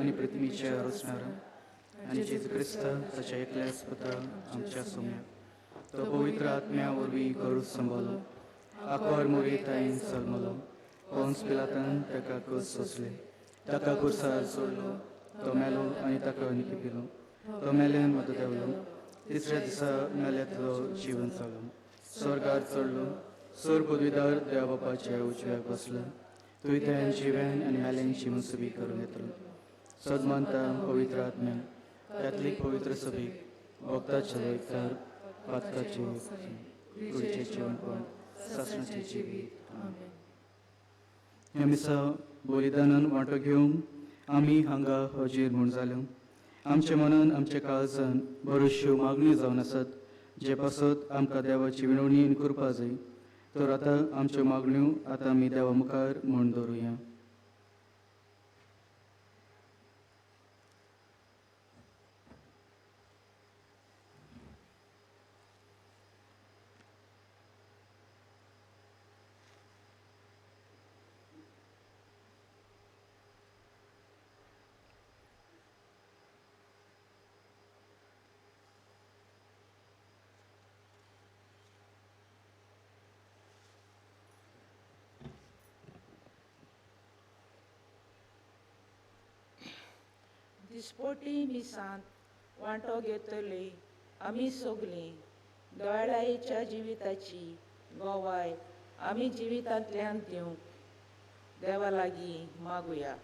आनी पृथ्वीच्या रचणारा आनी जेजू क्रिस्त ताच्या एकल्याच पुता आमच्या सोम्या तो पवित्र आत्म्या वरवीं करूच संबलो आकोर मोरी ताईन सलमलो पोन्स पिलातान ताका कूस सोंसले ताका कुर्सार सोडलो तो मेलो आनी ताका निकिपिलो तो मेल्यान मदत देवलो तिसऱ्या दिसा मेल्यांतलो जिवन जालो स्वर्गार चडलो सोर पदवीदार देवा बापाच्या उजव्याक बसलो तुवें थंय जिवेन आनी मेल्यांची मनसुबी करून येतलो सदमानता पवित्र आत्म्या कॅथलीक पवित्र सभेक भक्ताचे एकचार पातकाचे कुडीचें जेवणपण सासणाचें जिवीत. ह्या मिसा बलिदानान वांटो घेवंक आमी हांगा हजीर म्हूण जाल्यो. आमच्या मनान आमच्या काळजान बऱ्योचश्यो मागण्यो जावन आसात जे पासत आमकां देवाची विनवणी आनी कृपा जाय. तर आतां आमच्यो मागण्यो आतां आमी देवा मुखार म्हूण दवरुया. दिसपोटी मिसांत वांटो घेतली आमी सगलीं दोळायेच्या जिविताची गोवाय आमी जिवितांतल्यान दिवंक देवा लागीं मागुया.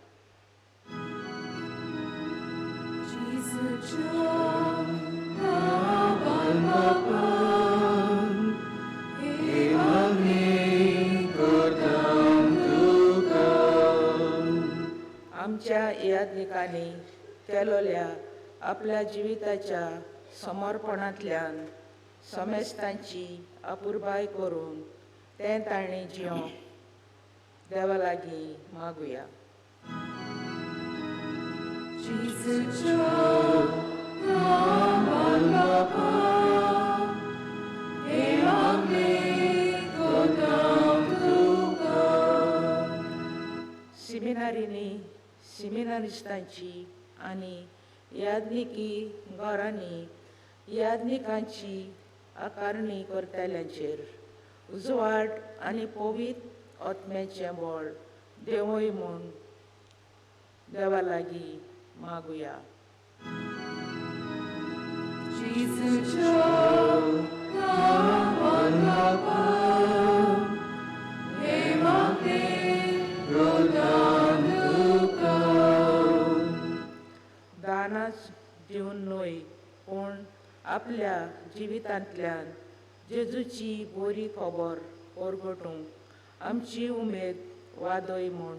आमच्या याज्ञिकांनी केलोल्या आपल्या जिविताच्या समर्पणांतल्यान समेस्तांची अपुरबाय करून तें तांणी जिवंक देवा लागीं मागुया. सिमिनारींनी सिमिनारिस्तांची आनी याज्ञिकी घरांनी याज्ञिकांची आकारणी करतल्यांचेर उजवाड आनी पवित्र आत्म्याचें बळ देंवय म्हूण देवा लागीं मागुया. दानाच दिवन न्हय पूण आपल्या जिवितांतल्यान जेजूची बरी खबर परगटूंक आमची उमेद वादय म्हूण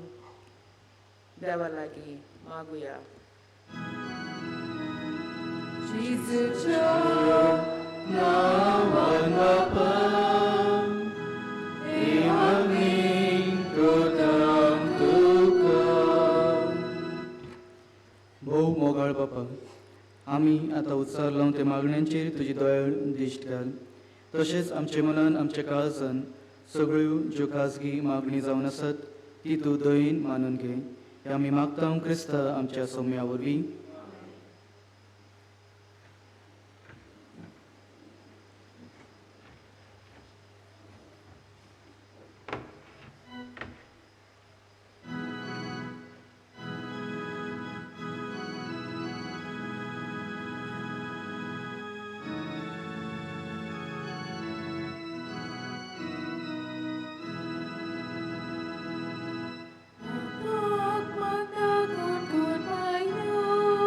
देवा लागीं मागुया. भोव मोगाळ बापा, आमी आतां उत्साह लावन ते मागण्यांचेर तुजी दयाळ दिश्ट घाल. तशेंच आमचे मनान आमच्या काळजान सगळ्यो ज्यो खाजगी मागणी जावन आसात ती तूं दयेन मानून घे. हे आमी मागता क्रिस्ता आमच्या सोम्या वरवीं. Pagmandagon kon mayo.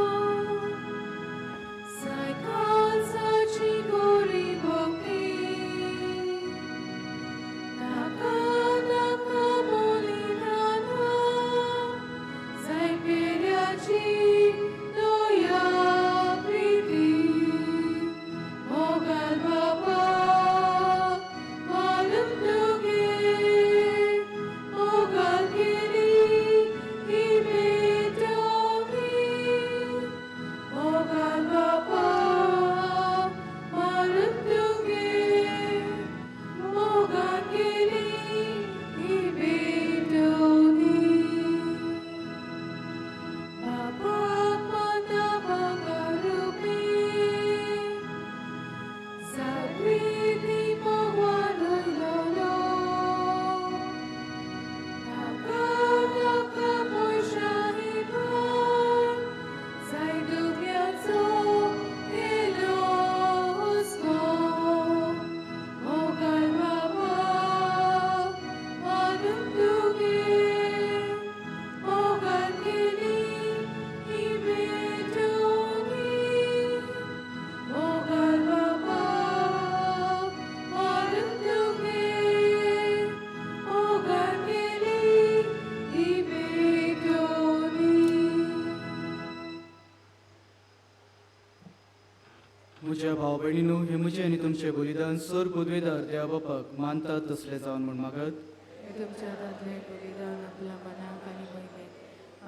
म्हज्या भाव भयणीनू, हे म्हजें आनी तुमचें बलिदान सर पदवेदार देवा बापाक मानतात तसलें जावन म्हूण मागत. हे तुमच्या हातांतलें बलिदान आपल्या मनाक आनी मोहिमेक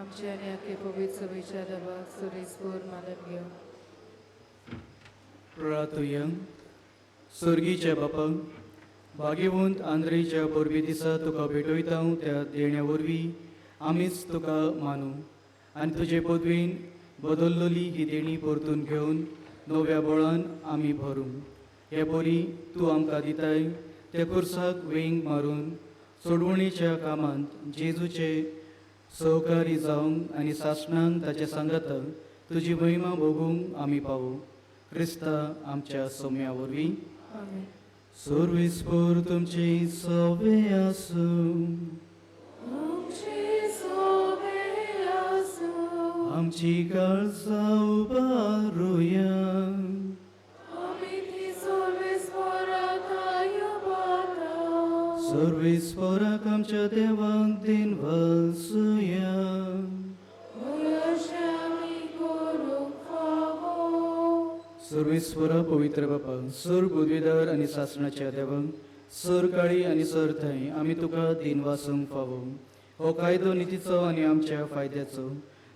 आमच्या आनी आख्खे पवित्र सभेच्या देवाक सुरेसपूर मानून घेवं. प्रार्थुया. सर्गीच्या बापा, भाग्यवंत आंद्रेच्या परबे दिसा तुका भेटयता त्या देण्या वरवीं आमीच तुका मानू आनी तुजे पदवेन बदललेली ही देणी परतून घेवन नव्या बळान आमी भरूं. हे परी तूं आमकां दिताय त्या खुर्साक वेंग मारून सोडवणीच्या कामांत जेजूचे सहकारी जावंक आनी सासणांक ताच्या सांगाता तुजी महिमा भोगूंक आमी पावूं. क्रिस्ता आमच्या सोम्या वरवीं. आमेन. सर्वेस्पर तुमचे सवे आसूं. आमची काळजां उबारुया. सर्वेस्पराक आमच्या देवाक दिन वासुया. सर्वेस्वरा पवित्र बापा, सर बुदवेदार आनी सासणाच्या देवाक सर काळी आनी सर थंय आमी तुका दिन वासूंक फावो. हो कायदो नितीचो आनी आमच्या फायद्याचो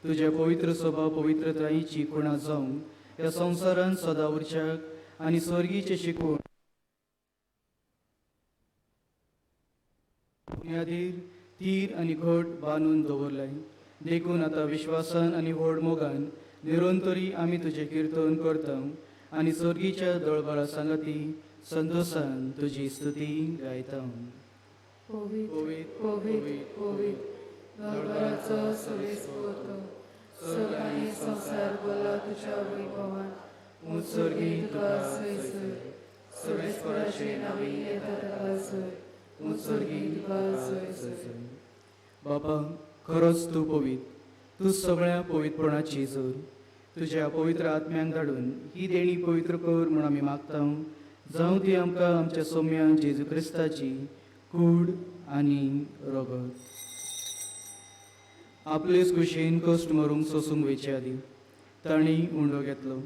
तुज्या पवित्र स्वभाव पवित्रतायेची खुणा जावंक ह्या संवसारांत सदां उरच्याक आनी स्वर्गीचे शिकवण बुन्यादीर तीर आनी घट बांदून दवरलाय. देखून आतां विश्वासान आनी व्हड मोगान निरंतरी आमी तुजें किर्तन करता आनी स्वर्गीच्या दळबळा सांगाती संतोसान तुजी स्तुती गायता. पवित्र पवित्र पवित्र दरबाराचो सुरेसपूर्त स्वर्ग आनी संवसार भरला तुज्या वैभवान. उत्सर्गी तुका सोय सोय सर्वेस्पराचे नांवी येता ताका सोय. उत्सर्गी तुका सोय सोय. बाबा, खरोच तूं पवित्र, तूं सगळ्या पवित्रपणाची जोर. तुज्या पवित्र आत्म्यांक धाडून ही देणी पवित्र कर म्हूण आमी मागता. जावं ती आमकां आमच्या सोम्या जेजू क्रिस्ताची कूड आनी रगत. आपलेच कुशीन कश्ट मरूंक सोसूंक वयचे आदीं तांणी उंडो घेतलो,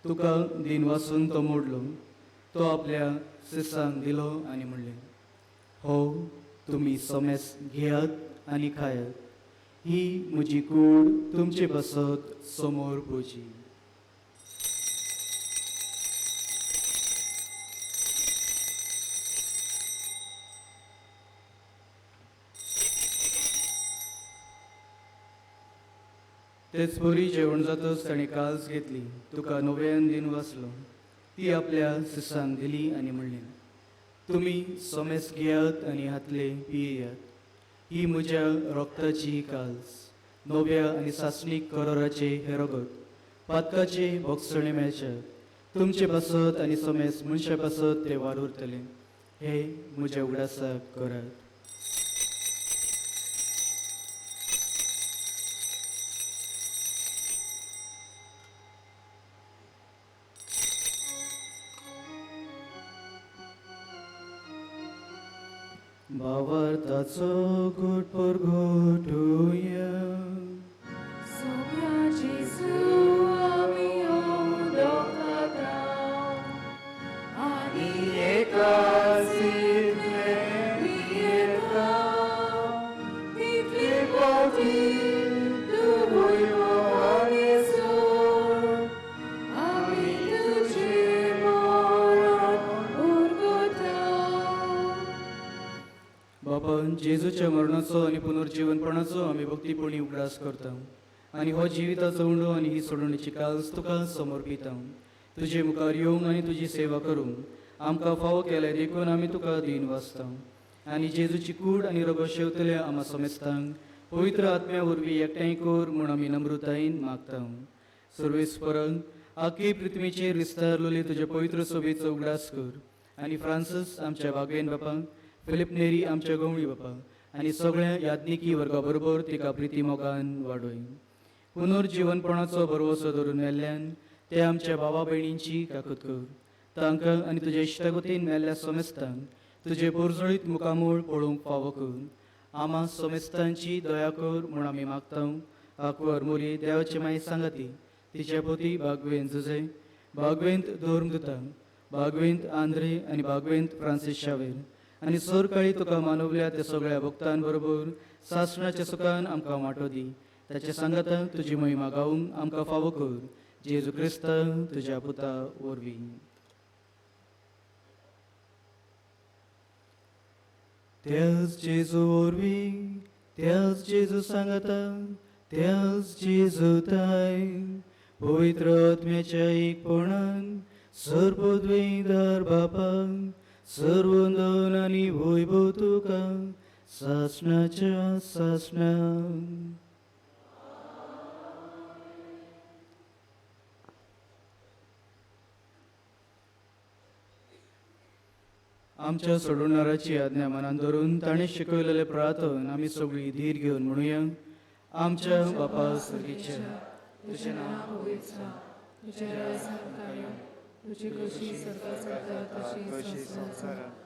तुका दिन वासून तो मोडलो, तो आपल्या शिसांक दिलो आनी म्हणलें, हो तुमी समेस घेयात आनी खायात, ही म्हजी कूड तुमचे पासत समोर पोवची. तेच परी जेवण जातच ताणें काल्स घेतली, तुका नव्यान दिन वाचलो, ती आपल्या शिसांक दिली आनी म्हणलें, तुमी समेस घेयात आनी हातले पियेयात, ही म्हज्या रक्ताची काल्स, नव्या आनी सासणीक कराराचे हे रगत, पातकाचे भोगसणे मेळचे तुमचे पासत आनी समेस मनशा पासत ते वार उरतले. हे म्हज्या उगडासाक करात. भावार्थाचो घोट परगटुया. सोम्या जेजू आमी उदो खाता आनी एकाच पियेता, तितले फावटी तूं वैभवान सोड, आमी तुजें मरण उरगता. बाबा, जेजूच्या मरणाचो आनी पुनर्जीवनपणाचो आमी भक्तीपणी उगडास करता आनी हो जिविताचो उंडो आनी ही सोडवणीची काल्स तुका समर्पिता. तुजे मुखार येवंक आनी तुजी सेवा करूंक आमकां फावो केलें देखून आमी तुका दीन वाचता आनी जेजूची कूड आनी रगत शेवतल्या आमा समेस्तांक पवित्र आत्म्या वरवीं एकठांय कर म्हूण आमी नम्रतायेन मागता. सर्वेस्परांक आख्खी पृथ्वीचेर विस्तारलेले तुज्या पवित्र सोबेचो उगडास कर आनी फ्रांसीस आमच्या बागवेन बापांक, फिलीप नेरी आमच्या गवळी बापा आनी सगळ्या याज्ञिकी वर्गा बरोबर तिका प्रिती मोगान वाडय. पुनर्जिवनपणाचो भरवसो धरून मेल्ल्यान ते आमच्या बाबा भयणींची काकूत कर. तांकां आनी तुज्या इश्टागतीन मेल्ल्या समेस्तांक तुजें पोरजळीत मुखामूळ पळोवंक फावो कर. आमा समेस्तांची दया कर म्हूण आमी मागता. आकवर मोरी देवाचे माई सांगाती तिच्या पोती बागवेन जुजे बागवेंत धर्मदूतांक, बागवेंत आंद्रे आनी बागवेंत फ्रांसीस शावेर आनी सरकाळी तुका मानवल्या त्या सगळ्या भक्तां बरोबर सासणाच्या सुखान आमकां वांटो दी. ताच्या सांगातान तुजी महिमा गावूंक आमकां फावो कर, जेजू क्रिस्त तुज्या पुता वरवीं. त्याच जेजू वरवीं, त्याच जेजू सांगाता, त्याच जेजू ताय पवित्र आत्म्याच्या एकपणान सर्वद्वैदार बापा सर्वंदन आनी वैभव तुका सासणाच्या सासणा. आमच्या सोडवणाराची आज्ञा मनान धरून ताणें शिकयलेलें प्रार्थन आमी सगळीं धीर घेवन म्हणुया. आमच्या बापा सर्गीच्या, तुझें नांव पवित्र जावं, तुजें राज आमकां येवं, तुजी खोशी स्वर्गांत जाता तशी संवसारांत.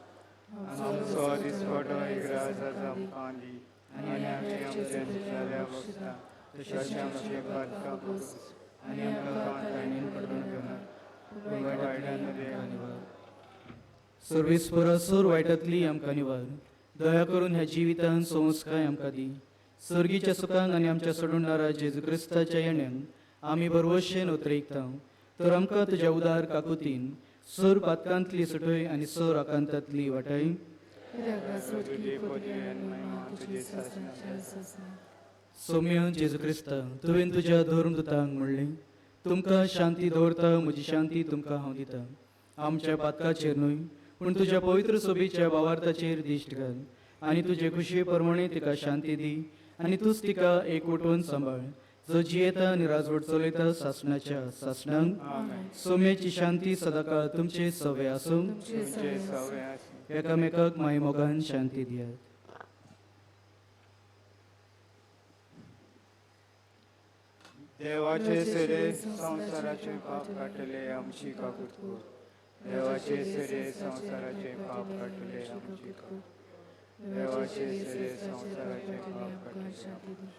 आमचो दिसवडो एक राज आमकां दी आनी आमचे आमच्या बसता तशें आमचे पातकां पुरूस आनी आमकां ताणें पडून घेवना पूण वायटान आमकां निवार. सर्वेस्परा सर वायटांतली आमकां निवार. दया करून ह्या जिवितान संस्काय आमकां दी. सर्गीच्या सुखान आनी आमच्या सोडवणारा जेजू क्रिस्ताच्या येण्यान आमी बरवशेन उतरयता. तर आमकां तुज्या उदार काकुतीन सर पातकांतली सुटय आनी सर आकांतांतली वाटाय. सौम्य जेजू क्रिस्ता, तुवें तुज्या धर्मदूतांक म्हणलें, तुमकां शांती दवरता, म्हजी शांती तुमकां हांव दिता. आमच्या पातकाचेर न्हय पूण तुज्या पवित्र सोबीच्या भावार्थाचेर दिश्ट घाल आनी तुजे खुशये प्रमाणे तिका शांती दी आनी तूंच तिका एकवटून सांबाळ, जो जियेता आनी राजवट चलयता सासणाच्या सासणांक. सोम्याची शांती सदांकाळ तुमचे सवे आसूं. एकामेकाक माय मोगान शांती दियात. देवाचे सेरे संवसाराचे पाप काडटले आमची काकूत कर. देवाचे सेरे संवसाराचे पाप काडटले आमची काकूत. देवाचे सेरे संवसाराचे पाप काडटले आमची.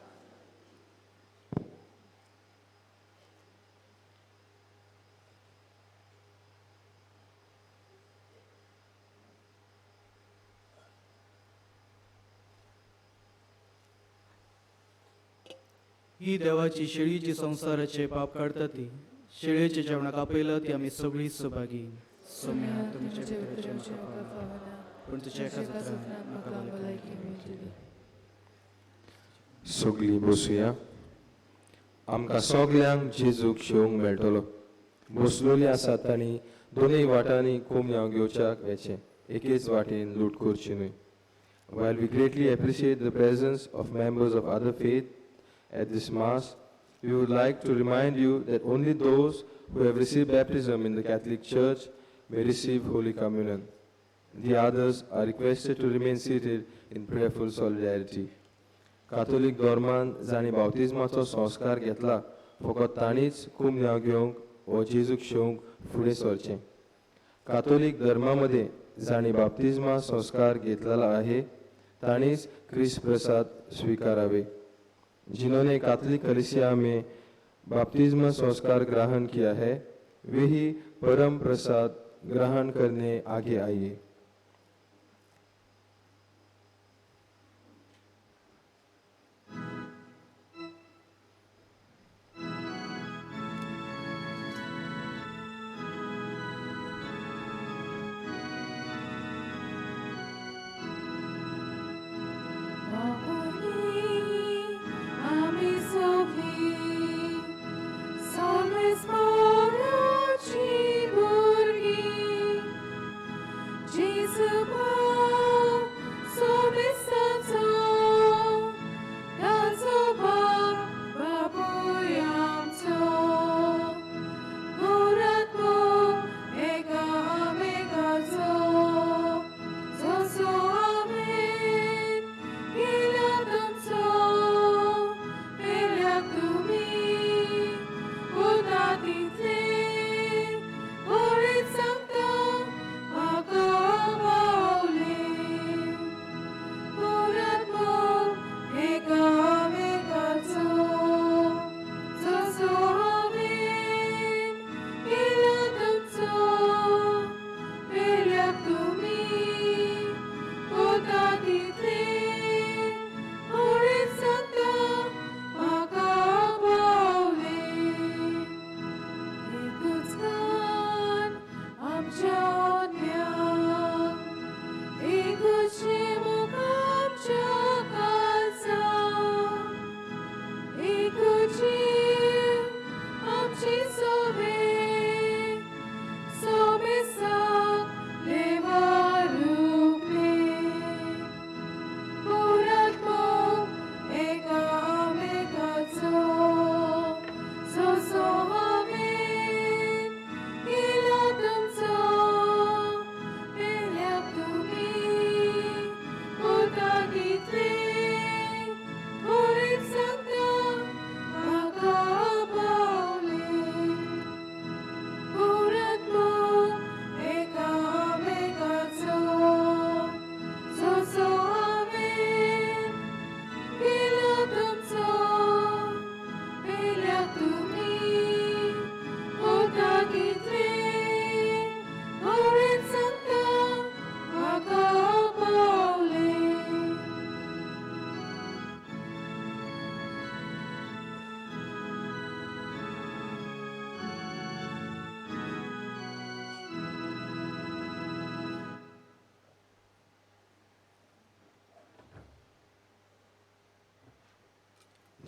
ही देवाची शेळी जी संवसाराचे पाप काडटा ती शेळयेच्या जेवणाक आपयला ती आमी सगळीं सहभागी. सौम्या तुमच्या भितरचें म्हाका फावना, पूण तुज्या एका जात्रान म्हाका भलायकी मेळटली. सगळीं बसुया. आमकां सगल्यांक जेजूक शेवंक मेळटलो. बसलेली आसात तांणी दोनूय वाटांनी कोमयांव घेवच्याक वेचें, एकेच वाटेन लूट करची न्हय. While we greatly appreciate the presence of members of other faith at this Mass, we would like to remind you that only those who have received baptism in the Catholic Church may receive Holy Communion. The others are requested to remain seated in prayerful solidarity. Catholic धर्मान जांणी बाप्तिज्माचो संस्कार घेतला फकत तांणीच कुमन्यांव घेवंक वो जेजूक शेवंक फुडें सरचें. कातोलीक धर्मा मदें जांणी बाप्तिज्मा संस्कार घेतलेलो आहे तांणीच क्रिस्त प्रसाद स्विकारावे. जिन्होंने कैथोलिक कलीसिया में बपतिस्मा संस्कार ग्रहण किया है वे ही परम प्रसाद ग्रहण करने आगे आइए. Salve,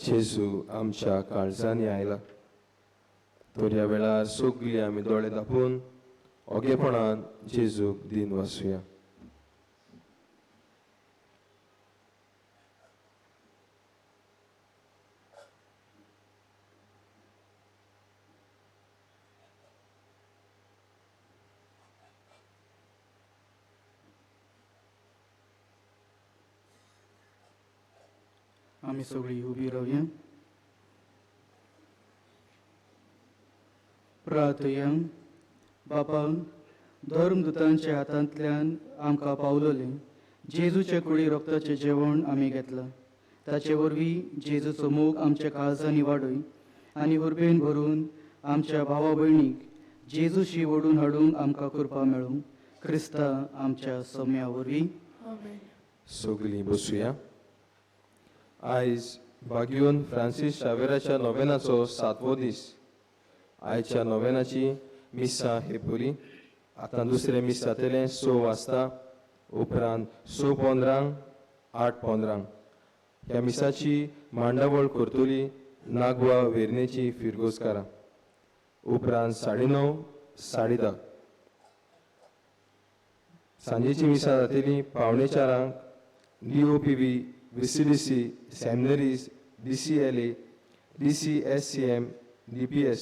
जेजू आमच्या काळजांनी आयला. तर ह्या वेळार सगळीं आमी दोळे धांपून ओगेपणान जेजूक दिन वाचुया. आमी सगळीं उबी रावया. प्रार्थया. बापा, धर्मदूतांच्या हातांतल्यान आमकां पावलोलें जेजूच्या कुडी रक्ताचें जेवण आमी घेतलां. ताचे वरवीं जेजूचो मोग आमच्या काळजांनी वाडय आनी उर्बेन भरून आमच्या भावा भयणीक जेजूशी ओडून हाडूंक आमकां कृपा मेळूं. क्रिस्ता आमच्या सम्या वरवीं. सगळीं बसुया. आयज बागियोन फ्रांसीस शावेराच्या नोवेनाचो सातवो दीस. आयच्या नोवेनाची मिसां हे पुरी. आतां दुसरें मीस जातलें 6 वाजता, उपरांत 6:15 8:15. ह्या मिसाची मांडावळ करतली नागवा वेर्णेची फिरगोजकारां. उपरांत 9:30 10:30 सांजेची मिसां जातली 3:45 DOPV, VCDC, seminaries, DCLA, DCSCM, DPS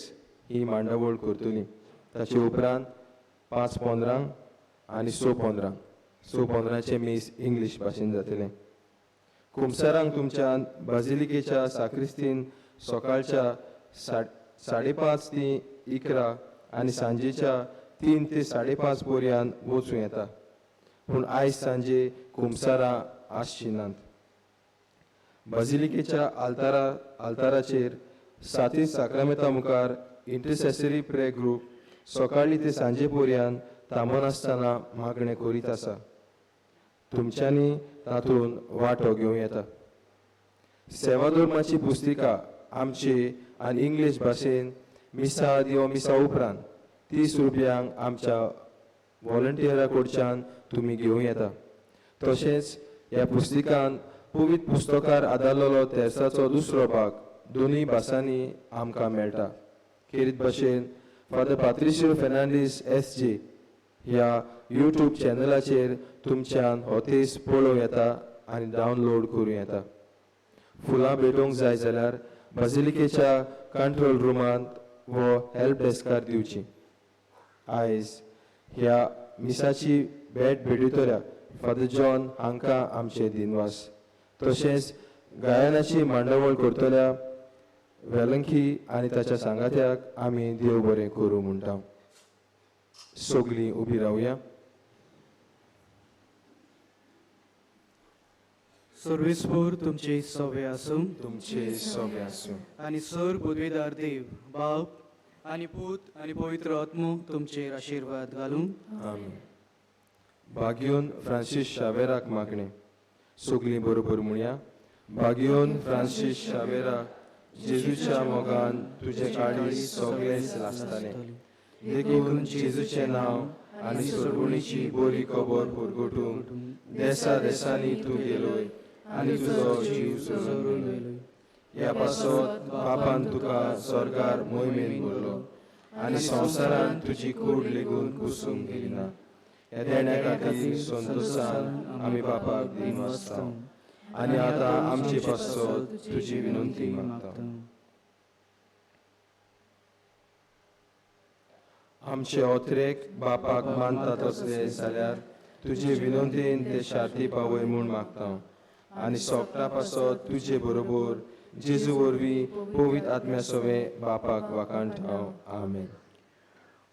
ही मांडावळ करतली. ताचे उपरांत 5:15 आनी 6:15. 6:15 मीस इंग्लीश भाशेन जातलें. कुमसारांक तुमच्या बाजिलिकेच्या साक्रिस्तीन सकाळच्या 5:30 ते 11 आनी सांजेच्या 3 ते 5:30 पर्यंत वचूं येता. पूण आयज सांजे कुमसारां आसची नात. बाजिलिकेच्या आल्ताराचेर साती साक्रामेता मुखार इंटरसेसरी प्रे ग्रूप सकाळी ते सांजे पर्यंत थांबनासतना मागणें करीत आसा. तुमच्यांनी तातूंत वांटो घेवं येता. सेवाधर्माची पुस्तिका आमचे आनी इंग्लीश भाशेन मिसा आदी वा मिसा उपरांत 30 रुपयांक आमच्या वॉलंटियरा कडच्यान तुमी घेवं येता. तशेंच ह्या पुस्तिकान पवित्र पुस्तकार आदारलेलो तेर्साचो दुसरो भाग दोनूय भासांनी आमकां मेळटा. खेरीत भाशेन फादर पात्रिशियो फेर्नांडीस SJ ह्या यूट्यूब चॅनलाचेर तुमच्यान हो तेस पळोवं येता आनी डावनलोड करूं येता. फुलां भेटोवंक जाय जाल्यार बाजिलिकेच्या कंट्रोल रुमांत वो हेल्प डेस्कार दिवची. आयज ह्या मिसाची भेट भेटयतल्या फादर जॉन हांकां आमचे दिनवास. तशेंच गायनाची मांडावळ करतल्या वेलंकी आनी ताच्या सांगात्याक आमी देव बरें करूं म्हणटा. सगळीं उबी रावया. सर्वेस्पोर तुमचे सवे आसूं. तुमचे सवे आसूं. आनी सर पदवेदार देव बाप आनी पूत आनी पवित्र आत्मो तुमचेर आशिर्वाद घालूं. आमेन. बागियोन फ्रांसीस शावेराक मागणें. सगळीं बरोबर म्हणया. बागियोन फ्रांसीस शावेरा, जेजूच्या मोगान तुजें काळीज सगळेंच लासतालें. देखून जेजूचें नांव आनी सोडवणीची बरी खबर परगटूंक देसा देसांनी तूं गेलोय आनी तुजो जीव सोडून गेलोय. ह्या पासत बापान तुका स्वर्गार मोहिमेन भरलो आनी संवसारान तुजी कूड लेगून कुसूंक गेली ना. ह्या देण्या खातीर संतोशान आमी बापाक दिनवासता आनी आतां आमचे पासत तुजी विनंती मागता. आमचे ओत्रेक बापाक मानता तसले जाल्यार तुजे विनंतीन ते शांती पावय म्हूण मागता आनी सोगटा पासत तुजे बरोबर जेजू वरवीं पवित्र आत्म्या सवें बापाक वाखाणटा. आमेन.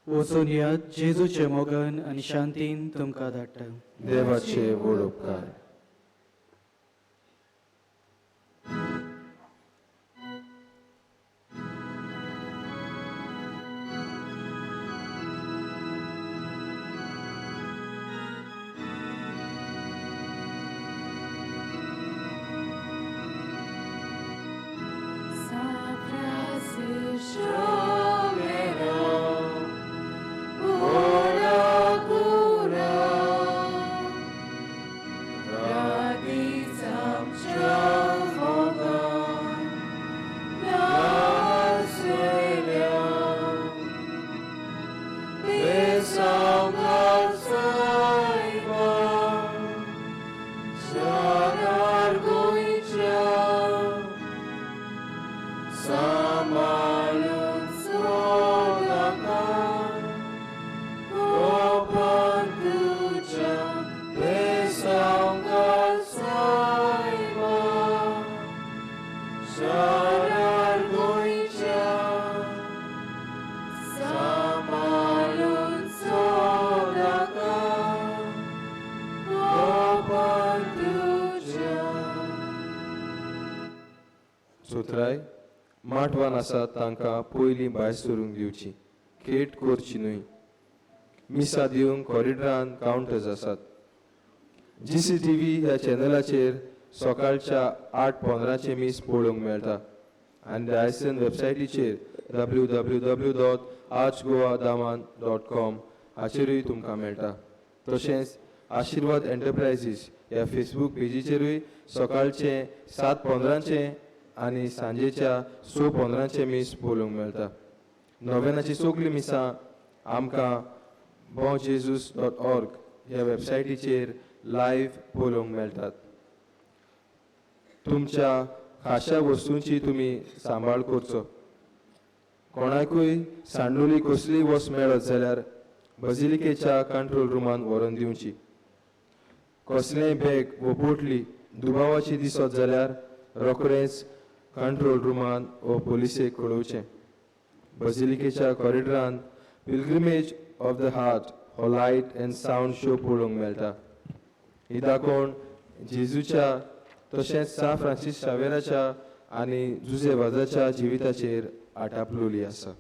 वचून यात जेजूचे मोगान आनी शांतीन तुमकां धाडटा. देवाचे व्हड उपकार. San Francisco. माटवान आसात तांकां पयलीं भायर सरूंक दिवची, खेट करची न्हय. मिसां दिवंक कॉरिडॉरान कावंटर्स आसात. GCTV ह्या चॅनलाचेर सकाळच्या 8:15 मीस पळोवंक मेळटा आनी डायसन वेबसायटीचेर www.archgoadaman.com हाचेरूय तुमकां मेळटा. तशेंच आशिर्वाद एंटरप्रायजीस ह्या फेसबूक पेजीचेरूय सकाळचें 7:15 आनी सांजेच्या 6:15 मीस पळोवंक मेळटा. नोवेनाची सगळीं मिसां आमकां bonjesus.org ह्या वेबसायटीचेर लायव्ह पळोवंक मेळटात. तुमच्या खाशा वस्तूंची तुमी सांबाळ करचो. कोणाकूय सांडुली कसलीय वस्त मेळत जाल्यार बजिलिकेच्या कंट्रोल रुमान व्हरून दिवची. कसलेंय बॅग वो पोटली दुबावाची दिसत जाल्यार रोखडेंच कंट्रोल रुमान वो पोलिसेक कळोवचें. बजिलिकेच्या कॉरिडॉरान पिलग्रिमेज ऑफ the heart हो लायट एंड सावंड शो पळोवंक मेळटा. ही दाखोवण जेजूच्या तशेंच सा फ्रांसीस शावेराच्या आनी जुजे वाजाच्या जिविताचेर आटापलोली आसा.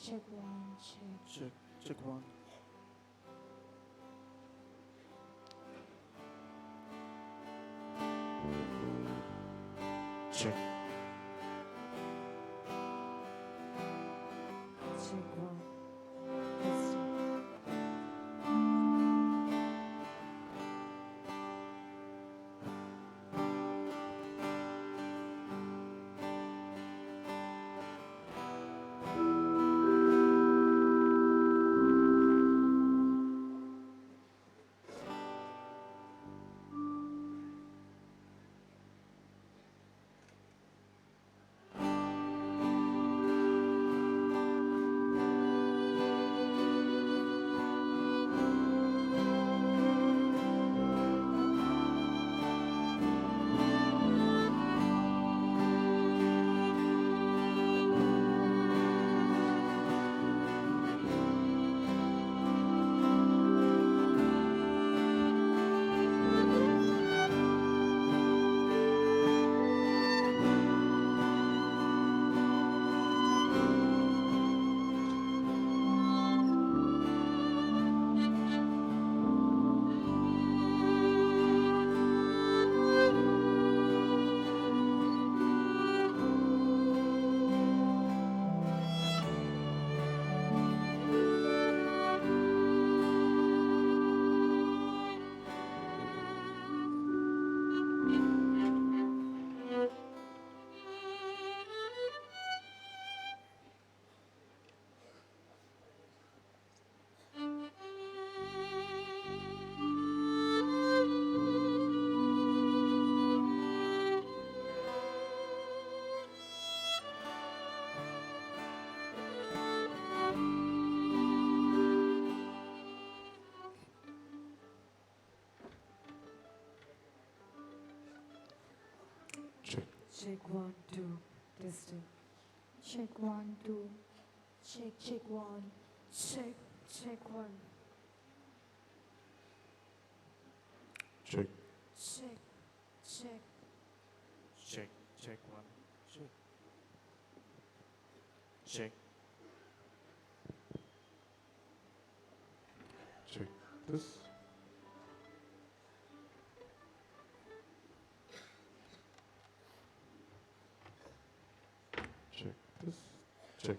Check one, check. Check, check one. Check. Check one. Testing. Check 1 2 testing. Check 1 2. Check check 1. Check check 1. Check. Check check. Check, check one. Check. Check. Check this. Check this. Check.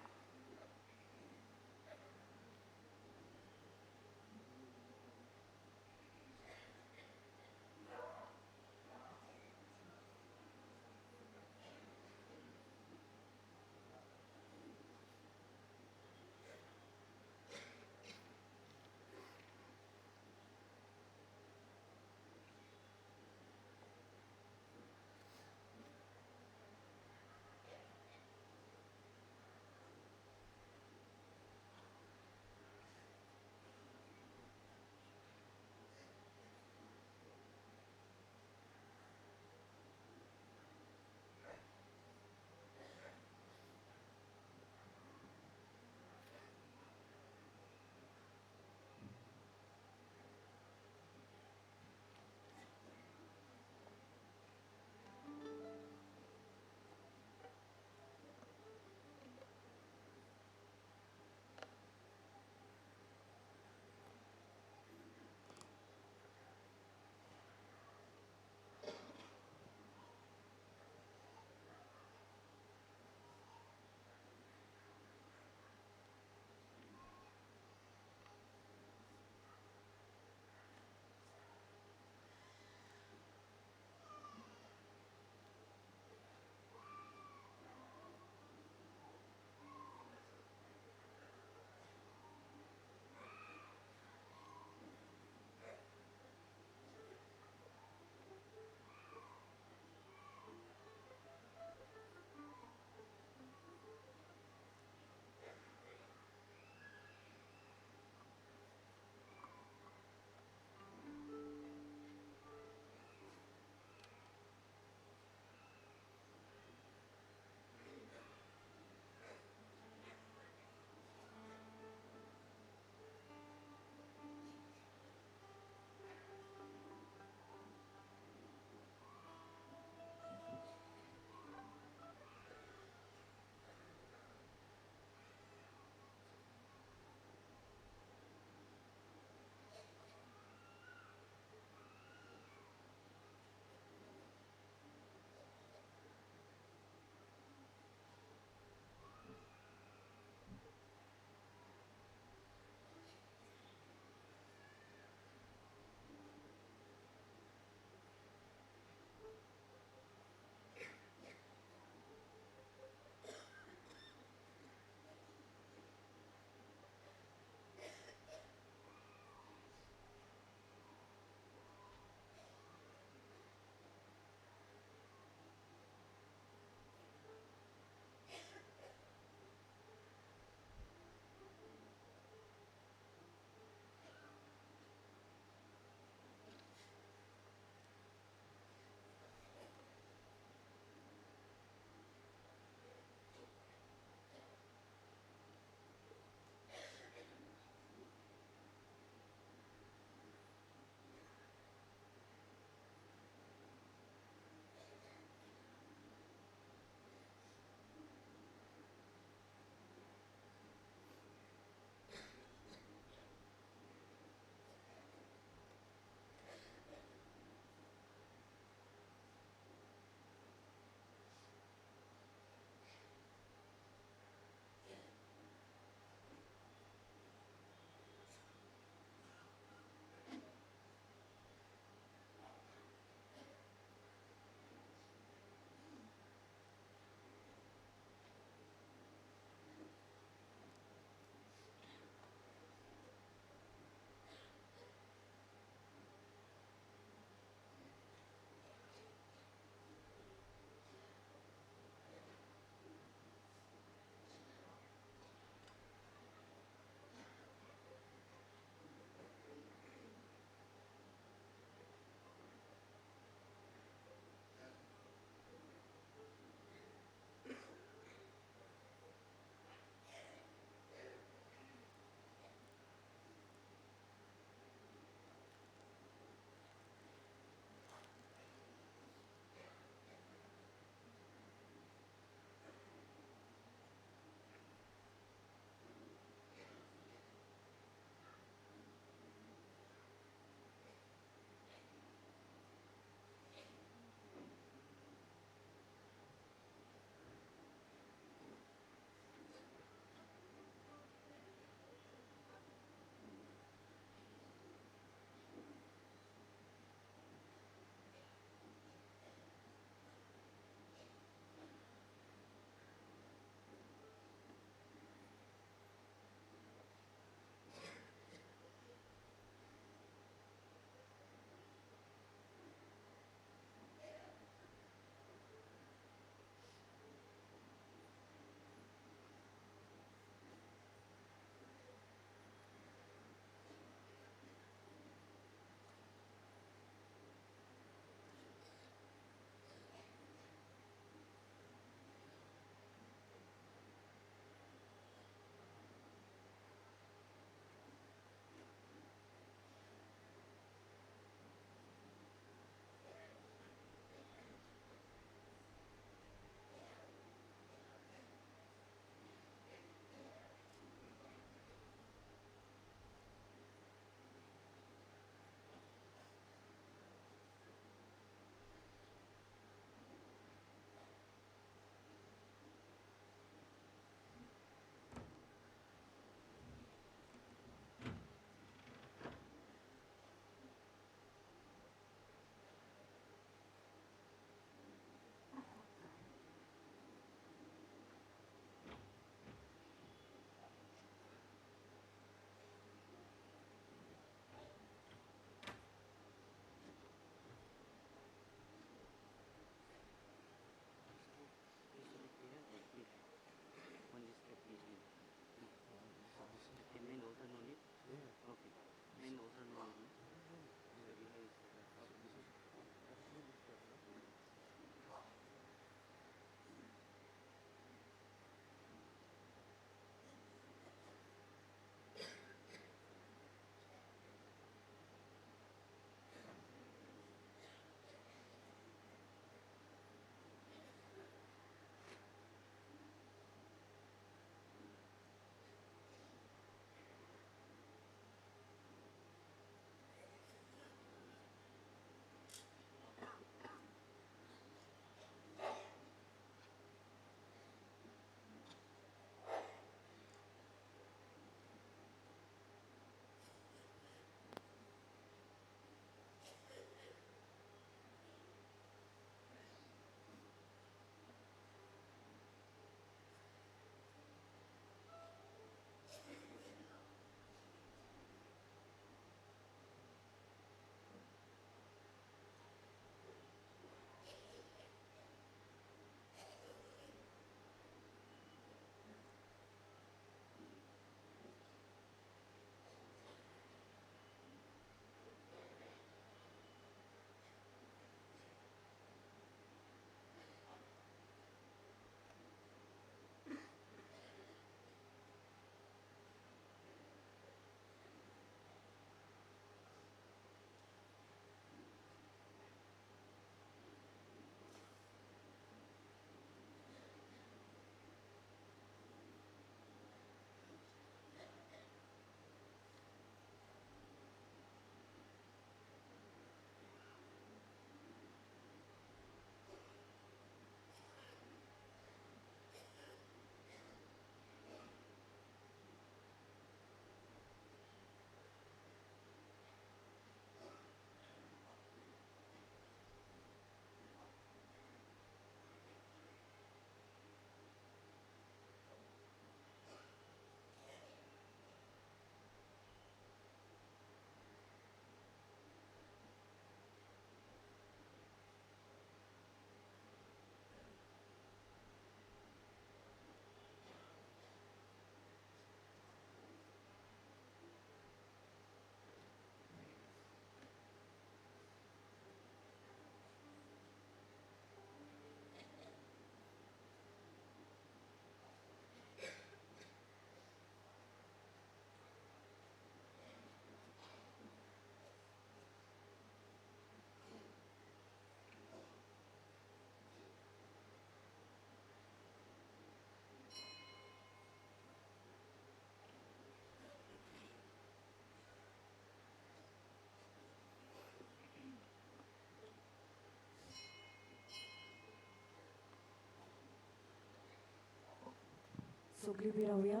सगळी उबी रावया.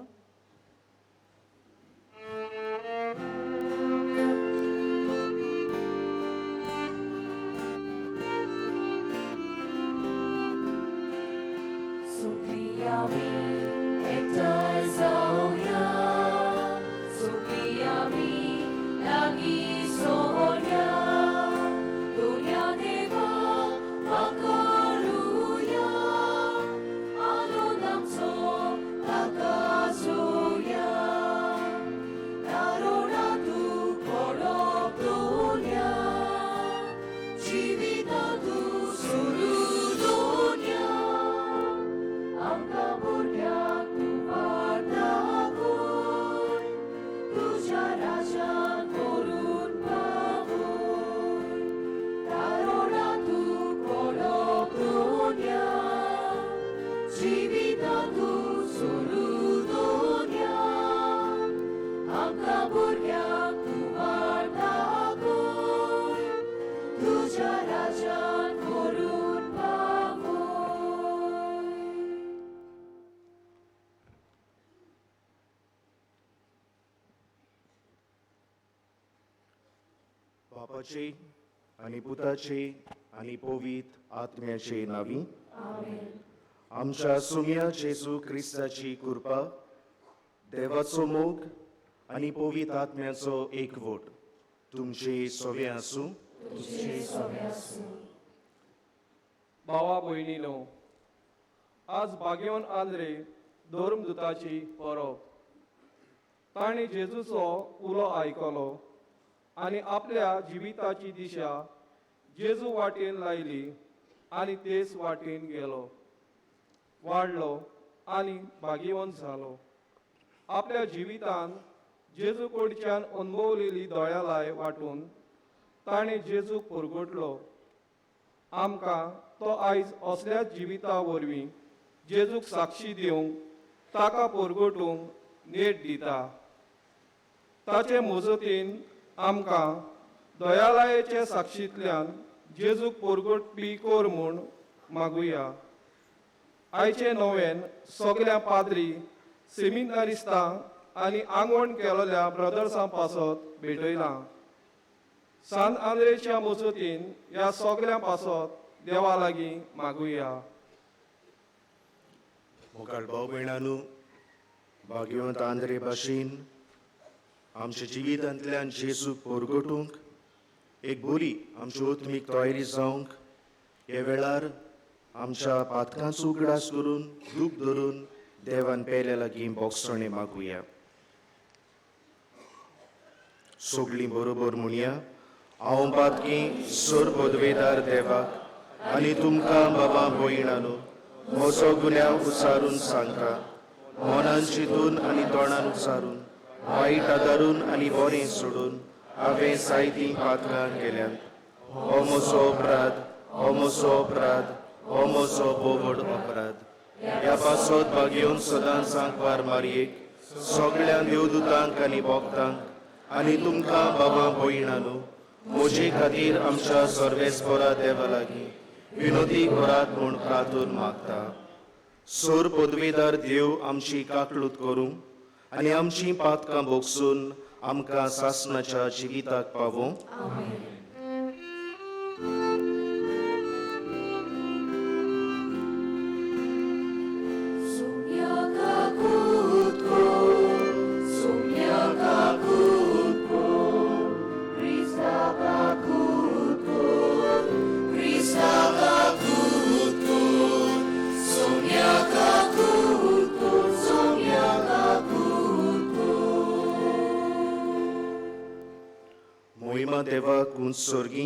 बापाचे आनी पुताचे आनी पवित्र आत्म्याचे नावी आमच्या सुम्या जेजू क्रिस्ताची कृपा, देवाचो मोग आनी पवित्र आत्म्याचो एकवट तुमचे सोवे आसूं. भावा भयणीनो, आज भाग्यवान आंद्रे धर्मदूताची परब. ताणें जेजूचो उलो आयकलो आनी आपल्या जिविताची दिशा जेजू वाटेन लायली आनी तेच वाटेन गेलो, वाडलो आनी भाग्यवंत जालो. आपल्या जिवितान जेजू कडच्यान अनुभवलेली दोळ्यालाय वांटून ताणें जेजूक परगटलो. आमकां तो आयज असल्याच जिविता वरवीं जेजूक साक्षी दिवंक, ताका परगटूंक नेट दिता. ताचे मजतीन आमकां दयालायेचे साक्षींतल्यान जेजूक परगटपी कर म्हूण मागुया. आयचे नोवेन सगल्या पाद्री, सेमिनारिस्तां आनी आंगवण केलेल्या ब्रदर्सां पासत भेटयलां. सान आंद्रेच्या मजतीन ह्या सगल्यां पासत देवा लागीं मागुया. मोगाळ भाव भयणांनो, भाग्यवंत आंद्रे भाशेन आमच्या जिवितांतल्यान जेजूक परगटूंक एक बरी आमची आत्मीक तयारी जावंक ह्या वेळार आमच्या पातकांचो उगडास करून दूख धरून देवान पेल्या लागीं बोगसणें मागुया. सगळीं बरोबर म्हणया, हांव पातकी सोर पदवेदार देवाक आनी तुमकां बाबा भयणानो म्हजो गुन्यांव उचारून सांगता. मनान चिंतून आनी तोंडान उचारून, वायट आदारून आनी बरें सोडून हांवें जायतीं पातकां केल्यांत. हो म्हजो अपराध, हो म्हजो अपराध, हो म्हजो बोवड अपराध. ह्या पासत भागेवन सदांच सांकवार मारयेक सगळ्या देवदूतांक आनी भक्तांक आनी तुमकां बाबा भयणानो म्हजे खातीर आमच्या सर्वेस्परा देवा लागीं विनोदी करात म्हूण प्रार्थून मागता. सोर पदवेदार देव आमची काकळूत करूं आनी आमची पातकां भोगसून आमकां सासणाच्या जिविताक पावों. देवाक उत्सर्गी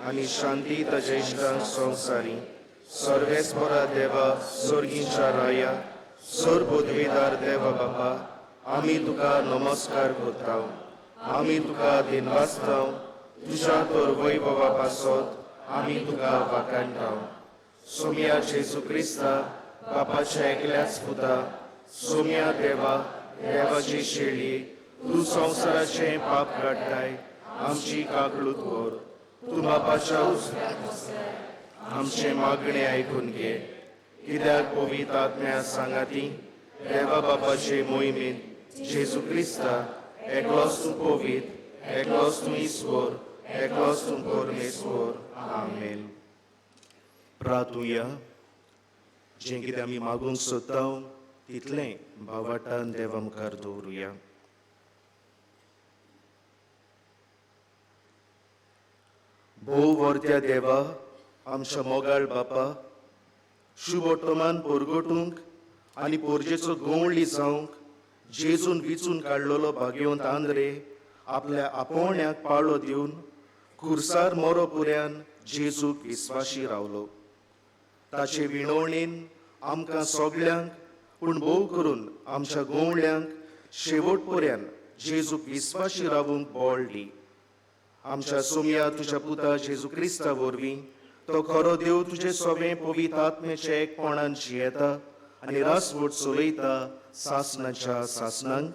आनी शांती ताजे इश्टांक संवसारी सर्वेस्परा देवा सर्गींच्या राया सर पदवीदार देवा बापा, आमी तुका नमस्कार करता, आमी तुका दिनवासता. तुज्या तर वैभवा पासत आमी तुका वाखाणटा. सोम्या जेजू क्रिस्ता बापाच्या एकल्याच पुता, सोम्या देवा देवाची शेळी, तूं संवसाराचें पाप काडटाय, आमची काकळूत कर. तूं बापाच्या आमचें मागणें आयकून घे. कित्याक पवित्र आत्म्या सांगाती देवा बापाचे मोहिमेंत जेजू क्रिस्ता एकलोच तूं पवित्र, एकलोच तूं ईश्वर, एकलोच तूं परमेश्वर. आमेन. प्रार्थुया. जें कितें आमी मागूंक सोदता तितलें भावाटान देवा मुखार दवरुया. भोव वर्त्या देवा, आमच्या मोगाळ बापा, शुभवर्तमान परगटूंक आनी पोरजेचो गवळी जावंक जेजून विचून काडलेलो भाग्यवंत आंद्रे आपल्या आपोवण्याक पाळो दिवन खुर्सार मोरो पुऱ्यान जेजूक विस्वाशी रावलो. ताचे विणवणेन आमकां सगल्यांक, पूण भोव करून आमच्या गवळ्यांक शेवट पुऱ्यान जेजूक विस्वाशी रावूंक बळ दी. आमच्या सोम्या तुज्या पुता जेजू क्रिस्ता वरवीं तो खरो देव तुजे सोबें पवित्र आत्म्याचे एकपणान जियेता आनी रासवट चलयता सासणाच्या सासणांक.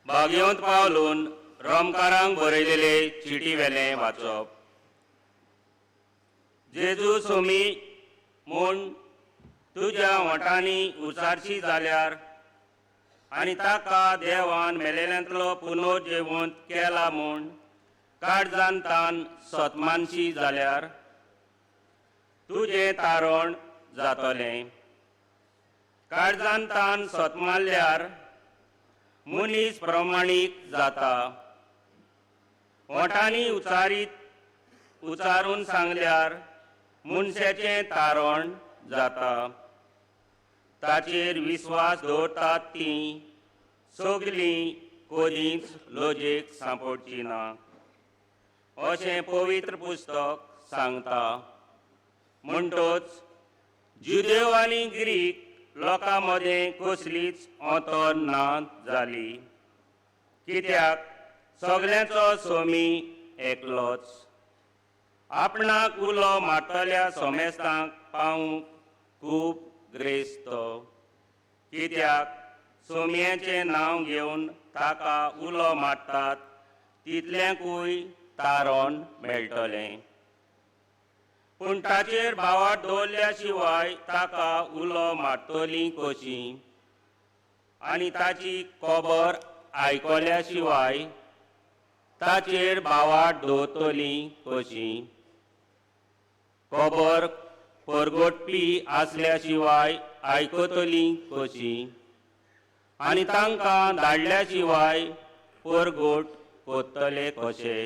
भाग्यवंत पावलून रोमकारांक बरयलेले चिटी वेलें वाचप. जेजू सोमी म्हूण तुज्या वटांनी उचारशी जाल्यार आनी ताका देवान मेलेल्यांतलो पुनर्जिवंत केला म्हूण काळजान तान सतमानशी जाल्यार तुजें तारण जातलें. काळजान तान सोतमारल्यार मनीस प्रमाणीक जाता. ओंठांनी उचारून सांगल्यार मनशाचें तारण जाता. ताचेर विस्वास दवरतात तीं सगलीं कदींच लजेक सांपडची ना अशें पवित्र पुस्तक सांगता. म्हणटच जुदेव आनी ग्रीक लोकां मदें कसलीच अंतर ना जाली, कित्याक सगल्यांचो सोमी एकलोच. आपणाक उलो मारतल्या सोमेस्तांक पावूंक खूब ग्रेस्त, कित्याक सोमयाचें नांव घेवन ताका उलो मारतात तितल्यांकूय तारण मेळटलें. पूण ताचेर भावार्थ दवरल्या शिवाय ताका उलो मारतली कशी, आनी ताची खबर आयकल्या शिवाय ताचेर भावार्थ दवरतली कशी? खबर परगटपी आसल्या शिवाय आयकतली कशी, आनी तांकां धाडल्या शिवाय परगट करतले कशे?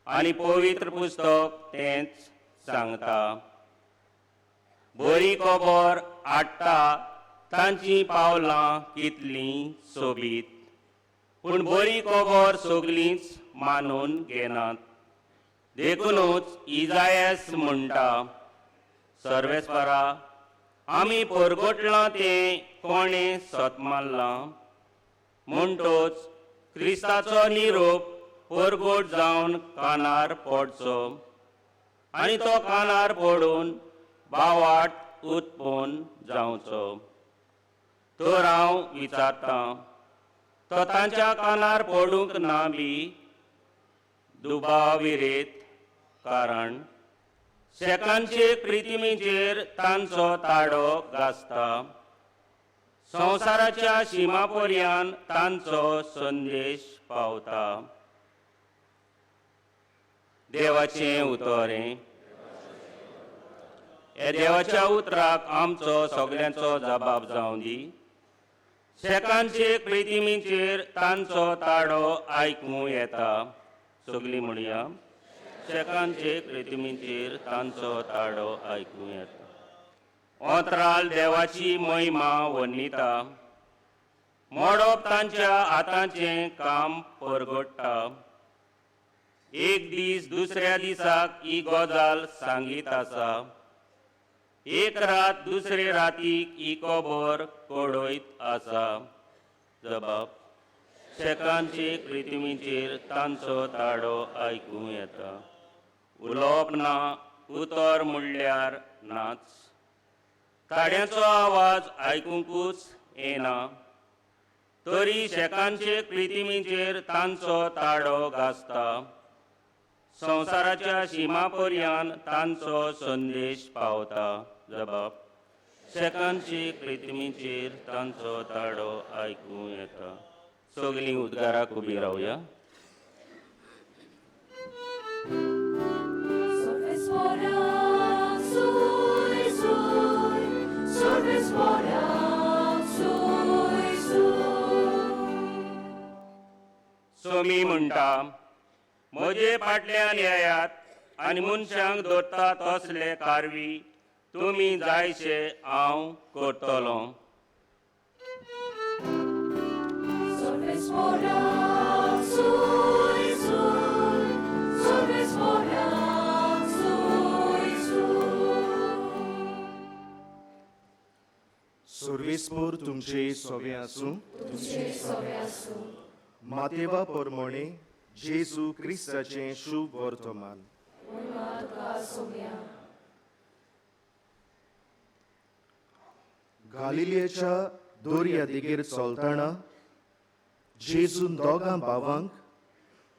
आनी पवित्र पुस्तक तेंच सांगता, बरी खबर हाडटा तांचीं पावलां कितलीं सोबीत, पूण बरी खबर सगलींच मानून घेनात. देखुनूच इजायस म्हणटा, सर्वेस्परा, आमी परगटलां तें कोणें सतमारलां? म्हणटच क्रिस्ताचो निरोप परगट जावन कानार पडचो, आनी तो कानार पडून भावार्थ उत्पन्न जावचो. तर हांव विचारतां, तो तांच्या कानार पडूंक ना बी दुबाविरेत, कारण शेकांचे प्रितिमेचेर तांचो ताडो गाजता, संवसाराच्या शिमा पर्यान तांचो संदेश पावता. देवाचें उतर हें. ह्या देवाच्या उतराक आमचो सगल्यांचो जबाब जावं दी. शेकांचे प्रितिमेचेर तांचो ताडो आयकूं येता. सगलीं म्हणया, शेकांचे प्रितिमेचेर तांचो ताडो आयकूं येता. अंतराल देवाची महिमा वर्णिता, मोडप तांच्या हाताचें काम परगट्टा. एक दीस दुसऱ्या दिसाक ही गजाल सांगीत आसा, एक रात दुसरे रातीक ही खबर कळयत आसा. जबाब, शेकांचे प्रितिमेचेर तांचो ताडो आयकूं येता. उलोवप ना, उतर म्हणल्यार नाच, ताड्यांचो आवाज आयकुंकूच येना, तरी शेकांचे प्रितिमेचेर तांचो ताडो गाजता, संवसाराच्या शिमा पर्यान तांचो संदेश पावता. जबाब, शेकांचे प्रितिमेचेर तांचो ताडो आयकूं येता. सगलीं उद्गाराक उबी रावया. सोमी म्हणटा, म्हजे फाटल्यान येयात आनी मनशांक दवरता तसले कारवी तुमी जायशे हांव करतलो. सर्वेस्पोर तुमचे सोवे आसूं. मातेवा परमोणे जेजू क्रिस्ताचें शुभ वर्तमान. गालिलियाच्या दर्या देगेर चलतना जेजून दोगां भावांक,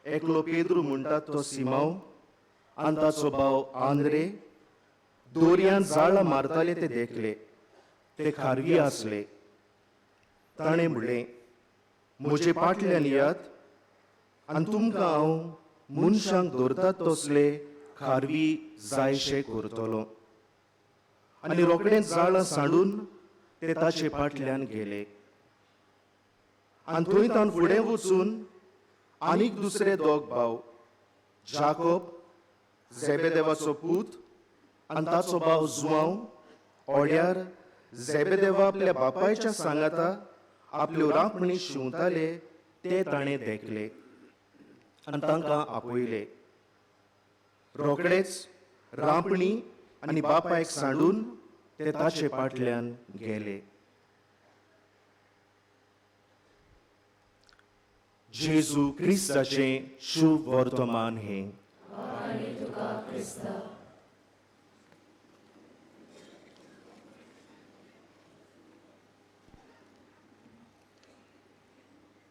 एकलो पेद्रू म्हणटात तो सिमांव आनी ताचो भाव आंद्रे, दर्यांत जाळां मारताले ते देखले. ते खारवी आसले. ताणें म्हणलें, म्हजे पाटल्यान येयात आनी तुमकां हांव मनशांक दवरतात तसले खारवी जायशे करतलो. आनी रोखडेंच जाळां सांडून ते ताचे फाटल्यान गेले. आनी थंय तावन फुडें वचून आनीक दुसरे दोग भाव, जाकोब झेबेदेवाचो पूत आनी ताचो भाव जुआंव, ओड्यार झेबेदेवा आपल्या बापायच्या सांगाता आपल्यो रांपणी शिंवताले ते ताणें देखले आनी तांकां आपयले. रोखडेच रांपणी आनी बापायक सांडून ते ताचे फाटल्यान गेले. जेजू क्रिस्ताचें शुभ वर्तमान हें.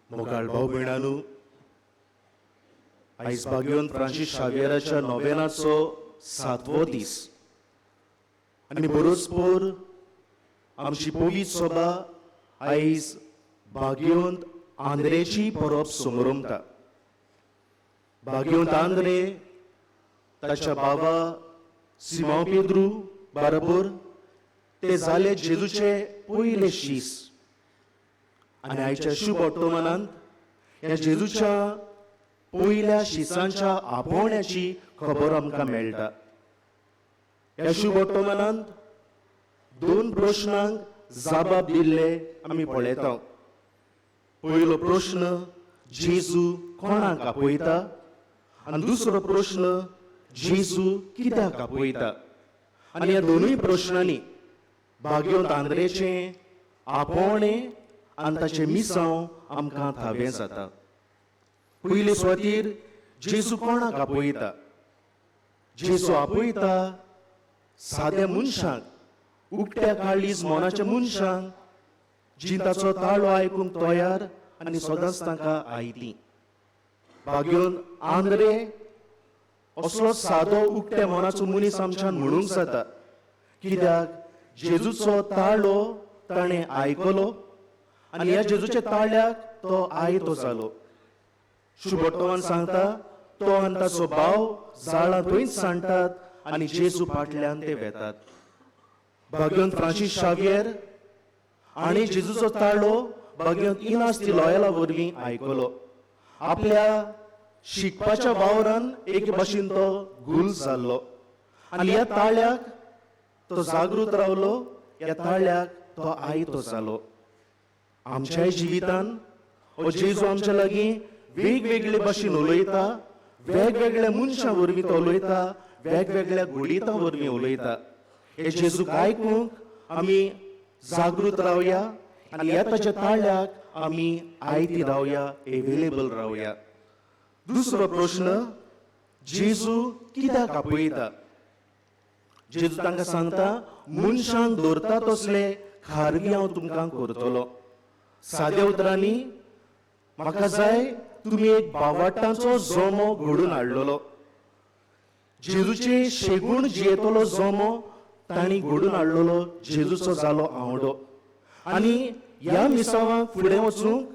मोगाळ भाव भयणांनो, आयज भाग्योन फ्रांसीस शाव्येराच्या नोवेनाचो 7वो दीस आनी बरोचपोर आमची पवित्र सभा आयज भाग्योंत आंद्रेची परब समरमता. भाग्योंत आंद्रे ताच्या बाबा सिमांव पेद्रू बरोबर ते जाले जेजूचे पयले शीस आनी आयच्या शुभ वर्तमानांत ह्या जेजूच्या पयल्या शिसांच्या आपोवण्याची खबर आमकां मेळटा. ह्या शुभ वर्तमानांत दोन प्रश्नांक जाबाब दिल्ले आमी पळयता. पयलो प्रश्न, जेजू कोणाक आपयता? आनी दुसरो प्रश्न, जेजू कित्याक आपयता? आनी ह्या दोनूय प्रश्नांनी भाग्योंत आंद्रेचें आपोवणें आनी ताचें मिसांव आमकां थावें जाता. पयले सुवातेर जेजू कोणाक आपयता? जेजू आपयता साद्या मनशांक, उकट्या काळीज मनाच्या मनशांक, जी ताचो ताळो आयकूंक तयार आनी सदांच तांकां आयती. भाग्योन आंद्रे असलो सादो उकट्या मनाचो मनीस आमच्यान म्हणूंक जाता, कित्याक जेजूचो ताळो ताणें आयकलो आनी ह्या जेजूच्या ताळ्याक तो आयतो जालो. शुभ वर्तमान सांगता तो आनी ताचो भाव जाळां थंयच सांडटात आनी जेजू फाटल्यान ते वेतात. भाग्योन फ्रांसीस शाव्येर आनी जेजूचो ताळो भाग्योन इनास दी लॉयला वरवीं आयकलो. आपल्या शिकपाच्या वावरान एके भाशेन तो गुल जाल्लो आनी ह्या ताळ्याक तो जागृत रावलो, ह्या ताळ्याक तो आयतो जालो. आमच्याय जिवितान हो जेजू आमच्या लागीं वेगवेगळे भाशेन उलयता, वेगवेगळ्या मनशां वरवीं तो उलयता, वेगवेगळ्या घोडितां वरवीं उलयता. हे जेजूक आयकूंक आमी जागृत रावया आनी ह्या ताच्या ताळ्याक आमी आयती रावया, एवेलेबल रावया. दुसरो प्रश्न, जेजू कित्याक आपयता? जेजू तांकां सांगता, मनशांक दवरता तसले खारवी हांव तुमकां करतलो. साद्या उतरांनी म्हाका जाय तुमी एक बावाटांचो जमो घडून हाडलेलो. जेजूचे शेगूण जियेतलो जमो तांणी घडून हाडलेलो, जेजूचो जालो आवडो. आनी ह्या मिसावांक फुडें वचूंक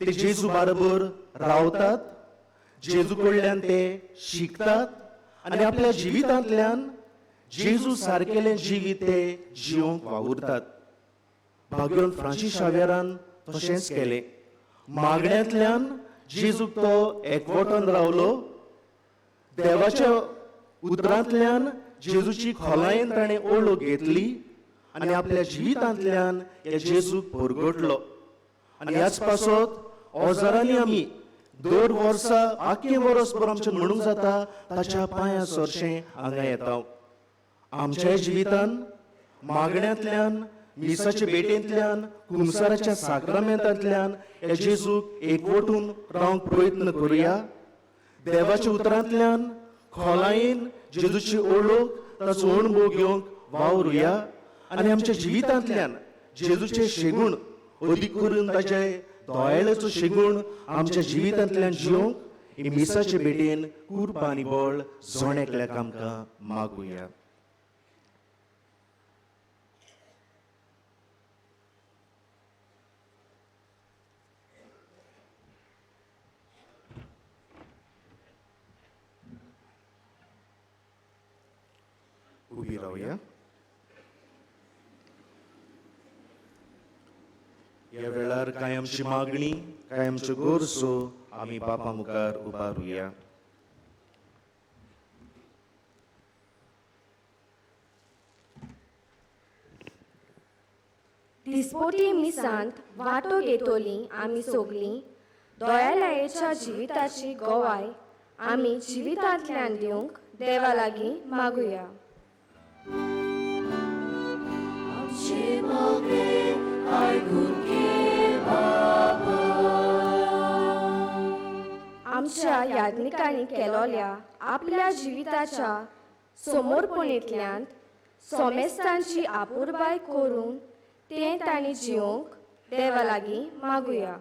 ते जेजू बरोबर रावतात, जेजू कडल्यान ते शिकतात आनी आपल्या जिवितांतल्यान जेजू सारकेलें जिवीत ते जिवंक वावुरतात. भाग्योन फ्रांसीस शाव्येरान तशेंच केलें. मागण्यांतल्यान जेजूक तो एकवटन रावलो, देवाच्या उतरांतल्यान जेजूची खोलायेन ताणें ओळख घेतली आनी आपल्या जिवितांतल्यान ह्या जेजूक परगटलो. आनी ह्याच पासत हजारांनी आमी दर वर्सा आख्खें वर्सभर आमचें म्हणूंक जाता ताच्या पांया सरशें हांगा येता. आमच्याय जिवितान मागण्यांतल्यान, मिसाच्या भेटेंतल्यान, कुमसाराच्या साक्रामेंतांतल्यान ह्या जेजूक एकवटून रावंक प्रयत्न करुया. देवाच्या उतरांतल्यान खोलायेन जेजूची ओळख, ताचो अणभव घेवंक वावरुया आनी आमच्या जिवितांतल्यान जेजूचे शेगूण, अदीक करून ताचे दयाळेचो शेगूण आमच्या जिवितांतल्यान जिवंक ही मिसाचे भेटेन कुर्बा आनी बळ जण एकल्याक आमकां मागुया. उबी रावया. ह्या वेळार कांय आमची मागणी, कांय आमच्यो गरजो आमी बापा मुखार उबारुया. दिसपोटी मिसांत वांटो घेतली आमी सोगलीं दयालयेच्या जिविताची गवाय आमी जिवितांतल्यान दिवंक देवा लागीं मागुया. आमच्या याज्ञिकांनी केलोल्या आपल्या जिविताच्या समर्पणेंतल्यान सोमेस्तांची आपुरबाय करून तें तांणी जिवंक देवा लागीं मागुया.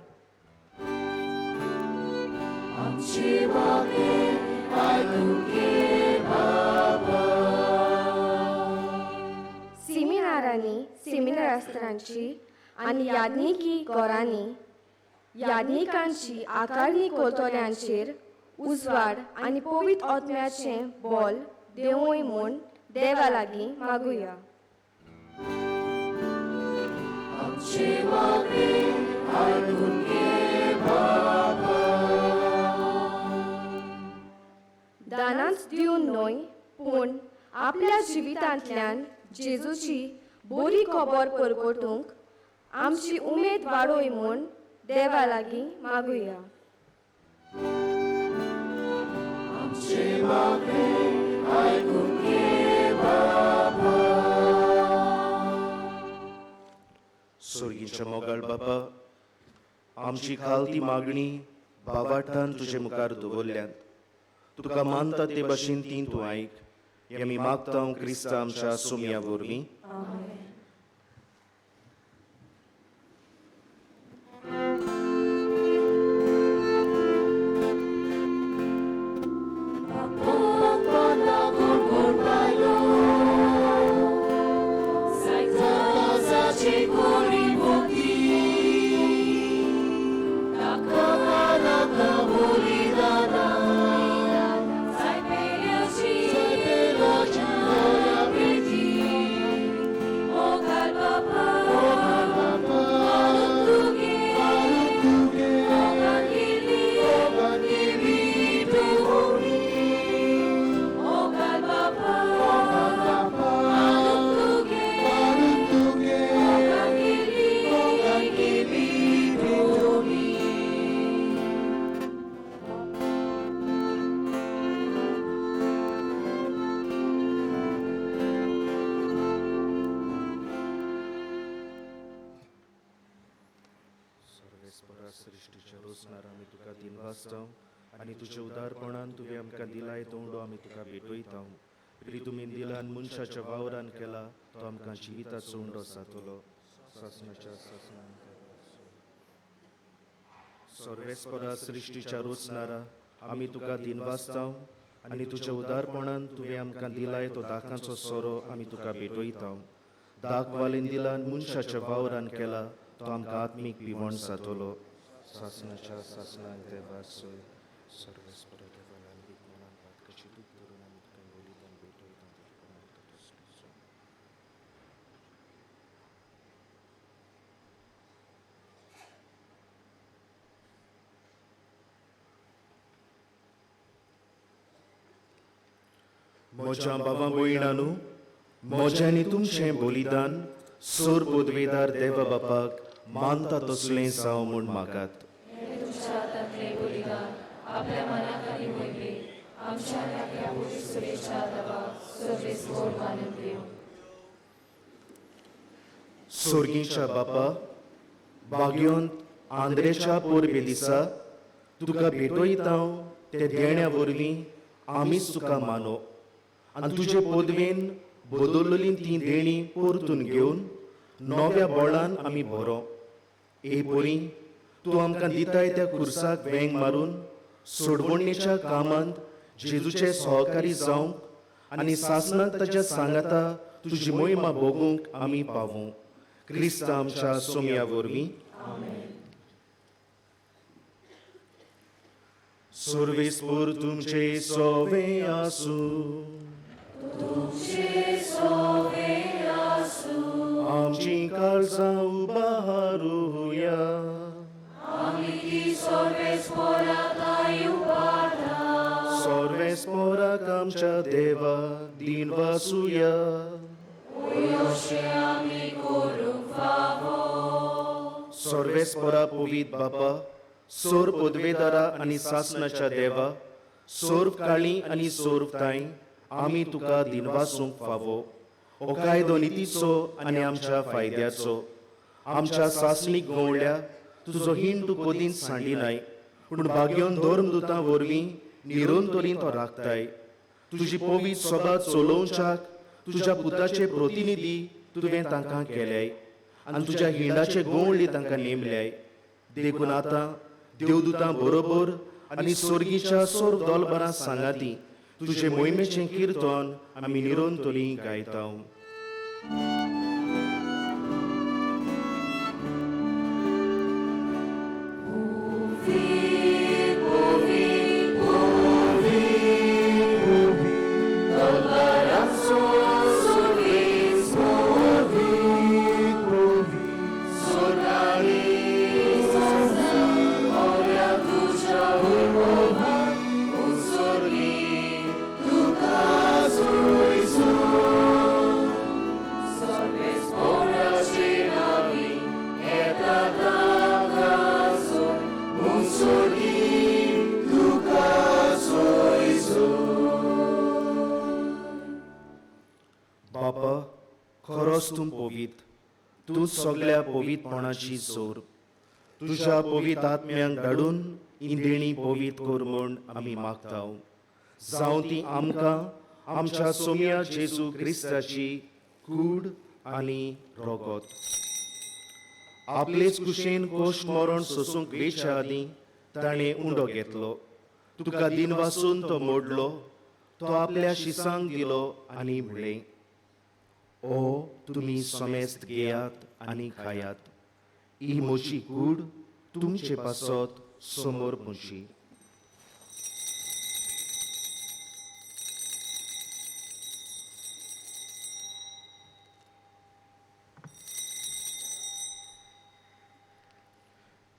सिमिनारांनी सिमिनारास्त्रांची आनी याज्ञिकी घरांनी याज्ञिकांची आकारणी करतल्यांचेर उजवाड आनी पवित्र आत्म्याचें बोल देवूय म्हूण देवा लागीं मागुया. दानांच दिवन न्हय पूण आपल्या जिवितांतल्यान जेजूची बरी खबर परगटूंक आमची उमेद वाडोय म्हूण देवा लागीं मागुया. सोर्गीच्या मोगाळ बाबा, आमची खालती मागणी बाबाटान तुजे मुखार दवरल्यात. तुका मानता ते भशेन ती तूं आयक. हें आमी मागता क्रिस्ता आमच्या सोमया वरवीं. आनी तुज्या उदारपणान तुवें आमकां दिलाय तोंडो आमी तुका भेटयता. प्रितुमीन दिलान मनशाच्या वावरान केला तो आमकां जिविताचो उंडो जातलो. सासणाच्या सासणान सर्वेस्परा सृश्टीच्या रोचनारा आमी तुका दिनवासता आनी तुज्या उदारपणान तुवें आमकां दिलाय तो दाकांचो सोरो आमी तुका भेटयता. दाक वालेन दिलान मनशाच्या वावरान केला तो आमकां आत्मीक पिवण जातलो. सासणाच्या सासणान देवा सोय सर्वेस्परा देवान विज्ञानान पातकाची दूख धरून आमी तुका बलिदान भेटयता. म्हज्या बाबा भयणानू, म्हजें आनी तुमचें बलिदान सोर पदवेदार देवा बापाक मानता तसलें जावं म्हूण मागात. आपल्या मनाक आनी मोहिमेक आमच्या आपल्या सुरेच्या दबाक सर्वेस्पोर मानून घेवं. सोर्गीच्या बापा, बागयोंत आंद्रेच्या परबे दिसा तुका भेटयता ते देण्या वरवीं आमीच तुका मानो आनी तुजे पदवेन बदललीं तीं देणीं परतून घेवन नव्या बळान आमी बरो. ए परी तूं आमकां दिताय त्या कुर्साक वेंग मारून सोडवणेच्या कामांत जेजूचे सहकारी जावंक आनी सासणाक ताच्या सांगाता तुजी मोहिमा भोगूंक आमी पावूं. क्रिस्ता आमच्या सोमया वरवीं. सर्वेस्पोर तुमचे सोवे आसूं. आमची काळजां उबारुया. दिनवासुया. सर्वेस्परा पवित बापा, सोर पदवेदारा आनी सासनाच्या देवा, सोर्व काळी आनी सोर्व ताई आमी तुका दिनवासूंक फावो. हो कायदो नितीचो आनी आमच्या फायद्याचो. आमच्या सासणीक गवळ्या तुजो हिंड तूं कदींच सांडिनाय, पूण भाग्योन धर्मदुतां वरवीं निरंतरीन तो राखताय. तुजी पवित्र सभा चलोवच्याक तुज्या पुताचे प्रतिनिधी तुवें तांकां केल्याय आनी तुज्या हिंडाचे गवळी तांकां नेमल्याय. देखून आतां देवदुतां बरोबर आनी स्वर्गीच्या सोर्व दोलबरां सांगाती तुजे मोहिमेचें किर्तन आमी निरंतरी गायता. बापा, खरोच तूं पवित्र, तूं सगळ्या पवित्रपणाची जोर. तुज्या पवित्र आत्म्यांक धाडून इंदेणी पवित्र कर म्हूण आमी मागता. जावं ती आमकां आमच्या सोम्या जेजू क्रिस्ताची कूड आनी रोगत. आपलेच कुशेन कोश मरण सोसूंक वेच्या आदीं ताणें उंडो घेतलो, तुका दिनवासून तो मोडलो, तो आपल्या शिसांक दिलो आनी म्हणलें, ओ तुमी समेस्त घेयात आनी खायात, ही म्हजी कूड तुमचे पासत समोर म्हजी.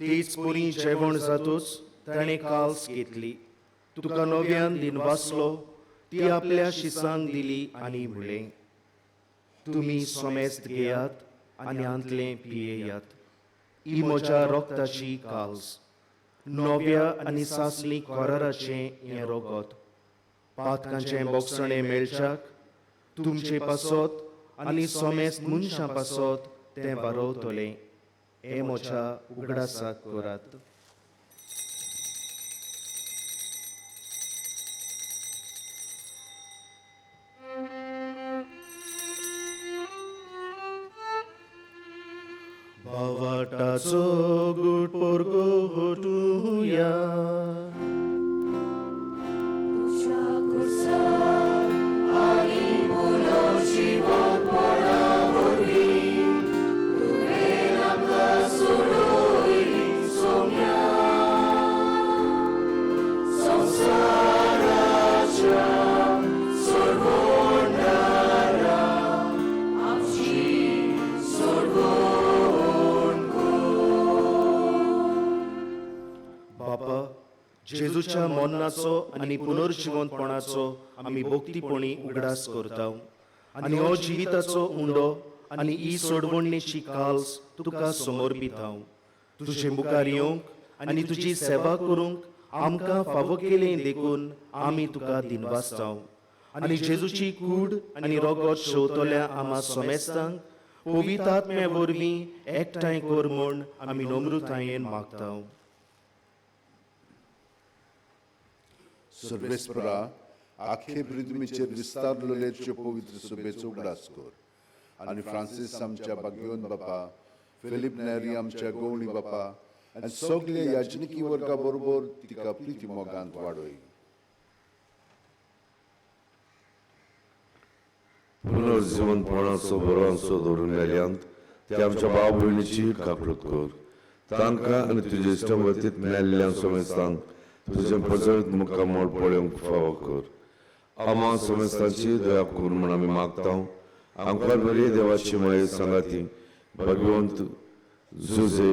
तेच परी जेवण जातूच ताणें काल्स घेतली, तुका नव्यान दिनवासलो, ती आपल्या शिसांक दिली आनी म्हणलें, तुमी समेस्त घेयात आनी आंतलें पियेयात, ही म्हज्या रोगताची काल्स, नव्या आनी सासणी कराराचें हें रोगत. पातकांचें बोगसणें मेळच्याक तुमचे पासत आनी समेस्त मनशां पासत तें वारवतलें. हें म्हज्या उगडासाक करात. भावाटाचो गुट परगटुया. जेजूच्या मरणाचो आनी पुनर्जिवंतपणाचो आमी भक्तीपणी उगडास करता आनी हो जिविताचो उंडो आनी ही सोडवणेची काल्स तुका समर्पिता. तुजे मुखार येवंक आनी तुजी सेवा करूंक आमकां फावो केलें देखून आमी तुका दिनवासता. आनी जेजूची कूड आनी रोगत शेवतल्या आमा समेस्तांक पवित्र आत्म्या वरवीं एकठांय कर म्हूण आमी नम्रतायेन मागता. सर्वेस्परा, आखे पृथ्वीचेर विस्तारलेले पवित्र सभेचो उगडास कर आनी फ्रांसीस आमच्या भाग्यवंत बापा, फिलीप नेरी आमच्या गोवणी बापा आनी सगळे याजनिकी वर्गा बरोबर तिका प्रिती मोगांत वाडय. पुनर्जिवंतपणाचो बरोवंचो धरून मेल्यांत ते आमच्या भाव भयणीची काकळूत कर. तांकां आनी तुजे इश्टावतीत मेल्ल्या समेस्तांक तुजें प्रजळीत मुखामळ पळोवंक फावो कर. आमा समेस्तांची दया कर म्हूण आमी मागता. आमकां बरी देवाची माये सांगाती भगवंत जुजे,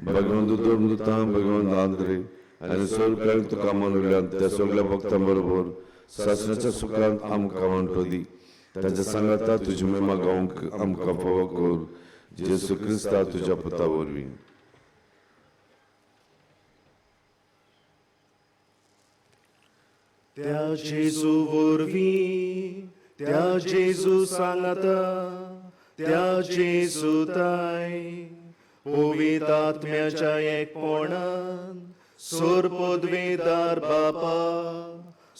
भगवंत धर्मदुतां, भगवंत आंद्रे आनी सगळ्यांक तुका मानवल्यान त्या सगळ्या भक्तां बरोबर सासणाच्या सुखांत आमकां वांटो दी. तांच्या सांगाता तुजी महिमा गावंक आमकां फावो कर, जेजू क्रिस्ता तुज्या पुता वरवीं. त्या जेजू वरवीं, त्या जेजू सांगाता, त्या जेजू ताय पवित्र आत्म्याच्या एकपणान सोर पदवेदार बापा,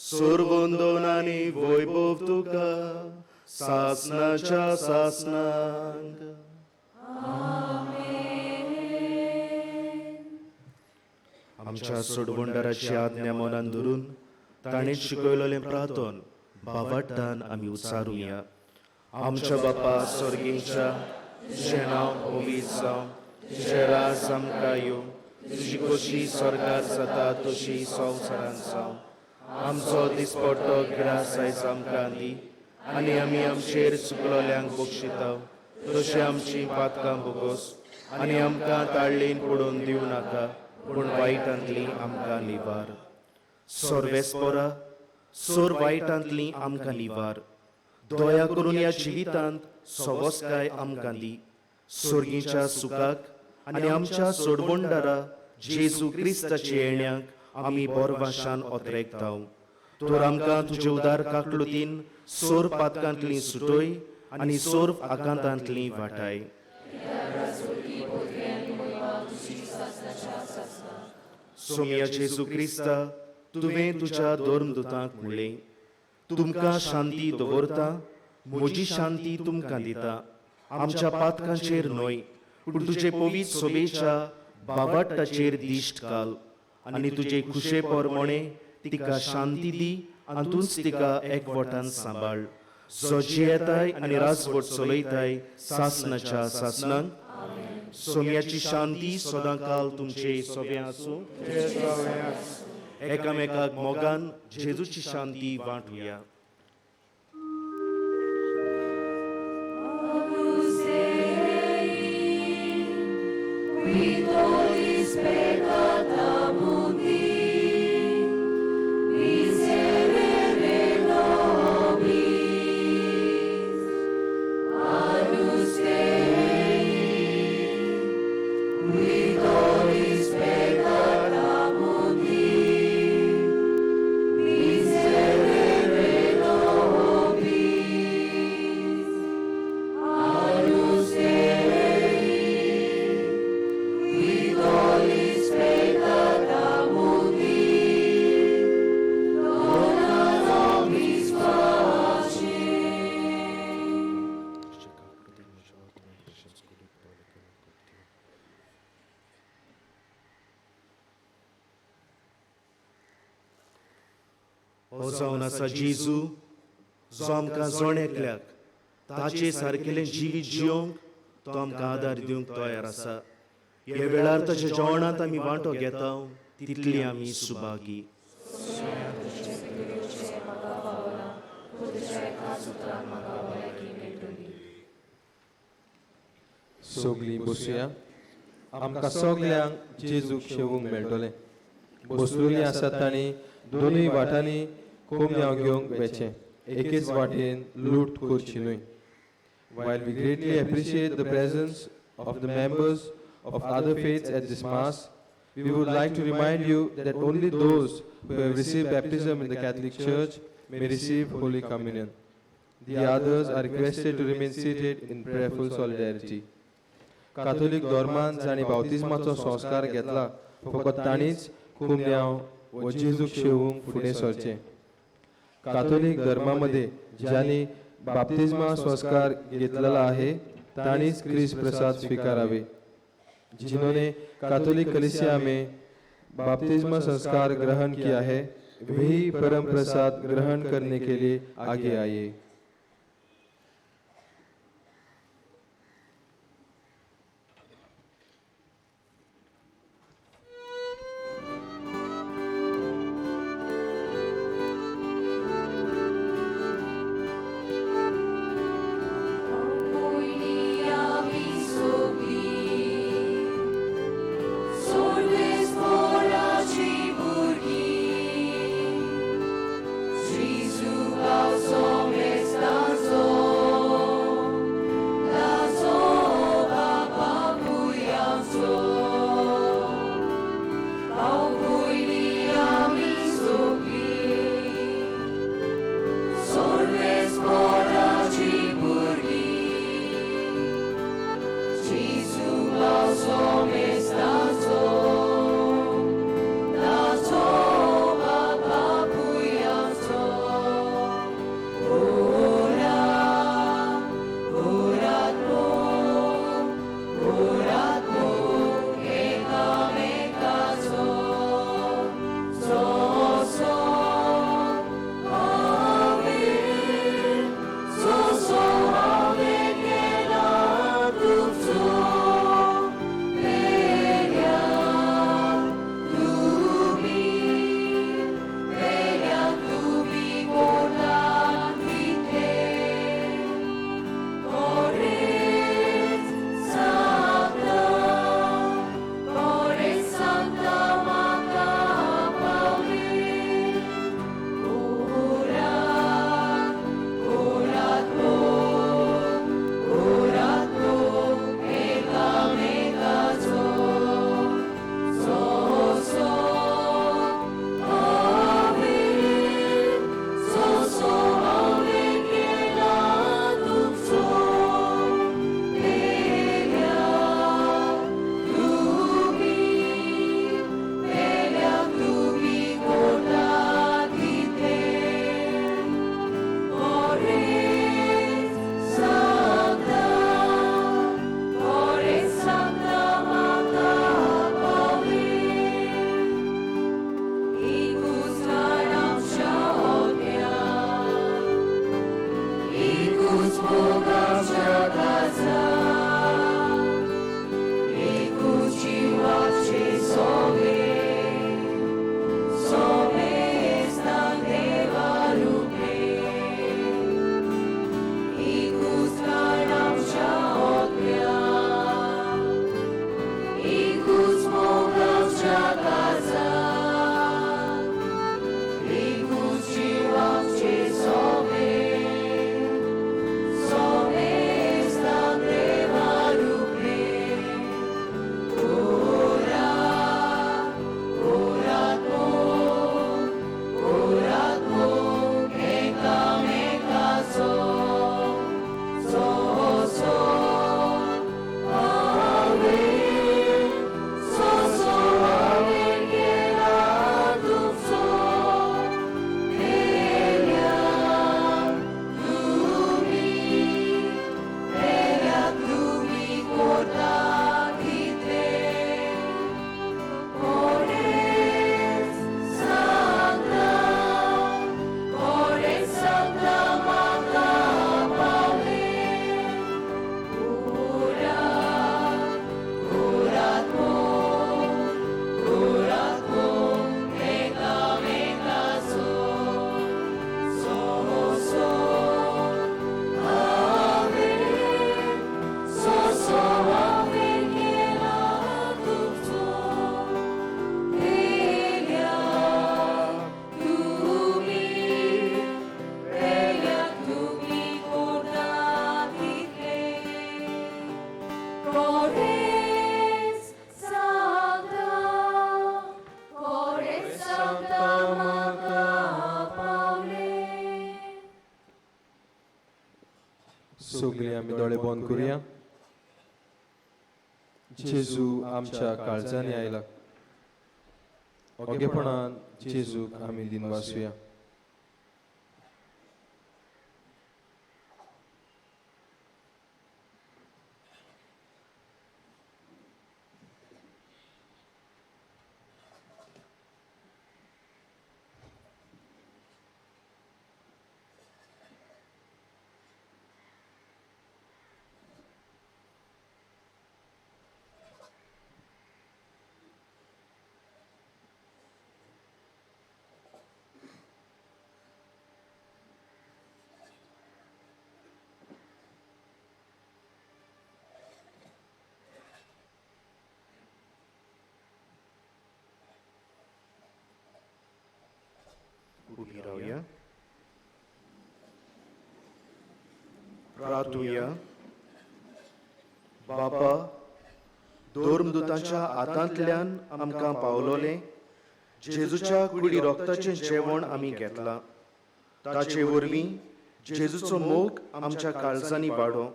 सोरवंदन आनी वैभव तुका सासनाच्या सासनांक. आमच्या सोडवणदाराची आज्ञा मनान धरून ताणें शिकयलेलें प्रार्थन भावार्थान आमी उचारुया. आमच्या बापा स्वर्गींच्या, तुजें नांव पवित्र जावं, तुजें राज आमकां येवं, तुजी खोशी स्वर्गार जाता तशी संवसारांत जावं. आमचो दिसपट्टो ग्रास आयज आमकां दी आनी आमी आमचेर चुकलोल्यांक बक्षिता तशें आमची पातकां भोगोस आनी आमकां ताळ्ळेन पडोवन दिवं नाका, पूण वायटांतली आमकां निवार. सोर्वेस्पोरा सोर वायटांतली आमकां निवार. दया करून ह्या जिवितांत सवस्काय आमकां दी, सोर्गीच्या सुखाक आनी आमच्या सोडवणदारा जेजू क्रिस्ताच्या येण्याक आमी बोरवाशान ओतरेकता. तर आमकां तुजे उदार काकलुतीन सोर पातकांतली सुटय आनी सोर आकांतांतली वाटाय. सोम्या जेजू क्रिस्ता, तुवें तुज्या धर्मदूतांक म्हणलें, तुमकां शांती दवरता, म्हजी शांती तुमकां दिता. आमच्या पातकांचेर न्हय, पूण तुजे पवित्र सोबेच्या बाबाटाचेर दिश्ट घाल आनी तुजे खुशे प्रमाणे तिका शांती दी आनी तूंच तिका एकवटान सांबाळ, जो जियेताय आनी राजवट चलयताय सासनाच्या सासनांक. सोम्याची शांती सदां काल तुमचे सोबे आसूं. एकामेकाक मोगान जेजूची शांती वांटुया. Qui tollis peccata mundi, miserere nobis. Agnus Dei, qui tollis peccata mundi, miserere nobis. Agnus Dei, qui tollis peccata mundi, dona nobis pace. हो जावन आसा जेजू, जो आमकां जण एकल्याक ताचे सारकेलें जिवीत जियोंक तो आमकां आदार दिवंक तयार आसा. ह्या वेळार ताच्या जेवणांत आमी वांटो घेता तितली आमी सुभागी. सगलीं बसुया. आमकां सगल्यांक जेजूक शेवूंक मेळटलें. बसलेलीं आसात तांणी दोनूय वाटांनी कोमयांव घेवंक वेचें, एकेच वाटेन लूट करची न्हय. While we greatly appreciate the presence of the members of other faiths at this Mass, we would like to remind you that only those who have received baptism in the Catholic Church may receive Holy Communion. The others are requested to remain seated in prayerful solidarity. Catholic धर्मान जांणी बाप्तिज्माचो संस्कार घेतला फकत तांणीच कुमन्यांव व जेजूक शेवूंक फुडें सरचें. काथोलीक धर्मामध्ये ज्यांनी बाप्तिज्मा संस्कार घेतलेला आहे तांणीच क्रिस्त प्रसाद स्वीकारावे. जिन्होंने कैथोलिक कलीसिया में बाप्तिज्मा संस्कार ग्रहण किया है वही परम प्रसाद ग्रहण करने के लिए आगे आइए. Gesù, कोरेच सांगता, कोरेच सांगता म्हाका पावले. सगळीं आमी दोळे बंद करुया. जेजू आमच्या काळजांनी आयला. ओगेपणान जेजूक आमी दिनवासुया. उबी रावया. प्रार्थुया. बापा, धर्मदूतांच्या हातांतल्यान आमकां पावलोलें जेजूच्या कुडी रोगताचें जेवण आमी घेतलां. ताचे वरवीं जेजूचो मोग आमच्या काळजांनी वाडो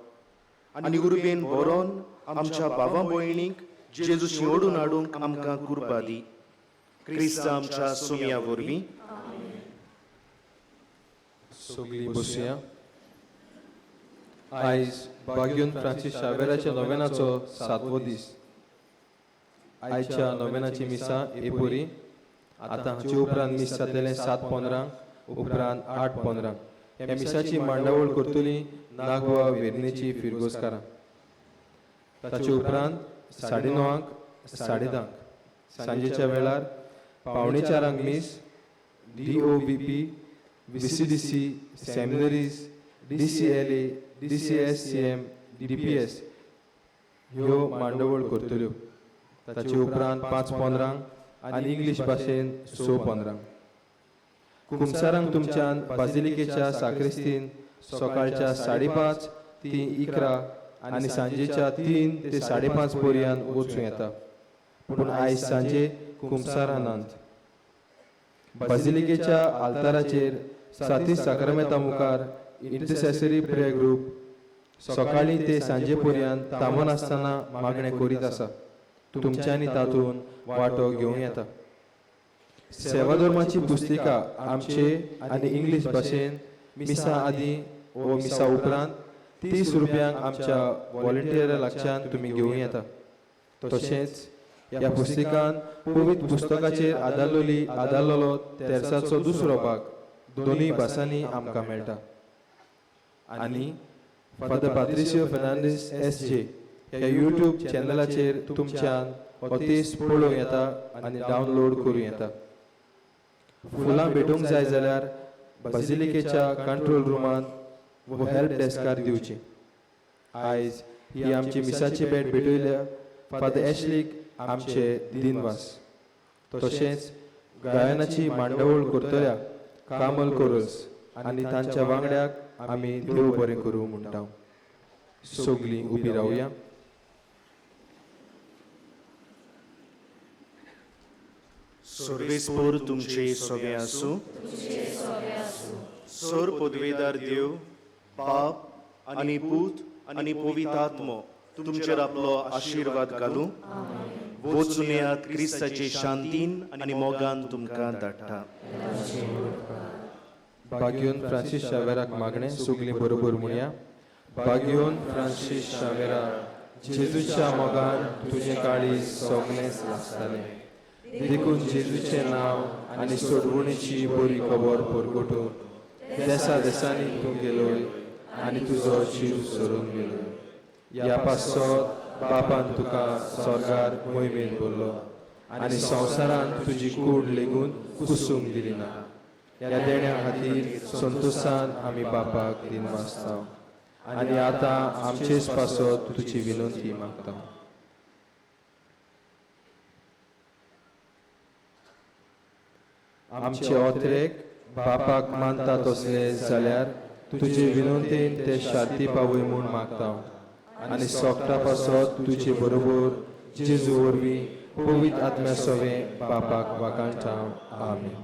आनी उर्बेन बरोवन आमच्या भावा भयणीक जेजू शिवडून हाडूंक आमकां कुर्बा दी. क्रिस्त आमच्या सोम्या वरवीं. सगळीं बसुया. आयज बाग्यून फ्रांसीस शावेराच्या नोवेनाचो सातवो दीस. आयच्या नोवेनाची मिसां एपुरी. आतां हाचे उपरांत मीस जातलें 7:15, उपरांत 8:15. ह्या मिसाची मांडावळ करतली नागवा वेर्णेची फिरगोजकारां. ताचे उपरांत 9:30, 10:30 सांजेच्या वेळार 3:45 मीस DOVP, VCDC, seminaries, DCLA, DCSCM, DPS ह्यो मांडावळ करतल्यो. ताचे उपरांत 5:15 आनी इंग्लीश भाशेन 6:15. कुमसारांक तुमच्यान बाजिलिकेच्या साक्रिस्तीन सकाळच्या 5:30 ते 11 आनी सांजेच्या 3 ते 5:30 पर्यंत वचूं येता. पूण आयज सांजे कुमसारां. बाजिलिकेच्या आल्ताराचेर साती साक्रामेंता मुखार इंटरसेसरी प्रेयर ग्रूप सकाळीं ते सांजे पर्यंत थांबनासतना मागणें करीत आसा. तुमच्यांनी तातूंत वांटो घेवं येता. सेवाधर्माची पुस्तिका आमचे आनी इंग्लीश भाशेन मिसा आदीं वो मिसा उपरांत 30 रुपयांक आमच्या व्हॉलंटियरा लागच्यान तुमी घेवं येता. तशेंच ह्या पुस्तिकान पवित्र पुस्तकाचेर आदारलेलो तेर्साचो दुसरो भाग दोनूय भासांनी आमकां मेळटा. आनी फादर पात्रिसियो फेर्नांडीस SJ ह्या यूट्यूब चॅनलाचेर तुमच्यान हो तेस पळोवं येता आनी डावनलोड करूं येता. फुलां भेटूंक जाय जाल्यार बाजिलिकेच्या कंट्रोल रुमांत वो हेल्प डेस्कार दिवची. आयज ही आमची मिसाची भेट भेटयल्या फादर एशलीक आमचे दिनवास. तशेंच गायनाची मांडावळ करतल्या कामल कोरस आनी तांच्या वांगड्याक आमी देव बरें करूं म्हणटा. सगळीं उबी रावया. सर्वेस्पोर तुमचे सगळे आसूं. सर पदवेदार देव बाप आनी पूत आनी पवित्र आत्मो तुमचेर आपलो आशिर्वाद घालूं. वचून येयात क्रिस्ताचे शांतीन आनी मोगान तुमकां धाडटा. बाग्योन फ्रांसीस शावेराक मागणें सगळीं बरोबर म्हणया. बाग्योन फ्रांसीस शावेरा, जेजूच्या मोगान तुजें काळीज सगळेंच लासतालें, देखून जेजूचें नांव आनी सोडवणीची बरी खबर परगटून देसा देसांनी तूं गेलोय आनी तुजो जीव सरून गेलो. ह्या पासत बापान तुका स्वर्गार मोहिमेन भरलो आनी संवसारान तुजी कूड लेगून कुसूंक दिली ना. ह्या देण्या खातीर संतोशान आमी बापाक दिनवासता आनी आतां आमचेच पासत तुजी विनंती मागता. आमचे ओत्रेक बापाक मानता तसले जाल्यार तुजे विनंतीन ते शांती पावय म्हूण मागता आनी सोगटा पासत तुजे बरोबर जेजू वरवीं पवित्र आत्म्या सवें बापाक वाकाणटा. आमेन.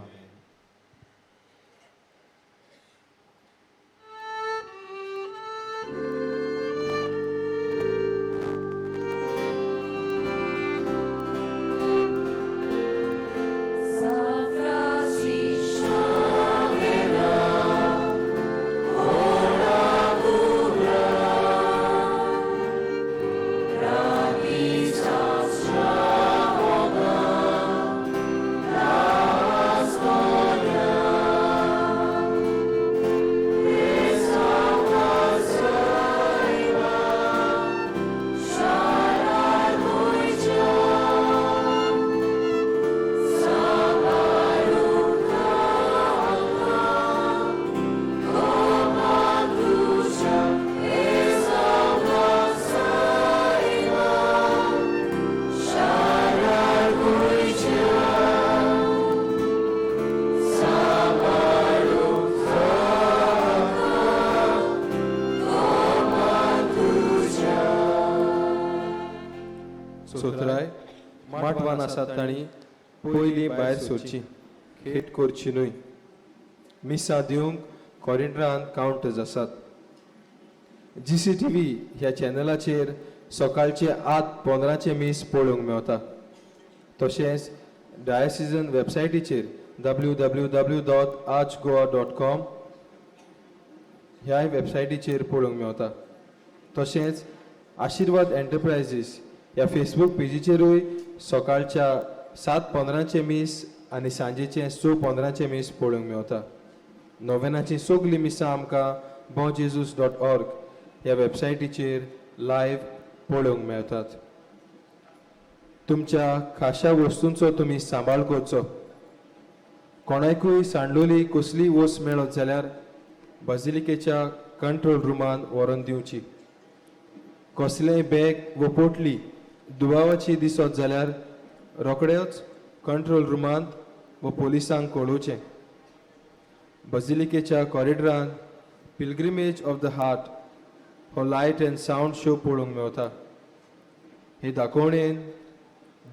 सोतराय माटवान आसात तांणी पयलीं भायर सरची, खेट करची न्हय. मिसां दिवंक कॉरिडॉरांत कावंटर्स आसात. GCTV ह्या चॅनलाचेर सकाळचे 8:15 मीस पळोवंक मेवता. तशेंच डायसिजन वेबसायटीचेर www.archgoa.com ह्याय वेबसायटीचेर पळोवंक मेवता. तशेंच आशिर्वाद एंटरप्रायजीस ह्या फेसबूक पेजीचेरूय सकाळच्या 7:15 मीस आनी सांजेचें 6:15 मीस पळोवंक मेवता. नोवेनाचीं सगळीं मिसां आमकां bonjesus.org ह्या वेबसायटीचेर लायव्ह पळोवंक मेळटात. तुमच्या खाशा वस्तूंचो तुमी सांबाळ करचो. कोणाकूय सांडलोली कसलीय वस्त मेळत जाल्यार बाजिलिकेच्या कंट्रोल रुमान व्हरोन दिवची. कसलेंय बॅग वा पोटली दुबावाची दिसत जाल्यार रोखडेच कंट्रोल रुमांत वा पोलिसांक कळोवचें. बाजिलिकेच्या कॉरिडॉरांत पिलग्रिमेज ऑफ the heart हो लायट अँड सावंड शो पळोवंक मेवता. हे दाखोवणेन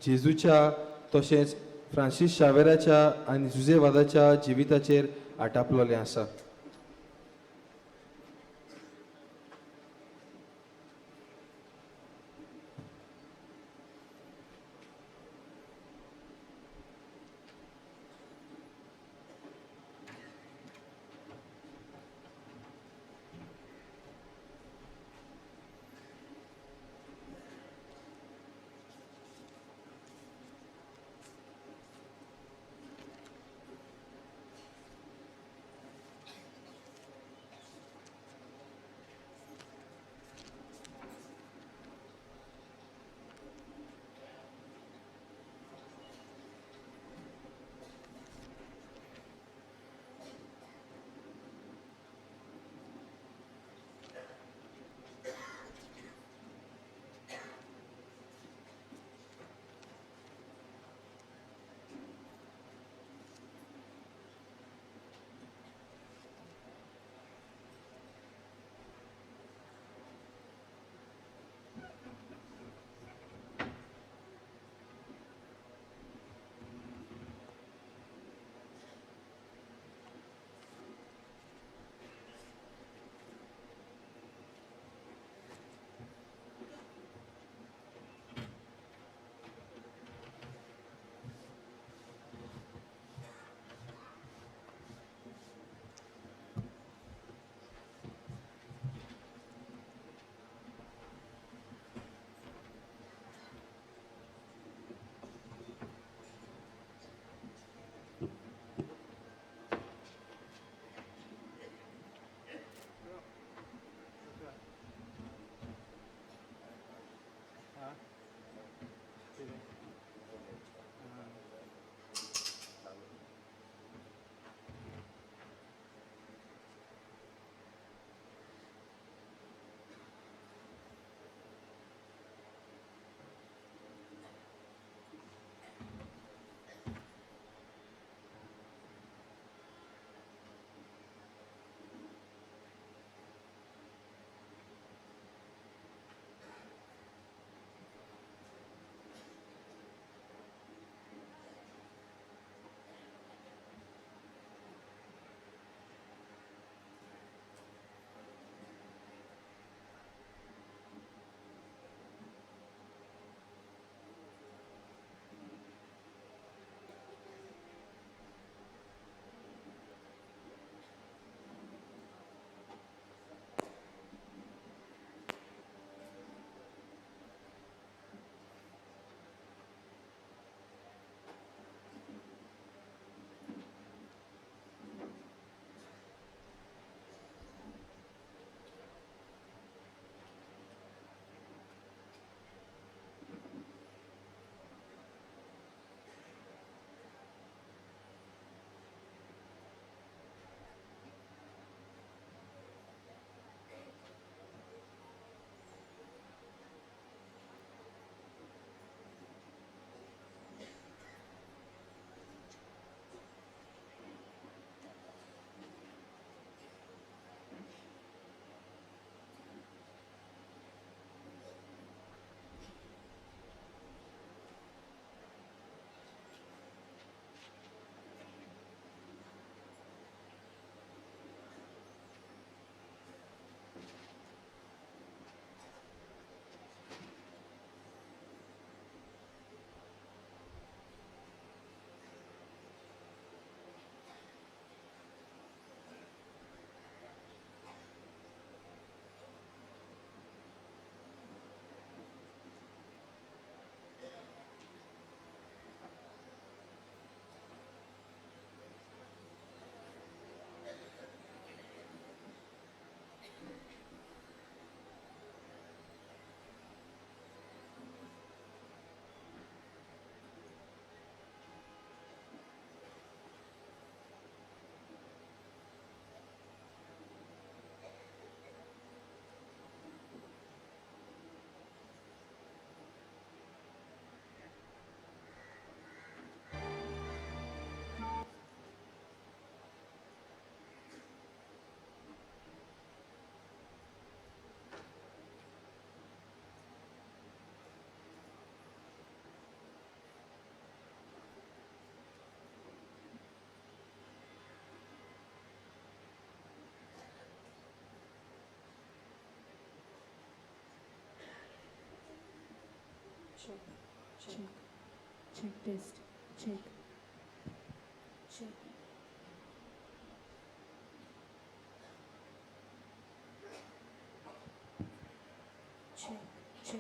जेजूच्या तशेंच फ्रांसीस शावेराच्या आनी जुझेवादाच्या जिविताचेर आटापलेलें आसा. Check. Check test. Check. Check. Check. Check.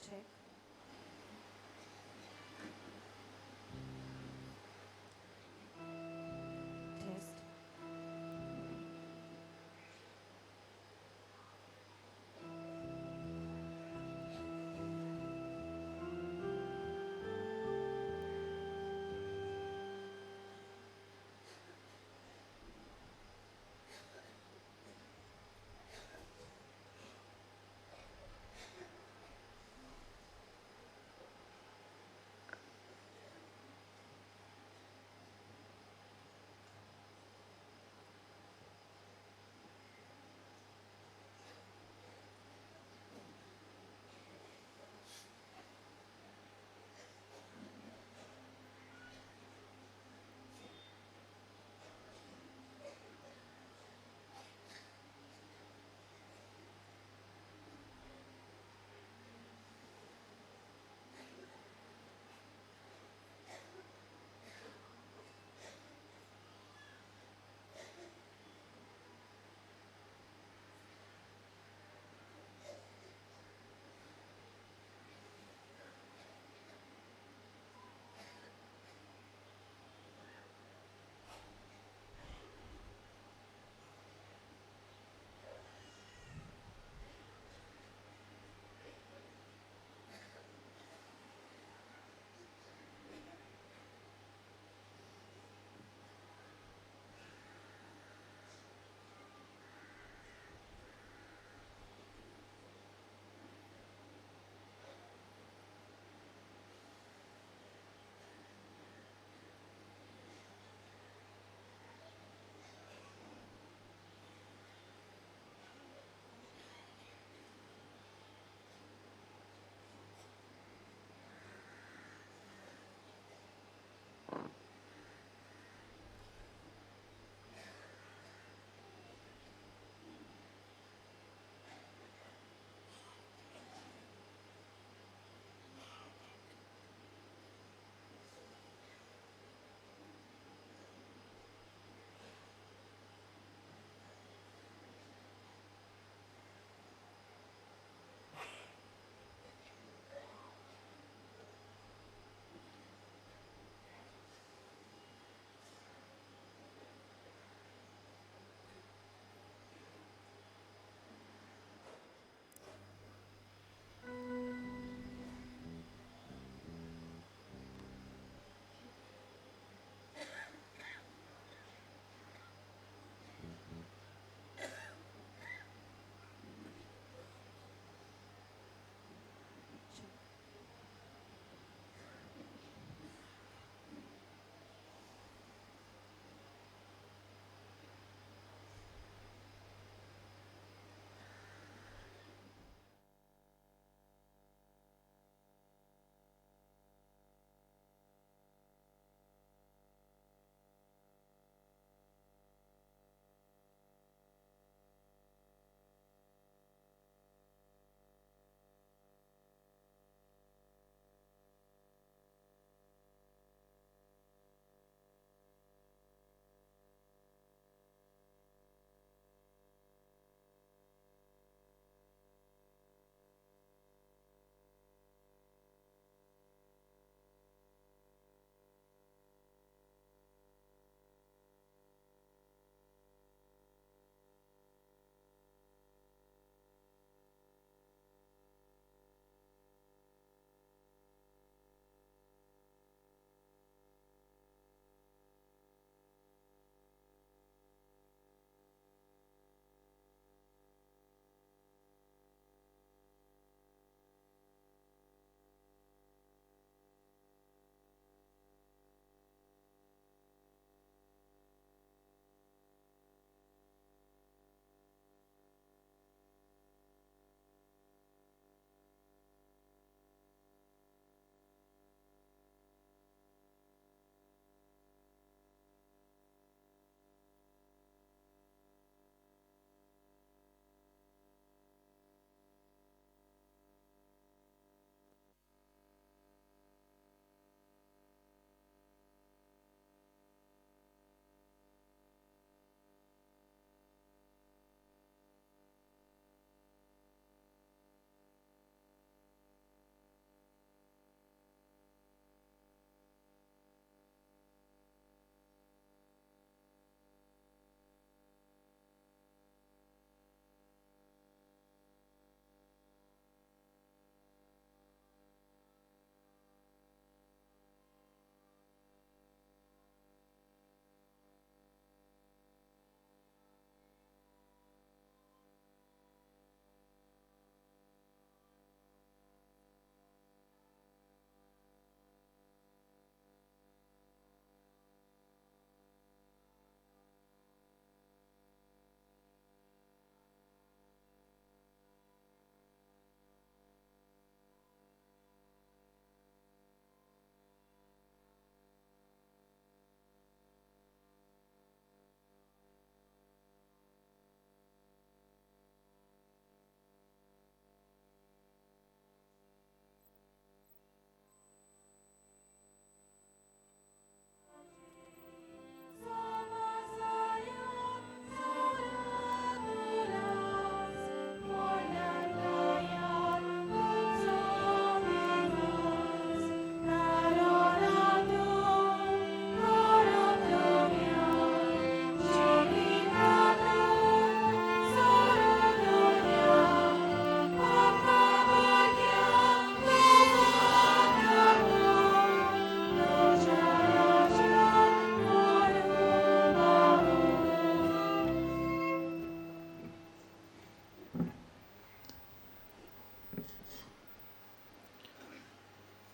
Check. Test.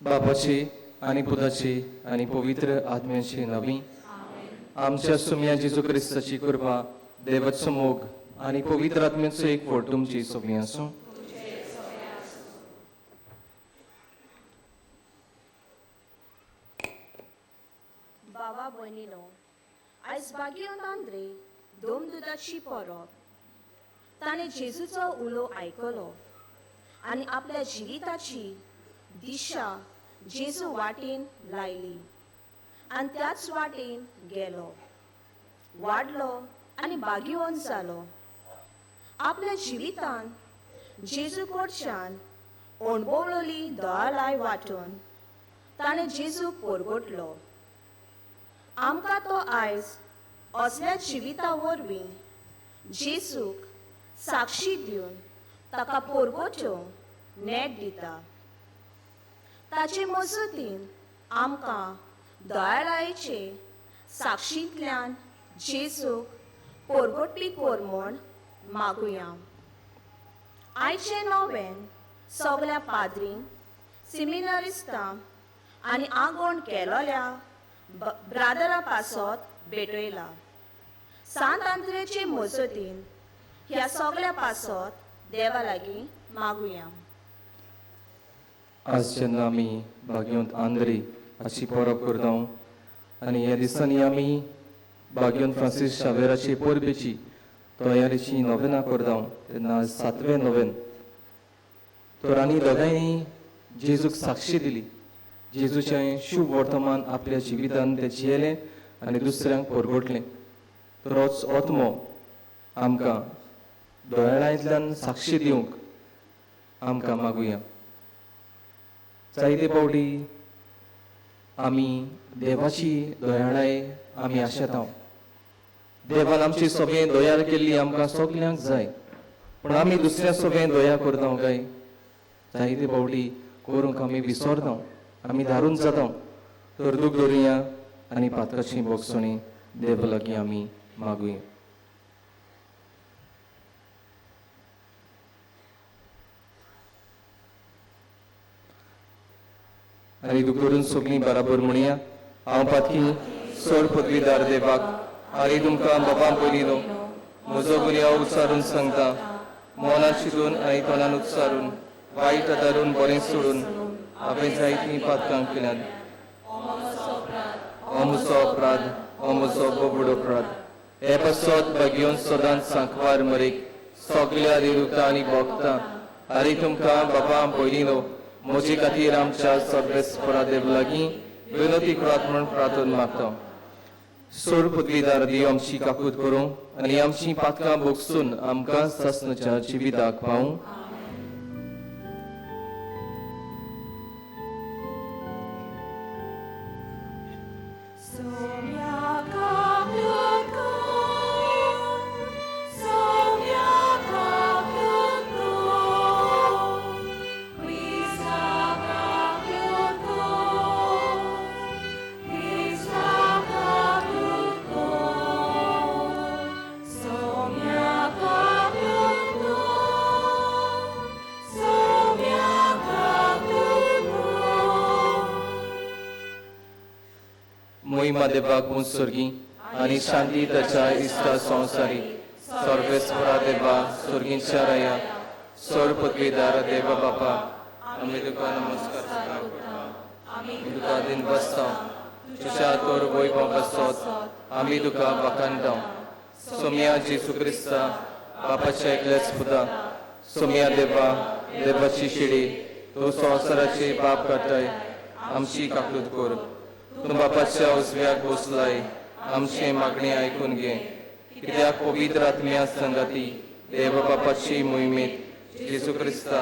बापाची आनी पुताची आनी पवित्र आत्म्याची नवी आमच्या सुम्या जेजू क्रिस्ताची कृपा, देवाचो मोग आनी पवित्र आत्म्याचो एकवट तुमची सोबी आसूं. बाबा भयणीनो, आयज बागियोन आंद्रे दोमदुताची परब. ताणें जेजूचो उलो आयकलो आनी आपल्या जिविताची दिशा जेजू वाटेन लायली आनी त्याच वाटेन गेलो, वाडलो आनी बागिवन जालो. आपल्या जिवितान जेजू कडच्यान अणभवलेली दयालाय वांटून ताणें जेजूक परगटलो. आमकां तो आयज असल्या जिविता वरवीं जेजूक साक्षी दिवन ताका परगटूंक नेट दिता. ताचे मजतीन आमकां दयाळायेचे साक्षींतल्यान जेजूक परगटपी कर म्हूण मागुया. आयचें नोवेन सगल्या पाद्रींक, सिमिनरिस्तांक आनी आंगवण केलोल्या ब्रादरा पासत भेटयला. सांत आंद्रेचे मजतीन ह्या सगल्या पासत देवा लागीं मागुया. आज जेन्ना आमी बागयोंत आंद्रे हाची परब करता आनी ह्या दिसांनी आमी बागयोन फ्रांसीस शावेराचे परबेची तयारेची नोवेनां करता तेन्ना आज सातवें नोवेन. तर आनी दोगांयनी जेजूक साक्षी दिली. जेजूचें शुभ वर्तमान आपल्या जिवितान तें जियेलें आनी दुसऱ्यांक परगटलें. तर होच आत्मो आमकां दोळ्यांतल्यान साक्षी दिवंक आमकां मागुया. जायते फावटी आमी देवाची दयाळाय आमी आशेता. देवान आमची सगळें दया केल्ली आमकां सगल्यांक जाय, पूण आमी दुसऱ्या सगळें दया करता काय? जायते फावटी करूंक आमी विसरता, आमी धारून जाता. तर दूख दवरुया आनी पातकाची भोगसणी देवा लागीं आमी मागुया. आनी दूख दवरून सगळीं बराबर म्हणया, हांव पातकी सोड पदवीदार देवाक आनी तुमकां बाबा पयलीं म्हजो गुन्यांव उच्चारून सांगता. मनान चिंतून आनी तोंडान उच्चारून, वायट आदारून बरें सोडून हांवें जायतीं पातकां केल्यांत. हो म्हजो अपराध, हो म्हजो बोबड अपराध. हे पासत बागयोन सदांच सांकवार मरेक सगल्या देवता आनी भोगता आनी तुमकां बाबा पयलीं म्हजे खातीर आमच्या सर्वेस्परा देव लागीं विनती करात म्हूण प्रार्थना मागता. सोड पदवीदार देव आमची काकूत करूं आनी आमची पातकां भोगसून आमकां सासणाच्या जिविताक पावूं. देवाक मुसुर्गी आनी शांती ताच्या इश्टा संवसारी सर्वेस्परा देवा सुर्गींच्या राया सोड पदवीदार देवा बापा आमी तुका नमस्कार करता. आमी तुका दिन बसता तुज्या तोर वैभव बसत आमी तुका वाखाणता. सोम्या जेजू क्रिस्ता बापाच्या एकल्याच पुता सोम्या देवा देवाची शिडी तूं संवसाराचे बाप काडटाय आमची काकूत कर. तूं बापाच्या उजव्याक बसलाय आमचें मागणें आयकून घे. कित्याक पवित्र आत्म्या संगाती देवा बापाची मोहिमेंत जेजू क्रिस्ता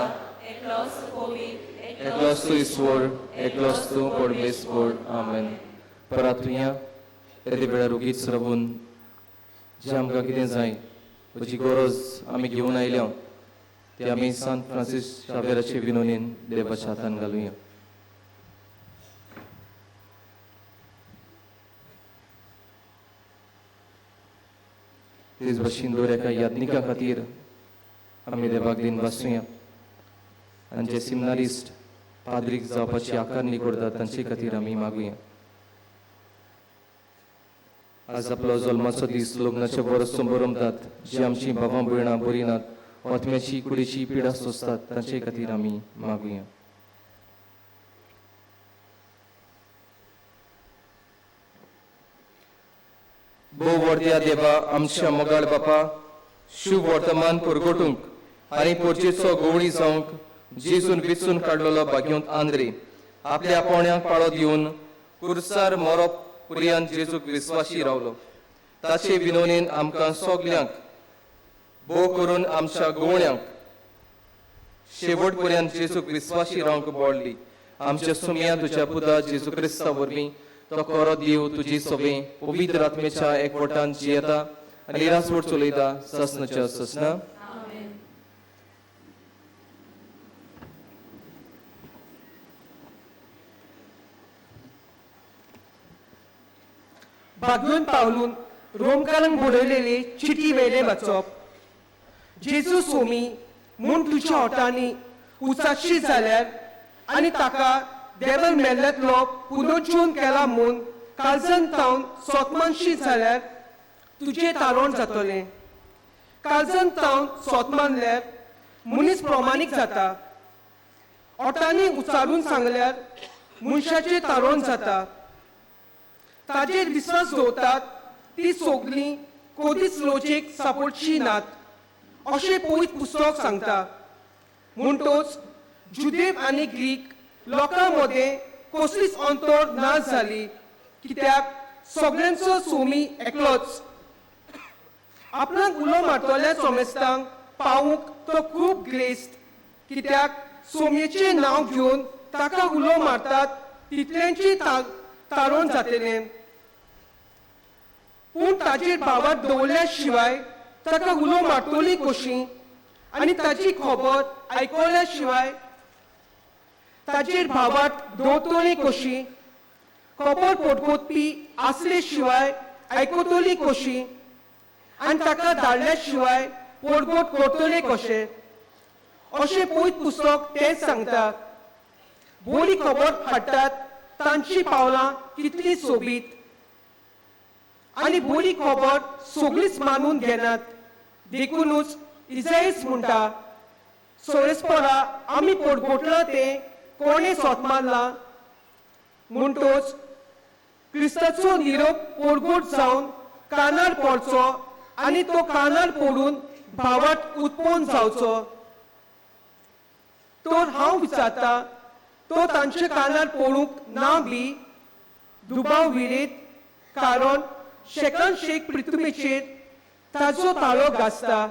एकलोच तूं ईश्वर, एकलोच तूं परमेश्वर. आमेन. परातुया तेदे वेळार उगीच रावून जें आमकां कितें जाय जी गरज आमी घेवन आयल्या ती आमी सांत फ्रांसीस शावेराचे विनोनीन देवाच्या हातान घालुया. तेच भशेन दर एका याज्ञिका खातीर आमी देवाक दिन वाचुया. आनी जे सिमनारिस्ट पाद्रीक जावपाची आकारणी करतात तांचे खातीर आमी मागुया. आज आपलो जल्माचो दीस लग्नाचे वर्स संबरमतात, जी आमची बाबा भयणां बरी नात, आत्म्याची कुडीची पिडा सोंसतात तांचे खातीर आमी मागुया. भोव वर्द्या देवा आमच्या मोगाळ बापा, शुभ वर्तमान परगटूंक आनी पोरचेचो गोवणी जावंक जेजून विचून काडलेलो भाग्यवंत आंद्रे आपल्या पोण्यांक पाळो दिवन कुर्सार मरोप पुर्यान जेजूक विस्वाशी रावलो. ताचे विनोनेन आमकां सगल्यांक भोव करून आमच्या गोवण्यांक शेवट पर्यंत जेजूक विस्वाशी रावंक बोडली. आमच्या सुमया तुज्या पुता जेजू क्रिस्ता वरवीं तो कोरो देव तुजी सोबे पवित्र आत्मेच्या एकवटान जियेता आनी रासवट चलयता ससनाच्या ससना. भाग्योन पावलून रोमकारांक बरयलेली चिटी वेले वाचप. जेजू सोमी म्हूण तुज्या ओटांनी उचाशी जाल्यार आनी ताका देवान मेल्ल्यांतलो पुनर्जीवन केला म्हूण काळजान तावन सोतमानशी जाल्यार तुजें तारण जातलें. काळजान तावन सोत मानल्यार मनीस प्रमाणीक जाता. ओटांनी उचारून सांगल्यार मनशाचें तारण जाता. ताजेर विस्वास दवरतात ती सोगलीं कोदीच लोचेक सापडची नात अशें पवित्र पुस्तक सांगता. म्हणटोच जुदेव आनी ग्रीक लोकां मदें कसलीच अंतर ना जाली, कित्याक सगळ्यांचो सोमी एकलोच. आपणाक उलो मारतल्या सोमेस्तांक पावूंक तो खूब ग्रेस्त, कित्याक सोमयेचें नांव घेवन ताका उलो मारतात तितल्यांची तारण जातलें. पूण ताजेर भावात दवरल्या शिवाय ताका उलो मारतली कशी आनी ताची खबर आयकल्या शिवाय ताजेर भावात दवरतली कशी, खबर पोटपोतपी आसले शिवाय आयकतली कशी आनी ताका धाडल्या शिवाय पोटगोट करतले कशें अशें पवित्र पुस्तक तेंच सांगता. बरी खबर हाडटात तांची पावलां कितली सोबीत आनी बरी खबर सगळीच मानून घेनात. देखुनूच इजायस म्हणटा, सोरेस्परा आमी पोटगोटलां तें कोणें सोत मानलां. म्हणटोच क्रिस्ताचो निरोप पोटगोट जावन कानार पडचो आनी तो कानार पडून भावात उत्पन्न जावचो. तर हांव विचारता, तो तांच्या कानार पडूंक ना बी दुबाव विरेत, कारण शेकान शेक पृथ्वीचेर ताजो ताळो गाजता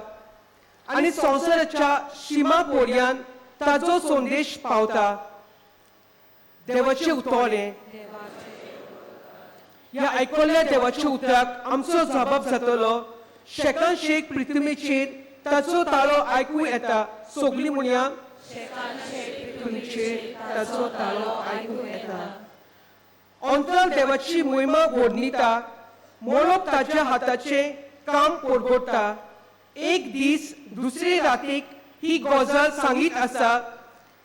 आनी संवसाराच्या शिमा पोरयान ताजो संदेश पावता. देवाचें उतरलें. ह्या आयकल्ल्या देवाच्या उतराक आमचो जबाब जातलो. शेकान शेक पृथ्वीचेर ताजो ताळो आयकूं येता. सगळीं म्हणया, पृथ्वीचेर ताजो ताळो आयकूं येता. अंतराळ देवाची मोहिमा वर्णिता, मळब ताज्या हाताचें काम परगटता. एक दीस दुसरे रातीक ही गजाल सांगीत आसा,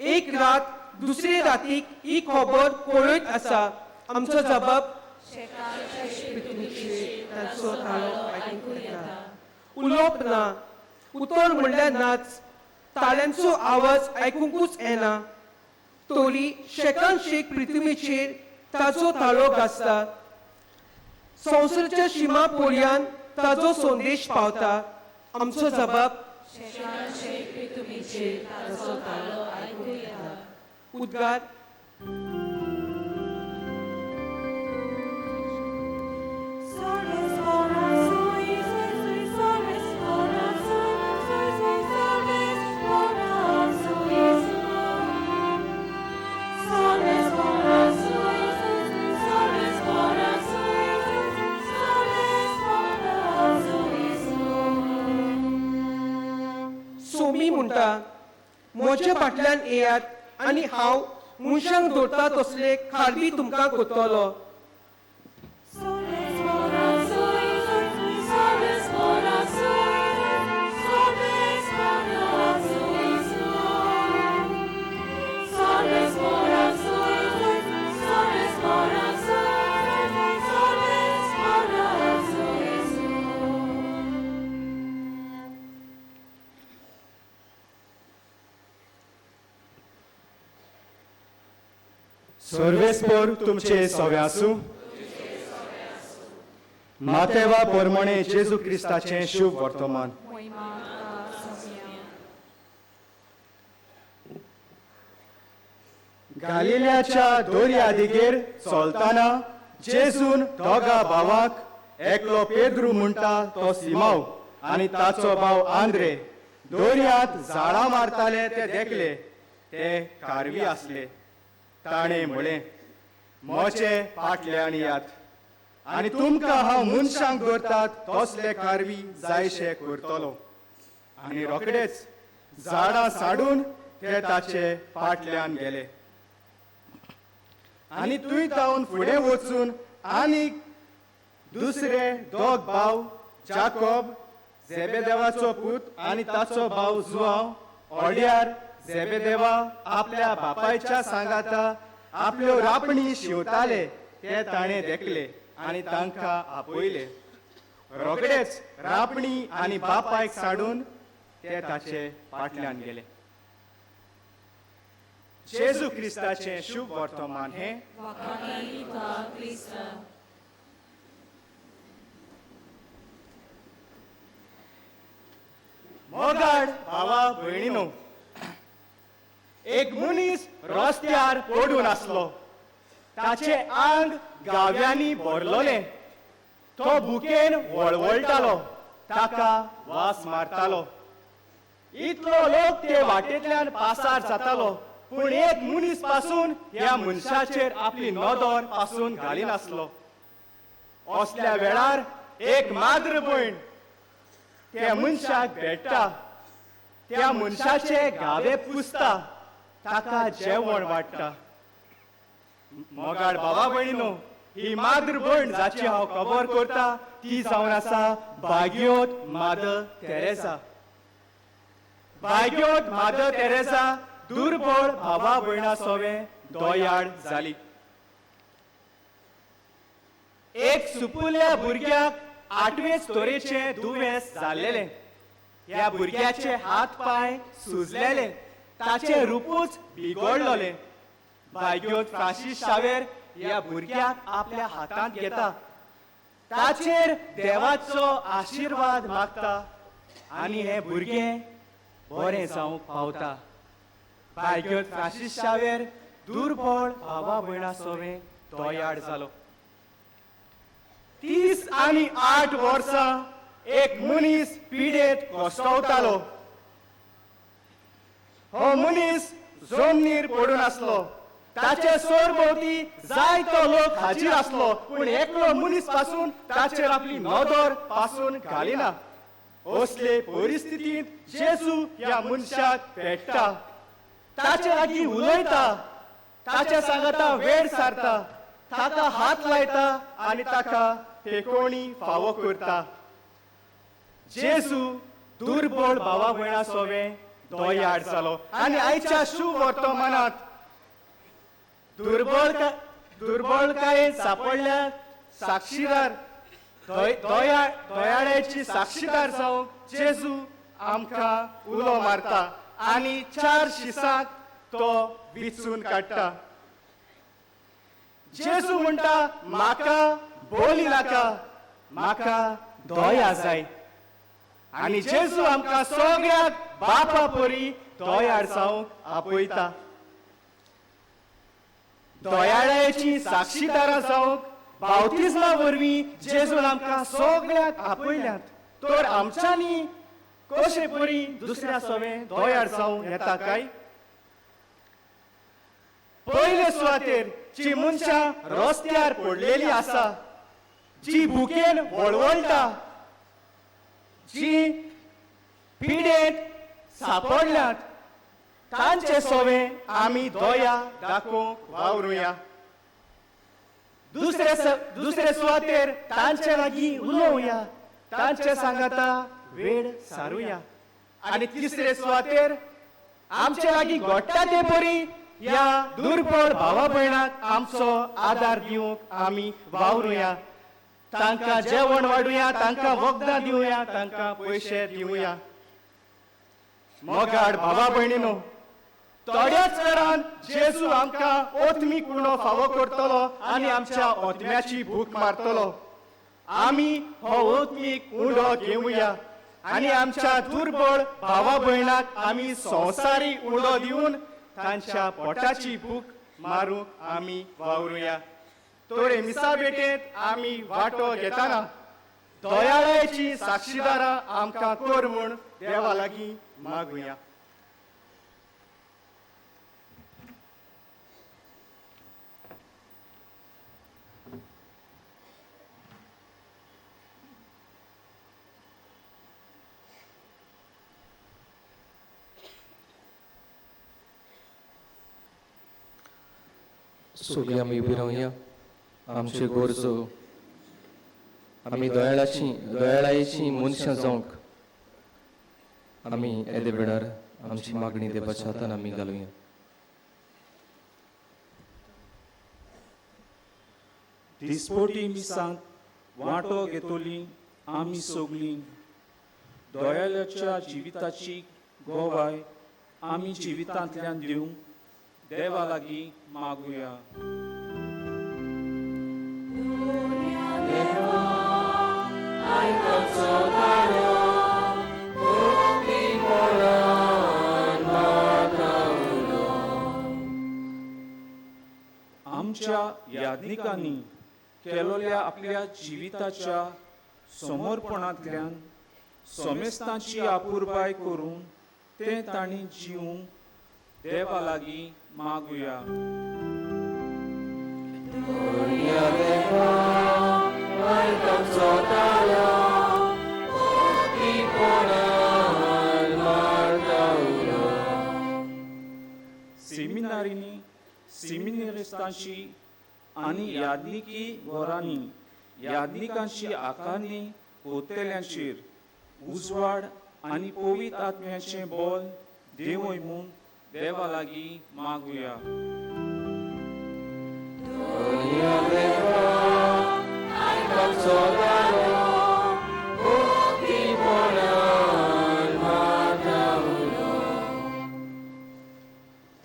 एक रात दुसरे रातीक ही खबर कळयत आसा. आमचो जबाब ताचो ताळो आयकूं येता. उलोवप ना, उतर म्हणल्यार नाच, ताळ्यांचो आवाज आयकुंकूच येना. तरी शेकान शेक पृथ्वीचेर ताजो ताळो गाजता, संवसाराच्या शिमा पोरयान ताजो संदेश पावता. आमचो जबाब उद्गार. सोमी म्हणटा, म्हज्या फाटल्यान येयात आनी हांव मनशांक दवरता तसले खारवी तुमकां करतलो. सर्वेस्पोर तुमचे सवे आसूं. मातेवा परमणे जेजू क्रिस्ताचें शुभ वर्तमान. गालिल्याच्या दर्या दिगेर चलतना जेजून दोगा भावाक, एकलो पेद्रू म्हणटा तो सिमाव आनी ताचो भाव आंद्रे, दर्यांत झाडां मारताले ते देखले. ते कारवी आसले. ताणें म्हळें, म्हजे फाटल्यान यात आनी तुमकां हांव मनशांक दवरतात तसले कारवी जायशे करतलो. आनी रोखडेच झाडां साडून ते ताचे फाटल्यान गेले. आनी थंय तावन फुडें वचून आनीक दुसरे दोग भाव, जाकोब झेबेदेवाचो पूत आनी ताचो भाव जुआंव, ओड्यार झेबेदेवा आपल्या बापायच्या सांगाता आपल्यो रापणी शिंवताले ते ताणें देखले आनी तांकां आपयले. रोखडेच रापणी आनी बापायक साडून ते ताचे फाटल्यान गेले. जेजू क्रिस्ताचें शुभ वर्तमान हें. मोगाड भावा भयणीनो, एक मनीस रस्त्यार पडून आसलो. ताचें आंग गाव्यांनी भरलोलें. तो भुकेन वळवळटालो. ताका वास मारतालो. इतलो लोक ते वाटेंतल्यान पासार जातालो, पूण एक मनीस पासून ह्या मनशाचेर आपली नदर पासून घालिनासलो. असल्या वेळार एक माद्र भयण त्या मनशाक भेट्टा. त्या मनशाचे घावे पुसता, ताका जेवण वाडटा. मोगाळ बाबा भयणीनो, ही माद्र भयण जाची हांव खबर करता ती जावन आसा भाग्योत मादर तेरेसा. भाग्योत मादर तेरेसा दुर्बळ भावा भयणा सोवे दोयाळ जाली. एक सुपुल्ल्या भुरग्याक आठवेच तरेचें दुयेंस जाल्लेलें. ह्या भुरग्याचे हात पांय सुजलेले, ताचें रुपूच बिगडलोलें. भाग्योत फ्रांसीस शावेर ह्या भुरग्याक आपल्या हातांत घेता, ताचेर देवाचो आशिर्वाद मागता आनी हें भुरगें बरें जावंक पावता. भाग्योत फ्रांसीस शावेर दुर्बळ भावा भयणा सोवें दोयाळ जालो. 38 वर्सां एक मनीस पिडेत कोसळटालो. हो मनीस जमनीर पडून आसलो. ताचे सरभोंवती जायतो लोक हाजीर आसलो, पूण एकलो मनीस पासून ताचेर आपली नदर पासून घालिना. असले परिस्थितींत जेजू ह्या मनशाक भेट्टा, ताचे लागीं उलयता, ताच्या सांगाता वेळ सारता, ताका हात लायता आनी ताका तेकोणी फावो करता. जेजू दुर्बळ भावा भयणा सोवें दोयाळ जालो. आनी आयच्या शुभ वर्तमानांत दुर्बळकायेन सापडल्या साक्षीदार दयाळ्याची साक्षीदार जावंक जेजू आमकां उलो मारता आनी 4 शिसांक तो विचून काडटा. जेजू म्हणटा, म्हाका बोली नाका, म्हाका दया जाय. आनी जेजू आमकां सगळ्याक बापा परी दयाळ जावंक आपयता. दयाळाची साक्षीदारां जावंक बावतिज्मा वरवीं जेजून आमकां सगळ्याक आपयल्यात. तर आमच्यांनी कशे परी दुसऱ्या सवें दयाळ जावंक येता काय? पयले सुवातेर जी मनशां रस्त्यार पडलेली आसा, जी भुकेन वळवळटा, जी पिडेंत सापडल्यात, तांचे सोवें आमी दया दाखोवंक वावरुया. दुसरे सुवातेर तांचे लागीं उलोवया, तांचे सांगाता वेळ सारुया. आनी तिसरे सुवातेर आमचे लागीं घडटा ते परी ह्या दुर्बळ भावा भयणाक आमचो आदार दिवंक आमी वावरुया. तांकां जेवण वाडुया, तांकां वखदां दिवया, तांकां पयशे दिवया. मोगाड भावा भयणीनो, थोड्याच वेळान जेजू आमकां ओतमीक उणो फावो करतलो आनी आमच्या ओतम्याची भूक मारतलो. आमी हो ओतमीक उंडो घेवया आनी आमच्या दुर्बळ भावा भयणाक आमी संवसारी उंडो दिवन तांच्या पोटाची भूक मारूंक आमी वावरुया. तर मिसा भेटेंत आमी वांटो घेतना दयाळायची साक्षीदारां आमकां कर म्हूण देवा लागीं मागुया. सगळीं आमी उबी रावया. आमच्यो गरजो आमी दयाळायेची मनशां जावंक आमी येदे वेळार आमची मागणी देवाच्या हातान आमी घालुया. दिसपटी मिसांत वांटो घेतली आमी सगळीं दयाळाच्या जिविताची गोवाय आमी जिवितांतल्यान दिवंक देवा लागीं मागुया. आमच्या याज्ञिकांनी केलोल्या आपल्या जिविताच्या समर्पणांतल्यान समेस्तांची आपुरबाय करून तें तांणी जिवूंक देवा लागीं मागुया. सेमिनारींनी सेमिनारिस्तांची आनी याज्ञिकी घरांनी याज्ञिकांची आकारणी कोत्तेल्यांचेर उजवाड आनी पवित्र आत्म्याचें बोल देवय म्हूण देवा लागीं मागुया.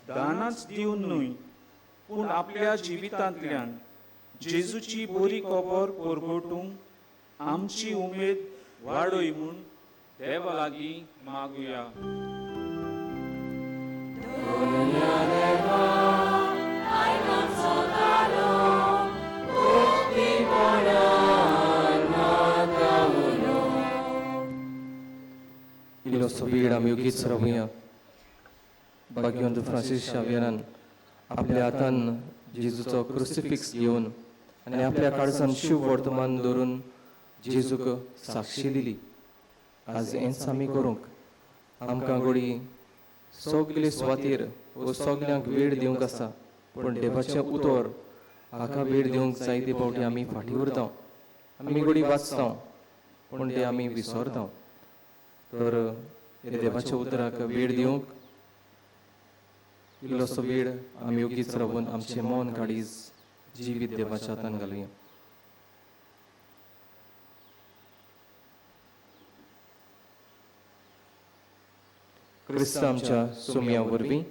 दानाच दिवन न्हय पूण आपल्या जिवितांतल्यान जेजूची बरी खबर परगटूंक आमची उमेद वाडय म्हूण देवा लागीं मागुया. इल्लोसो वेळ आमी ओगीच रावया. भाग्यवंत फ्रांसीस शावियरान आपल्या हातान जेजूचो क्रुसिफिक्स घेवन आनी आपल्या काळजान शिव वर्तमान दवरून जेजूक साक्षी दिली. आज हेंच आमी करूंक आमकां घोडी सगले सुवातेर वो सगल्यांक वेळ दिवंक आसा, पूण देवाचें उतर हाका वेळ दिवंक जायते फावटी आमी फाटीं उरता. आमी घोडी वाचता पूण तें आमी विसरता. तर देवाच्या उतराक वेळ दिवंक इल्लोसो वेळ आमी ओगीच रावन आमचें मन काळीज जिवीत देवाच्या हातान घालुया. क्रिस्त आमच्या सुमया वरवीं.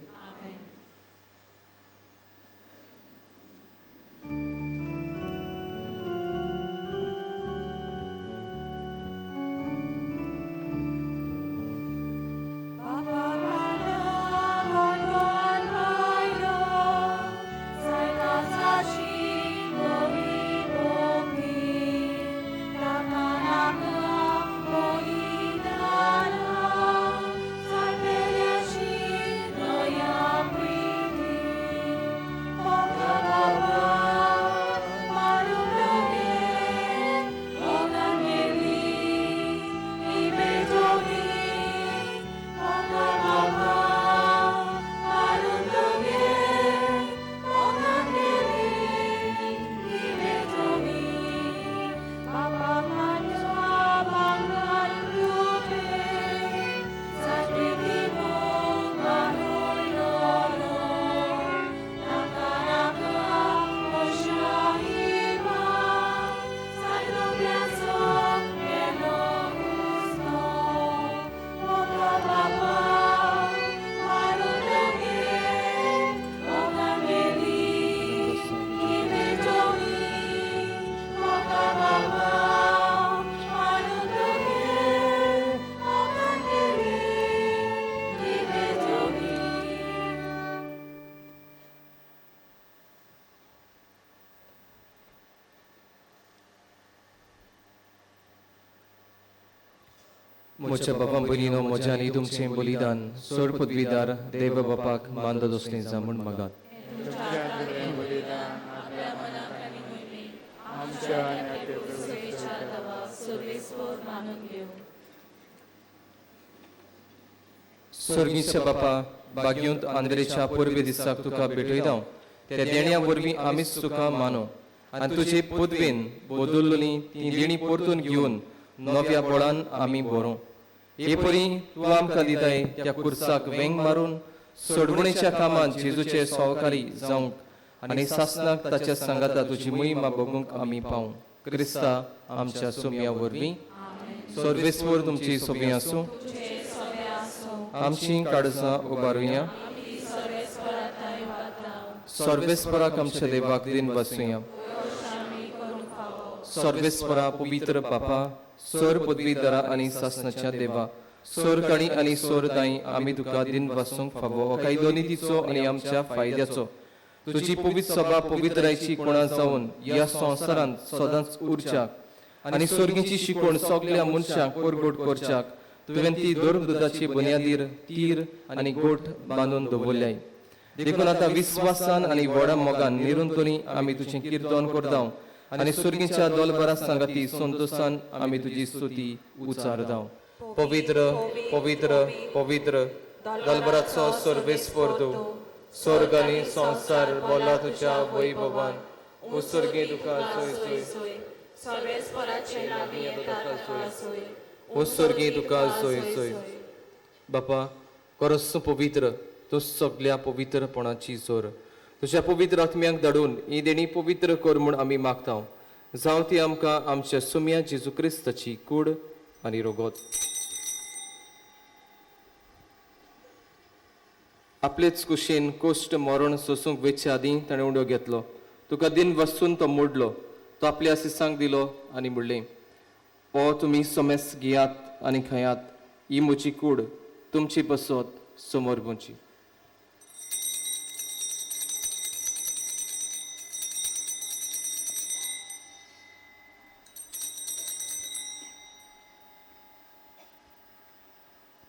No. म्हज्या बाबा भयणीनो, म्हज्या आनी तुमचें बलिदान सोड पदवीदार देव बापाक मानद दोसलें जा म्हूण मागात. स्वर्गीच्या बापा, बाग्योंत आंद्रेच्या पुर्वे दिसाक तुका भेटयता, त्या देण्या वरवीं आमीच तुका मानो आनी तुजे पदवेन बदलली ती देणी परतून घेवन नव्या बळान आमी बरों. हे परी तूं आमकां दिताय त्या कुर्साक वेंग मारून सोडवणेच्या कामांत जेजूचे सहकारी जावंक आनी सासनाक ताच्या सांगाता तुजी महिमा बघूंक आमी पावूं. क्रिस्ता आमच्या सोम्या वरवीं. सर्वेस्वर तुमची सोबी आसूं. आमची काळजां उबारुया. सर्वेस्पराक आमच्या देवाक दिन वसुया. सर्वेस्परा पवित्र बापा, सोर पदवीधरा आनी सासनाच्या देवा, सोर काणी आनी सोर दाई, आमी तुका दिन वसूंक फावो कायदो नितीचो आनी आमच्या फायद्याचो. तुजी पवित्र सभा पवित्रायची कोणा जावन ह्या संवसारांत सदांच उरच्याक आनी स्वर्गीची शिकवण सगल्या मनशांक परगट करच्याक तुवें ती धर्मदुताची बुन्यादीर तीर आनी गोठ बांदून दवरल्याय. देखून आतां विस्वासान आनी व्हडा मोगान निरंतरी आमी तुजें किर्तन करता आनी स्वर्गीच्या दोलबरा सांगाती संतोशान आमी तुजी स्तुती उचारता. पवित्र पवित्र पवित्र दलबराचो सर्वेस्पर तूं, स्वर्ग आनी संवसार बोला तुज्या वैभवान. ओ स्वर्गी तुका सोय सोय, ओ स्वर्गी तुका सोय सोय. बापा, खरोच तूं पवित्र, तूं सगल्या पवित्रपणाची जोर. तुज्या पवित्र आत्म्याक धाडून ही देणी पवित्र कर म्हूण आमी मागता. जावं ती आमकां आमच्या सुम्या जेजू क्रिस्ताची कूड आनी रोगोत. आपलेच कुशीन कोश्ट मरण सोसूंक वेचे आदीं ताणें उडो घेतलो. तुका दिन वसून तो मोडलो, तो आपल्या आसिसांक दिलो आनी म्हणलें, ओ तुमी सोमेस घेयात आनी खायात, ही म्हजी कूड तुमची बसत समोर म्हणची.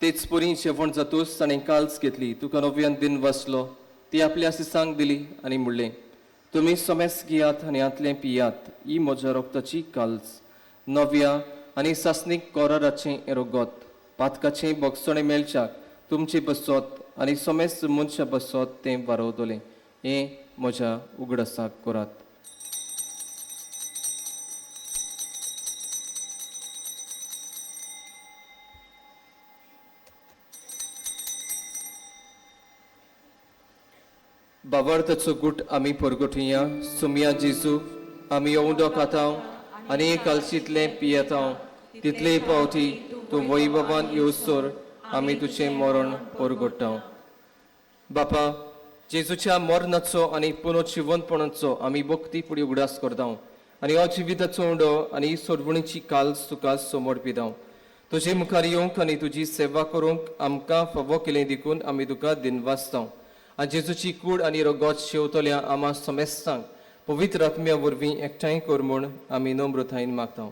तेच परी जेवण जातूच ताणें काल्स घेतली, तुका नव्यान दिन वाचलो, ती आपल्या आसिसांक दिली आनी म्हणलें, तुमी सोमेस घेयात आनी हांतलें पियात, ही म्हज्या रोगताची काल्स, नव्या आनी सासणीक कोराराचें रोगत, पातकाचें बोगसणें मेळच्याक तुमचे बसत आनी सोमेस मनशा बसत तें वारवतलें. हें म्हज्या उगडासाक करात. बाबार्थाचो गुट आमी परगटुया. सुमया जेजू, आमी उदक खाता आनी कालशींतलें पियेता, तितले पावटी तूं वैभवान येवसर आमी तुजें मरण परगट्टा. बापा, जेजूच्या मरणाचो आनी पुनर्जिवंतपणाचो आमी भक्ती फुडें उगडास करता आनी हो जिविताचो उंडो आनी सोडवणीची काल्स तुका समर्पिता. तुजे मुखार येवंक आनी तुजी सेवा करूंक आमकां फावो केलें देखून आमी तुका दिनवासता. आनी जेजूची कूड आनी रगत शेवतल्या आमा समेस्तांक पवित्र आत्म्या वरवीं एकठांय कर म्हूण आमी नम्रतायेन मागता.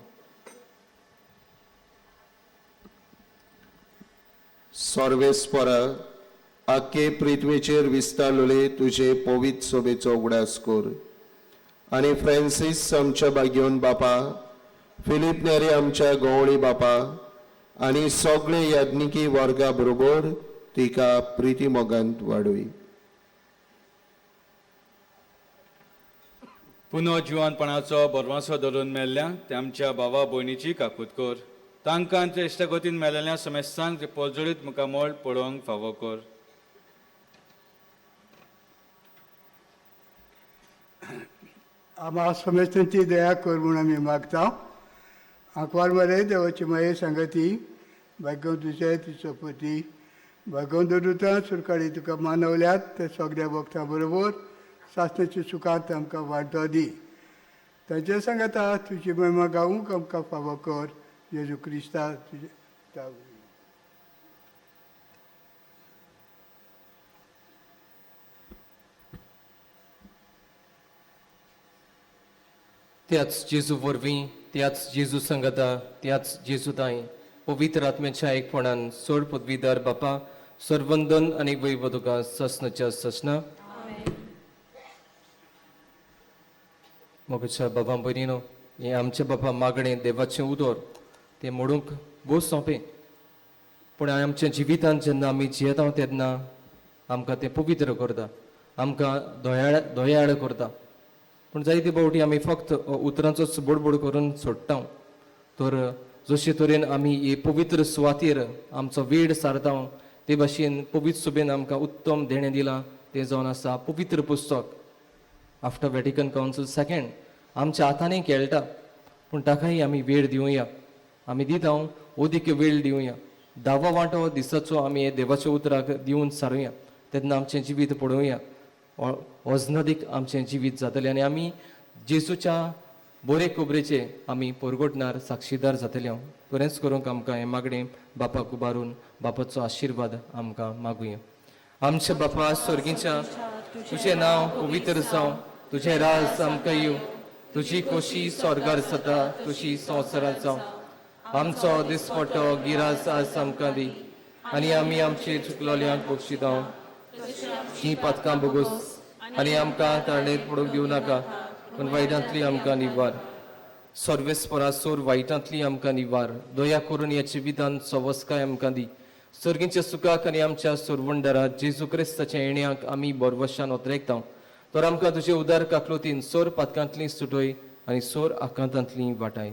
सर्वेस्परा, आख्खे पृथ्वीचेर विस्तारलेले तुजे पवित्र सोबेचो उगडास कर आनी फ्रांसीस आमच्या बागेवन बापा, फिलीप नेरी आमच्या गवळी बापा आनी सगळे याज्ञिकी वर्गा बरोबर तिका प्रिती मोगांत वाडय. पुनः जिवनपणाचो भरवंसो धरून मेल्ल्या ते आमच्या भावा भयणीची काकूत कर. तांकां ते इश्टागतीन मेलेल्या समेस्तांक ते पोजडीत मुखामळ पळोवंक फावो कर. आम्हा समेस्तांची दया कर म्हूण आमी मागता. आंकवार मरे देवाची माये सांगती, भाग्यवंत तुजें तिचो पती, भाग्यवंत दुतां सुरकाडी तुका मानवल्यात ते सगळ्या भक्तां बरोबर सासणाची सुखांत आमकां वांटो दी. तांचे सांगता तुजी महिमा गावूंक आमकां फावो कर. जेजू क्रिस्ता तुजे. त्याच जेजू वरवीं, त्याच जेजू संगता, त्याच जेजू ताई पवित्र आत्म्याच्या एकपणान सोड पदवीदार बापा सर्वंदन आनी वैभव तुका ससनाच्या ससना. मोगच्या बाबा भयणीनो, हें आमच्या बाबा मागणें देवाचें उदर तें मोडूंक भोव सोंपें, पूण आमच्या जिवितांत जेन्ना आमी जियेता तेन्ना आमकां तें पवित्र करता, आमकां दयाळ करता. पूण जायते फावटी आमी फक्त उतरांचोच बोडबोड करून सोडटा. तर जशे तरेन आमी हे पवित्र सुवातेर आमचो वेळ सारता ते भाशेन पवित्र सभेन आमकां उत्तम देणें दिलां तें जावन आसा पवित्र पुस्तक. आफ्टर वॅटिकन कावन्सील सेकेंड आमच्या हातांनी खेळटा, पूण ताकाय आमी वेळ दिवया. आमी दिता ओदीक वेळ दिवया. धावो वांटो दिसाचो आमी हे देवाच्या उतराक दिवन सारुया, तेन्ना आमचें जिवीत पळोवया, वजनदीक आमचें जिवीत जातलें आनी आमी जेजूच्या बरे खबरेचे आमी परगटणार साक्षीदार जातले. बरेंच करूंक आमकां हें मागणें बापाक उबारून बापाचो आशिर्वाद आमकां मागुया. आमच्या बापा स्वर्गीच्या, तुजें नांव पवित्र जावं, तुजें राज आमकां येवं, तुजी खोशी स्वर्गार जाता तुजी संवसारांत जावं. आमचो दिसपट्टो गिरास आज आमकां दी आनी आमी आमचे चुकलोल्यांक बक्षिता ही पातकां भोगोस आनी आमकां ताळणेंत पडूंक दिवं नाका, पूण वायटांतली आमकां निवार. सर्वेस्परा सोर वायटांतली आमकां निवार. दया करून ह्या जिवितांत सवस्काय आमकां दी. सर्गीच्या सुखाक आनी आमच्या सोरवंडरा जेजू क्रिस्ताच्या येण्याक आमी बोरवशान ओतरेकता. तर आमकां तुजे उदार काकलुतीन सोर पातकांतली सुटय आनी सोर आकांतांतली वाटाय.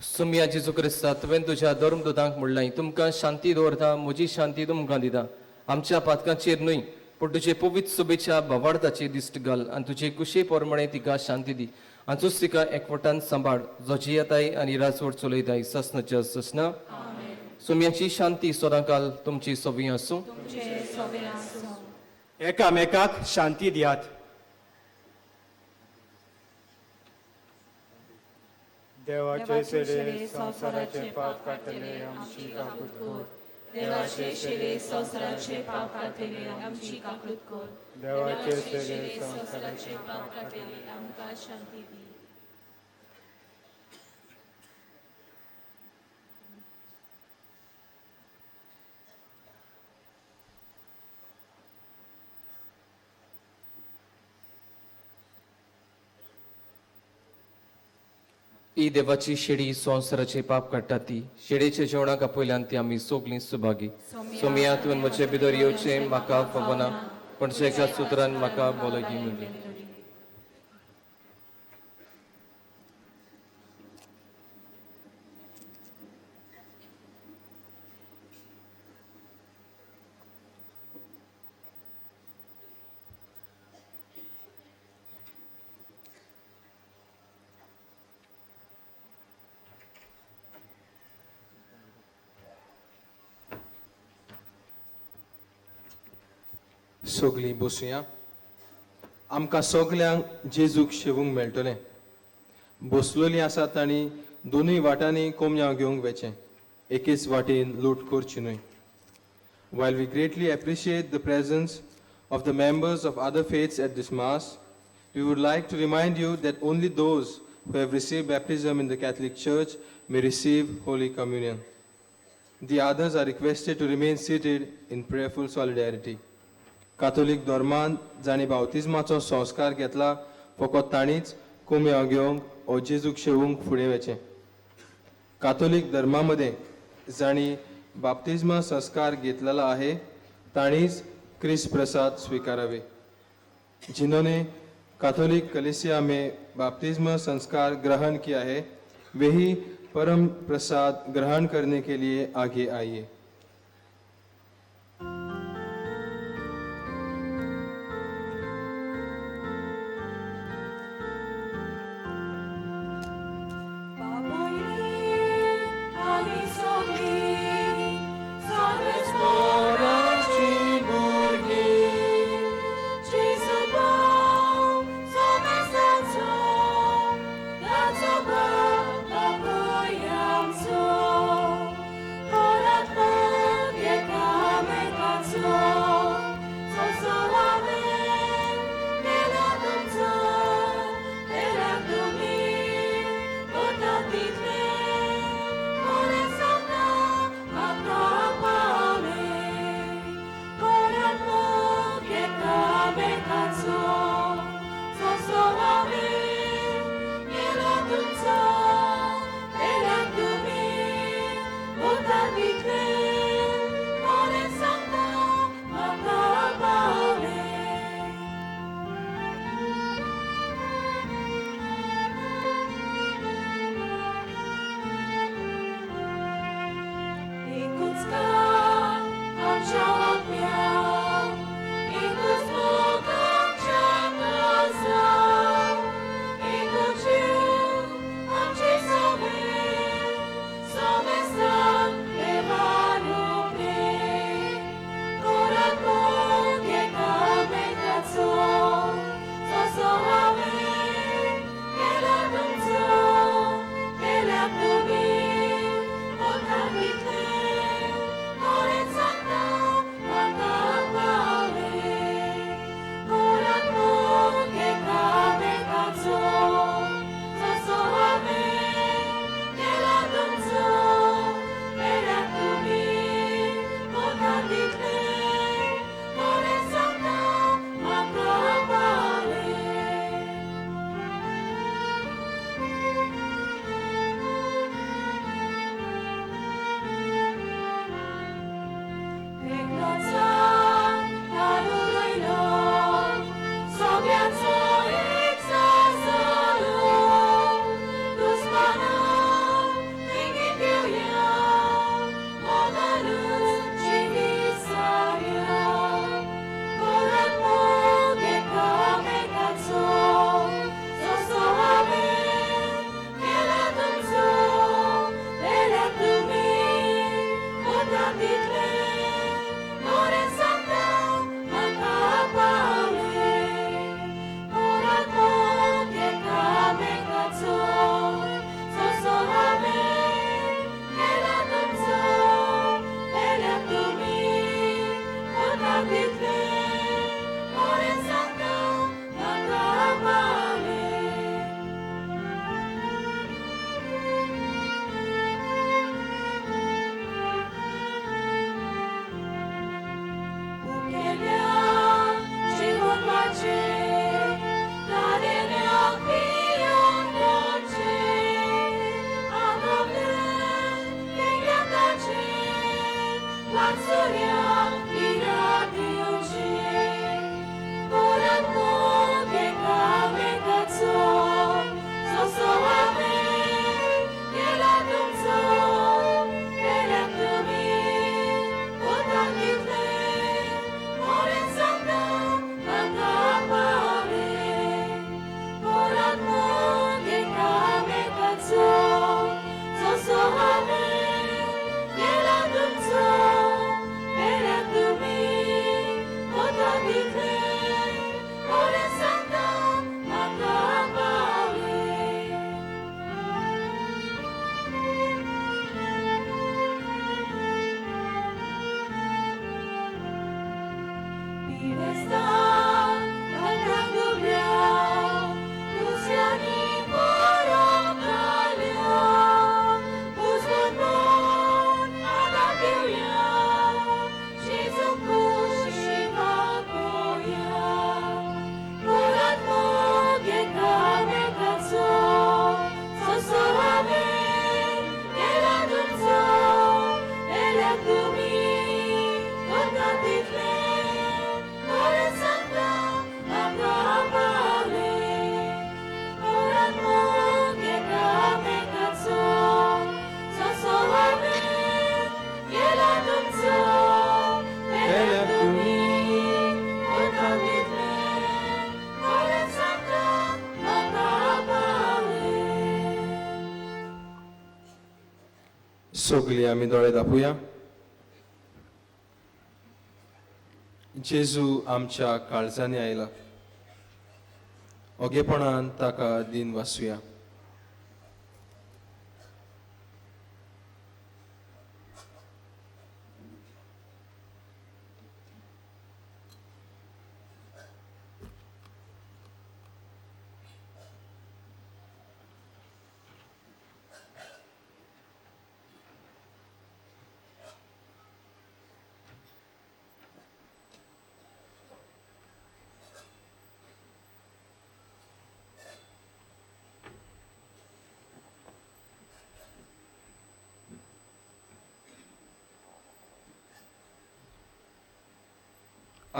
सुमया जेजू क्रिस्ता, तुवें तुज्या धर्मदूतांक म्हणलां, तुमकां शांती दवरता, म्हजी शांती तुमकां दिता. आमच्या पातकांचेर न्हय पूण तुजे पवित्र सभेच्या भावार्थाची दिश्ट घाल आनी तुजे कुशे प्रमाणे तिका शांती दी आनी तूच तिका एकवटान सांबाळ, जो जियेताय आनी राजवट चलयताय ससनाच्या ससना. सुमयाची शांती सदांकाल तुमची सवी आसूं. एकामेकाक शांती दियात. देवाचे शेरे संवसाराचे पाप काडटले आमची काकूत कर. देवाचे शेरे संवसाराचे पाप काडटले आमची काकूत कर. देवाचे शेरे संवसाराचे पाप काडटले आमकां शांती दी. ही देवाची शेडी संवसाराचे पाप काडटा ती शेडीच्या जेवणाक आपयल्यान ती आमी सोगलीं सुभागी. सोमया तुवें म्हजे भितर येवचें म्हाका फावना, पूण एका सुत्रान म्हाका बोलगी मेळ्ळी. सगलीं बसुया. आमकां सगल्यांक जेजूक शेवूंक मेळटलें. बसलोलीं आसा तांणी दोनूय वाटांनी कोमयां घेवंक वेचें, एकेच वाटेन लूट करची न्हय. While we greatly appreciate the presence of the members of other faiths at this Mass, we would like to remind you that only those who have received baptism in the Catholic Church may receive Holy Communion. The others are requested to remain seated in prayerful solidarity. Catholic धर्मान जांणी बावतिज्माचो संस्कार घेतला फकत तांणीच कोमयां घेवंक ओ जेजूक शेवूंक फुडें वचें. कातोलीक धर्मा मदें जांणी बाप्तिज्मा संस्कार घेतलेलो आहे तांणीच क्रिस्त प्रसाद स्विकारावे. जिन्होंने कैथोलिक कलीसिया में बाप्तिज्म संस्कार ग्रहण किया है वे ही परम प्रसाद ग्रहण करने के लिए आगे आइए. Bye. सगळीं आमी दोळे दापूया. जेजू आमच्या काळजांनी आयला, ओगेपणान ताका दिन वासुया.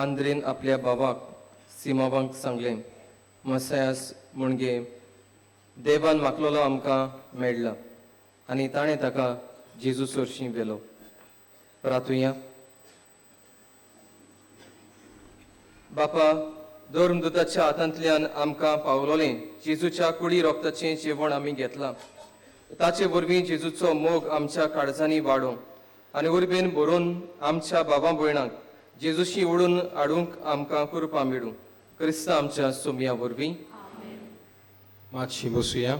आंद्रेन आपल्या बाबाक सिमावांक सांगलें, मसायास म्हणगे देवान मागलोलो आमकां मेळ्ळा, आनी ताणें ताका जेजू सरशीं व्हेलो. प्रातुया. बापा, धर्मदूताच्या हातांतल्यान आमकां पावलोलें जेजूच्या कुडी रोगताचें जेवण आमी घेतलां. ताचे वरवीं जेजूचो मोग आमच्या काळजांनी वाडोवं आनी उर्बेन भरून आमच्या बाबा भयणांक जेजूशी ओडून हाडूंक आमकां कृपा मेळूं. क्रिस्ता आमच्या सोमया वरवीं. मातशी बसुया.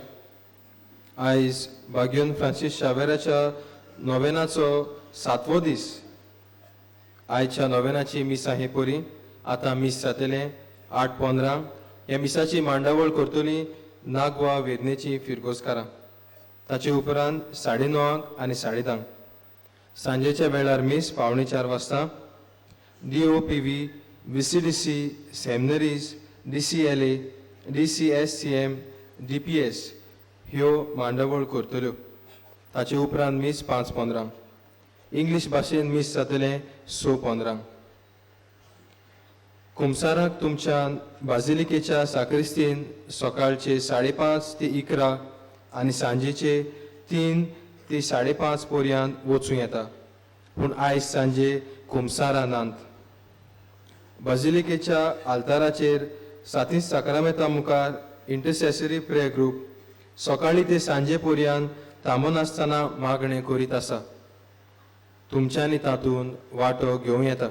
आयज बाग्योन फ्रांसीस शावेराच्या नोवेनाचो 7वो दीस. आयच्या नोवेनाची मिसां हे परी आतां मीस जातलें 8:15. ह्या मिसाची मांडावळ करतली नागवा वेदनेची फिरगोजकारां. ताचे उपरांत 9:30 आनी 10:30 सांजेच्या वेळार मीस 3:45 वाजता DOPV, VCDC, seminaries, DCLA, DCSCM, DPS ह्यो मांडावळ करतल्यो. ताचे उपरांत मीस 5:15. इंग्लीश भाशेन मीस जातलें 6:15. कुमसाराक तुमच्या बाजिलिकेच्या साक्रिस्तीन सकाळचे 5:30 ते 11 आनी सांजेचे 3 ते 5:30 पर्यंत वचूं येता, पूण आयज सांजे कुमसारां नात. बाजिलिकेच्या आल्ताराचेर सातीस साक्रामेंता मुखार इंटरसेसरी प्रेयर ग्रूप सकाळी ते सांजे पर्यंत थांबनासतना मागणें करीत आसा. तुमच्यांनी तातूंत वांटो घेवं येता.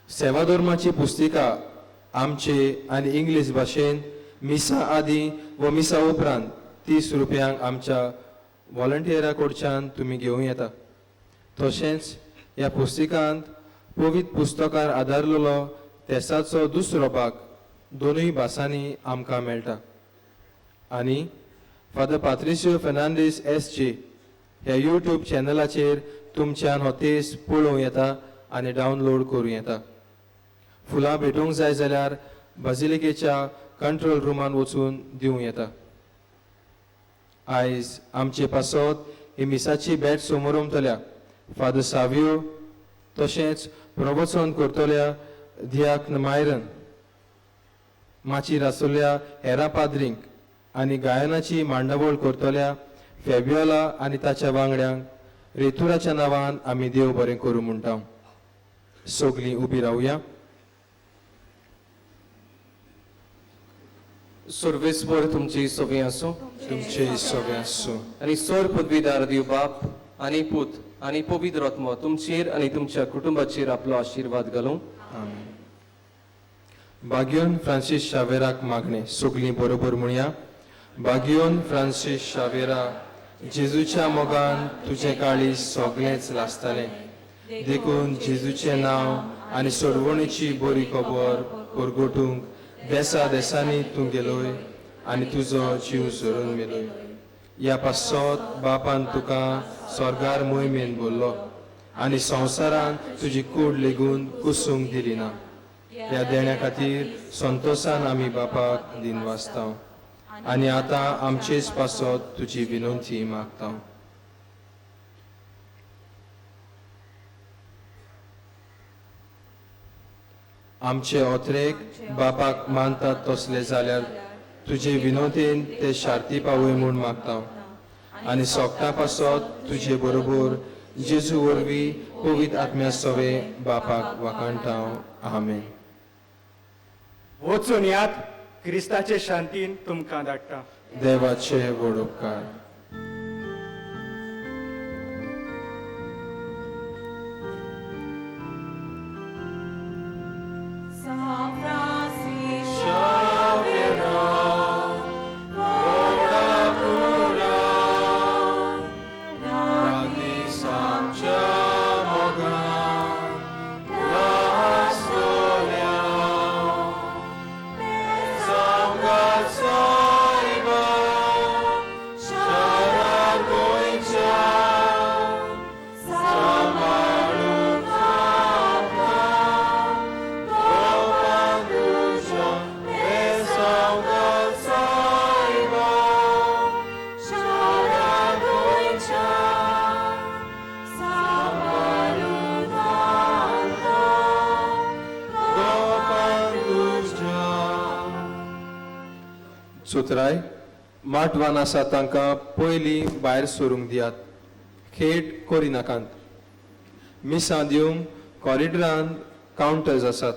सेवाधर्माची पुस्तिका आमचे आनी इंग्लीश भाशेन मिसा आदी व मिसा उपरांत 30 रुपयांक आमच्या वॉलंटियरा कडच्यान तुमी घेवं येता. तशेंच ह्या पुस्तिकांत पवित्र पुस्तकार आदारलेलो तेसाचो दुसरो भाग दोनूय भासांनी आमकां मेळटा. आनी फादर पात्रिसियो फेर्नांडीस SJ ह्या यूट्यूब चॅनलाचेर तुमच्यान हो तेस पळोवं येता आनी डावनलोड करूं येता. फुलां भेटूंक जाय जाल्यार बाजिलिकेच्या कंट्रोल रुमान वचून दिवं येता. आयज आमचे पासत ही मिसाची भेट समोरमतल्या फादर सावियो, तशेंच प्रवचन करतल्या दियाक मायरन, माची रासोल्या हेरा पाद्रींक आनी गायनाची मांडावळ करतल्या फेबियोला आनी ताच्या वांगड्यांक रेतुराच्या नांवान आमी देव बरें करूं म्हणटा. सगलीं उबी रावया. सर्वेस्पर तुमची सगळीं आसूं. तुमचे सगळें आसूं. आनी सोर पदवीदार दिव बाप आनी पूत आनी पवित्र आत्मो तुमचेर आनी तुमच्या कुटुंबाचेर आपलो आशिर्वाद घालूं. आमेन. बाग्योन फ्रांसीस शावेराक मागणें. सगलीं बरोबर म्हणया. बाग्योन फ्रांसीस शावेरा, जेजूच्या मोगान तुजें काळीज सगळेंच लासतालें, देखून जेजूचें नांव आनी सोडवणेची बरी खबर परगटूंक देसा देसांनी तूं गेलोय आनी तुजो जीव सोडून मेलोय. ह्या पासत बापान तुका स्वर्गार मोहिमेन भरलो आनी संवसारान तुजी कूड लेगून कुसूंक दिली ना. ह्या देण्या खातीर संतोशान आमी बापाक दिनवासता आनी आतां आमचेच पासत तुजी विनंती मागता. आमचे ओत्रेक बापाक मानतात तसले जाल्यार तुजे विनोदीन ते शार्ती पावय म्हूण मागता आनी सोगटां पासत तुजे बरोबर जेजू वरवीं पवित्र आत्म्या सवे बापाक वाखाणटा. आमेन. वचून यात, क्रिस्ताचे शांतीन तुमकां धाडटा. देवाचे व्हड उपकार. सुतराय माटवान आसा तांकां पयलीं भायर सरूंक दियात, खेट करिनाकात. मिसां दिवंक कॉरिडरान कावंटर्स आसात.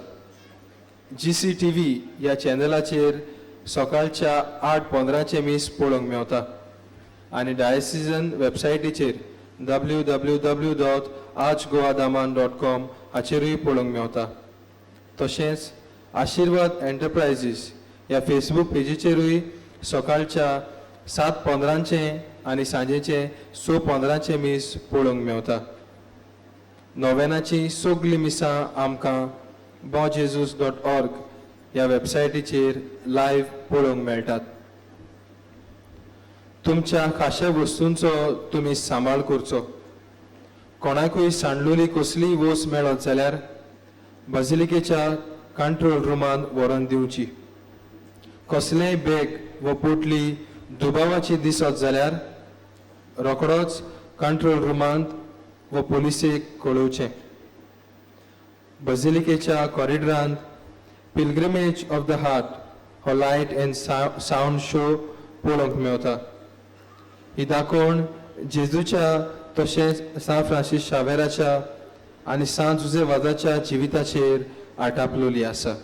GCTV ह्या चॅनलाचेर सकाळच्या 8:15 मीस पळोवंक मेवता आनी डायसिजन वेबसायटीचेर www.archgoadaman.com हाचेरूय पळोवंक मेवता. तशेंच आशिर्वाद एंटरप्रायजीस ह्या फेसबूक पेजीचेरूय सकाळच्या 7:15 आनी सांजेचें 6:15 मीस पळोवंक मेवता. नोवेनाची सगळीं मिसां आमकां bomjesus.org ह्या वेबसायटीचेर लायव्ह पळोवंक मेळटात. तुमच्या खाशा वस्तूंचो तुमी सांबाळ करचो. कोणाकूय सांडलोली कसलीय वस्त मेळत जाल्यार बाजिलिकेच्या कंट्रोल रुमांत व्हरोन दिवची. कसलेंय बॅग वा पोटली दुबावाची दिसत जाल्यार रोखडोच कंट्रोल रुमांत वा पोलिसेक कळोवचें. बाजिलिकेच्या कॉरिडरांत पिलग्रिमेज ऑफ the heart हो लायट एंड सावंड शो पळोवंक मेवता. ही दाखोवण जेजूच्या तशेंच सांत फ्रांसीस शावेराच्या आनी सांत जुझे वाजाच्या जिविताचेर आटापलोली आसा.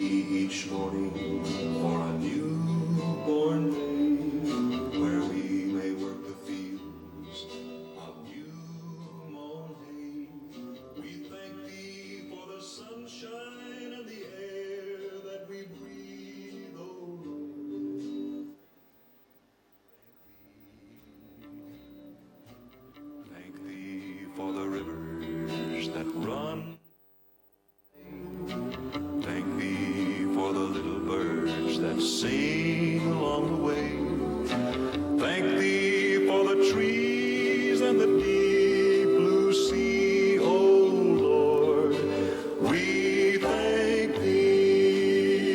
Each morning for a newborn day, where we may work the fields of new mown hay. We thank thee for the sunshine and the air that we breathe, O Lord. Thank thee for the rivers that run. Thank thee for the little birds birds that sing along the way. Thank thee for the trees and the deep blue sea, O Lord. We thank thee.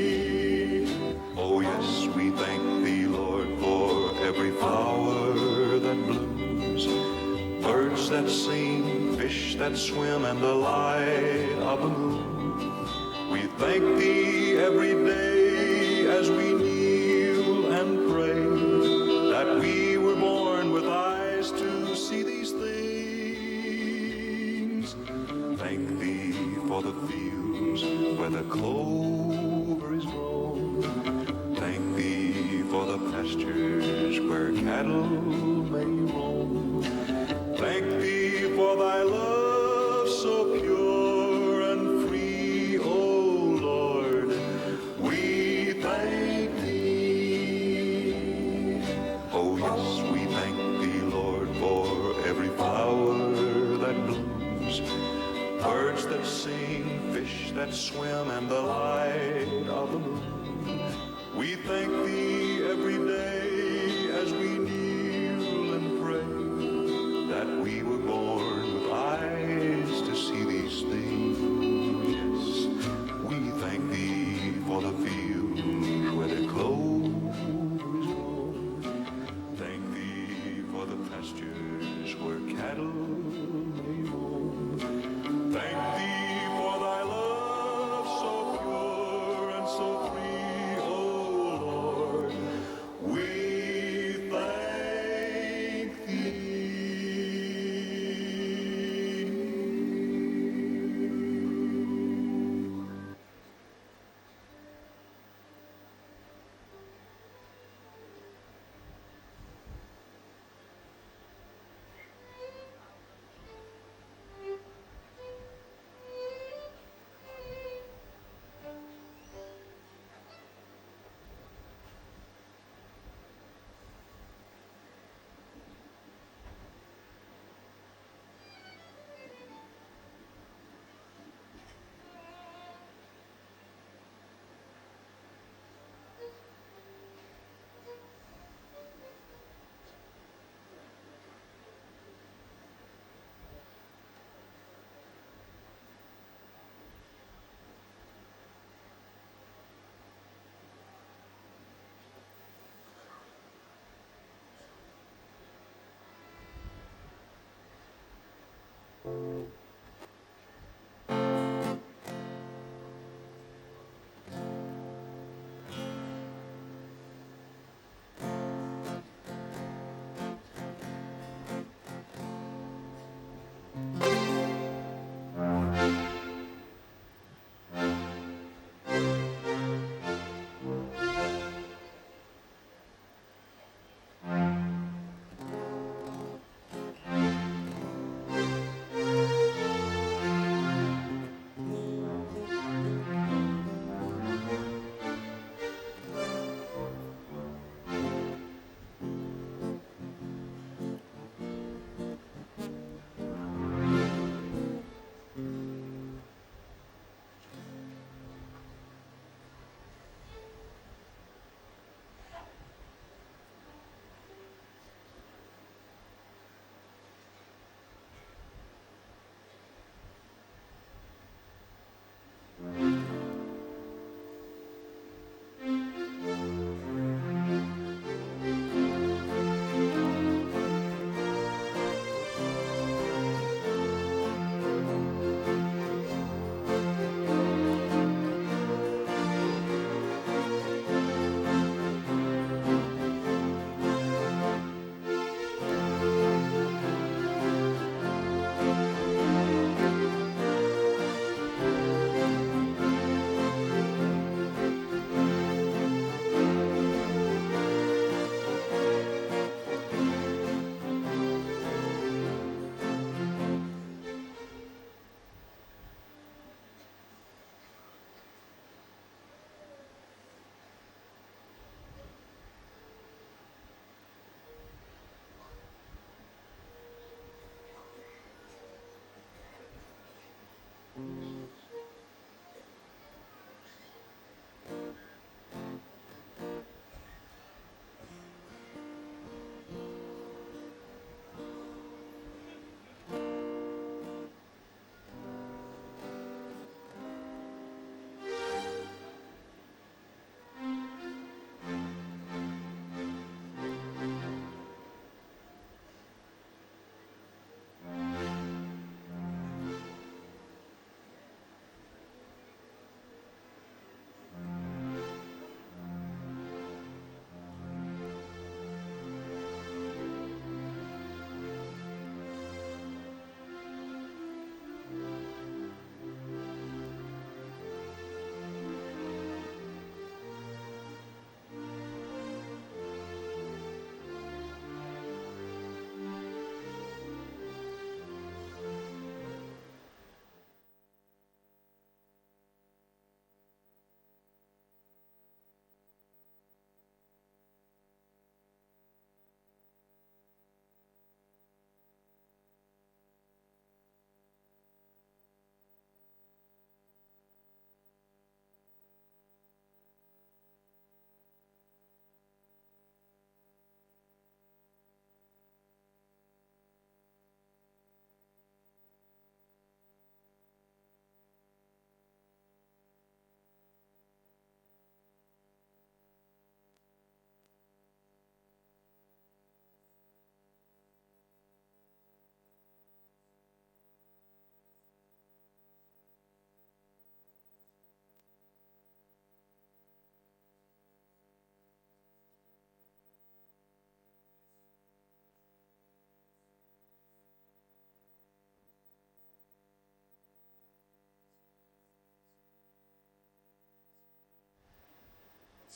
Oh yes, we thank thee, Lord, for every flower that blooms, birds that sing, fish that swim, and the light of the moon. We thank thee every day as we kneel and pray that we were born with eyes to see these things. Thank thee for the fields where the clover is grown. Thank thee for the pastures where cattle may roam. Thank thee for thy love so pure and free, O Lord. We thank thee. Oh yes, we thank thee, Lord, for every flower that blooms, birds that sing, fish that swim, and the light of the moon. We thank thee every day as we kneel and pray that we were born with eyes to see these things. Yes, we thank thee for the fields where the clover is grown. Thank thee for the pastures where cattle may roam. Thank thee for thy love so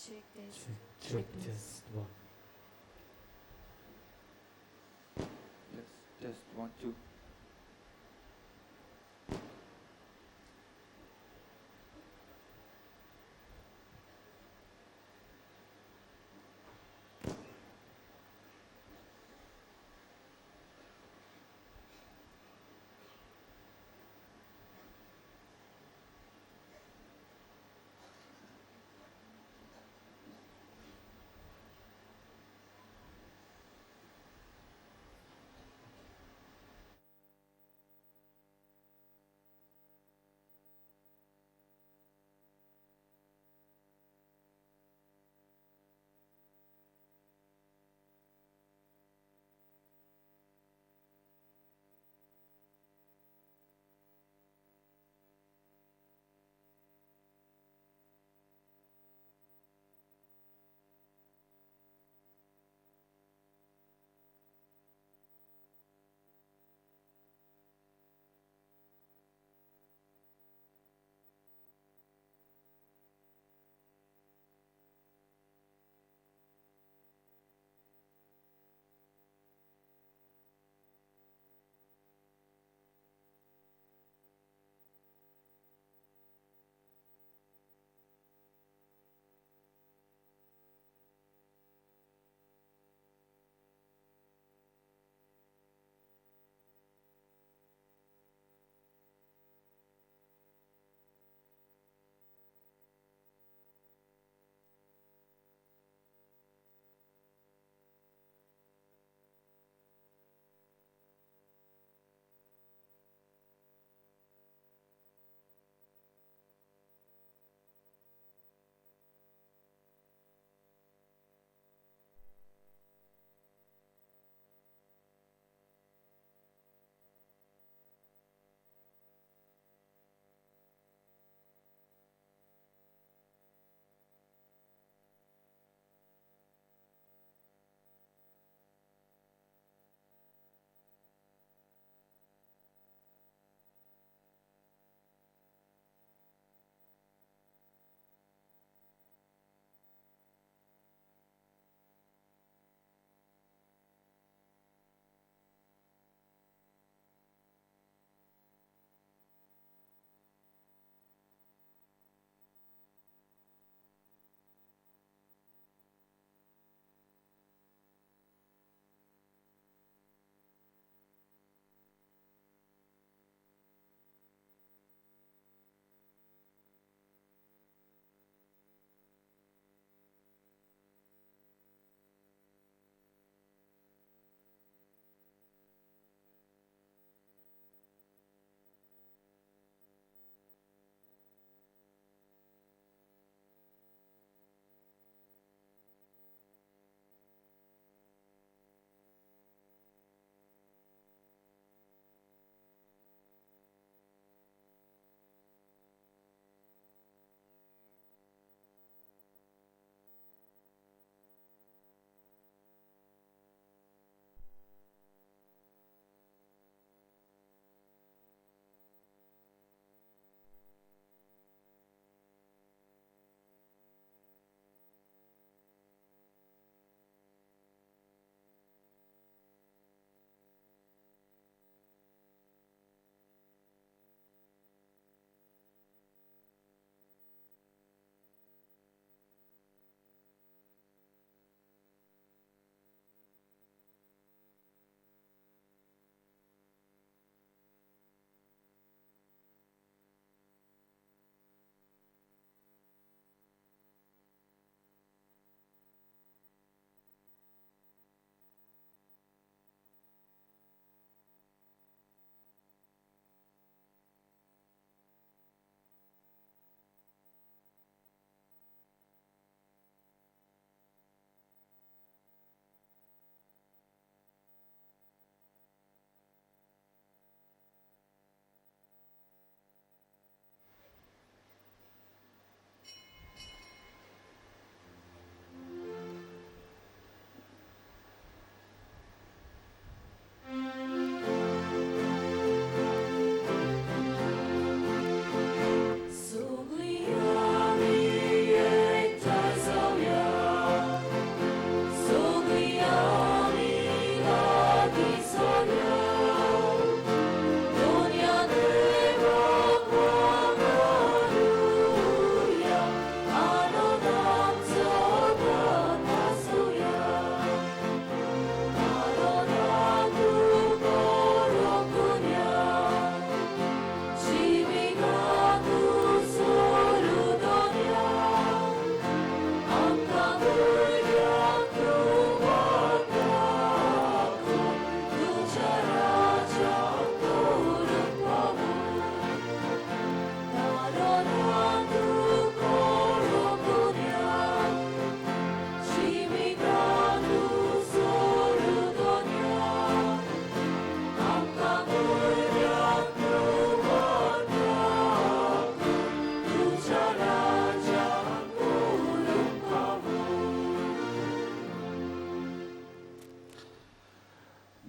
Check test. Check test one. Test, test, 1, 2.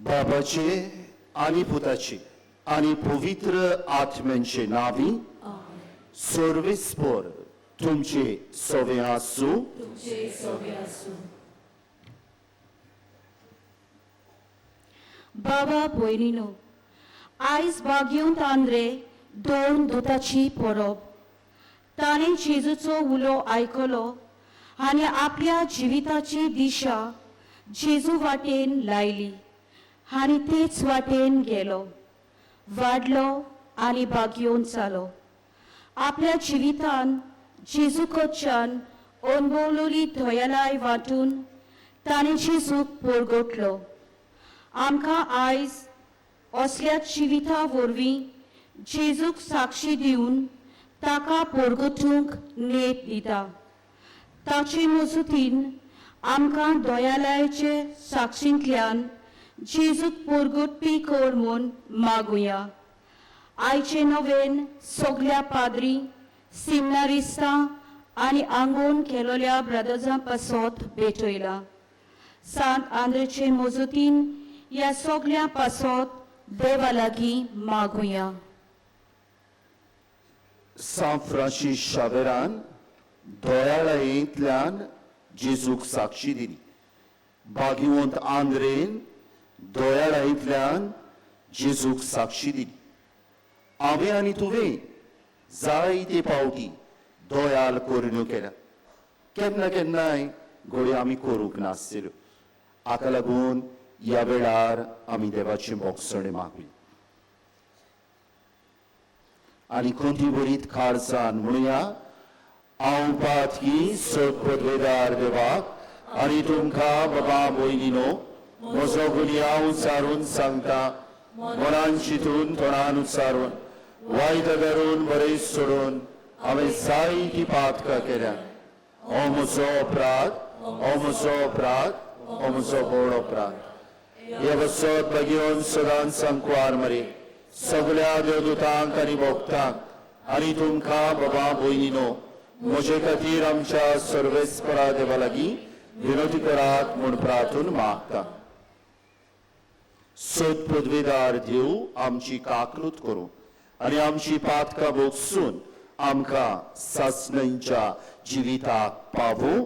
बाबाचे आनी पुताचे आनी पवित्र आत्म्यांचे नावी सर्वेस्पर तुमचे सवे आसूं. तुमचे सोबे आसूं. बाबा भयणीनो, आयज बागेवंत आंद्रे दोन दुताची परब. ताणें जेजूचो उलो आयकलो आनी आपल्या जिविताची दिशा जेजू वाटेन लायली आनी तेच वाटेन गेलो, वाडलो आनी बागेवन जालो. आपल्या जिवितान जेजू कडच्यान अणभवलेली दयालाय वांटून ताणें जेजूक परगटलो. आमकां आयज असल्या जिविता वरवीं जेजूक साक्षी दिवन ताका परगटूंक नेट दिता. ताचे मजतीन आमकां दयालयाचे साक्षींतल्यान जेजूक परगटपी कर म्हूण मागुया. आयचे नवेन सगल्या पाद्री, सिमनारिस्तां आनी आंगोन केलोल्या ब्रदर्सां पासत भेटयला. सांत आंद्रेचे मजतीन ह्या सगल्या पासत देवा लागीं मागुया. सांत फ्रांसीस शावेरान दयाळायेंतल्यान जेजूक साक्षी दिली. भाग्यवंत आंद्रेन दयाळायेंतल्यान जेजूक साक्षी दिली. हांवें आनी तुवें जायते पावटी दयाल करण्यो केल्या. केन्ना केन्नाय घडये आमी करूंक नासल्यो. हाका लागून ह्या वेळार आमी देवाची भोगसणी मागुया आनी कोंती बरीत काळजान म्हणुया. हांव पातकी सत्पदवेदार देवाक आनी तुमकां बाबा भयणीनो म्हजो गुन्यांव उच्चारून सांगता, मनान चिंतून तोंडान उच्चारून वायट धरून बरें सोडून हांवें जायती पातकां केल्या. हो म्हजो अपराध, हो म्हजो अपराध, हो म्हजो व्हड अपराध. हे वसत भगेवन सदांच संकवार मरे सगळ्या देवदूतांक आनी भक्तांक आनी तुमकां बाबा भयणीनो म्हजे खातीर आमच्या सर्वेस्परा देवा लागीं विनोती करात म्हूण प्रार्थून मागता. सत पदवेदार देव आमची काकलूत करूं आनी आमची पातकां भोगसून आमकां सासणांच्या जिविताक पावूं.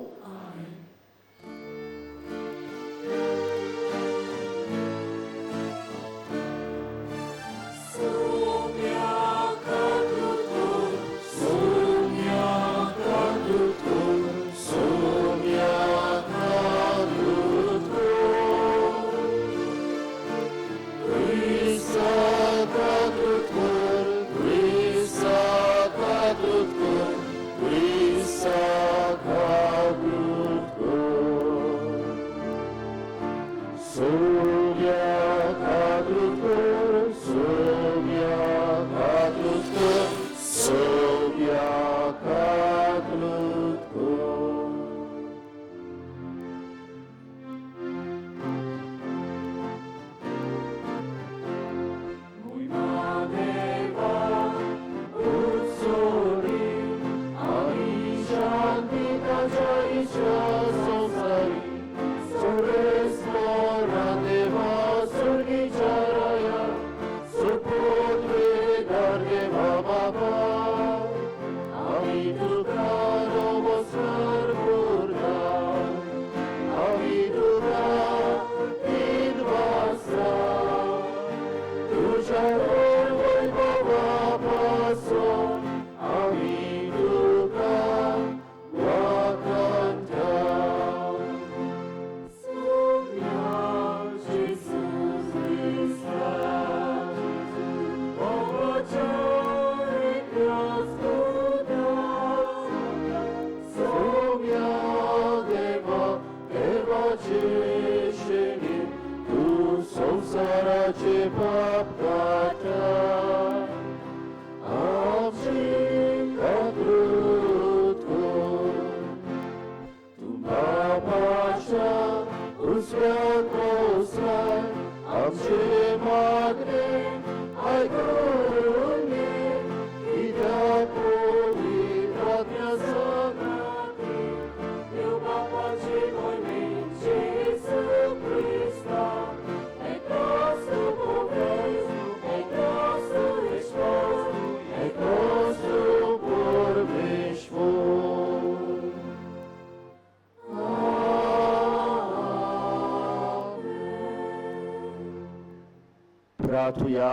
प्रार्थुया.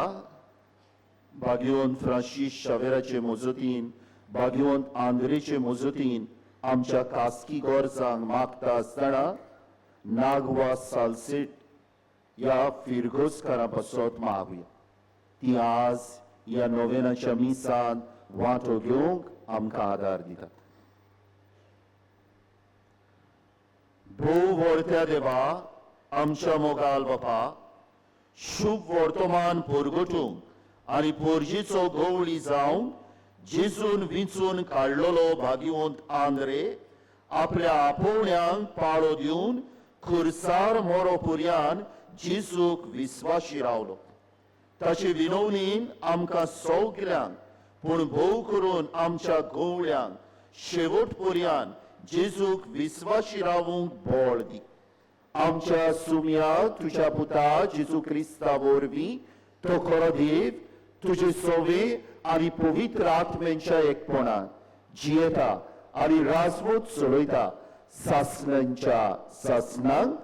भाग्यवंत फ्रांसीस शावेराचे मजतीन, भाग्यवंत आंद्रेचे मजतीन आमच्या खासगी गरजांक मागता आसतना नागवा सालसेट ह्या फिरगोजकारां पासत मागुया. ती आज ह्या नोवेनाच्या मिसान वांटो घेवंक आमकां आदार दितात. भोव व्हडत्या देवा, आमच्या मोगाल बापा, शुभ वर्तमान परगटूंक आनी पोरजीचो गवळी जावंक जेजून विंचून काडलेलो भाग्यवंत आंद्रे आपल्या आपोवण्यांक पाळो दिवन खुरसार मोरो पुर्यान जेजूक विस्वाशी रावलो. ताचे विनवणीन आमकां सगल्यांक, पूण भोव करून आमच्या गवळ्यांक शेवट पुर्यान जेजूक विस्वाशी रावूंक बळ दी. आमच्या सुम्या तुज्या पुता जेजू क्रिस्ता वरवीं तो खरो देव तुजे सोवे आनी पवित्र आत्म्यांच्या एकपणान जियेता आनी राजवट चलयता सासणांच्या सासणांक.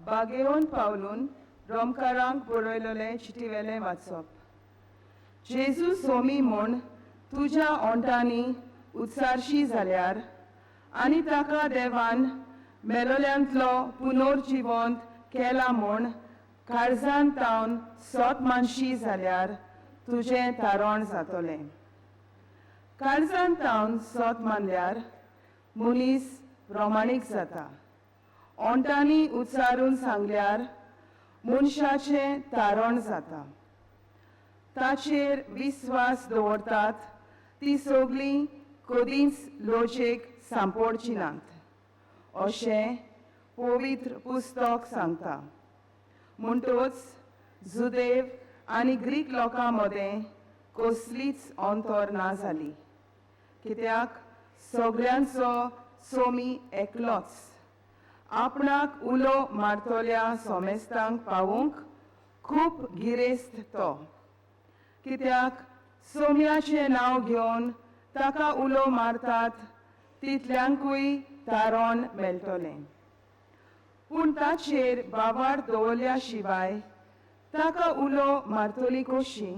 बागेवन पावलून रोमकारांक बरयलेलें चिटीवेलें वाचप. जेजू सोमी म्हूण तुज्या ओंठांनी उत्सारशी जाल्यार आनी ताका देवान मेलोल्यांतलो पुनर्जिवंत केला म्हूण काळजान तावन सोत मानशी जाल्यार तुजें तारण जातलें. काळजान तावन सोत मानल्यार मनीस प्रमाणीक जाता. ओंठांनी उच्चारून सांगल्यार मनशाचें तारण जाता. ताचेर विस्वास दवरतात ती सगळीं कदींच लोजेक सांपोडची नात अशें पवित्र पुस्तक सांगता. म्हणटच जुदेव आनी ग्रीक लोकां मदें कसलीच अंतर ना जाली, कित्याक सगळ्यांचो सोमी एकलोच. आपणाक उलो मारतल्या सोमेस्तांक पावूंक खूब गिरेस्त तो, कित्याक सोम्याचें नांव घेवन ताका उलो मारतात तितल्यांकूय तारण मेळटलें. पूण ताचेर बावार दवरल्या शिवाय ताका उलो मारतली कशी,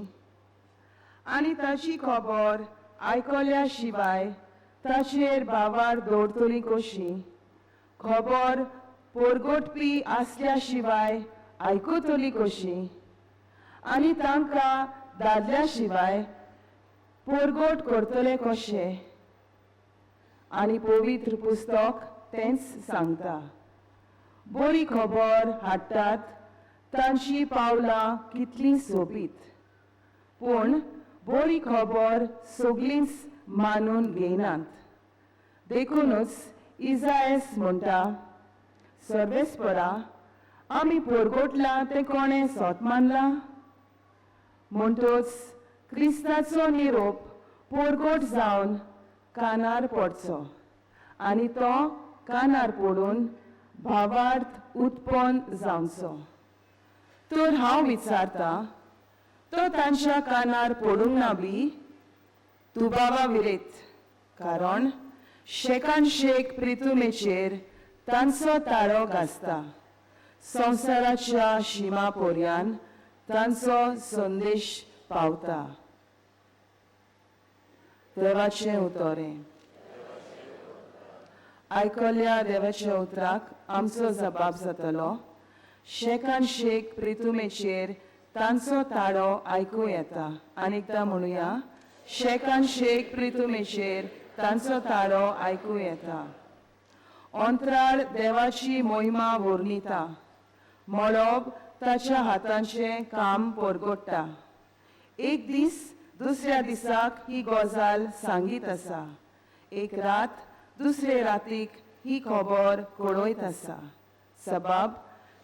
आनी ताची खबर आयकल्या शिवाय ताचेर बावार दवरतली कशी? खबर परगटपी आसल्या शिवाय आयकतली कशी, आनी तांकां दादल्या शिवाय परगट करतले कशे? आनी पवित्र पुस्तक तेंच सांगता, बरी खबर हाडटात तांची पावलां कितलीं सोबीत, पूण बरी खबर सगळींच मानून घेयनात. देखूनच इजायस म्हणटा, सर्वेस्परा आमी परगटलां तें कोणें सोत मानलां? म्हणटच क्रिस्ताचो निरोप परगट जावन कानार पडचो आनी तो कानार पडून भावार्थ उत्पन्न जावचो. तर हांव विचारता, तो तांच्या कानार पडूंक ना बी? तूं बाबा विरेत, कारण शेकान शेक प्रितुमेचेर तांचो ताळो गाजता. संवसाराच्या शिमा पोरयान तांचो संदेश पावता. देवाचें उतरें. आयकल्या देवाच्या उतराक आमचो जबाब जातलो. शेकान शेक प्रितुमेचेर तांचो ताळो आयकूं येता. आनी एकदां म्हणुया, शेकान शेक प्रितुमेचेर तांचो ताळो आयकूं येता. अंतराळ देवाची मोहिमा वर्णिता, मळब ताच्या हातांचें काम परगट्टा. एक दीस दुसऱ्या दिसाक ही गजाल सांगीत आसा, एक रात दुसरे रातीक ही खबर कळयत आसा. सबाब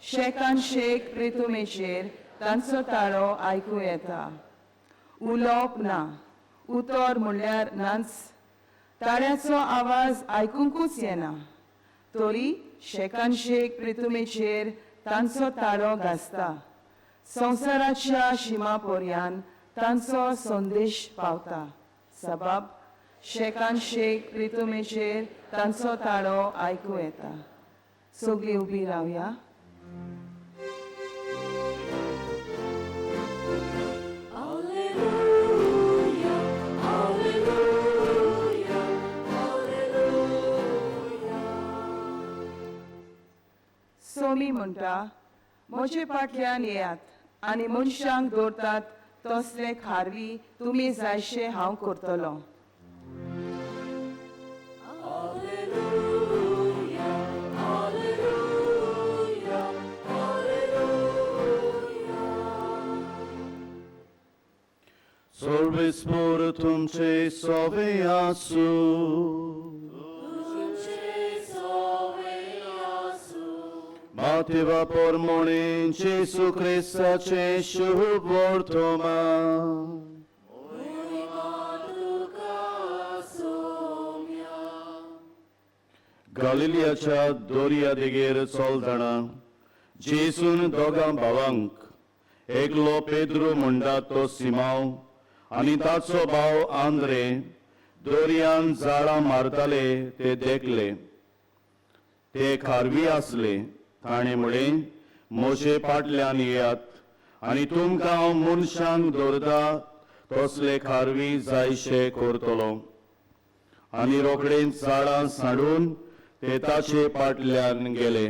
शेकान शेक प्रितुमेचेर तांचो ताळो आयकूं येता. उलोवप ना, उतर म्हणल्यार नाच, ताळ्याचो आवाज आयकुंकूच येना, तरी शेकान शेक प्रितुमेचेर तांचो ताळो गाजता. संवसाराच्या शिमा पोरयान तांचो संदेश पावता. सबाब शेकान शेक प्रितुमेचेर तांचो ताळो आयकूं येता. सगळीं उबी रावया. Alleluia, Alleluia, Alleluia. Somi म्हणटा, म्हजे फाटल्यान येयात आनी मनशांक दवरतात तसले खारवी तुमी जायशे हांव करतलो. Alleluia, Alleluia, Alleluia. सर्वेस्पोर तुमचे सोवे आसूं. तुमचे सोवे आसूं. मातेवा पोरमोणे जेसू क्रिस्ताचे शुभ वर्तमान. मोहिमा तुका सोम्या. गालिलियाच्या दोरया देगेर चलतना जेसून दोगां भावांक, एकलो पेद्रू म्हणटा तो सिमांव आनी ताचो भाव आंद्रे, दोरयान जाळां मारताले ते देखले. ते खारवी आसले. ताणें म्हळें, म्हजे फाटल्यान येयात आनी तुमकां हांव मनशांक दवरता तसले खारवी जायशे करतलो. आनी रोखडेच जाळां सांडून ते ताचे फाटल्यान गेले.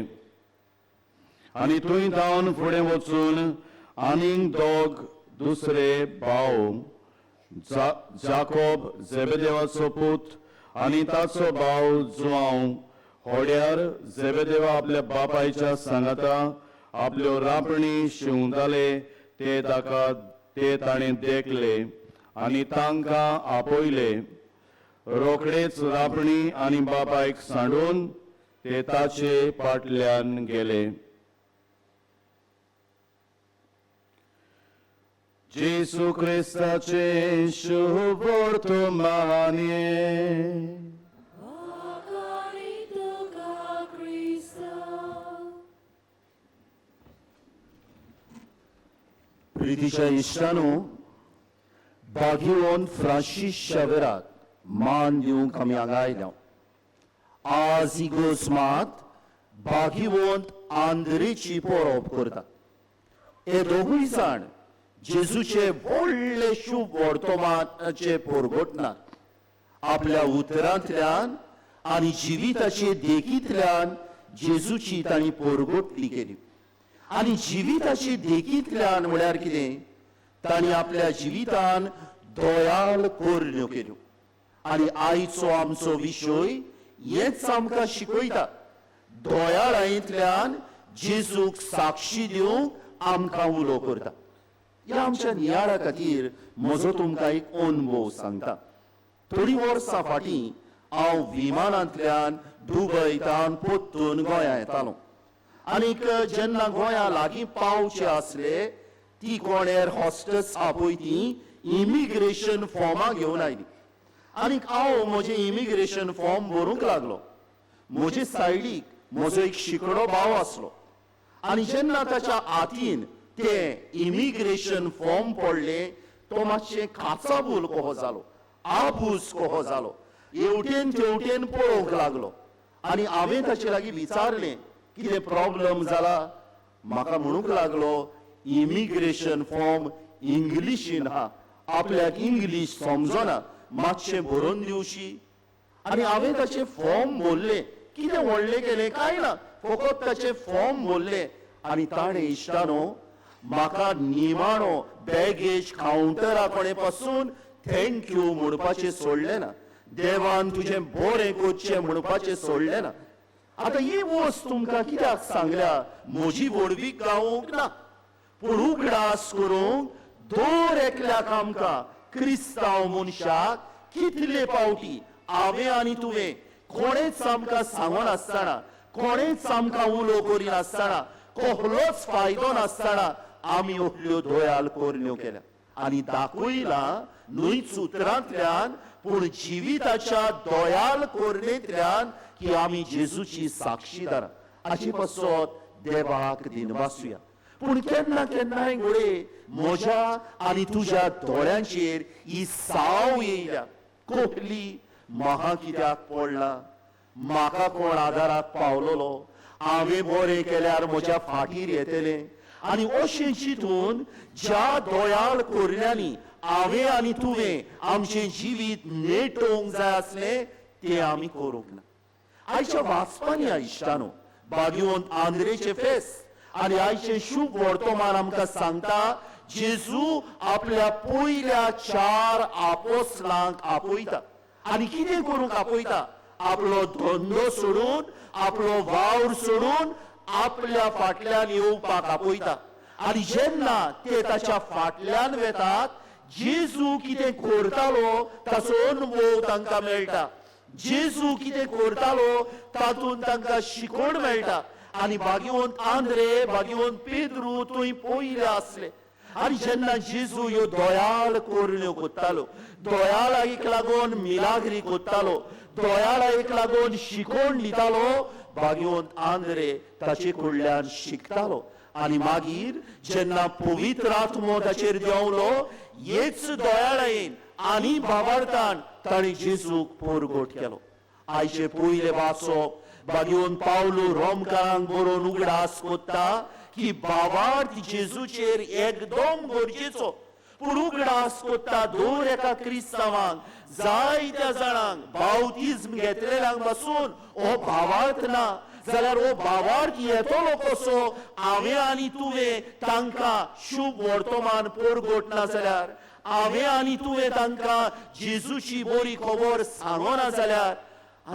आनी थंय धांवन फुडें वचून आनीक दोग दुसरे भाव, जाकोब जेबेदेवाचो पूत आनी ताचो भाव जुआंव, होड्यार जेबेदेवा आपल्या बापायच्या सांगाता आपल्यो रांपणी शिंवताले ते ताका ते ताणें देखले आनी तांकां आपयले. रोखडेच रांपणी आनी बापायक सांडून ते ताचे फाटल्यान गेले. जेसू क्रिस्ताचे शुभ वर्तमान. वाखाणी तुका क्रिस्ता. प्रितीच्या इश्टानो, बागियोन फ्रांशीस शावेराक मान दिवंक आमी हांगा आयल्या. आज इगोज मात बागिवंत आंद्रेची परब करता. हे दोगूय जाण जेजूचे व्हडले शुभ वर्तमानाचे परगटनात. आपल्या उतरांतल्यान आनी जिविताचे देखींतल्यान जेजूची तांणी परगटणी केली. आनी जिविताचे देखींतल्यान म्हळ्यार कितें, तांणी आपल्या जिवितान दयाल करण्यो केल्यो. आनी आयचो आमचो विशय हेच आमकां शिकयता. दयाळांतल्यान जेजूक साक्षी दिवंक आमकां उलो करता. ह्या आमच्या नियाळा खातीर म्हजो तुमकां एक अणभव सांगता. थोडीं वर्सां फाटीं हांव विमानांतल्यान दुबयतान परतून गोंया येतालो. आनीक जेन्ना गोंया लागीं पावचे आसले, ती कोण एअर हॉस्टस आपय ती इमिग्रेशन फॉर्मां घेवन आयली. आनीक हांव म्हजें इमिग्रेशन फॉर्म भरूंक लागलो. म्हजे सायडीक म्हजो एक शिकडो भाव आसलो. आनी जेन्ना ताच्या हातीन तें इमिग्रेशन फॉर्म पडलें, तो मातशें काचाबूल कसो जालो, आबूज कसो जालो, हेवटेन तेवटेन पळोवंक लागलो. आनी हांवें ताचे लागीं विचारलें, कितें प्रॉब्लम जाला? म्हाका म्हणूंक लागलो, इमिग्रेशन फॉर्म इंग्लिशीन आहा, आपल्याक इंग्लीश समजना, मातशें बरोवन दिवशी. आनी हांवें ताचें फॉर्म भरलें. कितें व्हडलें केलें कांय ना, फकत ताचें फॉर्म भरलें. आनी ताणें इश्टानो म्हाका निमाणो बॅगेज कावंटरा कडेन पासून thank you म्हणपाचें सोडलें ना. देवान तुजें बरें करचें म्हणपाचें सोडलें ना. आतां ही वस्त तुमकां कित्याक सांगल्या, म्हजी व्हडवीक गावोंक ना, पूण उगडास करूंक दर एकल्याक आमकां क्रिस्तांव मनशाक कितले फावटी हांवें आनी तुवें कोणेच आमकां सांगनासतना, कोणेच आमकां उलो करिनासतना, कसलोच फायदो नासतना आमी असल्यो दयाल करण्यो केल्या आनी दाखयलां न्हूच उतरांतल्यान पूण जिविताच्या दयाल करणेंतल्यान की आमी जेजूची साक्षीदारां. हाचे पासत देवाक दिनवासुया. पूण केन्ना केन्नाय घडये म्हज्या आनी तुज्या दोळ्यांचेर ही साव येयल्या. कोहली म्हाका कित्याक पडला, म्हाका कोण आदाराक पावलोलो, हांवें बरें केल्यार म्हज्या फाटीर येतलें. आनी अशें चिंतून ज्या दोयाळ कोरल्यांनी हांवें आनी तुवें आमचें जिवीत नेटोवंक जाय आसलें तें आमी करूंक ना. आयच्या वाचपांनी इश्टानो बागिवंत आंद्रेचें फेस्त आनी आयचें शुभ वर्तमान आमकां सांगता जेजू आपल्या पयल्या 4 आपोसलांक आपयता. आनी कितें करूंक आपयता? आपलो धंदो सोडून, आपलो वावर सोडून आपल्या फाटल्यान येवपाक आपयता. आनी जेन्ना ते ताच्या फाटल्यान वेतात जेजू कितें करतालो ताचो अनुभव तांकां मेळटा. जेजू कितें करतालो तातूंत तांकां शिकोवण मेळटा. आनी बागिवंत आंद्रे, बागिवंत पेद्रू थंय पयले आसले. आनी जेन्ना जेजू ह्यो दयाळ करण्यो करतालो, दयाळाक लागून मिलाग्री करतालो, दयाळाक लागून शिकोवण दितालो, बागिवंत आंद्रे ताचे कडल्यान शिकतालो. आनी मागीर जेन्ना पवित्र आत्मो ताचेर देंवलो, हेच दयाळायेन आनी भावार्थान ताणें जेजूक पोरगोट केलो. आयचे पयले वाचप बागिवंत पावलू रोमकारांक बरोवन उगडास कोत्ता की भावार्थ जेजूचेर एकदम गरजेचो, पूण उगडास कोत्ता दर एका क्रिस्तांवांक, जायत्या जाणांक बावतिज्म घेतलेल्यांक पासून हो भावार्थ ना जाल्यार हो भावार्थ येतलो कसो? हांवें आनी तुवें तांकां शुभ वर्तमान पोरगोट ना जाल्यार, हांवें आनी तुवें तांकां जेजूची बरी खबर सांगना जाल्यार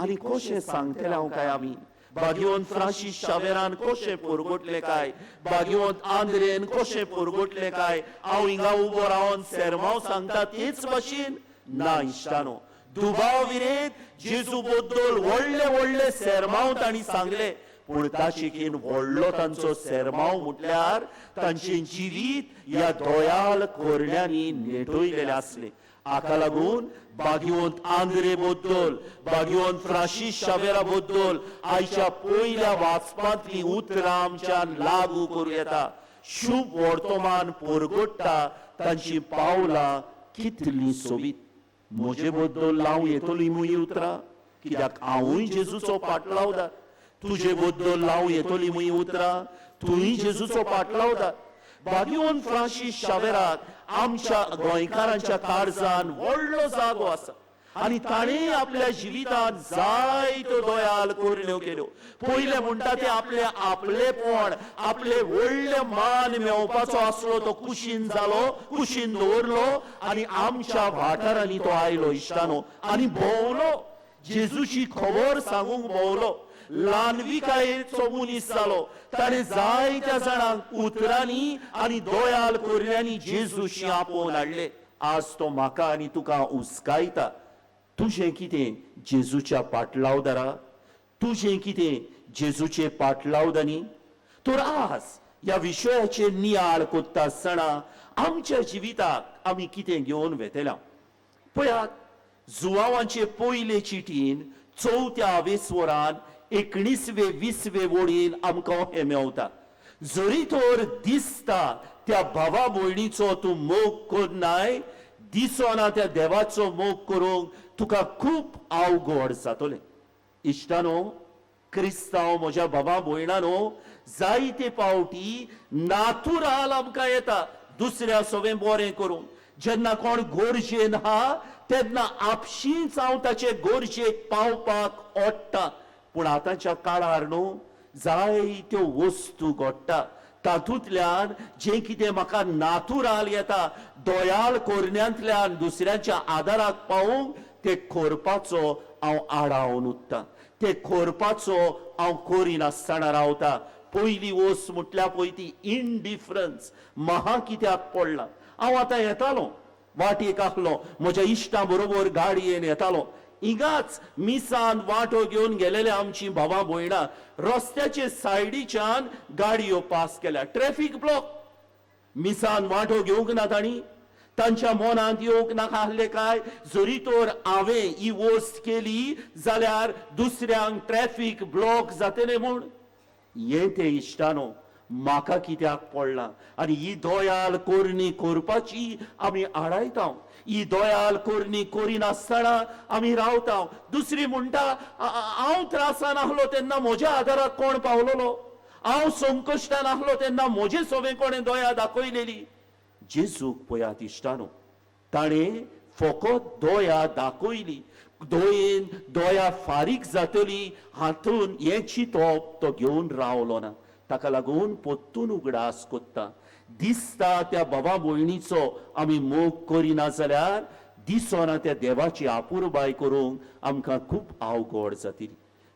आनी कशें सांगतले हांव काय आमी? बागिवंत फ्रांसीस शावेरान कशें पोरगोटलें काय, बागिवंत आंद्रेन कशें पोरगोटलें काय? हांव हिंगा उबो रावन सेरमांव सांगता तेच भाशेन ना इश्टानो, दुबाव विरेत जेजू बद्दल व्हडले व्हडले सेरमांव तांणी सांगले, पूण ताचेकीन व्हडलो तांचो सेरमांव म्हटल्यार तांचें जिवीत ह्या दयाळ करण्यांनी नेटयलेलें आसलें. हाका लागून बागिवंत आंद्रे बद्दल, बागिवंत फ्रांसीस शावेरा बद्दल आयच्या पयल्या वाचपांतलीं उतरां आमच्यान लागू करूं येता. शुभ वर्तमान पोरगोट्टा तांचीं पावलां कितलीं सोबीत. म्हजे बद्दल लावं येतलीं मूं उतरां, कित्याक हांवूय जेजूचो पाटलावदार. तुजे बद्दल लावं येतलीं मूं उतरां, तूंय जेजूचो पाटलावदार. बागिवंत फ्रांसीस शावेराक आमच्या गोंयकारांच्या काळजान व्हडलो जागो आसा आनी ताणें आपल्या जिवितांत जायत्यो दयाल करण्यो केल्यो. पयलें म्हणटा तें आपलें आपलेपण, आपले व्हडले मान मेळोवपाचो आसलो तो कुशीन जालो, कुशीन दवरलो आनी आमच्या वाठारांनी तो आयलो इश्टानो आनी भोंवलो, जेजूची खबर सांगूंक भोंवलो. ल्हानविकायेचो मनीस जालो. ताणें जायत्या जाणांक उतरांनी आनी दयाल करण्यांनी जेजूशी आपोवन हाडले. आज तो म्हाका आनी तुका हुस्कायता, तुजें कितें जेजूच्या पाटलावदारा, तुजें कितें जेजूचे पाटलावदानी? तर आज ह्या विशयाचेर नियाळ करता आसतना आमच्या जिविताक आमी कितें घेवन वेतल्या पळयात. जुवावांचे पयले चिटीन 4थ्या आवेस्वरान 19वे 20वे वळीन आमकां हें मेवता. जरी तर दिसता त्या भावा भयणीचो तूं मोग करनाय, दिसना त्या देवाचो मोग करूंक तुका खूब अवघड जातलें. इश्टानो, क्रिस्तांव म्हज्या बाबा भयणानो, जायते पावटी नातुराल आमकां येता दुसऱ्या सगळें बरें करूंक. जेन्ना कोण गरजेन आहा तेन्ना आपशींच हांव ताचे गरजेक पावपाक ओडटा. पूण आतांच्या काळार न्हू जायत्यो वस्तू घडटा, तातूंतल्यान जें कितें म्हाका नातुराल येता दयाळ करण्यांतल्यान दुसऱ्यांच्या आदाराक पावूंक ते करपाचो हांव आडावन उरता, ते करपाचो हांव करिनासतना रावता. पयली वस्त म्हटल्यार पळय ती इनडिफरन्स. म्हाका कित्याक पडला? हांव आतां येतालो वाटेक आसलो म्हज्या इश्टां बरोबर गाडयेन येतालो, हिंगाच मिसान वांटो घेवन गेलेले आमची भावां भयणां रस्त्याचे सायडीच्यान गाडयो पास केल्या, ट्रॅफीक ब्लॉक. मिसान वांटो घेवंक ना तांणी, तांच्या मनांत येवंक नाका आसलें काय जरी तर हांवें ही वस्त केली जाल्यार दुसऱ्यांक ट्रॅफीक ब्लॉक जातलें म्हूण. हें तें इश्टानो, म्हाका कित्याक पडलां? आनी ही दयाल करणी करपाची आमी आडायता, ही दयाल करणी करिनासतना आमी रावता. दुसरी म्हणटा, हांव त्रासान आहलो तेन्ना म्हज्या आदाराक कोण पावलोलो? हांव संकश्टान आहलो तेन्ना म्हजे सोबे कोणें दया दाखयलेली? जेजूक पळयात इश्टानो, ताणें फकत दया दाखयली. दयेन दया फारीक जातली हातून हें चिंतप तो घेवन रावलो ना. ताका लागून पोत्तून उगडास कोत्ता, दिसता त्या बाबा भयणीचो आमी मोग करिना जाल्यार दिसना त्या देवाची आपुरबाय करूंक आमकां खूब अवघड जातली.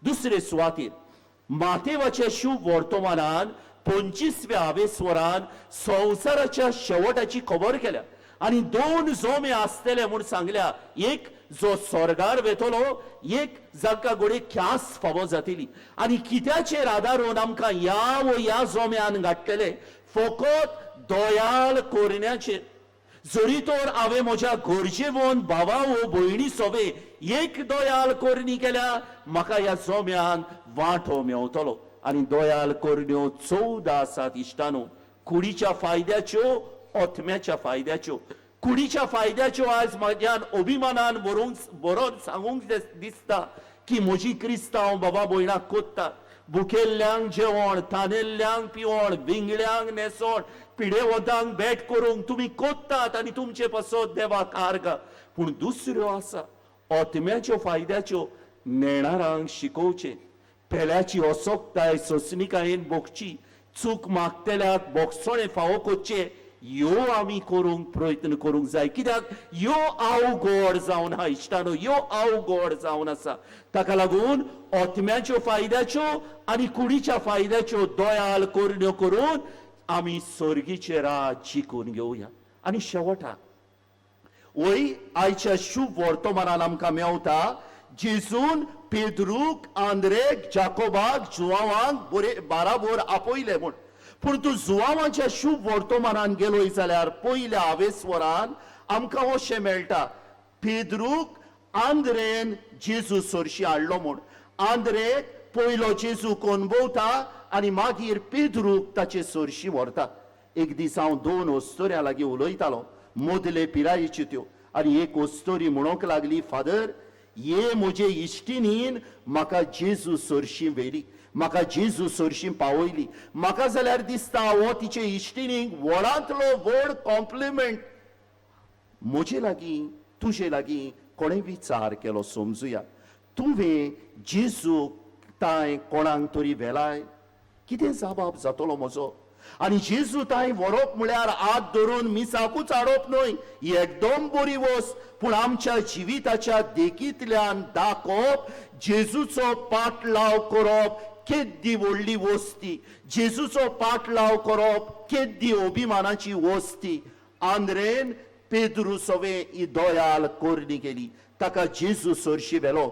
दुसरे सुवातेर मातेवाच्या शुभ वर्तमानान 25व्या आवेस्वरान संवसाराच्या शेवटाची खबर केल्या आनी 2 जोमे आसतले म्हूण सांगल्या. एक जो स्वर्गार वेतलो, एक जाका घडये ख्यास फावो जातली. आनी कित्याचेर आदारून आमकां ह्या वो ह्या जोम्यान घाडटले? फकत दयाल करण्याचेर. जरी तर हांवें म्हज्या गरजेवन भावा वो भयणी सोबे एक दयाल करणी केल्या, म्हाका ह्या जोम्यान वांटो मेवतलो. आनी दयाल करण्यो 14 आसात इश्टानो, कुडीच्या फायद्याच्यो, आत्म्याच्या फायद्याच्यो. कुडीच्या फायद्याच्यो आयज म्हज्यान अभिमानान बरोवन सांगूंक दिसता की म्हजी क्रिस्तांव बाबा भयणाक कोत्ता. भुकेल्ल्यांक जेवण, तानेल्ल्यांक पिवण, विंगळ्यांक न्हेसण, पिडेवंतांक भेट करूंक तुमी कोत्तात आनी तुमचे पासत देवाक आर्गां. पूण दुसऱ्यो आसा आत्म्याच्यो फायद्याच्यो, नेणारांक शिकोवचें, पेल्याची असोक्ताय सोंसणिकायेन भोगची, चूक मागतल्याक बोगसणें फावो करचें, ह्यो आमी करूंक प्रयत्न करूंक जाय. कित्याक ह्यो अवघड जावन आहा इश्टानो, ह्यो अवघड जावन आसा. ताका लागून आत्म्याच्यो फायद्याच्यो आनी कुडीच्या फायद्याच्यो दयाल करण्यो करून आमी सर्गीचे राज जिखून घेवया. आनी शेवटाक वय आयच्या शुभ वर्तमानान आमकां मेवता, जेजून पेद्रूक, आंद्रेक, जाकोबाक, जुवांवाक बरे बाराबोर आपयले म्हूण. पूण तूं जुवांवाच्या शुभ वर्तमानान गेलोय जाल्यार पयल्या आवेस्वरान आमकां अशें मेळटा, पेद्रूक आंद्रेन जेजू सरशी हाडलो म्हूण. आंद्रेक पयलो जेजू अणभवता आनी मागीर पेद्रूक ताचे सरशी व्हरता. एक दीस हांव 2 अस्तोऱ्यां लागीं उलयतालो, मदले पिरायेच्यो त्यो, आनी एक अस्तोरी म्हणूंक लागली, फादर, ये म्हजे इश्टिणीन म्हाका जेजू सरशी व्हेली, म्हाका जेजू सरशी पावयली. म्हाका जाल्यार दिसता हो तिचे इश्टिणीक व्हडांतलो व्हड कॉम्प्लिमेंट. म्हजे लागीं तुजे लागीं कोणें विचार केलो समजुया, तुवें जेजूक तांय कोणाक तरी व्हेलाय, कितें जबाब जातलो म्हजो? आनी जेजू तांय व्हरप म्हळ्यार हात धरून मिसाकूच हाडप न्हय, ही एकदम बरी वस्त, पूण आमच्या जिविताच्या देखींतल्यान दाखोवप, जेजूचो पाटलाव करप केद्दी व्हडली वस्ती, जेजूचो पाटलाव करप केद्दी अभिमानाची वस्ती. आंद्रेन पेद्रू सवे ही दयाल करणी केली, ताका जेजू सरशी व्हेलो.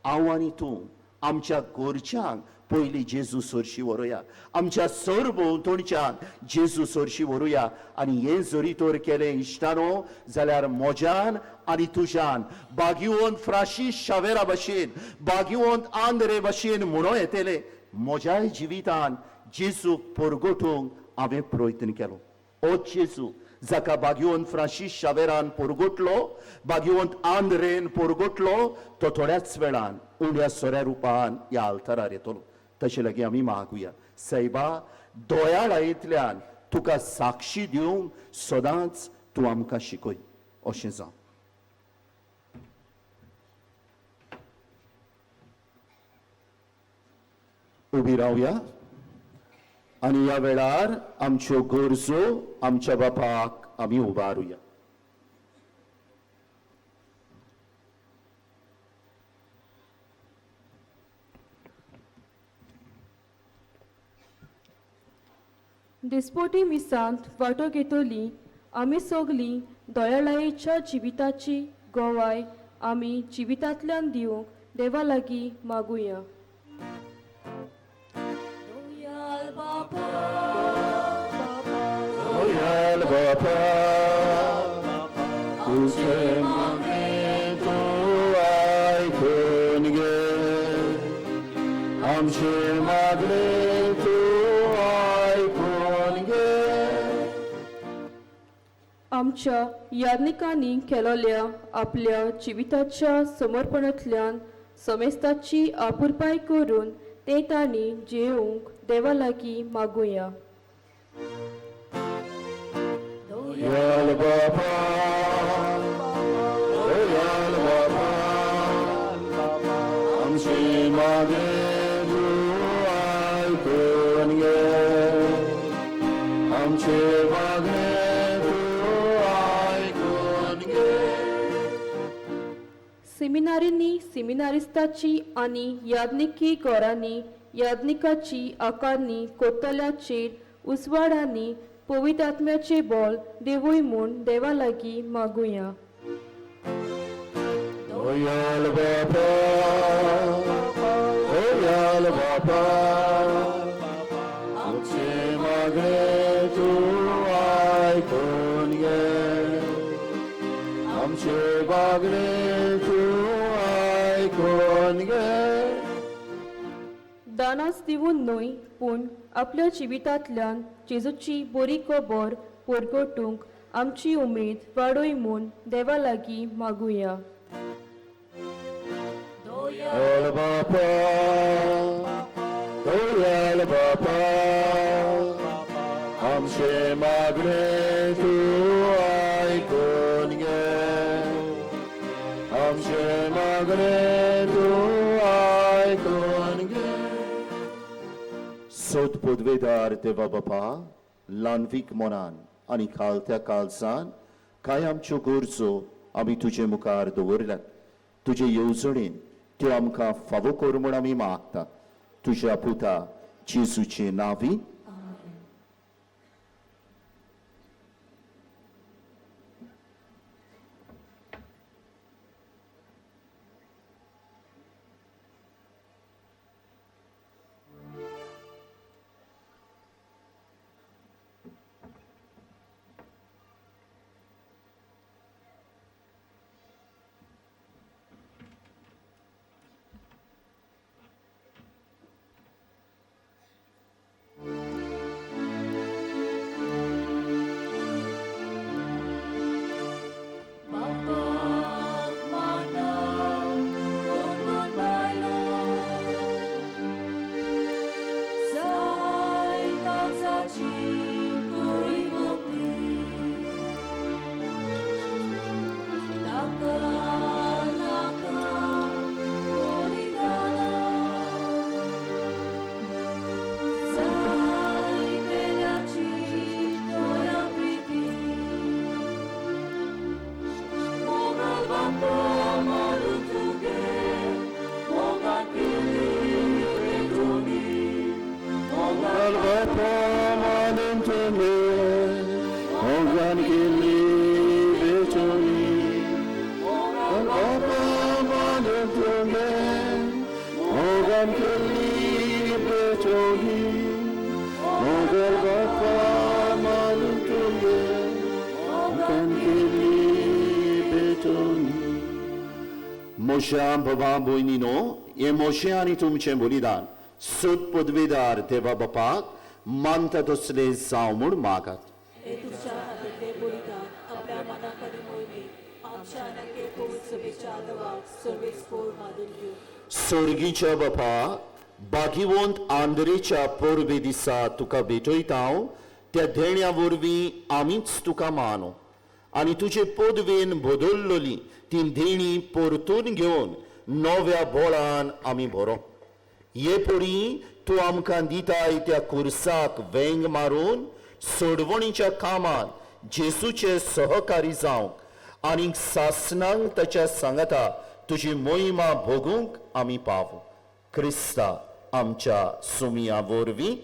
हांव आनी तूं आमच्या घरच्यांक पयलीं जेजू सरशी व्हरुया, आमच्या सरभोंवतणच्यान जेजू सरशी व्हरुया. आनी हें जरी तर केलें इश्टानो जाल्यार म्हज्यान आनी तुज्यान बागिवंत फ्रांशीस शावेरा भशेन, बागिवंत आंद्रे भशेन म्हणूं येतलें, म्हज्याय जिवितान जेजूक परगटूंक हांवें प्रयत्न केलो. ओ जेजू जाका बागिवंत फ्रांशीस शावेरान परगटलो, बागिवंत आंद्रेन परगटलो, तो थोड्याच वेळान उण्या सोऱ्या रुपान ह्या आल्तारार येतलो. तशें लागीं आमी मागुया, सायबा दयाळायेंतल्यान तुका साक्षी दिवंक सदांच तूं आमकां शिकय. अशें जावं. उबी रावया आनी ह्या वेळार आमच्यो गरजो आमच्या बापाक आमी उबारुया. दिसपोटी मिसांत वांटो घेतली आमी सगलीं दयाळायेच्या जिविताची गवाय आमी जिवितांतल्यान दिवंक देवा लागीं मागुया. दयाळ बापा, तुजें मागणें तूं आयकून घे, आमचें मागणें तूं आयकून आमच्या याज्ञिकांनी केलोल्या आपल्या जिविताच्या समर्पणांतल्यान समेस्ताची आपुरपाय करून ते तांणी जेवंक देवा लागीं मागुया. दयाल बापा, दयाल बापा, आमचे मागणें तूं आयकून घे, आमचे मागणें तूं आयकून घे. सिमिनारींनी सिमिनारिस्ताची आनी याज्ञिकी घरांनी याज्ञिकाची आकारणी कोत्तल्याचेर उजवाडांनी पवित्र आत्म्याचे बोल देवूय म्हूण देवा लागीं मागुया. दयाल बापा, दयाल बापा, आमचे मागणें तूं आयकून घे, आमचे मागणें तूं आयकून घे. दानाच दिवन न्हय पूण आपल्या जिवितांतल्यान जेजूची बरी खबर परगटूंक आमची उमेद वाडय म्हूण देवा लागीं मागुया. दयाल बापा, दयाल बापा, आमचे मागणें तूं आयकून घे, आमचे मागणें तूं आयकून घे. सोद पदवेदार देवा बापा, ल्हानवीक मनान आनी खालत्या काळजान कांय आमच्यो गरजो आमी तुजे मुखार दवरल्यात. तुजे येवजणेन त्यो आमकां फावो कर म्हूण आमी मागता, तुज्या पुता जेजूचे नांवी. म्हज्या भावा भयणीनो, हें म्हजें आनी तुमचें बलिदान सत पदवेदार देवा बापाक मानता तसलें जावं म्हूण मागात. हे तुमच्या हातांतलें बलिदान आपल्या मनाक आनी मोहिमेक आमच्या आनी पवित्र सभेच्या आदवाक सर्वेस्पोर मानून घेवं. सर्गीच्या बापा, बागिवंत आंद्रेच्या परबे दिसा तुका भेटयता हांव, त्या देण्या वरवीं आमीच तुका मानो आनी तुजे पदवेन बदल्लोली ती देणी परतून घेवन नव्या बोळान आमी भरो. हे परी तूं आमकां दिताय त्या कुर्साक वेंग मारून सोडवणीच्या कामांत जेसूचे सहकारी जावंक आनी सासणांक ताच्या सांगाता तुजी मोहिमा भोगूंक आमी पावू. क्रिस्ता आमच्या सुमिया वरवीं.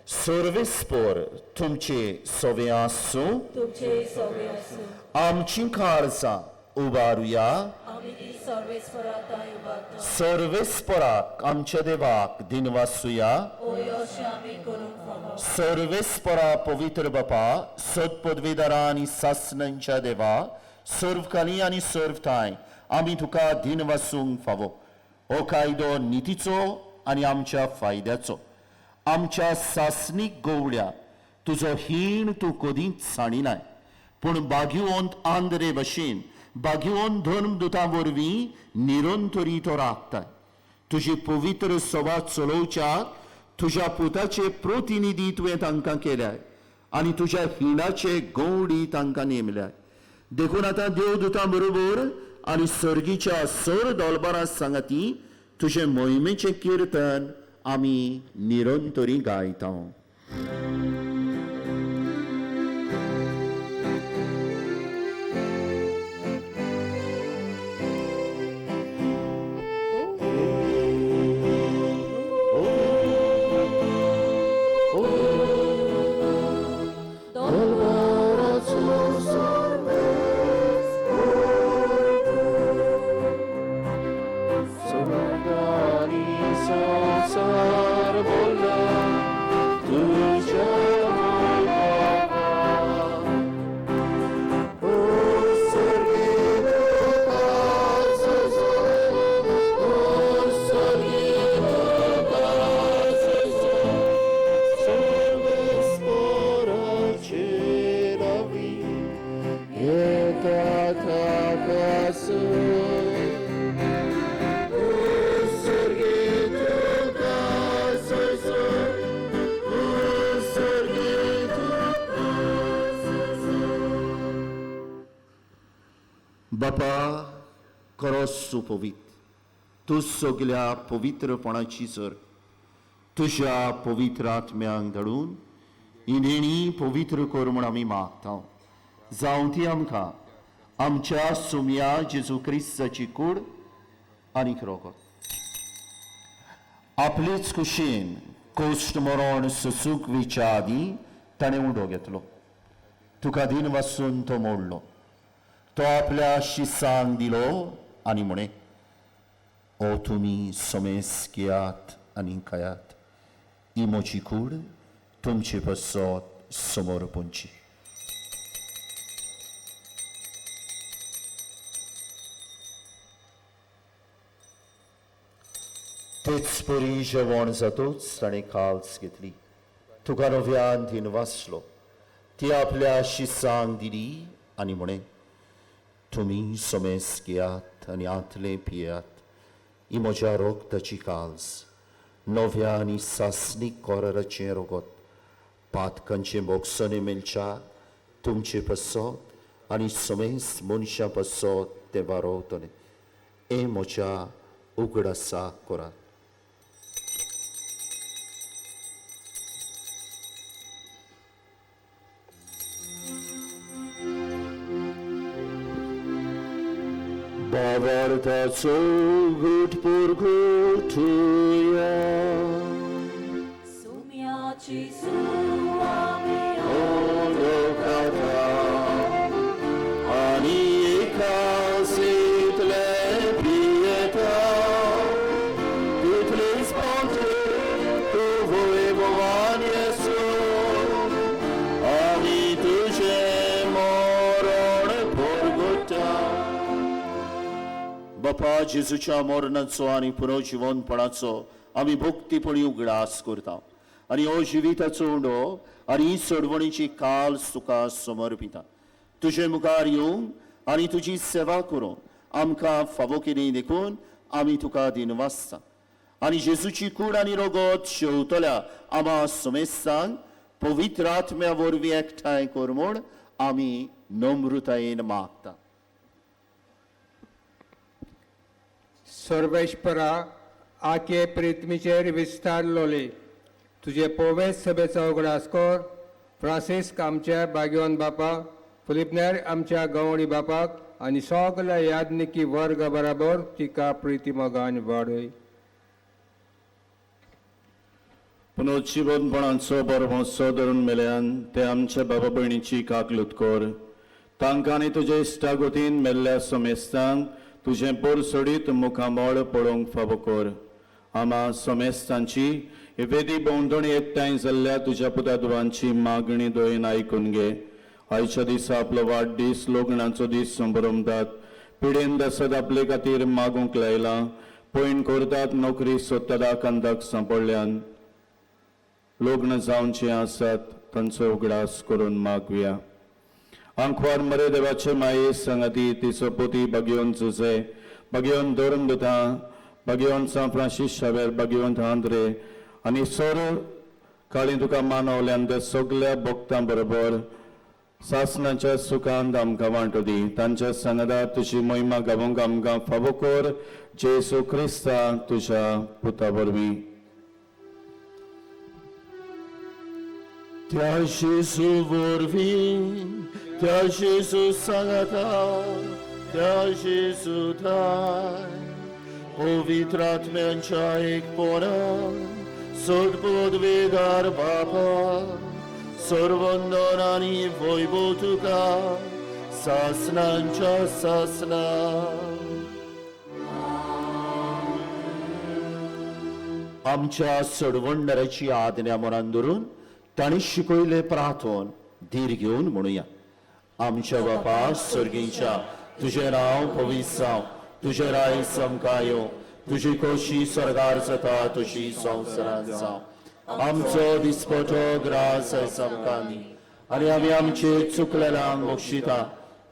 सर्वेस्पोर तुमचे सवे आसूं. तुमचे सवे आसूं. आमची काळजां उबारुया. आमी ती सर्वेस्परा तांय उबारता. सर्वेस्पराक आमच्या देवाक दिनवासुया. ओय अशें आमी करूंक फावो. सर्वेस्परा पवित्र बापा, सत्पदवेदारा आनी सासणांच्या देवा, सर्वकाली आनी सर्वठांय आमी तुका दिनवासूंक फावो. हो कायदो नितीचो आनी आमच्या फायद्याचो. आमच्या सासणीक गवळ्या तुजो हीण तूं कदींच सांडिनाय. पूण बागिवंत आंद्रे भशेन बागिवंत धर्मदुतां वरवीं निरंतरी तो राखता. तुजी पवित्र सभा चलोवच्याक तुज्या पुताचे प्रतिनिधी तुवें तांकां केल्याय आनी तुज्या हिणाचे गवडी तांकां नेमल्याय. देखून आतां देवदुतां बरोबर आनी सर्गीच्या सर दलबरां सांगाती तुजें मोहिमेचें किर्तन आमी निरंतरी गायता. बापा खरोच सुपवीत तूं सगल्या पवित्रपणाची सर तुज्या पवित्र आत्म्यांक धाडून ही देणी पवित्र कर म्हूण आमी मागता. जावं ती आमकां आमच्या सुमया जेजू क्रिस्ताची कूड आनीक रोगत. आपलेच कुशीन कोश्ट मरण सोसूंक वयच्या आदीं ताणें उडो घेतलो. तुका दिन वासून तो मोडलो. तो आपल्या शिसांक दिलो आनी म्हणे, ओ तुमी समेस घेयात आनी खायात, ही म्हजी कूड तुमचे पासत समर्पणची. तेच परी जेवण जातूच ताणें काल्स घेतली, तुका नव्यान दिन वाचलो, ती आपल्या शिसांक दिली आनी म्हणे, तुमी समेस घेयात आनी आंतलें पियात, ही म्हज्या रोगताची काल्स, नव्या आनी सासणीक कोराराचें रोगत, पातकांचें बोगसणें मेळच्या तुमचे पासत आनी समेस मनशां पासत तें वारोवतलें. हें म्हज्या उगडासाक करात. बाबार्थाचो घट परगटुया सुम्याची सुवामे ओळखता आनी एकासीतले पियेता तितलीच पावते तूं भगवान येसू आनी तुजें मरण परगटा. बापा जेजूच्या मरणाचो आनी पुनर्जिवनपणाचो आमी भक्तीपणी उगडास करता आनी हो जिविताचो उंडो आनी ही सोडवणीची काल तुका समर्पिता. तुजे मुखार येवंक आनी तुजी सेवा करूंक आमकां फावो केली देखून आमी तुका दिनवासता. आनी जेजूची कूड आनी रोगत शेवतल्या आमा समेस्तांक पवित्र आत्म्या वरवीं एकठांय कर म्हूण आमी नम्रतायेन मागता. सर्वेश्वरा आखे प्रिथ्मीचेर विस्तारलोले तुजे पोवेस सभेचो उगडास कर. फ्रांसिस्क आमच्या बागेवन बापा, फिलिपनेर आमच्या गवणी बापाक आनी सगल्या याज्ञिकी वर्ग बराबर तिका प्रिती मोगान वाडय. पुनर्जिवनपणाचो बरवंसो धरून मेल्यान ते आमच्या बाबा भयणीची काकलूत कर. तांकां आनी तुजे इश्टागतीन मेल्ल्या समेस्तांक तुजें पोरसोडीत मुखामळ पळोवंक फावो कर. आमा समेस्तांची वेदी भोंवतणी एकठांय जाल्ल्या तुज्या पुतादुवांची मागणी दयेन आयकून घे. आयच्या दिसा आपलो वाडदीस लग्नाचो दीस संभ्रमतात, पिडेन दसत आपले खातीर मागूंक लायलां, पयण करतात, नोकरी सोदतात, आकांताक सांपडल्यान लग्न जावचें आसात तांचो उगडास करून मागुया. आंकवार मरे देवाचे माये संगती तिचो पोती बागेवन जुजे, बागेवन धर्मदुतां, बागेवन सांत फ्रांसीस शावेर, बागेवन आंद्रे आनी सोर काळी तुका मानवल्यान त्या सगल्या भक्तां बरोबर सासणाच्या सुखांत आमकां वांटो दी. तांच्या सांगाता तुजी महिमा गावोंक आमकां फावो कर, जेजू क्रिस्ता तुज्या पुता वरवीं. त्या जेजू वरवीं, त्या जेजू सांगाता, त्या जेजू थाय पवित्र आत्म्यांच्या एकपणान सद्बुद्वेदार बापा, सर्वंदन आनी वैभव तुका सासणांच्या सासणा. आमच्या सडवणदाराची आज्ञा मनान धरून तांणी शिकयले प्रार्थन धीर घेवन म्हणुया. आमच्या बापा सर्गीच्या, तुजें नांव पवित्र जावं, तुजें राय आमकां येवं, तुजी खोशी स्वर्गार जाता तशी संवसारांत जावं. आमचो दिसपटो ग्रास आयज आमकां दी आनी आमी आमचे चुकलेल्यांक बक्षिता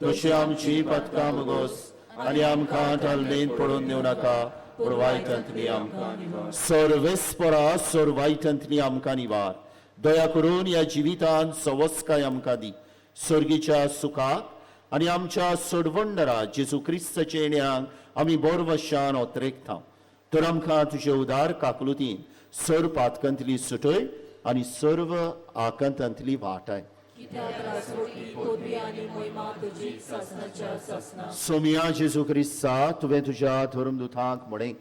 तशी आमची पथकां बगोस आनी आमकां तालमेंत पडून दिवं नाका, पूण वायटांतली आमकां सर्वेस्परा सर वायटांतली आमकां निवार. दया करून ह्या जिवितांत सवस्काय आमकां दी, सर्गीच्या सुखाक आनी आमच्या सोडवणदारा जेजू क्रिस्ताच्या येण्याक आमी बोरवशान ओतरेकता. तर आमकां तुजे उदार काकलुतीन सर्व पातकांतली सुटय आनी सर्व आकांतांतली वाटाय. सोमिया जेजू क्रिस्ता, तुवें तुज्या धर्मदुतांक म्हणें,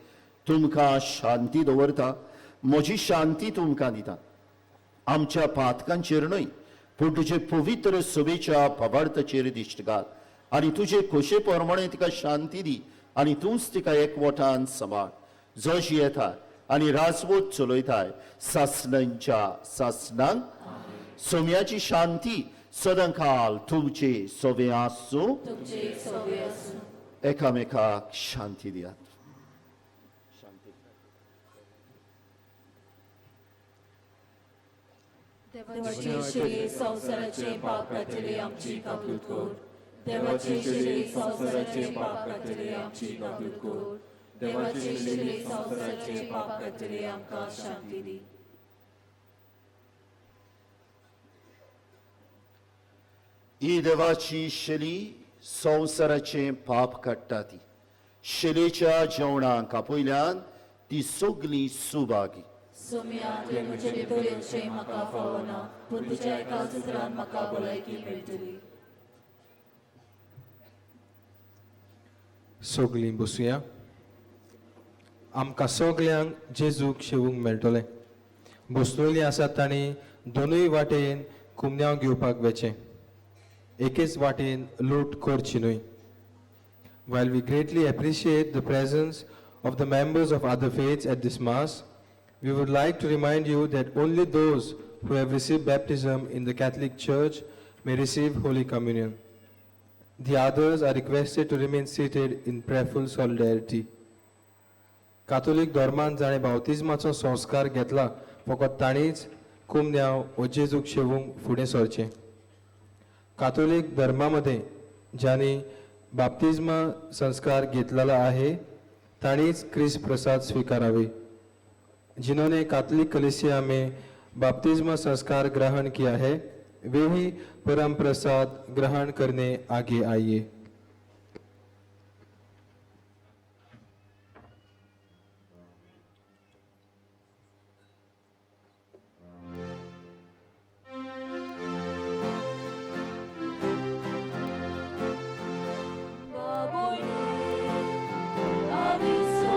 तुमकां शांती दवरता, म्हजी शांती तुमकां दिता. आमच्या पातकांचेर न्हय पूण तुजे पवित्र सभेच्या भावार्थाचेर दिश्ट घाल आनी तुजे खोशे प्रमाणे तिका शांती दी आनी तूंच तिका एकवटान सांबाळ, जशी येता आनी राजवट चलयताय सासणांच्या सासणांक. सोम्याची शांती सदांकाल तुमचे सोवे आसूं. एकामेकाक शांती दियात. देवाचे शिरी संवसाराचे पाप काडटले आमची काकूत कर. देवाचे शिरी संवसाराचे पाप काडटले आमची काकूत कर. देवाचे शिरी संवसाराचे पाप काडटले आमकां शांती दी. ही देवाची शेली संवसाराचें पाप काडटा ती शेलेच्या जेवणाक आपयल्यान ती सगली सुभागी. सोम्या, तुवें म्हजे भितर येवचें म्हाका फावना, पूण तुज्या एका उतरान म्हाका भलायकी मेळटली. सगलीं बसुया. आमकां सगल्यांक जेजूक शेवूंक मेळटलें. बसलेलीं आसात तांणी दोनूय वाटेन कुमन्यांव घेवपाक वेचें, एकेच वाटेन लूट करची न्हय. While we greatly appreciate the presence of the members of other faiths at this Mass, we would like to remind you that only those who have received baptism in the Catholic Church may receive Holy Communion. The others are requested to remain seated in prayerful solidarity. Catholic धर्मान जाणें बावतिज्माचो संस्कार घेतला फकत तांणीच कुमन्यांव वो जेजूक शेवूंक फुडें सरचें. कातोलीक धर्मा मदें ज्यांनी बाप्तिज्मा संस्कार घेतलेलो आहे तांणीच क्रिस्त प्रसाद स्विकारावे. जिन्होंने कैथोलिक कलीसिया में बपतिस्मा संस्कार ग्रहण किया है वे ही परम प्रसाद ग्रहण करने आगे आइए. Jesu,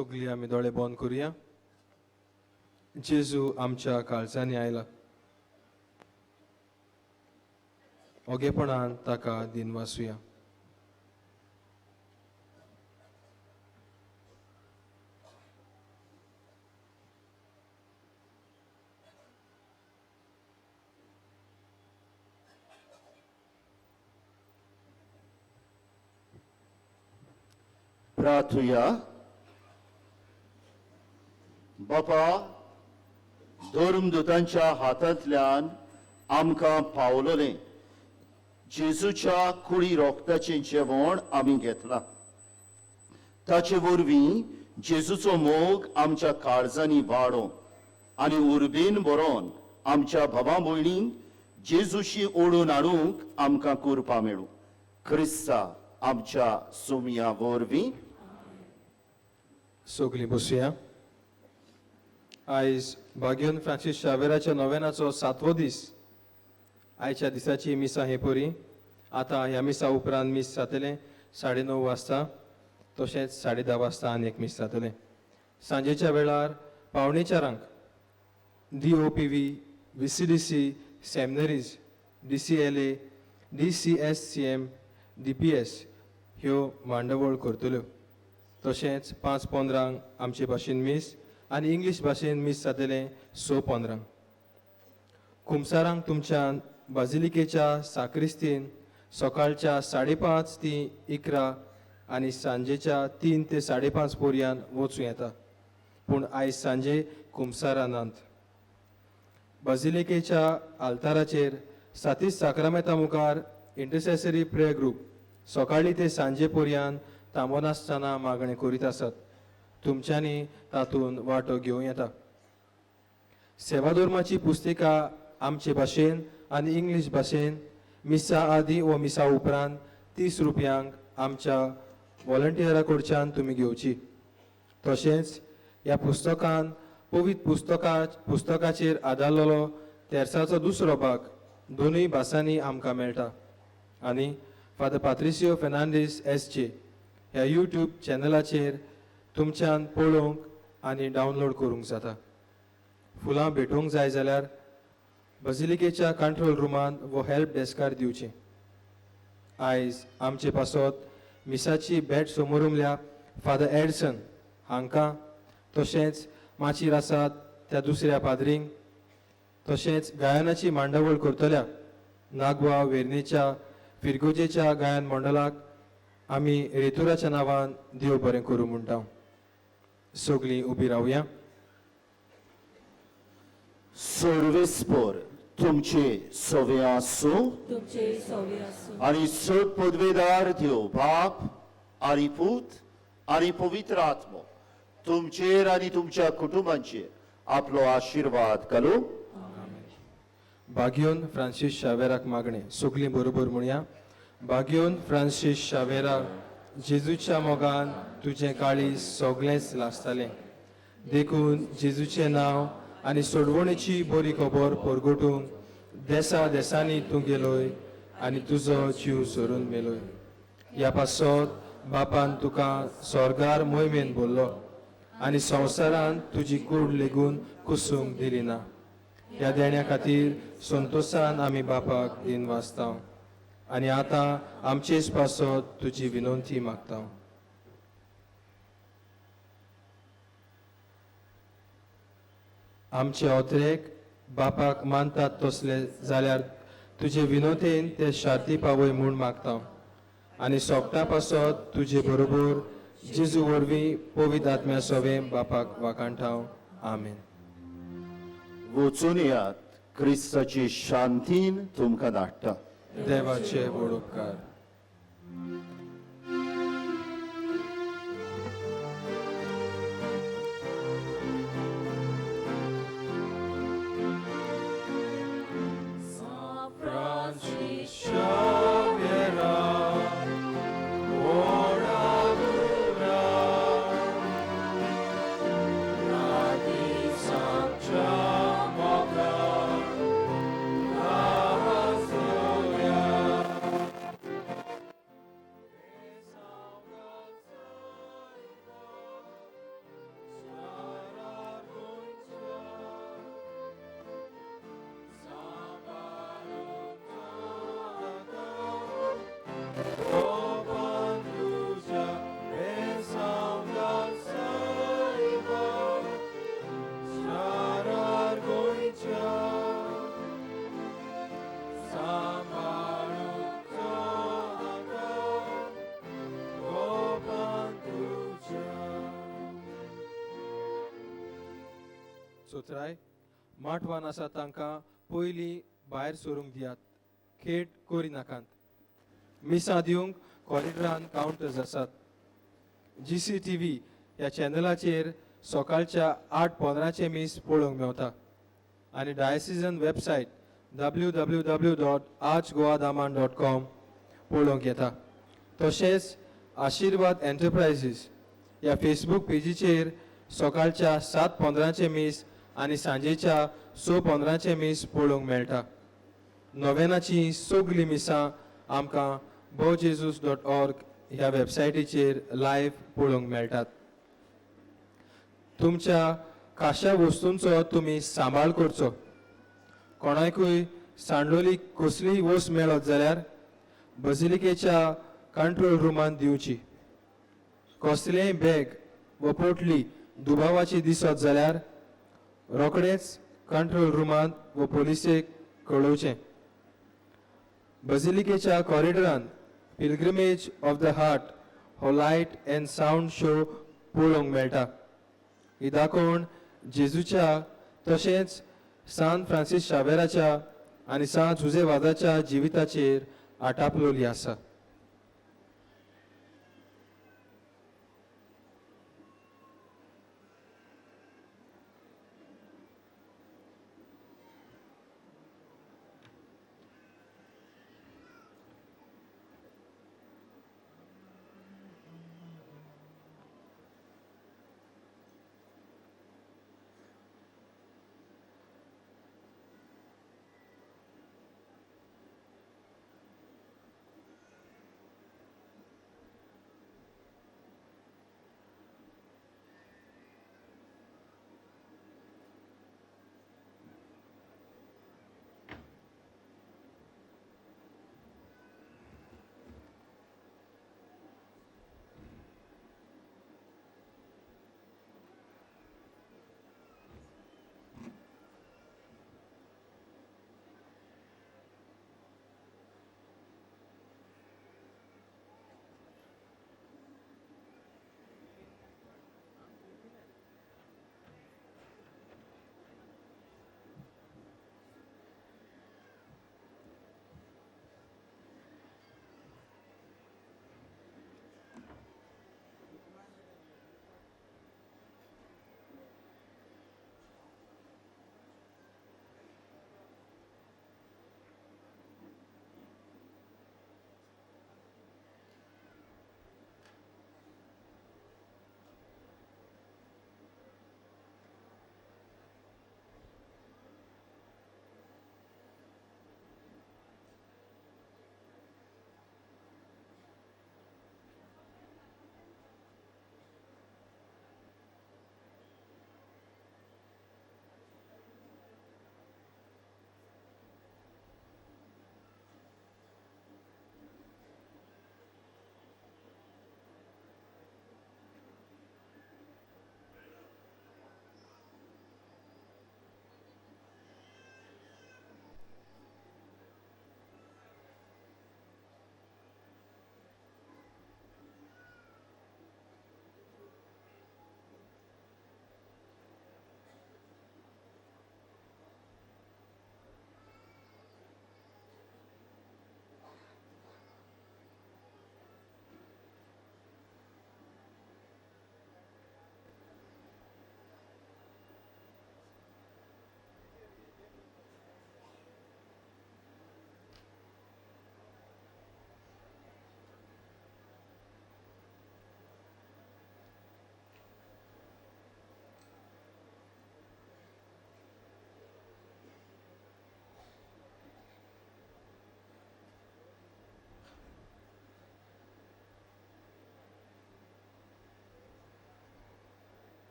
सगळीं आमी दोळे बंद करुया. जेजू आमच्या काळजांनी आयला, ओगेपणान ताका दिनवासुया. प्रार्थुया. बापा, धर्मदूतांच्या हातांतल्यान आमकां पावलोलें जेजूच्या कुडी रोगताचें जेवण आमी घेतलां. ताचे वरवीं जेजूचो मोग आमच्या काळजांनी वाडो आनी उर्बेन बरोवन आमच्या भावा भयणींक जेजूशी ओडून हाडूंक आमकां कुरपा मेळूं. क्रिस्ता आमच्या सोमया वरवीं. सगळीं बसुया. आयज भाग्योन फ्रांसीस शावेराच्या नोवेनाचो सातवो दीस. आयच्या दिसाची मिसां हे परी. आतां ह्या मिसा उपरांत मीस जातलें 9:30 वाजता, तशेंच 10:30 वाजता आनी एक मीस जातलें. सांजेच्या वेळार 3:45 DOPV, VCDC, seminaries, DCLA, DCSCM, DPS ह्यो मांडावळ करतल्यो. तशेंच 5:15 आमचे भाशेन मीस आनी इंग्लीश भाशेन मीस जातलें 6:15. कुमसारांक तुमच्यान बाजिलिकेच्या साक्रिस्तीन सकाळच्या 5:30 ते 11 आनी सांजेच्या 3 ते 5:30 पर्यंत वचूं येता, पूण आयज सांजे कुमसारानात. बाजिलिकेच्या आल्ताराचेर सातीस साक्रामेंता मुखार इंटरसेसरी प्रेयर ग्रूप सकाळी ते सांजे पर्यंत थांबनासतना मागणें करीत आसात. तुमच्यांनी तातूंत वांटो घेवं येता. सेवाधर्माची पुस्तिका आमचे भाशेन आनी इंग्लीश भाशेन मिसा आदी व मिसा उपरांत 30 रुपयांक आमच्या वॉलंटियरा कडच्यान तुमी घेवची. तशेंच ह्या पुस्तकान पवित्र पुस्तकाचेर आदारलेलो तेर्साचो दुसरो भाग दोनूय भासांनी आमकां मेळटा. आनी फादर पात्रिसियो फेर्नांडीस SJ ह्या यूट्यूब चॅनलाचेर तुमच्यान पळोवंक आनी डावनलोड करूंक जाता. फुलां भेटोवंक जाय जाल्यार बाजिलिकेच्या कंट्रोल रुमांत वो हेल्प डेस्कार दिवचें. आयज आमचे पासत मिसाची भेट समोरुमल्या फादर एडसन हांकां, तशेंच माचयेर आसात त्या दुसऱ्या पाद्रींक, तशेंच गायनाची मांडावळ करतल्या नागवा वेर्णेच्या फिरगोजेच्या गायन मंडळाक आमी रेतुराच्या नांवान देव बरें करूं म्हणटा. सगळीं उबी रावया. सर्वेस्पर तुमचे सवे आसूं तुमचे सवे आसूं आनी सत पदवेदार देव बाप आनी पूत आनी पवित्र आत्मो तुमचेर आनी तुमच्या कुटुंबांचेर आपलो आशिर्वाद घालूं. भाग्योन फ्रांसीस शावेराक मागणें. सगळीं बरोबर म्हणया. भाग्योन फ्रांसीस शावेरा, जेजूच्या मोगान तुजें काळीज सगळेंच लासतालें, देखून जेजूचें नांव आनी सोडवणेची बरी खबर परगटूंक देसा देसांनी तूं गेलोय आनी तुजो जीव सोरून मेलोय. ह्या पासत बापान तुका स्वर्गार मोहिमेन भरलो आनी संवसारान तुजी कूड लेगून कुसूंक दिली ना. ह्या देण्या खातीर संतोशान आमी बापाक दिन वाचता आनी आतां आमचेच पासत तुजी विनंती मागता. आमचे अत्रेक बापाक मानतात तसले जाल्यार तुजे विनोतेन ते शार्ती पावय म्हूण मागता आनी सोगटा पासत तुजे बरोबर जेजू वरवीं पवित्र आत्म्या सोवें बापाक वाखाणटा. आमेन. वचून येयात, क्रिस्ताची शांतीन तुमकां धाडटा. देवाचे व्हड उपकार. चोत्राय. माटवान आसा तांकां पयलीं भायर सरूंक दियात, खेट करिनाकात. मिसां दिवंक कॉरिडॉरान कावंटर्स आसात. GCTV ह्या चॅनलाचेर सकाळच्या 8:15 मीस पळोवंक मेवता आनी डायसिजन वेबसायट www.archgoadaman.com पळोवंक येता. तशेंच आशिर्वाद एंटरप्रायजीस ह्या फेसबूक पेजीचेर सकाळच्या 7:15 मीस आनी सांजेच्या 6:15 मीस पळोवंक मेळटा. नोवेनाची सगळीं मिसां आमकां bomjesus.org ह्या वेबसायटीचेर लायव्ह पळोवंक मेळटात. तुमच्या खाशा वस्तूंचो तुमी सांबाळ करचो. कोणाकूय सांडलोली कसलीय वस्त मेळत जाल्यार बजिलिकेच्या कंट्रोल रुमान दिवची. कसलेंय बॅग वा पोटली दुबावाची दिसत जाल्यार रोखडेच कंट्रोल रुमांत वा पोलिसेक कळोवचें. बजिलिकेच्या कॉरिडॉरान पिलग्रिमेज ऑफ the heart हो लायट अँड सावंड शो पळोवंक मेळटा. ही दाखोवण जेजूच्या तशेंच सान फ्रांसीस शावेराच्या आनी सान जुजे वादाच्या जिविताचेर आटापलोली आसा.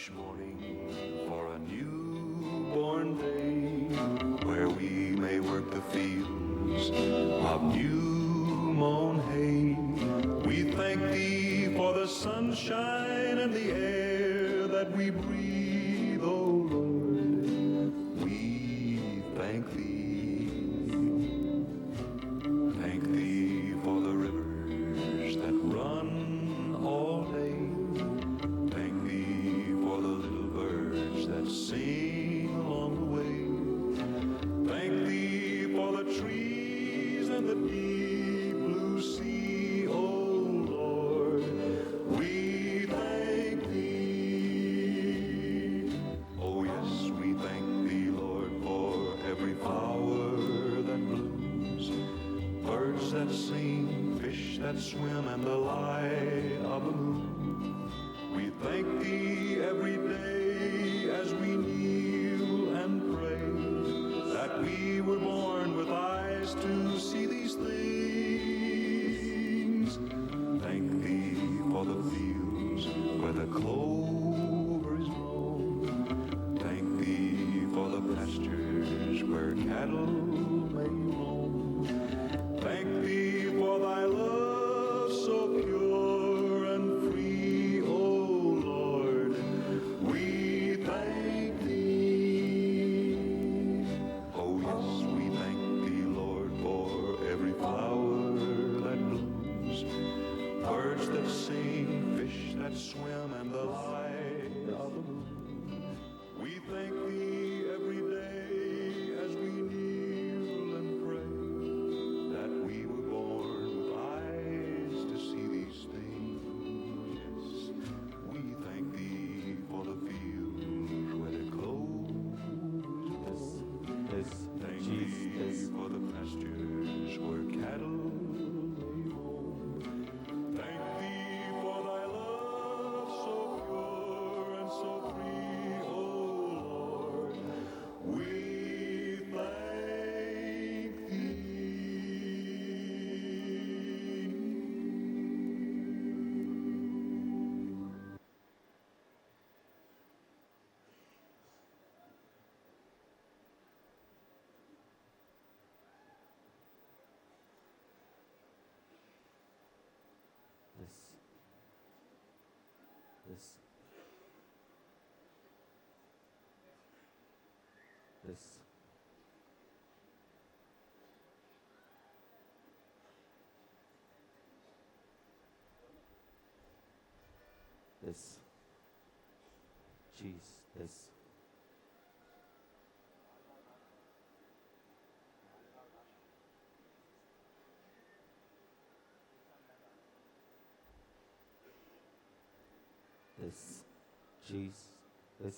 each morning for a newborn day where we may work the fields of new mown hay. We thank thee for the sunshine and the air that we breathe, O Lord. We thank thee. Thank thee for the rivers that run all day. Thank thee for the little birds that sing along the way. Thank thee for the trees and the deep blue sea, O Lord. We thank thee. Oh yes, we thank thee, Lord, for every flower that blooms, birds that sing, fish that swim, and the light of the moon. We thank thee every day as we kneel and pray that we were born with eyes to see these things. Thank thee for the fields where the clover is grown. Thank thee for the pastures where cattle may roam. Thank thee for thy love so pure and free, O Lord. We thank thee. Oh yes, we thank thee, Lord, for every flower that blooms, birds that sing, fish that swim, and the light of the moon. We thank thee every day as we kneel and pray that we were born with eyes to see these things. Yes, we thank thee for the fields where the clover is grown. Thank thee for the pastures where cattle may roam. Thank thee for thy love so pure and so free, O Lord. We thank thee. This. This. This. This. Cheese. This. This. Cheese. This.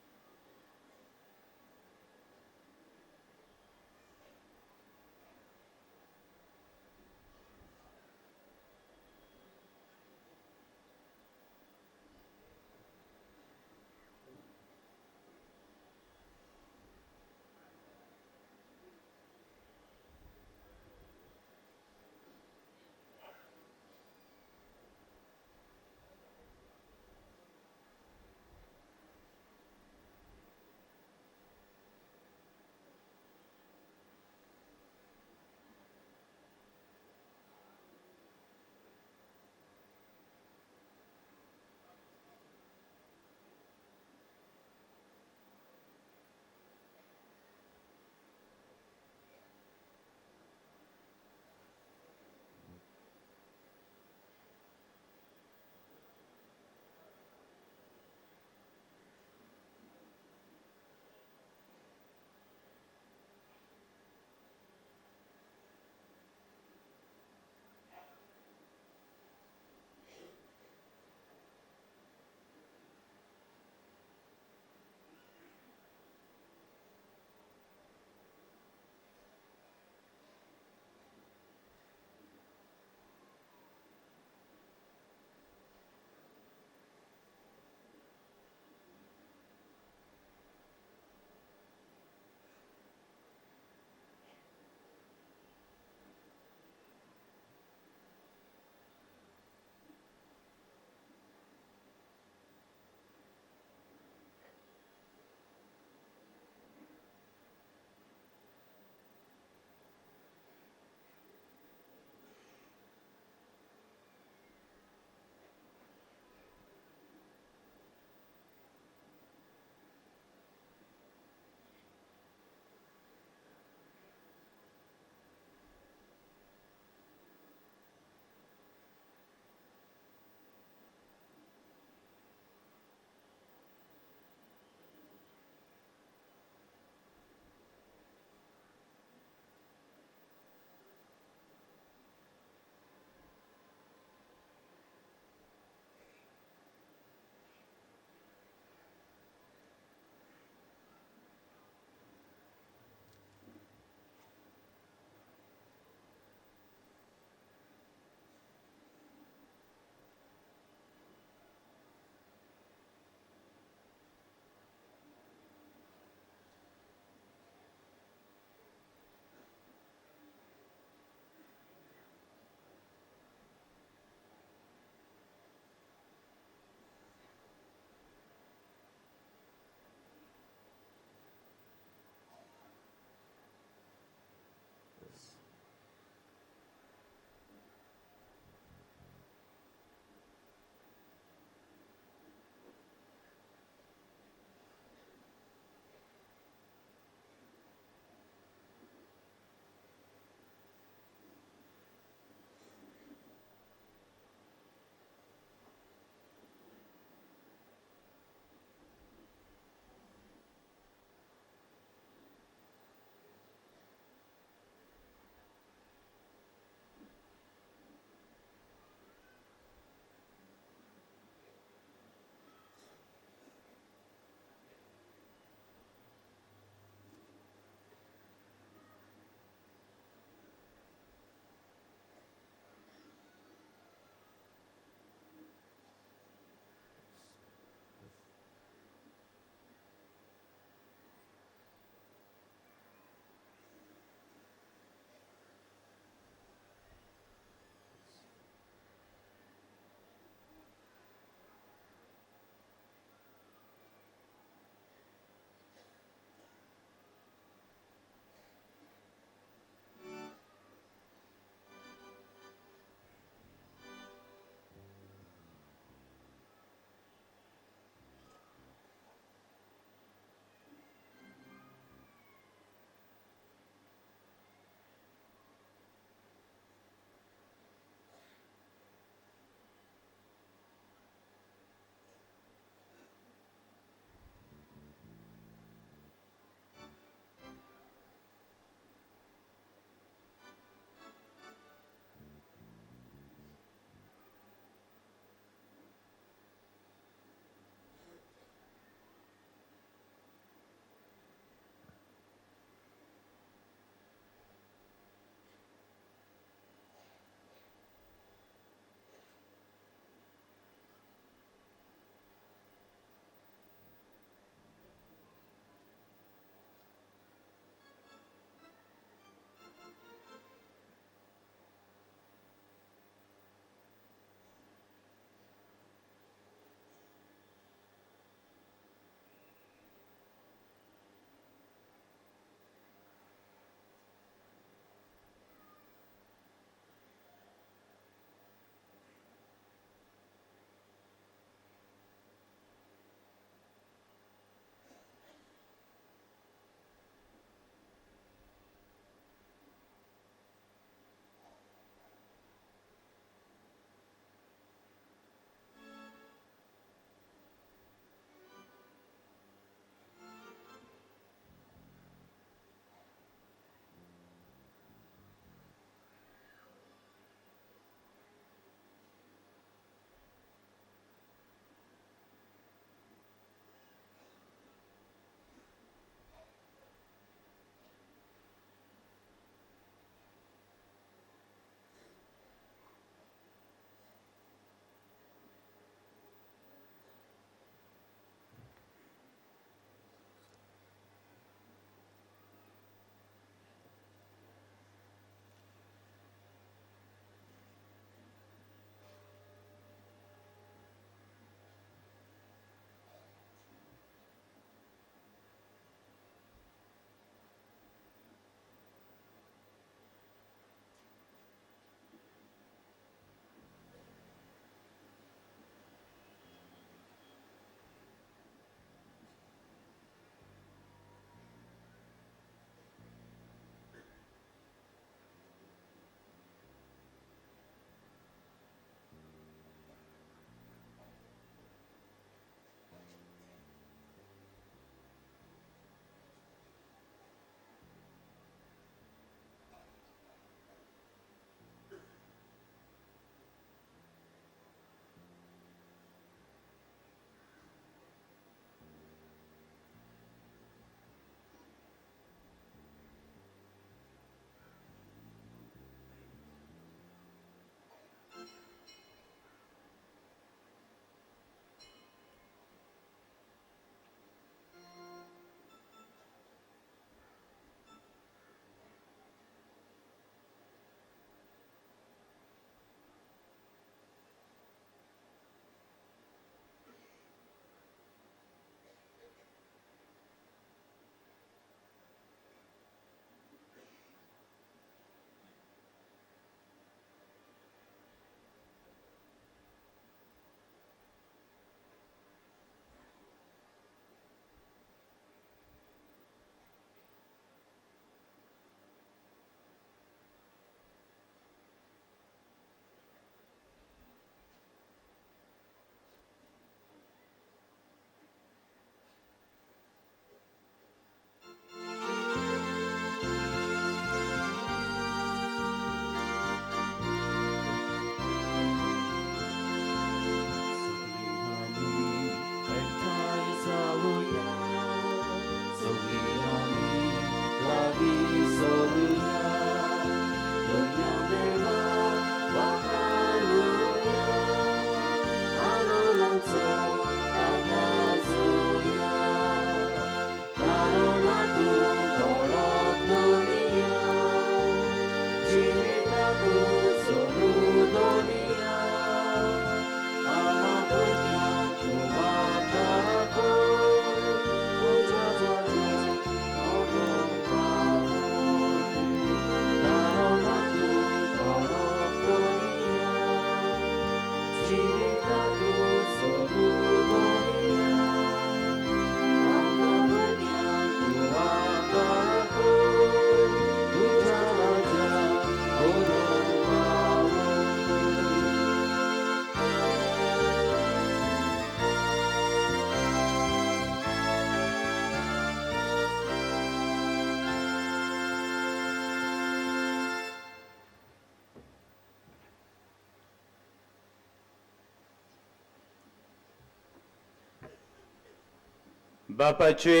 बापाचे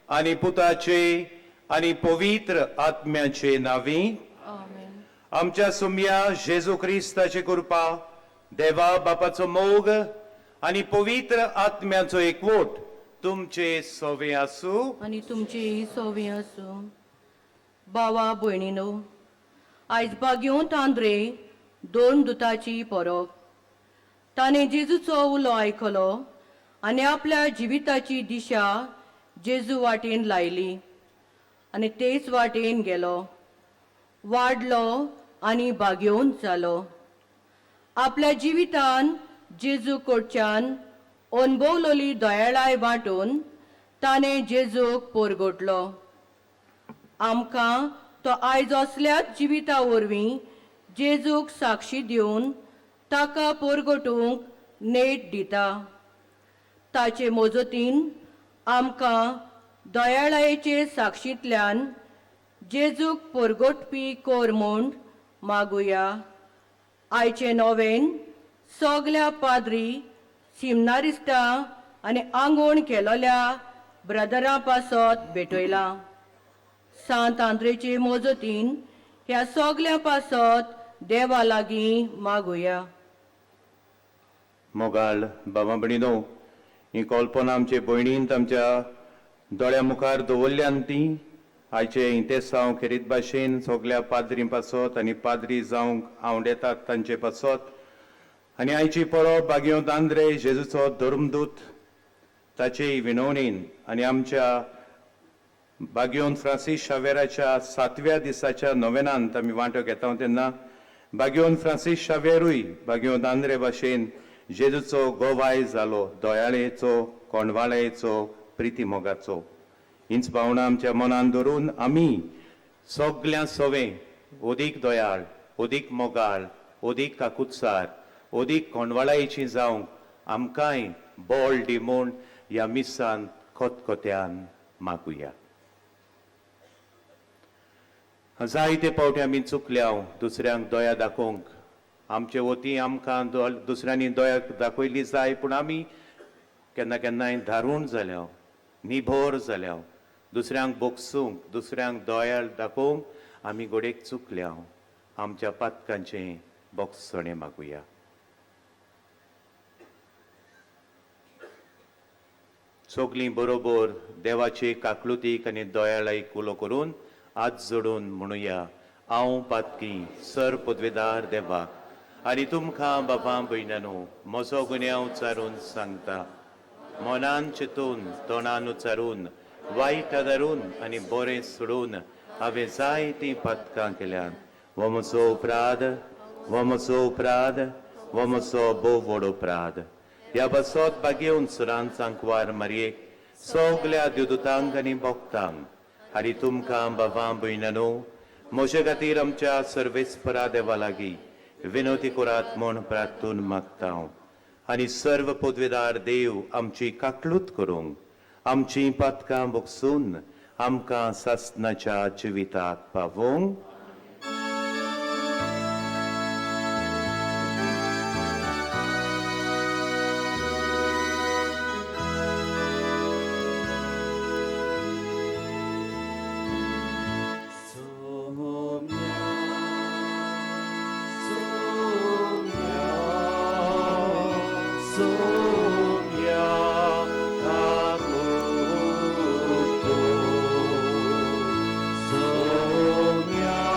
आनी पुताचे आनी पवित्र आत्म्याचे नांवी आमच्या सुमया जेजू क्रिस्ताची कृपा, देवा बापाचो मोग आनी पवित्र आत्म्याचो एकवट तुमचे सोवे आसूं आनी तुमचेय सोवे आसूं. भावा भयणीनो, आयज बागेवंत आंद्रे दोन दुताची परब. ताणें जेजूचो उलो आयकलो आनी आपल्या जिविताची दिशा जेजू वाटेन लायली आनी तेच वाटेन गेलो, वाडलो आनी बागेवन जालो. आपल्या जिवितान जेजू कडच्यान अणभवलोली दयाळाय वांटून ताणें जेजूक पोरगोटलो. आमकां तो आयज असल्याच जिविता वरवीं जेजूक साक्षी दिवन ताका पोरगोटूंक नेट दिता. ताचे मजतीन आमकां दयाळायेचे साक्षींतल्यान जेजूक पोरगोटपी कोर म्हूण मागुया. आयचे नोवेन सगल्या पाद्री, सिमनारिस्टां आनी आंगवण केलोल्या ब्रदरां पासत भेटयलां. सांत आंद्रेचे मजतीन ह्या सगल्या पासत देवा लागीं मागुया. मोगाळ बाबा भयणीनो, ही कल्पना आमचे भयणीन आमच्या दोळ्या मुखार दवरल्यान ती आयचे इंतेसांव खेरीत भाशेन सगल्या पाद्रीं पासत आनी पाद्री जावंक आंवडेतात तांचे पासत आनी आयची परब बागेवंत आंद्रे जेजूचो धर्मदूत ताचे विनवणीन आनी आमच्या बागेवन फ्रांसीस शावेराच्या सातव्या दिसाच्या नोवेनांत आमी वांटो घेता तेन्ना बागेवन फ्रांसीस शावेरूय बागेवंत आंद्रे भाशेन जेजूचो गोवाय जालो, दयाळेचो, कोंडवाळेचो, प्रिती मोगाचो. हींच भावनां आमच्या मनान धरून आमी सगळ्यां सवें अदीक दयाळ, अदीक मोगाळ, अदीक काकुत्सार, अदीक कोंडवाळायेची जावंक आमकांय बळ दी म्हूण ह्या मिसान खतखत्यान मागुया. जायते पावटी आमी चुकल्या दुसऱ्यांक दया दाखोवंक. आमचे वती आमकां दुसऱ्यांनी दया दाखयली जाय, पूण आमी केन्ना केन्नाय धारूण जाल्या, निभोर जाल्या. दुसऱ्यांक बोगसूंक, दुसऱ्यांक दया दाखोवंक आमी घडयेक चुकल्या. आमच्या पातकांचें बोगसणें मागुया. सगलीं बरोबर देवाचे काकलुतीक आनी दयाळायक उलो करून हात जोडून म्हणुया, हांव पातकी सर पदवेदार देवाक आनी तुमकां बाबा भयणानो म्हजो गुन्यांव उच्चारून सांगता. मनान चिंतून, तोंडान उच्चारून, वायट आदारून आनी बरें सोडून हांवें जायतीं पातकां केल्यांत. हो म्हजो अपराध, हो म्हजो अपराध, हो म्हजो भोव व्हड अपराध. ह्या पासत बागेवन सुरान सांकवार मारयेक, सगल्या देवदूतांक आनी भक्तांक आनी तुमकां बाबा भयणानो म्हजे खातीर आमच्या सर्वेस्परा देवा लागीं विनवती करात म्हूण प्रार्थून मागता. आनी सर्व पदवेदार देव आमची काकलूत करूंक, आमचीं पातकां बोगसून आमकां सासणाच्या जिविताक पावोवंक. Sonia.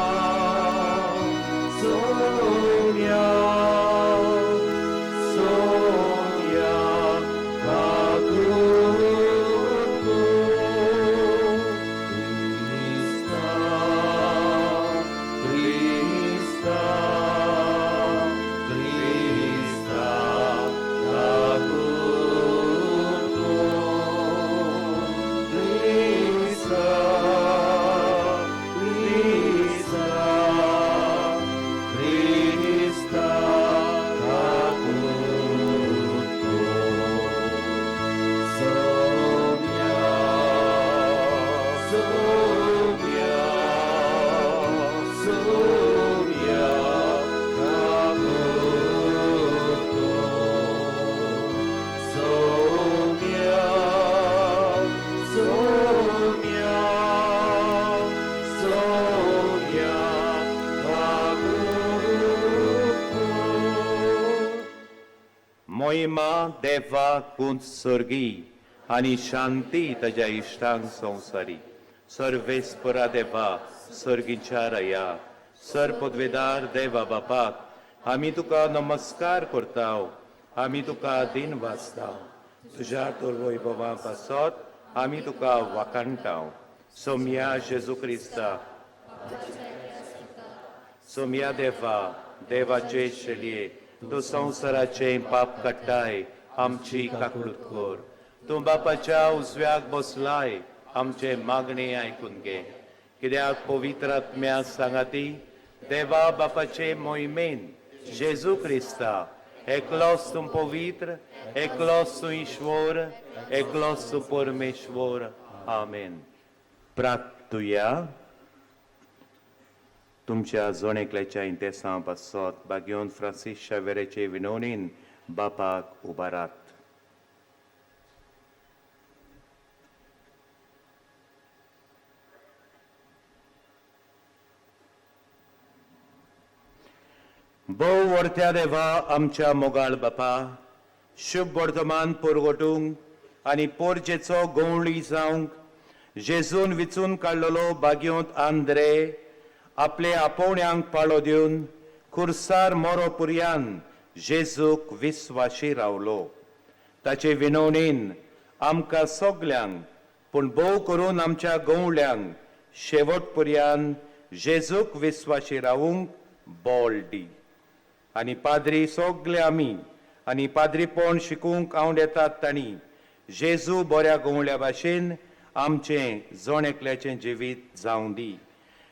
मोहिमा देवा कुंत सर्गी आनी शांती ताज्या इश्टांक संवसारी. सर्वेस्परा देवा सर्गीच्या रया सर पदवेदार देवा बापाक आमी तुका नमस्कार करताव, आमी तुका दिन वाचताव. तुज्या तर वैभवा पासत आमी तुका वाखाणटाव. सोमया जेजू क्रिस्ता, सोमया देवा, देवाचे शेलये, तूं संवसाराचें पाप काडटाय, आमची काकळूत कर. तूं बापाच्या उजव्याक बसलाय, आमचे मागणें आयकून घे. कित्याक पवित्र आत्म्या सांगाती देवा बापाचे मोहिमेन जेजू क्रिस्ता एकलोच तूं पवित्र, एकलोच तूं ईश्वर, एकलोच तूं परमेश्वर. आमेन. प्रार्थुया. तुमच्या जण एकल्याच्या इंतेसां पासत बागेवन फ्रांसीस शावेराचे विनवणीन बापाक उबारात. भोव व्हडत्या देवा आमच्या मोगाळ बापा, शुभ वर्तमान पुरवटूंक आनी पोरजेचो गवळी जावंक जेजून विचून काडलेलो बागयोंत आंद्रे आपले आपोवण्यांक पाळो दिवन खुर्सार मोरो पुरयान जेजूक विस्वाशी रावलो. ताचे विनवणीन आमकां सगल्यांक पूण भोव करून आमच्या गवळ्यांक शेवट पुरयान जेजूक विस्वाशी रावूंक बोल दी. आनी पाद्री सगले आमी आनी पाद्रीपण शिकूंक आवड येतात तांणी जेजू बऱ्या गवळ्या भाशेन आमचें जण एकल्याचें जिवीत जावं दी.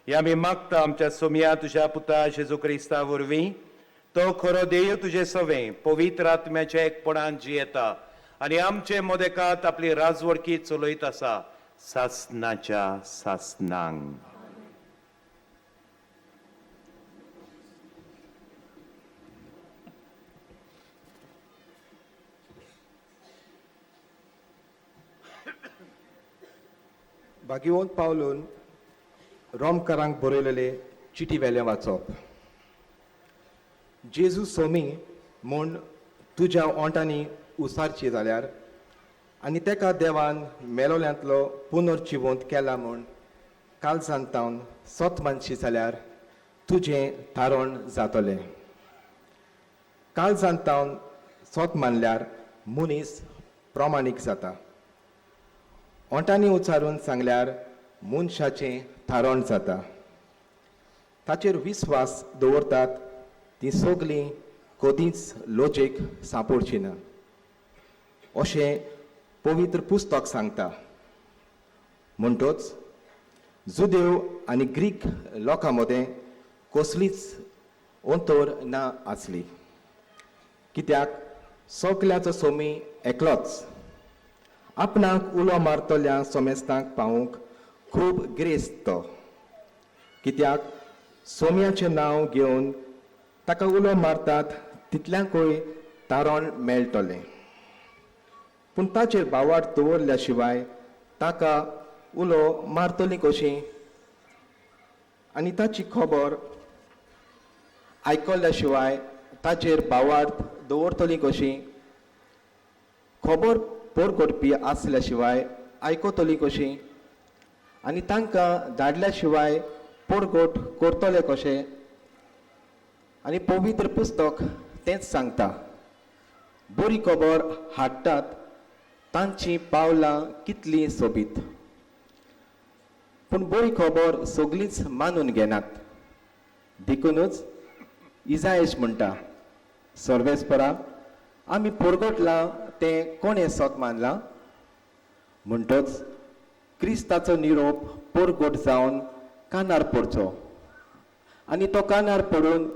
हे आमी मागता आमच्या सोमया तुज्या पुता जेजू क्रिस्ता वरवीं. तो खरो देव तुजें सवें पवित्र आत्म्याच्या एकपणान जियेता आनी आमचे मदेकात आपली राजवडकी चलयत आसा सासनाच्या सासनांक. भाग्यवंत पावलून रोमकारांक बरयलेले चिटी वेलें वाचप. जेजू सोमी म्हूण तुज्या ओंठांनी उसारची जाल्यार आनी तेका देवान मेलोल्यांतलो पुनर्जिवंत केला म्हूण कालसान तावन सत मानशी जाल्यार तुजें तारण जातलें. कालसान तावन सत मानल्यार मनीस प्रमाणीक जाता. ओंठांनी उच्चारून सांगल्यार मनशाचें थारण जाता. ताचेर विस्वास दवरतात तीं सगलीं कदींच लजेक सांपडची ना अशें पवित्र पुस्तक सांगता. म्हणटच जुदेव आनी ग्रीक लोकां मदें कसलीच अंतर ना आसली, कित्याक सगल्याचो सोमी एकलोच. आपणाक उलो मारतल्या सोमेस्तांक पावूंक खूब ग्रेस्त तो, कित्याक सोम्याचें नांव घेवन ताका उलो मारतात तितल्यांकूय तारण मेळटलें. पूण ताचेर बावाट दवरल्या शिवाय ताका उलो मारतली कशी आनी ताची खबर आयकल्या शिवाय ताचेर बावाट दवरतली कशी? खबर परगटपी आसल्या शिवाय आयकतली कशी आनी तांकां धाडल्या शिवाय परगट करतले कशें? आनी पवित्र पुस्तक तेंच सांगता, बरी खबर हाडटात तांचीं पावलां कितलीं सोबीत, पूण बरी खबर सगलींच मानून घेनात. देखूनच इजायश म्हणटा, सर्वेस्परा आमी परगटलां तें कोणें सत मानलां? म्हणटच क्रिस्ताचो निरोप परगट जावन कानार पडचो आनी तो कानार पडून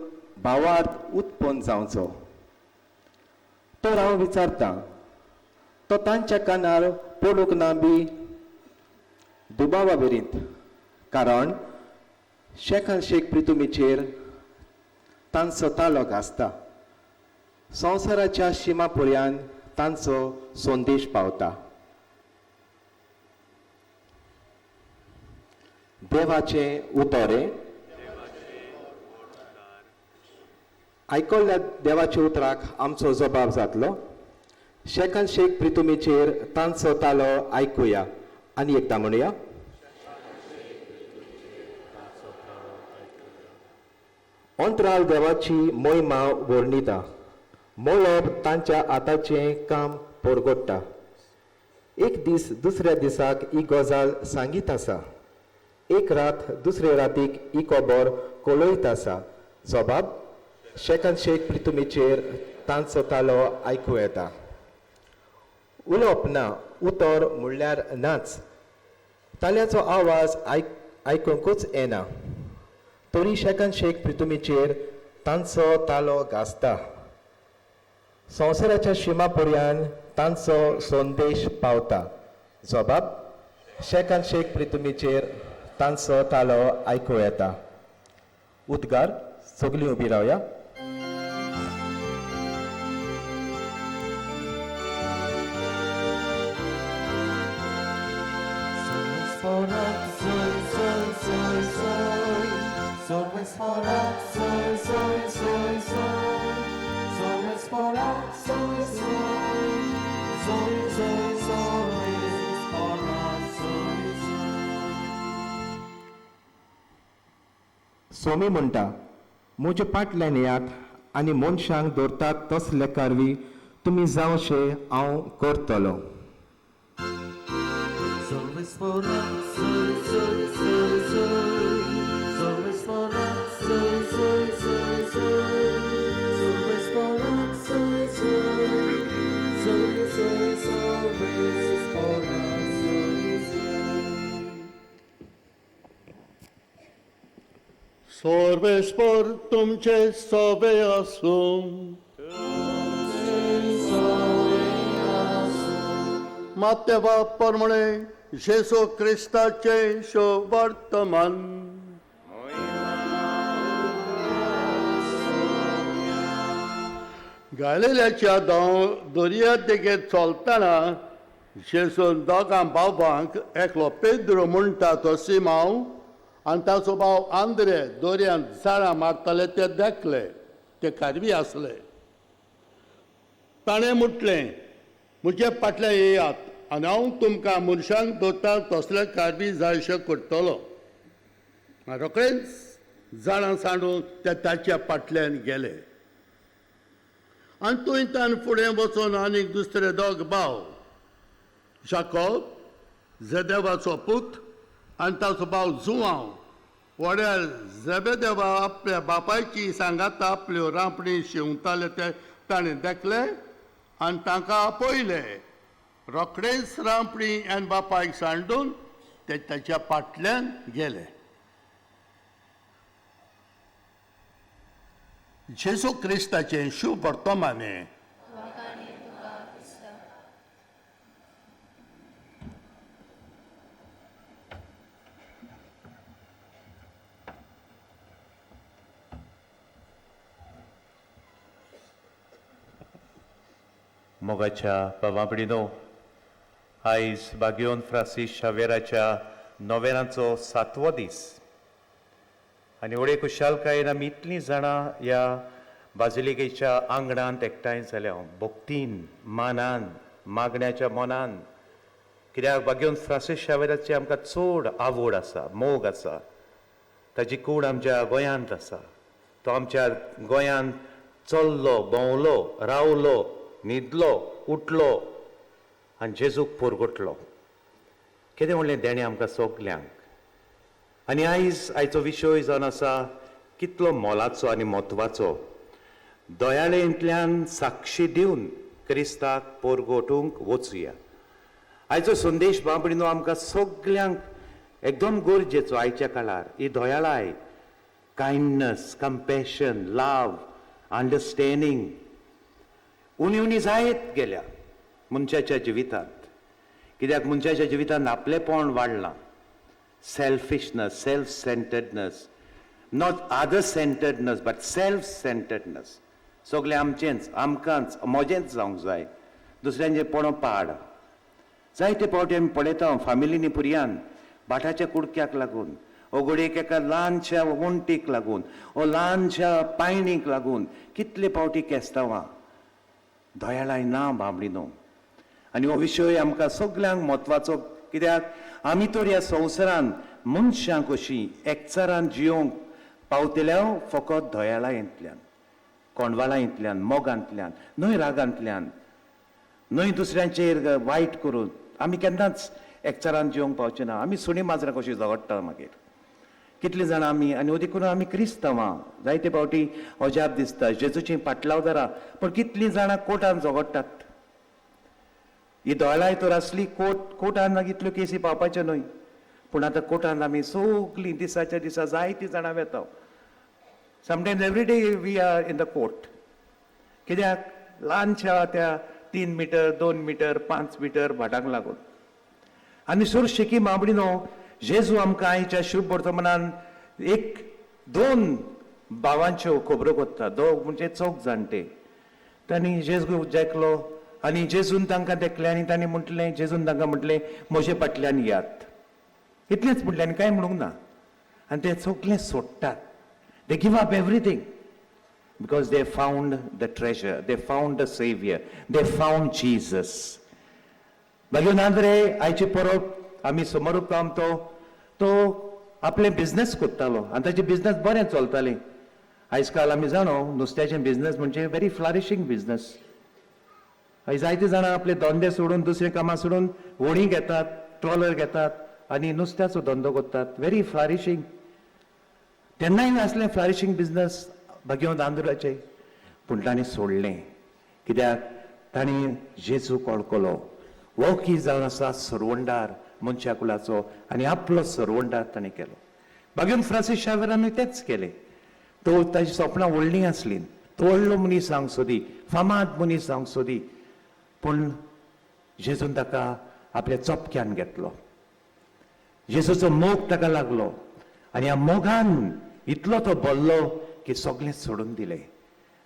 भावार्थ उत्पन्न जावचो. तर हांव विचारतां, तो तांच्या कानार पडूंक ना बी दुबावा बेरीत, कारण शेखान शेख प्रितुमीचेर तांचो तालक आसता. संवसाराच्या शिमा पर्यान तांचो संदेश पावता. देवाचें उतर आयकल्ल्या देवाच्या उतराक आमचो जबाब जातलो. शेकान शेक प्रितुमीचेर तांचो तालो आयकुया आनी एकदां म्हणुया. अंतराल देवाची मोहिमा वर्णिता, मळब तांच्या हाताचें काम परगट्टा. एक दीस दुसऱ्या दिसाक ही गजाल सांगीत आसा, एक रात दुसरे रातीक ही खबर कळयत आसा. जबाब शेकान शेक प्रितुमीचेर तांचो तालो आयकूं येता. उलोवप ना, उतर म्हणल्यार नाच, ताल्याचो आवाज आयकुंकूच येना, तरी शेकान शेक प्रितुमीचेर तांचो तालो गाजता. संवसाराच्या शिमा पर्यान तांचो संदेश पावता. जबाब शेकान शेक प्रितुमीचेर तांचो तालो आयकूं येता. उद्गार सगळीं उबी रावया. सोमी म्हणटा, म्हजे पाटल्यान येयात आनी मनशांक दवरतात तसले कारवी तुमी जावशे हांव करतलो. सर्वेस्पर तुमचे सोबे आसूं. मातेवा परमणे जेजू क्रिस्ताचे शुभवर्तमान. गालिलेच्या दर्या देगेर चलतना जेजून दोगां भावांक, एकलो पेद्रो म्हणटा तो सिमांव आनी ताचो भाव आंद्रे, दर्यांत जाळां मारताले ते देखले, ते कारवी आसले. ताणें म्हटलें, म्हजे फाटल्यान येयात आनी हांव तुमकां मनशांक दवरता तसले कारवी जायशे करतलो. रोखडेच जाळां सांडून ते ताच्या फाटल्यान गेले. आनी थंयच्यान फुडें वचून आनीक दुसरे दोग भाव, जाकोब जेदेवाचो पूत आनी ताचो भाव जुवांव, व्हड्यार जेबेदेवा आपल्या बापायची सांगाता आपल्यो रांपणी शिंवताले ते ताणें देखले आनी तांकां आपयले. रोखडेच रांपणी आनी बापायक सांडून ते ताच्या फाटल्यान गेले. जेजू क्रिस्ताचें शुभ वर्तमान. मोगाच्या बाबा-भयणीनो, आयज बागियोन फ्रांसीस शावेराच्या नोवेनाचो सातवो दीस आनी व्हडे खुशालकायेन आमी इतलीं जाणां ह्या बाजिलिकेच्या आंगणांत एकठांय जाल्या, भक्तीन, मानान, मागण्याच्या मनान. कित्याक बागियोन फ्रांसीस शावेराची आमकां चड आवड आसा, मोग आसा. ताची कूड आमच्या गोंयांत आसा. तो आमच्या गोंयांत चल्लो, भोंवलो, रावलो, न्हिदलो, उठलो आनी जेजूक पोरगोटलो. कितें म्हणलें देणें आमकां सगल्यांक. आनी आयज आयचो विशय जावन आसा कितलो मोलाचो आनी म्हत्वाचो, दयाळेंतल्यान साक्षी दिवन क्रिस्ताक पोरगोटूंक वचुया. आयचो संदेश बाबडीनो आमकां सगल्यांक एकदम गरजेचो आयच्या काळार. ही दयाळाय, कायंडनस, कंपॅशन, लव, अंडरस्टँडींग उणी उणी जायत गेल्या मनशाच्या जिवितांत. कित्याक मनशाच्या जिवितांत आपलेपण वाडलां, selfishness, self centredness, not other centredness but self centredness. सगळें आमचेंच, आमकांच, म्हजेंच जावंक जाय, दुसऱ्यांचें पणो पाड. जायते फावटी आमी पळयता फामिलीनी पुरयान भाटाच्या कुडक्याक लागून, ओ घडयेक एका ल्हानशा वण्टीक लागून, ओ ल्हानशा पायणीक लागून कितले फावटी केस्तांवां. दयाळाय ना बाबडी न्हू. आनी हो विशय आमकां सगल्यांक म्हत्वाचो, कित्याक आमी तर ह्या संवसारान मनशां कशीं एकचारान जियोवंक पावतल्या फकत दयाळायेंतल्यान, कोंडवाळायेंतल्यान, मोगांतल्यान, न्हय रागांतल्यान, न्हय दुसऱ्यांचेर वायट करून. आमी केन्नाच एकचारान जिवंक पावचे ना. आमी सुणी माजरां कशीं झगडटा मागीर कितलीं जाणां आमी. आनी देखून आमी क्रिस्तांवां जायते फावटी अजाप दिसता, जेजूचीं पाटलावदारां, पूण कितलीं जाणां कोर्टान झगडटात. ही दोळाय तर आसली कोर्टान मागीर इतल्यो केसी पावपाच्यो न्हय, पूण आतां कोर्टान आमी सगलीं दिसाच्या दिसा जायतीं जाणां वेता. Sometimes every day we are in the court. कित्याक ल्हानशा त्या 3 मिटर, 2 मिटर, 5 मिटर भाटांक लागून. आनी सुरशेकी माबडी न्हू, जेजू आमकां आयच्या शुभ वर्तमानान 1-2 भावांच्यो खबरो करता. दोग म्हणजे चौग जाणटे. तांणी जेजू जेकलो आनी जेजून तांकां देखलें आनी तांणी म्हटलें, जेजून तांकां म्हटलें म्हजे फाटल्यान यात. इतलेंच म्हटलें आनी कांय म्हणूंक ना. आनी ते सगलें सोडटात. They give up everything because they found the treasure, they found the saviour, they found Jesus. मागीर नांद्रे आयचे परब आमी समोर तो तो आपलें बिजनेस करतालो आनी ताचें बिजनेस बरें चलतालें. आयज काल आमी जाणो नुस्त्याचें बिजनेस म्हणजे व्हेरी फ्लारिशींग बिजनेस. आयज जायते जाणां आपले धंदे सोडून दुसरीं कामां सोडून होडी घेतात, ट्रॉलर घेतात आनी नुस्त्याचो धंदो करतात. व्हेरी फ्लारिशींग. तेन्नाय आसलें फ्लारिशींग बिजनेस भाग्यवंत आंध्राचें, पूण तांणी सोडलें. कित्याक तांणी जेजू कळकलो हो की जावन आसा सरवंडार मनशा कुलाचो आनी आपलो सरवंडार ताणें केलो. भाग्यवंत फ्रांसीस शावेरानूय तेंच केलें. तो ताजी सपनां व्हडलीं आसलीं, तो व्हडलो मनीस जावंक सोदी, फामाद मनीस जावंक सोदी, पूण जेजून ताका आपल्या चोपक्यान घेतलो. जेजूचो मोग ताका लागलो आनी ह्या मोगान इतलो तो बोल्लो की सगळें सोडून दिलें.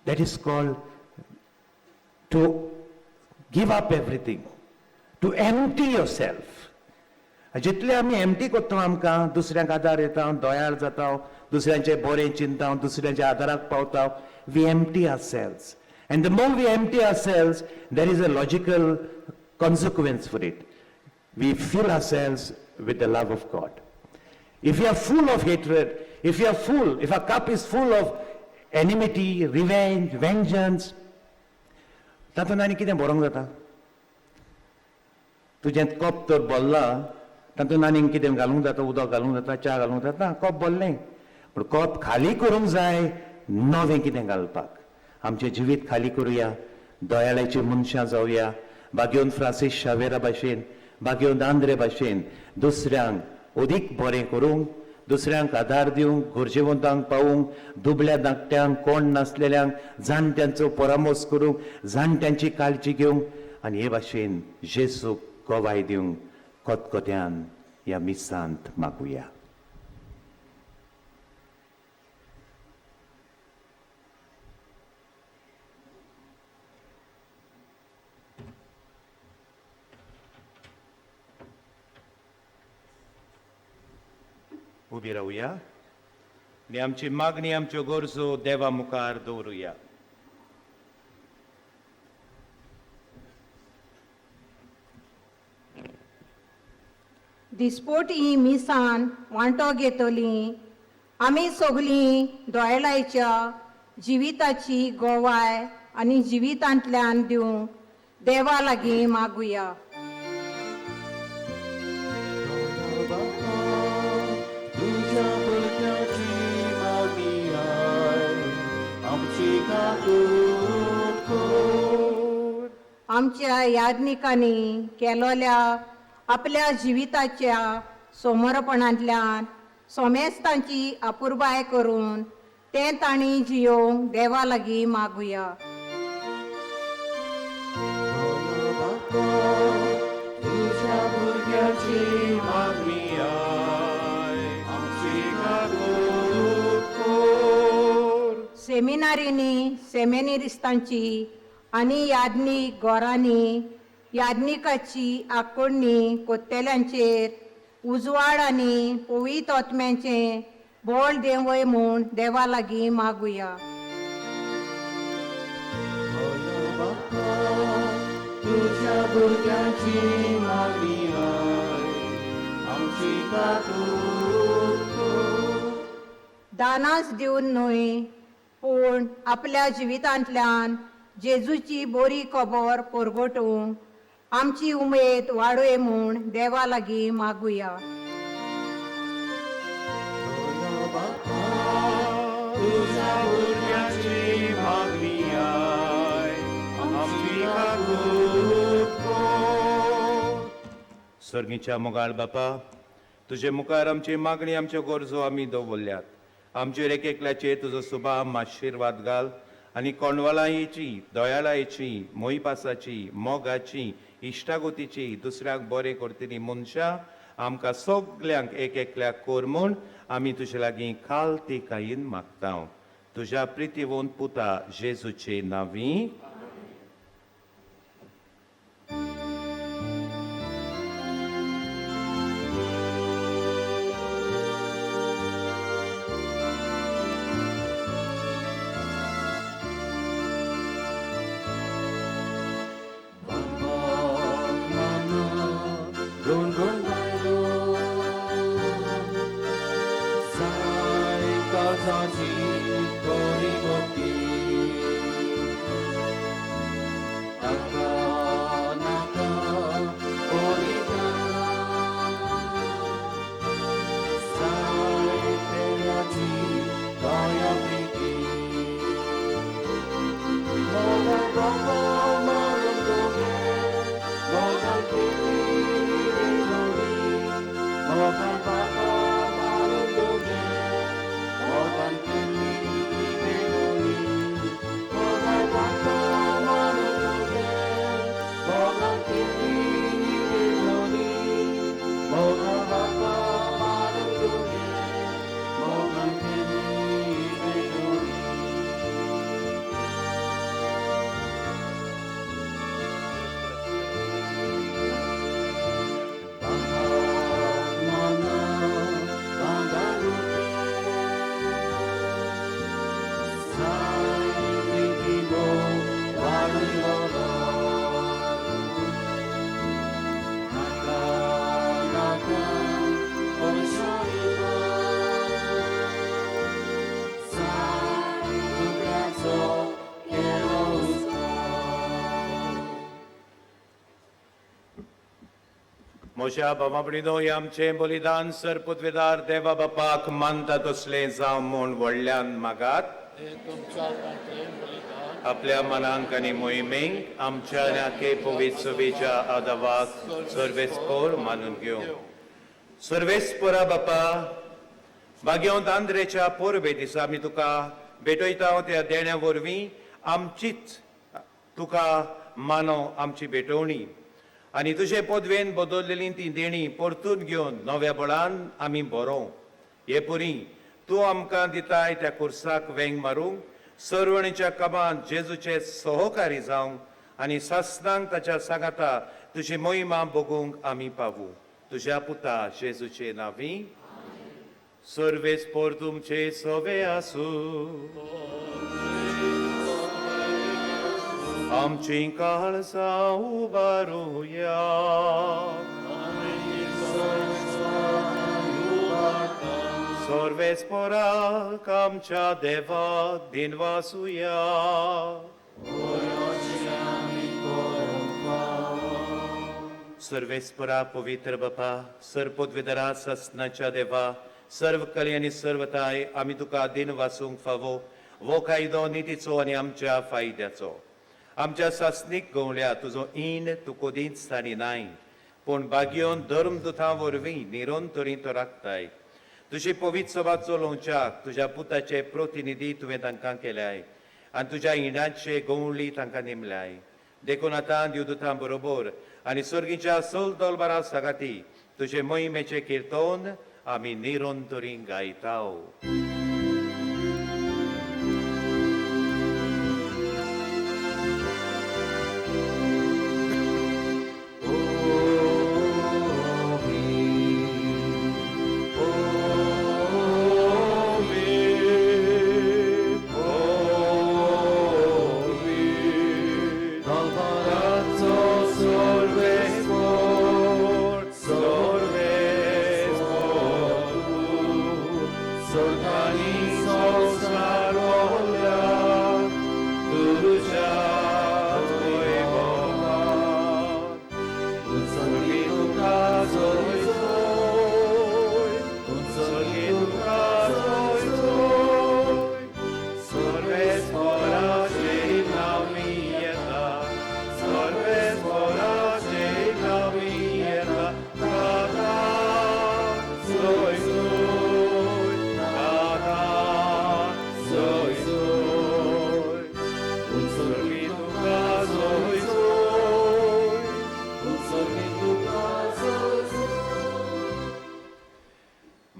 That is called to give up everything, to empty yourself. जितले आमी एम्प्टी करता आमकां दुसऱ्यांक आदार येता, दयाळ जाता, दुसऱ्यांचें बरें चिंता, दुसऱ्यांच्या आदाराक पावता. We empty ourselves, and the more we empty ourselves there is a logical consequence for it. We fill ourselves with the love of God. If you are full of hatred, if you are full, if our cup is full of enmity, revenge, vengeance, तातूंत आनी कितें बरोवंक जाता? तुजें cup तर भरला, तातूंत आनीक कितें घालूंक जाता? उदक घालूंक जाता, च्या घालूंक जाता? कप भरलें, पूण कप खाली करूंक जाय नवें कितें घालपाक. आमचें जिवीत खाली करुया, दयाळाची मनशां जावया. भाग्यवंत फ्रांसीस शावेरा भाशेन, भाग्यवंत आंद्रे भाशेन दुसऱ्यांक अदीक बरें करूंक, दुसऱ्यांक आदार दिवंक, गरजेवंतांक पावूंक, दुबळ्या धाकट्यांक, कोण नासलेल्यांक, जाणट्यांचो परामर्श करूंक, जाणट्यांची काळजी घेवंक आनी हे भाशेन जेजूक गवाय दिवंक खतखत्यान ह्या मिसांत मागुया. उबी रावया आनी आमची मागणी, आमच्यो गरजो देवा मुखार दवरुया. दिसपोटी मिसान वांटो घेतली आमी सगलीं दोयलायच्या जिविताची गोवाय आनी जिवितांतल्यान दिवंक देवा लागीं मागुया. आमच्या याज्ञिकांनी केलोल्या आपल्या जिविताच्या समर्पणांतल्यान सोमेस्तांची अपुरबाय करून तें तांणी जियोवंक देवा लागीं मागुया. सेमिनारींनी सेमिनारिस्तांची आनी याज्ञीक गोरांनी याज्ञिकाची आकोडणी कोत्तेल्यांचेर उजवाड आनी पवित्र आत्म्याचें बोल देंवय म्हूण देवा लागीं मागुया. तुज्या भुरग्यांची मागणी आयक, आमची काकूट कर. दानाच दिवन न्हय पूण आपल्या जिवितांतल्यान जेजूची बोरी खबर परगटूंक आमची उमेद वाडोय म्हूण देवा लागीं मागुया. तुज्या भुरग्यांची मागणी आयक, आमची काकूट कर. सर्गीच्या मोगाळ बापा, तुजे मुखार आमची मागणी, आमच्यो गरजो आमी दवरल्यात. आमचेर एक एकल्याचेर तुजो सुभाम आशिर्वाद घाल आनी कोंडवालायेची, दयाळायेची, मोहिपासाची, मोगाची, इश्टागतीची, दुसऱ्याक बरें करतली मनशां आमकां सगल्यांक एक एकल्याक कर म्हूण आमी तुजे लागीं खाल तिकायेन मागता, तुज्या प्रितीवंत पुता जेजूचे नांवी. म्हज्या बाबा भयणीनो, हें आमचें बलिदान सरपदवेदार देवा बापाक मानता तसलें जावं म्हूण व्हडल्यान मागात. आपल्या मनांक आनी मोहिमेक आमच्या नाके पवित्र सभेच्या आदावाक सर्वेस्पोर मानून घेवं. सर्वेस्पोरा बापा, भाग्यवंत आंद्रेच्या पोरबे दिसा आमी तुका भेटयता त्या देण्या वरवीं आमचीच तुका मानो आमची भेटवणी आनी तुजे पदवेन बदललेली ती देणी परतून घेवन नव्या बळान आमी बरोवं. हे पुरी तूं आमकां दिताय त्या कुर्साक वेंग मारूंक, सरवणीच्या कामांत जेजूचे सहकारी जावंक आनी सासनांक ताच्या सांगाता तुजी मोहिमा भोगूंक आमी पावूं. तुज्या पुता जेजूचे नांवी. सर्वेस पोर तुमचे सवे आसूं. आमची काळजां उबारुया. सर्वेस्पोराक आमच्या देवाक दिनवासुया. सर्वेस्पोरा पवित्र बापा, सर्पोद्वेदरा ससनाच्या देवा, सर्व कली आनी सर्वताय आमी तुका दिनवासूंक फावो वो कायदो नितीचो आनी आमच्या फायद्याचो. आमच्या सासणीक गवल्या तुजो ईण तूं कदींच ताणी नाय, पूण भाग्योन धर्मदुतां वरवीं निरंतरी तो राखताय. तुजी पवित्र सभा चलोवच्याक तुज्या पुताचे प्रतिनिधी तुवें तांकां केल्याय आनी तुज्या इणाचे गवळी तांकां नेमल्याय. देखून आतां देवदुतां बरोबर आनी सर्गीच्या सल दलबारा सागाती तुजे मोहिमेचें किर्तन आमी निरंतरी गायताव. Alvarazzo.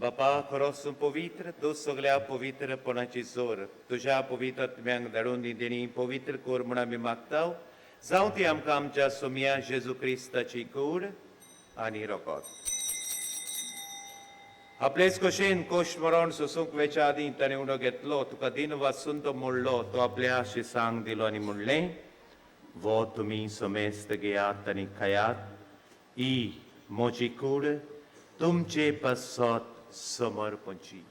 बापा खरोच तूं पवित्र, तूं सगल्या पवित्रपणाची जोर. तुज्या पवित्र आत्म्यांक धाडून ही देणी पवित्र कर म्हूण आमी मागता. जावं ती आमकां आमच्या सोमया जेजू क्रिस्ताची कूड आनी रोकोत. आपलेच कशेन कोश मरण सोसूंक वेच्या आदीं ताणें उडो घेतलो, तुका दिन वाचून तो मोडलो, तो आपल्या शिसांक दिलो आनी म्हणलें, वो तुमी समेस्त घेयात आनी खायात, ही म्हजी कूड तुमचे पासत समर्पणची.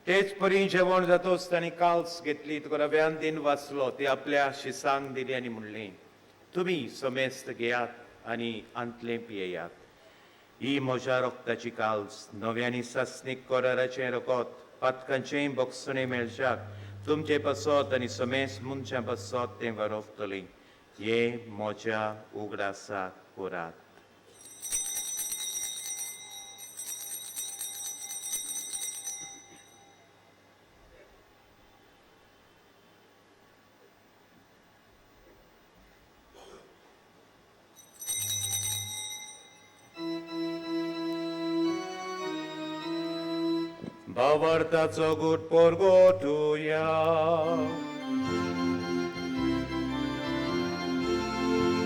तेच परी जेवण जातोच तांणी काल्स घेतली, तुका रव्यान दिन वाचलो, ती आपल्या शिसांक दिली आनी म्हणलें, तुमी समेस्त घेयात आनी आंतलें पियेयात, ही म्हज्या रोगताची काल्स, नव्यानी सासणीक कराराचें रगत, पातकांचें बक्षणें मेळच्याक तुमचे पासत आनी समेस्त मनशां पासत तें वरवतलें. हें म्हज्या उगडासाक करात. भावार्थाचो गूट परगटुया.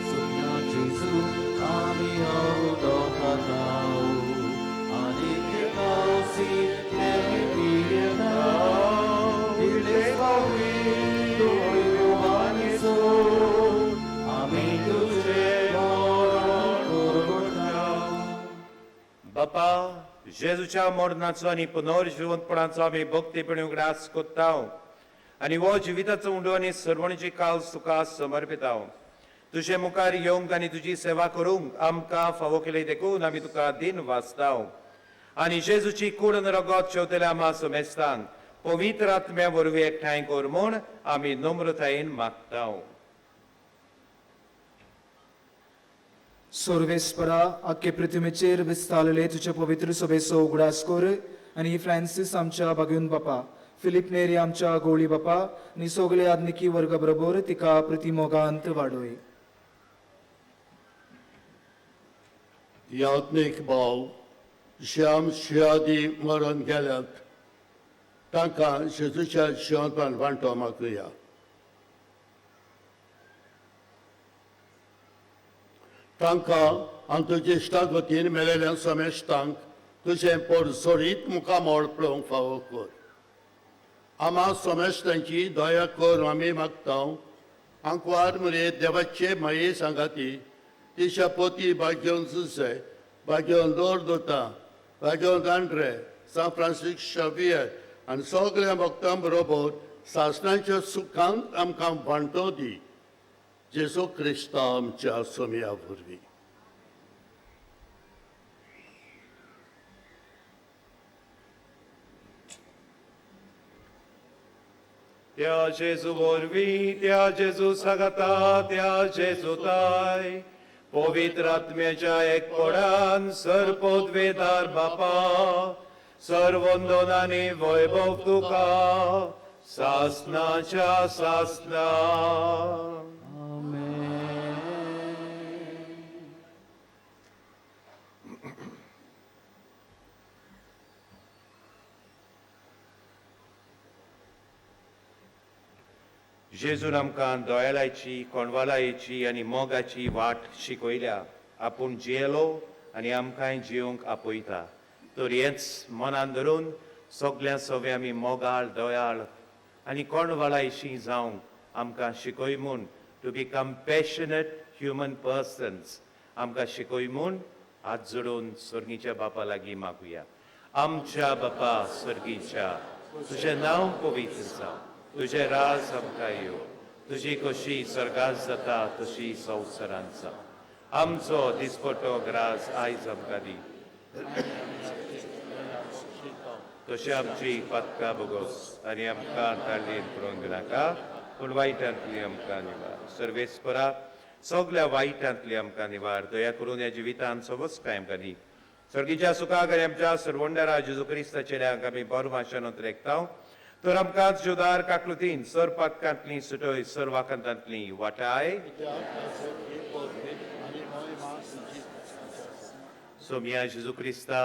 सुज्ञा जेजू आमी उदो खाताव आनी कावसी तेमी पियेताव, दिले पावी आमी तुझे मरण परगटाव. बापा, जेजूच्या मरणाचो आनी पुनर्जिवंतपणाचो आमी भक्तीपणी उगडास कोत्ता आनी हो जिविताचो उंडो आनी सर्वणीची काल तुका समर्पिता. तुजे मुखार येवंक आनी तुजी सेवा करूंक आमकां फावो केली देखून आमी तुका दिन वाचता. आनी जेजूची कूड आनी रगत शेवतल्या आमा समेस्तांक पवित्र आत्म्या वरवीं एकठांय कर म्हूण आमी नम्रतायेन मागता. सोर्वेस्परा, आख्खे पृथ्वीचेर विस्तारले तुजे पवित्र सभेचो उगडास कर आनी फ्रांसीस आमच्या बागून बापा, फिलीप नेरी आमच्या गोळी बापा आनी सगळे आदनिकी वर्ग बरोबर तिका प्रतिमोगांत वाडोय. यात्नीक भाव श्याम शियादी मरण गेल्यात तांकां जेजूच्या जिवनपण वांटो मागुया. तांकां आनी तुजे इश्टागतीन मेळिल्ल्या समेस्तांक तुजें पोरसोरीत मुखामळ पळोवंक फावो कर. आमा समेस्तांची दया कर आमी मागता. आंकवार मुरे देवाचे माये सांगाती तिच्या पोती भाग्योन सुसे, भाग्योन दोर दोता, भाग्योन दांड्रे, सांत फ्रांसीस शावियर आनी सगळ्या भक्तां बरोबर सासणाच्या सुखांत आमकां वांटो दी. जेजू क्रिस्ता आमच्या सोमया वरवीं. त्या जेजू वरवीं, त्या जेजू सांगाता, त्या जेजू ताय पवित्र आत्म्याच्या एकपणान सर्पोद्वेदार बापा, सर्वंदनानी वैभव तुका सासनाच्या सासना. जेजून आमकां दयाळाची, कोणवालायेची आनी मोगाची वाट शिकयल्या. आपूण जियेलो आनी आमकांय जिवंक आपयता. तर हेंच मनान धरून सगळ्या सवे आमी मोगाळ, दयाळ आनी कोणवालायशी जावंक आमकां शिकय म्हूण, to be compassionate human persons आमकां शिकय म्हूण हात जोडून स्वर्गीच्या बापा लागीं मागुया. आमच्या बापा स्वर्गीच्या, तुजें नांव पवित्र जावं, तुजें राज आमकां येवं, तुजी कशी स्वर्गांत जाता तशी संवसारांत जावं. आमचो दिसपटो ग्रास आयज आमकां दी, तशी आमची पातकां बोगोस आनी आमकां ताळयेन पडोवन दिनाका, पूण वायटांतली आमकां निवार. सर्वेस्परा, सगल्या वायटांतली आमकां निवार. दया करून ह्या जिवितांत सवस कांय आमकां दी. सर्गीच्या सुखाक आनी आमच्या सरवंडरा जेजू क्रिस्ता चेड्यांक आमी बरवाशानोत रेखता तर आमकां जुदार काकलुतीन सर पातकांतली सुटय सर वाकांतांतली वाटाय. सोमया जेजू क्रिस्ता,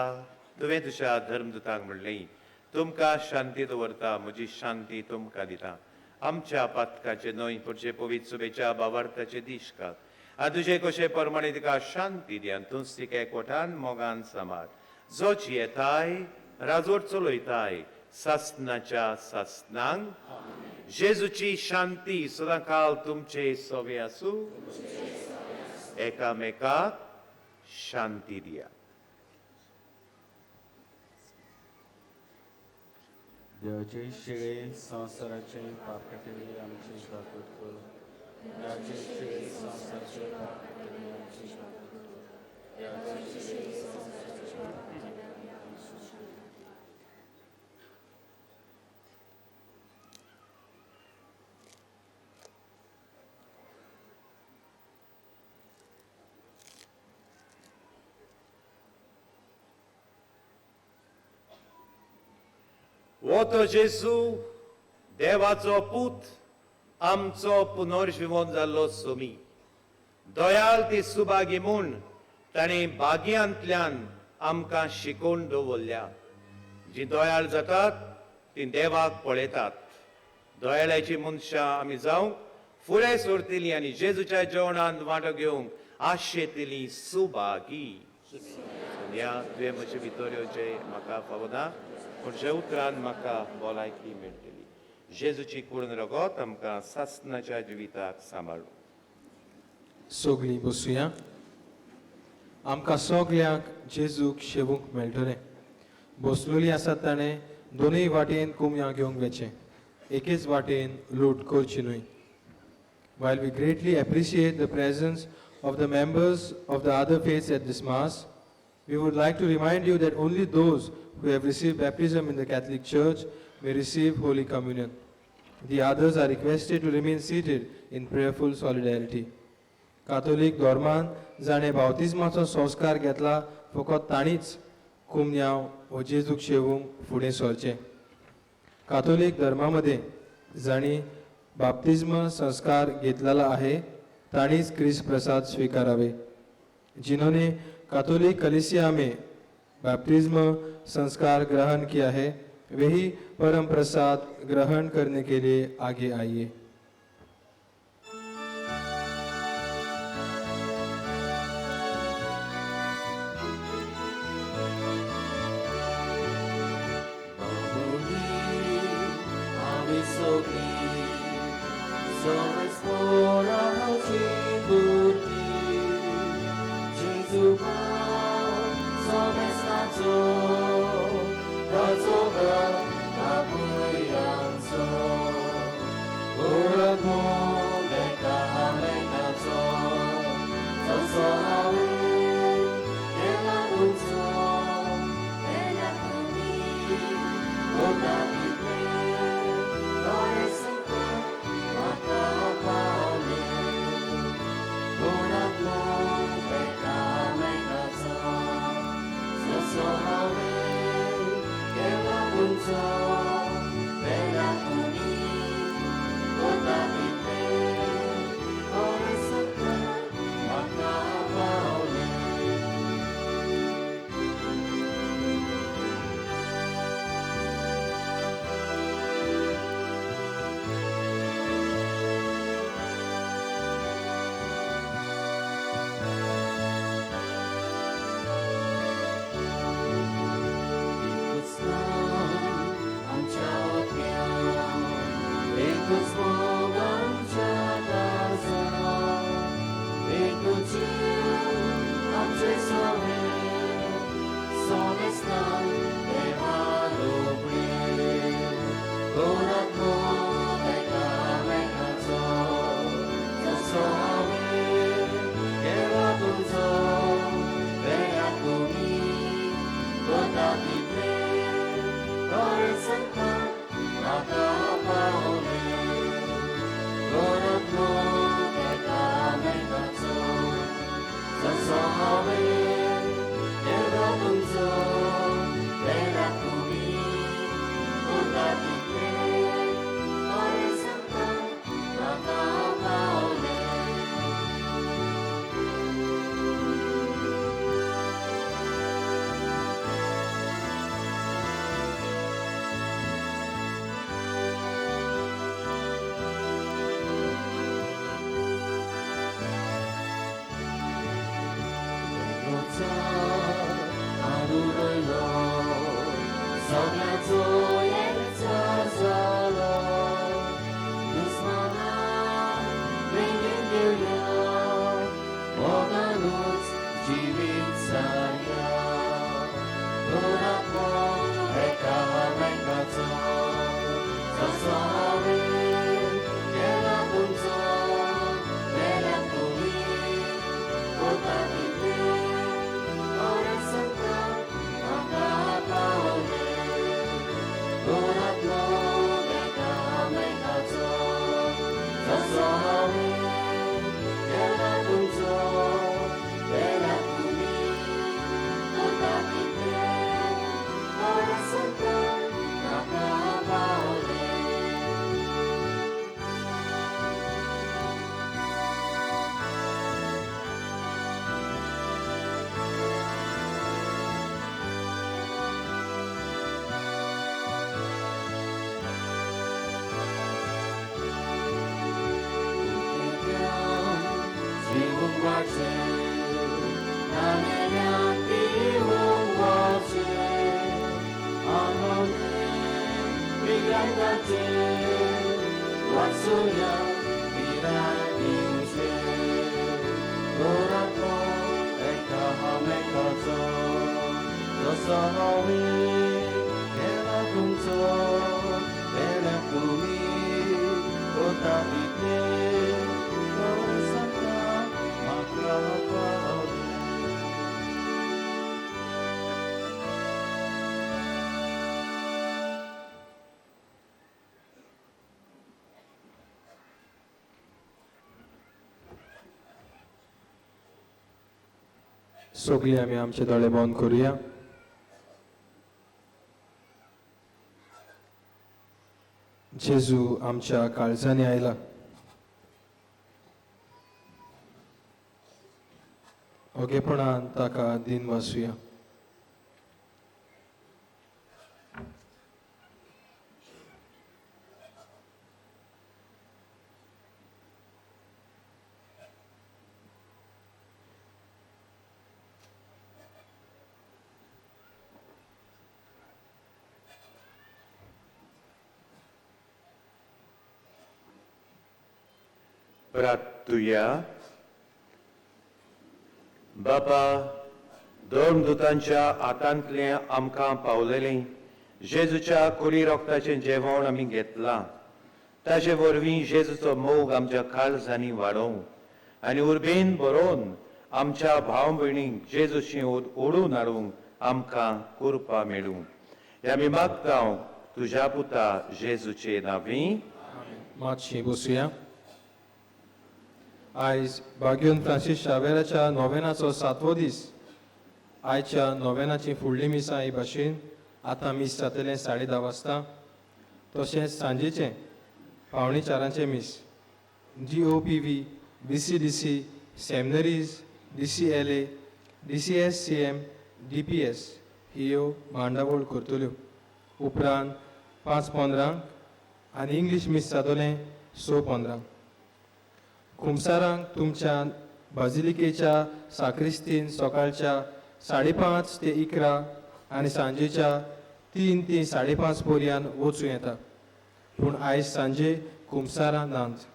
तुवें तुज्या धर्मदूतांक म्हणलें, तुमकां शांती दवरता, म्हजी शांती तुमकां दिता. आमच्या पातकाचे न्हय पुढचे पवित्र सुबेच्या बावार्थाचे दीश घाल आनी तुजे कशे प्रमाणे तिका शांती दी आनी तूंच तिका एकवटान मोगान सांबाळ, जो जियेताय राजवट चलयताय सासनाच्या सासनांक. जेजूची शांती सदां काल तुमचे सवे आसूं. एकामेकाक शांती दिया. देवाचे शिळे संवसाराचे पाप काडटले आमची काकूट कर. देवाचे शिळे संवसाराचे पाप काडटले आमची काकूट कर. देवाचे शिळे संवसाराचे पाप काडटले आमची काकूट कर. हो तो जेजू देवाचो पूत, आमचो पुनर्जिवन जाल्लो सोमी. दयाल ती सुभागी म्हूण ताणें भाग्यांतल्यान आमकां शिकोवन दवरल्या. जी दयाळ जातात ती देवाक पळयतात. दयाळाची मनशां आमी जावंक फुडें सरतली आनी जेजूच्या जेवणांत वांटो घेवंक आशेतली सुभागी. ह्या तुवें म्हजे भितर येवचें म्हाका फावना, पूण जे उतरान म्हाका भलायकी मेळटली. जेजूची कुडून रगत आमकां सासनाच्या जिविताक सांबाळू. सगळीं बसुया. आमकां सगल्यांक जेजूक शेवूंक मेळटलें. बसलोली आसात ताणें दोनूय वाटेन कोमया घेवंक वेचें, एकेच वाटेन लूट करची न्हय. While we greatly appreciate the presence of the members of the other faiths at this Mass, we would like to remind you that only those who have received baptism in the Catholic Church may receive Holy Communion. The others are requested to remain seated in prayerful solidarity. Catholic धर्मान जाणें बावतिज्माचो संस्कार घेतला फकत तांणीच कुमन्यांव हो जेजूक शेवूंक फुडें सरचें. कातोलीक धर्मा मदें जांणी बाप्तिज्म संस्कार घेतलेला आहे तांणीच क्रिस्त प्रसाद स्विकारावे. जिन्होंने कातोलिक कलीसिया में बैप्टिज्म संस्कार ग्रहण किया है वही परम प्रसाद ग्रहण करने के लिए आगे आइए. Saw तुमचो बेल्याक तुमी करता तितलें बरें संकट म्हाका पावलें. सगळ्याचो एकचार जालो दुस्मानाक वेंगेंत घेवया मोगानूच जिवीत सारया दोनात्मो एकामेकाचो जसो हांवें केला तुमचो बेल्याक तुमी करता तितलें बरें संकट म्हाका पावलें. दोनात्मो एकामेकाचो जसो हांवें केला तुमचो बेल्याक तुमी करता तितलें बरें संकट म्हाका पावलें. जिवूंक वाडचें नामेल्यान पिवूंक वचचें आंगाने पिराय वाचुया पिराय दिवचें दोनात्मो एकामेकाचो जसो हांवें केला तुमचो बेल्याक तुमी करता तितलें बरें संकट म्हाका पावलें. सगळीं आमी आमचे दोळे बंद करुया. जेजू आमच्या काळजांनी आयला. ओगेपणान ताका दिन वासुया. प्रार्थुया. बापा, धर्मदूतांच्या हातांतलें आमकां पावलेलें जेजूच्या कुडी रोगताचें जेवण आमी घेतलां. ताचे वरवीं जेजूचो मोग आमच्या काळजांनी वाडोवं आनी उर्बेन बरोवन आमच्या भाव भयणींक जेजूशी ओडून हाडूंक आमकां कृपा मेळूं. हे आमी मागता तुज्या पुता जेजूचे नांवी. मातशी बसुया. आयज बाग्योन फ्रांसीस शावेराच्या नोवेनाचो सातवो दीस. आयच्या नोवेनाची फुडली मिसां ही भाशेन आतां मीस जातलें 10:30 वाजता, तशेंच सांजेचें 3:45 मीस. DOPV, BCDC, seminaries, DCLA, DCSCM, DPS ह्यो मांडावळ करतल्यो. उपरांत 5:15 आनी इंग्लीश मीस जातलें 6:15. कुमसारांक तुमच्या बाजिलिकेच्या साक्रिस्तीन सकाळच्या 5:30 ते 11 आनी सांजेच्या 3 ते 5:30 पर्यंत वचूं येता. पूण आयज सांजे कुमसारां नात.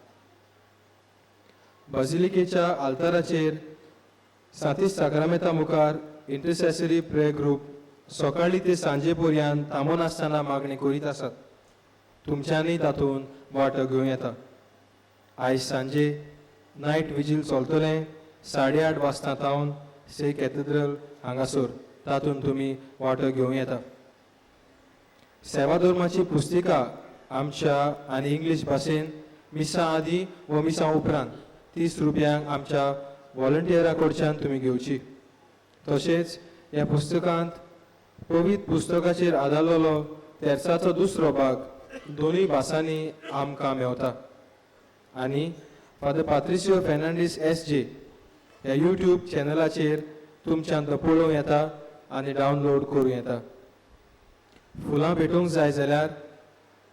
बाजिलिकेच्या आल्ताराचेर सातीस साक्रामेंता मुखार इंटरसेसरी प्रेयर ग्रूप सकाळी ते सांजे पर्यंत थांबनासतना मागणी करीत आसात. तुमच्यांनी तातूंत वांटो घेवं येता. आयज सांजे नायट विजील चलतलें 8:30 वाजता तावन से कॅथेड्रल हांगासर. तातूंत तुमी वांटो घेवं येता. सेवा धर्माची पुस्तिका आमच्या आनी इंग्लीश भाशेन मिसां आदी व मिसां उपरांत 30 रुपयांक आमच्या वॉलंटियरा कडच्यान तुमी घेवची. तशेंच ह्या पुस्तकांत पवित्र पुस्तकाचेर आदारलेलो तेर्साचो दुसरो भाग दोनूय भासांनी आमकां मेवता आनी फादर पात्रिसियो फेर्नांडीस एस जे ह्या यूट्यूब चॅनलाचेर तुमच्यान तो पळोवं येता आनी डावनलोड करूं येता. फुलां भेटोवंक जाय जाल्यार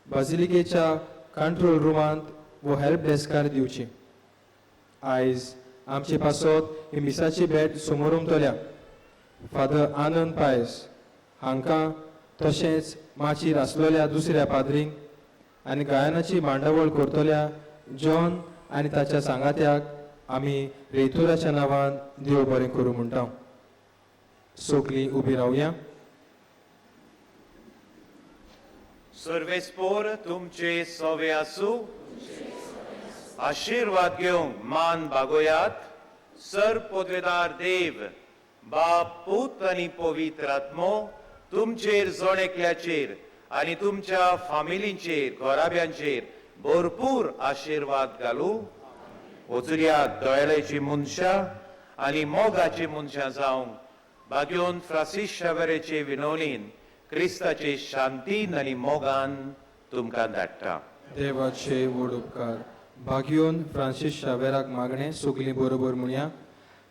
बाजिलिकेच्या कंट्रोल रुमांत वो हेल्प डेस्कार दिवची. आयज आमचे पासत ही मिसाची भेट समोरमतल्या फादर आनंद पायस हांकां तशेंच माचयेर आसलेल्या दुसऱ्या पाद्रींक आनी गायनाची मांडावळ करतल्या जॉन आनी ताच्या सांगात्याक आमी रेतुराच्या नांवान देव बरें करूं म्हणटा. सगलीं उबी रावया. सर्वेस्पोर तुमचे सवे आसूं. आशिर्वाद घेवंक मान बागोयात. सर पदवेदार देव बाप पूत आनी पवित्र आत्मो तुमचेर जण एकल्याचेर आनी तुमच्या फामिलींचेर घराब्यांचेर भरपूर आशिर्वाद घालूं. वचुया दयाळाची मनशां आनी मोगाची मनशां जावंक भाग्योन फ्रांसीस शावेराचे विनवणीन क्रिस्ताचे शांतीन आनी मोगान तुमकां धाडटा. देवाचे व्हड उपकार. भाग्योन फ्रांसीस शावेराक मागणें सगलीं बरोबर म्हणया.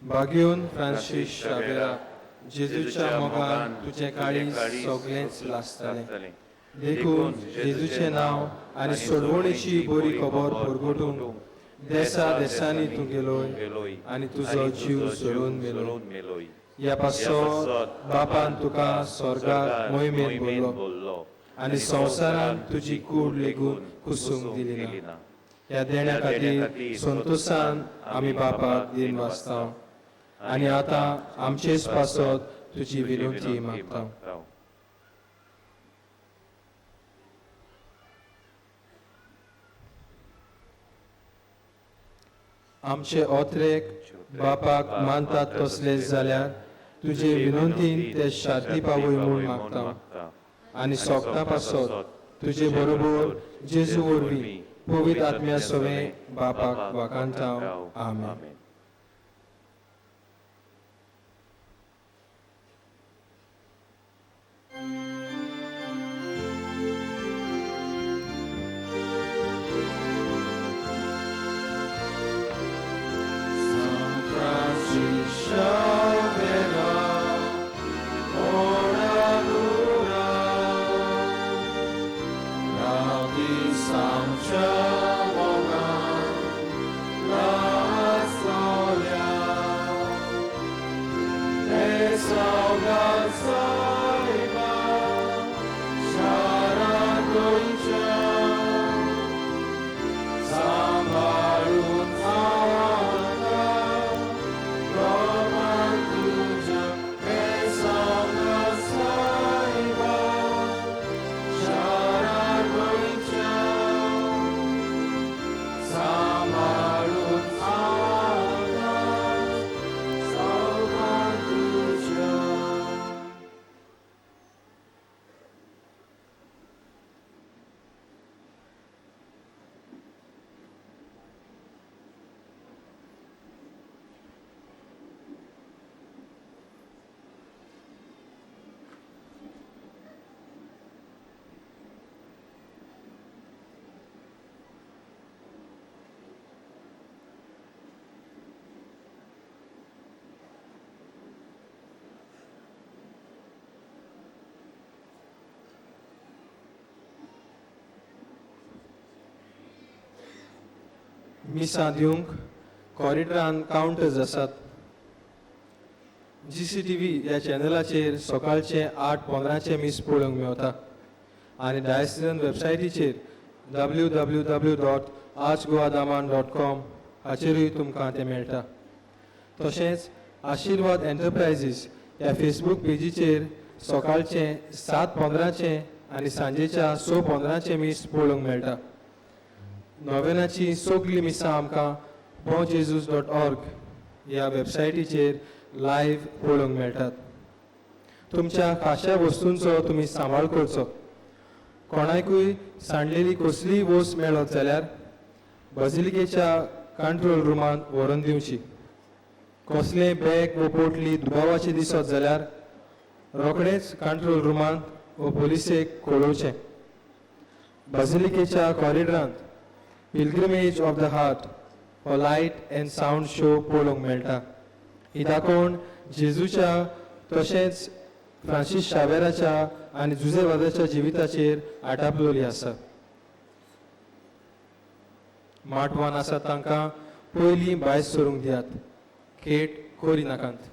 भाग्योन फ्रांसीस शावेरा, जेजूच्या मोगान तुजें काळीज सगळेंच लासतलें, देखून जेजूचें नांव आनी सोडवणेची बरी खबर परगटूंक देसा देसांनी तूं गेलोय आनी तुजो जीव सोडून मेलो. ह्या पासत बापान तुका स्वर्गाक मोहिमेन बोल्लो आनी संवसारान तुजी कूड लेगून कुसूंक दिली ना. ह्या देण्या खातीर संतोशान आमी बापाक दिन वाचता आनी आतां आमचेच पासत तुजी विनंती मागता. आमचे ओत्रेक बापाक मानतात तसले जाल्यार तुजे विनंतीन ते शांती पावय म्हूण मागता आनी सोगता पासत तुजे बरोबर जेजू वरवीं पवित्र आत्म्या सवें बापाक वाखाणता. आमेन. मिसां दिवंक कॉरिडरान कावंटर्स आसात. GCTV ह्या चॅनलाचेर सकाळचें 8:15 मीस पळोवंक मेवता आनी डायसिजन वेबसायटीचेर www.archgoadaman.com हाचेरूय तुमकां तें मेळटा. तशेंच आशिर्वाद एंटरप्रायजीस ह्या फेसबूक पेजीचेर सकाळचें 7:15 आनी सांजेच्या 6:15 मीस पळोवंक मेळटा. नोवेनाची सगळीं मिसां आमकां bonjesus.org ह्या वेबसायटीचेर लायव्ह पळोवंक मेळटात. तुमच्या खाशा वस्तूंचो तुमी सांबाळ करचो. कोणाकूय सांडलेली कसलीय वस्त मेळत जाल्यार बाजिलिकेच्या कंट्रोल रुमांत व्हरून दिवची. कसलें बॅग वो पोटली दुबावाची दिसत जाल्यार रोखडेंच कंट्रोल रुमांत वो पोलिसेक कळोवचें. बाजिलिकेच्या कॉरिडरांत पिलग्रिमेज ऑफ the heart हो लायट अँड सावंड शो पळोवंक मेळटा. ही दाखोवण जेजूच्या तशेंच फ्रांसीस शावेराच्या आनी जुजे वादाच्या जिविताचेर आटापलेली आसा. माटवान आसा तांकां पयलीं भायर सरूंक दियात, खेट करिनाकात.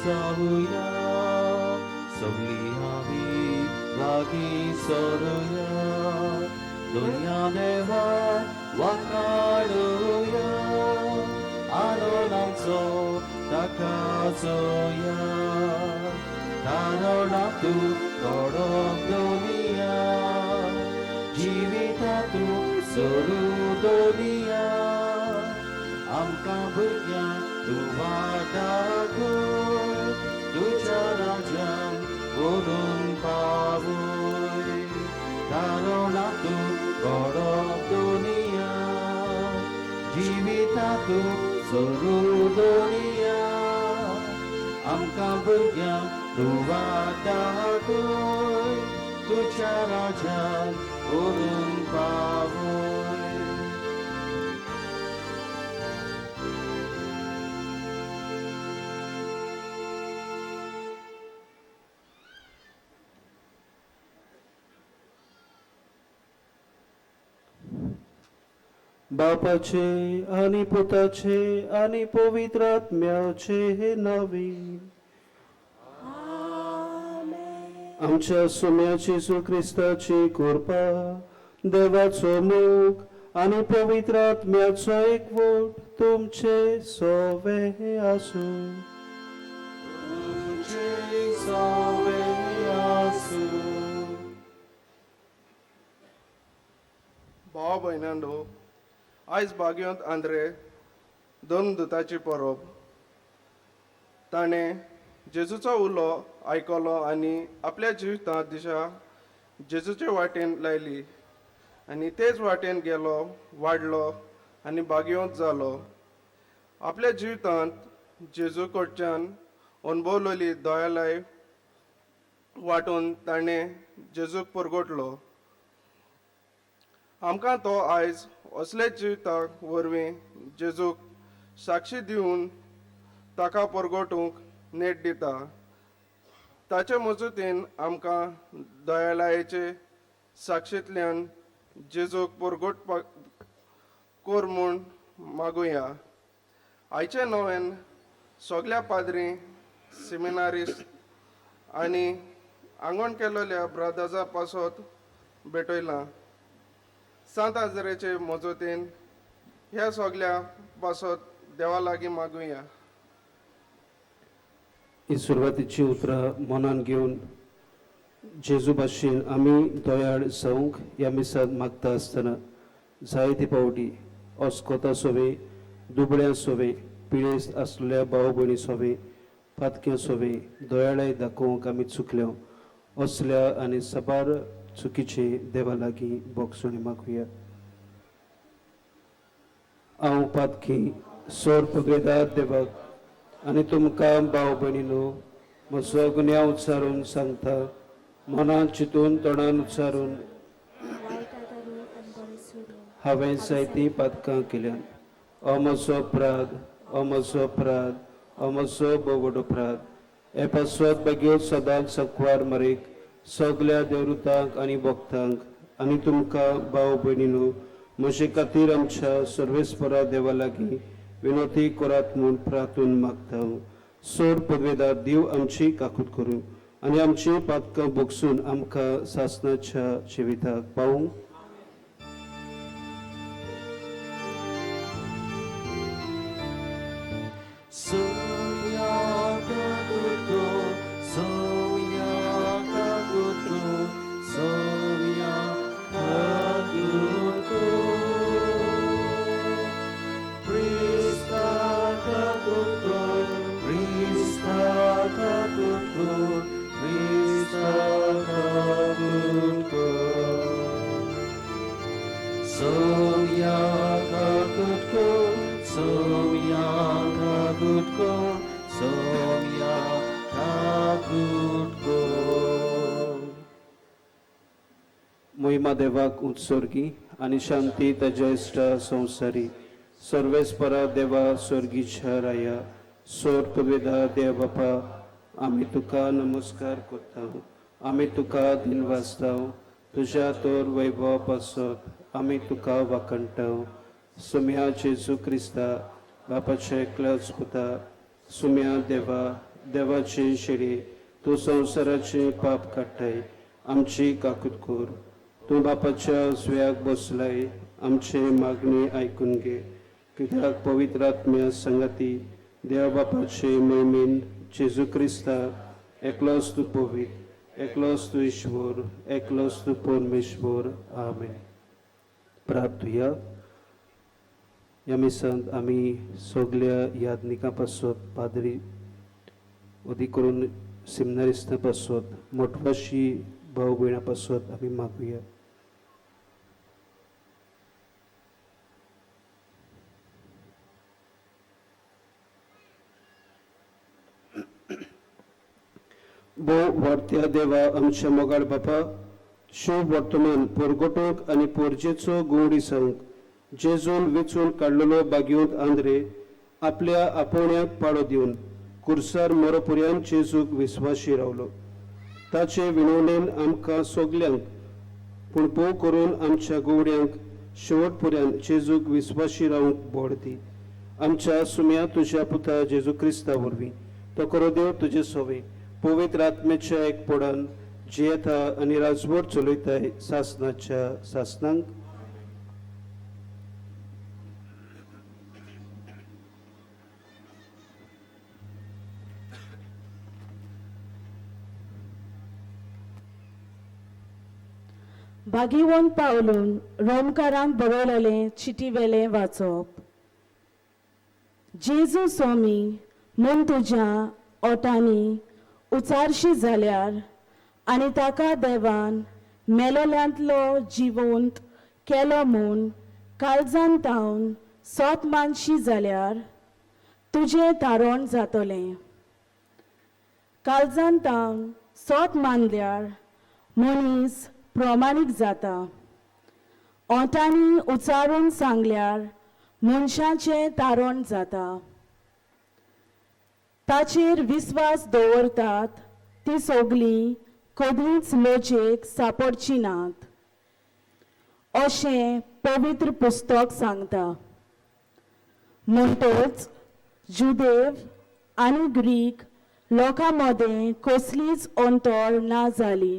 जावया, सगळी आमी लागीं सरुया, दुनिया देवा वाकाडुया, आरोणाचो ताका जोया, तारोणा तूं घडोवंक दुनिया, जिविता तूं सरू दुनिया, आमकां भुरग्यांक तूं वाट दाखय, तुज्या राज्यान व्हरून पावय, तारोणा तूं घडोवंक दुनिया, जिविता तूं सरू दुनिया, आमकां भुरग्यांक तूं वाट दाखय, तुज्या राज्यान व्हरून पावय. बापाचे आनी पुताचे आनी पवित्र आत्म्याचे नावे. आमच्या सोम्या जेजू क्रिस्ताची कृपा, देवाचो मोग आनी पवित्र आत्म्याचो एकवट तुमचे सोवे आसूं. तुमचे सोवे आसूं. भाव भयणांनो, आयज बागयोंत आंद्रे दोन दुताची परब. ताणें जेजूचो उलो आयकलो आनी आपल्या जिवितांत दिशा जेजूचे वाटेन लायली आनी तेच वाटेन गेलो, वाडलो आनी बागयोंत जालो. आपल्या जिवितांत जेजू कडच्यान अणभवलेली दयालाय वांटून ताणें जेजूक परगटलो. आमकां तो आयज असलेच जिविताक वरवीं जेजूक साक्षी दिवन ताका परगटूंक नेट दिता. ताचे मजतीन आमकां दयालायेचे साक्षींतल्यान जेजूक परगटपाक कर म्हूण मागुया. आयचे नव्यान सगल्या पाद्री, सिमिनारिस्ट आनी आंगवण केल्ल्या ब्रादाजा पासत भेटयलां. सांत आजरेचे मजतीन ह्या सगल्या पासत देवा लागीं मागुया. ही सुरवातीची उतरां मनान घेवन जेजू भाशेन आमी दयाळ जावंक ह्या मिसाक मागता आसतना जायते फावटी अस्कोता सोवे, दुबळ्या सोवे, पिळेस्त आसलेल्या भाव भयणी सोवे, पातक्यां सोवे दयाळाय दाखोवंक आमी चुकल्या. असल्या आनी साबार चुकीचे देवा लागीं बोगसणी मागुया. हांव पातकी सोर पगवेदार देवाक आनी तुमकां भाव भयणीनो म्हजो गुन्यांव उच्चारून सांगता, मनान चिंतून तोंडान उच्चारून हांवें जायतीं पातकां केल्यात. हो म्हजो अपराध, हो म्हजो अपराध, हो म्हजो भोव व्हड अपराध. हे पासत बेगीन सदांच सकवार मरेक सगल्या देवरुतांक आनी भक्तांक आनी तुमकां भाव भयणीनो म्हजे खातीर आमच्या सर्वेस्परा देवा लागीं विनोती करात म्हूण प्रार्थून मागता. सोर पदवेदार देव आमची काकूत करूं आनी आमची पातकां भोगसून आमकां सासणाच्या जिविताक पावूं. मोहिमा देवाक उत्सर्गी आनी शांती ताज्या इश्टा संवसारी सर्वेस्परा देवा स्वर्गीच्या राया सोर पवेदा देव बापा, आमी तुका नमस्कार करता, आमी तुका दिनवासता, तुज्या तर वैभवा पासत आमी तुका वाखणटा. सुम्या जेजू क्रिस्ता बापाचे एकल्याच पुता, सुम्या देवा देवाचे शेळी तूं संवसाराचें पाप काडटाय आमची काकूत कर. तूं बापाच्या उजव्याक बसलाय आमचे मागणी आयकून घे. कित्याक पवित्र आत्म्या संगाती देव बापाचे मोहिमेन जेजू क्रिस्ता एकलोच तूं पवित्र एकलोच तूं ईश्वर एकलोच तूं परमेश्वर. आमेन. प्रार्थुया. ह्या मिसांत आमी सगल्या यादनिकां पासत पाद्री अदीक करून सिमनारिस्तां पासत मोटवाशी भाव भयणां पासत आमी मागुया. भोव वाडत्या देवा आमच्या मोगाळ बापा शुभ वर्तमान पोरगोटोक आनी पोरजेचो गोवडी सांग जेजून वेंचून काडलेलो बागयोंत आंद्रे आपल्या आपोवण्याक पाळो दिवन कुर्सार मोरोपुऱ्यान जेजूक विस्वाशी रावलो. ताचे विनवणेन आमकां सगल्यांक पूण भोव करून आमच्या गोवड्यांक शेवट पर्यंत जेजूक विस्वाशी रावंक बोड दी. आमच्या सुम्या तुज्या पुता जेजू क्रिस्ता वरवीं तो करो देव तुजे सोवे पवित्र आत्म्याच्या एकपणान जियेता आनी राजवट चलयताय सासनाच्या सासनांक. भागीवंत पावलून रोमकारांक बरयलेलें चिटीवेलें वाचप. जेजू स्वामी म्हूण तुज्या ओटांनी उचारशी जाल्यार आनी ताका देवान मेलोल्यांतलो जिवंत केलो म्हूण काळजान तावन सोत मानशी जाल्यार तुजें तारण जातलें. काळजान तावन सोत मानल्यार मनीस प्रमाणीक जाता. ओंठांनी उचारून सांगल्यार मनशाचें तारण जाता. ताचेर विस्वास दवरतात ती सगळीं कदींच लजेक सापडची नात अशें पवित्र पुस्तक सांगता. म्हणटच जुदेव आनी ग्रीक लोकां मदें कसलीच अंतर ना जाली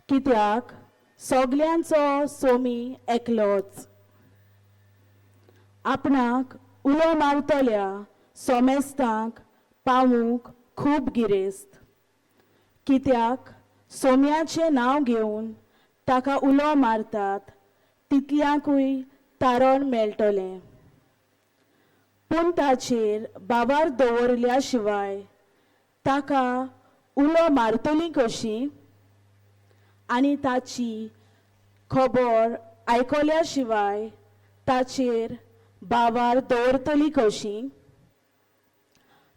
कित्याक सगल्यांचो सोमी एकलोच. आपणाक उलो मारतल्या सोमेस्तांक पावूंक खूब गिरेस्त कित्याक सोम्याचें नांव घेवन ताका उलो मारतात तितल्यांकूय तारण मेळटलें. पूण ताचेर बाबार दवरल्या शिवाय ताका उलो मारतली कशी आनी ताची खबर आयकल्या शिवाय ताचेर बाबार दवरतली कशी.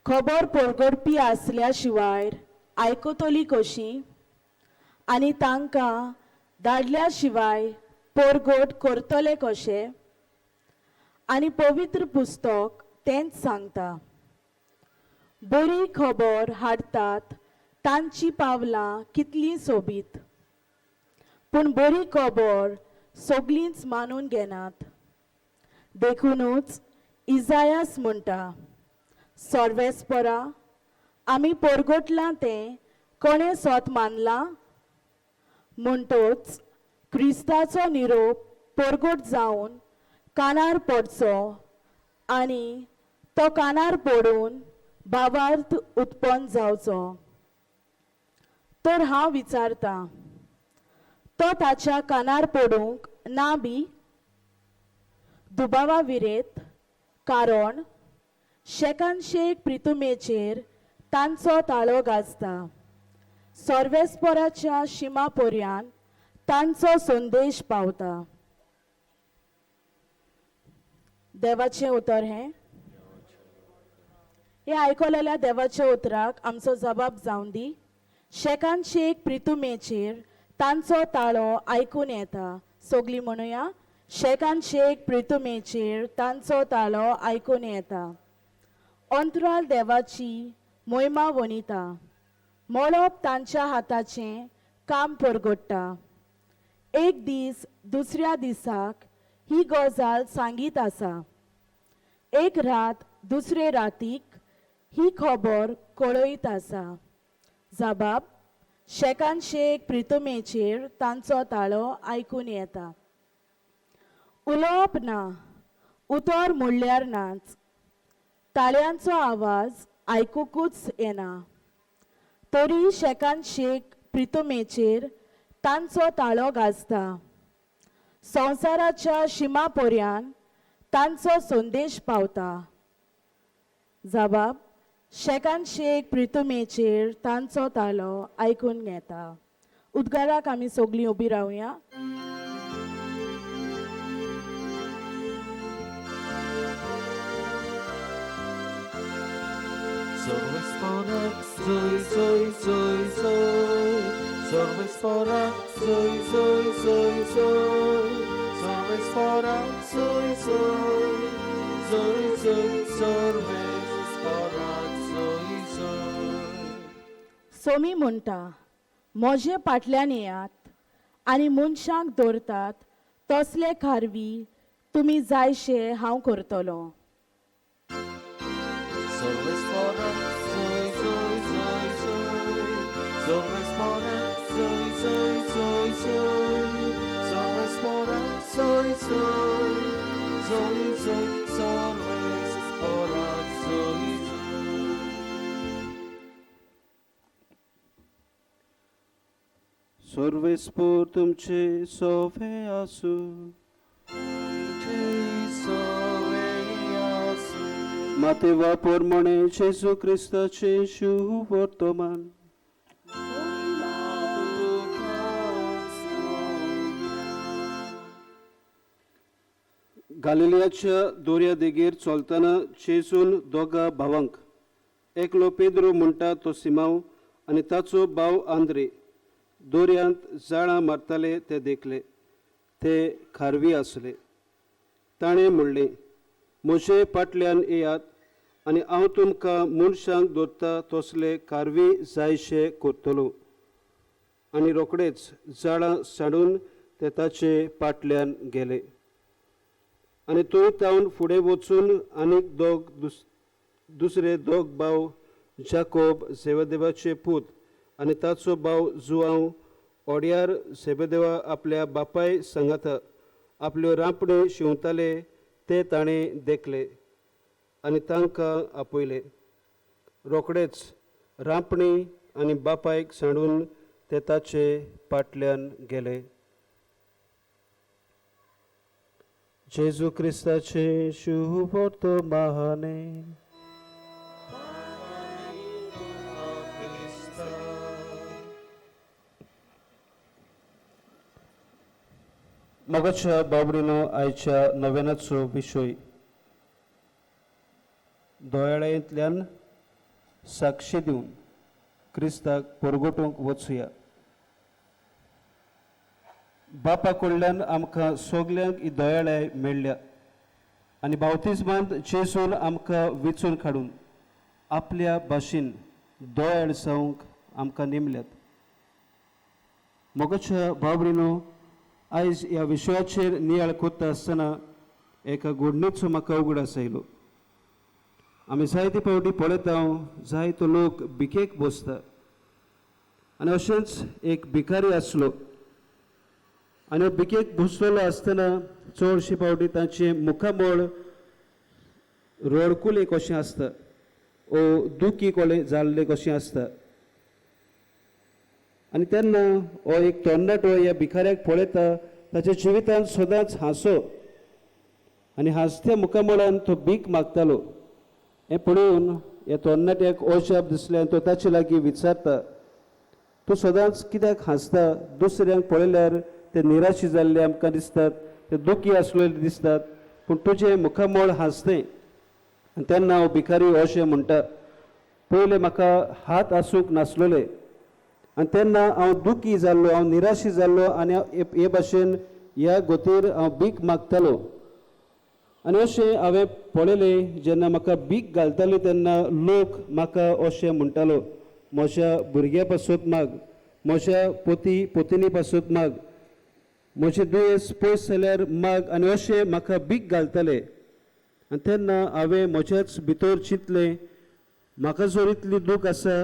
खबर परगटपी आसल्या शिवाय आयकतली कशी आनी तांकां धाडल्या शिवाय परगट करतले कशे. आनी पवित्र पुस्तक तेंच सांगता. बरी खबर हाडटात तांची पावलां कितलीं सोबीत पूण बरी खबर सगळींच मानून घेनात. देखुनूच इजायास म्हणटा सर्वेस्परा आमी परगटलां तें कोणें सोत मानलां. म्हणटच क्रिस्ताचो निरोप परगट जावन कानार पडचो आनी तो कानार पडून भावार्थ उत्पन्न जावचो. तर हांव विचारतां तो ताच्या कानार पडूंक ना बी दुबावा विरेत कारण शेकानशेक प्रितुमेचेर तांचो ताळो गाजता. सर्वेस्पराच्या शिमा पर्यान तांचो संदेश पावता. देवाचें उतर हें. हें आयकलेल्या देवाच्या उतराक आमचो जबाब जावन दी. शेकानशेक प्रितुमेचेर तांचो ताळो आयकून येता. सगळीं म्हणुया शेकानशेक प्रितुमेचेर तांचो ताळो आयकून येता. अंतराल देवाची मोहिमा वनिता मळब तांच्या हाताचें काम परगट्टा. एक दीस दुसऱ्या दिसाक ही गजाल सांगीत आसा. एक रात दुसरे रातीक ही खबर कळयत आसा. जबाब शेकान शेक प्रितुमेचेर तांचो ताळो आयकून येता. उलोवप ना, उतर म्हणल्यार नाच, ताळयांचो आवाज आयकुकूच येना, तरी शेकान शेक प्रितुमेचेर तांचो ताळो गाजता. संवसाराच्या शिमा पर्यान तांचो संदेश पावता. जबाब शेकान शेक प्रितुमेचेर तांचो ताळो आयकून घेता. उद्गाराक आमी सगळीं उबी रावया. सर्वेस्पराक जय जय जय जय, सर्वेस्पराक जय जय जय जय, सर्वेस्पराक जय जय जय जय, सर्वेस्पराक जय जय. सोमी म्हणटा, म्हजे फाटल्यान येयात आनी मनशांक दवरतात तसले खारवी तुमी जायशे हांव करतलो. सर्वेस्पराक जय जय जय जय, सर्वेस्पराक जय जय जय जय, सर्वेस्पराक जय जय जय जय, सर्वेस्पराक जय जय. सर्वेस्पोर तुमचे सोवे आसूं. मातेवा पोरमणे जेजू क्रिस्ताचे शुवर्तमान. गालिलियाच्या दर्या देगेर चलतना जेजून दोगा भावांक, एकलो पेद्रो म्हणटा तो सिमांव आनी ताचो भाव आंद्रे, दर्यांत जाळां मारताले ते देखले. ते खारवी आसले. ताणें म्हणलें, म्हजे फाटल्यान येयात आनी हांव तुमकां मनशांक दवरता तसले कारवी जायशे करतलो. आनी रोखडेच जाळां सांडून ते ताचे फाटल्यान गेले. आनी थंय तावन फुडें वचून आनीक दोग दुसरे दोग भाव, जाकोब सेवेदेवाचे पूत आनी ताचो भाव जुआंव, ओड्यार सेवेदेवा आपल्या बापाय सांगाता आपल्यो रांपण्यो शिंवताले ते ताणें देखले आनी तांकां आपयले. रोखडेच रांपणी आनी बापायक सांडून ते ताचे फाटल्यान गेले. जेजू क्रिस्ताचे शुवर्तमाने. मगाच्या बाबडीनो आयच्या नव्यानाचो विशय दोयाळेंतल्यान साक्षी दिवन क्रिस्ताक परगटूंक वचुया. बापा कडल्यान आमकां सगल्यांक ही दयाळाय मेळ्ळ्या आनी बावतिज्मांत जेजून आमकां विचून काडून आपल्या भाशेन दयाळ जावंक आमकां नेमल्यात. मोगाच्या बाबडीनो आयज ह्या विशयाचेर नियाळ करता आसतना एका घडणुकेचो म्हाका उगडास आयलो. आमी जायते फावटी पळयता जायतो लोक भिकेक बसता आनी अशेंच एक भिकारी आसलो आनी भिकेक बसलेलो आसतना चडशे फावटी तांचें मुखामळ रडकुलें कशें आसता ओ दुखी कोळे जाल्लें कशें आसता. आनी तेन्ना हो एक तरणाटो ह्या भिकाऱ्याक पळयता, ताच्या जिवितांत सदांच हांसो आनी हांसत्या मुखामळान तो भीक मागतालो. हें पळोवन ह्या तरणाट्याक अजाप दिसलें आनी तो ताचे लागीं विचारता, तूं सदांच कित्याक हांसता? दुसऱ्यांक पळयल्यार ते निराशी जाल्ले आमकां दिसतात, ते दुखी आसलेले दिसतात, पूण तुजें मुखामळ हांसतें. आनी तेन्ना हो भिकारी अशें म्हणटा, पयलें म्हाका हात आसूंक नासलेले आनी तेन्ना हांव दुखी जाल्लो, हांव निराशी जाल्लो आनी हे भाशेन ह्या गोतीर हांव भीक मागतालो. आनी अशें हांवें पळयलें, जेन्ना म्हाका भीक घालताली तेन्ना लोक म्हाका अशें म्हणटालो, म्हज्या भुरग्या पासत माग, म्हज्या पोती पोतिनी पासत माग, म्हजें दुयेंस पयस जाल्यार माग, आनी अशें म्हाका भीक घालताले. आनी तेन्ना हांवें म्हज्याच भितर चिंतलें, म्हाका जर इतली दूख आसा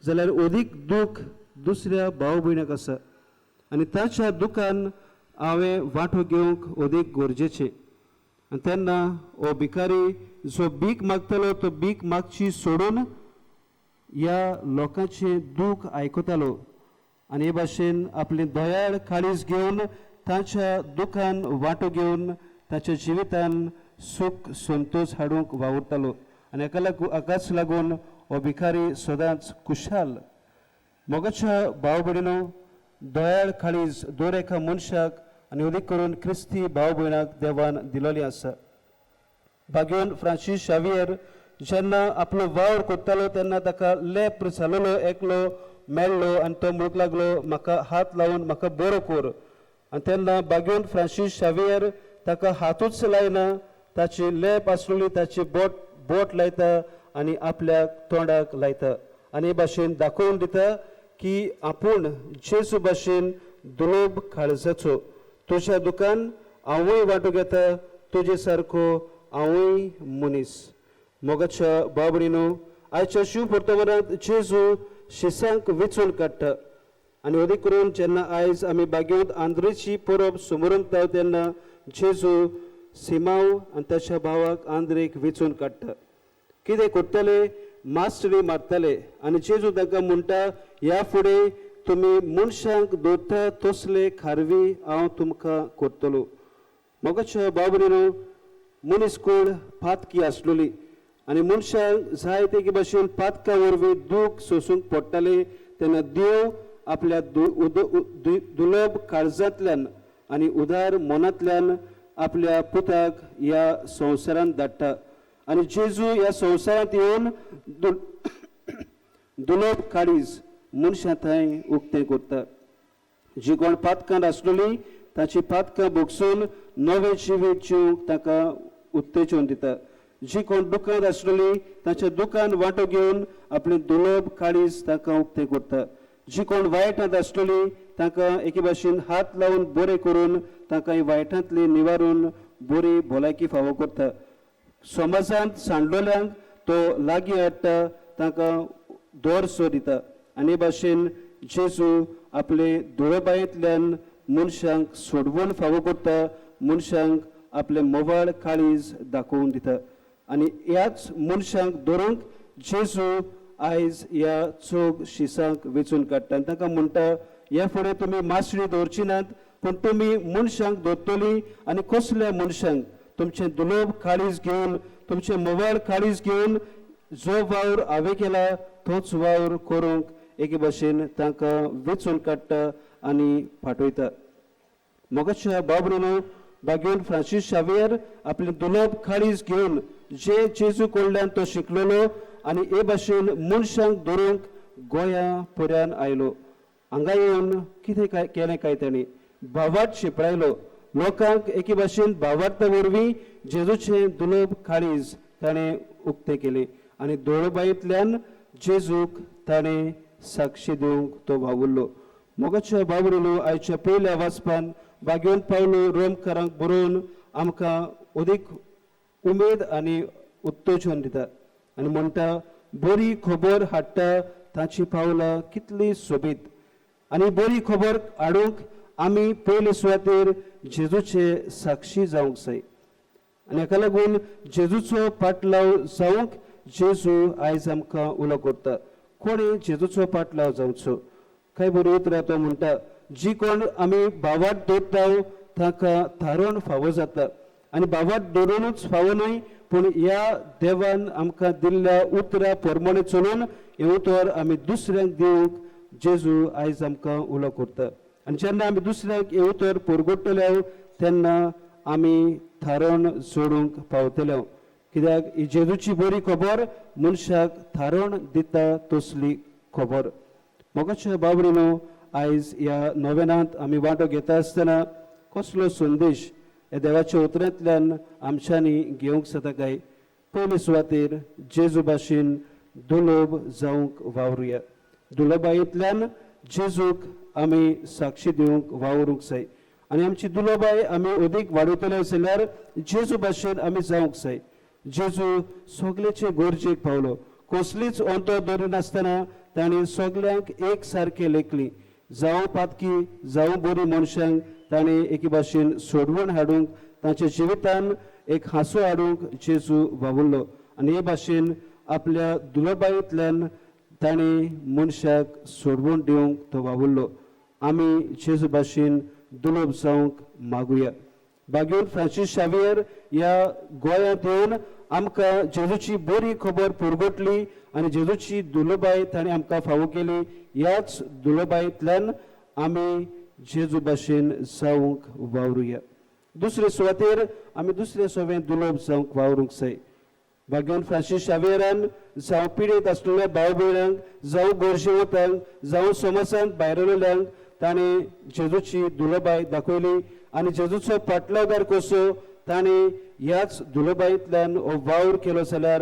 जाल्यार अदीक दूख दुसऱ्या भाव भयणाक आसा आनी ताच्या दुखान हांवें वांटो घेवंक अदीक गरजेचें. आनी तेन्ना हो भिकारी जो भीक मागतालो तो भीक मागची सोडून ह्या लोकांचें दूख आयकतालो आनी हे भाशेन आपलें दयाळ काळीज घेवन तांच्या दुखान वांटो घेवन ताच्या जिवितान सूख संतोश हाडूंक वावुरतालो. आनी हाका लागून हाकाच लागून हो भिकारी सदांच खुशाल. मोगाच्या भाव भयणीनो, दयाळ काळीज दर एका मनशाक आनी अदीक करून क्रिस्ती भाव भयणाक देवान दिलोली आसा. भाग्योन फ्रांसीस शावियर जेन्ना आपलो वावर करतालो तेन्ना ताका लेप्र जालोलो एकलो मेळ्ळो आनी तो म्हणूंक लागलो, म्हाका हात लावन म्हाका बरो कर. आनी तेन्ना भाग्योन फ्रांसीस शावियर ताका हातूच लायना, ताची लेप आसलेली ताची बोट बोट लायता आनी आपल्या तोंडाक लायता आनी हे भाशेन दाखोवन दिता की आपूण जेजू भाशेन दुलोब काळजाचो, तुज्या दुकान हांवूय वांटूंक येता, तुजे सारको हांवूय मनीस. मोगाच्या बाबडीनो, आयच्या शिव वर्तमानांत जेजू शिसांक वेंचून काडटा आनी अदीक करून जेन्ना आयज आमी बागेंत आंद्रेची परब समरमता तेन्ना जेजू सिमांव आनी ताच्या भावाक आंद्रेक वेंचून काडटा. कितें करतले? मासळी मारतले आनी जेजू तांकां म्हणटा, ह्या फुडें तुमी मनशांक दवरता तसले खारवी हांव तुमकां करतलो. मोगाच्या बाबडीनो, मनीस कोण पातकी आसलेली आनी मनशांक जाय ते भाशेन पातकां वरवीं दूख सोसूंक पडटालें तेन्ना देव आपल्या दुर्लभ काळजांतल्यान आनी उदार मनांतल्यान आपल्या पुताक ह्या संवसारांत धाडटा आनी जेजू ह्या संवसारांत येवन दुर्लभ काळीज मनशां थंय उक्तें करता. जी कोण पातकां आसलेली ताची पातकां भोगसून नवें जिवीत जिवंक ताका उत्तेजन दिता. जी कोण दुकान आसलेली ताच्या दुकान वांटो घेवन आपलें दुर्लभ काळीज ताका उक्तें करता. जी कोण वायटांत आसलेली तांकां एके भाशेन हात लावन बरें करून तांकां ही वायटांतली निवारून बरी भलायकी फावो करता. समाजांत सांडलोल्यांक तो लागीं हाडटा, तांकां दर सो दिता आनी हे भाशेन जेजू आपले दोळोबायेंतल्यान मनशांक सोडवण फावो करता, मनशांक आपलें मोवाळ काळीज दाखोवन दिता आनी ह्याच मनशांक धरूंक जेजू आयज ह्या चोग शिसांक वेंचून काडटा आनी तांकां म्हणटा, ह्या फुडें तुमी मासळी दवरची नात पूण तुमी मनशांक दवरतली आनी कसल्या मनशांक तुमचें दुर्लभ काळीज घेवन तुमचें मोवाळ काळीज घेवन जो वावर हांवें केला तोच वावर करूंक एके भाशेन तांकां वेंचून काडटा आनी पाठयता. मोगाच्या बाबडीनो, भाग्योन फ्रांसीस शावियर आपलें दुर्लभ काळीज घेवन जे जेजू कडल्यान तो शिकलेलो आनी हे भाशेन मनशांक धरूंक गोंया पर्यान आयलो. हांगा येवन कितें काय केलें काय ताणें भावार्थ शिंपडायलो, लोकांक एके भाशेन भावार्था वरवीं जेजूचें दुर्लभ काळीज ताणें उक्तें केलें आनी दोळोबायेंतल्यान जेजूक ताणें साक्षी दिवंक तो वावुरलो. मोगाच्या बाबडीनो, आयच्या पयल्या वाचपान भाग्योन पावलो रोमकारांक बरोवन आमकां अदीक उमेद आनी उत्तेजन दिता आनी म्हणटा, बरी खबर हाडटा ताची पावलां कितली सोबीत आनी बरी खबर हाडूंक आमी पयले सुवातेर जेजूचे साक्षी जावंक जाय आनी हाका लागून जेजूचो पाटलाव जावंक जेजू आयज आमकां उलो करता. कोणें जेजूचो पाटलाव जावचो? काय बरी उतरां तो म्हणटा, जी कोण आमी भावार्थ दवरता ताका थारोवन फावो जाता आनी भावार्थ दवरुनूच फावो न्हय पूण ह्या देवान आमकां दिल्ल्या उतरां प्रमाणे चलून हें उतर आमी दुसऱ्यांक दिवंक जेजू आयज आमकां उलो करता. आनी जेन्ना आमी दुसऱ्यांक हें उतर परगट्टले तेन्ना आमी थारण जोडूंक पावतले, कित्याक ही जेजूची बरी खबर मनशाक थारण दिता तसली खबर. मोगाच्या बाबडीनो, आयज ह्या नोवेनांत आमी वांटो घेता आसतना कसलो संदेश ह्या देवाच्या उतरांतल्यान आमच्यांनी घेवंक जाता काय? पयले सुवातेर जेजू भाशेन दुर्लभ जावंक वावरुया. दुर्लभायेंतल्यान जेजूक आमी साक्षी दिवंक वावरूंक जाय आनी आमची दुर्लभाय आमी अदीक वाडयतले जाल्यार जेजू भाशेन आमी जावंक जाय. जेजू सगळेचे गरजेक पावलो, कसलीच अंतर दवरिनासतना ताणें सगल्यांक एक सारकें लेखली. जावं पातकी जावं बरी मनशांक ताणें एके भाशेन सोडवण हाडूंक तांच्या जिवितान एक हांसो हाडूंक जेजू वावुरलो आनी हे भाशेन आपल्या दुलोबायेंतल्यान ताणें मनशाक सोडवण दिवंक तो वावुरलो. आमी जेजू भाशेन दुलोब जावंक मागुया. बागेवन फ्रांसीस शावियर ह्या गोंयांत येवन आमकां जेजूची बरी खबर पुरगोटली आनी जेजूची दुलोबाय ताणें आमकां फावो केली. ह्याच दुलोबायेंतल्यान आमी जेजू भाशेन जावंक वावरुया. दुसरे सुवातेर आमी दुसरे सवें दुलोब जावंक वावरूंक जाय. बागेवन फ्रांसीस शावियरान जावं पिडेंत आसलेल्या भाव भयणांक जावं गरजेवंतांक जावं समाजांत भायरलेल्यांक ताणें जेजूची दुलोबाय दाखयली आनी जेजूचो पाटलावदार कसो ताणें ह्याच दुलोबायेंतल्यान हो वावर केलो जाल्यार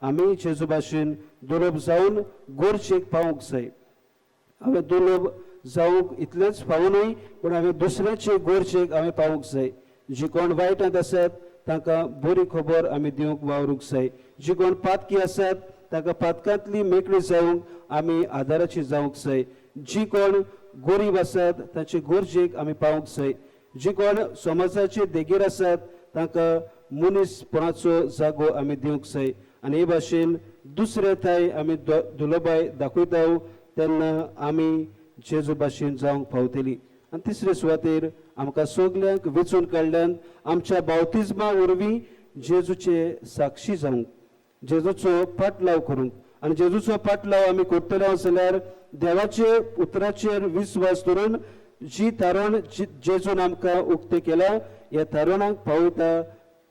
आमी जेजू भाशेन दुलोब जावन गरजेक पावूंक जाय. हांवें दुलोब जावंक इतलेंच फावो न्हय पूण हांवें दुसऱ्याचे गरजेक हांवें पावूंक जाय. जी कोण वायटांत आसात तांकां बरी खबर आमी दिवंक वावरूंक जाय. जी कोण पातकी आसात तांकां पातकांतली मेकळी जावंक आमी आदाराची जावंक जाय. जी कोण गरीब आसात तांचे गरजेक आमी पावूंक जाय. जी कोण समाजाचे देगेर आसात तांकां मनीसपणाचो जागो आमी दिवंक जाय. आनी हे भाशेन दुसरे थांय आमी दुलोबाय दाखयता तेन्ना आमी जेजू भाशेन जावंक पावतली. आनी तिसरे सुवातेर आमकां सगल्यांक वेंचून काडल्यान आमच्या बावतिज्मा वरवीं जेजूचे साक्षी जावंक, जेजूचो पाटलाव करूंक. आनी जेजूचो पाटलाव आमी करतले जाल्यार देवाचे उतराचेर विस्वास धरून जी तारण जेजून आमकां उक्तें केलां ह्या तारणाक पावयता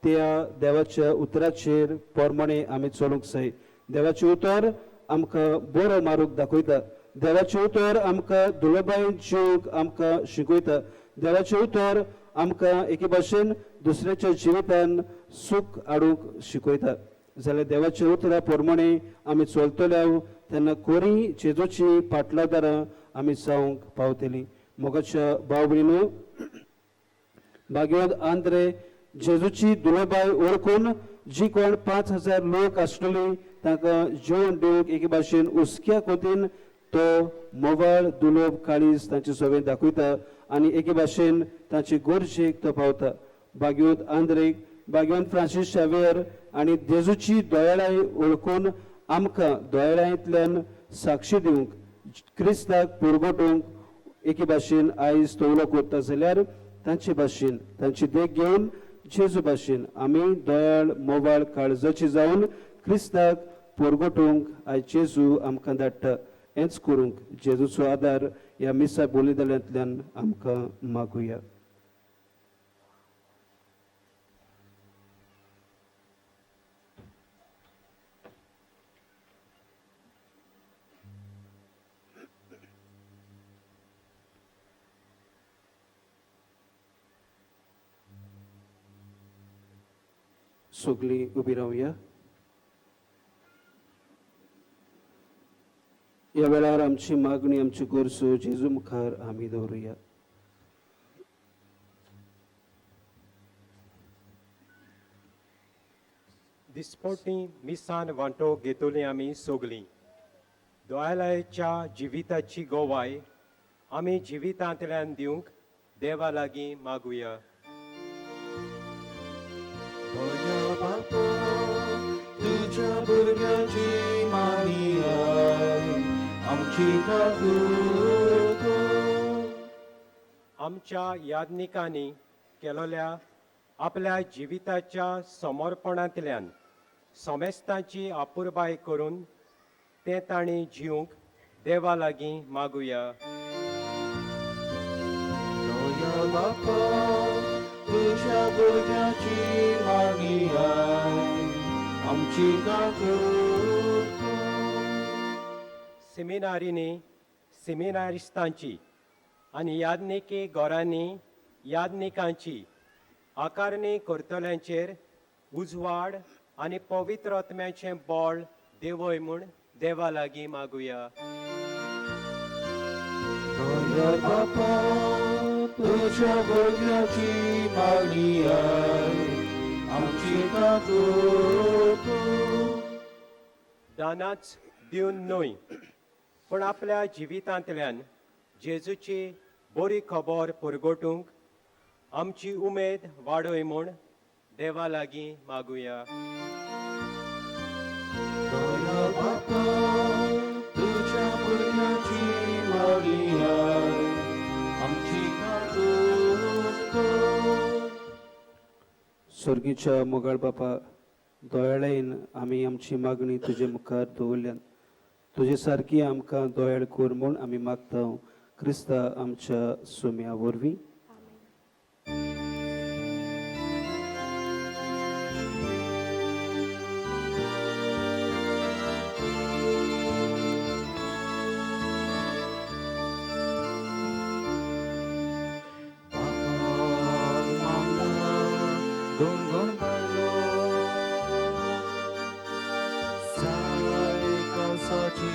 त्या देवाच्या उतराचेर प्रमाणे आमी चलूंक जाय. देवाचें उतर आमकां बरो मारूंक दाखयता. देवाचें उतर आमकां दुलोबायेन जिवंक आमकां शिकयता. देवाचें उतर आमकां एके भाशेन दुसऱ्याच्या जिवितान सूख हाडूंक शिकयता. जाल्यार देवाच्या उतरा प्रमाणे आमी चलतले तेन्ना कोरी जेजूची पाटलादारां आमी जावंक पावतली. मोगाच्या भाव भयणीनो, भाग्यवंत आंद्रे जेजूची दुलोबाय वळखून जी कोण 5000 लोक आसलेली तांकां जेवण दिवंक एके भाशेन हुस्क्या कोतीन तो मोवाळ दुलोब काळीज तांचे सवें दाखयता आनी एके भाशेन तांचे गरजेक तो पावता. भाग्यवंत आंद्रेक, भाग्यवंत फ्रांसीस शावियर आनी जेजूची दयाळाय वळखून आमकां दयाळांतल्यान साक्षी दिवंक, क्रिस्ताक पुरगोटूंक एके भाशेन आयज तो उलो करता जाल्यार तांचे भाशेन तांची देख घेवन जेजू भाशेन आमी दयाळ मोवाळ काळजाची जावन क्रिस्ताक पुरगोटूंक आयज जेजू आमकां धाडटा. हेंच करूंक जेजूचो आदार ह्या मिसा बोलिदल्यांतल्यान आमकां मागुया. सगळीं उबी रावया. ह्या वेळार आमची मागणी, आमची गरजो जेजू मुखार आमी दवरुया. दिसपोटी मिसान वांटो घेतली आमी सगळीं दोयालायच्या जिविताची गोवाय आमी जिवितांतल्यान दिवंक देवा लागीं मागुया. बापा तुज्या भुरग्याची मागणी आमची काकूट. आमच्या याज्ञिकांनी केलोल्या आपल्या जिविताच्या समर्पणांतल्यान समेस्तांची आपुरबाय करून तें तांणी जिवंक देवा लागीं मागुया. बापा तुज्या भुरग्याची मागणी आमची काकूट. सेमिनारींनी सेमिनारिस्तांची आनी याज्ञिकी घरांनी याज्ञिकांची आकारणी करतल्यांचेर उजवाड आनी पवित्र आत्म्याचें बळ देवय म्हूण देवा लागीं मागुया. बापा तुज्या भुरग्याची मागणी आमची काकूट. दानाच दिवन न्हय पूण आपल्या जिवितांतल्यान जेजूची बरी खबर परगटूंक आमची उमेद वाडय म्हूण देवा लागीं मागुया. दया बापा तुज्या भुरग्याची मागणी आयक आमची काकूट कर. स्वर्गीच्या मोगाळ बापा, दोयाळायन आमी आमची मागणी तुजे मुखार दवरल्यान तुजे सारकी आमकां दोयाळ कर म्हूण आमी मागता क्रिस्ता आमच्या सोम्या वरवीं. गुणगुण बायलो सारे कंसाची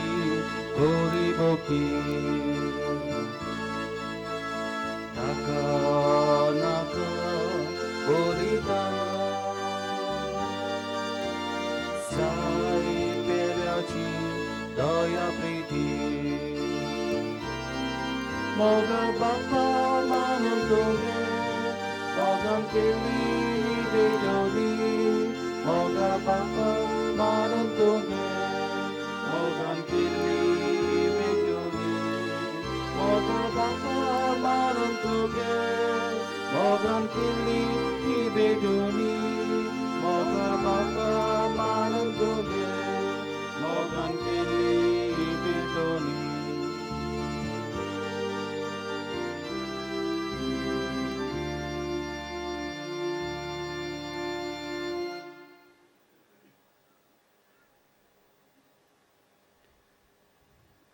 गोरी भोकी नाका नाका बोलिता सारी पेल्याची दया प्रीती मोगा बापा मानून तुगे मोगान केली बेडोली मोगा बापा मानून तुगे मोगान केली बेडोली मोगा बापा मानून तुगे मोगान केली बेडोली मोगा बापा मानून तुगे मोगान केली बेडोली.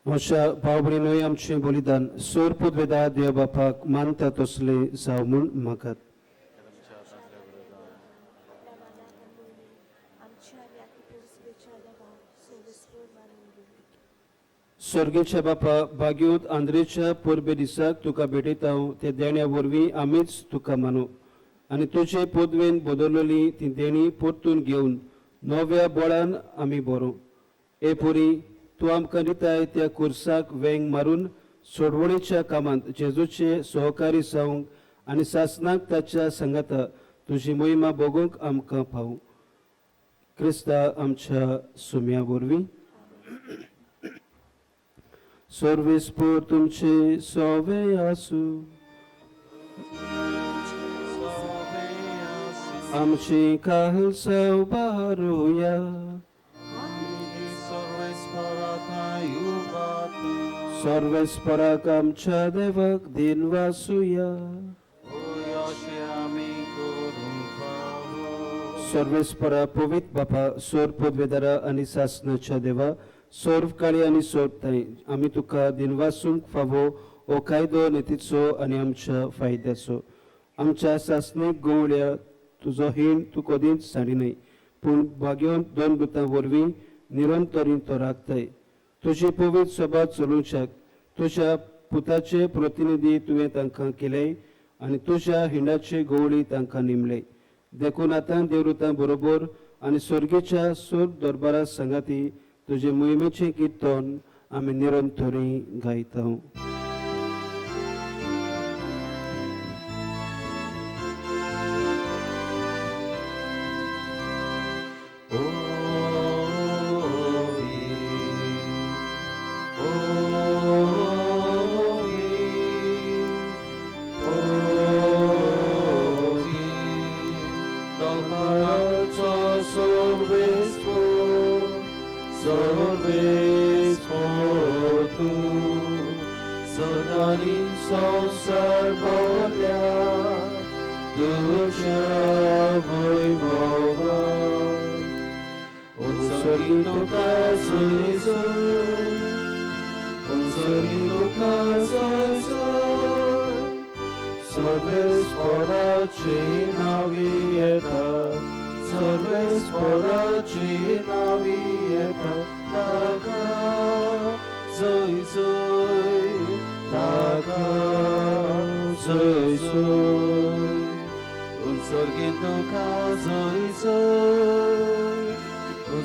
म्हज्या भाव भयणीनूय आमचें बलिदान सोर पुदवेदा देव बापाक मानता तसलें जावं म्हूण मागात. स्वर्गेच्या बापा, बाग्योत आंद्रेच्या परबे दिसाक तुका भेटयता ते देण्या वरवीं आमीच तुका मानू आनी तुजे पदवेन बदलली ती देणी परतून घेवन नव्या बळान आमी बरोवं. ए पुरी तूं आमकां दिताय त्या कुर्साक वेंग मारून सोडवणेच्या कामांत जेजूचे सहकारी जावंक आनी सासनाक ताच्या संगाता तुजी मोहिमा भोगूंक आमकां पावूं. क्रिस्ता आमच्या सुम्या वरवीं. सर्वेस्पोर तुमचे सोवे आसूं. आमची कालसाव बारुया. सर्वेस्पराक आमच्या देवाक दिन वासुया. सर्वेस्परा पवित्र बापा, सोर पदवेदारा आनी सासनाच्या देवा, सर्व काळी आनी सोर ताई आमी तुका दिनवासूंक फावो हो कायदो नितीचो आनी आमच्या फायद्याचो. आमच्या सासणीक गवळ्या तुजो हीण तूं कदींच साडिनाय पूण भाग्योन दोन भुतां वरवीं निरंतरीन तो राखताय. तुजी पवित्र सभा चलोवच्याक तुज्या पुताचे प्रतिनिधी तुवें तांकां केले आनी तुज्या हिंडाचे गवळी तांकां निमले. देखून आतां देवरुतां बरोबर आनी स्वर्गेच्या सूर दरबारा संगाती तुजे मोहिमेचें किर्तन आमी निरंतरी गायता.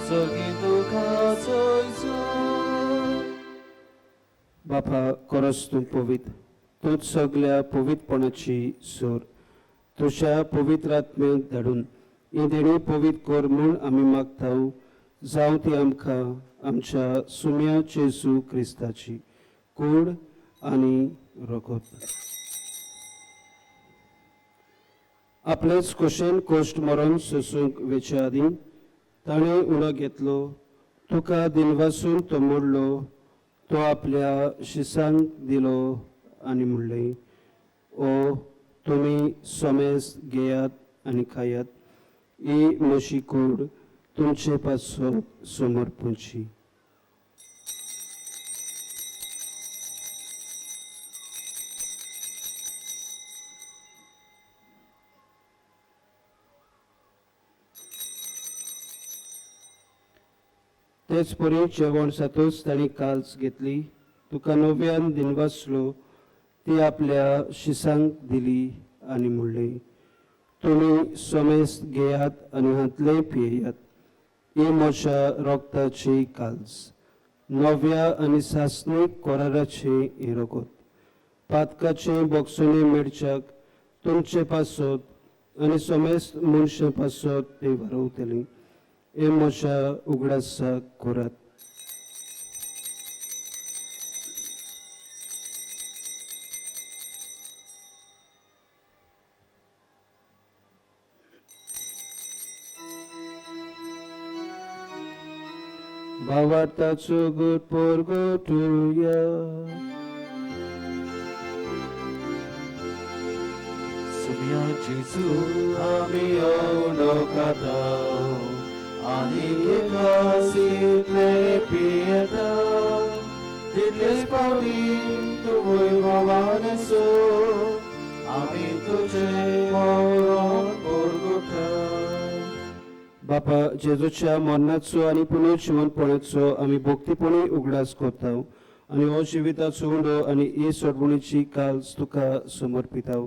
सगळीं दुखां सोयसून. बापा खरोच तूं पवित्र, तूंच सगल्या पवित्रपणाची सोर. तुज्या पवित्र आत्म्याक धाडून ही देणी पवित्र कर म्हूण आमी मागता, जावं ती आमकां आमच्या सुम्या जेजू क्रिस्ताची कूड आनी रगत. आपलेच खोशेन कोश्ट मरण सोसूंक वेचे आदीं ताणें उणो घेतलो, तुका दिनवासून तो मोडलो, तो आपल्या शिसांक दिलो आनी म्हणलें, ओ तुमी सोमेस घेयात आनी खायात, ही म्हजी कूड तुमचे पासत समर्पणची. तेच परी जेवण जातूच तांणी काल्स घेतली, तुका नव्यान दिनवासलो, ती आपल्या शिसांक दिली आनी म्हणलें, तुमी सोमेस घेयात आनी हांतलें पियेयात, ही म्हज्या रोगताची काल्स, नव्या आनी सासणीक कराराचें हें रगत. पातकाचें बोगसणें मेळच्याक तुमचे पासत आनी सोमेस्त मनशां पासत तें वारवतलें. हे म्हज्या उगडासाक करात. भावार्थाचो गुट परगटुया. सुम्या जेजू आमी उंडो खाता आनी एकासींतले पियेता, तितलेच फावटी तुवूय भोवान सो आमी तुजें मरण परगटा. बापा जेजूच्या मरणाचो आनी पुनर्जिवनपणाचो आमी भक्तीपणी उगडास करता आनी हो जिविताचो उंडो आनी ही सोडवणीची काल्स तुका समर्पिता.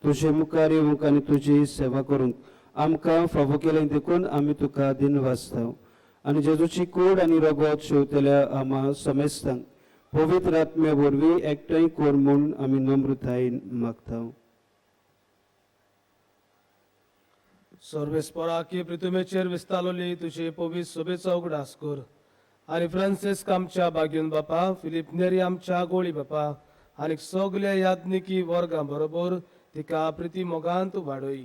तुजे मुखार येवंक आनी तुजी सेवा करूंक आमकां फावो केलें देखून आमी तुका दिनवासता. आनी जेजूची कूड आनी रगत शेवतल्या आमा समेस्तांक पवित्र आत्म्या वरवीं एकठांय कर म्हूण आमी नम्रतायेन मागता. सर्वेस्पराकी पृथ्वीचेर विस्तारली तुजी पवित्र सभेचो उगडास कर आनी फ्रांसिस्क आमच्या बागयून बापा, फिलीप नेरी आमच्या गोळी बापा आनी सगल्या याज्ञिकी वर्गां बरोबर तिका प्रिती मोगांत वाडय.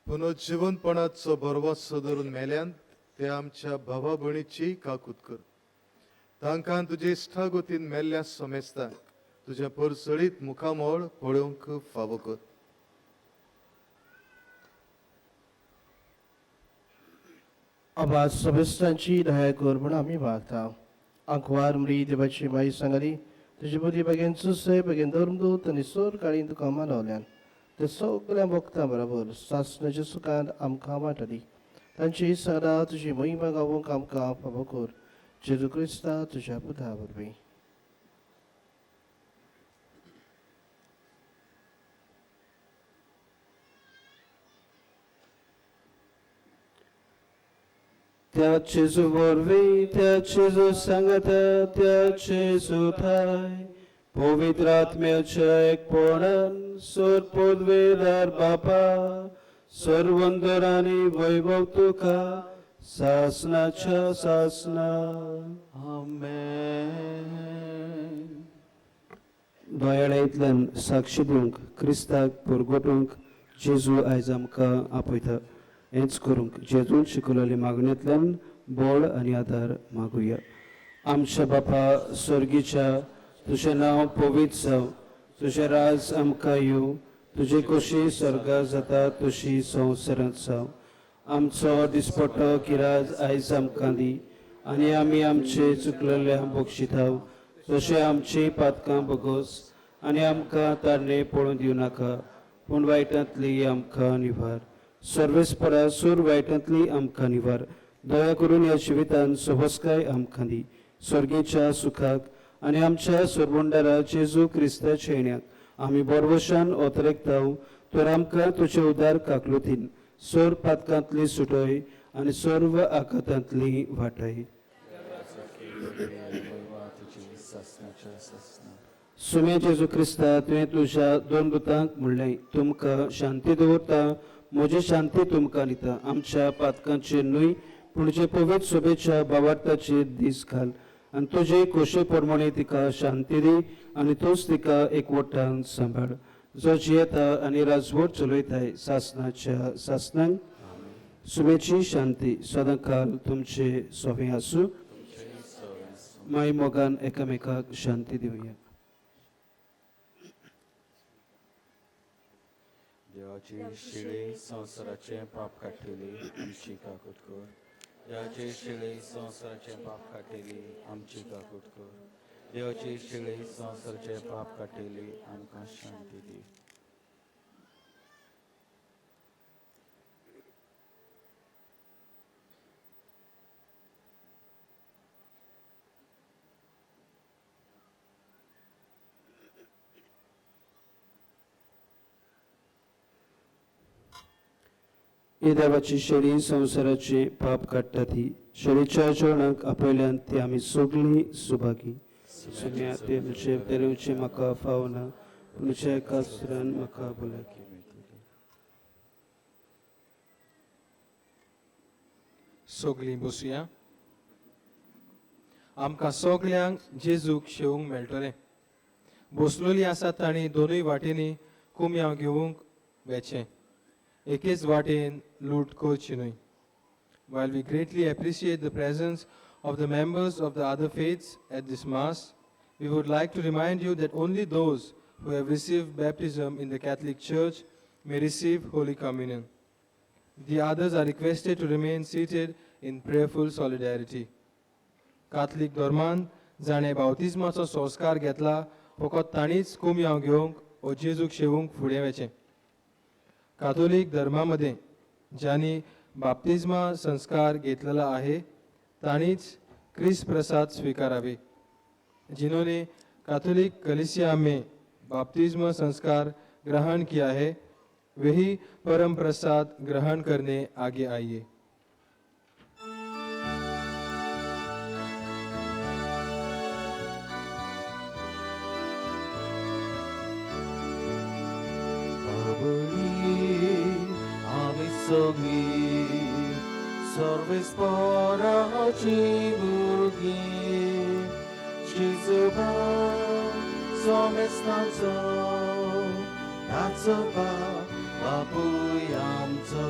पुनर्जिवनपणाचो भरवंसो धरून मेल्यान ते आमच्या भावा भयणीची काकूत कर. तांकां तुजे इश्टागतीन मेल्ल्या समेस्तांक तुजें परसळीत मुखामळ पळोवंक फावो कर. आबा समेस्तांची दया कर म्हूण आमी मागता. आंकवार मरी देवाची माई सांगली, तुजी बुद्धी बेगीन सुसे बेगीन धर्मदूत आनी सोर काळी तुका मानवल्यान ते सगळ्या भक्तां बरोबर सासणाच्या सुखान आमकां वांटली. तांची सदां तुजी महिमा गावोवंक आमकां फावो कर. जेजू क्रिस्ता तुज्या पुता वरवीं. त्या जेजू वरवीं, त्या जेजू सांगता, त्या जेजू ठाय पवित्र आत्म्याच्या एकपणान सोर पदवेदार बापा सर्वंदर आनी वैभव तुका सासनाच्या सासना. आमेन. दयाळांतल्यान साक्षी दिवंक क्रिस्ताक परगटूंक जेजू आयज आमकां आपयता. हेंच करूंक जेजून शिकवलेल्या मागण्यांतल्यान बळ आनी आदार मागुया. आमच्या बापा स्वर्गीच्या, तुजें नांव पवित्र जावं, तुजें राज आमकां येवं, तुजी खोशी स्वर्गार जाता तशी संवसारांत जावं. आमचो दिसपट्टो किराज आयज आमकां दी आनी आमी आमचे चुकलेल्या बक्षिताव तशें आमची पातकां बगोस आनी आमकां तार्णे पळोवन दिवं नाका, पूण वायटांतली आमकां निवार. सर्वेस्परा सूर वायटांतली आमकां निवार. दया करून ह्या जिवितान सोबसकाय आमकां दी. स्वर्गेच्या सुखाक आनी आमच्या सोरबंडारा जेजू क्रिस्ताच्या येण्याक आमी बरवशान ओतरेकताव, तर आमकां तुजे उदार काकलुतीन सोर पातकांतली सुटय आनी सर्व आघातांतली वाटय. सुम्या जेजू क्रिस्ता, तुवें तुज्या दोन दुतांक म्हणलें, तुमकां शांती दवरता, म्हजी शांती तुमकां दिता. आमच्या पातकांचेर न्हय पूण जे पवित्र सोबेच्या बावार्थाचेर दीस घाल आनी तुजे खोशे प्रमाणे तिका शांती दी आनी तूंच तिका एकवटान सांबाळ, जो जियेता आनी राजवट चलयताय सासनाच्या सासनांक. सुमेची शांती सदांकाल तुमचे सोवे आसूं. माय मोगान एकामेकाक शांती दिवया. देवाची शिळी संवसाराचें पाप काडटली आमची काकूट कर. देवाची शिळी संवसाराचें पाप काडटली आमची काकूट कर. देवाची शिळी संवसाराचें पाप काडटली आमकां शांती दी. ही देवाची शेळी संवसाराचे पाप काडटा ती शेळीच्या जेवणाक आपयल्यान ती आमी सगळीं सुभागी. सुम्या तेमचे तेरेवचे म्हाका फावना, पूण एका सुरान म्हाका भलायकी मेळटली. सगळीं बसुया. आमकां सगल्यांक जेजूक शेवंक मेळटलें. बसलोली आसा तांणी दोनूय वाटेंनी कुमयांव घेवंक वेचें, एकेच वाटेन लूट करची न्हय. While we greatly appreciate the presence of the members of the other faiths at this Mass, we would like to remind you that only those who have received baptism in the Catholic Church may receive Holy Communion. The others are requested to remain seated in prayerful solidarity. Catholic धर्मान जाणें बावतिज्माचो संस्कार घेतला फकत तांणीच कुमयांव घेवंक वो जेजूक शेवूंक फुडें वचें. कातोलीक धर्मा मदें ज्यांनी बाप्तिज्मा संस्कार घेतलेला आहे तांणीच क्रिस्त प्रसाद स्वीकारावे. जिन्होंने कैथोलिक कलीसिया में बाप्तिज्म संस्कार ग्रहण किया है वही परम प्रसाद ग्रहण करने आगे आइए. सर्वेस्पराची भुरगीं जेजूबा सोमेस्तांचो नाचोबा बापूय आमचो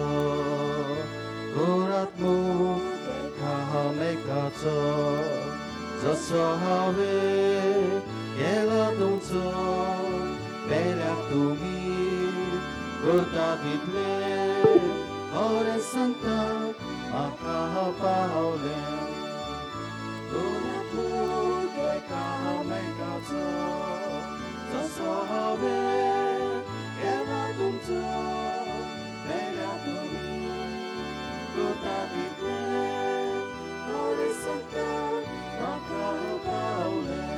गोरात्मूक एकामेकाचो जसो हांवें केला तुमचो पेल्याक तुमी करता तितलें खरें सांगता म्हाका पावलें. गोरात्मूक एकामेकाचो जसो हांवें केला तुमचो पेल्याक तुमी करता तितलें खरें सांगता म्हाका पावलें.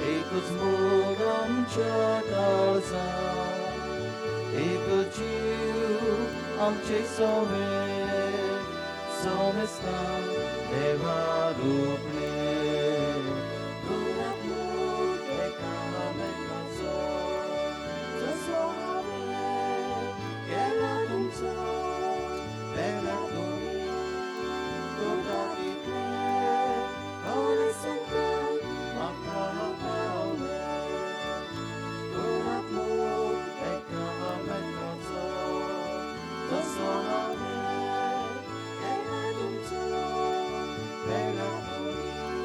एकच मोग आमच्या काळजांत, एकच जीव आमचे सोवे सोमेस्तान देवा रूपणे. गुणात्मक एकामेकाचो जसो हांवें केला तुमचो पेल्याक तुमी करता तितलें खरें सांगता म्हाका पावलें. गुणात्मक एकामेकाचो जसो हांवें केला तुमचो पेल्याक तुमी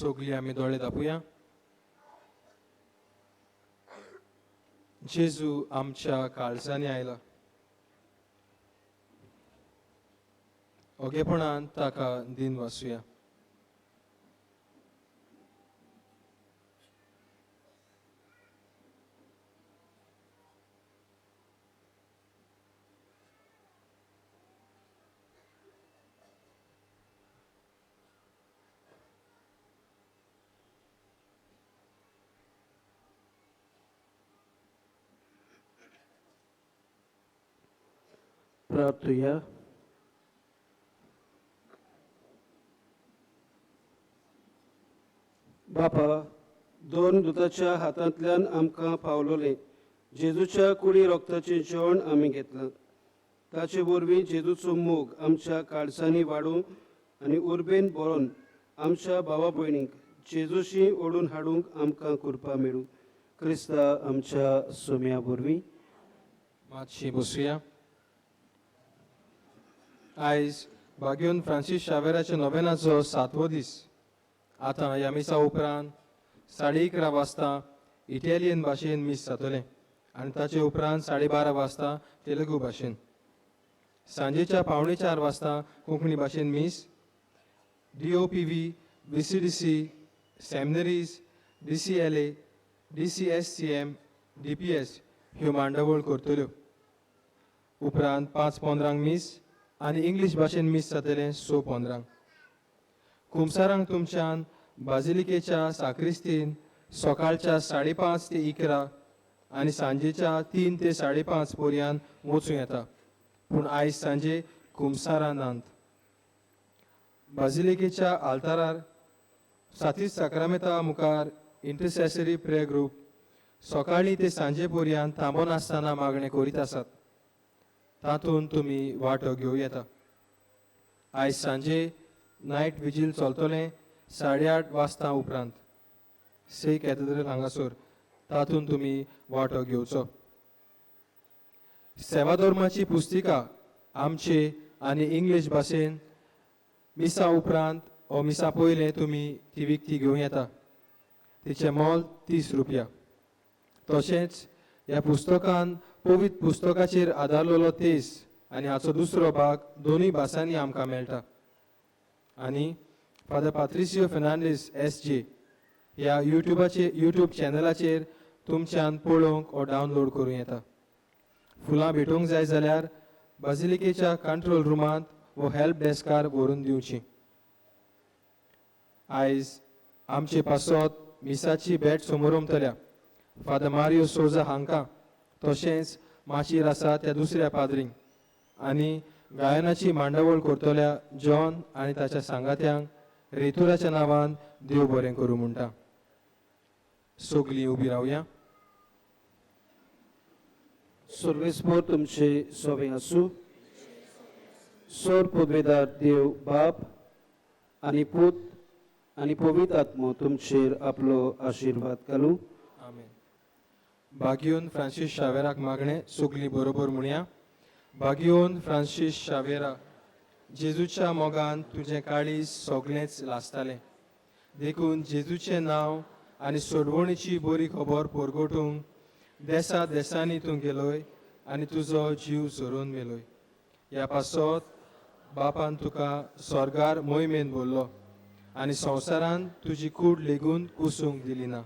सगळीं आमी दोळे दापुया. जेजू आमच्या काळजांनी आयला. ओगेपणान ताका दिन वासुया. प्रार्थुया. बापा, दोन दुताच्या हातांतल्यान आमकां पावलोलें जेजूच्या कुडी रोगताचें जेवण आमी घेतलां. ताचे वरवीं जेजूचो मोग आमच्या काळजांनी वाडूंक आनी उर्बेन बरोवन आमच्या भावा भयणींक जेजूशी ओडून हाडूंक आमकां कृपा मेळूं. क्रिस्ता आमच्या सोम्या वरवीं. मातशी बसुया. आयज बाग्योन फ्रांसीस शावेराच्या नोवेनाचो सातवो दीस. आतां ह्या मिसा उपरांत 11:30 वाजता इटालियन भाशेन मीस जातलें आनी ताचे उपरांत 12:30 वाजता तेलुगू भाशेन. सांजेच्या 3:45 वाजता कोंकणी भाशेन मीस. DOPV, BCDC, seminaries, DCLA, DCSCM, DPS ह्यो मांडावळ करतल्यो. उपरांत 5:15 मीस आनी इंग्लीश भाशेन मीस जातलें 6:15. कुमसारांक तुमच्यान बाजिलिकेच्या साक्रिस्तीन सकाळच्या 5:30 ते 11 आनी सांजेच्या 3 ते 5:30 पर्यंत वचूं येता, पूण आयज सांजे कुमसारां नात. बाजिलिकेच्या आल्तारार सातीस साक्रामेंता मुखार इंटरसेसरी प्रेयर ग्रूप सकाळीं ते सांजे पर्यंत थांबनासतना मागणें करीत आसात. तातूंत तुमी वांटो घेवं येता. आयज सांजे नायट विजील चलतलें 8:30 वाजता उपरांत से कॅथेड्रल हांगासर. तातूंत तुमी वांटो घेवचो. सेवाधर्माची पुस्तिका आमचे आनी इंग्लीश भाशेन मिसा उपरांत ओ मिसा पयलें तुमी ती विकती घेवं येता. तिचें मोल 30 रुपया. तशेंच ह्या पुस्तकान पवित्र पुस्तकाचेर आदारलेलो तेज आनी हाचो दुसरो भाग दोनूय भासांनी आमकां मेळटा. आनी फादर पात्रिसियो फेर्नांडीस SJ ह्या युट्यूब चॅनलाचेर तुमच्यान पळोवंक ओ डावनलोड करूं येता. फुलां भेटोवंक जाय जाल्यार बाजिलिकेच्या कंट्रोल रुमांत वो हेल्प डेस्कार व्हरून दिवची. आयज आमचे पासत मिसाची भेट समोरमतल्या फादर मारियो सोजा हांकां, तशेंच माचयेर आसा त्या दुसऱ्या पाद्रींक आनी गायनाची मांडावळ करतल्या जॉन आनी ताच्या सांगात्यांक रेतुराच्या नांवान देव बरें करूं म्हणटा. सगलीं उबी रावया. सर्वेस्पर तुमचे सोबे आसूं. सोर पदवेदार देव बाप आनी पूत आनी पवित्र आत्मो तुमचेर आपलो आशिर्वाद घालूं. आमेन. बागियोन फ्रांसीस शावेराक मागणें सगलीं बरोबर म्हणया. बागियोन फ्रांसीस शावेरा, जेजूच्या मोगान तुजें काळीज सगळेंच लासतालें, देखून जेजूचें नांव आनी सोडवणीची बरी खबर परगटूंक देसा देसांनी तूं गेलोय आनी तुजो जीव झरोवन मेलोय. ह्या पासत बापान तुका स्वर्गार मोहिमेन भरलो आनी संवसारान तुजी कूड लेगून कुसूंक दिली ना.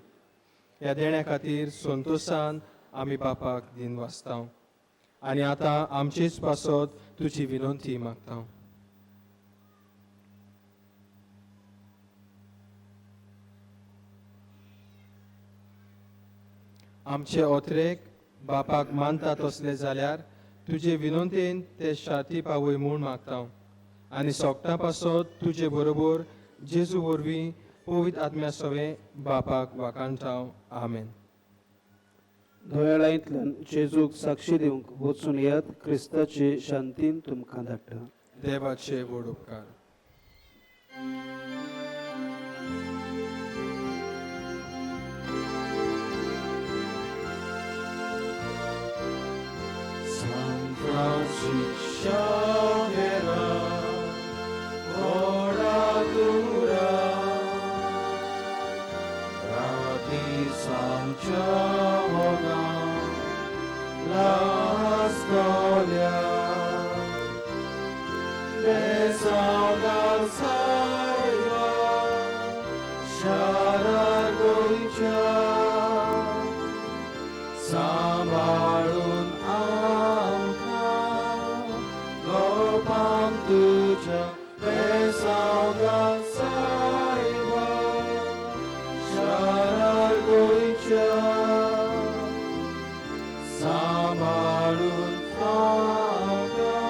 ह्या देण्या खातीर संतोशान आमी बापाक दिन वाचता आनी आतां आमचेच पासत तुजी विनंती मागता. आमचे ओत्रेक बापाक मानता तसले जाल्यार तुजे विनंतीन ते शांती पावय म्हूण मागता आनी सोगटां पासत तुजे बरोबर जेजू वरवीं पवित्र आत्म्या सवें बापाक वाखाणटा. आमेन. दोयाळांतल्यान जेजूक साक्षी दिवंक वचून येयात. क्रिस्ताचे शांतीन तुमकां धाडटा. देवाचे व्हड उपकार. Francis Xavier, ora dura. सांच्या मोगान लासतल्या बेसांव घाल सायबा शारार गोंयच्या सांबाळून आमकां गोपांक तुज्या बेसांव घाल सायबा शारार गोंयच्या सांबाळून आमकां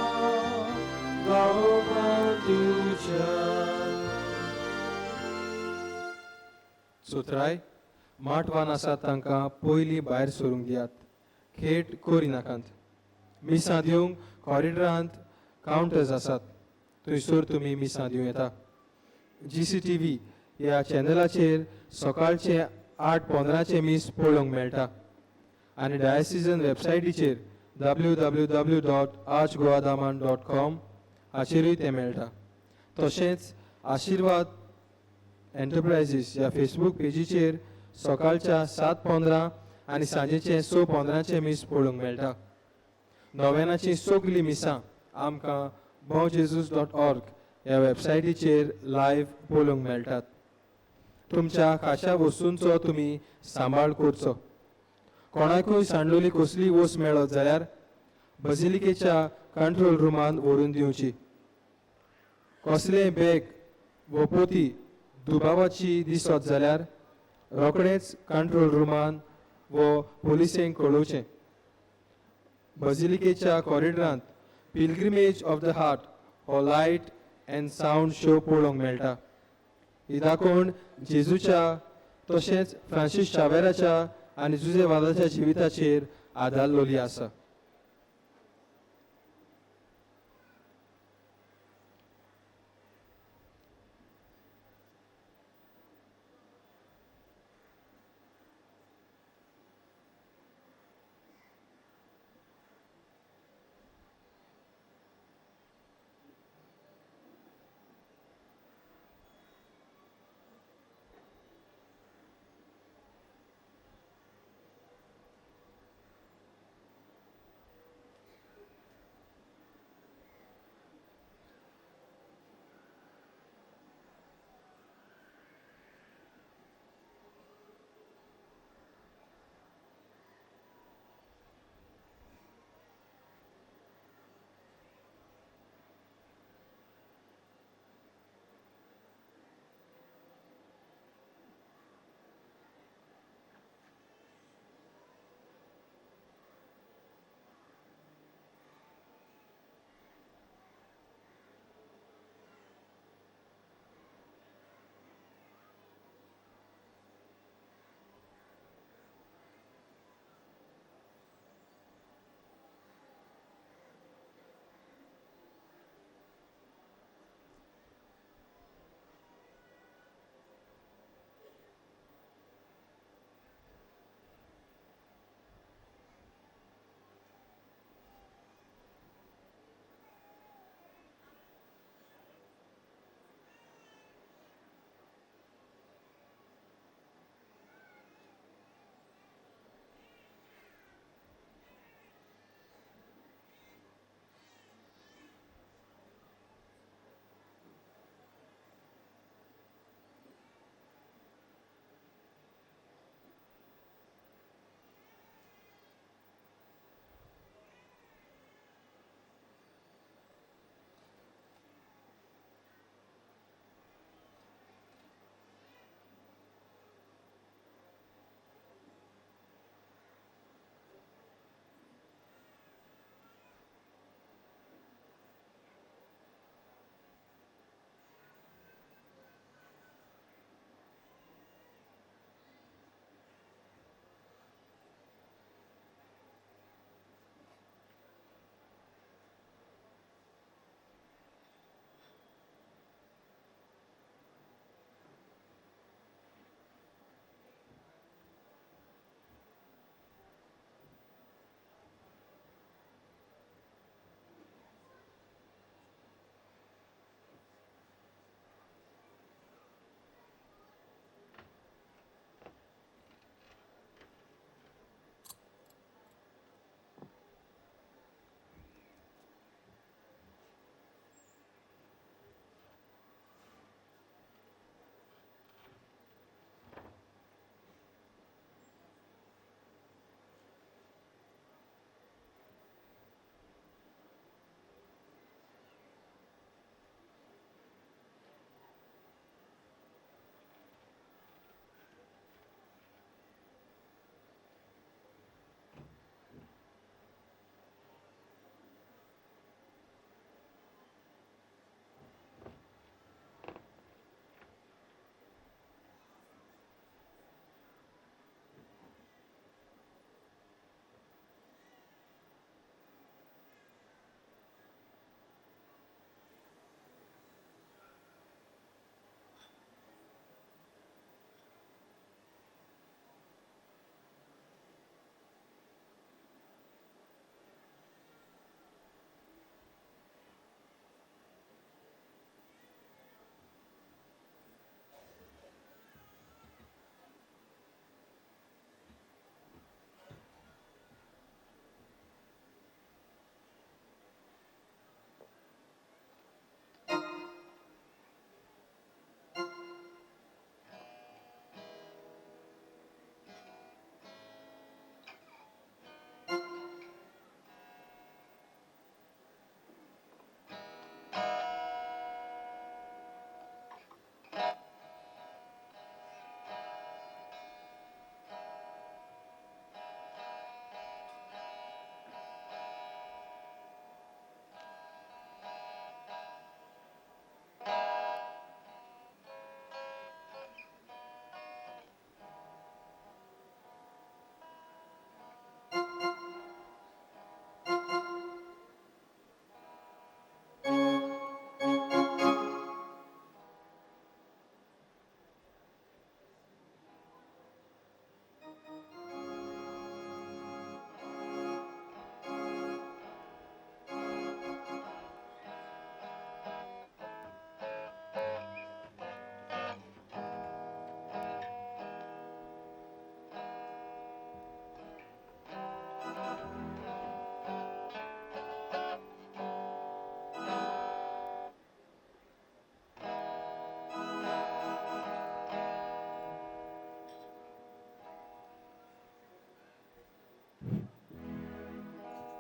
गोपांक तुज्या. सोत्राय माटवान आसा तांकां पयलीं भायर सरूंक दियात, खेट करिनाकात. मिसां दिवंक कॉरिडरांत कावंटर्स आसात, थंयसर तुमी मिसां दिवं येता. GCTV ह्या चॅनलाचेर सकाळचें 8:15 मीस पळोवंक मेळटा आनी डायसिजन वेबसायटीचेर www.archgoadaman.com हाचेरूय तें मेळटा. तशेंच आशिर्वाद एंटरप्रायजीस ह्या फेसबूक पेजीचेर सकाळच्या 7:15 आनी सांजेचें 6:15 मीस पळोवंक मेळटा. नोवेनाचीं सगलीं मिसां आमकां bomjesus.org ह्या वेबसायटीचेर लायव्ह पळोवंक मेळटात. तुमच्या खाशा वस्तूंचो तुमी सांबाळ करचो. कोणाकूय सांडलोली कसलीय वस्त मेळत जाल्यार बजिलिकेच्या कंट्रोल रुमान व्हरून दिवची. कसलेंय बॅग वो पोती दुबावाची दिसत जाल्यार रोखडेंच कंट्रोल रुमान वो पोलिसेंक कळोवचें. बजिलिकेच्या कॉरिडरांत पिलग्रिमेज ऑफ the heart हो लायट अँड सावंड शो पळोवंक मेळटा. ही दाखोवण जेजूच्या तशेंच फ्रांसीस शावेराच्या आनी जुजे वादाच्या जिविताचेर आदारलोली आसा.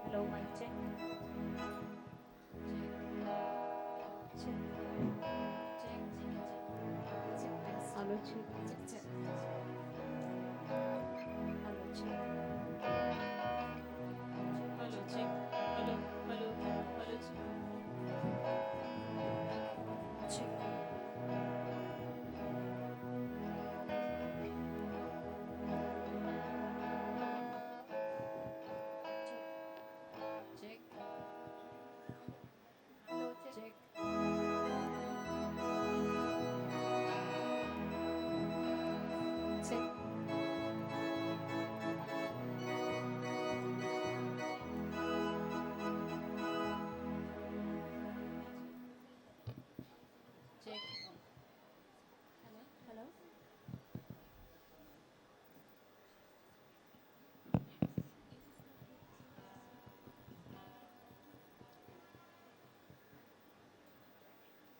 Hello, mic check. Check. Check. Check. Check. Hello, check. Check. Check. Hello, check. Hello, check. Hello, hello, hello, check. Check. Check. Hello, check. Check. Check. Hello, hello.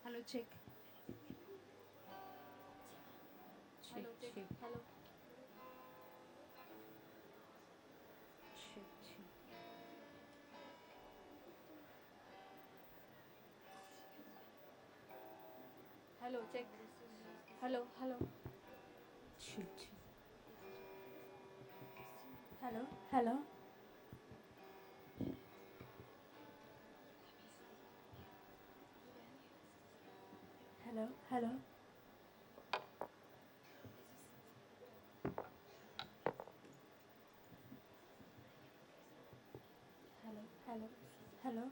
Hello, check. Hello, check. Hello. Check, check. Hello, check. Hello, hello. Check, check. Hello, hello. Hello, hello. Hello, hello, hello.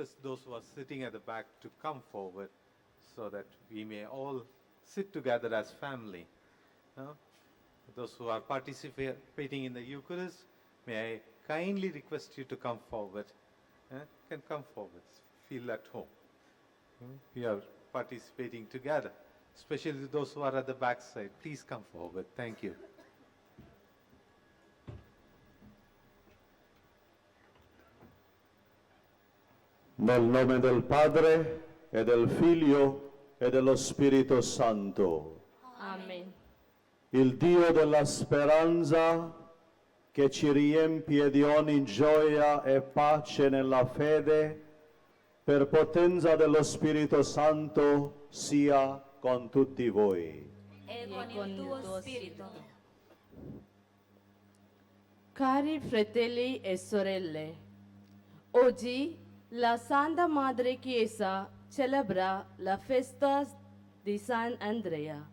request those who are sitting at the back to come forward so that we may all sit together as family. Those who are participating in the Eucharist, may I kindly request you to come forward. Can come forward, feel at home. We are participating together, especially those who are at the back side. Please come forward. Thank you. Nel nome del Padre, e del Figlio, e dello Spirito Santo. Amen. Il Dio della speranza, che ci riempie di ogni gioia e pace nella fede, per potenza dello Spirito Santo, sia con tutti voi. E con il tuo spirito. Cari fratelli e sorelle, oggi la Santa Madre Chiesa celebra la festa di San Andrea,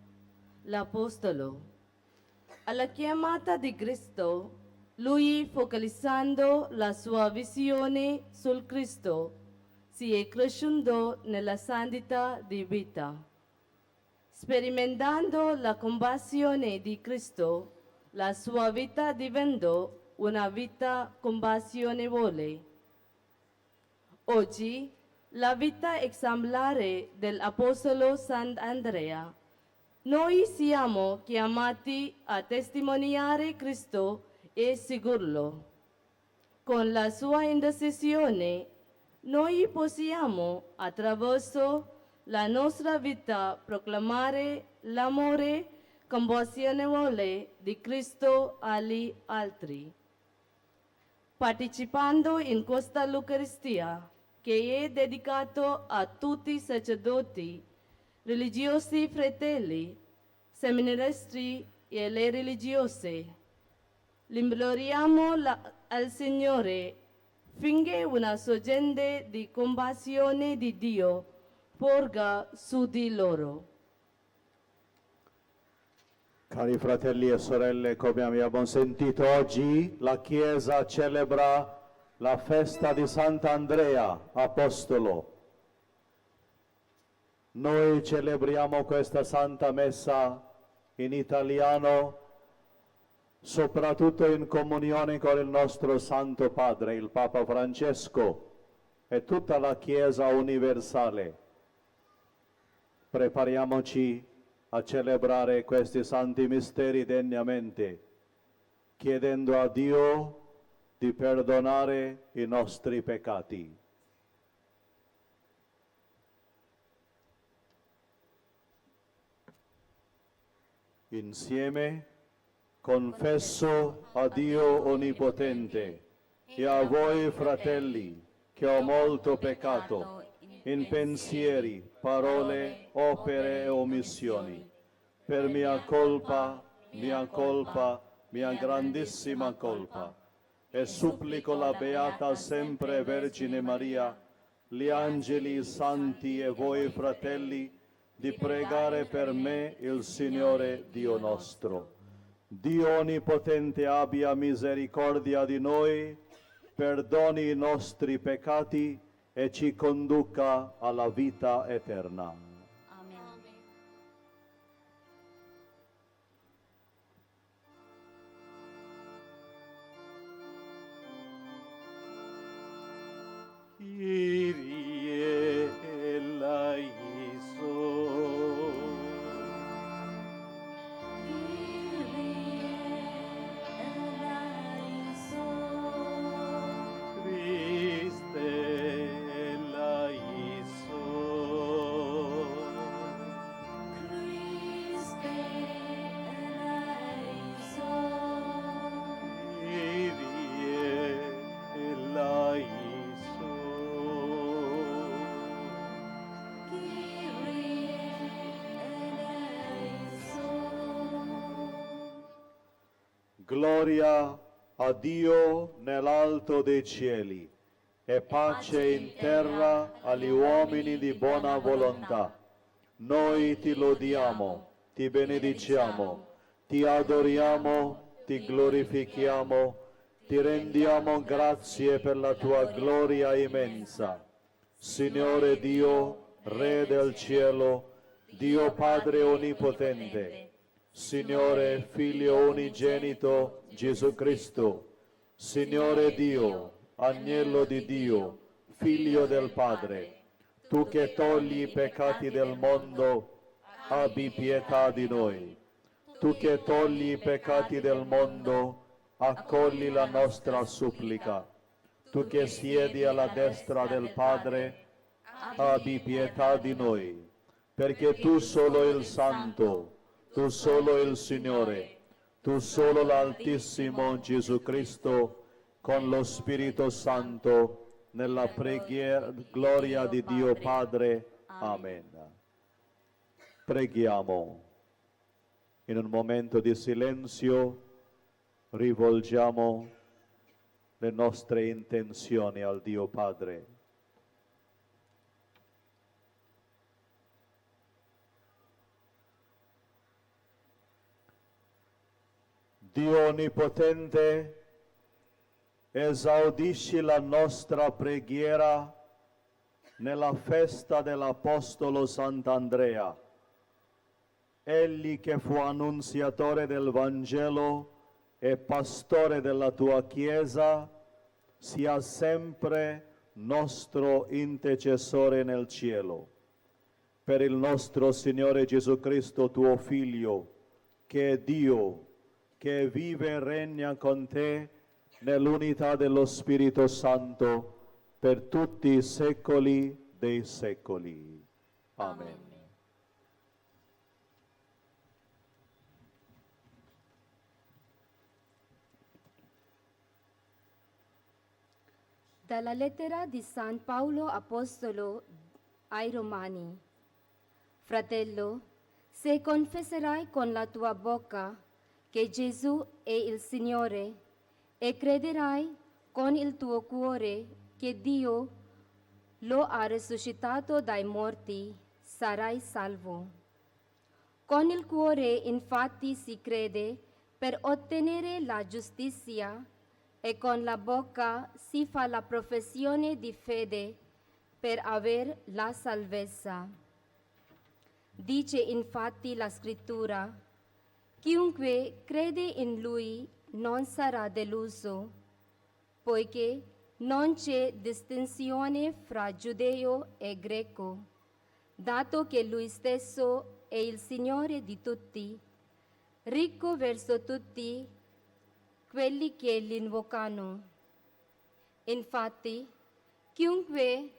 l'Apostolo. Alla chiamata di Cristo, lui, focalizzando la sua visione sul Cristo, si è cresciuto nella santità di vita. Sperimentando la compassione di Cristo, la sua vita diventò una vita compassionevole. Oggi, la vita esemplare dell'Apostolo Sant'Andrea, noi siamo chiamati a testimoniare Cristo e seguirlo. Con la sua intercessione, noi possiamo, attraverso la nostra vita, proclamare l'amore compassionevole di Cristo agli altri. Partecipando in questa Eucaristia, che è dedicato a tutti i sacerdoti, religiosi fratelli, seminaristi e le religiose, l'imploriamo al Signore finché una sorgente di compassione di Dio porga su di loro. Cari fratelli e sorelle, come abbiamo sentito oggi, la Chiesa celebra la festa di Sant'Andrea, Apostolo. Noi celebriamo questa Santa Messa in italiano, soprattutto in comunione con il nostro Santo Padre, il Papa Francesco, e tutta la Chiesa universale. Prepariamoci a celebrare questi santi misteri degnamente, chiedendo a Dio di perdonare i nostri peccati. Insieme confesso a Dio Onnipotente e a voi fratelli che ho molto peccato in pensieri, parole, opere e omissioni, per mia colpa, mia grandissima colpa. E supplico la Beata sempre Vergine Maria, gli angeli, i santi e voi fratelli, di pregare per me il Signore Dio nostro. Dio Onnipotente abbia misericordia di noi, perdoni i nostri peccati e ci conduca alla vita eterna. Amen. Kyrie eleison. Kyrie eleison. Christe eleison. Christe eleison. Kyrie eleison. Kyrie eleison. Gloria a Dio nell'alto dei cieli e pace in terra agli uomini di buona volontà. Noi ti lodiamo, ti benediciamo, ti adoriamo, ti glorifichiamo, ti rendiamo grazie per la tua gloria immensa. Signore Dio, Re del cielo, Dio Padre Onnipotente, Signore Figlio Unigenito Gesù Cristo, Signore Dio, Agnello di Dio, Figlio del Padre, tu che togli i peccati del mondo, abbi pietà di noi. Tu che togli i peccati del mondo, accogli la nostra supplica. Tu che siedi alla destra del Padre, abbi pietà di noi, perché tu solo il Santo, tu solo il Signore, tu solo l'Altissimo Gesù Cristo, con lo Spirito Santo, nella preghiera, gloria di Dio Padre. Amen. Preghiamo. In un momento di silenzio rivolgiamo le nostre intenzioni al Dio Padre. Dio Onnipotente, esaudisci la nostra preghiera nella festa dell'Apostolo Sant'Andrea. Egli che fu annunziatore del Vangelo e pastore della tua Chiesa, sia sempre nostro intercessore nel cielo. Per il nostro Signore Gesù Cristo, tuo Figlio, che è Dio, che vive e regna con te nell'unità dello Spirito Santo per tutti i secoli dei secoli. Amen. Dalla lettera di San Paolo Apostolo ai Romani. Fratello, se confesserai con la tua bocca che Gesù è il Signore e crederai con il tuo cuore che Dio lo ha risuscitato dai morti, sarai salvo. Con il cuore infatti si crede per ottenere la giustizia e con la bocca si fa la professione di fede per aver la salvezza. Dice infatti la scrittura, chiunque crede in lui non sarà deluso, poiché non c'è distinzione fra giudeo e greco, dato che lui stesso è il Signore di tutti, ricco verso tutti quelli che l'invocano. Infatti, chiunque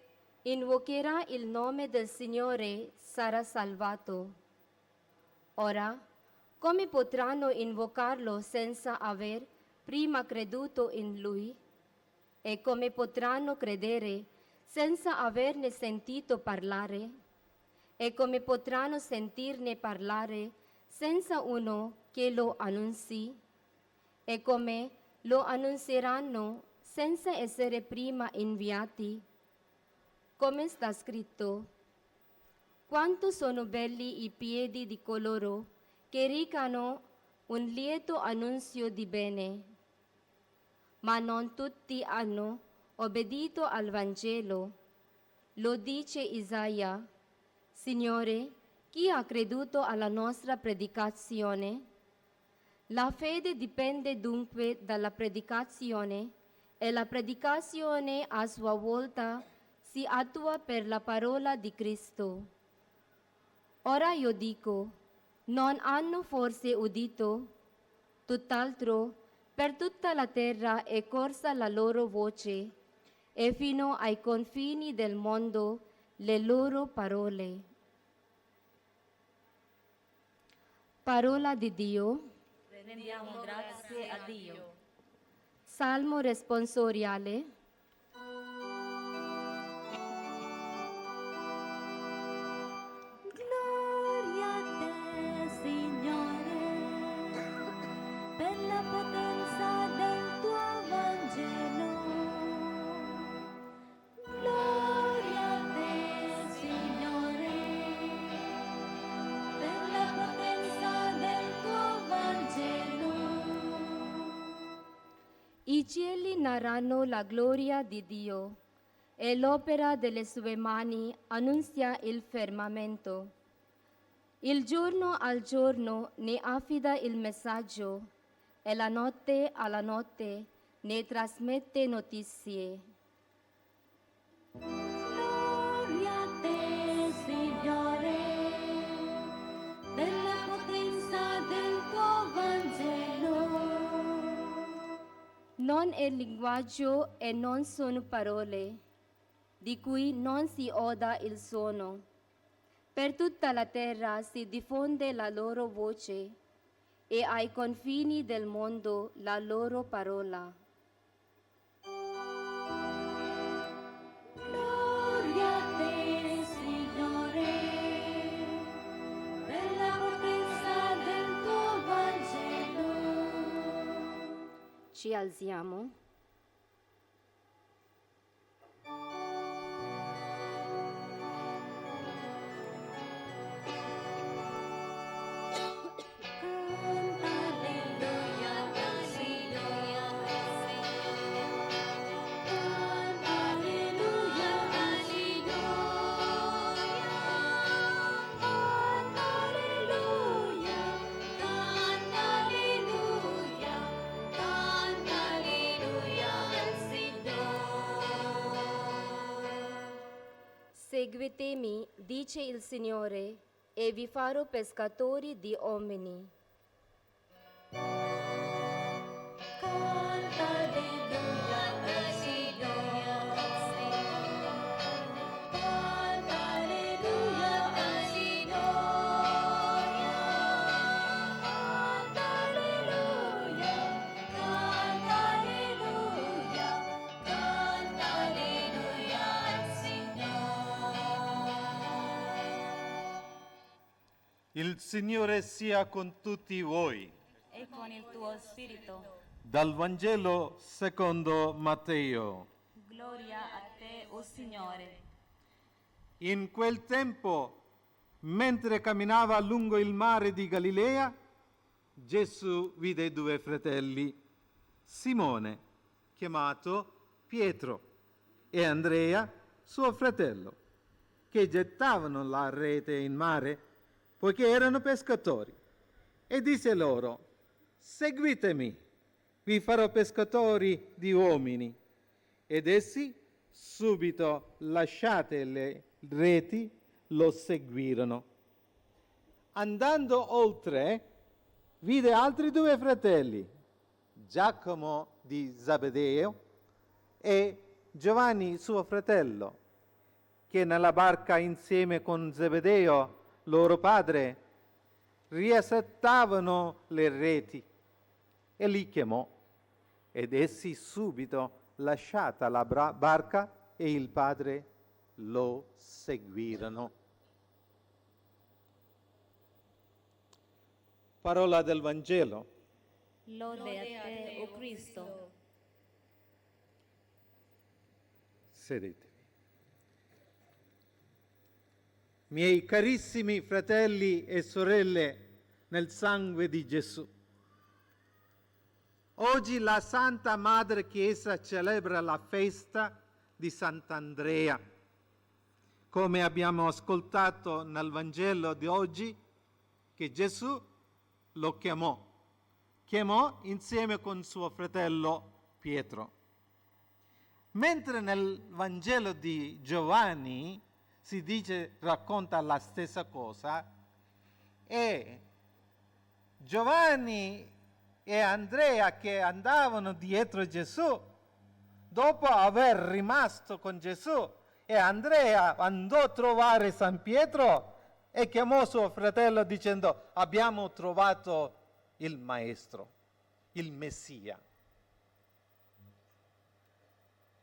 invocherà il nome del Signore sarà salvato. Ora, come potranno invocarlo senza aver prima creduto in Lui? E come potranno credere senza averne sentito parlare? E come potranno sentirne parlare senza uno che lo annunzi? E come lo annunzieranno senza essere prima inviati? Come sta scritto, quanto sono belli i piedi di coloro che recano un lieto annunzio di bene. Ma non tutti hanno obbedito al Vangelo. Lo dice Isaia, Signore, chi ha creduto alla nostra predicazione? La fede dipende dunque dalla predicazione e la predicazione a sua volta si attua per la parola di Cristo. Ora io dico, non hanno forse udito? Tutt'altro, per tutta la terra è corsa la loro voce e fino ai confini del mondo le loro parole. Parola di Dio. Rendiamo grazie a Dio. Salmo responsoriale. Gloria a te, Signore, per la potenza del tuo Vangelo. Gloria a te, Signore, per la potenza del tuo Vangelo. I cieli narrano la gloria di Dio e l'opera delle sue mani annunzia il firmamento. Il giorno al giorno ne affida il messaggio e la notte alla notte ne trasmette notizie. Gloria a te, Signore, della potenza del tuo Vangelo. Non è linguaggio e non sono parole, di cui non si oda il suono. Per tutta la terra si diffonde la loro voce e ai confini del mondo la loro parola. Gloria a te, Signore, della potenza del tuo Vangelo. Ci alziamo. Canta alleluia al Signore. Canta alleluia al Signore. Canta alleluia, canta alleluia, canta alleluia al Signore. Seguitemi, dice il Signore, e vi farò pescatori di uomini. Canta alleluia al Signore. Canta alleluia al Signore. Canta alleluia, canta alleluia, canta alleluia al Signore. Il Signore sia con tutti voi. E con il tuo spirito. Dal Vangelo secondo Matteo. Gloria a te, o Signore. In quel tempo, mentre camminava lungo il mare di Galilea, Gesù vide due fratelli, Simone, chiamato Pietro, e Andrea, suo fratello, che gettavano la rete in mare, poiché erano pescatori. E disse loro: Seguitemi, vi farò pescatori di uomini. Ed essi, subito lasciate le reti, lo seguirono. Andando oltre, vide altri due fratelli, Giacomo di Zebedeo e Giovanni suo fratello, che nella barca insieme con Zebedeo, loro padre, riassettavano le reti. E li chiamò, ed essi subito, lasciata la barca e il padre, lo seguirono. Parola del Vangelo. Lode a te, o Cristo. Sedetevi. Miei carissimi fratelli e sorelle nel sangue di Gesù, oggi la Santa Madre Chiesa celebra la festa di Sant'Andrea. Come abbiamo ascoltato nel Vangelo di oggi, che Gesù lo chiamò insieme con suo fratello Pietro. Mentre nel Vangelo di Giovanni si dice, racconta la stessa cosa, e Giovanni e Andrea che andavano dietro Gesù, dopo aver rimasto con Gesù, e Andrea andò a trovare San Pietro e chiamò suo fratello dicendo: abbiamo trovato il Maestro, il Messia.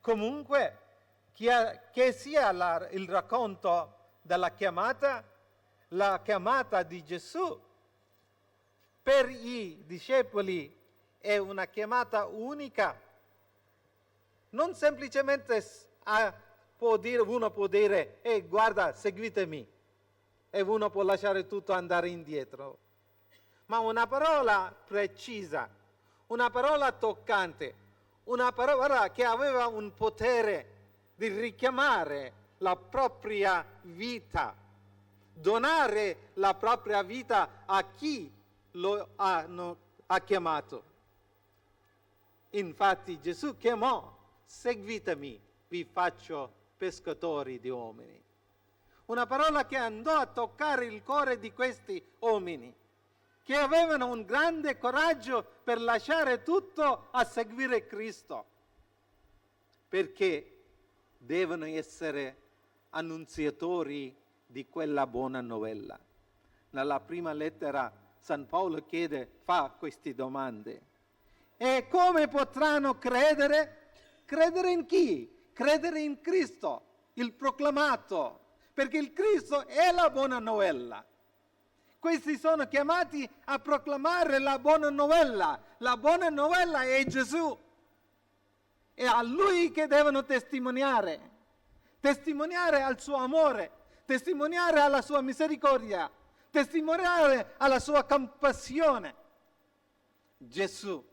Comunque, che sia il racconto della chiamata, la chiamata di Gesù per i discepoli è una chiamata unica. Non semplicemente uno può dire: guarda, seguitemi, e uno può lasciare tutto andare indietro. Ma una parola precisa, una parola toccante, una parola che aveva un potere di richiamare la propria vita, donare la propria vita a chi lo ha chiamato. Infatti Gesù chiamò: seguitemi, vi faccio pescatori di uomini. Una parola che andò a toccare il cuore di questi uomini, che avevano un grande coraggio per lasciare tutto a seguire Cristo, perché devono essere annunziatori di quella buona novella. Nella prima lettera San Paolo fa queste domande. E come potranno credere? Credere in chi? Credere in Cristo, il proclamato, perché il Cristo è la buona novella. Questi sono chiamati a proclamare la buona novella. La buona novella è Gesù. È a Lui che devono testimoniare. Testimoniare al suo amore, testimoniare alla sua misericordia, testimoniare alla sua compassione. Gesù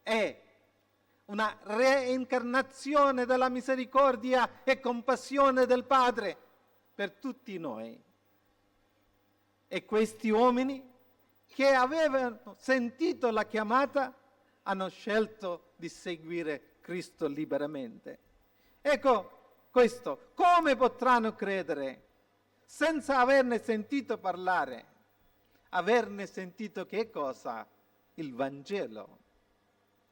è una reincarnazione della misericordia e compassione del Padre per tutti noi. E questi uomini che avevano sentito la chiamata hanno scelto di seguire Cristo liberamente. Ecco questo, come potranno credere senza averne sentito parlare? Averne sentito che cosa? Il Vangelo.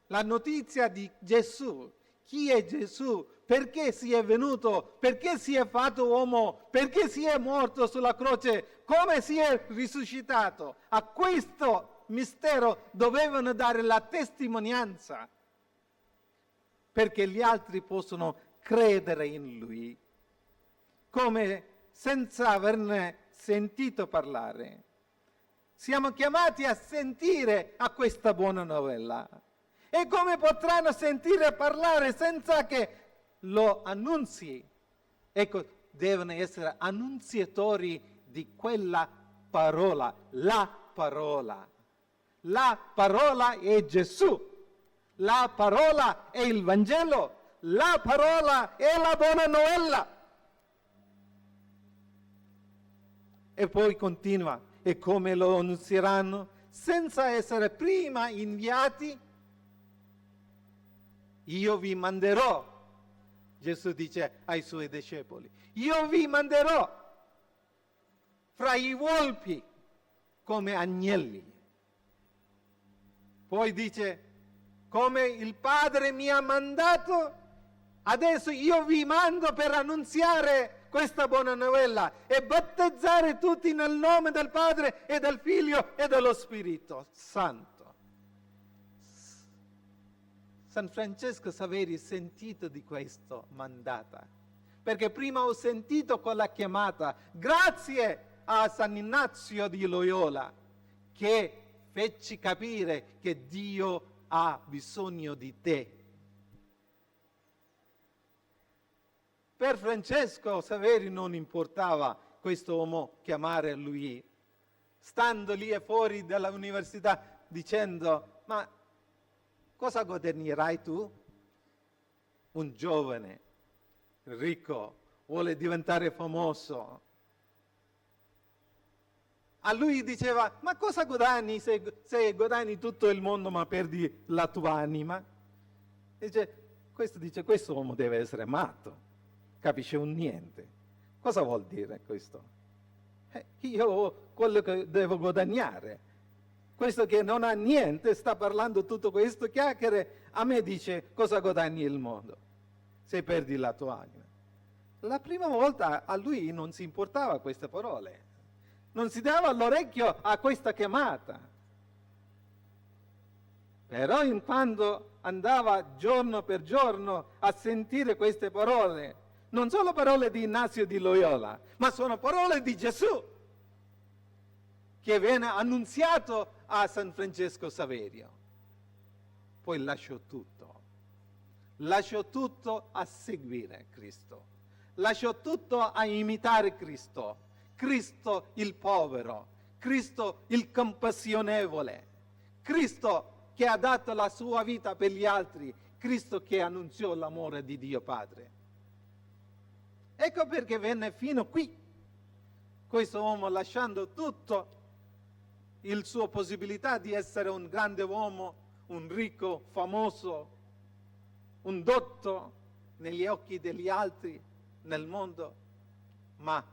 La notizia di Gesù. Chi è Gesù? Perché si è venuto? Perché si è fatto uomo? Perché si è morto sulla croce? Come si è risuscitato? A questo mistero dovevano dare la testimonianza, perché gli altri possono credere in Lui, come senza averne sentito parlare. Siamo chiamati a sentire a questa buona novella. E come potranno sentire parlare senza che lo annunzi? Ecco, devono essere annunziatori di quella parola, la parola. La parola è Gesù, la parola è il Vangelo, la parola è la buona novella. E poi continua, e come lo annunzieranno senza essere prima inviati? Io vi manderò, Gesù dice ai suoi discepoli, io vi manderò fra i volpi come agnelli. Poi dice, come il Padre mi ha mandato, adesso io vi mando per annunziare questa buona novella e battezzare tutti nel nome del Padre e del Figlio e dello Spirito Santo. San Francesco Saveri sentito di questo mandata, perché prima ho sentito quella chiamata, grazie a San Ignazio di Loyola, che fece capire che Dio ha bisogno di te. Per Francesco Saveri non importava questo uomo chiamare lui, stando lì e fuori dall'università dicendo, ma cosa guadagnerai tu? Un giovane ricco vuole diventare famoso. A lui diceva, ma cosa guadagni se guadagni tutto il mondo ma perdi la tua anima? Dice, questo uomo deve essere matto, capisce un niente. Cosa vuol dire questo? Io ho quello che devo guadagnare. Questo che non ha niente sta parlando tutto questo chiacchiere, a me dice cosa guadagni il mondo se perdi la tua anima. La prima volta a lui non si importava queste parole, non si dava l'orecchio a questa chiamata. Però in quando andava giorno per giorno a sentire queste parole, non sono parole di Ignazio di Loyola, ma sono parole di Gesù, che viene annunziato a San Francesco Saverio. Poi lasciò tutto a seguire Cristo, lasciò tutto a imitare Cristo, Cristo il povero, Cristo il compassionevole, Cristo che ha dato la sua vita per gli altri, Cristo che annunziò l'amore di Dio Padre. Ecco perché venne fino qui questo uomo, lasciando tutto il suo possibilità di essere un grande uomo, un ricco, famoso, un dotto negli occhi degli altri nel mondo, ma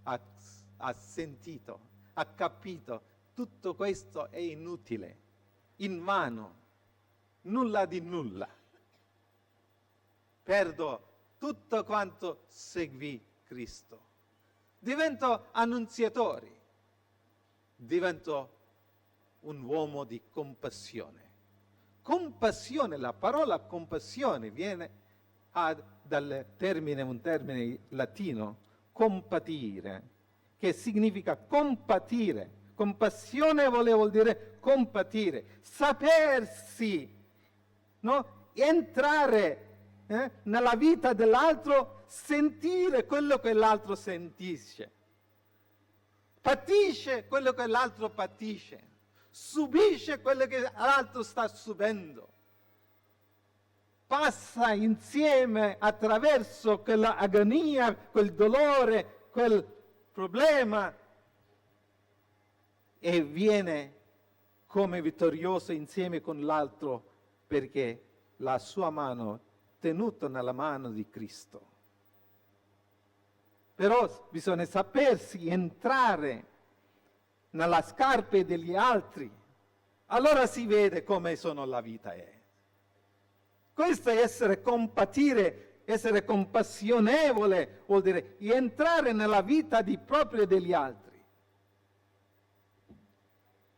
ha sentito, ha capito, tutto questo è inutile, invano, nulla di nulla. Perdo tutto quanto seguì Cristo. Divento annunziatore, divento un uomo di compassione. Compassione, la parola compassione viene dal termine, un termine latino, compatire, che significa compatire. Compassione vuol dire compatire, sapersi, no? Entrare nella vita dell'altro, sentire quello che l'altro sentisce, patisce quello che l'altro patisce, subisce quello che l'altro sta subendo, passa insieme attraverso quella agonia, quel dolore, quel problema e viene come vittorioso insieme con l'altro, perché la sua mano tenuta nella mano di Cristo. Però bisogna sapersi entrare nella scarpe degli altri, allora si vede come sono la vita è. Questo è essere compatire, essere compassionevole, vuol dire entrare nella vita di proprio degli altri.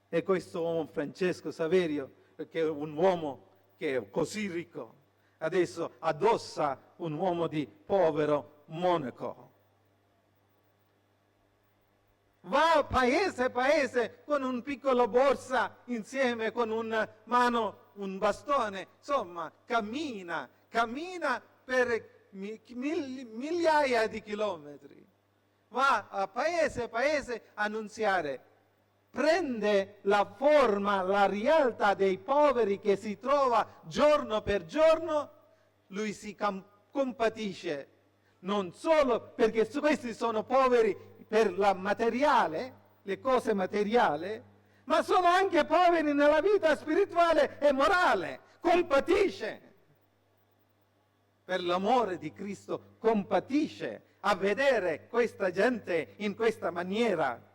E questo uomo Francesco Saverio, che è un uomo che è così ricco, adesso addossa un uomo di povero monaco. Va paese a paese con un piccolo borsa insieme con una mano, un bastone, insomma, cammina per migliaia di chilometri. Va a paese a paese a annunziare. Prende la forma, la realtà dei poveri che si trova giorno per giorno, lui si compatisce, non solo perché questi sono poveri per la materiale, le cose materiali, ma sono anche poveri nella vita spirituale e morale. Compatisce. Per l'amore di Cristo compatisce a vedere questa gente in questa maniera.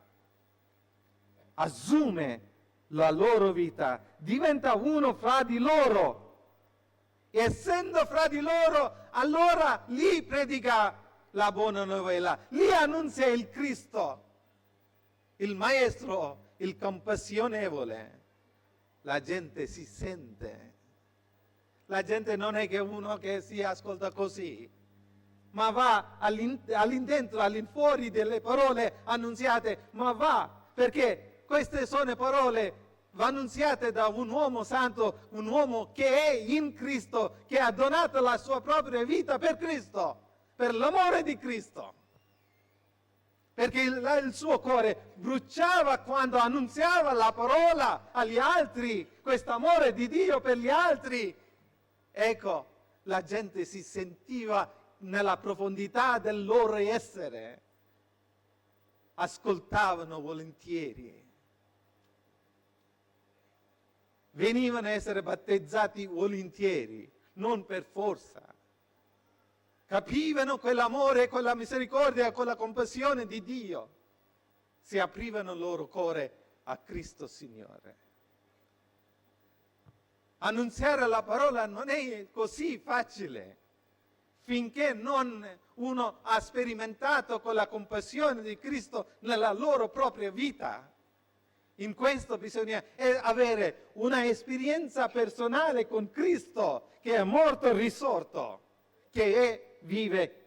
Assume la loro vita, diventa uno fra di loro. E essendo fra di loro, allora lì predica la buona novella, lì annunzia il Cristo, il Maestro, il compassionevole. La gente si sente. La gente non è che uno che si ascolta così, ma va all'indentro, all'infuori delle parole annunziate, ma va, perché queste sono parole annunziate da un uomo santo, un uomo che è in Cristo, che ha donato la sua propria vita per Cristo, per l'amore di Cristo. Perché il suo cuore bruciava quando annunziava la parola agli altri, questo amore di Dio per gli altri. Ecco, la gente si sentiva nella profondità del loro essere, ascoltavano volentieri, venivano a essere battezzati volentieri, non per forza. Capivano quell'amore, quella misericordia, quella compassione di Dio. Si aprivano il loro cuore a Cristo Signore. Annunziare la parola non è così facile, finché non uno ha sperimentato con la compassione di Cristo nella loro propria vita. In questo bisogna avere una esperienza personale con Cristo, che è morto e risorto, che è vive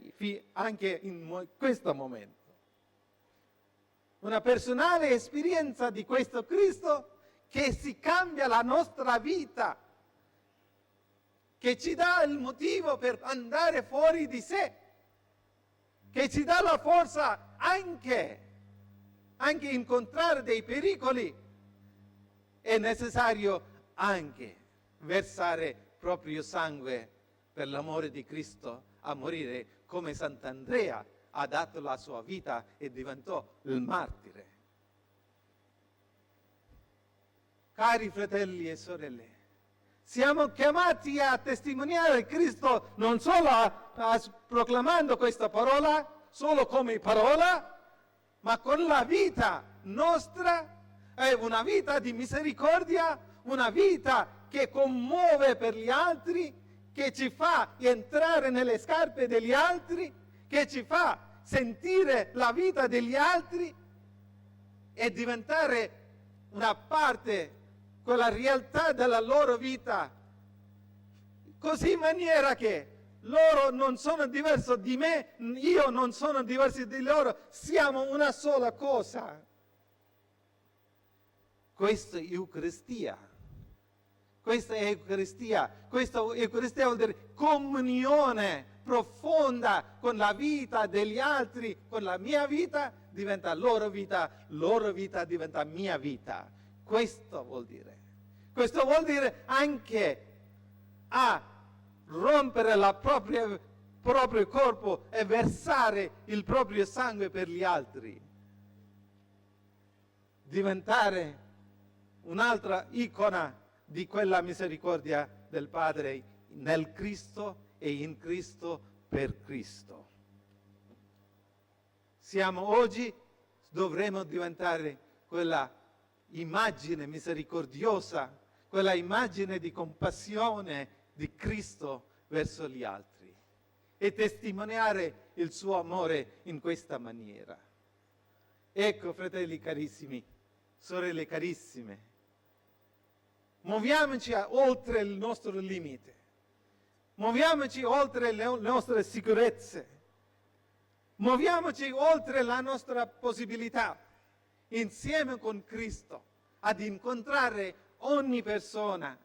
anche in questo momento. Una personale esperienza di questo Cristo che si cambia la nostra vita, che ci dà il motivo per andare fuori di sé, che ci dà la forza anche incontrare dei pericoli. È necessario anche versare proprio sangue per l'amore di Cristo, a morire come Sant'Andrea ha dato la sua vita e diventò il martire. Cari fratelli e sorelle, siamo chiamati a testimoniare Cristo non solo proclamando questa parola, solo come parola, ma con la vita nostra. È una vita di misericordia, una vita che commuove per gli altri, che ci fa entrare nelle scarpe degli altri, che ci fa sentire la vita degli altri e diventare una parte, quella realtà della loro vita, così in maniera che loro non sono diversi di me, io non sono diverso di loro, siamo una sola cosa. Questa è Eucaristia. Questa è Eucaristia. Questa Eucaristia vuol dire comunione profonda con la vita degli altri, con la mia vita diventa loro vita diventa mia vita. Questo vuol dire. Questo vuol dire anche a rompere il proprio corpo e versare il proprio sangue per gli altri. Diventare un'altra icona di quella misericordia del Padre nel Cristo e in Cristo per Cristo. Siamo oggi, dovremmo diventare quella immagine misericordiosa, quella immagine di compassione di Cristo verso gli altri e testimoniare il suo amore in questa maniera. Ecco, fratelli carissimi, sorelle carissime, muoviamoci oltre il nostro limite, muoviamoci oltre le nostre sicurezze, muoviamoci oltre la nostra possibilità, insieme con Cristo, ad incontrare ogni persona,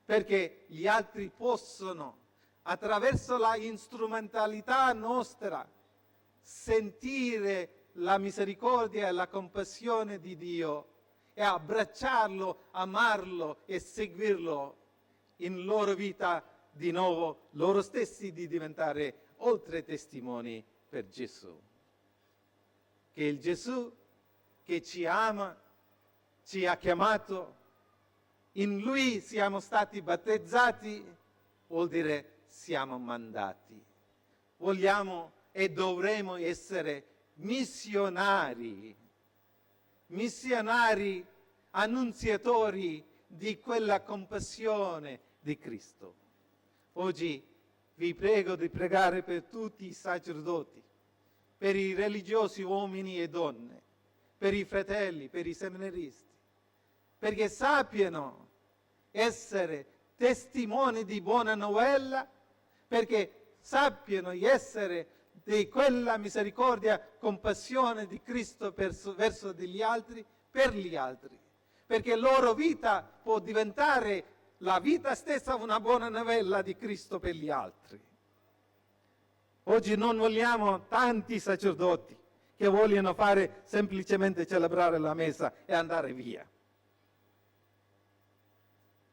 perché gli altri possono, attraverso la strumentalità nostra, sentire la misericordia e la compassione di Dio e abbracciarlo, amarlo e seguirlo in loro vita di nuovo, loro stessi di diventare oltre testimoni per Gesù. Che il Gesù che ci ama, ci ha chiamato, in Lui siamo stati battezzati, vuol dire siamo mandati. Vogliamo e dovremo essere missionari, missionari annunziatori di quella compassione di Cristo. Oggi vi prego di pregare per tutti i sacerdoti, per i religiosi uomini e donne, per i fratelli, per i seminaristi, perché sappiano essere testimoni di buona novella, perché sappiano essere di quella misericordia, compassione di Cristo verso degli altri, per gli altri, perché loro vita può diventare la vita stessa una buona novella di Cristo per gli altri. Oggi non vogliamo tanti sacerdoti che vogliono fare semplicemente celebrare la messa e andare via,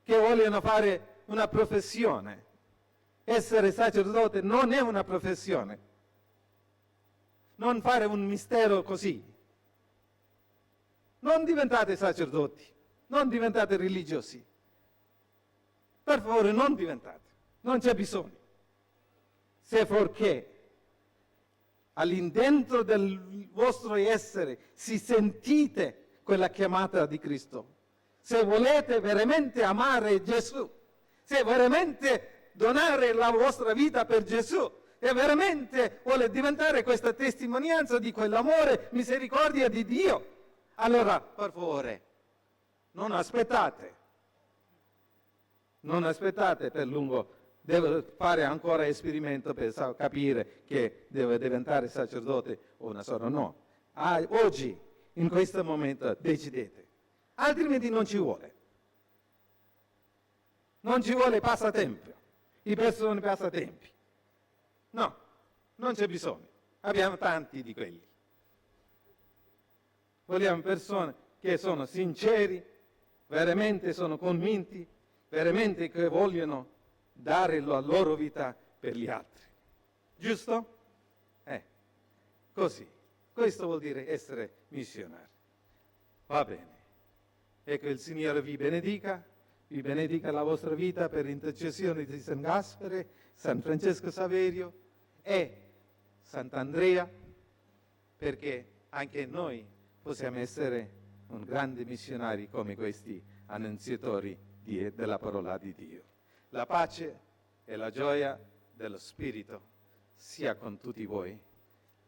che vogliono fare una professione. Essere sacerdote non è una professione. Non fare un mistero così. Non diventate sacerdoti, non diventate religiosi. Per favore, non diventate, non c'è bisogno. Se forché all'indentro del vostro essere si sentite quella chiamata di Cristo. Se volete veramente amare Gesù, se veramente donare la vostra vita per Gesù, e veramente vuole diventare questa testimonianza di quell'amore, misericordia di Dio, allora, per favore, non aspettate. Non aspettate per lungo. Devo fare ancora esperimento per capire che devo diventare sacerdote o una sola no. Oggi, in questo momento, decidete. Altrimenti non ci vuole. Non ci vuole passatempo. I persone passatempi. No, non c'è bisogno. Abbiamo tanti di quelli. Vogliamo persone che sono sinceri, veramente sono convinti, veramente che vogliono dare la loro vita per gli altri. Giusto? Così. Questo vuol dire essere missionari. Va bene. Ecco, il Signore vi benedica la vostra vita per intercessione di San Gaspare, San Francesco Saverio e Sant'Andrea, perché anche noi possiamo essere un grande missionari come questi annunziatori della parola di Dio. La pace e la gioia dello Spirito sia con tutti voi.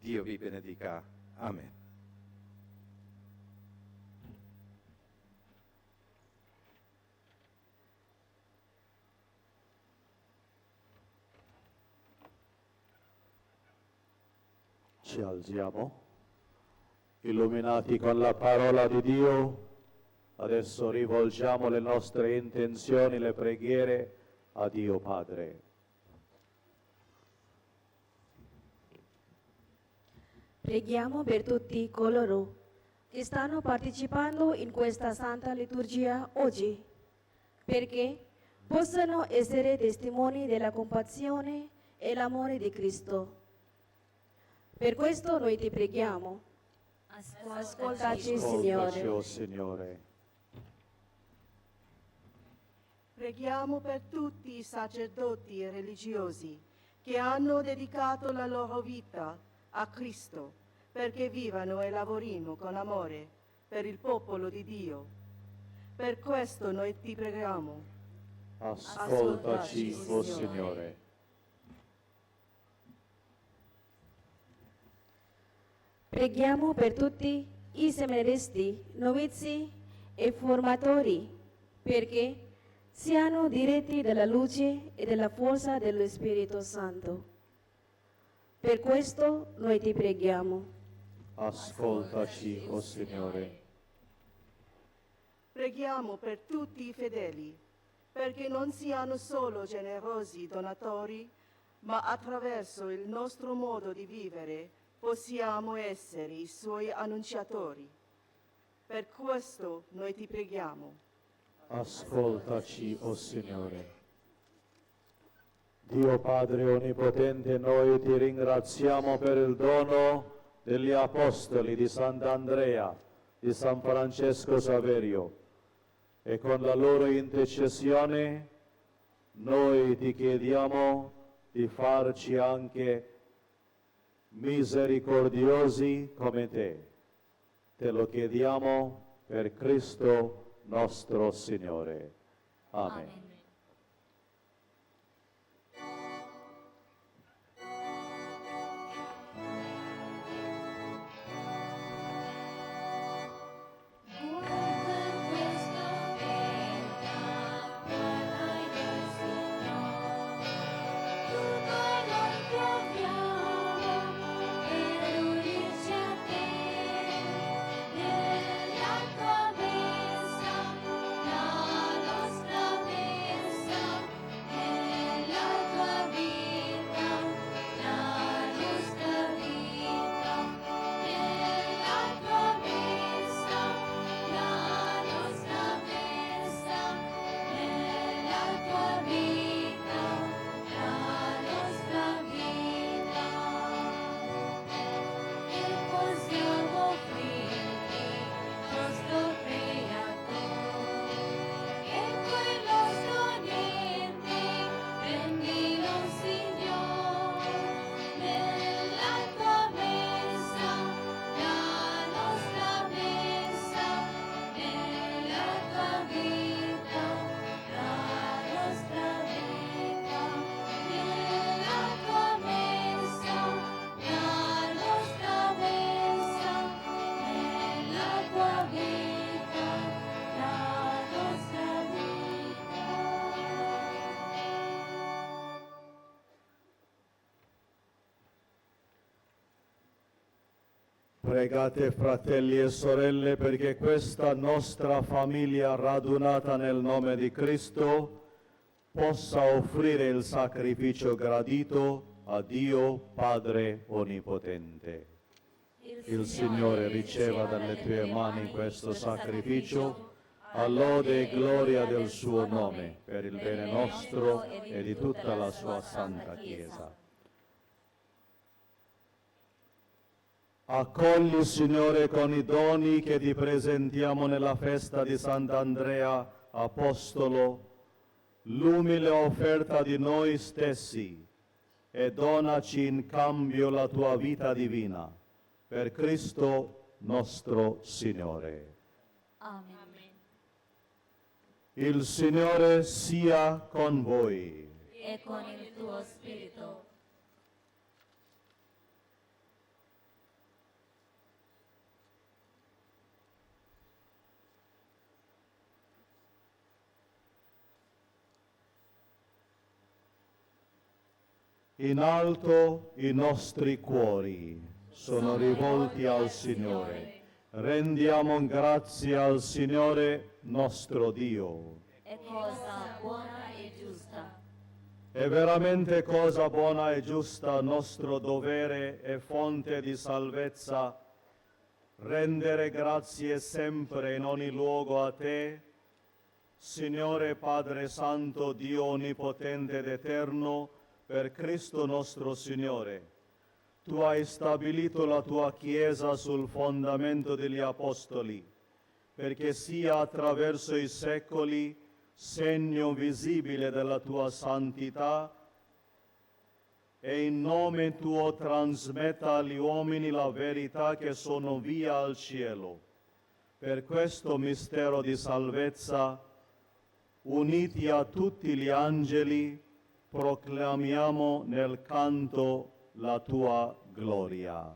Dio vi benedica. Amen. Ci alziamo, illuminati con la parola di Dio. Adesso rivolgiamo le nostre intenzioni, le preghiere a Dio Padre. Preghiamo per tutti coloro che stanno partecipando in questa santa liturgia oggi, perché possano essere testimoni della compassione e l'amore di Cristo. Per questo noi ti preghiamo. Ascoltaci, Signore. Ascoltaci, oh Signore. Preghiamo per tutti i sacerdoti e religiosi che hanno dedicato la loro vita a Cristo, perché vivano e lavorino con amore per il popolo di Dio. Per questo noi ti preghiamo. Ascoltaci, oh Signore. Preghiamo per tutti i seminaristi, novizi e formatori, perché siano diretti dalla luce e dalla forza dello Spirito Santo. Per questo noi ti preghiamo. Ascoltaci, o Signore. Preghiamo per tutti i fedeli, perché non siano solo generosi donatori, ma attraverso il nostro modo di vivere possiamo essere i suoi annunciatori. Per questo noi ti preghiamo. Ascoltaci, o Signore. Dio Padre Onnipotente, noi ti ringraziamo per il dono degli Apostoli di Sant'Andrea, di San Francesco Saverio, e con la loro intercessione noi ti chiediamo di farci anche misericordiosi come te. Te lo chiediamo per Cristo nostro Signore. Amen. Amen. Pregate, fratelli e sorelle, perché questa nostra famiglia radunata nel nome di Cristo possa offrire il sacrificio gradito a Dio Padre Onnipotente. Il Signore riceva dalle tue mani questo sacrificio A lode e gloria del suo nome, per il bene nostro e di tutta la sua santa Chiesa. Accogli, Signore, con i doni che ti presentiamo nella festa di Sant'Andrea Apostolo, l'umile offerta di noi stessi e donaci in cambio la tua vita divina. Per Cristo nostro Signore. Amen. Il Signore sia con voi. E con il tuo spirito. In alto i nostri cuori sono rivolti al Signore. Rendiamo grazie al Signore nostro Dio. È cosa buona e giusta. È veramente cosa buona e giusta, nostro dovere e fonte di salvezza, rendere grazie sempre in ogni luogo a te, Signore Padre Santo, Dio Onnipotente ed Eterno, per Cristo nostro Signore. Tu hai stabilito la tua Chiesa sul fondamento degli Apostoli, perché sia attraverso i secoli segno visibile della tua santità e in nome tuo trasmetta agli uomini la verità che sono via al cielo. Per questo mistero di salvezza, uniti a tutti gli angeli, proclamiamo nel canto la tua gloria.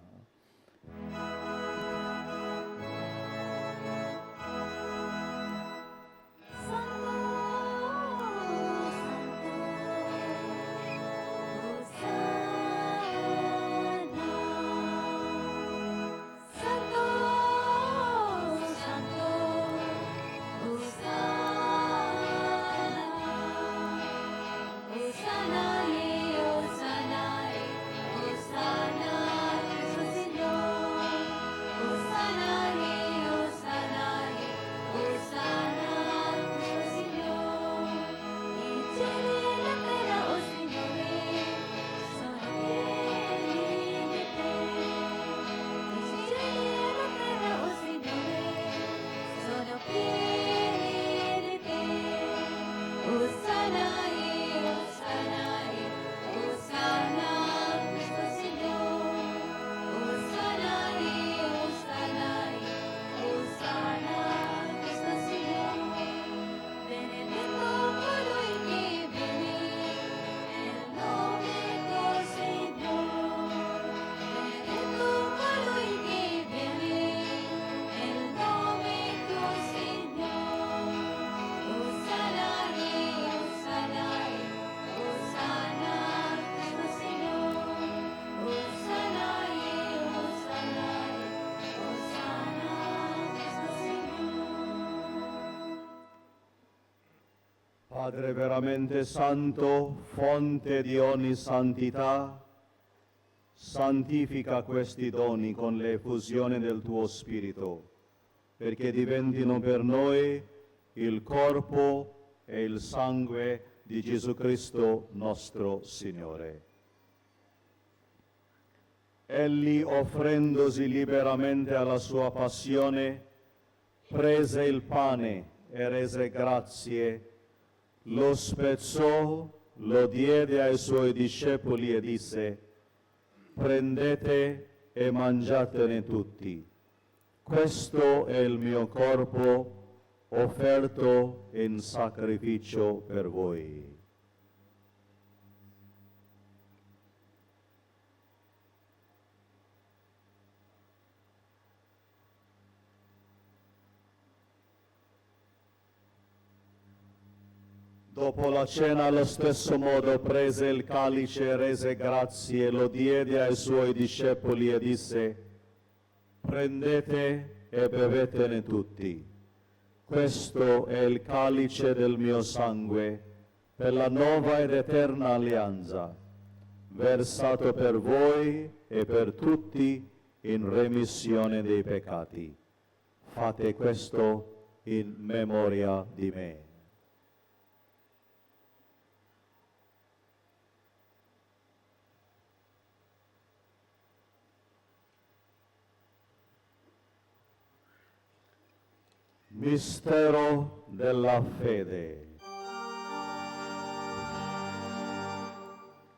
Padre veramente santo, fonte di ogni santità, santifica questi doni con l'effusione del tuo Spirito, perché diventino per noi il corpo e il sangue di Gesù Cristo nostro Signore. Egli, offrendosi liberamente alla sua passione, prese il pane e rese grazie, lo spezzò, lo diede ai suoi discepoli e disse: prendete e mangiatene tutti. Questo è il mio corpo offerto in sacrificio per voi. Dopo la cena, allo stesso modo, prese il calice, rese grazie, lo diede ai suoi discepoli e disse: prendete e bevetene tutti. Questo è il calice del mio sangue, per la nuova ed eterna alleanza, versato per voi e per tutti in remissione dei peccati. Fate questo in memoria di me. Mistero della fede.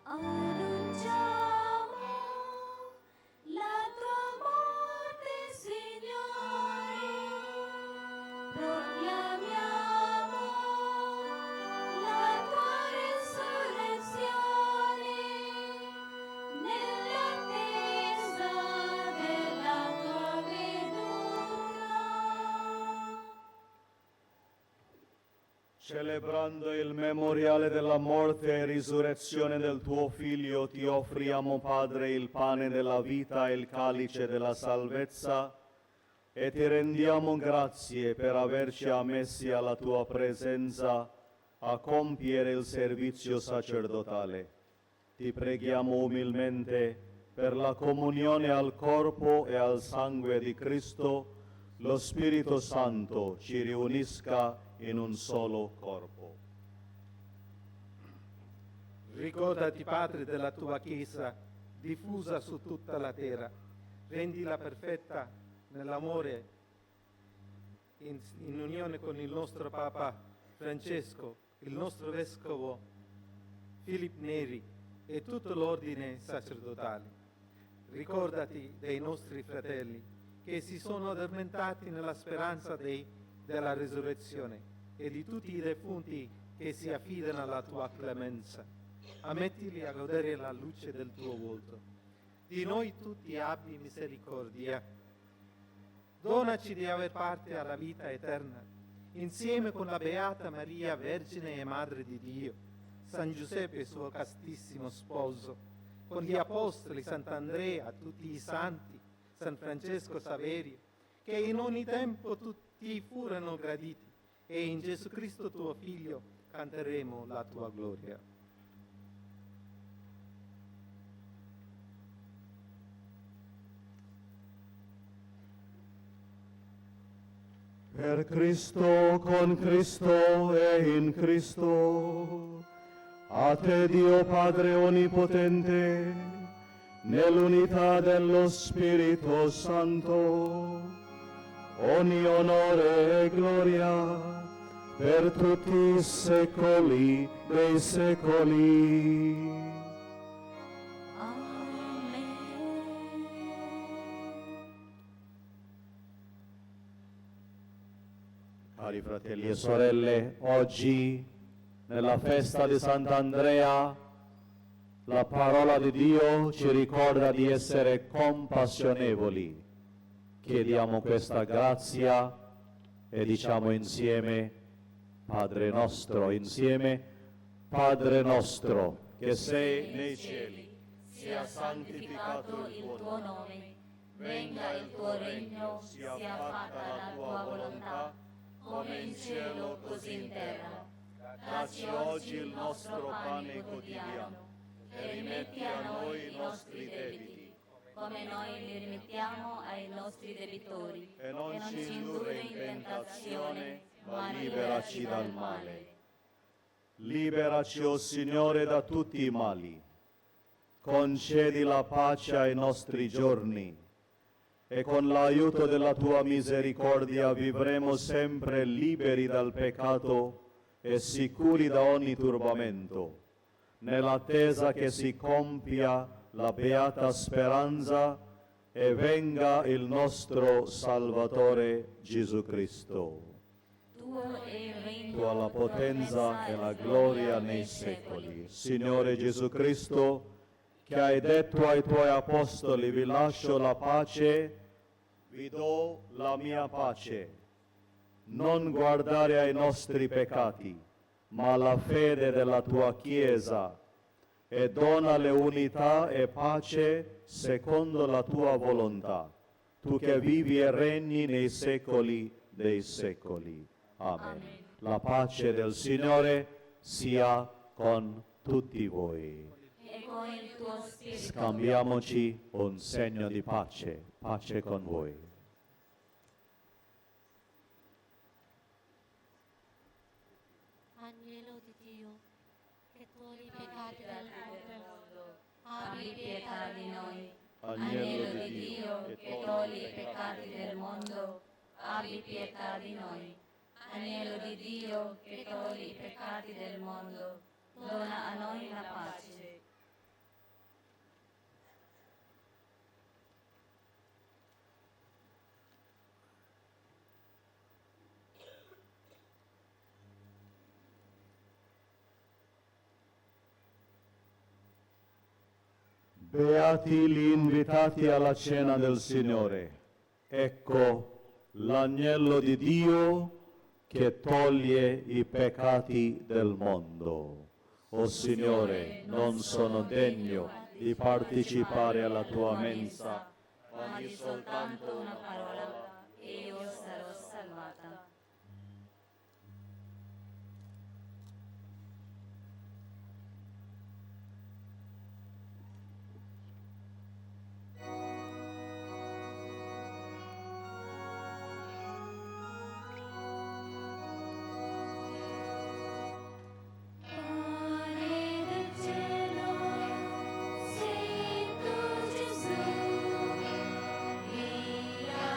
Annunciamo la tua morte, Signore, proclamiamo la tua risurrezione, nell'attesa della tua venuta. Celebrando il memoriale della morte e risurrezione del tuo Figlio, ti offriamo, Padre, il pane della vita e il calice della salvezza, e ti rendiamo grazie per averci ammessi alla tua presenza a compiere il servizio sacerdotale. Ti preghiamo umilmente per la comunione al corpo e al sangue di Cristo, lo Spirito Santo ci riunisca in un solo corpo. Ricordati, Padre, della tua Chiesa, diffusa su tutta la terra. Rendila perfetta nell'amore, in unione con il nostro Papa Francesco, il nostro Vescovo Filippo Neri e tutto l'ordine sacerdotale. Ricordati dei nostri fratelli che si sono addormentati nella speranza della risurrezione e di tutti i defunti che si affidano alla tua clemenza. Ammettili a godere la luce del tuo volto. Di noi tutti abbi misericordia. Donaci di aver parte alla vita eterna, insieme con la Beata Maria, Vergine e Madre di Dio, San Giuseppe, suo castissimo sposo, con gli Apostoli, Sant'Andrea, tutti i santi, San Francesco Saverio, che in ogni tempo tutti furono graditi, e in Gesù Cristo tuo Figlio canteremo la tua gloria. Per Cristo, con Cristo e in Cristo, a te Dio Padre Onnipotente, nell'unità dello Spirito Santo, ogni onore e gloria per tutti i secoli dei secoli. Cari fratelli e sorelle, oggi nella festa di Sant'Andrea la parola di Dio ci ricorda di essere compassionevoli. Chiediamo questa grazia e diciamo insieme Padre nostro, insieme Padre nostro che sei nei cieli, sia santificato il tuo nome, venga il tuo regno, sia fatta la tua volontà, come in cielo così in terra. Dacci oggi il nostro pane quotidiano e rimetti a noi i nostri debiti, come noi li rimettiamo ai nostri debitori, e non ci indurre in tentazione, ma liberaci dal male. Liberaci, o Signore, da tutti i mali. Concedi la pace ai nostri giorni e con l'aiuto della tua misericordia vivremo sempre liberi dal peccato e sicuri da ogni turbamento, nell'attesa che si compia la beata speranza e venga il nostro Salvatore Gesù Cristo. Tuo è il regno, Tua la potenza e la gloria nei secoli. Signore Gesù Cristo, che hai detto ai tuoi apostoli, vi lascio la pace, vi do la mia pace. Non guardare ai nostri peccati, ma alla fede della tua Chiesa, e donale unità e pace secondo la tua volontà, tu che vivi e regni nei secoli dei secoli. Amen. La pace del Signore sia con tutti voi. E con il tuo spirito. Scambiamoci un segno di pace, pace con voi. Agnello di Dio, che togli i peccati del mondo, abbi pietà di noi. Agnello di Dio, che togli i peccati del mondo, abbi pietà di noi. Agnello di Dio, che togli i peccati del mondo, dona a noi la pace. Beati gli invitati alla cena del Signore. Ecco l'agnello di Dio che toglie i peccati del mondo. O Signore, non sono degno di partecipare alla tua mensa, ma di soltanto una parola e io sarò salvata. Pane del cielo, sei tu Gesù, via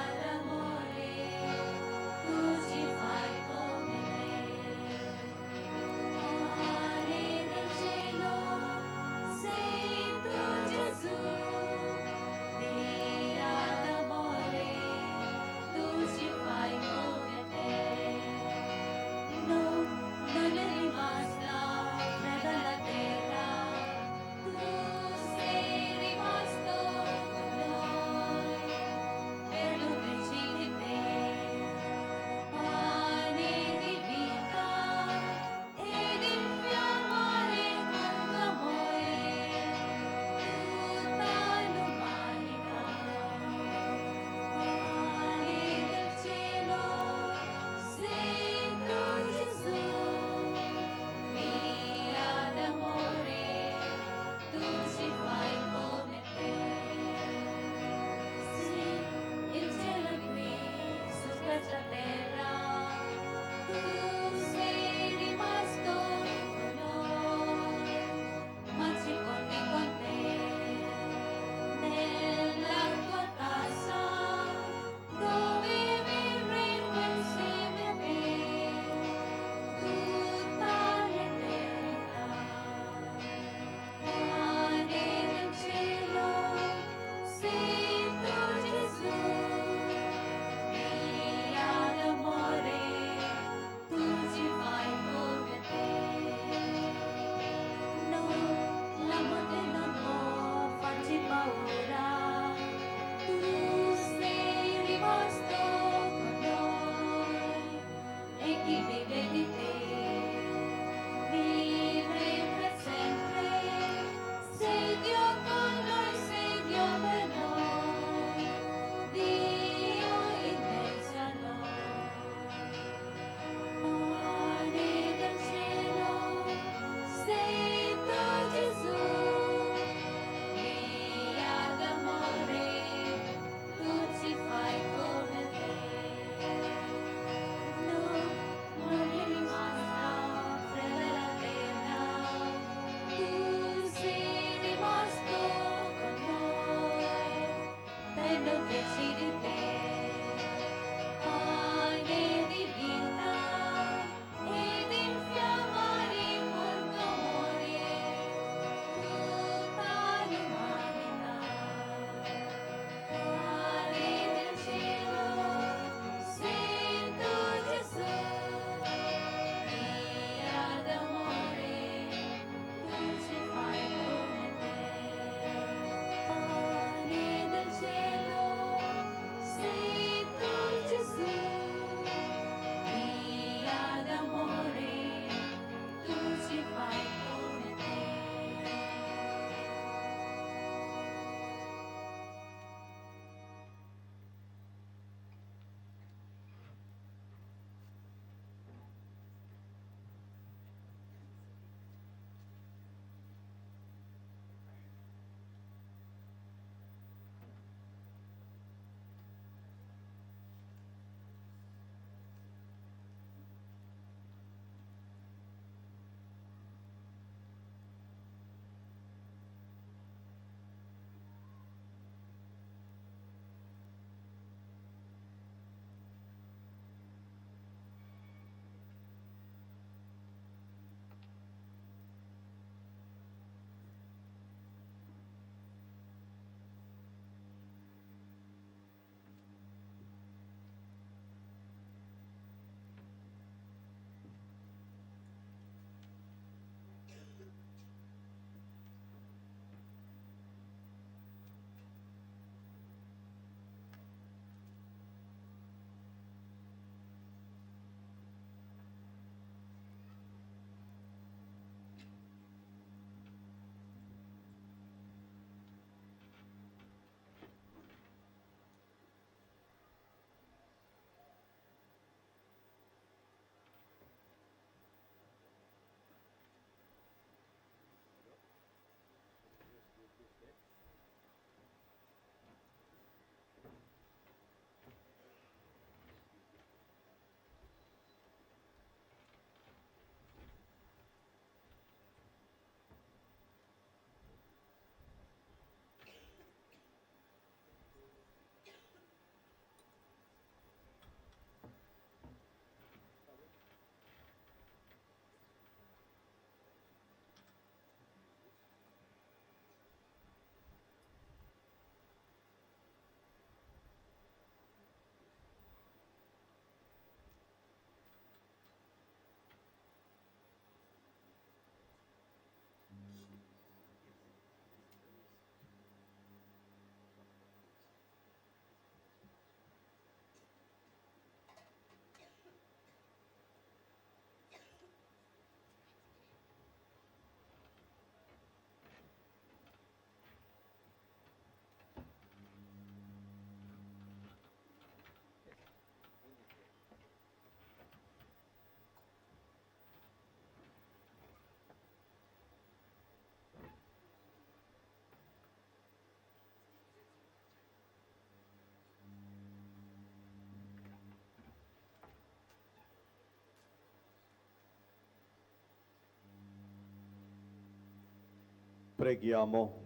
Preghiamo.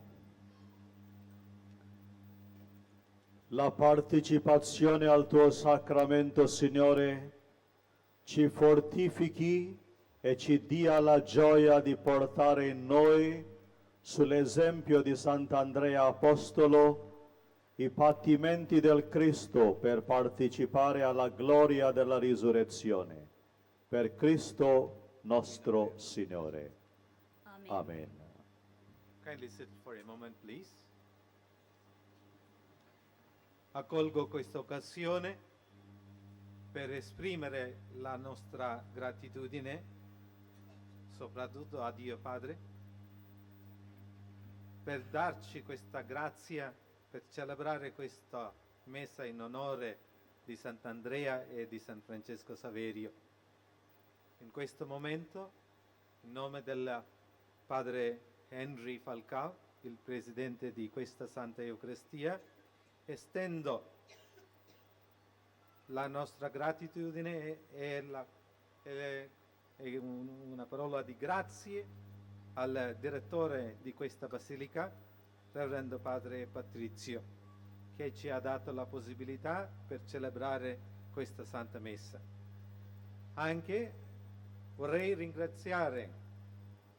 La partecipazione al tuo sacramento, Signore, ci fortifichi e ci dia la gioia di portare in noi, sull'esempio di Sant'Andrea Apostolo, i patimenti del Cristo per partecipare alla gloria della risurrezione. Per Cristo nostro Signore. Amen. Amen. Kindly sit for a moment, please. Accolgo questa occasione per esprimere la nostra gratitudine, soprattutto a Dio Padre, per darci questa grazia, per celebrare questa messa in onore di Sant'Andrea e di San Francesco Saverio. In questo momento, in nome del Padre Henry Falcao, il presidente di questa Santa Eucaristia, estendo la nostra gratitudine e una parola di grazie al direttore di questa basilica, Reverendo Padre Patrizio, che ci ha dato la possibilità per celebrare questa Santa Messa. Anche vorrei ringraziare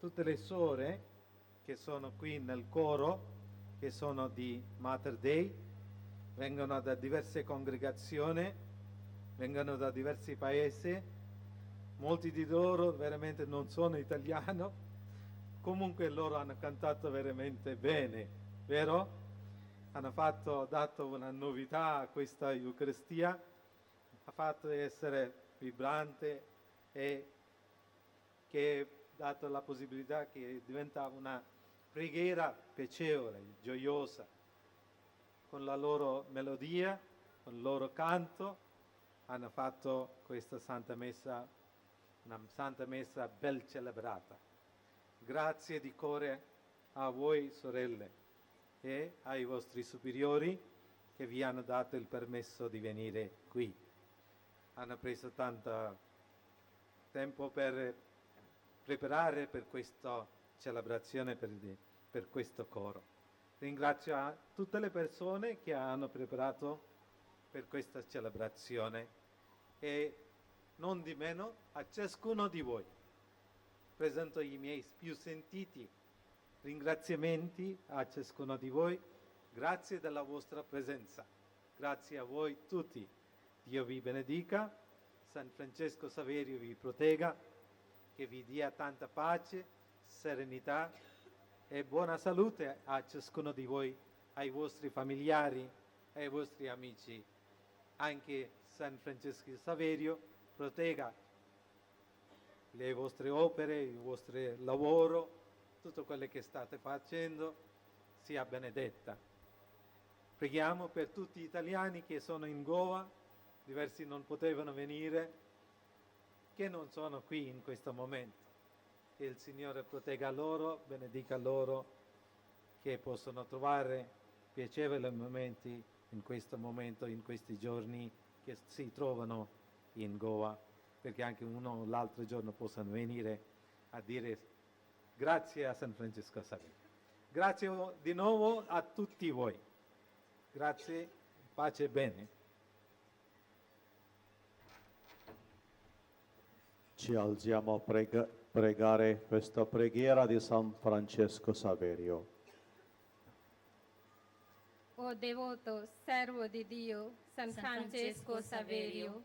tutte le suore che sono qui nel coro, che sono di Mater Dei, vengono da diverse congregazioni, vengono da diversi paesi, molti di loro veramente non sono italiano, comunque loro hanno cantato veramente bene, vero? Hanno dato una novità a questa Eucaristia, ha fatto essere vibrante e che ha dato la possibilità che diventa una preghiera piacevole, gioiosa. Con la loro melodia, con il loro canto, hanno fatto questa Santa Messa, una Santa Messa ben celebrata. Grazie di cuore a voi sorelle e ai vostri superiori che vi hanno dato il permesso di venire qui. Hanno preso tanto tempo per preparare per questa celebrazione, per questo coro. Ringrazio a tutte le persone che hanno preparato per questa celebrazione e non di meno a ciascuno di voi. Presento i miei più sentiti ringraziamenti a ciascuno di voi. Grazie della vostra presenza. Grazie a voi tutti. Dio vi benedica, San Francesco Saverio vi protegga, che vi dia tanta pace, serenità e buona salute a ciascuno di voi, ai vostri familiari, ai vostri amici. Anche San Francesco Saverio protegga le vostre opere, il vostro lavoro, tutto quello che state facendo sia benedetta. Preghiamo per tutti gli italiani che sono in Goa, diversi non potevano venire, che non sono qui in questo momento. Che il Signore protegga loro, benedica loro, che possano trovare piacevoli momenti in questo momento, in questi giorni che si trovano in Goa, perché anche uno o l'altro giorno possano venire a dire grazie a San Francesco Saverio. Grazie di nuovo a tutti voi. Grazie, pace e bene. Ci alziamo a pregare questa preghiera di San Francesco Saverio. O devoto servo di Dio, San Francesco Saverio,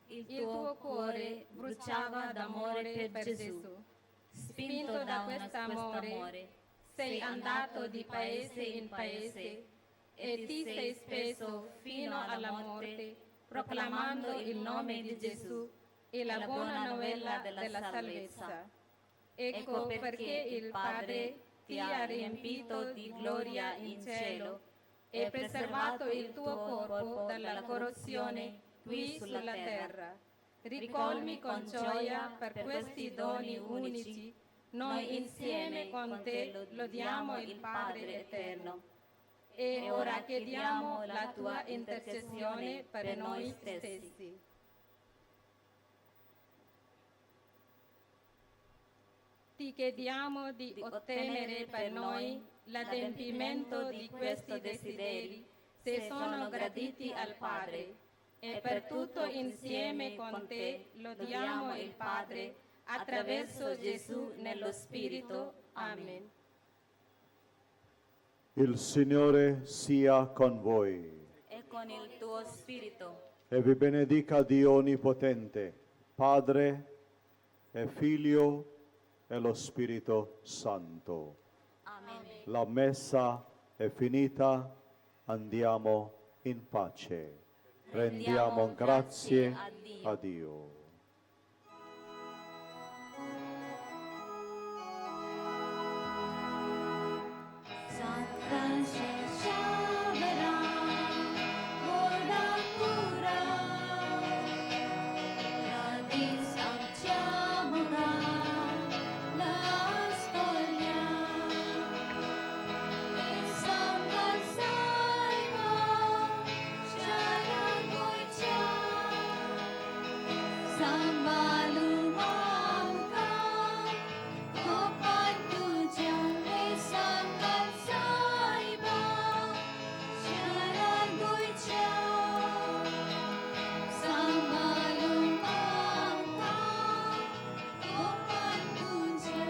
il tuo cuore bruciava d'amore per Gesù. Spinto da questo amore, sei andato di paese in paese e ti sei speso fino alla morte, proclamando il nome di Gesù e la buona novella della salvezza. Ecco perché il Padre ti ha riempito di gloria in cielo e preservato il tuo corpo dalla corruzione qui sulla terra. Ricolmi con gioia per questi doni unici, noi insieme con te lodiamo il Padre eterno. E ora chiediamo la tua intercessione per noi stessi. Ti Ti chiediamo di ottenere per noi l'adempimento di questi desideri, se sono graditi al Padre. E per tutto insieme con te lodiamo il Padre attraverso Gesù nello Spirito. Amen. Il Signore sia con voi. E con il tuo spirito. E vi benedica Dio Onnipotente, Padre e Figlio e lo Spirito Santo. Amen. La messa è finita, andiamo in pace. Rendiamo grazie a Dio. San Francesco verrà, ora cura, radis amciamura, la stoglia, e San Balsaiba, Sharagoicha, San Balumamka, Kopantuja, e San Balsaiba, Sharagoicha, San Balumamka, Kopantuja.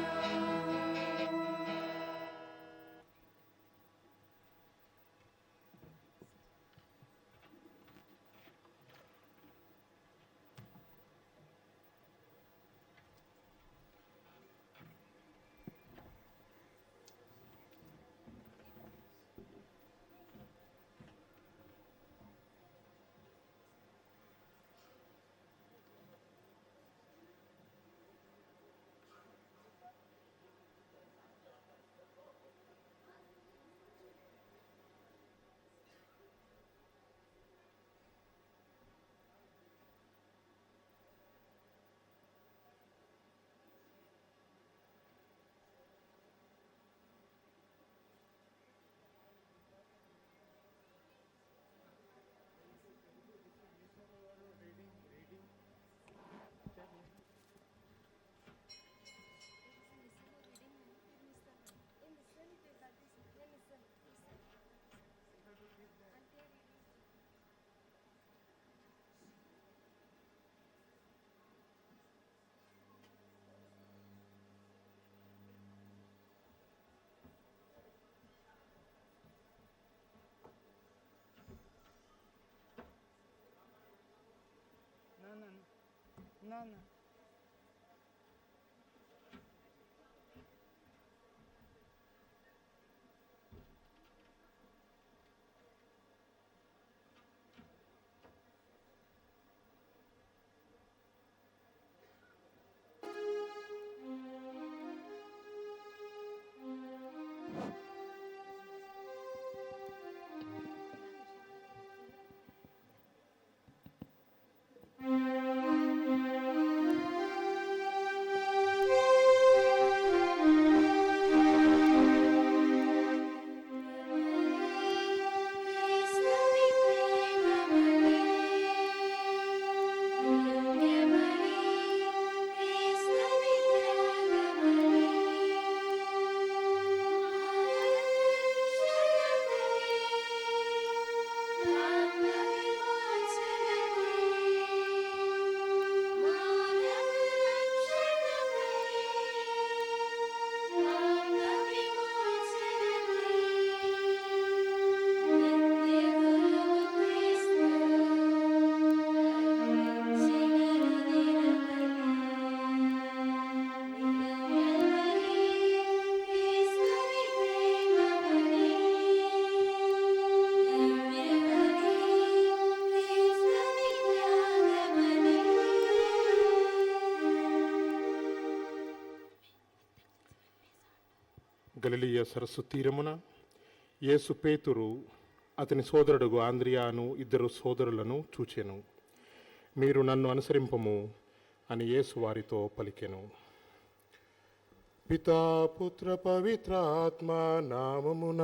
No, no, no. No, no. గలిలియ సరస్సు తీరమున యేసు పేతురు అతని సోదరుడు ఆంద్రియాను ఇద్దరు సోదరులను చూచెను. మీరు నన్ను అనుసరింపము అని యేసు వారితో పలికెను. పితా పుత్ర పవిత్ర ఆత్మ నామమున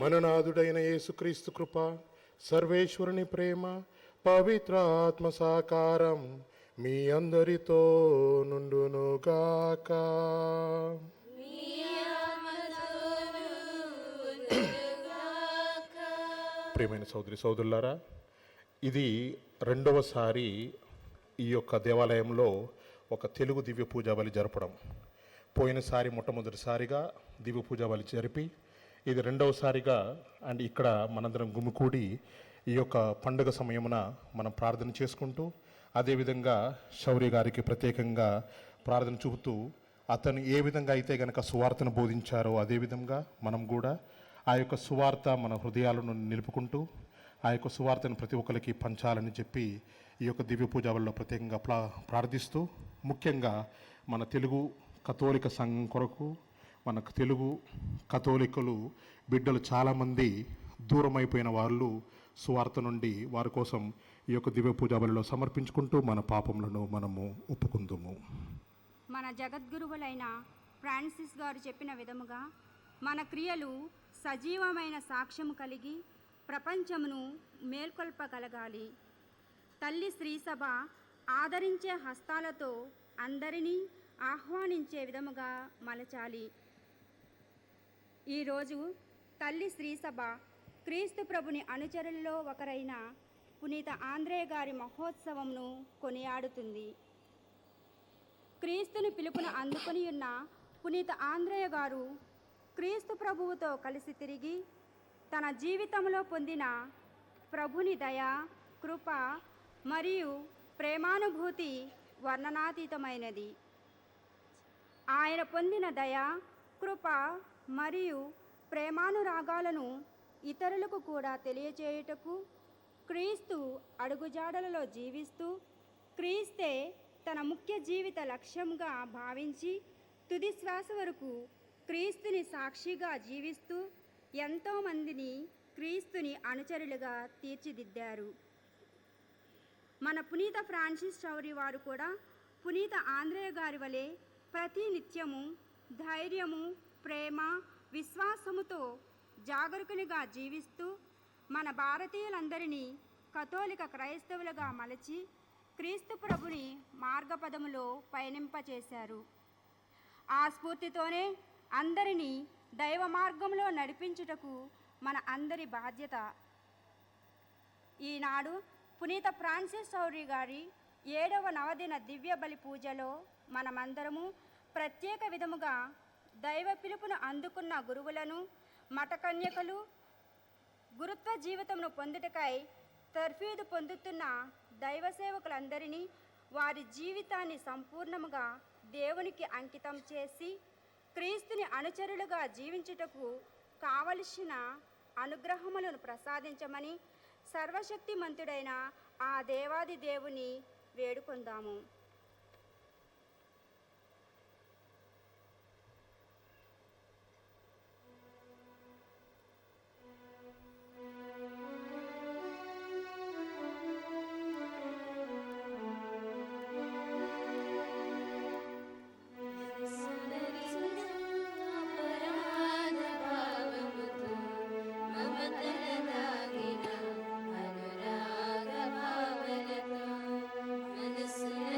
మననాథుడైన యేసుక్రీస్తు కృప, సర్వేశ్వరుని ప్రేమ, పవిత్ర ఆత్మ సాకారం మీ అందరితో నుండునుగాక. ప్రియమైన సోదరి సోదరులారా, ఇది రెండవసారి ఈ యొక్క దేవాలయంలో ఒక తెలుగు దివ్య పూజా బలి జరపడం. పోయినసారి మొట్టమొదటిసారిగా దివ్య పూజా బలి జరిపి, ఇది రెండవసారిగా అండ్ ఇక్కడ మనందరం గుమికూడి ఈ యొక్క పండుగ సమయమున మనం ప్రార్థన చేసుకుంటూ, అదేవిధంగా శౌర్య గారికి ప్రత్యేకంగా ప్రార్థన చూపుతూ, అతను ఏ విధంగా అయితే కనుక సువార్తను బోధించారో అదేవిధంగా మనం కూడా ఆ యొక్క సువార్త మన హృదయాలను నిలుపుకుంటూ ఆ యొక్క సువార్తను ప్రతి ఒక్కరికి పంచాలని చెప్పి ఈ యొక్క దివ్య పూజ వల్ల ప్రత్యేకంగా ప్రార్థిస్తూ, ముఖ్యంగా మన తెలుగు కథోలిక సంఘం కొరకు, మన తెలుగు కథోలికలు బిడ్డలు చాలామంది దూరం అయిపోయిన వాళ్ళు సువార్త నుండి, వారి కోసం ఈ యొక్క దివ్య పూజా బలిలో సమర్పించుకుంటూ మన పాపములను మనము ఒప్పుకుందుము. మన జగద్గురువులైన ఫ్రాన్సిస్ గారు చెప్పిన విధముగా మన క్రియలు సజీవమైన సాక్ష్యము కలిగి ప్రపంచమును మేల్కొల్పగలగాలి. తల్లి శ్రీసభ ఆదరించే హస్తాలతో అందరినీ ఆహ్వానించే విధముగా మలచాలి. ఈరోజు తల్లి శ్రీసభ క్రీస్తు ప్రభుని అనుచరుల్లో ఒకరైన పునీత ఆంద్రేయ గారి మహోత్సవంను కొనియాడుతుంది. క్రీస్తుని పిలుపును అందుకొని ఉన్న పునీత ఆంద్రేయ గారు క్రీస్తు ప్రభువుతో కలిసి తిరిగి తన జీవితంలో పొందిన ప్రభుని దయ, కృప మరియు ప్రేమానుభూతి వర్ణనాతీతమైనది. ఆయన పొందిన దయ, కృప మరియు ప్రేమానురాగాలను ఇతరులకు కూడా తెలియచేయుటకు క్రీస్తు అడుగుజాడలలో జీవిస్తూ క్రీస్తే తన ముఖ్య జీవిత లక్ష్యంగా భావించి తుది శ్వాస వరకు క్రీస్తుని సాక్షిగా జీవిస్తూ ఎంతోమందిని క్రీస్తుని అనుచరులుగా తీర్చిదిద్దారు. మన పునీత ఫ్రాన్సిస్ చౌరి వారు కూడా పునీత ఆంద్రేయ గారి వలె ప్రతి నిత్యము ధైర్యము, ప్రేమ, విశ్వాసముతో జాగరూకునిగా జీవిస్తూ మన భారతీయులందరినీ కథోలిక క్రైస్తవులుగా మలచి క్రీస్తు ప్రభుని మార్గపదములో పయనింపచేశారు. ఆ స్ఫూర్తితోనే అందరినీ దైవ మార్గంలో నడిపించుటకు మన అందరి బాధ్యత. ఈనాడు పునీత ఫ్రాన్సిస్ చౌరి గారి 7వ నవదిన దివ్య బలి పూజలో మనమందరము ప్రత్యేక విధముగా దైవ పిలుపును అందుకున్న గురువులను, మఠకన్యకలు, గురుత్వ జీవితమును పొందుటకై తర్ఫీదు పొందుతున్న దైవ సేవకులందరినీ వారి జీవితాన్ని సంపూర్ణముగా దేవునికి అంకితం చేసి క్రీస్తుని అనుచరులుగా జీవించుటకు కావలసిన అనుగ్రహములను ప్రసాదించమని సర్వశక్తిమంతుడైన ఆ దేవాది దేవుని వేడుకొందాము. అనురాగ భావనతో మనసున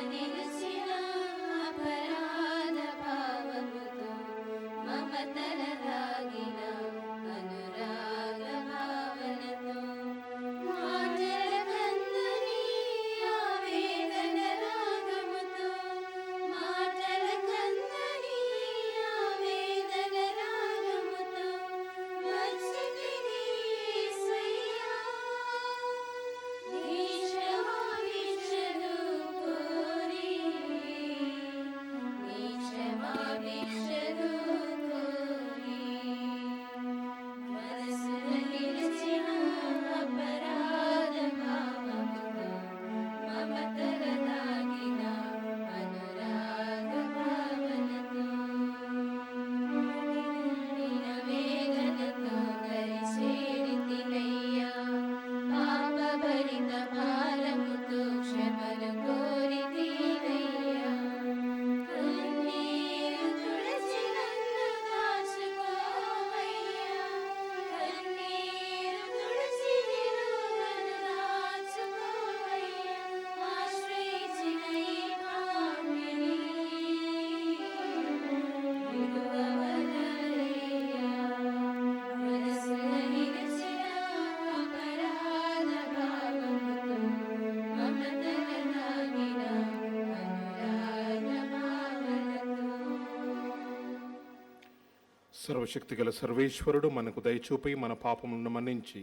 సర్వశక్తిగల సర్వేశ్వరుడు మనకు దయచూపి మన పాపములను మన్నించి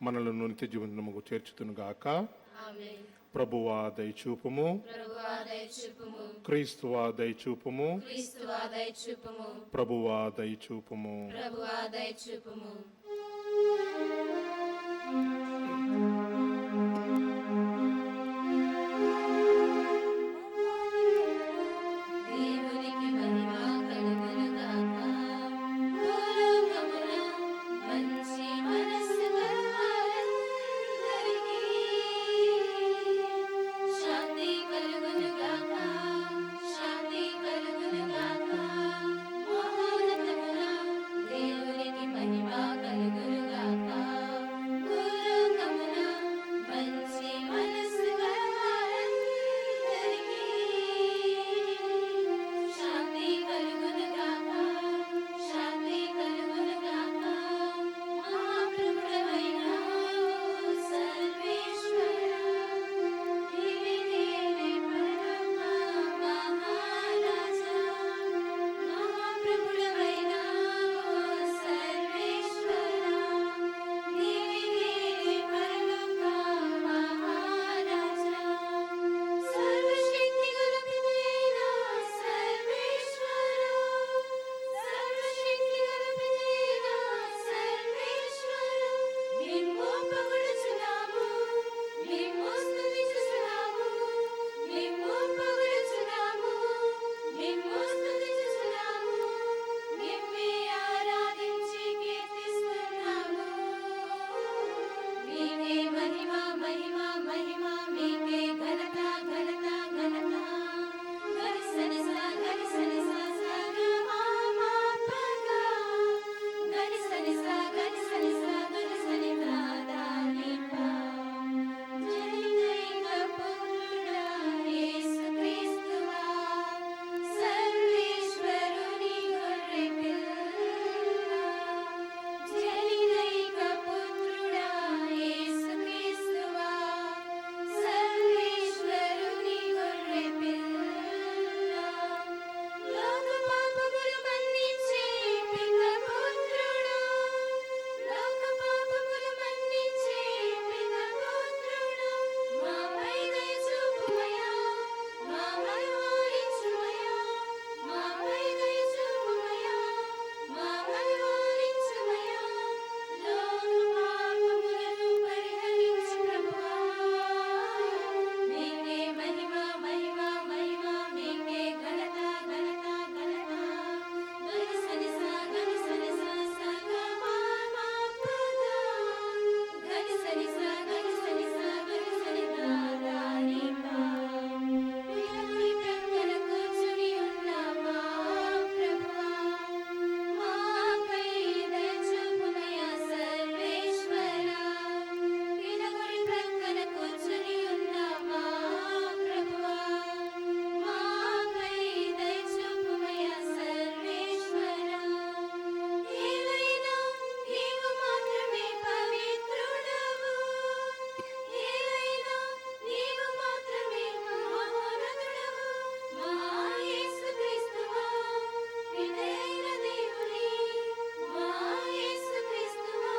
మనలను నిత్య జీవనముకు చేర్చుతునుగాక. ఆమేన్. ప్రభువా దయచూపుము. ప్రభువా దయచూపుము. క్రీస్తువా దయచూపుము. క్రీస్తువా దయచూపుము. ప్రభువా దయచూపుము. ప్రభువా దయచూపుము. దేవునికి మహిమ కలుగునుగాక. భూలోకమున మంచి మనస్సు గలవారందరికీ శాంతి కలుగునుగాక. శాంతి కలుగునుగాక. మహోన్నతమున దేవునికి మహిమ కలుగునుగాక. భూలోకమున మంచి మనస్సు గలవారందరికీ శాంతి కలుగునుగాక. శాంతి కలుగునుగాక. మహాప్రభుడవైన సర్వేశ్వర, నీవే పరమ మహారాజా. మహాప్రభుడవైన సర్వేశ్వర, నీవే పరలోక మహారాజా. సర్వశక్తిగల పితైన సర్వేశ్వర, సర్వశక్తిగల పితైన సర్వేశ్వర, మిమ్ము పొగుడుచున్నాము, మిమ్ము స్తుతించుచున్నాము, మిమ్ము పొగుడుచున్నాము, మిమ్ము స్తుతించుచున్నాము, మిమ్మే ఆరాధించి కీర్తిస్తున్నాము. మీకే మహిమ మహిమ మహిమ, మీకే ఘనత ఘనత ఘనత. గరి సని సా గరి సని సా సా గ మా మా ప గ. గరి సని సా గరి సని సా గరి సని దా దా ని ప. జననైక పుత్రుడా యేసుక్రీస్తువా, సర్వేశ్వరుని గొర్రెపిల్ల. జననైక పుత్రుడా యేసుక్రీస్తువా, సర్వేశ్వరుని గొర్రెపిల్ల. లోక పాపములు మన్నించే పితపుత్రుడు, లోక పాపములు మన్నించే పితపుత్రుడు, మాపై దయ చూపుమయా, మా మనవారించుమయా, మాపై దయ చూపుమయా, మా మనవారించుమయా. లోక పాపములను పరిహరించు ప్రభువా, మీకే మహిమ మహిమ మహిమ, మీకే ఘనత ఘనత ఘనత. గరి సని సా గరి సని సా సా గ మా మా ప గ. గరి సని సా గరి సని సా గరి సని దా దా ని ప. పితకుడి ప్రక్కన కూర్చుని ఉన్న మా ప్రభువా, మాపై దయ చూపుమయా సర్వేశ్వర. పితకుడి ప్రక్కన కూర్చుని ఉన్న మా ప్రభువా, మాపై దయ చూపుమయా సర్వేశ్వర. ఏలైనా నీవు మాత్రమే పవిత్రుడవు, ఏలైనా నీవు మాత్రమే మహోన్నతుడవు. మా యేసుక్రీస్తువా, పితయైన దేవుని, మా యేసుక్రీస్తువా,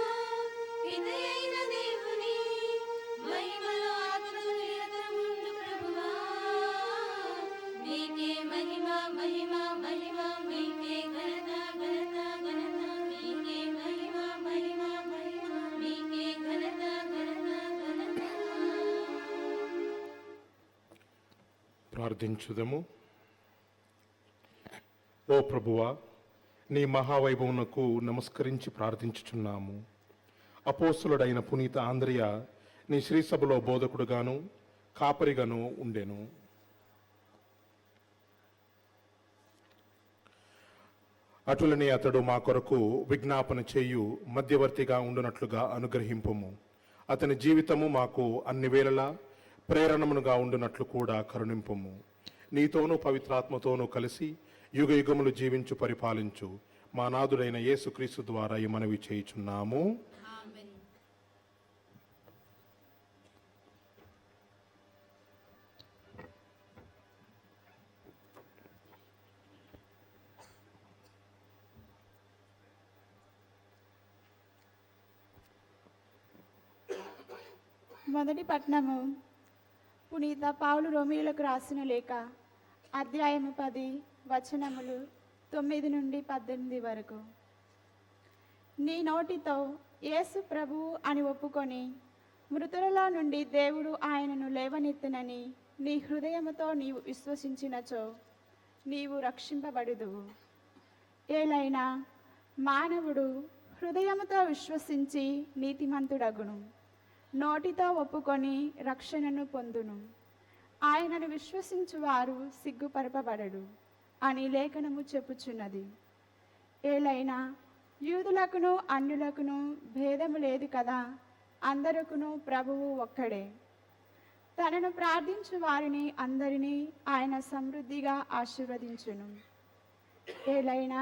పితయైన దేవుని మహిమలో ఆత్మతో నిరంతరముండు ప్రభువా. మీకే మహిమ మహిమ మహిమ, మీకే ఘనత ఘనత ఘనత. మీకే మహిమ మహిమ మహిమ, మీకే ఘనత ఘనత ఘనత. ప్రార్థించుదము. ఓ ప్రభువా, నీ మహావైభవమునకు నమస్కరించి ప్రార్థించుచున్నాము. అపోస్తులుడైన పునీత ఆంద్రియ నీ శ్రీసభలో బోధకుడుగాను కాపరిగాను ఉండెను. అటులనే అతడు మా కొరకు విజ్ఞాపన చేయు మధ్యవర్తిగా ఉండునట్లుగా అనుగ్రహింపుము. అతని జీవితము మాకు అన్ని వేళలా ప్రేరణమునుగా ఉండునట్లు కూడా కరుణింపుము. నీతోనూ పవిత్రాత్మతోనూ కలిసి యుగ యుగములు జీవించు పరిపాలించు మా నాథుడైన యేసుక్రీస్తు ద్వారా ఈ మనవి చేయుచున్నాము. మొదటి పట్టణము పునీత పౌలు రోమీయులకు రాసిన లేఖ, అధ్యాయము 10, వచనములు 9 నుండి 18 వరకు. నీ నోటితో యేసు ప్రభువు అని ఒప్పుకొని మృతులలో నుండి దేవుడు ఆయనను లేవనెత్తునని నీ హృదయముతో నీవు విశ్వసించినచో నీవు రక్షింపబడుదువు. ఏలైనా మానవుడు హృదయముతో విశ్వసించి నీతిమంతుడగును, నోటితో ఒప్పుకొని రక్షణను పొందును. ఆయనను విశ్వసించువారు సిగ్గుపరపబడడు అని లేఖనము చెప్పుచున్నది. ఏలైనా యూదులకును అన్యులకును భేదము లేదు కదా, అందరకును ప్రభువు ఒక్కడే. తనను ప్రార్థించు వారిని అందరినీ ఆయన సమృద్ధిగా ఆశీర్వదించును. ఏలైనా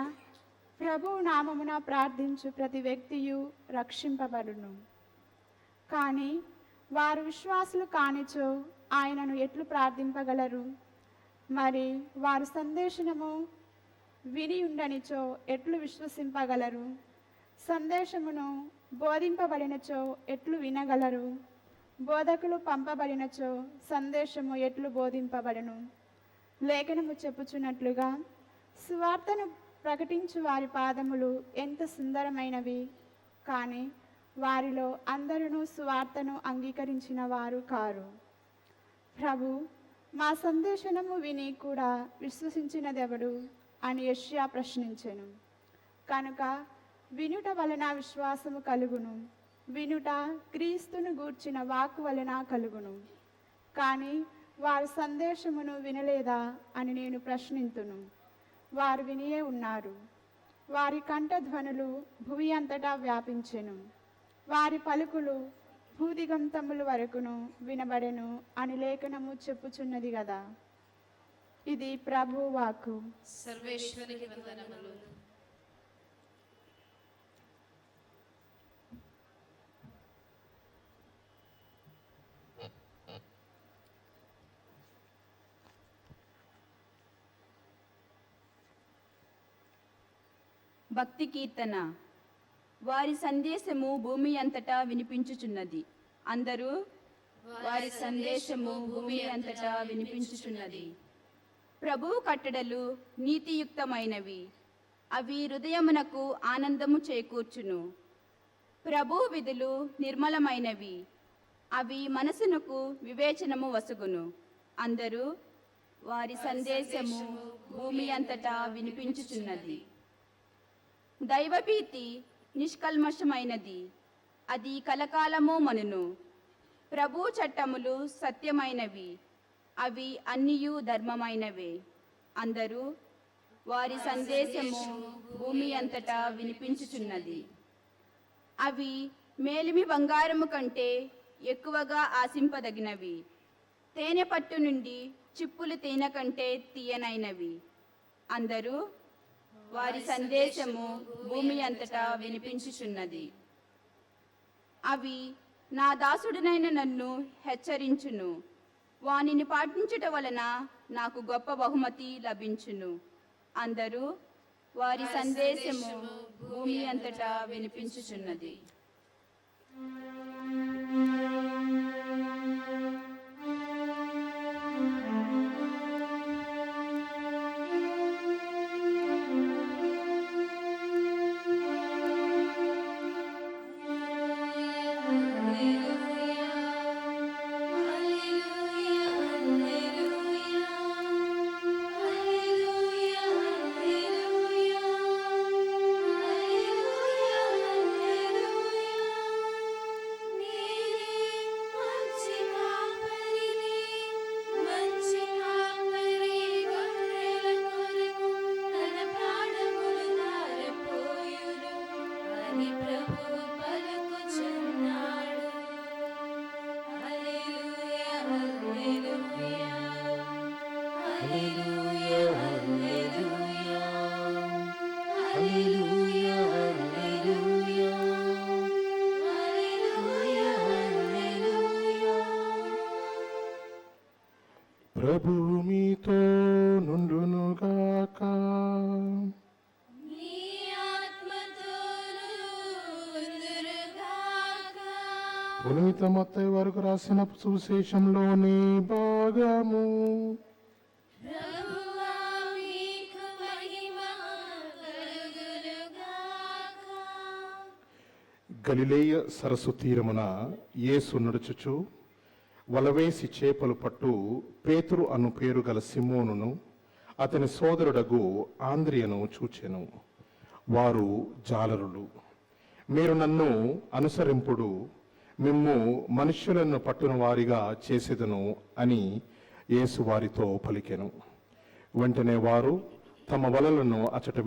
ప్రభువు నామమున ప్రార్థించు ప్రతి వ్యక్తియు రక్షింపబడును. కానీ వారు విశ్వాసులు కానిచో ఆయనను ఎట్లు ప్రార్థింపగలరు? మరి వారు సందేశము విని ఉండనిచో ఎట్లు విశ్వసింపగలరు? సందేశమును బోధింపబడినచో ఎట్లు వినగలరు? బోధకులు పంపబడినచో సందేశము ఎట్లు బోధింపబడును? లేఖనము చెప్పుచున్నట్లుగా సువార్తను ప్రకటించు వారి పాదములు ఎంత సుందరమైనవి, కానీ వారిలో అందరూ సువార్తను అంగీకరించిన వారు కారు. ప్రభు, మా సందేశము విని కూడా విశ్వసించినదెవడు అని యెషయా ప్రశ్నించెను. కనుక వినుట వలన విశ్వాసము కలుగును, వినుట క్రీస్తును గూర్చిన వాక్కు వలన కలుగును. కానీ వారు సందేశమును వినలేదా అని నేను ప్రశ్నింతును. వారు వినియే ఉన్నారు. వారి కంఠధ్వనులు భూమి అంతటా వ్యాపించెను, వారి పలుకులు భూదిగంతముల వరకును వినబడెను అని లేఖనము చెప్పుచున్నది కదా. ఇది ప్రభు వాక్కు. సర్వేశ్వరునికి వందనములు. భక్తి కీర్తన. వారి సందేశము భూమి అంతటా వినిపించుచున్నది. అందరూ వారి సందేశము భూమి అంతటా వినిపించుచున్నది. ప్రభువు కట్టడలు నీతియుక్తమైనవి, అవి హృదయమునకు ఆనందము చేకూర్చును. ప్రభువు విధులు నిర్మలమైనవి, అవి మనసునకు వివేచనము వసుగును. అందరూ వారి సందేశము భూమి అంతటా వినిపించుచున్నది. దైవభీతి నిష్కల్మషమైనది, అది కలకాలము మనును. ప్రభు చట్టములు సత్యమైనవి, అవి అన్నియు ధర్మమైనవే. అందరూ వారి సందేశము భూమి అంతటా వినిపించుచున్నది. అవి మేలిమి బంగారము కంటే ఎక్కువగా ఆశింపదగినవి, తేనె పట్టు నుండి చిప్పులు తేనె కంటే తీయనైనవి. అందరూ వారి సందేశము భూమి అంతటా వినిపించుచున్నది. అవి నా దాసుడినైన నన్ను హెచ్చరించును, వానిని పాటించుట వలన నాకు గొప్ప బహుమతి లభించును. అందరూ వారి సందేశము భూమి అంతటా వినిపించుచున్నది. ప్రభువు మీతో నుండునుగాక. పునీత పునీత మత్తయి వారికి రాసిన సువిశేషంలోని భాగము. గలిలేయ సరస్సు తీరమున యేసు నడుచుచు వలవేసి చేపలు పట్టు పేతురు అను పేరు గల సిమోనును అతని సోదరుడగు ఆంద్రియను చూచెను. వారు జాలరులు. మీరు నన్ను అనుసరింపుడు, మిమ్ము మనుష్యులను పట్టున వారిగా చేసేదను అని యేసు వారితో పలికెను. వెంటనే వారు తమ వలలను అచట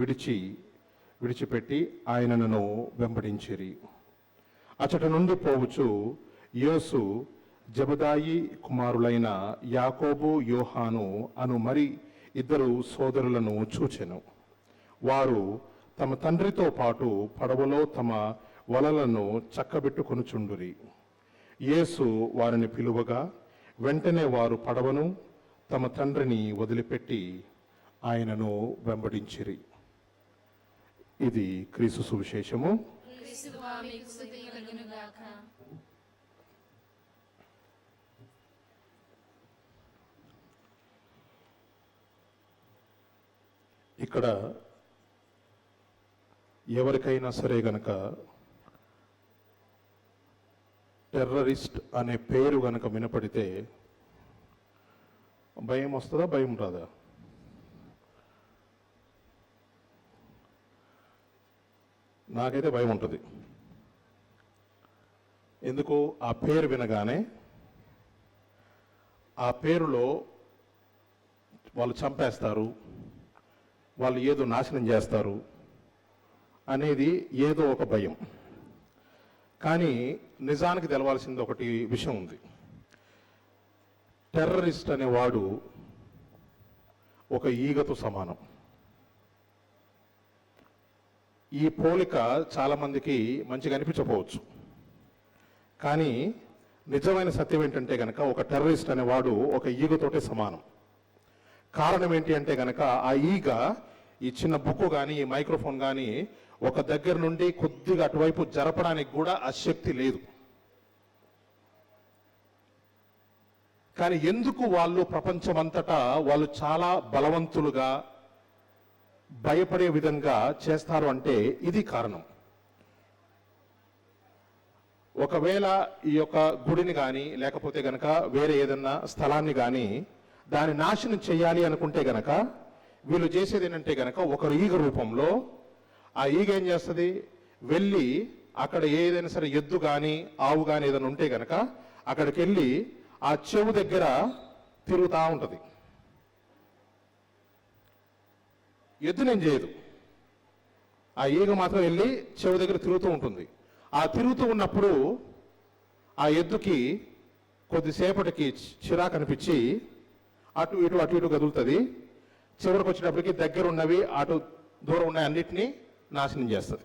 విడిచిపెట్టి ఆయనను వెంబడించిరి. అచట నుండి పోవుచు యేసు జబదాయి కుమారులైన యాకోబు, యోహాను అను మరి ఇద్దరు సోదరులను చూచెను. వారు తమ తండ్రితో పాటు పడవలో తమ వలలను చక్కబెట్టుకొనుచుండురి. యేసు వారిని పిలువగా వెంటనే వారు పడవను తమ తండ్రిని వదిలిపెట్టి ఆయనను వెంబడించిరి. ఇది క్రీస్తు సువిశేషము. ఇక్కడ ఎవరికైనా సరే గనక టెర్రరిస్ట్ అనే పేరు గనక వినపడితే భయం వస్తుందా, భయం రాదా? నాకైతే భయం ఉంటుంది. ఎందుకు? ఆ పేరు వినగానే ఆ పేరులో వాళ్ళు చంపేస్తారు, వాళ్ళు ఏదో నాశనం చేస్తారు అనేది ఏదో ఒక భయం. కానీ నిజానికి తెలవాల్సింది ఒకటి విషయం ఉంది. టెర్రరిస్ట్ అనేవాడు ఒక ఈగతో సమానం. ఈ పోలిక చాలామందికి మంచిగా అనిపించకపోవచ్చు, కానీ నిజమైన సత్యం ఏంటంటే కనుక ఒక టెర్రరిస్ట్ అనేవాడు ఒక ఈగతోటే సమానం. కారణం ఏంటి అంటే కనుక ఆ ఈగ ఈ చిన్న బుక్ కానీ ఈ మైక్రోఫోన్ కానీ ఒక దగ్గర నుండి కొద్దిగా అటువైపు జరపడానికి కూడా ఆ శక్తి లేదు. కానీ ఎందుకు వాళ్ళు ప్రపంచమంతటా వాళ్ళు చాలా బలవంతులుగా భయపడే విధంగా చేస్తారు అంటే ఇది కారణం. ఒకవేళ ఈ యొక్క గుడిని కానీ లేకపోతే గనక వేరే ఏదన్నా స్థలాన్ని కానీ దాన్ని నాశనం చేయాలి అనుకుంటే గనక వీళ్ళు చేసేది ఏంటంటే గనక ఒకరు ఈగ రూపంలో ఆ ఈగ ఏం చేస్తుంది, వెళ్ళి అక్కడ ఏదైనా సరే ఎద్దు కానీ ఆవు కానీ ఏదైనా ఉంటే గనక అక్కడికి వెళ్ళి ఆ చెవు దగ్గర తిరుగుతూ ఉంటుంది. ఎద్దునేం చేయదు, ఆ ఈగ మాత్రం వెళ్ళి చెవు దగ్గర తిరుగుతూ ఉంటుంది. ఆ తిరుగుతూ ఉన్నప్పుడు ఆ ఎద్దుకి కొద్దిసేపటికి చిరాకు అనిపించి అటు ఇటు అటు ఇటు కదులుతుంది. చివరికి వచ్చేటప్పటికి దగ్గర ఉన్నవి అటు దూరం ఉన్న అన్నిటినీ నాశనం చేస్తుంది.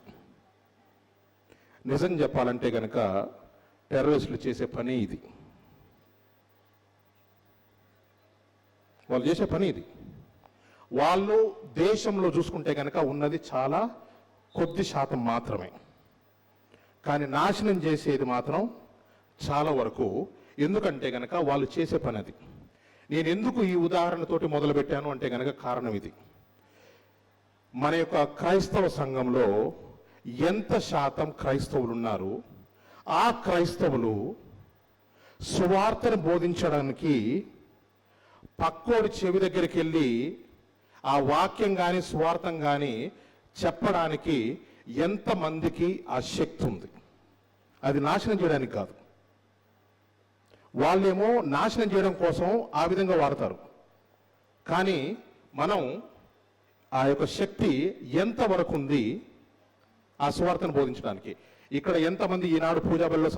నిజం చెప్పాలంటే కనుక టెర్రరిస్టులు చేసే పని ఇది, వాళ్ళు చేసే పని ఇది. వాళ్ళు దేశంలో చూసుకుంటే కనుక ఉన్నది చాలా కొద్ది శాతం మాత్రమే, కానీ నాశనం చేసేది మాత్రం చాలా వరకు. ఎందుకంటే కనుక వాళ్ళు చేసే పని అది. నేను ఎందుకు ఈ ఉదాహరణతోటి మొదలుపెట్టాను అంటే కనుక కారణం ఇది. మన యొక్క క్రైస్తవ సంఘంలో ఎంత శాతం క్రైస్తవులు ఉన్నారు? ఆ క్రైస్తవులు సువార్తను బోధించడానికి పక్కోడి చెవి దగ్గరికి వెళ్ళి ఆ వాక్యం కానీ సువార్తం కానీ చెప్పడానికి ఎంతమందికి ఆ శక్తి ఉంది? అది నాశనం చేయడానికి కాదు, వాళ్ళేమో నాశనం చేయడం కోసం ఆ విధంగా వాడతారు. కానీ మనం ఆ యొక్క శక్తి ఎంతవరకు ఉంది ఆ సువార్తను బోధించడానికి? ఇక్కడ ఎంతమంది ఈనాడు పూజా బలిలో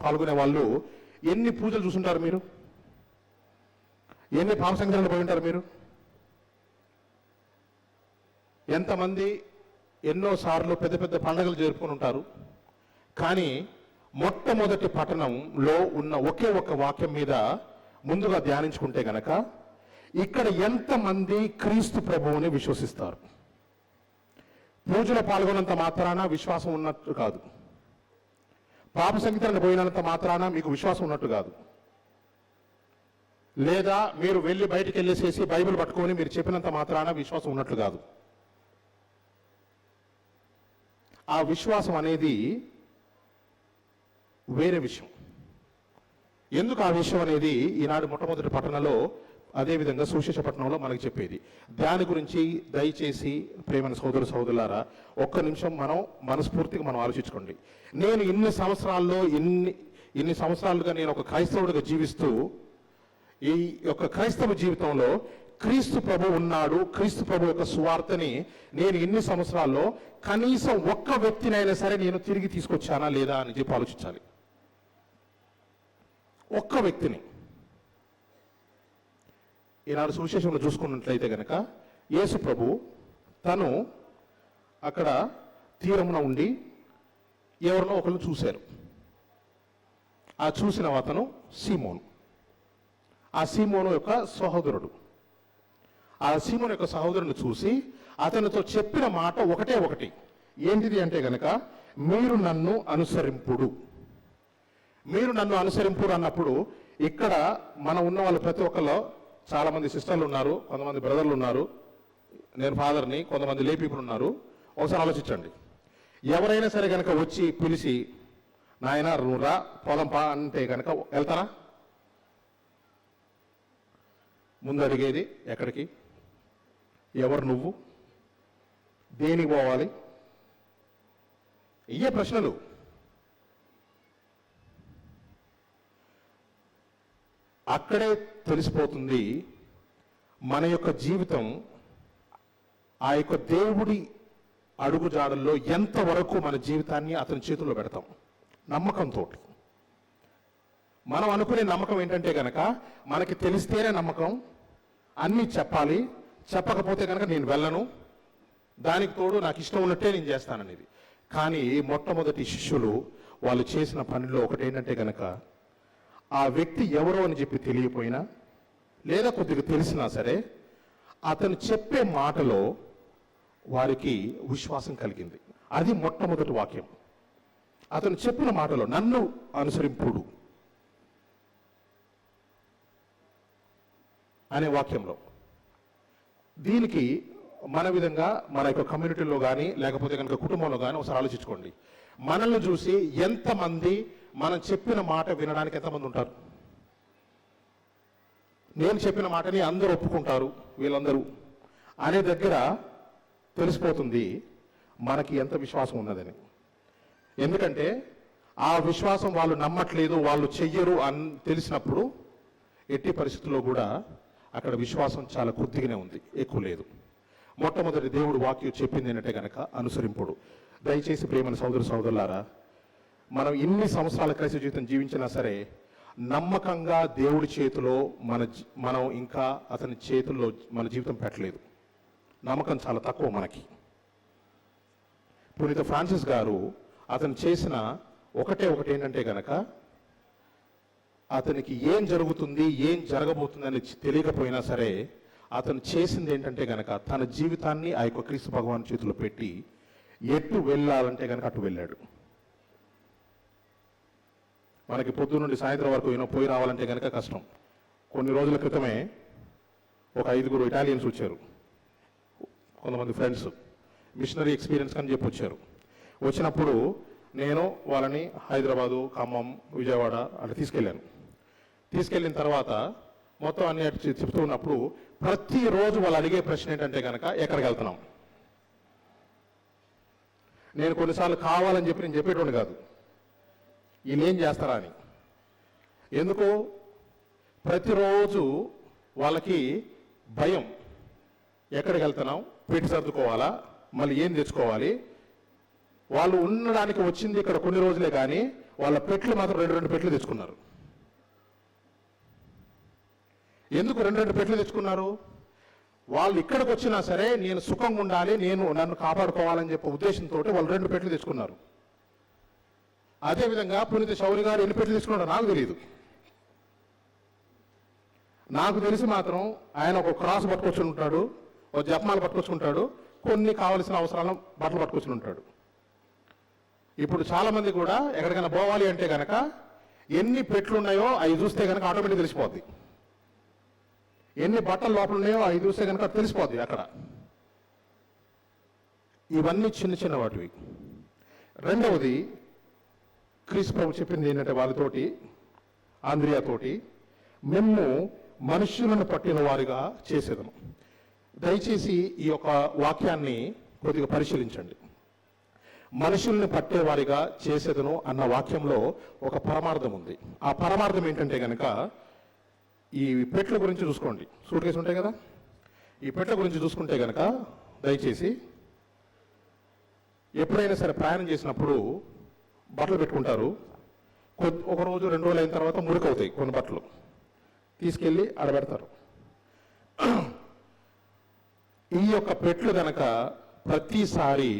పాల్గొనే వాళ్ళు ఎన్ని పూజలు చూసుంటారు మీరు? ఎన్ని పాప సంఘటనలు పోయి ఉంటారు మీరు? ఎంతమంది ఎన్నోసార్లు పెద్ద పెద్ద పండుగలు జరుపుకొని ఉంటారు? కానీ మొట్టమొదటి పఠనంలో ఉన్న ఒకే ఒక వాక్యం మీద ముందుగా ధ్యానించుకుంటే గనక ఇక్కడ ఎంతమంది క్రీస్తు ప్రభువుని విశ్వసిస్తారు? పూజలో పాల్గొన్నంత మాత్రాన విశ్వాసం ఉన్నట్టు కాదు. పాప సంకీర్తన పోయినంత మాత్రాన మీకు విశ్వాసం ఉన్నట్టు కాదు. లేదా మీరు వెళ్ళి బయటికి వెళ్ళేసేసి బైబిల్ పట్టుకొని మీరు చెప్పినంత మాత్రాన విశ్వాసం ఉన్నట్లు కాదు. ఆ విశ్వాసం అనేది వేరే విషయం. ఎందుకు ఆ విషయం అనేది ఈనాడు మొట్టమొదటి పట్టణంలో, అదేవిధంగా సువిశేష పట్టణంలో మనకు చెప్పేది. దాని గురించి దయచేసి ప్రేమైన సోదర సోదరులారా, ఒక్క నిమిషం మనం మనస్ఫూర్తిగా మనం ఆలోచించుకోండి. నేను ఇన్ని సంవత్సరాల్లో ఇన్ని సంవత్సరాలుగా నేను ఒక క్రైస్తవుడిగా జీవిస్తూ ఈ యొక్క క్రైస్తవ జీవితంలో క్రీస్తు ప్రభు ఉన్నాడు, క్రీస్తు ప్రభు యొక్క సువార్తని నేను ఇన్ని సంవత్సరాల్లో కనీసం ఒక్క వ్యక్తినైనా సరే నేను తిరిగి తీసుకొచ్చానా లేదా అని చెప్పి ఆలోచించాలి. ఒక్క వ్యక్తిని. ఈనాడు సువిశేషంలో చూసుకున్నట్లయితే కనుక యేసు ప్రభు తను అక్కడ తీరమున ఉండి ఎవరినో ఒకరిని చూశారు. ఆ చూసిన అతను సీమోను. ఆ సీమోను యొక్క సహోదరుడు. ఆ సీమోను యొక్క సహోదరుని చూసి అతనితో చెప్పిన మాట ఒకటే ఒకటి, ఏంటిది అంటే కనుక మీరు నన్ను అనుసరింపుడు. మీరు నన్ను అనుసరింపుడు అన్నప్పుడు ఇక్కడ మనం ఉన్న వాళ్ళు ప్రతి ఒక్కళ్ళు, చాలామంది సిస్టర్లు ఉన్నారు, కొంతమంది బ్రదర్లు ఉన్నారు, నేను ఫాదర్ని, కొంతమంది లే పీపుల్ ఉన్నారు. ఒకసారి ఆలోచించండి, ఎవరైనా సరే కనుక వచ్చి పిలిచి నాయన నువ్వు రా పొలం పా అంటే కనుక వెళ్తారా? ముందు అడిగేది ఎక్కడికి, ఎవరు నువ్వు, దేనికి పోవాలి, ఇయ్యే ప్రశ్నలు. అక్కడే తెలిసిపోతుంది మన యొక్క జీవితం ఆ యొక్క దేవుడి అడుగుజాడల్లో ఎంతవరకు మన జీవితాన్ని అతని చేతుల్లో పెడతాం నమ్మకంతో. మనం అనుకునే నమ్మకం ఏంటంటే కనుక మనకి తెలిస్తేనే నమ్మకం, అన్నీ చెప్పాలి, చెప్పకపోతే కనుక నేను వెళ్ళను, దానికి తోడు నాకు ఇష్టం ఉన్నట్టే నేను చేస్తాననేది. కానీ మొట్టమొదటి శిష్యులు వాళ్ళు చేసిన పనిలో ఒకటేంటంటే కనుక ఆ వ్యక్తి ఎవరో అని చెప్పి తెలియపోయినా లేదా కొద్దిగా తెలిసినా సరే అతను చెప్పే మాటలో వారికి విశ్వాసం కలిగింది. అది మొట్టమొదటి వాక్యం. అతను చెప్పిన మాటలో నన్ను అనుసరింపుడు అనే వాక్యంలో. దీనికి మన విధంగా మన యొక్క కమ్యూనిటీలో కానీ లేకపోతే కనుక కుటుంబంలో కానీ ఒకసారి ఆలోచించుకోండి. మనల్ని చూసి ఎంతమంది మనం చెప్పిన మాట వినడానికి ఎంతమంది ఉంటారు? నేను చెప్పిన మాటని అందరూ ఒప్పుకుంటారు వీళ్ళందరూ అనే దగ్గర తెలిసిపోతుంది మనకి ఎంత విశ్వాసం ఉన్నదని. ఎందుకంటే ఆ విశ్వాసం వాళ్ళు నమ్మట్లేదు, వాళ్ళు చెయ్యరు అని తెలిసినప్పుడు ఎట్టి పరిస్థితుల్లో కూడా అక్కడ విశ్వాసం చాలా కొద్దిగానే ఉంది, ఎక్కువ లేదు. మొట్టమొదటి దేవుడు వాక్యం చెప్పింది ఏంటంటే కనుక అనుసరింపుడు. దయచేసి ప్రేమైన సోదరు సోదరులారా, మనం ఇన్ని సంవత్సరాల క్రైస్తవ జీవితం జీవించినా సరే నమ్మకంగా దేవుడి చేతిలో మనం ఇంకా అతని చేతుల్లో మన జీవితం పెట్టలేదు. నమ్మకం చాలా తక్కువ మనకి. పునీత ఫ్రాన్సిస్ గారు అతను చేసిన ఒకటే ఒకటి ఏంటంటే కనుక అతనికి ఏం జరుగుతుంది ఏం జరగబోతుంది అని తెలియకపోయినా సరే అతను చేసింది ఏంటంటే కనుక తన జీవితాన్ని ఆ యొక్క క్రీస్తు భగవాన్ చేతిలో పెట్టి ఎటు వెళ్ళాలంటే కనుక అటు వెళ్ళాడు. మనకి పొద్దున్న నుండి సాయంత్రం వరకు ఏమో పోయి రావాలంటే కనుక కష్టం. కొన్ని రోజుల క్రితమే ఒక 5 ఇటాలియన్స్ వచ్చారు, కొంతమంది ఫ్రెండ్స్, మిషనరీ ఎక్స్పీరియన్స్ అని చెప్పి వచ్చారు. వచ్చినప్పుడు నేను వాళ్ళని హైదరాబాదు, ఖమ్మం, విజయవాడ అటు తీసుకెళ్ళాను. తీసుకెళ్ళిన తర్వాత మొత్తం అన్ని అటు చెప్తూ ఉన్నప్పుడు ప్రతిరోజు వాళ్ళు అడిగే ప్రశ్న ఏంటంటే కనుక ఎక్కడికి వెళ్తున్నాం. నేను కొన్నిసార్లు కావాలని చెప్పి నేను చెప్పేటోడు కాదు, వీళ్ళు ఏం చేస్తారా అని. ఎందుకు ప్రతిరోజు వాళ్ళకి భయం, ఎక్కడికి వెళ్తున్నాం, పెట్టి సర్దుకోవాలా, మళ్ళీ ఏం తెచ్చుకోవాలి. వాళ్ళు ఉండడానికి వచ్చింది ఇక్కడ కొన్ని రోజులే, కానీ వాళ్ళ పెట్లు మాత్రం 2 పెట్లు తెచ్చుకున్నారు. ఎందుకు 2 పెట్లు తెచ్చుకున్నారు? వాళ్ళు ఇక్కడికి వచ్చినా సరే నేను సుఖంగా ఉండాలి, నేను నన్ను కాపాడుకోవాలని చెప్పే ఉద్దేశంతో వాళ్ళు 2 పెట్లు తెచ్చుకున్నారు. అదేవిధంగా పునీత శౌరి గారు ఎన్ని పెట్లు తెచ్చుకున్నాడో నాకు తెలియదు. నాకు తెలిసి మాత్రం ఆయన ఒక క్రాస్ పట్టుకొచ్చుని ఉంటాడు, ఒక జపమాల పట్టుకొచ్చుకుంటాడు, కొన్ని కావలసిన అవసరాలను బట్టలు పట్టుకొచ్చుని ఉంటాడు. ఇప్పుడు చాలామంది కూడా ఎక్కడికైనా పోవాలి అంటే కనుక ఎన్ని పెట్లు ఉన్నాయో అవి చూస్తే కనుక ఆటోమేటిక్ తెలిసిపోద్ది. ఎన్ని బట్టలు లోపల ఉన్నాయో అవి చూస్తే కనుక తెలిసిపోద్ది అక్కడ. ఇవన్నీ చిన్న చిన్న వాటివి. రెండవది క్రీస్తు ప్రభు చెప్పింది ఏంటంటే వాళ్ళతోటి, ఆంద్రియాతోటి, మేము మనుష్యులను పట్టిన వారిగా చేసేదము. దయచేసి ఈ యొక్క వాక్యాన్ని కొద్దిగా పరిశీలించండి. మనుషుల్ని పట్టేవారిగా చేసేదను అన్న వాక్యంలో ఒక పరమార్థం ఉంది. ఆ పరమార్థం ఏంటంటే కనుక, ఈ పెట్ల గురించి చూసుకోండి, సూట్ కేసు ఉంటాయి కదా, ఈ పెట్ల గురించి చూసుకుంటే కనుక దయచేసి ఎప్పుడైనా సరే ప్రయాణం చేసినప్పుడు బట్టలు పెట్టుకుంటారు. ఒక రోజు 2 రోజులు అయిన తర్వాత మురికవుతాయి కొన్ని బట్టలు, తీసుకెళ్ళి ఆడబెడతారు. ఈ యొక్క పెట్లు కనుక ప్రతిసారి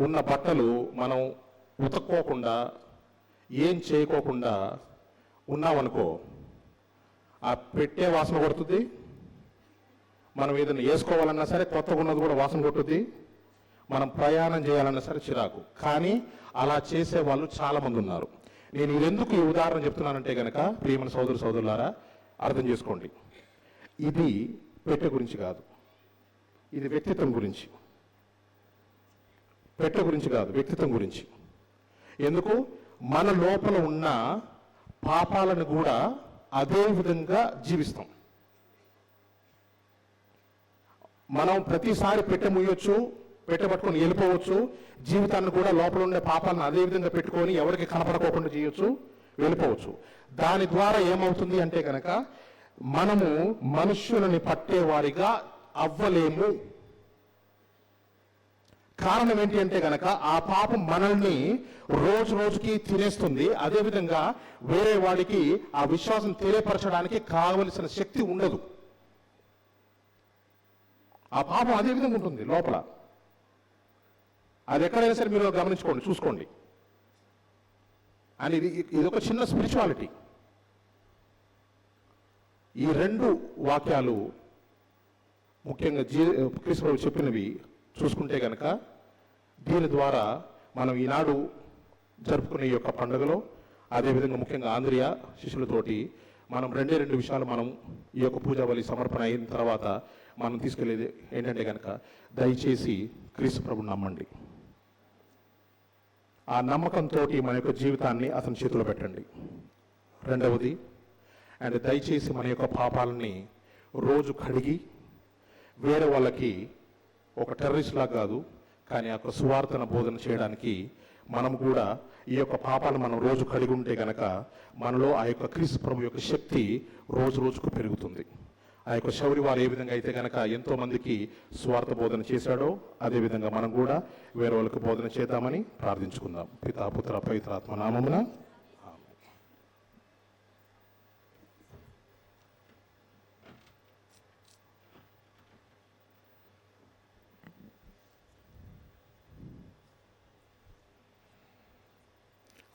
ఉన్న బట్టలు మనం ఉతక్కోకుండా ఏం చేయకోకుండా ఉన్నామనుకో, ఆ పెట్టే వాసన కొడుతుంది. మనం ఏదైనా వేసుకోవాలన్నా సరే కొత్తగా ఉన్నది కూడా వాసన కొట్టుద్ది. మనం ప్రయాణం చేయాలన్నా సరే చిరాకు. కానీ అలా చేసే వాళ్ళు చాలామంది ఉన్నారు. నేను ఎందుకు ఈ ఉదాహరణ చెప్తున్నానంటే కనుక, ప్రియమైన సోదరు సోదరులారా, అర్థం చేసుకోండి. ఇది పెట్టె గురించి కాదు, ఇది వ్యక్తిత్వం గురించి. పెట్టె గురించి కాదు, వ్యక్తిత్వం గురించి. ఎందుకు? మన లోపల ఉన్న పాపాలను కూడా అదే విధంగా జీవిస్తాం. మనం ప్రతిసారి పెట్టె ముయ్యొచ్చు, పెట్టె పట్టుకొని వెళ్ళిపోవచ్చు, జీవితాన్ని కూడా లోపల ఉండే పాపాలను అదే విధంగా పెట్టుకొని ఎవరికి కనపడకోకుండా చేయొచ్చు, వెళ్ళిపోవచ్చు. దాని ద్వారా ఏమవుతుంది అంటే కనుక, మనము మనుష్యులని పట్టేవారిగా అవ్వలేము. కారణం ఏంటి అంటే కనుక, ఆ పాపం మనల్ని రోజు రోజుకి తినేస్తుంది. అదేవిధంగా వేరే వాడికి ఆ విశ్వాసం తెలియపరచడానికి కావలసిన శక్తి ఉండదు. ఆ పాపం అదే విధంగా ఉంటుంది లోపల. అది ఎక్కడైనా సరే మీరు గమనించుకోండి, చూసుకోండి. అని ఇది ఒక చిన్న స్పిరిచువాలిటీ. ఈ రెండు వాక్యాలు ముఖ్యంగా క్రీస్తు ప్రభు చెప్పినవి చూసుకుంటే కనుక, దీని ద్వారా మనం ఈనాడు జరుపుకునే ఈ యొక్క పండుగలో, అదేవిధంగా ముఖ్యంగా ఆంద్రియా శిష్యులతోటి మనం రెండే విషయాలు మనం ఈ యొక్క పూజాబలి సమర్పణ అయిన తర్వాత మనం తీసుకెళ్ళేది ఏంటంటే కనుక, దయచేసి క్రీస్తు ప్రభుని నమ్మండి. ఆ నమ్మకంతో మన యొక్క జీవితాన్ని అతని చేతిలో పెట్టండి. రెండవది, అండ్ దయచేసి మన యొక్క పాపాలని రోజు కడిగి వేరే వాళ్ళకి ఒక టెర్రరిస్ట్ లాగా కాదు, కానీ ఆ యొక్క సువార్తన బోధన చేయడానికి మనం కూడా ఈ యొక్క పాపాలను మనం రోజు కడిగి ఉంటే కనుక మనలో ఆ యొక్క క్రీస్తు ప్రభు యొక్క శక్తి రోజు రోజుకు పెరుగుతుంది. ఆ యొక్క శౌరి వారు ఏ విధంగా అయితే కనుక ఎంతోమందికి స్వార్థ బోధన చేశాడో, అదేవిధంగా మనం కూడా వేరే వాళ్ళకి బోధన చేద్దామని ప్రార్థించుకుందాం. పితా పుత్ర పవిత్రాత్మ నామమున ఆమేన్.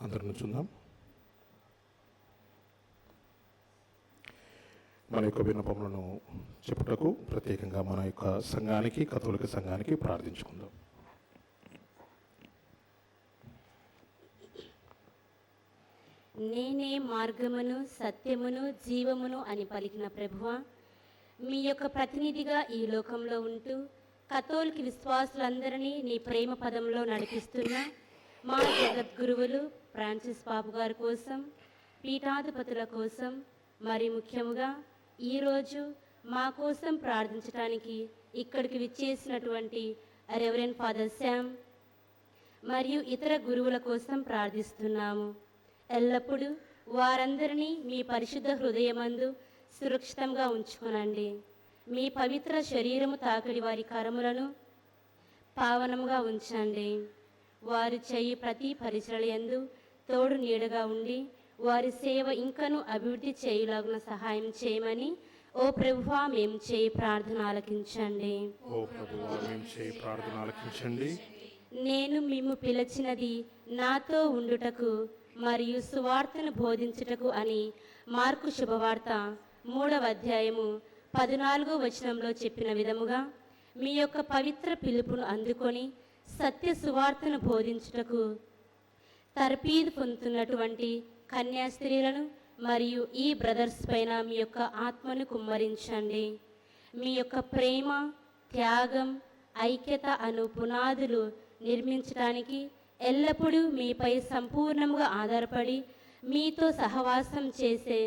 అందరం నుంచుందాం. మన యొక్క విన్నపములను చెప్పుటకు ప్రత్యేకంగా మన యొక్క సంఘానికి, కథోలిక సంఘానికి ప్రార్థించుకుందాం. నేనే మార్గమును, సత్యమును, జీవమును అని పలికిన ప్రభువా, మీ యొక్క ప్రతినిధిగా ఈ లోకంలో ఉంటూ కథోలిక విశ్వాసులందరినీ నీ ప్రేమ పదంలో నడిపిస్తున్న మా జగద్గురువులు ఫ్రాన్సిస్ పాపు గారి కోసం, పీఠాధిపతుల కోసం, మరి ముఖ్యముగా ఈరోజు మా కోసం ప్రార్థించడానికి ఇక్కడికి విచ్చేసినటువంటి రెవరెండ్ ఫాదర్ శామ్ మరియు ఇతర గురువుల కోసం ప్రార్థిస్తున్నాము. ఎల్లప్పుడూ వారందరినీ మీ పరిశుద్ధ హృదయమందు సురక్షితంగా ఉంచుకొనండి. మీ పవిత్ర శరీరము తాకిడి వారి కరములను పావనముగా ఉంచండి. వారు చేయి ప్రతి పరిచర్యయందు తోడు నీడగా ఉండి వారి సేవ ఇంకను అభివృద్ధి చేయులాగున సహాయం చేయమని ఓ ప్రభువా మేము చేయి ప్రార్థన ఆలకించండి. ఓ ప్రభువా మేము చేయి ప్రార్థన ఆలకించండి. నేను మిమ్ము పిలిచినది నాతో ఉండుటకు మరియు సువార్తను బోధించుటకు అని మార్కు శుభవార్త 3వ అధ్యాయము 14వ వచనంలో చెప్పిన విధముగా మీ యొక్క పవిత్ర పిలుపును అందుకొని సత్య సువార్తను బోధించుటకు తర్పీదు పొందుతున్నటువంటి కన్యాస్త్రీలను మరియు ఈ బ్రదర్స్ పైన మీ యొక్క ఆత్మను కుమ్మరించండి. మీ యొక్క ప్రేమ, త్యాగం, ఐక్యత అను పునాదులు నిర్మించడానికి ఎల్లప్పుడూ మీపై సంపూర్ణంగా ఆధారపడి మీతో సహవాసం చేసే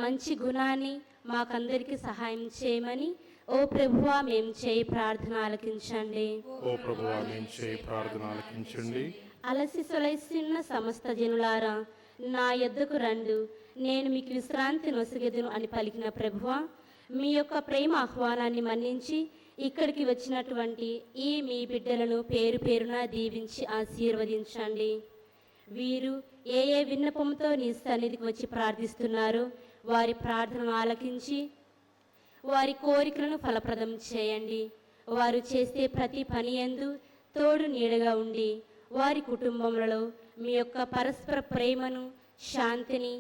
మంచి గుణాన్ని మాకందరికీ సహాయం చేయమని ఓ ప్రభువా మేము చేయి ప్రార్థన ఆలకించండి. ఓ ప్రభువా మేము చేయి ప్రార్థన ఆలకించండి. అలసి సొలసిన్న సమస్త జనులారా, నా యొద్దకు రండు, నేను మీకు విశ్రాంతి నొసగెదును అని పలికిన ప్రభువా, మీ యొక్క ప్రేమ ఆహ్వానాన్ని మన్నించి ఇక్కడికి వచ్చినటువంటి ఈ మీ బిడ్డలను పేరు పేరున దీవించి ఆశీర్వదించండి. వీరు ఏ ఏ విన్నపంతో నీ సన్నిధికి వచ్చి ప్రార్థిస్తున్నారో వారి ప్రార్థనను ఆలకించి వారి కోరికలను ఫలప్రదం చేయండి. వారు చేసే ప్రతి పని యందు తోడు నీడగా ఉండి వారి కుటుంబములలో మీ యొక్క పరస్పర ప్రేమను, శాంతిని,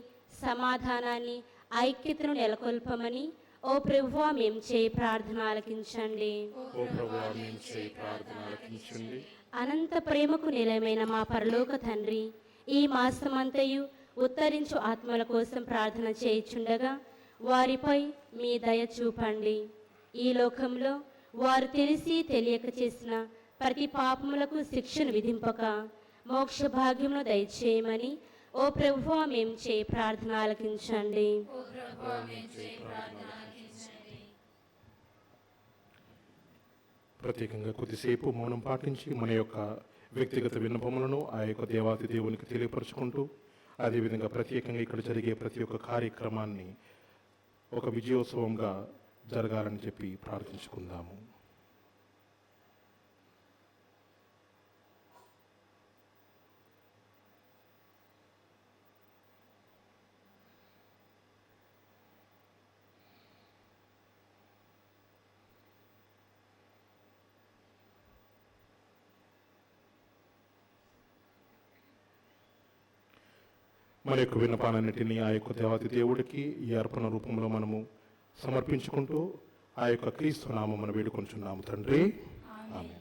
సమాధానాన్ని, ఐక్యతను నెలకొల్పమని ఓ ప్రభువా మేము చేయి ప్రార్థన ఆలకించండి. ఓ ప్రభువా మేము చేయి ప్రార్థన ఆలకించండి. అనంత ప్రేమకు నిలయమైన మా పరలోక తండ్రి, ఈ మాసమంతయు ఉత్తరించు ఆత్మల కోసం ప్రార్థన చేయుచుండగా వారిపై మీ దయ చూపండి. ఈ లోకంలో వారు తెలిసి తెలియక చేసిన ప్రతి పాపములకు శిక్షను విధింపక మోక్ష భాగ్యమును దయచేయమని ఓ ప్రభువా మేము చేయి ప్రార్థన ఆలకించండి. ప్రత్యేకంగా కొద్దిసేపు మౌనం పాటించి మన యొక్క వ్యక్తిగత విన్నపములను ఆ యొక్క దేవాతి దేవునికి తెలియపరచుకుంటూ, అదేవిధంగా ప్రత్యేకంగా ఇక్కడ జరిగే ప్రతి ఒక్క కార్యక్రమాన్ని ఒక విజయోత్సవంగా జరగాలని చెప్పి ప్రార్థించుకుందాము. మన యొక్క విన్నపాలన్నింటినీ ఆ యొక్క దేవాతి దేవుడికి ఈ అర్పణ రూపంలో మనము సమర్పించుకుంటూ ఆ యొక్క క్రీస్తు నామమును వేడుకొంచున్నాము తండ్రి, ఆమేన్.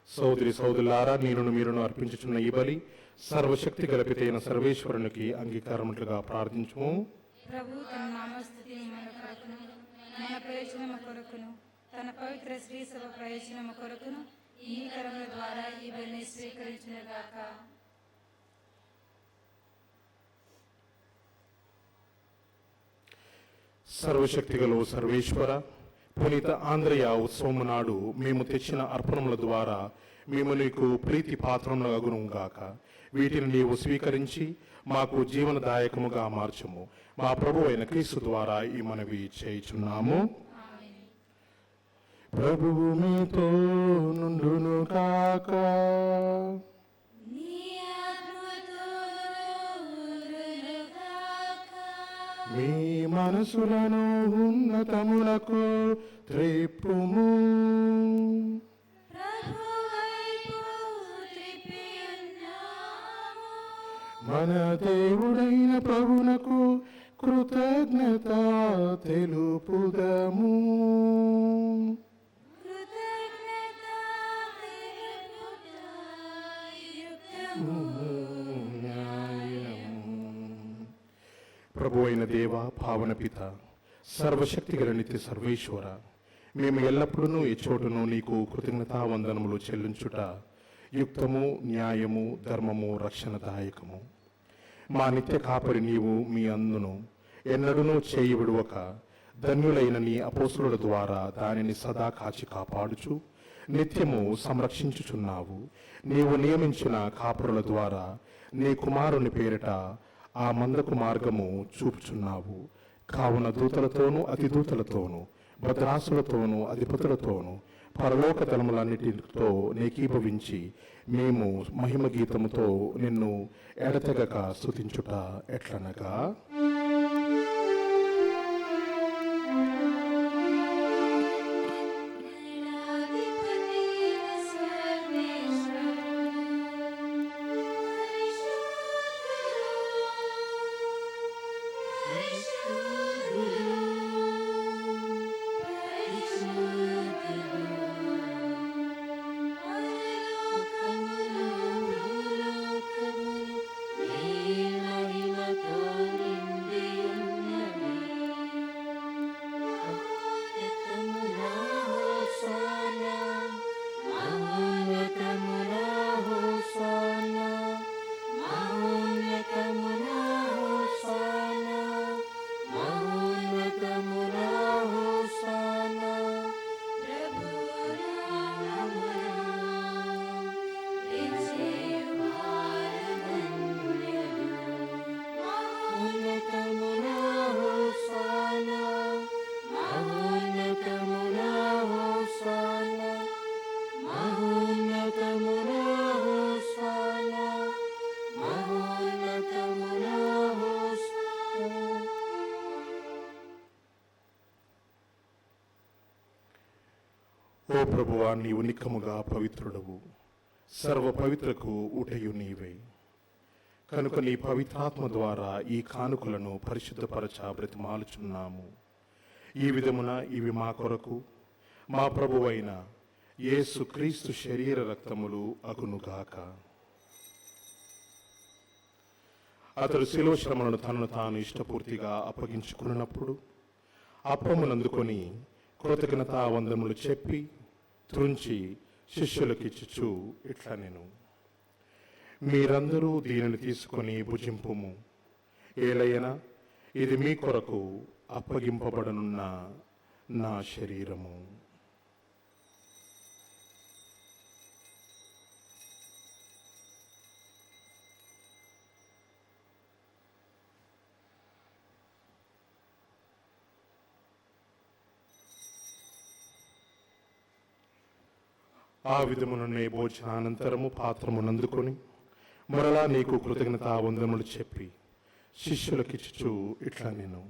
సోదరి సోదరులారా, నేనును మీరును అర్పించుచున్న ఈ బలి సర్వశక్తి గలపితైన సర్వేశ్వరునికి అంగీకారముట్లుగా ప్రార్థించుము. ప్రభు తన నామస్తుతిని మన కొరకును, మన ప్రయోజనము కొరకును, తన పవిత్ర శ్రీ సభ ప్రయోజనము కొరకును ఈ కరముల ద్వారా ఈ బలిని స్వీకరించునుగాక. సర్వశక్తిగల సర్వేశ్వర, పునీత ఆంద్రయ ఉత్సవము నాడు మేము తెచ్చిన అర్పణముల ద్వారా మేము నీకు ప్రీతి పాత్రములగునుగాక. వీటిని నీవు స్వీకరించి మాకు జీవనదాయకముగా మార్చుము. మా ప్రభు అయిన క్రీస్తు ద్వారా ఈ మనవి చేయుచున్నాము. ప్రభువు మీతో నుండును కాక. మీ మనసులను ఉన్నతమునకు త్రిప్పుము. మన దేవుడైన ప్రభునకు కృతజ్ఞత తెలుపుదము. ప్రభు అయిన దేవ, పావన పిత, సర్వశక్తిగల నిత్య సర్వేశ్వర, మేము ఎల్లప్పుడూ ఈ చోటును నీకు కృతజ్ఞతావందనములు చెల్లించుట యుక్తము, న్యాయము, ధర్మము, రక్షణదాయకము. మా నిత్య కాపరి నీవు మీ అందును ఎన్నడూనూ చేయి విడువక ధన్యులైన నీ అపోస్తుల ద్వారా దానిని సదా కాచి కాపాడుచు నిత్యము సంరక్షించుచున్నావు. నీవు నియమించిన కాపరుల ద్వారా నీ కుమారుని పేరిట ఆ మందకు మార్గము చూపుచున్నావు. కావున దూతలతోనూ అతిదూతలతోనూ భద్రాసులతోనూ అధిపతులతోనూ పరలోక తలములన్నిటితో నేకీభవించి మేము మహిమ గీతముతో నిన్ను ఎడతెగక స్తుతించుట ఎట్లనగా: ఓ ప్రభువా, నీవు నిక్కముగా పవిత్రుడవు, సర్వ పవిత్రకు ఊటయు నీవే. కనుక నీ పవిత్రాత్మ ద్వారా ఈ కానుకలను పరిశుద్ధపరచ బ్రతిమాలుచున్నాము. ఈ విధమున ఇవి మా కొరకు మా ప్రభువైన యేసు క్రీస్తు శరీర రక్తములు అగునుగాక. అతడు శిలువ శ్రమలను తనను తాను ఇష్టపూర్తిగా అప్పగించుకున్నప్పుడు అప్పమునందుకొని కృతజ్ఞతా వందనములు చెప్పి త్రుంచి శిష్యులకిచ్చుచు ఇట్లా నేను: మీరందరూ దీనిని తీసుకొని భుజింపుము. ఏలయన ఇది మీ కొరకు అప్పగింపబడనున్న నా శరీరము. ఆ విధముననే భోజనానంతరము పాత్రమునందుకొని మరలా నీకు కృతజ్ఞతా వందనములు చెప్పి శిష్యులకిచ్చుచు ఇట్లా నేను: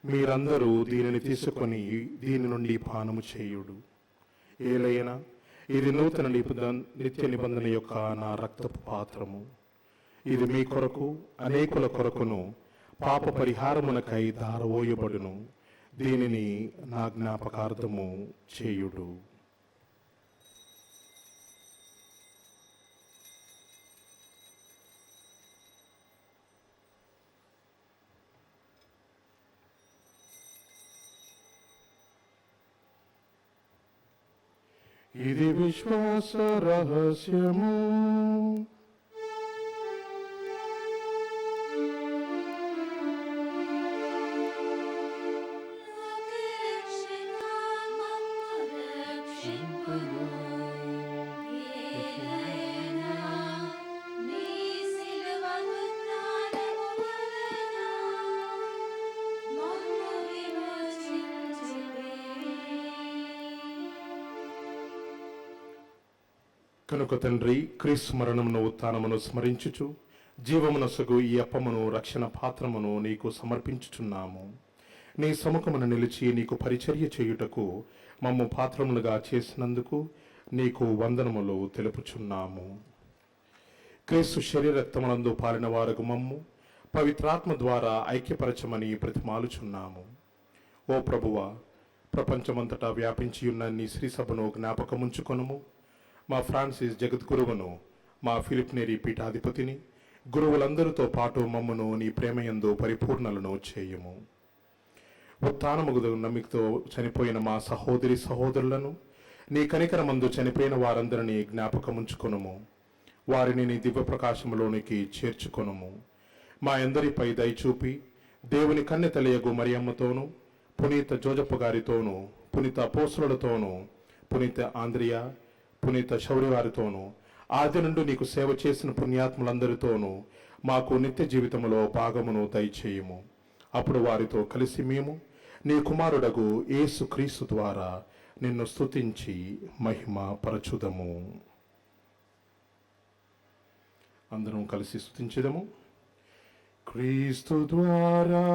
మీరందరూ దీనిని తీసుకొని దీని నుండి పానము చేయుడు. ఏలైనా ఇది నూతన నిత్య నిబంధన యొక్క నా రక్తపు పాత్రము. ఇది మీ కొరకు అనేకుల కొరకును పాప పరిహారమునకై ధారవోయబడును. దీనిని నా జ్ఞాపకార్థము చేయుడు. ఇది విశ్వాస రహస్యము. కనుక తండ్రి, క్రీస్తు మరణమును ఉత్థానమును స్మరించుచు జీవమునొసగు ఈ అప్పమును రక్షణ పాత్రమును నీకు సమర్పించుచున్నాము. నీ సముఖమును నిలిచి నీకు పరిచర్య చేయుటకు మమ్ము పాత్రములుగా చేసినందుకు నీకు వందనములు తెలుపుచున్నాము. క్రీస్తు శరీరక్తములందు పాలిన వారకు మమ్ము పవిత్రాత్మ ద్వారా ఐక్యపరచమని ప్రతిమాలుచున్నాము. ఓ ప్రభువా, ప్రపంచమంతటా వ్యాపించి ఉన్న నీ శ్రీసభను జ్ఞాపకముంచుకొనుము. మా ఫ్రాన్సిస్ జగద్గురువును, మా ఫిలిప్నేరి పీఠాధిపతిని, గురువులందరితో పాటు మమ్మను నీ ప్రేమయందు పరిపూర్ణలను చేయుము. ఉత్థానముగు నమ్మికతో చనిపోయిన మా సహోదరి సహోదరులను, నీ కనికరమందు చనిపోయిన వారందరినీ జ్ఞాపకముంచుకొనుము. వారిని నీ దివ్య ప్రకాశములోనికి చేర్చుకొనుము. మా అందరిపై దయచూపి దేవుని కన్నె తెలియగు మరియమ్మతోనూ, పునీత జోజప్ప గారితోనూ, పునీత అపోస్తలులతోనూ, పునీత ఆంద్రియా, పునీత శౌర్యవారితోనూ, ఆది నుండి నీకు సేవ చేసిన పుణ్యాత్ములందరితోనూ మాకు నిత్య జీవితంలో భాగమును దయచేయుము. అప్పుడు వారితో కలిసి మేము నీ కుమారుడగు యేసు క్రీస్తు ద్వారా నిన్ను స్తుతించి మహిమ పరచుదము. అందరం కలిసి స్తుతించెదము. క్రీస్తు ద్వారా,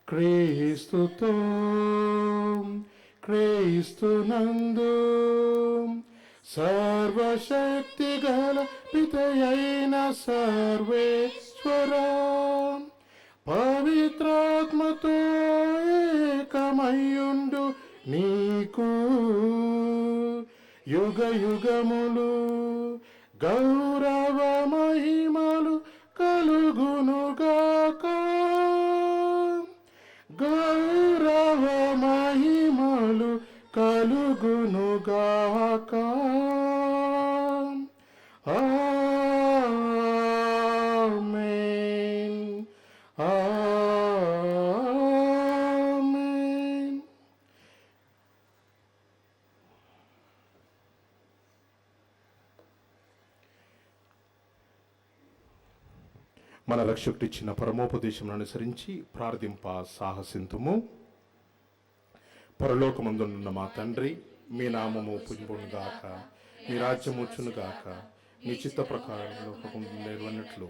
క్రీస్తుతో, క్రీస్తునందు సర్వశక్తి గల పితయైన సర్వేశ్వర, పవిత్రాత్మతో ఏకమయ్యుండు నీకు యుగ యుగములు గౌరవ మహిమలు కలుగునుగాక. గౌరవ మహిమలు కలుగునుగాక. ఆమేన్, ఆమేన్. మన రక్షకుడిచ్చిన పరమోపదేశమును అనుసరించి ప్రార్థింప సాహసింతుము. పరలోకమందున్న మా తండ్రి, మీ నామము పూజింపునుగాక, మీ రాజ్యము వచ్చునుగాక, మీ చిత్త ప్రకారం లోకమందు నెరవేరినట్లు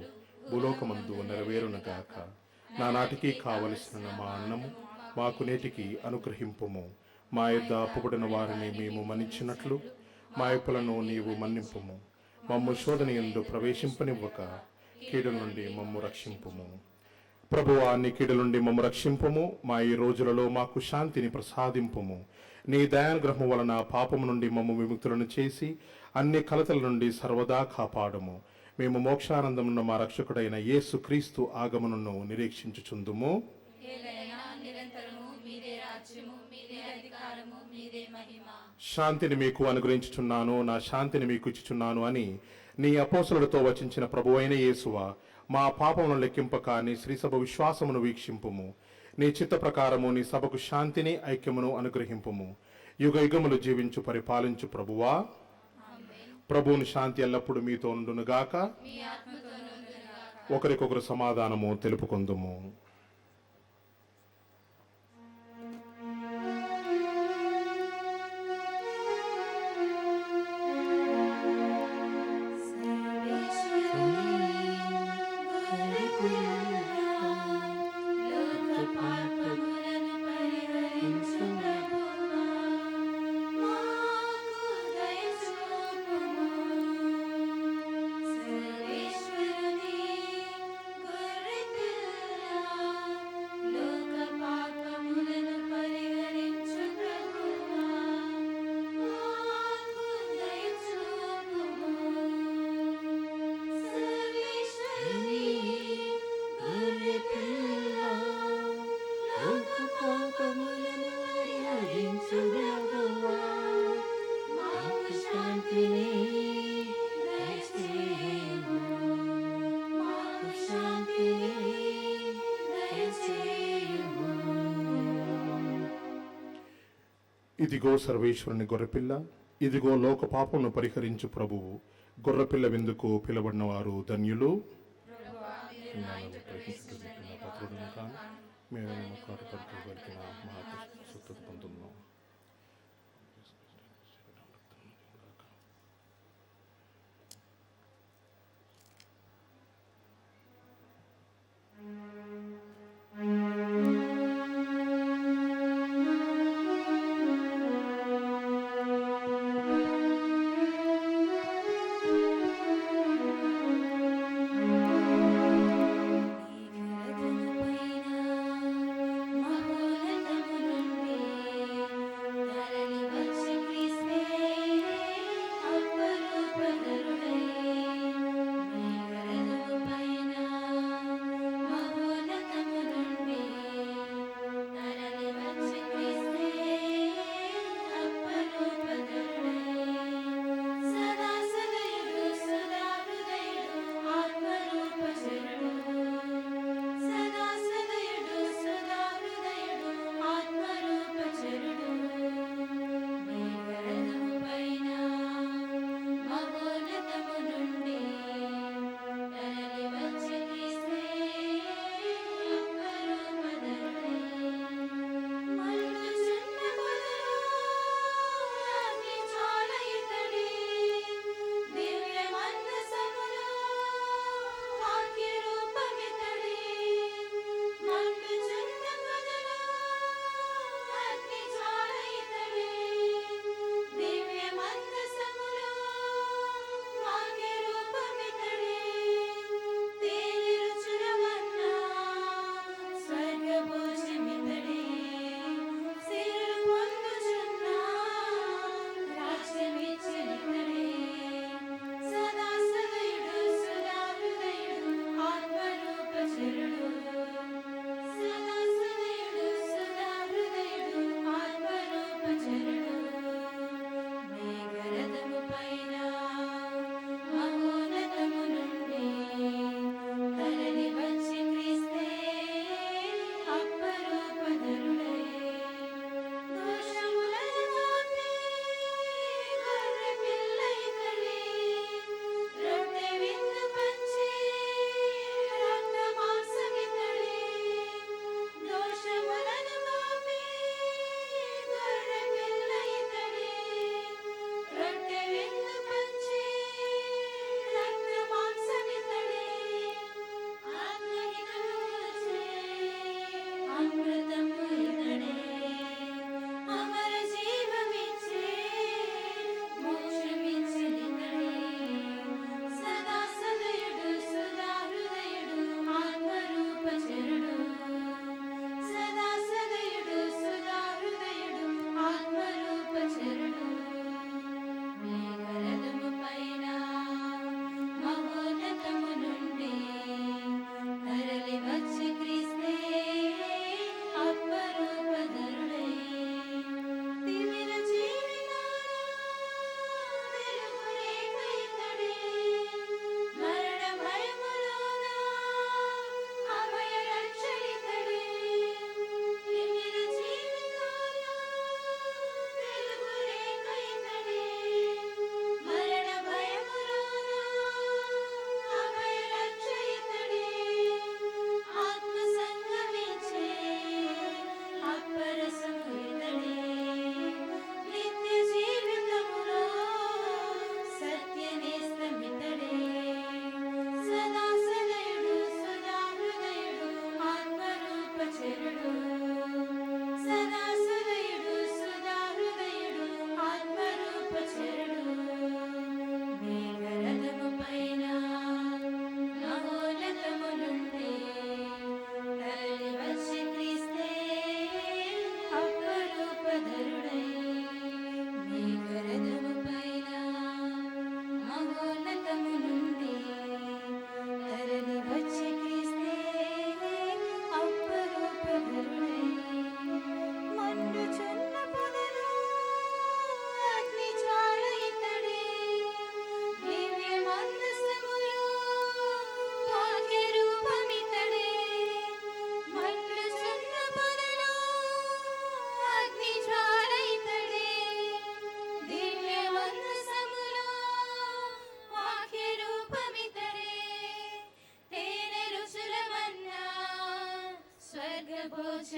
భూలోకమందు నెరవేరునుగాక. నా నాటికి కావలసిన మా అన్నము మాకు నేటికి అనుగ్రహింపుము. మా యొద్ద అప్పుబడిన వారిని మేము మన్నించినట్లు మా అప్పులను నీవు మన్నింపుము. మమ్ము శోధనయందు ప్రవేశింపనివ్వక కీడు నుండి మమ్ము రక్షింపుము. ప్రభువా, నీ కీడు నుండి మమ్ము రక్షింపుము. మా ఈ రోజులలో మాకు శాంతిని ప్రసాదింపుము. నీ దయానుగ్రహము వలన పాపము నుండి మమ్ము విముక్తులను చేసి అన్ని కలతల నుండి సర్వదా కాపాడుము. మేము మోక్షానందమున్న మా రక్షకుడైన యేసు క్రీస్తు ఆగమనను నిరీక్షించుచుందుము. శాంతిని మీకు అనుగ్రహించుచున్నాను, నా శాంతిని మీకు ఇచ్చుచున్నాను అని నీ అపోస్తలులతో వచించిన ప్రభువైన యేసువా, మా పాపమును లెక్కింపక నీ శ్రీసభ విశ్వాసమును వీక్షింపుము. నీ చిత్త ప్రకారము నీ సభకు శాంతిని ఐక్యమును అనుగ్రహింపుము. యుగ యుగములు జీవించు పరిపాలించు ప్రభువా. ప్రభువుని శాంతి ఎల్లప్పుడూ మీతో ఉండునుగాక. ఒకరికొకరు సమాధానము తెలుపుకుందుము. ఇదిగో సర్వేశ్వరుని గొర్రెపిల్ల, ఇదిగో లోక పాపమును పరిహరించు ప్రభువు. గొర్రెపిల్ల విందుకు పిలబడిన వారు ధన్యులు.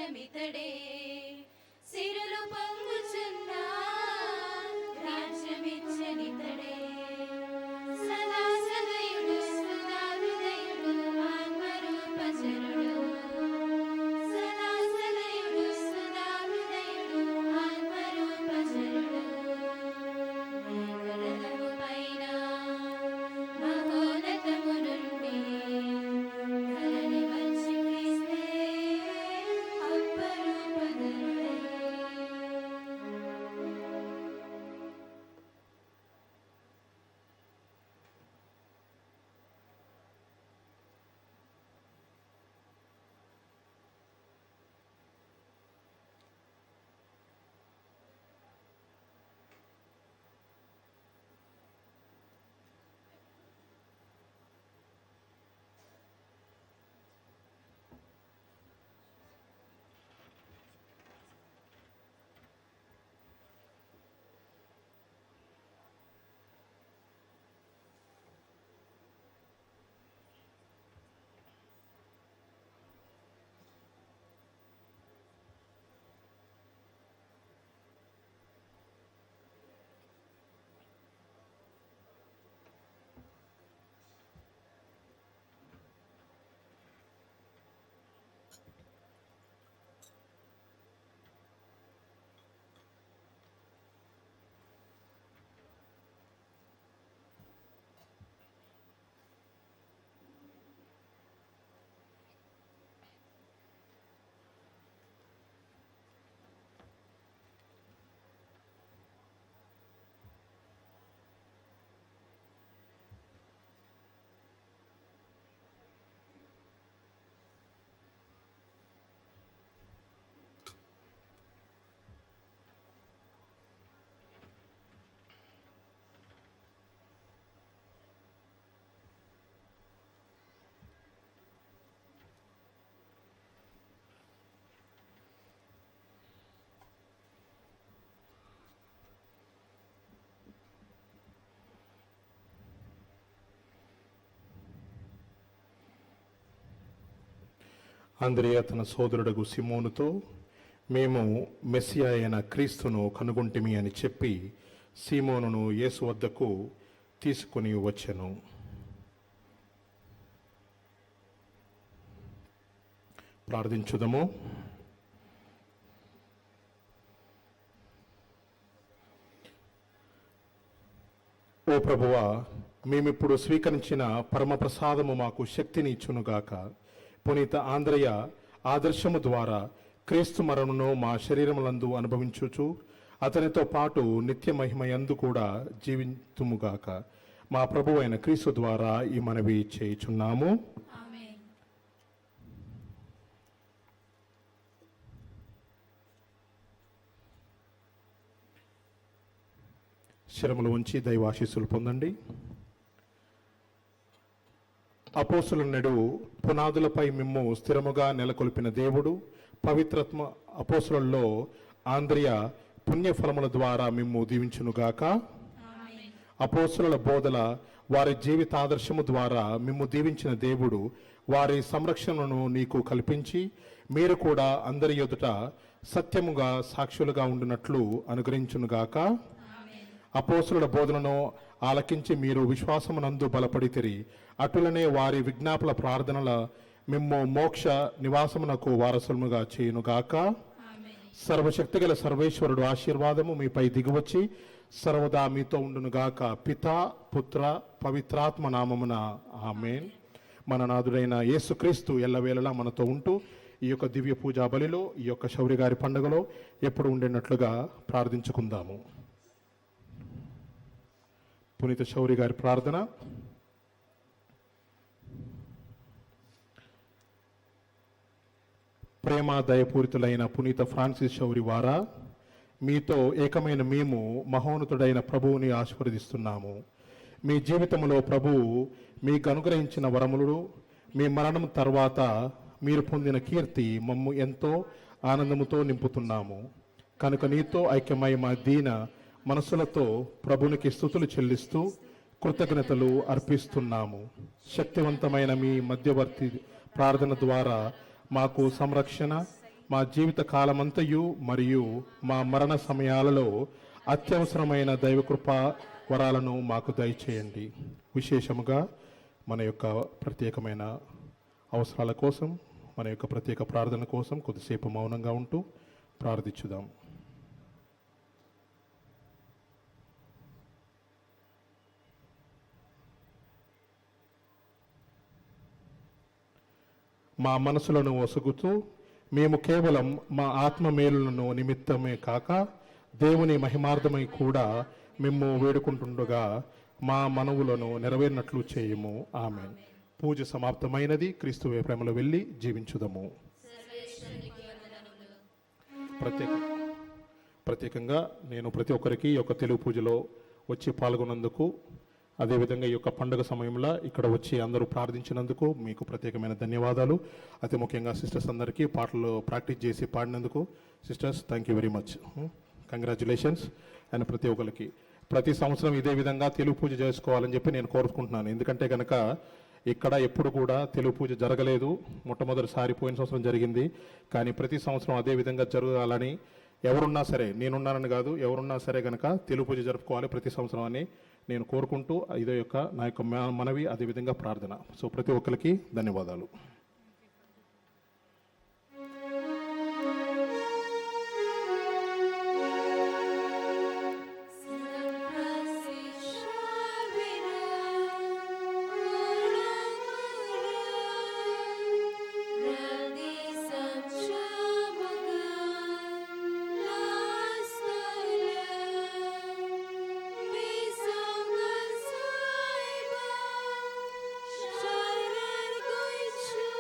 రాజ్యమితడే, సిరులు పొంగుచున్న రాజ్యమిచ్చనితడే. సదా సదయుడు సుధా హృదయుడు ఆత్మరూపచరుడు, సదా సదయుడు సుధా హృదయుడు ఆత్మరూపచరుడు. మేఘరథము పైన మహోన్నతము నుండి ధరణి వచ్చి క్రీస్తే అపరూపధరుడై. అంద్రేయ తన సోదరుడగు సిమోనుతో, మేము మెస్సియా అయిన క్రీస్తును కనుగొంటిమి అని చెప్పి సీమోనును యేసు వద్దకు తీసుకుని వచ్చెను. ప్రార్థించుదము. ఓ ప్రభువా, మేమిప్పుడు స్వీకరించిన పరమప్రసాదము మాకు శక్తిని ఇచ్చునుగాక. పునీత ఆంద్రయ ఆదర్శము ద్వారా క్రీస్తు మరణమును మా శరీరములందు అనుభవించుచు అతనితో పాటు నిత్య మహిమయందు కూడా జీవింతుముగాక. మా ప్రభు అయిన క్రీస్తు ద్వారా ఈ మనవి చేయుచున్నాము. శరములు ఉంచి దైవాశీస్సులు పొందండి. అపోస్తుల పునాదులపై మిమ్ము స్థిరముగా నెలకొల్పిన దేవుడు పవిత్రత్మ అపోస్తులలో ఆంద్రియ పుణ్యఫలముల ద్వారా మిమ్ము దీవించునుగాక. అపోస్తుల బోధల వారి జీవితాదర్శము ద్వారా మిమ్ము దీవించిన దేవుడు వారి సంరక్షణను నీకు కల్పించి మీరు కూడా అందరి ఎదుట సత్యముగా సాక్షులుగా ఉండునట్లు అనుగ్రహించునుగాక. అపోస్తుల బోధనను ఆలకించి మీరు విశ్వాసమునందు బలపడితిరి. అటులనే వారి విజ్ఞాపన ప్రార్థనల మిమ్ము మోక్ష నివాసమునకు వారసులుగా చేయునుగాక. సర్వశక్తిగల సర్వేశ్వరుడు ఆశీర్వాదము మీపై దిగువచ్చి సర్వదా మీతో ఉండునుగాక. పిత, పుత్ర, పవిత్రాత్మ నామమున ఆమేన్. మన నాథుడైన యేసుక్రీస్తు ఎల్లవేళలా మనతో ఉంటూ ఈ యొక్క దివ్య పూజా బలిలో, ఈ యొక్క శౌరిగారి పండుగలో ఎప్పుడు ఉండినట్లుగా ప్రార్థించుకుందాము. పునీత శౌరి గారి ప్రార్థన. ప్రేమ దయపూరితులైన పునీత ఫ్రాన్సిస్ శౌరి వారా, మీతో ఏకమైన మేము మహోన్నతుడైన ప్రభువుని ఆశీర్వదిస్తున్నాము. మీ జీవితంలో ప్రభువు మీకు అనుగ్రహించిన వరములు, మీ మరణం తర్వాత మీరు పొందిన కీర్తి మమ్ము ఎంతో ఆనందముతో నింపుతున్నాము. కనుక నీతో ఐక్యమై మా దీన మనసులతో ప్రభునికి స్తుతులు చెల్లిస్తూ కృతజ్ఞతలు అర్పిస్తున్నాము. శక్తివంతమైన మీ మధ్యవర్తి ప్రార్థన ద్వారా మాకు సంరక్షణ మా జీవిత కాలమంతయు మరియు మా మరణ సమయాలలో అత్యవసరమైన దైవకృప వరాలను మాకు దయచేయండి. విశేషముగా మన యొక్క ప్రత్యేకమైన అవసరాల కోసం, మన యొక్క ప్రత్యేక ప్రార్థన కోసం కొద్దిసేపు మౌనంగా ఉంటూ ప్రార్థించుదాం. మా మనసులను ఒసుగుతూ మేము కేవలం మా ఆత్మ మేలులను నిమిత్తమే కాక దేవుని మహిమార్థమై కూడా మేము వేడుకుంటుండగా మా మనవులను నెరవేరినట్లు చేయము. ఆమెన్. పూజ సమాప్తమైనది. క్రీస్తువే ప్రేమలో వెళ్ళి జీవించుదము. ప్రత్యేకంగా నేను ప్రతి ఒక్కరికి ఈ యొక్క తెలుగు పూజలో వచ్చి పాల్గొన్నందుకు, అదేవిధంగా ఈ యొక్క పండుగ సమయంలో ఇక్కడ వచ్చి అందరూ ప్రార్థించినందుకు మీకు ప్రత్యేకమైన ధన్యవాదాలు. అతి ముఖ్యంగా సిస్టర్స్ అందరికీ పాటలు ప్రాక్టీస్ చేసి పాడినందుకు sisters thank you very much, congratulations. And ప్రతి ఒక్కరికి ప్రతి సంవత్సరం ఇదే విధంగా తెలుగు పూజ చేసుకోవాలని చెప్పి నేను కోరుకుంటున్నాను. ఎందుకంటే కనుక ఇక్కడ ఎప్పుడు కూడా తెలుగు పూజ జరగలేదు. మొట్టమొదటిసారి పోయిన సంవత్సరం జరిగింది. కానీ ప్రతి సంవత్సరం అదే విధంగా జరగాలని, ఎవరున్నా సరే, నేనున్నానని కాదు, ఎవరున్నా సరే కనుక తెలుగు పూజ జరుపుకోవాలి ప్రతి సంవత్సరం అని నేను కోరుకుంటూ ఇదే యొక్క నా యొక్క మనవి, అదేవిధంగా ప్రార్థన. సో ప్రతి ఒక్కరికి ధన్యవాదాలు. Shalom.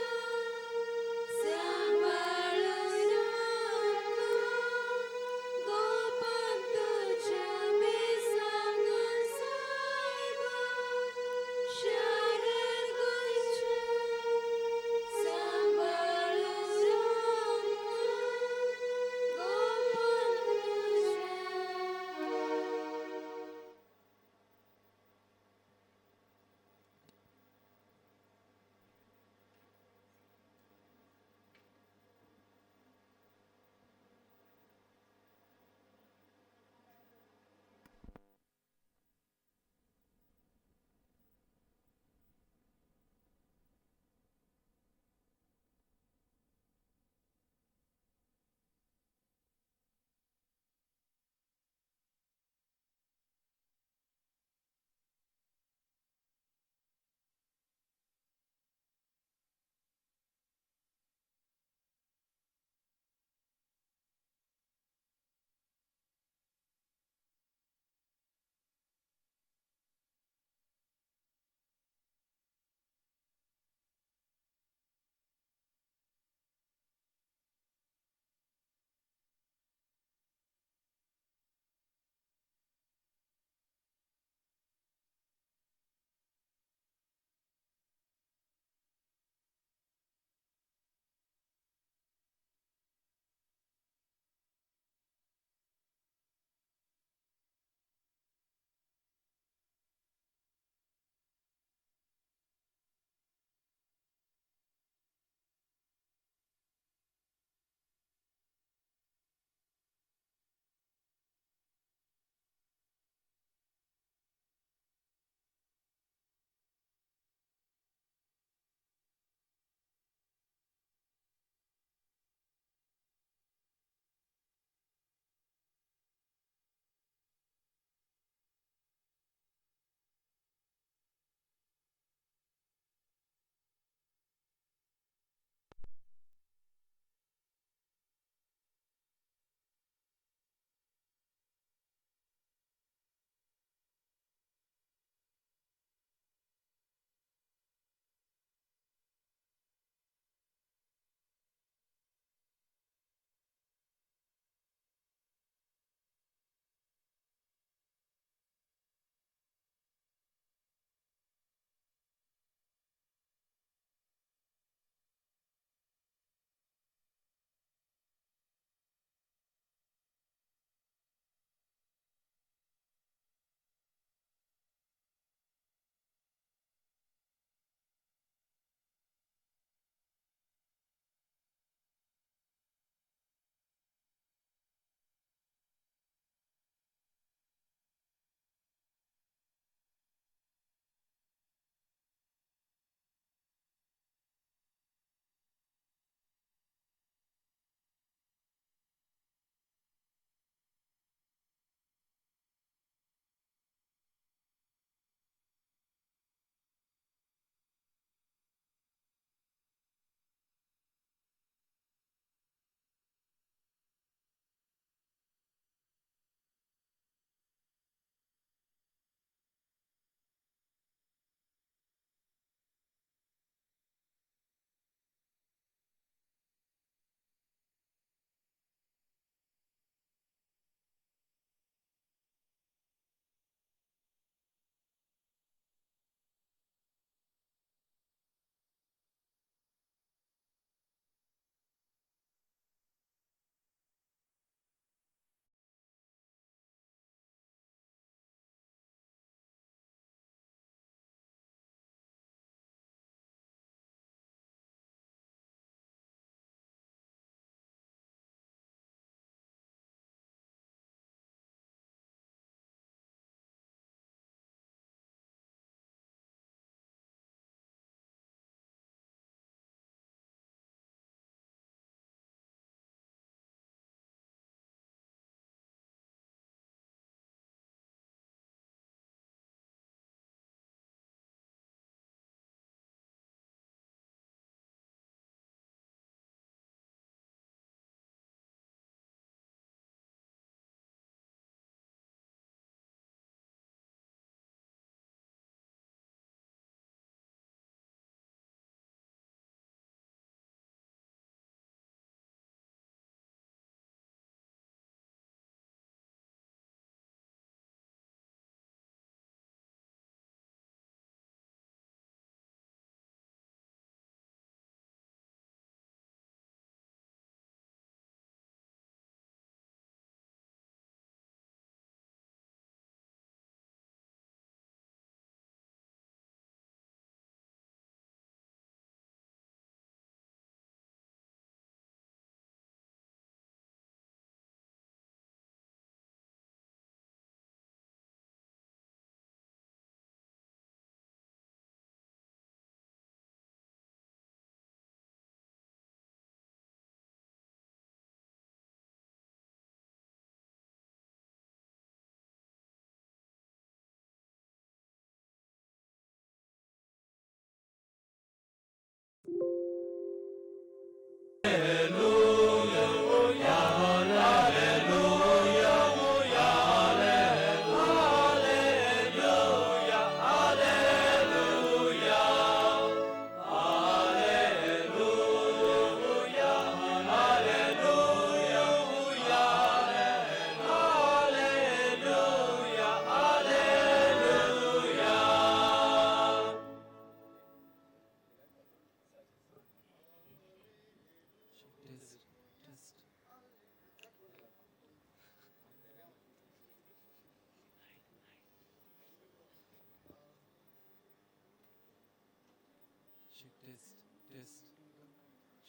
Check test, test,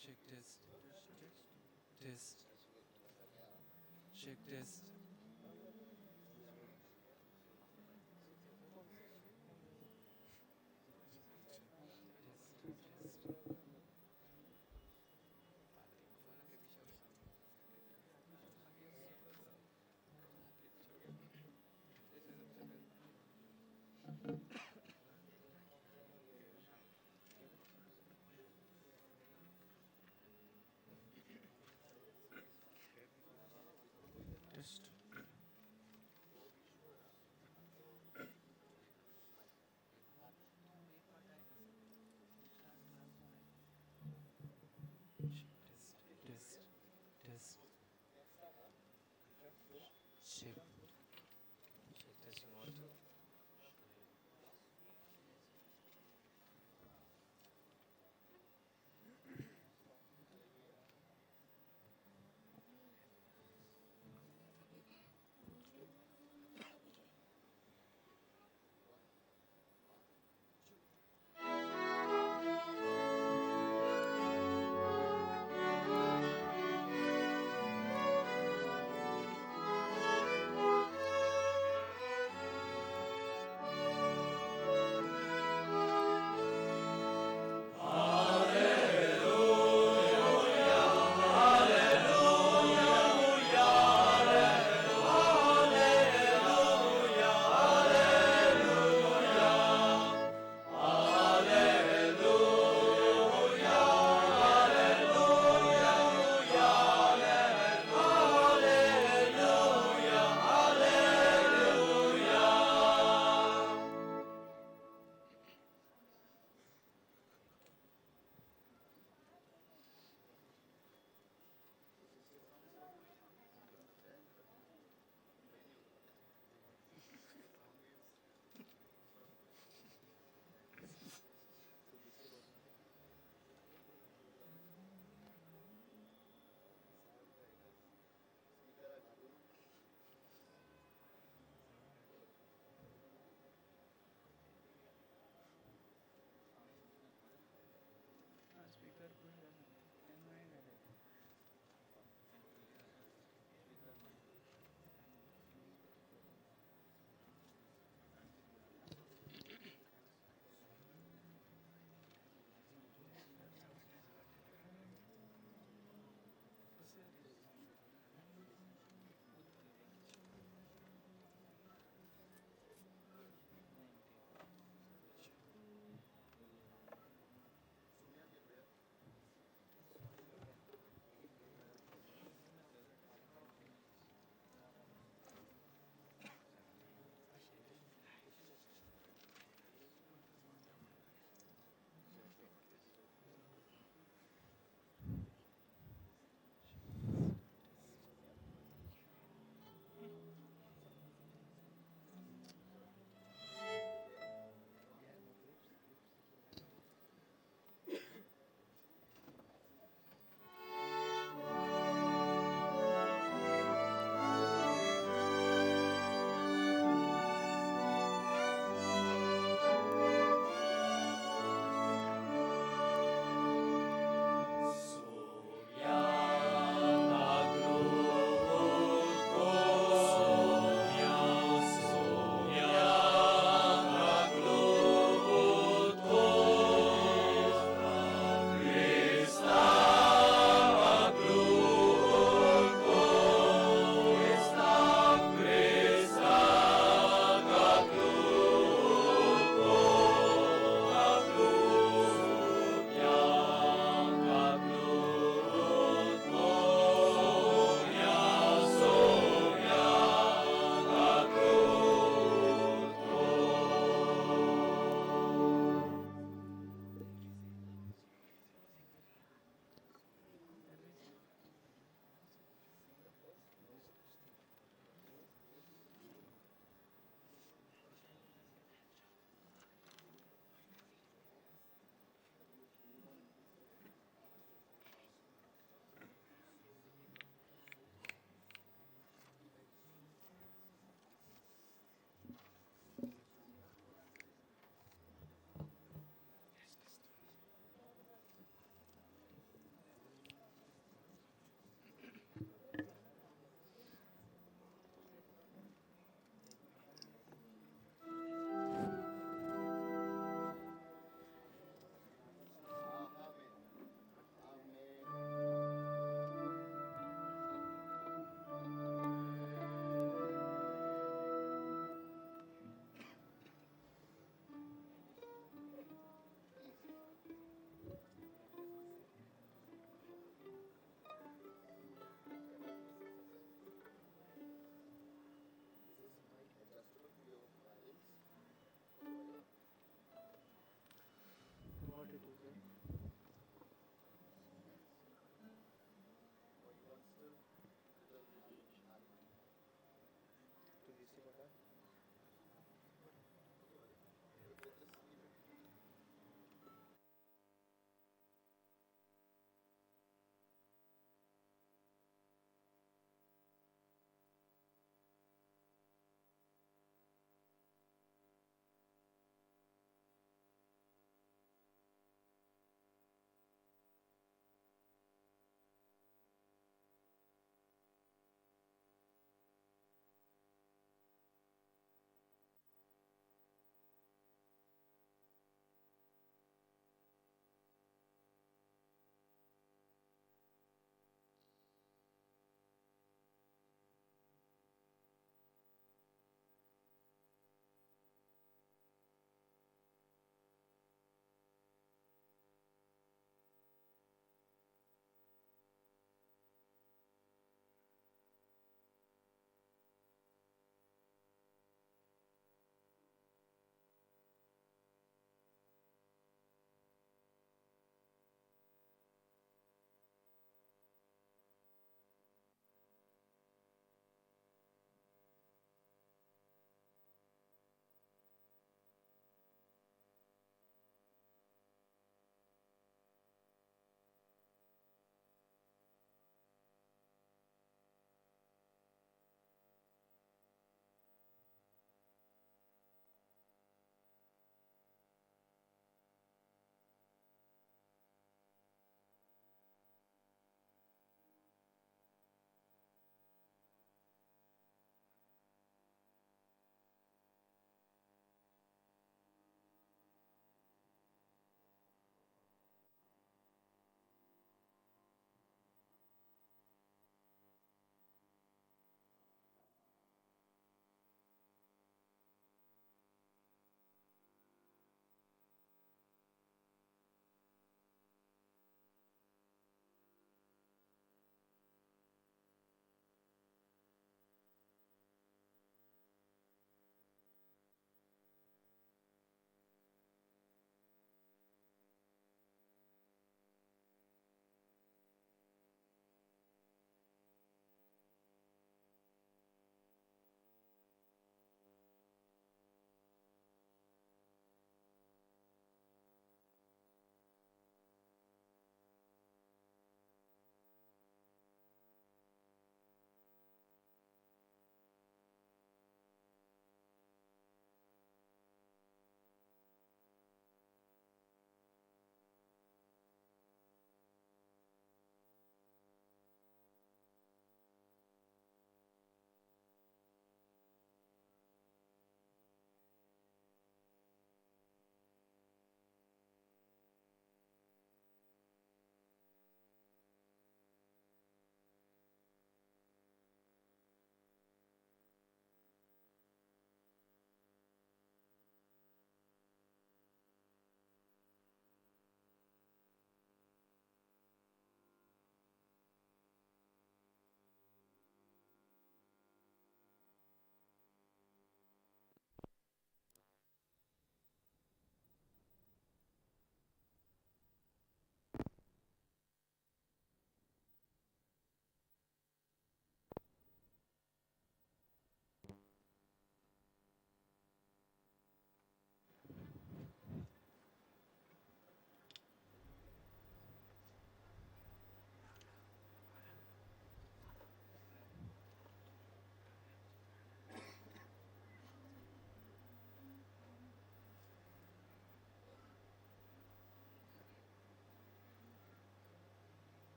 check test, test, check test. Test.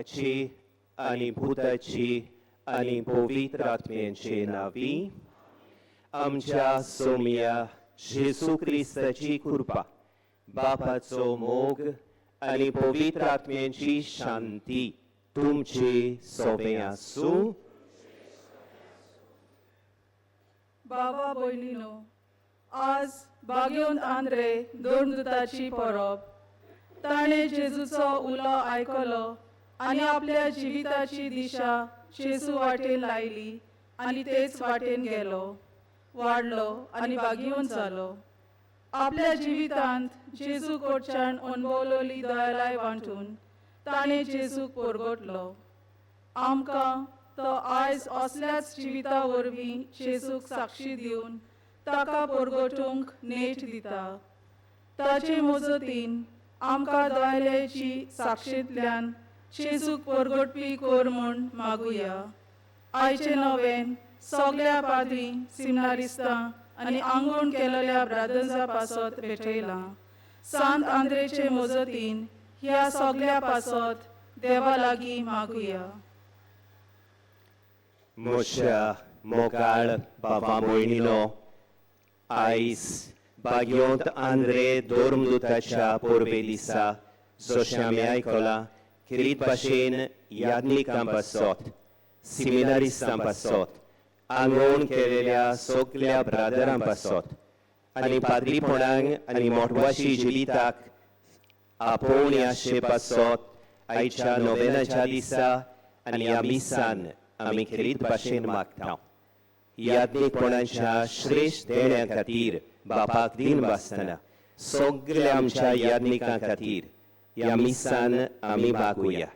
बापाची आनी पुताची आनी पवित्र आत्म्यांचे नांवी आमच्या सोम्या जेजू क्रिस्ताची कृपा, बापाचो मोग आनी पवित्र आत्म्यांची शांती तुमचे सोबे आसूं. बाबा भयणीनो, आज बागेवन आंद्रे दोनदुताची परब. ताणें जेजूचो उलो आयकलो आनी आपल्या जिविताची दिशा जेजू वाटेन लायली आनी तेच वाटेन गेलो, वाडलो आनी बागेवन जालो. आपल्या जिवितांत जेजू कडच्यान अणभवलोली दयालाय वांटून ताणें जेजूक परगटलो. आमकां तो आयज असल्याच जिविता वरवीं जेजूक साक्षी दिवन ताका परगटूंक नेट दिता. ताचे मजतीन आमकां दयालयाची साक्षींतल्यान जेजूक परगटपी कर म्हूण मागुया. आयचे नवेन सगल्या पाद्री, सिमनारिस्तां आनी आंगवण केलेल्या ब्रादर्सा पासत भेटयलां. सांत आंद्रेचे मजतीन ह्या सगल्या पासत देवा लागीं मागुया. म्हज्या मोगाळ बाबा भयणीनो, आयज बागयोंत आंद्रे धर्मदूताच्या परबे दिसा जशें आमी आयकलां खेरीत भाशेन याज्ञिकां पासत, सिमिनारिस्तां पासत, आंगवण केलेल्या सगल्या ब्रादरां पासत आनी पाद्रीपणांक आनी मोटवाशी जिविताक आपोवणी आसचे पासत आयच्या नोवेनाच्या दिसा आनी ह्या मिसान आमी खेरीत भाशेन मागता. याज्ञिकपणाच्या श्रेश्ठ देण्या खातीर बापाक दीन बासतना सगल्या आमच्या याज्ञिकां खातीर ह्या मिसान आमी मागुया.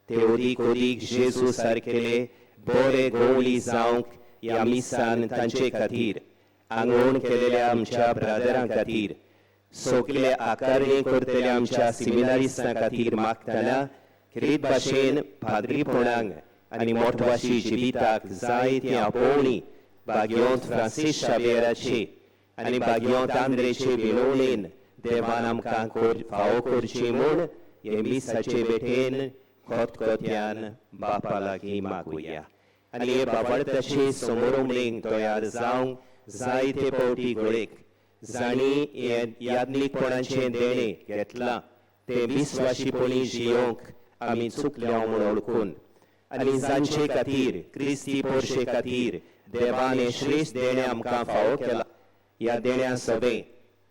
ते अदीक अदीक जेजू सारकेले बरे गवळी जावंक ह्या मिसान तांचे खातीर, आंगवण केलेल्या आमच्या ब्रादरां खातीर, सगले आकारणी करतल्या आमच्या सिमिनारिस्तां खातीर मागतना खेरीत भाशेन पाद्रीपणांक आनी मोटवाशी जिविताक जाय ती आपोवणी बागयोंत फ्रांसीस शावियराची आनी बागयोंत आंद्रेचे विनवणेन देवान आमकां फावो करची म्हूण हे मिसाचे भेटेन खतखत्यान बापा लागीं मागुया. आनी हे बाबार्थाचे समोरमणेक तयार जावंक जायते पावटी घोळेक जांणी हें याज्ञिकपणाचें देणें घेतलां तें विस्वाशीपणी जियोवंक आमी चुकल्या म्हूण वळखून आनी जांचे खातीर क्रिस्ती पोरशे खातीर देवान हें श्रेश्ठ देणें आमकां फावो केलां, ह्या देण्या सवें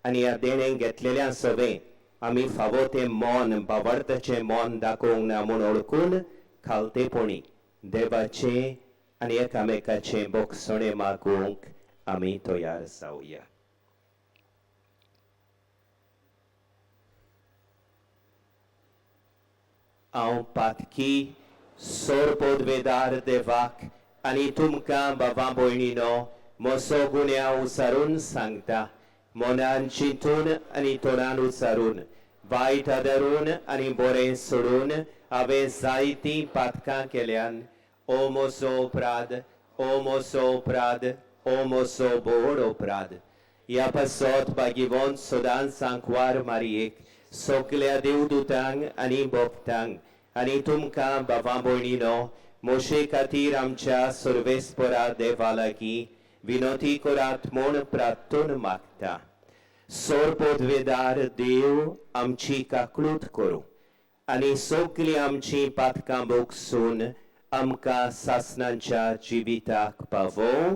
आनी ह्या देणें घेतलेल्या सवें आमी फावो तें मन, बाबार्थाचें मन दाखोवंक ना म्हूण वळखून खालतेपणी देवाचें आनी एकामेकाचें बोगसणें मागूंक आमी तयार जावया. हांव पातकी सोरपोदवेदार देवाक आनी तुमकां बाबा भयणीनो म्हजो गुन्यांव उचारून सांगता. मनान चिंतून आनी तोंडान उचारून, वायट आदारून आनी बरें सोडून हांवें जायतीं पातकां केल्यान. ओ म्हजो अपराध, ओ म्हजो अपराध, ओ म्हजो व्हड अपराध. ह्या पासत भाग्यवंत सदांच सांकवार मारयेक, सगल्या देवदूतांक आनी भक्तांक आनी तुमकां बाबा भयणीनो म्हजे खातीर आमच्या सर्वेस्परा देवा लागीं विनोती करात म्हूण प्रार्थून मागता. सोरपोदवेदार देव आमची काकळूत करूं आनी सगलीं आमचीं पातकां भोगसून आमकां सासणाच्या जिविताक पावोवं.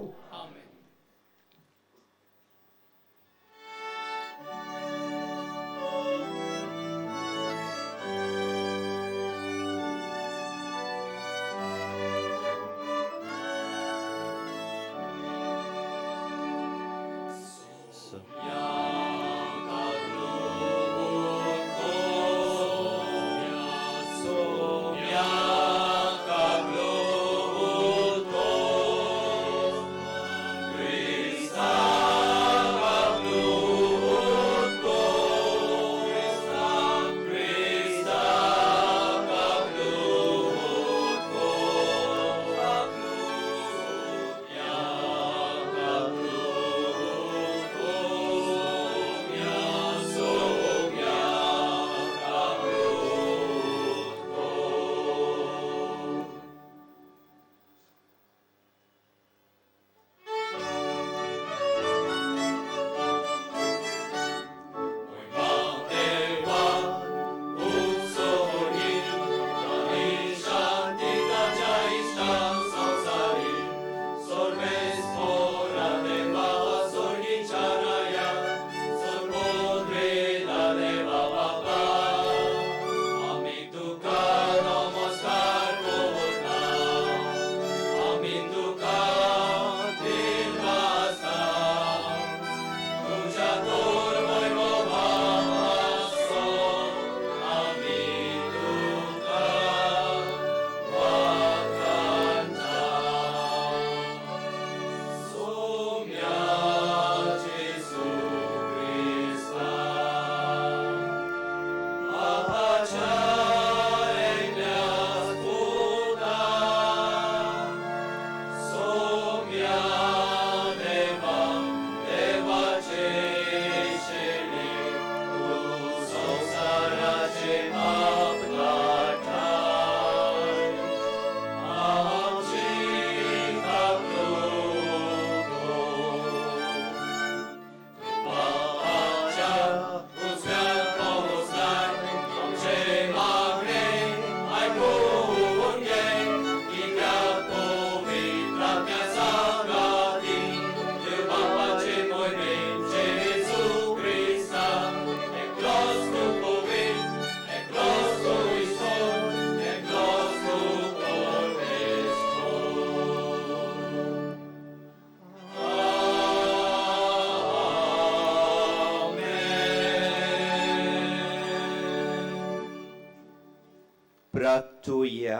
प्रार्थुया.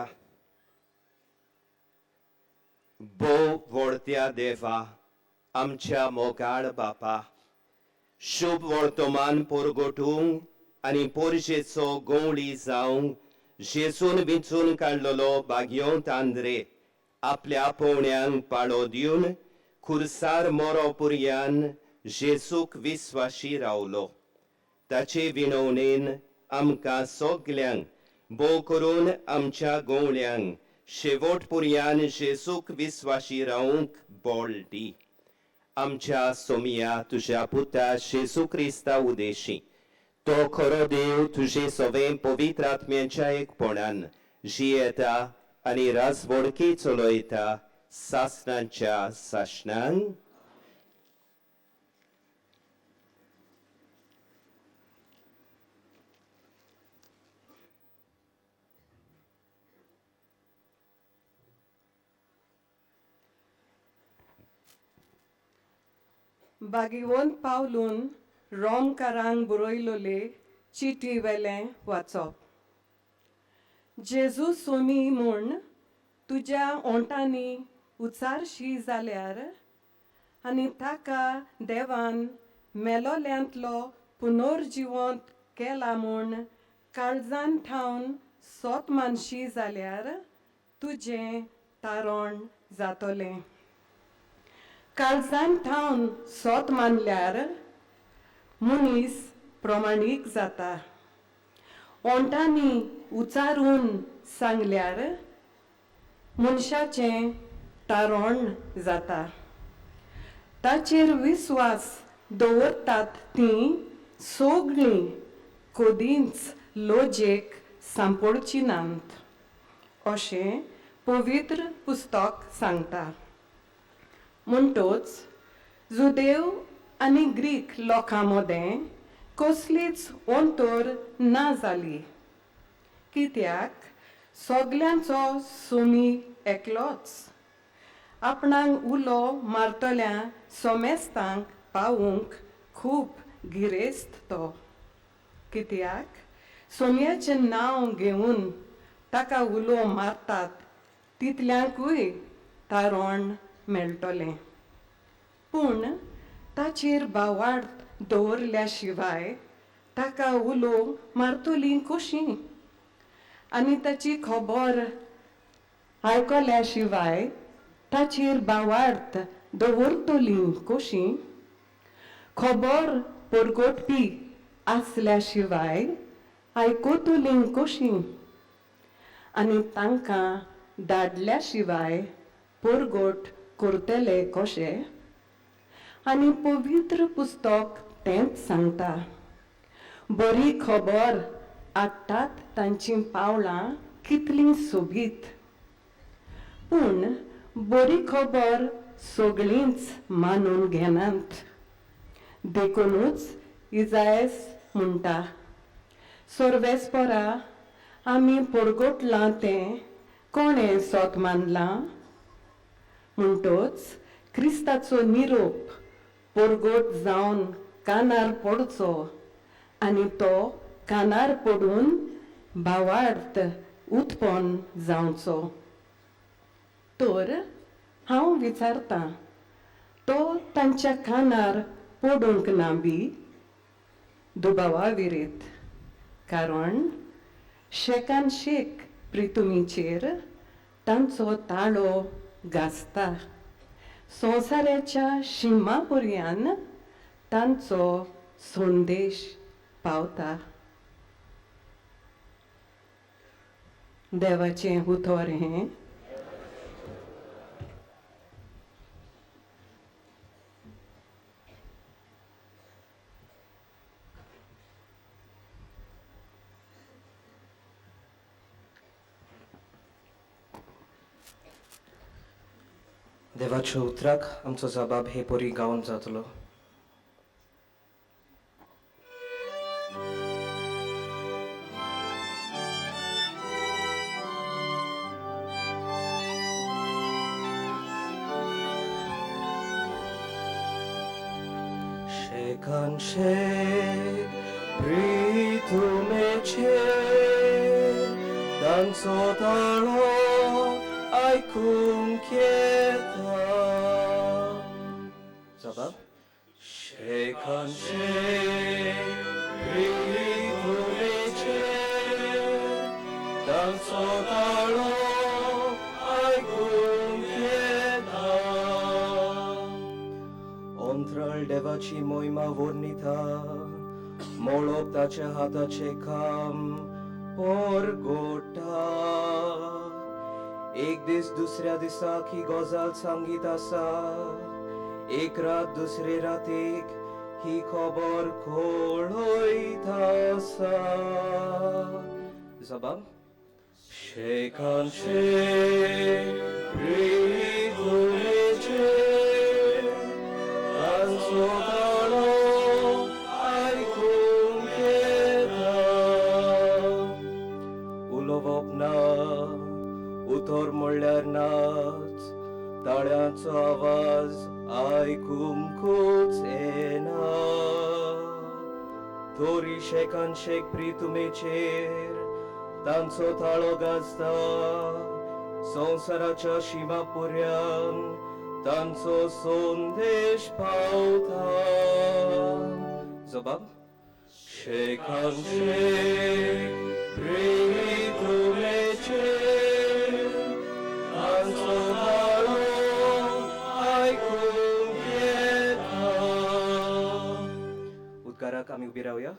भोव व्हडत्या देवा, आमच्या मोगाळ बापा, शुभ वर्तमान परगटूंक आनी पोरजेचो गवळी जावंक जेजून विंचून काडलेलो भाग्यवंत आंद्रे आपल्या पोवण्यांक पाळो दिवन खुर्सार मोरो पुरयान जेजूक विस्वाशी रावलो. ताचे विनवणेन आमकां सगल्यांक, भोव करून आमच्या गवळ्यांक शेवट पुरयान जेजूक विस्वाशी रावंक बळ दी. आमच्या सोमिया तुज्या पुता जेजू क्रिस्ता उदेशी, तो खरो देव तुजे सवें पवित्र आत्म्याच्या एकपणान जियेता आनी राजवडकी चलयता सासणाच्या सासणांक. बागिवंत पावलून रोमकारांक बरयलोले चिटी वेलें वाचप. जेजू सोमी म्हूण तुज्या ओंठांनी उचारशी जाल्यार आनी ताका देवान मेलोल्यांतलो पुनर्जिवंत केला म्हूण काळजान थावन सोत मानशी जाल्यार तुजें तारण जातलें. काळजान थावन सोत मानल्यार मनीस प्रमाणीक जाता. ओंठांनी उचारून सांगल्यार मनशाचें तारण जाता. ताचेर विस्वास दवरतात तीं सगळीं कदींच लजेक सांपडची नात अशें पवित्र पुस्तक सांगता. म्हणटच जुदेव आनी ग्रीक लोकां मदें कसलीच अंतर ना जाली, कित्याक सगल्यांचो सोमी एकलोच. आपणाक उलो मारतल्या सोमेस्तांक पावूंक खूब गिरेस्त तो, कित्याक सोम्याचें नांव घेवन ताका उलो मारतात तितल्यांकूय तारण मेळटलें. पूण ताचेर भावार्थ दवरल्या शिवाय ताका उलो मारतली कशी आनी ताची खबर आयकल्या शिवाय ताचेर भावार्थ दवरतली कशी? खबर परगटपी आसल्या शिवाय आयकतली कशी आनी तांकां धाडल्या शिवाय परगट करतले कशे? आनी पवित्र पुस्तक तेंच सांगता, बरी खबर हाडटात तांचीं पावलां कितलीं सोबीत. पूण बरी खबर सगळींच मानून घेनात. देखुनूच इजायस म्हणटा, सर्वेस्परा आमी परगटलां तें कोणें सोत मानलां? म्हणटच क्रिस्ताचो निरोप परगट जावन कानार पडचो आनी तो कानार पडून भावार्थ उत्पन्न जावचो. तर हांव विचारतां, तो तांच्या कानार पडूंक ना बी? दुबावा विरीत, कारण शेकान शेक प्रितुमीचेर तांचो ताळो गाजता. संवसाराच्या शिमा पर्यान तांचो संदेश पावता. देवाचें उतर हें. देवाच्या उतराक आमचो जबाब हे परी गावन जातलो. शेकान शेक प्रितुमेचे ताळो तांचो ताळो आयकूंक येता. जबाब शेखान शेख प्रितुमेचेर तांचो ताळो आयकूंक येता. अंतराळ देवाची मोहिमा वर्णिता, मळब ताच्या हाताचें काम परगोटा. एक दीस दुसऱ्या दिसाक ही गजाल सांगीत आसा, एक रात दुसरे रातीक ही खबर कळयत आसा. जबाब शेखान शेख प्रितुमेचेर तांचो ताळो आयकूंक येता. उलोवप ना, उतर म्हणल्यार नाच, ताळ्यांचो आवाज आयकूंकूच येना. तरी शेखान शेख प्रितुमेचेर तांचो ताळो गाजता, संवसाराच्या शिमा पुऱ्यान तांचो संदेश पावता. जबाब शेखान शेख प्रितुमेचेर तांचो ताळो आयकूंक येता. उद्गाराक आमी उबी रावया.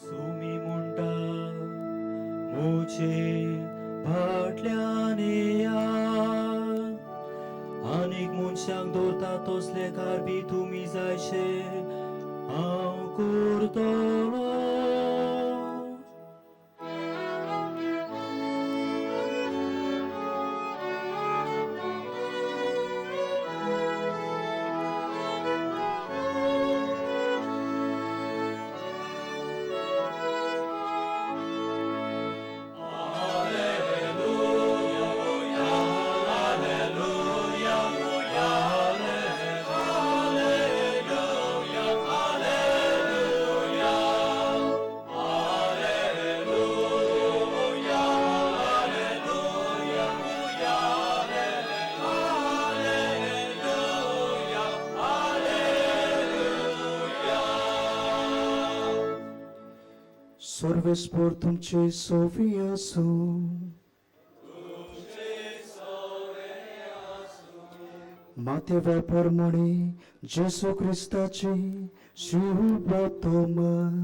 सुमी म्हणटा मुजे फाटल्यान येया, आनीक मनशांक दवरता तसले कारबी तुमी जायशे हांव करतलो. सर्वेस्पर तुमचे सोवी आसूं. मातेवा परमणे जेसू क्रिस्ताचे शुभतोमन.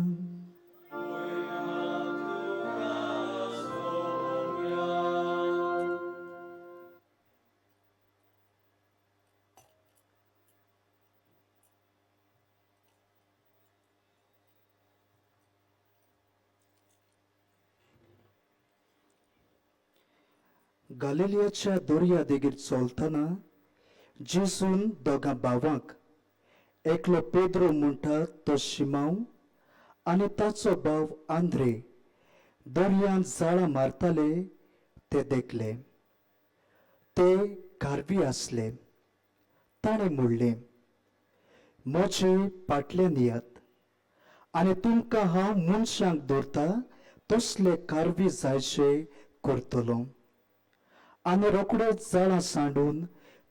गालिलियाच्या दर्या देगेर चलतना जेसून दोगां भावांक, एकलो पेद्रो म्हणटा तो शिमांव आनी ताचो भाव आंद्रे, दर्यांत जाळां मारताले ते देखले. ते खारवी आसले. ताणें म्हणलें, म्हजे फाटल्यान येयात आनी तुमकां हांव मनशांक दवरता तसले खारवी जायशे करतलो. आनी रोखडेच जाळां सांडून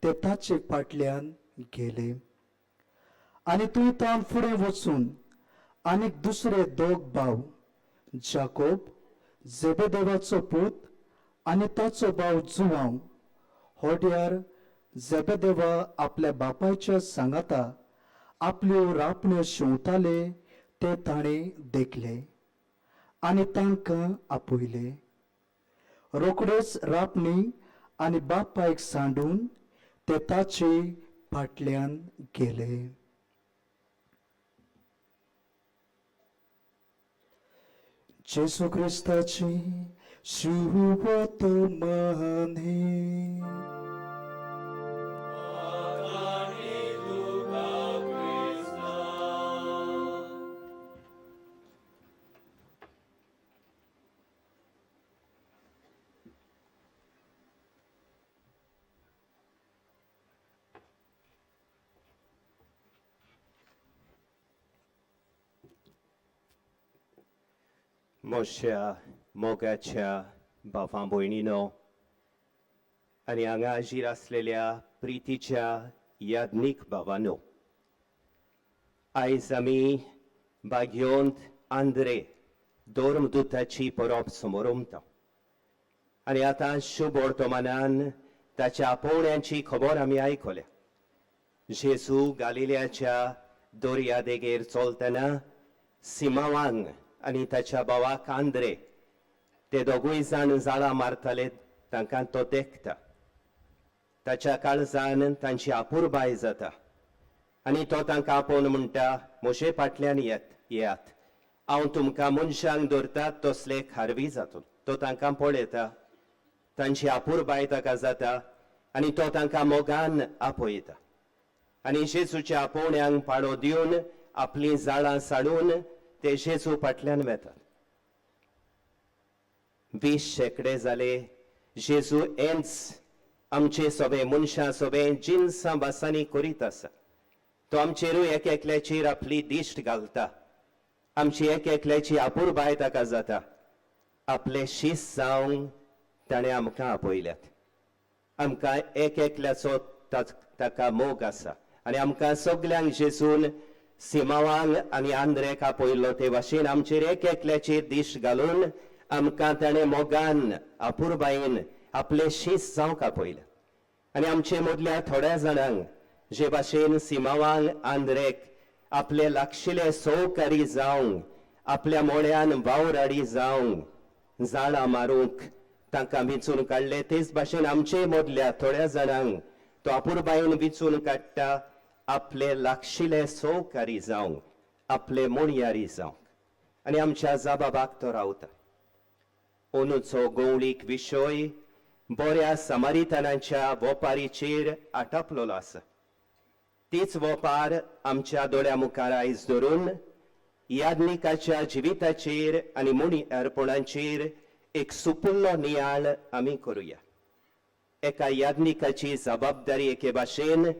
ते ताचे फाटल्यान गेले. आनी थंय तावन फुडें वचून आनीक दुसरे दोग भाव, जाकोब जेबेदेवाचो पूत आनी ताचो भाव जुवांव, होड्यार जेबेदेवा आपल्या बापायच्या सांगाता आपल्यो रापण्यो शिंवताले ते ताणें देखले आनी तांकां आपयले. रोखडेच रापणी आनी बापायक सांडून ते ताचे फाटल्यान गेले. जेजू क्रिस्ताची शुभवर्तमाने. मोश्या मोगाच्या बापां भयणीनो आनी हांगा हाजीर आसलेल्या प्रितीच्या याज्ञीक भावांनो, आयज आमी बागयोंत आंद्रे धर्मदुताची परब समोरमता आनी आतां शुभ वर्तमानान ताच्या आपोवण्याची खबर आमी आयकल्या. जेजू गालिल्याच्या दर्या देगेर चलतना सिमावांग आनी ताच्या भावाक आंद्रे ते दोगूय जाण जाळां मारताले, तांकां तो देखता. ताच्या काळजान तांची आपुरबाय जाता आनी तो तांकां आपोवन म्हणटा, म्हजे फाटल्यान येयात, हांव तुमकां मनशांक धरतात तसले खारवी जातलो. तो तांकां पळयता, तांची आपुरबाय ताका जाता आनी तो तांकां मोगान आपयता आनी जेजूच्या आपोवण्यांक पाळो दिवन आपलीं जाळां साडून ते जेजू फाटल्यान वेतात. 20 शेंकडे जाले जेजू एन्स आमचे सोबे मनशां सोबे जिनसां भासांनी करीत आसा. तो आमचेरूय एक एकल्याचेर आपली दिश्ट घालता, आमची एक एकल्याची आपुरबाय ताका जाता. आपले शीस जावंक ताणें आमकां आपयल्यात. आमकां एक एकल्याचो ताका मोग आसा आनी आमकां सगल्यांक जेजून सिमावांग आनी आंद्रेक आपयलो ते भाशेन आमचेर एक एकल्याचेर दिश्ट घालून आमकां ताणें मोगान आपुरबायेन आपले शीस जावंक आपयलें. आनी आमचे मदल्या थोड्या जाणांक जे भाशेन सिमावांग आंद्रेक आपले लागशिले सोवकारी जावंक, आपल्या मोळ्यान वावराडी जावंक जाळां मारूंक तांकां विंचून काडले, तेच भाशेन आमचे मदल्या थोड्या जाणांक तो आपुरबायेन विंचून काडटा आपले लागशिले सोवकारी जावंक, आपले मोणयारी जावंक. आनी आमच्या जाबाबाक तो रावता. अंदूचो गवळीक विशय बऱ्या समारितानाच्या वोपारीचेर आटापलेलो आसा. तीच वोपार आमच्या दोळ्या मुखार आयज धरून याज्ञिकाच्या जिविताचेर आनी मुणी अर्पणाचेर एक सुपुल्लो नियाळ आमी करुया. एका याज्ञिकाची जबाबदारी एके भाशेन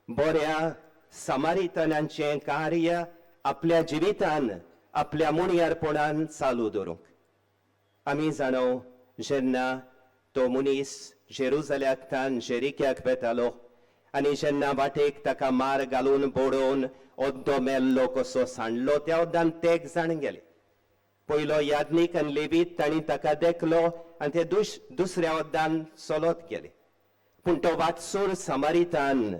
बऱ्या समारितानांचें कार्य आपल्या जिवितान आपल्या मुणयारपणान चालू दवरूंक. आमी जाणो जेन्ना तो मनीस जेरुजाल्याकतान जेरिक्याक वेतालो आनी जेन्ना वाटेक ताका मार घालून बडोवन अद्दो मेल्लो कसो सांडलो, त्या अद्दान तेग जाण गेले. पयलो याज्ञीक आनी लेवीत तांणी ताका देखलो आनी ते दुसऱ्या अद्दान चलत गेले. पूण तो वाटसूर समारितान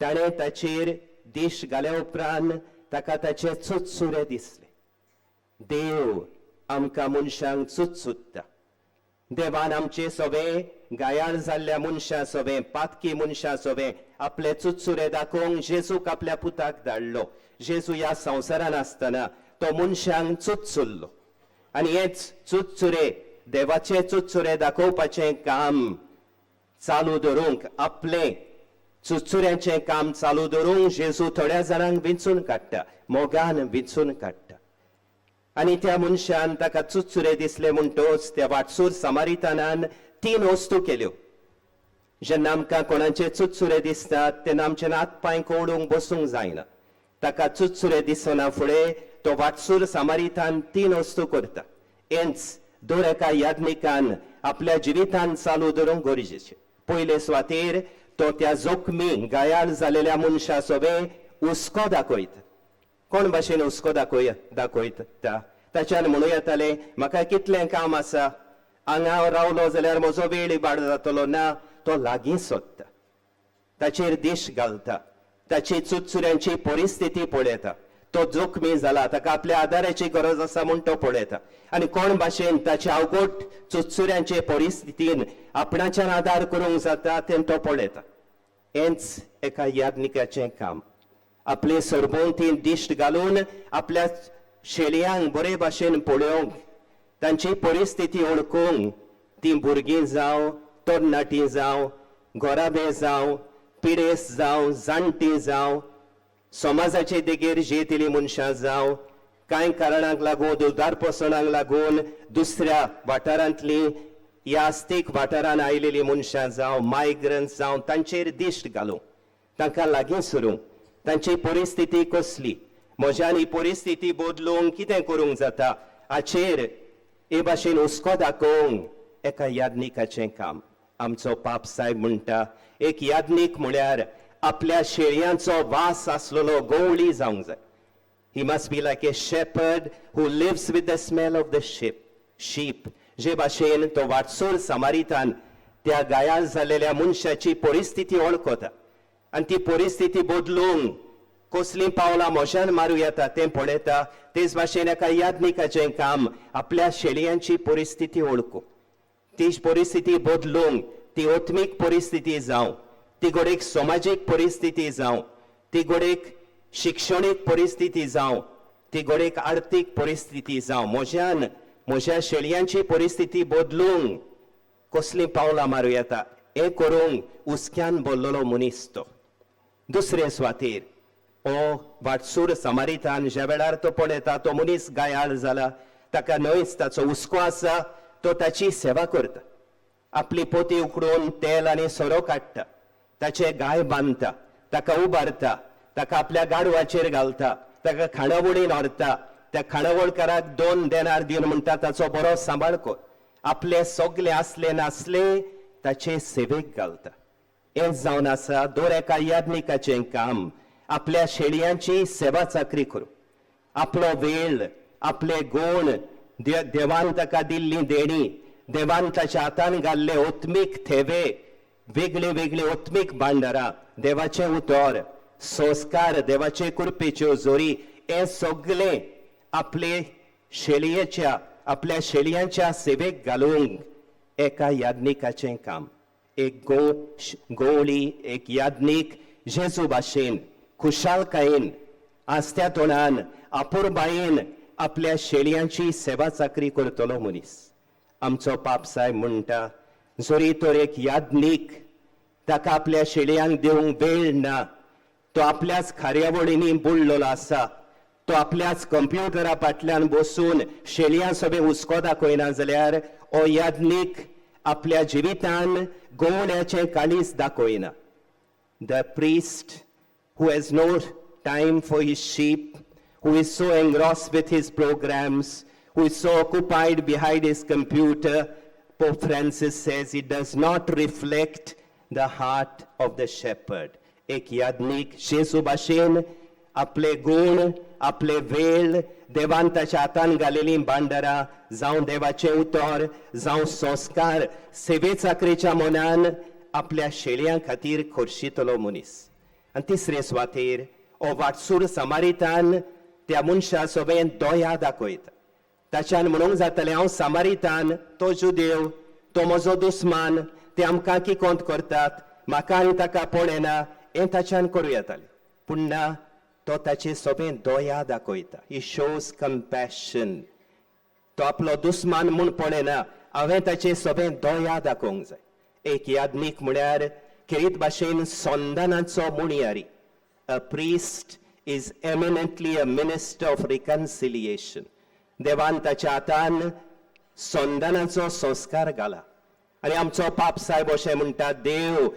ताणें ताचेर दीश घाल्या उपरांत ताका ताचे चुचुरे दिसले. देव आमकां मनशांक चुचुत्ता. देवान आमचे सोबे गायाळ जाल्ल्या मनशां सोबे, पातकी मनशां सोबे आपले चुचुरे दाखोवंक जेजूक आपल्या पुताक धाडलो. जेजू ह्या संवसारान आसतना तो मनशांक चुचुल्लो आनी हेच चुचुरे, देवाचे चुचुरे दाखोवपाचें काम चालू दवरूंक, आपलें चुचुऱ्यांचें काम चालू दवरूंक जेजू थोड्या जाणांक विंचून काडटा, मोगान विंचून काडटा. आनी त्या मनशान ताका चुचुरे दिसले म्हणटोच त्या वाटसूर समारितानान 3 वस्तू केल्यो. जेन्ना आमकां कोणाचे चुचुरे दिसतात तेन्ना आमचे हात पांय कवडूंक बसूंक जायना. ताका चुचुरे दिसना फुडें तो वाटसूर समारितान 3 वस्तू करता. हेंच दर एका याज्ञिकान आपल्या जिवितान चालू दवरूंक गरजेचें. पयले सुवातेर तो त्या जोखमी गायाळ जालेल्या मनशा सोबे हुस्को दाखयता. कोण भाशेन हुस्को दाखयता? ताच्यान म्हणूं येतालें, म्हाका कितलें काम आसा, हांगा रावलो जाल्यार म्हजो वेळ इबाड जातलो. ना, तो लागीं सोदता, ताचेर दीश घालता, ताची चुचुऱ्यांची परिस्थिती पळयता. तो जोखमी जाला, ताका आपल्या आदाराची गरज आसा म्हूण तो पळयता आनी कोण भाशेन ताच्या अवघड चुरचुऱ्यांचे परिस्थितीन आपणाच्यान आदार करूंक जाता तें तो पळयता. हेंच एका याज्ञिकाचें काम. आपले सरभोंवती दिश्ट घालून आपल्या शेळयांक बरे भाशेन पळोवंक, तांची परिस्थिती वळखूंक, तीं भुरगीं जावं, तरणाटीं जावं, घराबे जावं, पिडेस्त जावं, जाणटीं जावं, समाजाचे देगेर जियेतलीं मनशां जावं, कांय कारणांक लागून उदारपसणाक लागून दुसऱ्या वाठारांतलीं ह्या आस्तीक वाठारांत आयलेलीं मनशां जावं, मायग्रंट्स जावं, तांचेर दिश्ट घालूंक, तांकां लागीं सरूंक, तांची परिस्थिती कसली, म्हज्यान ही परिस्थिती बदलूंक कितें करूंक जाता हाचेर हे भाशेन हुस्को दाखोवंक एका याज्ञिकाचें काम. आमचो पाप साहेब म्हणटा, एक याज्ञीक म्हळ्यार आपल्या शेळयांचो वास आसलेलो गवळी जावंक जाय. He must be like a shepherd who lives with the smell of the sheep. जे भाशेन तो वाटसूर समारितान त्या गायाल जाल्लेल्या मनशाची परिस्थिती वळखता आनी ती परिस्थिती बदलूंक कसलीं पावलां म्हज्यान मारूं येता तें पळयता, तेच भाशेन एका याज्ञिकाचें काम आपल्या शेळयांची परिस्थिती वळखूंक, ती परिस्थिती बदलूंक, ती आत्मीक परिस्थिती जावं, ती घडयेक समाजीक परिस्थिती जावं, ती घडयेक शिक्षणीक परिस्थिती जावं, ती घडयेक आर्थीक परिस्थिती जावं, म्हज्यान म्हज्या शेळयांची परिस्थिती बदलूंक कसलीं पावलां मारूं येता हें करूंक हुस्क्यान भरलेलो मनीस तो. दुसरे सुवातेर हो वाटसूर समारितान ज्या वेळार तो पळयता तो मनीस गायाळ जाला, ताका न्हयच ताचो हुस्को आसा, तो ताची सेवा करता, आपली पोती उकडून तेल आनी सोरो काडटा, ताचे गाय बांदता, ताका उबारता, ताका आपल्या गाडवाचेर घालता, ताका खाणावळीन व्हरता, त्या खाणावळकाराक 2 देनार दिवन म्हणटा ताचो बरो सांबाळ कर, आपले सगळे आसले नासले ताचे सेवेक घालता. हें जावन आसा दर एका याज्ञिकाचें काम, आपल्या शेळयांची सेवा चाकरी करूं, आपलो वेळ, आपले गूण, देवान ताका दिल्ली देणी, देवान ताच्या हातान घाल्ले आत्मीक थेवे, वेगळी वेगळी आत्मीक भांडारां, देवाचें उतर, संस्कार, देवाचे कृपेच्यो जोरी, हें सगळें आपले शेळयेच्या आपल्या शेळयांच्या सेवेक घालूंक एका याज्ञिकाचें काम. एक गवळी, एक याज्ञीक जेजू भाशेन खुशालकायेन, आस्त्या तोंडान, अपुरबायेन आपल्या शेळयांची सेवा चाकरी करतलो मनीस. आमचो पाप साहेब म्हणटा, जरी तर एक याज्ञीक ताका आपल्या शेळयांक दिवंक वेळ ना, तो आपल्याच कार्यावळींनी बुडलेलो आसा, तो आपल्याच कंप्युटरा फाटल्यान बसून शेळयां सोबे हुस्को दाखयना जाल्यार हो याज्ञीक आपल्या जिवितान गवळ्याचें काळीज दाखयना. The priest who has no time for his sheep, who is so engrossed with his programs, who is so occupied behind his computer, Pope Francis says it does not reflect the heart of the shepherd. एक याज्ञीक जेजू भाशेन आपले गूण, आपले वेळ, देवान ताच्या हातान घालेलीं भांडारां, जावं देवाचें उतर, जावं संस्कार, सेवे चाकरेच्या मनान आपल्या शेळयां खातीर खर्शितलो मनीस. आनी तिसरे सुवातेर हो वाटसूर समारितान त्या मनशा सोबें दया दाखयता. ताच्यान म्हणूंक जातालें, हांव समारितान, तो जुदेव, तो म्हजो दुस्मान, ते आमकां किकोंत करतात, म्हाका आनी ताका पळयना, हें ताच्यान करूं येतालें. पूण ना, तो ताचे सोबें दया दाखयता. He shows compassion. तो आपलो दुस्मान म्हूण पळयना, हांवें ताचे सोबें दया दाखोवंक जाय. एक याज्ञीक म्हळ्यार खेरीत भाशेन संदानाचो मुणयारी. A priest is eminently a minister of reconciliation. देवान ताच्या हातान संदानाचो संस्कार घाला आनी आमचो पाप साहेब अशें म्हणटा, देव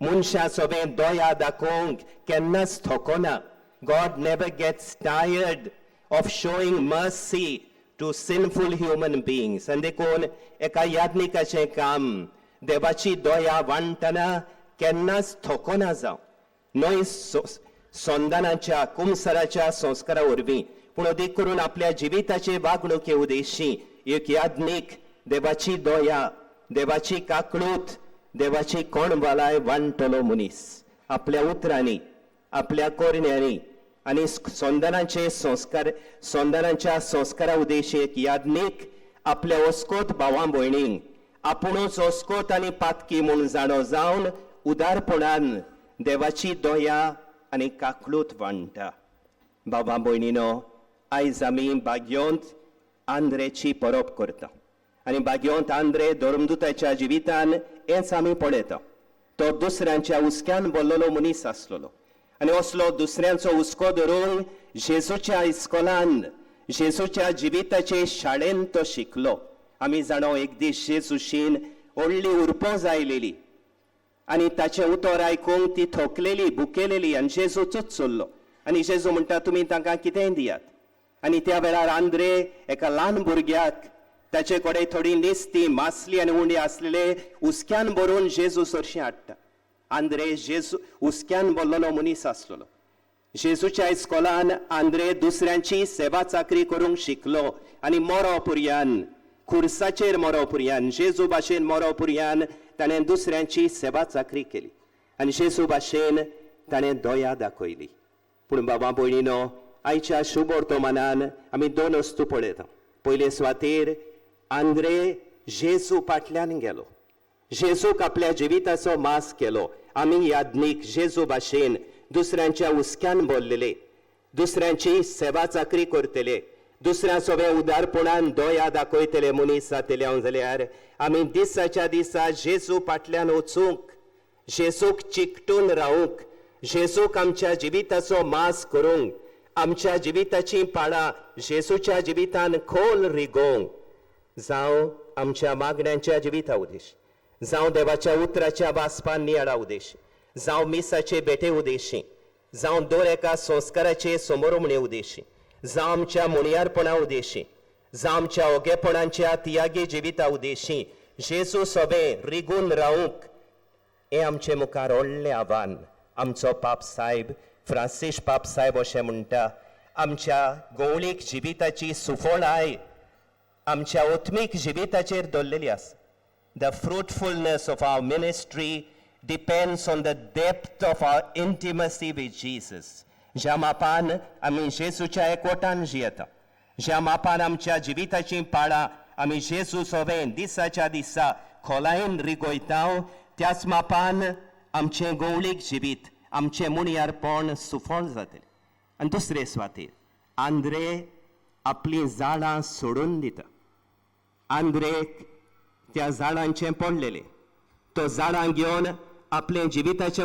मनशा सोबें दया दाखोवंक केन्नाच थकना. God never gets tired of showing mercy to sinful human beings. आनी देखून एका याज्ञिकाचें काम देवाची दया वांटतना केन्नाच थकना जावं, न्हय संदानाच्या कुमसराच्या संस्कारा वरवीं, पूण अदीक करून आपल्या जिविताचे वागणुके उद्देशी एक याज्ञीक देवाची दया, देवाची काकळूत, देवाची कोणवालाय वांटलो मनीस आपल्या उतरांनी, आपल्या करण्यांनी, आनी संदानाचे संस्कार, संदानाच्या संस्कारा उद्देशी एक याज्ञीक आपल्या ओस्कोत भावां भयणींक आपुणूच ओस्कोत आनी पातकी म्हूण जाणो जावन उदारपणान देवाची दया आनी काकळूत वांट्टा. बाबा भयणीनो, आयज आमी भाग्योंत आंद्रेची परब करता आनी भाग्योंत आंद्रे धर्मदुताच्या जिवितान हेंच आमी पळयता. तो दुसऱ्यांच्या हुस्क्यान भरलेलो मनीस आसलेलो आनी असलो दुसऱ्यांचो हुस्को धरून जेजूच्या इस्कोलान, जेजूच्या जिविताचे शाळेन तो शिकलो. आमी जाणो एक दीस जेजूशीन व्हडली उरपो जायलेली आनी ताचें उतर आयकूंक ती थकलेली, भुकेलेली आनी जेजूचोच चल्लो आनी जेजू म्हणटा तुमी तांकां कितेंय दियात. आनी त्या वेळार आंद्रे एका ल्हान भुरग्याक ताचे कडेन थोडी निस्ती मासली आनी उंडी आसलेले हुस्क्यान भरून जेजू सरशीं हाडटा. आंद्रे जेजू हुस्क्यान भरलेलो मनीस आसलेलो. जेजूच्या इस्कोलान आंद्रे दुसऱ्यांची सेवा चाकरी करूंक शिकलो आनी मरो पुरयान, खुर्साचेर मरो पुरयान, जेजू भाशेन मरो पुरयान ताणें दुसऱ्यांची सेवा चाकरी केली आनी जेजू भाशेन ताणें दया दाखयली. पूण बाबा भयणीनो, आयच्या शुभवर्तमानान आमी दोन वस्तू पळयता. पयले सुवातेर आंद्रे जेजू फाटल्यान गेलो, जेजूक आपल्या जिविताचो मास केलो. आमी याज्ञीक जेजू भाशेन दुसऱ्यांच्या हुस्क्यान भरलेले, दुसऱ्यांची सेवा चाकरी करतले, दुसऱ्या सोबे उदारपणान दया दाखयतले मनीस जातले हांव जाल्यार आमी दिसाच्या दिसा जेजू फाटल्यान वचूंक, जेजूक चिकटून रावूंक, जेजूक आमच्या जिविताचो मास करूंक, आमच्या जिविताचीं पाळां जेजूच्या जिवितान खोल रिगोवंक, जावं आमच्या मागण्यांच्या जिविता उद्देश, जावं देवाच्या उतराच्या वाचपान नियाळा उद्देश, जावं मिसाचे भेटे उद्देशी, जावं दर एका संस्काराचे समोरमणे उद्देशी, जावं आमच्या मुणयारपणा उद्देशी, जावं आमच्या ओगेपणाच्या तियागी जिविता उद्देशी जेजू सोबे रिगून रावूंक हें आमचे मुखार व्हडलें आव्हान. आमचो पाप सायब फ्रांसीस पाप सायब अशें म्हणटा, आमच्या गवळीक जिविताची सुफळाय आमच्या आत्मीक जिविताचेर दवरलेली आसा. The fruitfulness of our ministry depends on the depth of our intimacy with Jesus. ज्या मापान आमी जेजूच्या एकवटान जियेता, ज्या मापान आमच्या जिविताचीं पाळां आमी जेजू सोबें दिसाच्या दिसा खोलायेन रिगयता, त्याच मापान आमचें गवळीक जिवीत, आमचें मुणयारपण सुफळ जातलें. आनी दुसरे सुवातेर आंद्रे आपलीं जाळां सोडून दिता. आंद्रेक त्या झाडांचें पडलेलें, तो झाडां घेवन आपलें जिविताचें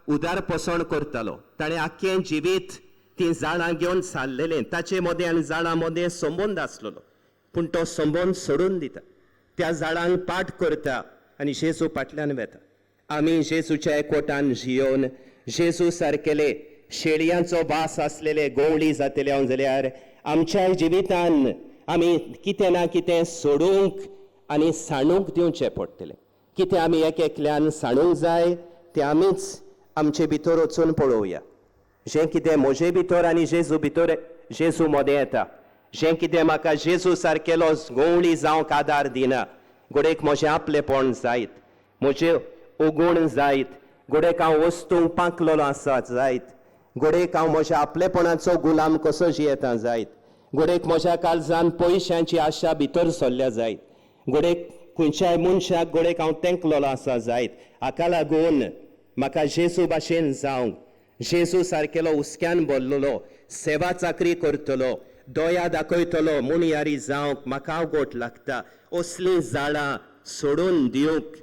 उदार पोसण करतालो. ताणें आख्खें जिवीत तीं झाडां घेवन सारलेलें. ताचे मदें आनी झाडां मदें संबंद आसलेलो, पूण तो संबंद सोडून दिता, त्या झाडांक पाठ करता आनी जेजू फाटल्यान वेता. आमी जेजूच्या एकवटान जियोवन जेजू सारकेले शेळयांचो वास आसलेले गवळी जातले हांव जाल्यार आमच्या जिवितान आमी कितें ना कितें सोडूंक आनी सांडूंक दिवचें पडटलें. कितें आमी एक एकल्यान सांडूंक जाय तें आमीच आमचे भितर वचून पळोवया. जें कितें म्हजे भितर आनी जेजू भितर, जेजू मदें येता, जें कितें म्हाका जेजू सारकेलो गवळी जावंक आदार दिना, घडयेक म्हजें आपलेपण जायत, म्हजें उगूण जायत, घडयेक हांव वस्तूंक पांकलोलो आसा जायत, घडयेक हांव म्हज्या आपलेपणाचो गुलाम कसो जियेता जायत, घडयेक म्हज्या काळजान पयशांची आशा भितर सरल्या जायत, घडयेक खंयच्याय मनशाक घडयेक हांव तेंकलोलो आसा जायत. हाका लागून म्हाका जेजू भाशेन जावंक, जेजू सारकेलो हुस्क्यान भरलेलो, सेवा चाकरी करतलो, दया दाखयतलो मुणयारी जावंक म्हाका अवगोट लागता. असलीं जाळां सोडून दिवंक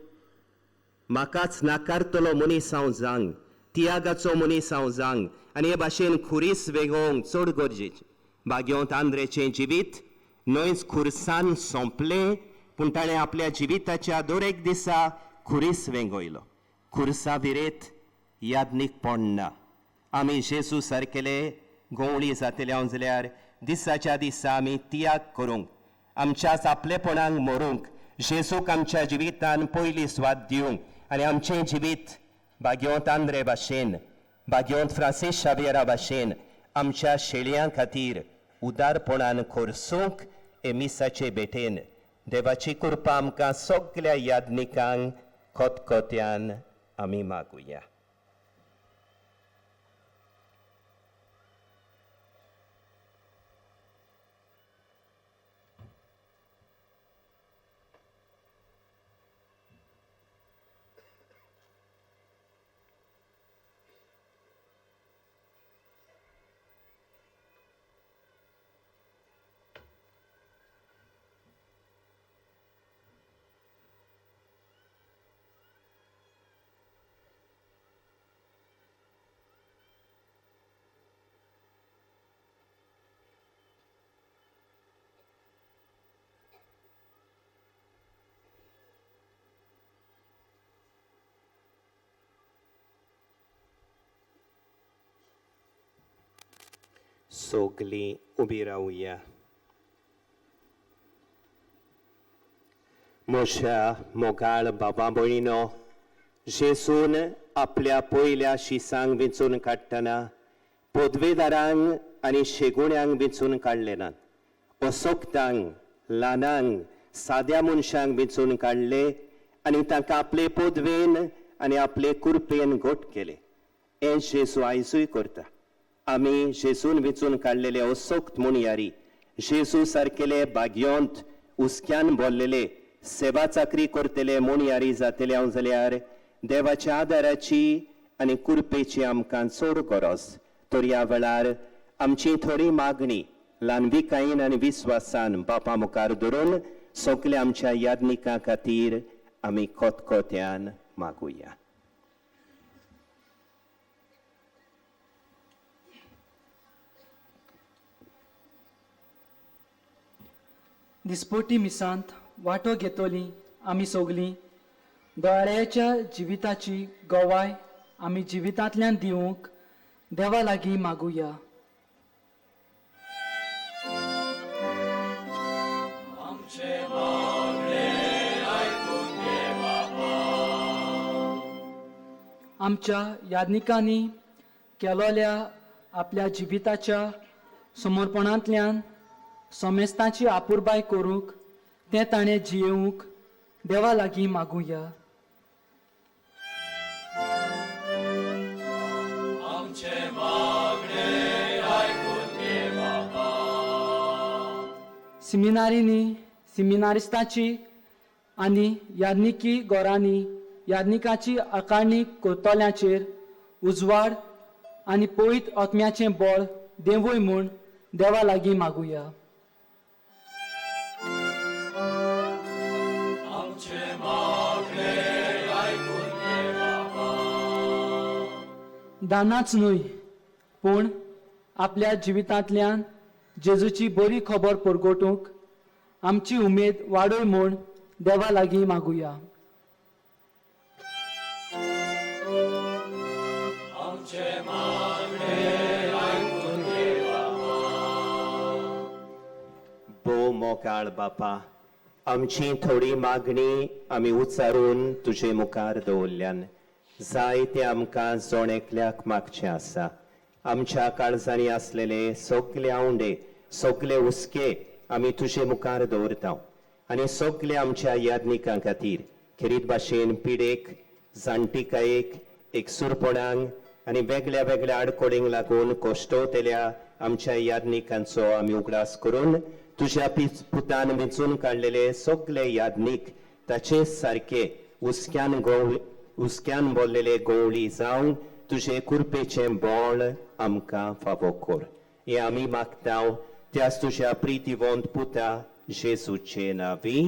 म्हाकाच नाकारतलो मनीस हांव जावंक, तियागाचो मनीस हांव जावंक आनी हे भाशेन खुरीस वेगोवंक चड गरजेचें. भाग्यवंत आंद्रेचें जिवीत न्हयच खुरसान सोंपलें, पूण ताणें आपल्या जिविताच्या दर एक दिसा खुरीस वेंगयलो. खुरसा विरेत यादनीकपण ना. आमी जेजू सारकेले गवळी जातले हांव जाल्यार दिसाच्या दिसा आमी तियाग करूंक, आमच्याच आपलेपणाक मरूंक, जेजूक आमच्या जिवितान पयली सुवात दिवंक आनी आमचें जिवीत भाग्यवंत आंद्रे भाशेन, भाग्यवंत फ्रांसीस शावियरा भाशेन आमच्या शेळयां खातीर उदारपणान खर्चूंक हे मिसाचे भेटेन देवाची कृपा आमकां सगल्या यादनिकांक खतखत्यान आमी मागुया. सगलीं उबी रावया. म्हज्या मोगाळ बाबा भयणीनो, जेजून आपल्या पयल्या शिसांक वेंचून काडटना पदवेदारांक आनी शेगुण्यांक वेंचून काडले नात, असोक्तांक, ल्हानांक, साद्या मनशांक वेंचून काडले आनी तांकां आपले पदवेन आनी आपले कुरपेन घट केले. हें जेजू आयजूय करता. आमी जेजून वेंचून काडलेले असोक्त म्हणयारी, जेजू सारकेले भाग्योंत हुस्क्यान भरलेले सेवा चाकरी करतले म्हणयारी जातले हांव जाल्यार देवाच्या आदाराची आनी कुरपेची आमकां चड गरज. तर ह्या वेळार आमची थोडी मागणी ल्हानविकायेन आनी विस्वासान बापा मुखार धरून सगल्या आमच्या यादनिकां खातीर आमी खतखत्यान मागुया. दिसपोटी मिसांत वांटो घेतली आमी सगलीं दोळ्याच्या जिविताची गवाय आमी जिवितांतल्यान दिवंक देवा लागीं मागुया. आमच्या यादनिकांनी केलोल्या आपल्या जिविताच्या समर्पणांतल्यान समेस्तांची आपुरबाय करूंक तें ताणें जियेवंक देवा लागीं मागुया. सिमिनारींनी सिमिनारिस्तांची आनी यादनिकी गोरांनी यादनिकाची आकारणी करतल्यांचेर उजवाड आनी पवित्र आत्म्याचें बळ देंवय म्हूण देवा लागीं मागुया. दानाच न्हय पूण आपल्या जिवितांतल्यान जेजूची बरी खबर परगटूंक आमची उमेद वाडय म्हूण देवा लागीं मागुया. भोव मोगाळ बापा, आमची थोडी मागणी आमी उच्चारून तुजे मुखार दवरल्यान जाय तें आमकां जण एकल्याक मागचें आसा. आमच्या काळजांनी आसलेले सगले आवंडे, सगले हुस्के आमी तुजे मुखार दवरता आनी सगले आमच्या यादनिकां खातीर खेरीत भाशेन पिडेक, जाणटिकायेक, एकसूरपणाक आनी वेगळ्या वेगळ्या आडखळींक लागून कश्टवतल्या आमच्या यादनिकांचो आमी उगडास करून तुज्या पुतान वेंचून काडलेले सगले यादनीक ताचे सारके हुस्क्यान भरलेले गवळी जावन तुजे कुरपेचें बळ आमकां फावो कर. हें आमी मागता त्याच तुज्या प्रितीवंत पुता जेजूचे नांवी.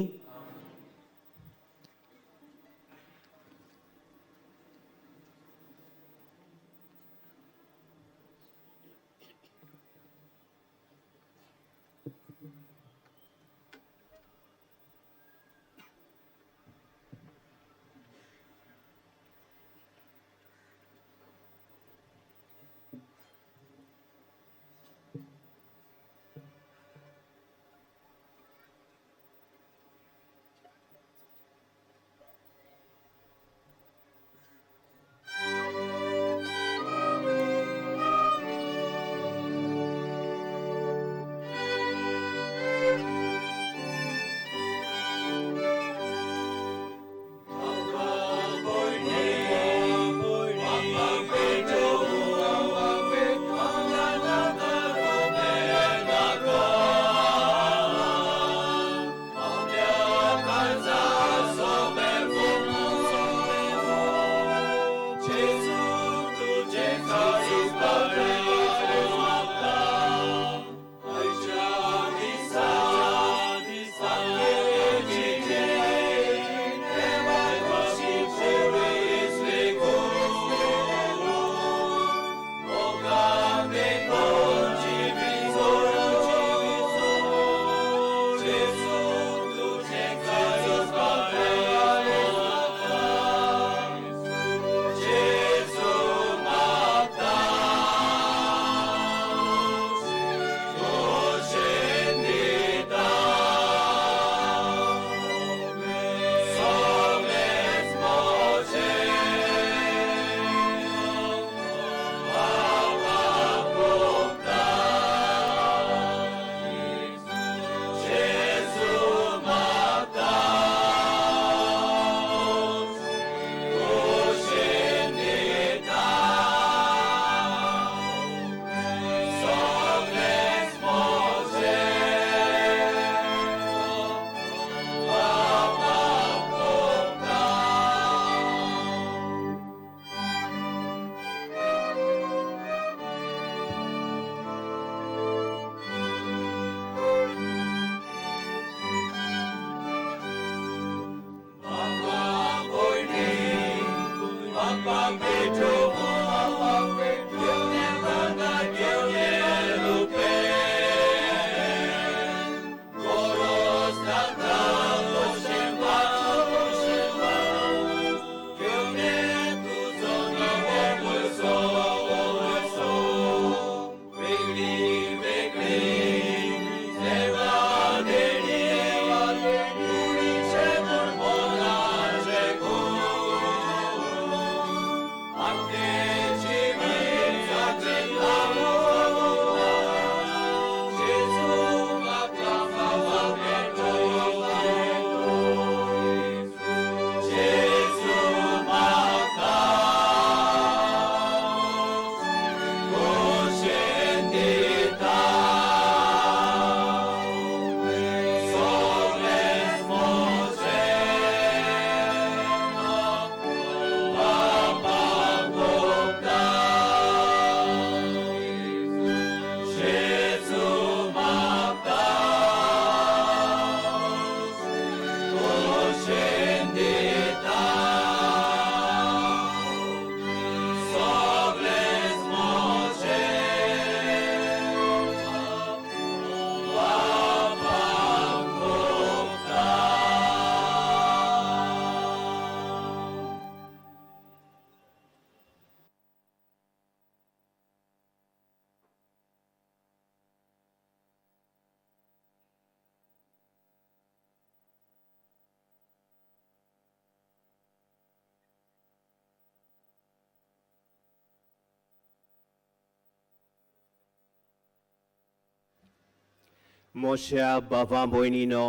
मोश्या बाबा भयणीनो,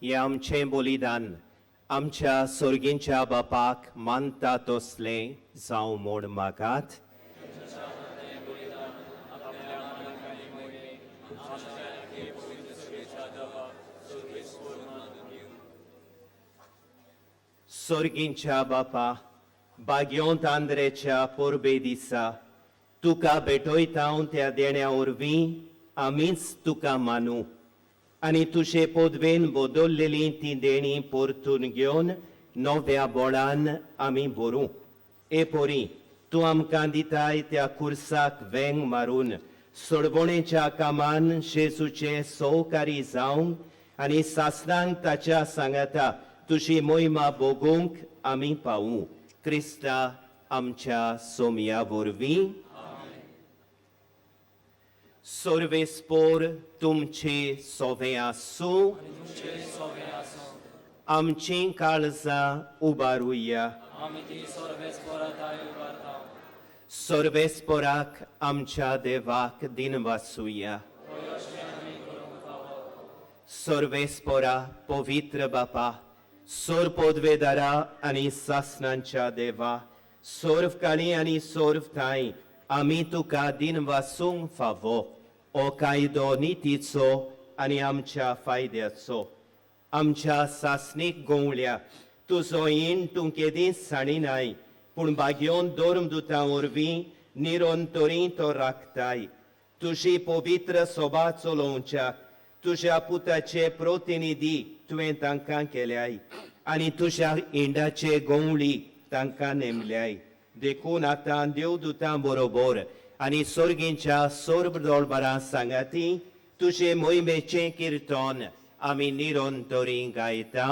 हें आमचें बलिदान आमच्या सोर्गींच्या बापाक मानता तसलें जावं म्हूण मागात. सोर्गींच्या बापा, बाग्योंत आंद्रेच्या परबे दिसा तुका भेटयता त्या देण्या वरवीं आमीच तुका मानू आनी तुजे पदवेन बदललेली ती देणी परतून घेवन नव्या बोळान आमी भरूं. ए पोरी, तूं आमकां दिताय त्या कुर्साक वेंग मारून सोडवणेच्या कामान जेजूचे सोवकारी जावंक आनी सासणांक ताच्या सांगाता तुजी मोहिमा भोगूंक आमी पावूं. क्रिस्ता आमच्या सोमया वरवीं. सर्वेस्पोर तुमचे सोवे आसूं. आमचीं काळजां उबारुया. सर्वेस्पोराक आमच्या देवाक दिनवासुया. सर्वेस्पोरा पवित्र बापा, सोर पदवेदारा आनी सासणांच्या देवा, सोर्व काळी आनी सोर्व ठांय आमी तुका दिनवासूंक फावो ओ कायदो नितीचो आनी आमच्या फायद्याचो. आमच्या सासणीक गोंवल्या तुजो ईण तूं केदींच साणिनाय, पूण बागयोन धर्मदुतां वरवीं निरंतरी तो राखताय. तुजी पवित्र सोबा चलोवच्याक तुज्या पुताचे प्रतिनिधी तुवें तांकां केल्याय आनी तुज्या इंडाचे गोंवळी तांकां नेमल्याय. देखून आतां देवदुतां बरोबर आनी सोर्गींच्या सोर्ब दळबरां सांगाती तुजे मोहिमेचें किर्तन आमी निरंतरी गायता.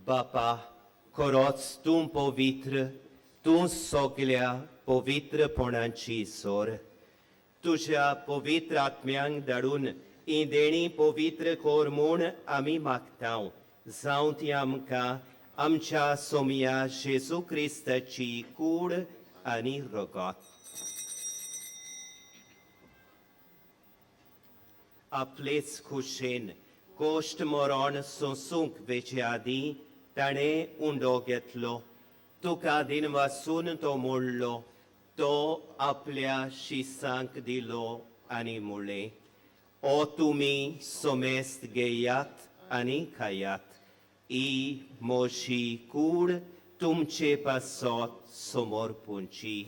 बापा, खरोच तूं पवित्र, तूं सगल्या पवित्रपणाची सोर. तुज्या पवित्र आत्म्यांक धाडून ही देणी पवित्र कर म्हूण आमी मागता. जावं ती आमकां आमच्या सोमया जेजू क्रिस्ताची कूड आनी रगत. आपलेच खुशेन कोश्ट मरण सोंसूंक वेचे आदीं ताणें उंडो घेतलो. तुका दिनवासून तो मोडलो, तो आपल्या शिसांक दिलो आनी म्हणलें, ओ तुमी सोमेस्त घेयात आनी खायात, ही म्हजी कूड तुमचे पासत समर्पूंची.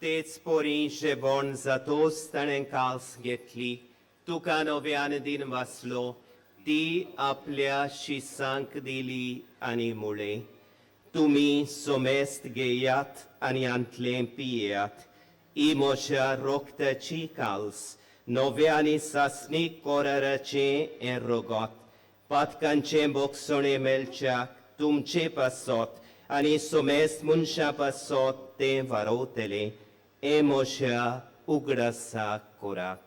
तेच परी जेवण जातोच ताणें काल्स घेतली, तुका नव्यान दिन वाचलो, ती आपल्या शिसांक दिली आनी म्हणलें, तुमी सोमेस्त घेयात आनी आंतलें पियेयात, ही म्हज्या रोगताची काल्स, नव्या आनी सासणीक कोराराचें हें रगत, पातकांचें बोगसणें मेळच्याक तुमचे पासत आनी सोमेस्त मनशां पासत तें वारोवतलें. हें म्हज्या उगडासाक करात.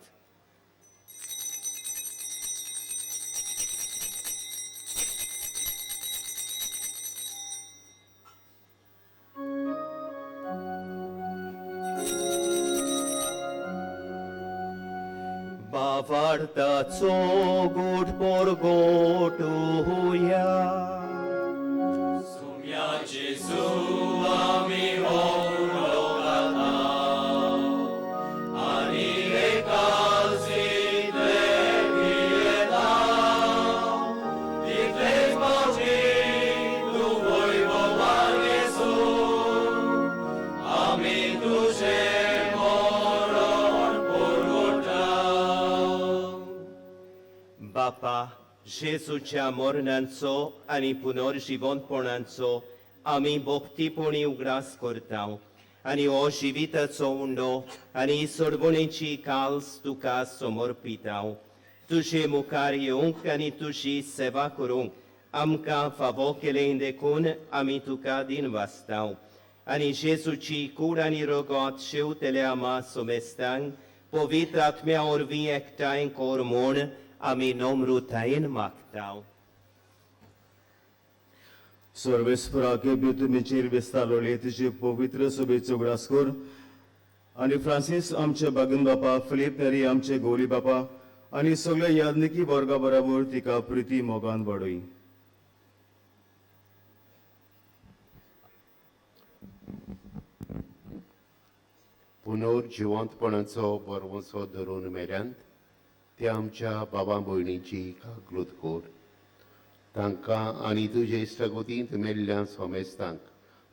भावार्थाचो गोड परगोटुया. सुम्या जेजू आमी हो उलो घालता आनी एकाच जितले पियेता तितलेच पावटी तूं वैभवान येसून आमी तुजें मरण परगोटा. बापा, जेजूच्या मरणाचो आनी पुनर्जिवंतपणाचो आमी भक्तीपणी उगडास करता आनी हो जिविताचो उंडो आनी सोडवणेची काल्स तुका समर्पिता. तुजे मुखार येवंक आनी तुजी सेवा करूंक आमकां फावो केलें देखून आमी तुका दिनवासता. आनी जेजूची कूड आनी रगत शेवतल्या आमा सोमेस्तांक पवित्र आत्म्या वरवीं एकठांय कर म्हूण आमी नम्रतायेन मागता. सर्वेस्पराके बी तुमीचेर विस्तारलोले तुजी पवित्र सभेचो उगडास कर आनी फ्रांसीस आमचे बागन बापा, फिलीप नेरी आमचे गोली बापा आनी सगळे याज्ञिकी वर्गा बराबर तिका प्रिती मोगान वाडय. पुनर्जिवंतपणाचो बरवसो धरून मेऱ्यांत ते आमच्या बाबा भयणीची काकलूत कर. तांकां आनी तुजे इश्टागतींत मेल्ल्या सोमेस्तांक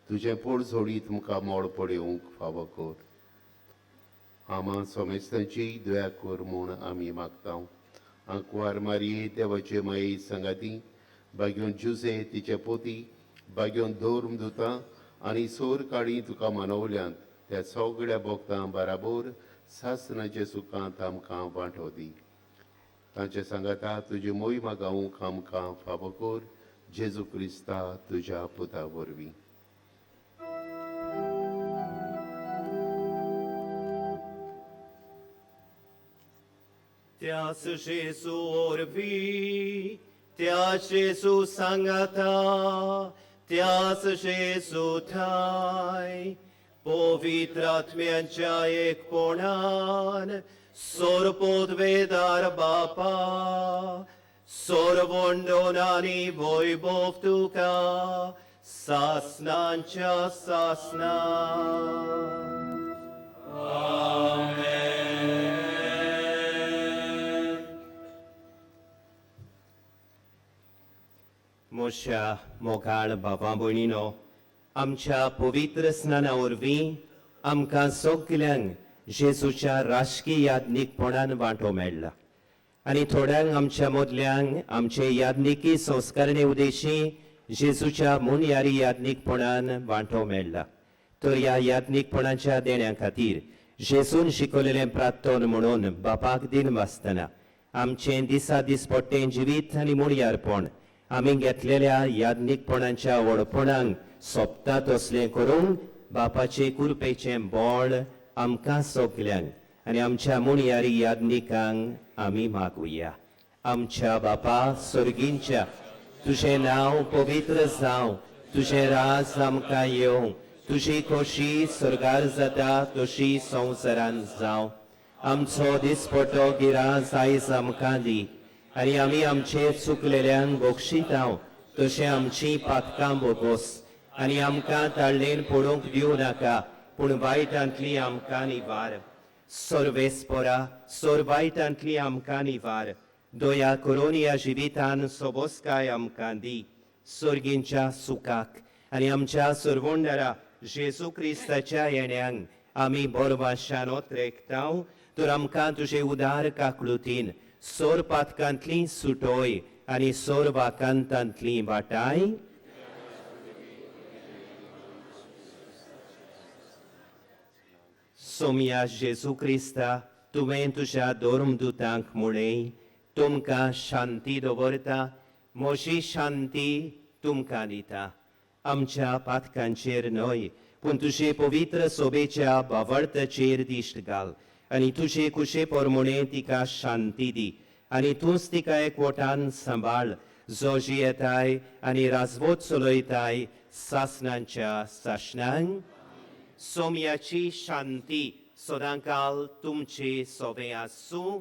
तुजें पोट जोडीत तुमकां मोड पडोवंक फावो कर. आमा सोमेस्तांची दया कर म्हूण आमी मागता. आंकवार मारये देवाचे माये सांगाती बाग्योन जुजे तिचे पोती बाग्योन धर्म दुता आनी सोर काडी तुका मनवल्यांत त्या सगळ्या भक्तां बराबर सासणाचे सुखांत आमकां वांटो दी. तांचे सांगाता तुजी मोहिमा गावूंक आमकां फावो कर जेजू क्रिस्ता तुज्या पुता वरवीं. त्याच जेजू वरवीं, त्याच जेजू सांगाता, त्याच जेजू ठाय पवित्र आत्म्यांच्या एकपणान सोरपोदवेदार बापा सोरवंडोन आनी वैभव तुका सासनांच्या सासना. मोशा मोगाळ बाबा भयणीनो, आमच्या पवित्र स्नाना वरवीं आमकां सगल्यांक जेजूच्या राजकीय याज्ञीकपणान वांटो मेळ्ळा आनी थोड्यांक आमच्या मदल्यांक आमचे याज्ञिकी संस्कारणे उदेशी जेजूच्या मुनयारी याज्ञीकपणान वांटो मेळ्ळा. तर ह्या याज्ञीकपणाच्या देण्या खातीर जेजून शिकवलेलें प्रार्थन म्हणून बापाक दिनवासतना आमचें दिसा दिसपट्टें जिवीत आनी मुणयारपण आमी घेतलेल्या याज्ञीकपणाच्या व्हडपणांक सोंपता तसलें करूंक बापाचे कुरपेचें बळ आमकां सगल्यांक आनी आमच्या मुणयारी याज्ञिकांक आमी मागुया. आमच्या बापा सर्गींच्या, तुजें नांव पवित्र जावं, तुजें राज आमकां येवं, तुजी खोशी स्वर्गार जाता तशी संवसारान जावं. आमचो दिसपटो गिरास आयज आमकां दी आनी आमी आमचे चुकलेल्यांक बक्षितांव तशें आमची पातकां बोगोस आनी आमकां ताळ्ळेन पडूंक दिवं नाका पूण वायटांतली आमकां निवार. सर्वेस्परा सोर वायटांतली आमकां निवार. दया करून ह्या जिवितान सोबोसकाय आमकां दी सर्गींच्या सुखाक आनी आमच्या सरवंडरा जेजू क्रिस्ताच्या येण्यांक आमी बरवाशानोत रेखतांव. तर आमकां तुजे उदार काकलुतीन सोर पातकांतली सुटोय आनी सोर वाकांतांतली वाटाय. सोमया जेजू क्रिस्ता, तुवें तुज्या धर्मदुतांक म्हळें, तुमकां शांती दवरता, म्हजी शांती तुमकां दिता. आमच्या पातकांचेर न्हय पूण तुजे पवित्र सोबेच्या बावडताचेर दिश्ट घाल आनी तुजे कुशे प्रमाणे तिका शांती दी आनी तूंच तिका एकवटान सांबाळ जो जियेताय आनी राजवट चलयताय सासणांच्या सासणांक. सोम्याची शांती सदांकाल तुमचे सोबे आसूं.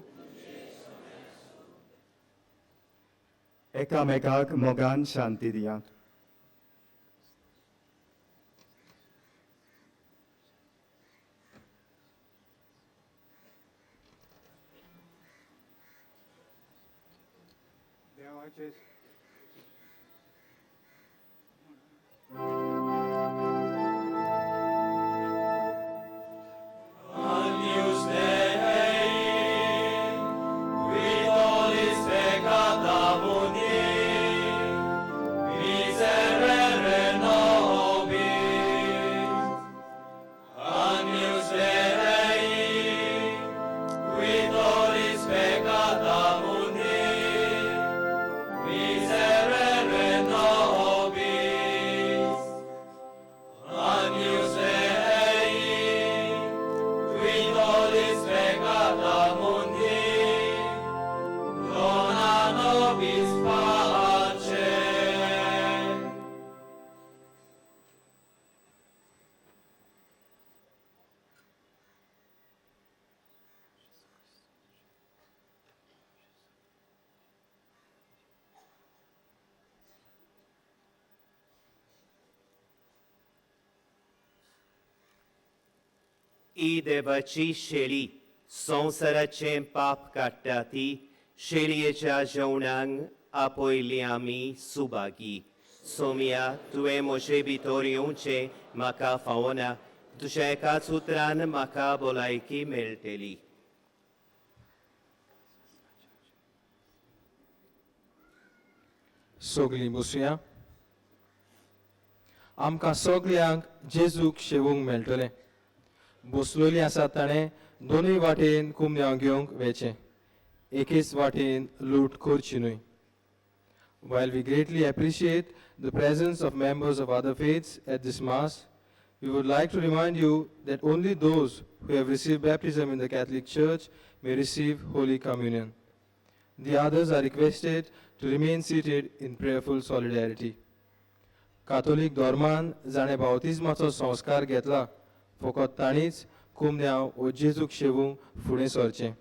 एकामेकाक मोगान शांती दियात. देवाचे Agnus Dei, qui tollis peccata mundi, miserere nobis. Agnus Dei, qui tollis peccata mundi, miserere nobis. Agnus Dei, qui tollis peccata mundi, dona nobis pace. ही देवाची शेळी संवसाराचें पाप काडटा ती शेळयेच्या जेवणाक आपयली आमी सुभागी. सोमया, तुवें म्हजे भितर येवचें म्हाका फावना, तुज्या एकाच उतरान म्हाका भलायकी मेळटली. सगलीं बसुया. आमकां सगल्यांक जेजूक शेवूंक मेळटलें. बसलोली आसा ताणें दोनूय वाटेन कुमन्यांव घेवंक वेचें, एकेच वाटेन लूट करची न्हय. While we greatly appreciate the presence of members of other faiths at this Mass, we would like to remind you that only those who have received baptism in the Catholic Church may receive Holy Communion. The others are requested to remain seated in prayerful solidarity. Catholic धर्मान जाणें बावतिज्माचो संस्कार घेतला फकत तांणीच कुमन्यांव वो जेजूक शेवूंक फुडें सरचें.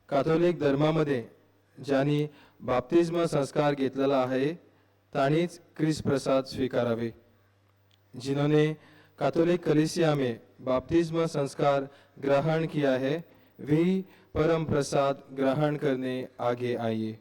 कातोलीक धर्मा मदें ज्यांनी बाप्तिज्म संस्कार घेतलेला आहे तांणीच क्रिस्त प्रसाद स्वीकारावे. जिन्होंने कैथोलिक कलीसिया में बाप्तिज्म संस्कार ग्रहण किया है वे परम प्रसाद ग्रहण करने आगे आइए.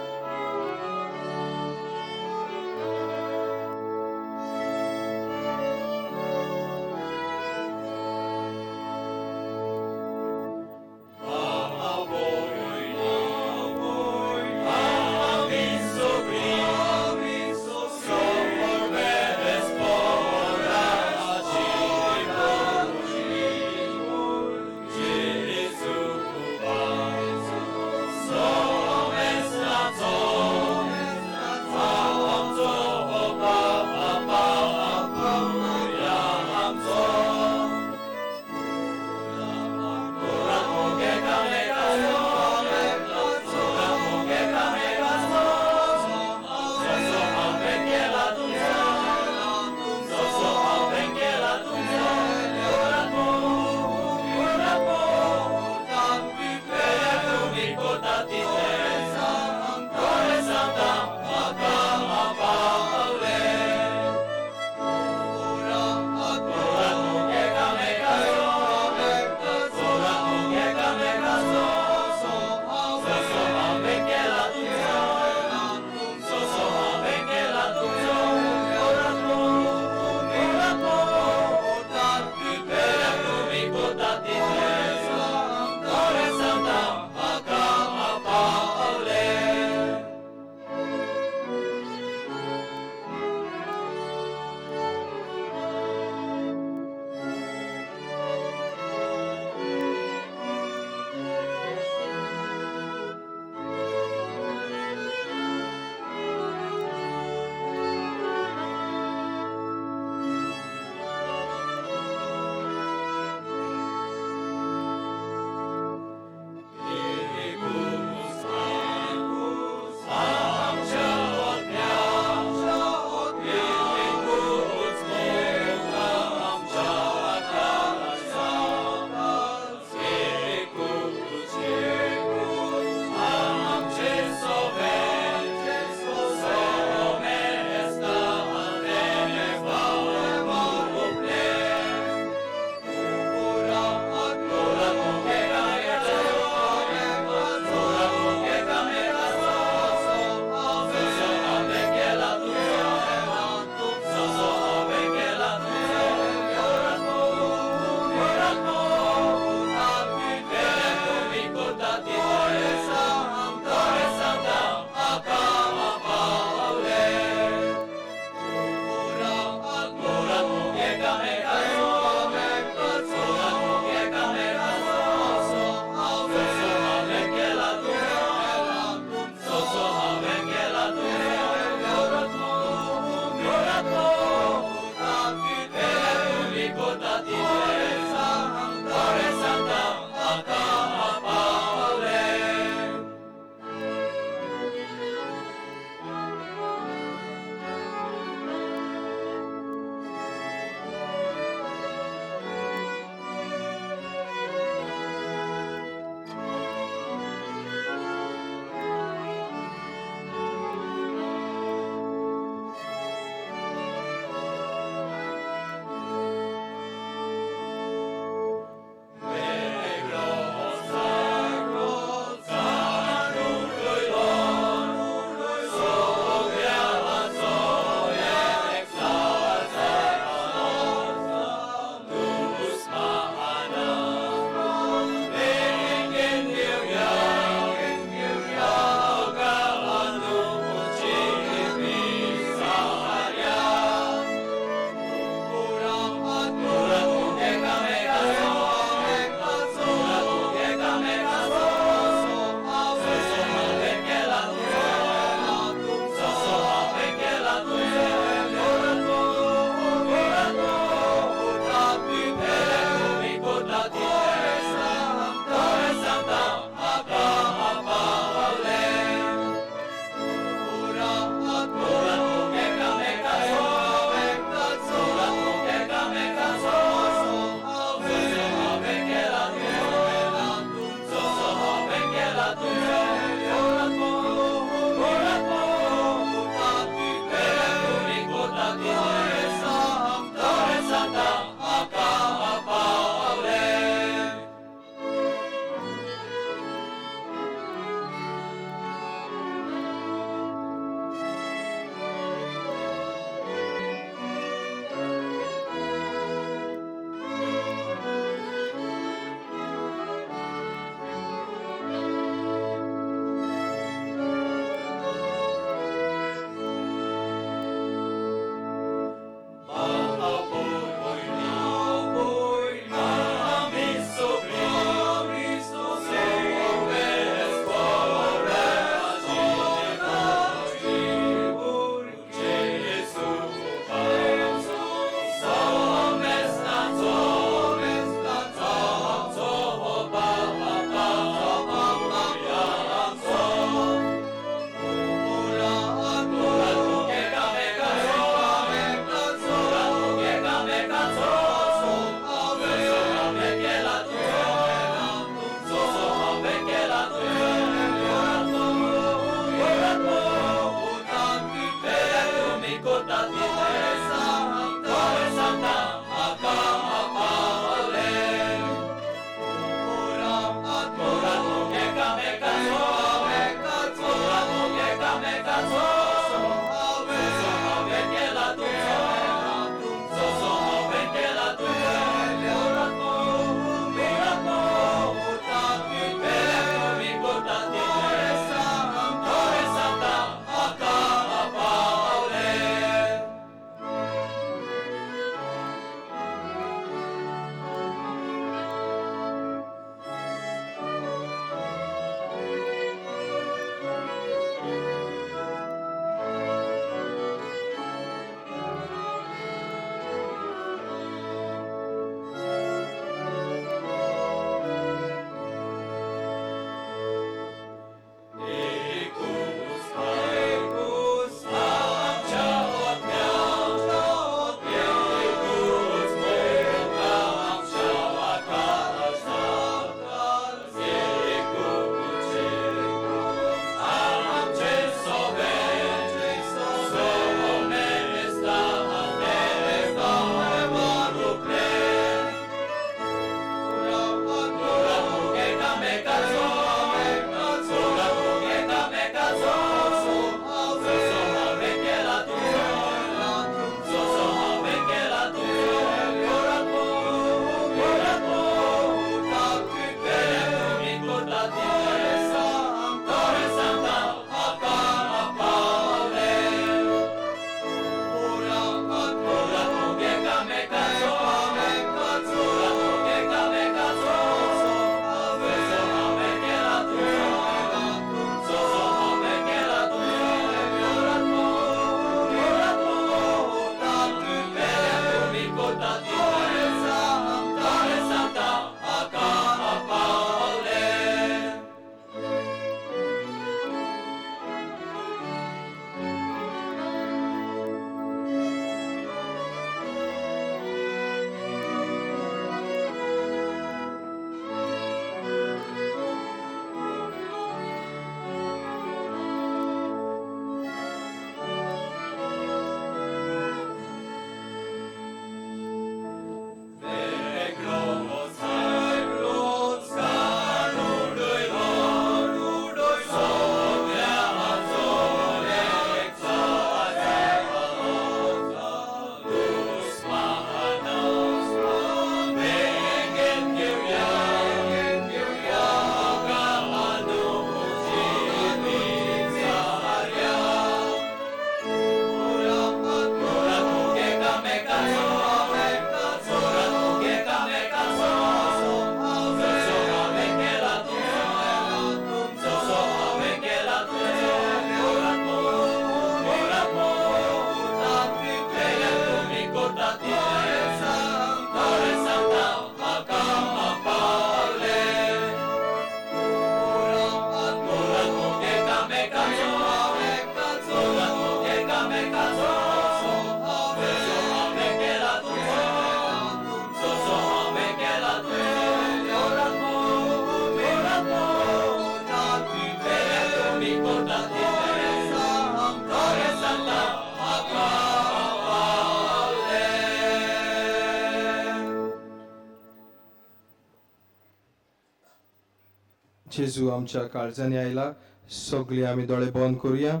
जेजू आमच्या काळजांनी आयला. सगळीं आमी दोळे बंद करुया.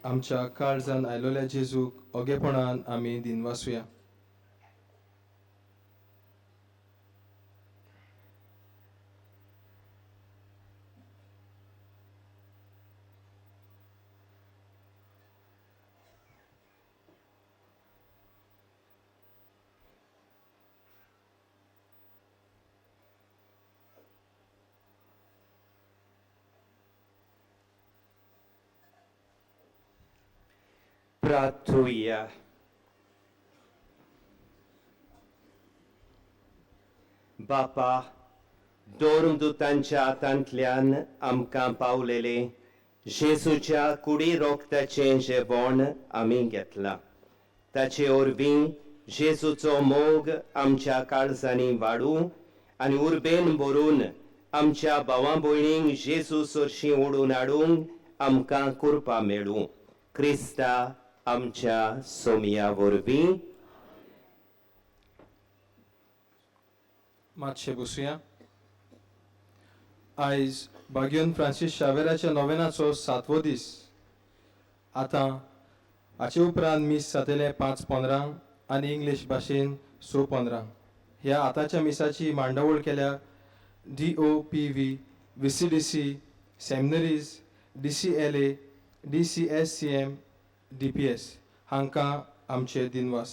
आमच्या काळजान आयलोल्या जेजूक ओगेपणान आमी दिनवासुया. प्रार्थुया. बापा, दोरदूतांच्या हातांतल्यान आमकां पावलेले जेजूच्या कुडी रोगताचें जेवण आमी घेतलां. ताचे वरवीं जेजूचो मोग आमच्या काळजांनी वाडूं आनी उर्बेन भरून आमच्या भावा भयणींक जेजू सरशीं ओडून हाडूंक आमकां कृपा मेळूं. क्रिस्ता आमच्या सोमया वरवीं. मातशें बसुया. आयज बाग्योन फ्रांसीस शावेराच्या नोवेनाचो सातवो दीस. आतां हाचे उपरांत मीस जातलें 5:15 आनी इंग्लीश भाशेन 6:15. ह्या आतांच्या मिसाची मांडावळ केल्या DOPV, VCDC, seminaries, DCLA, DCSCM, DPS हांकां आमचे दिनवास.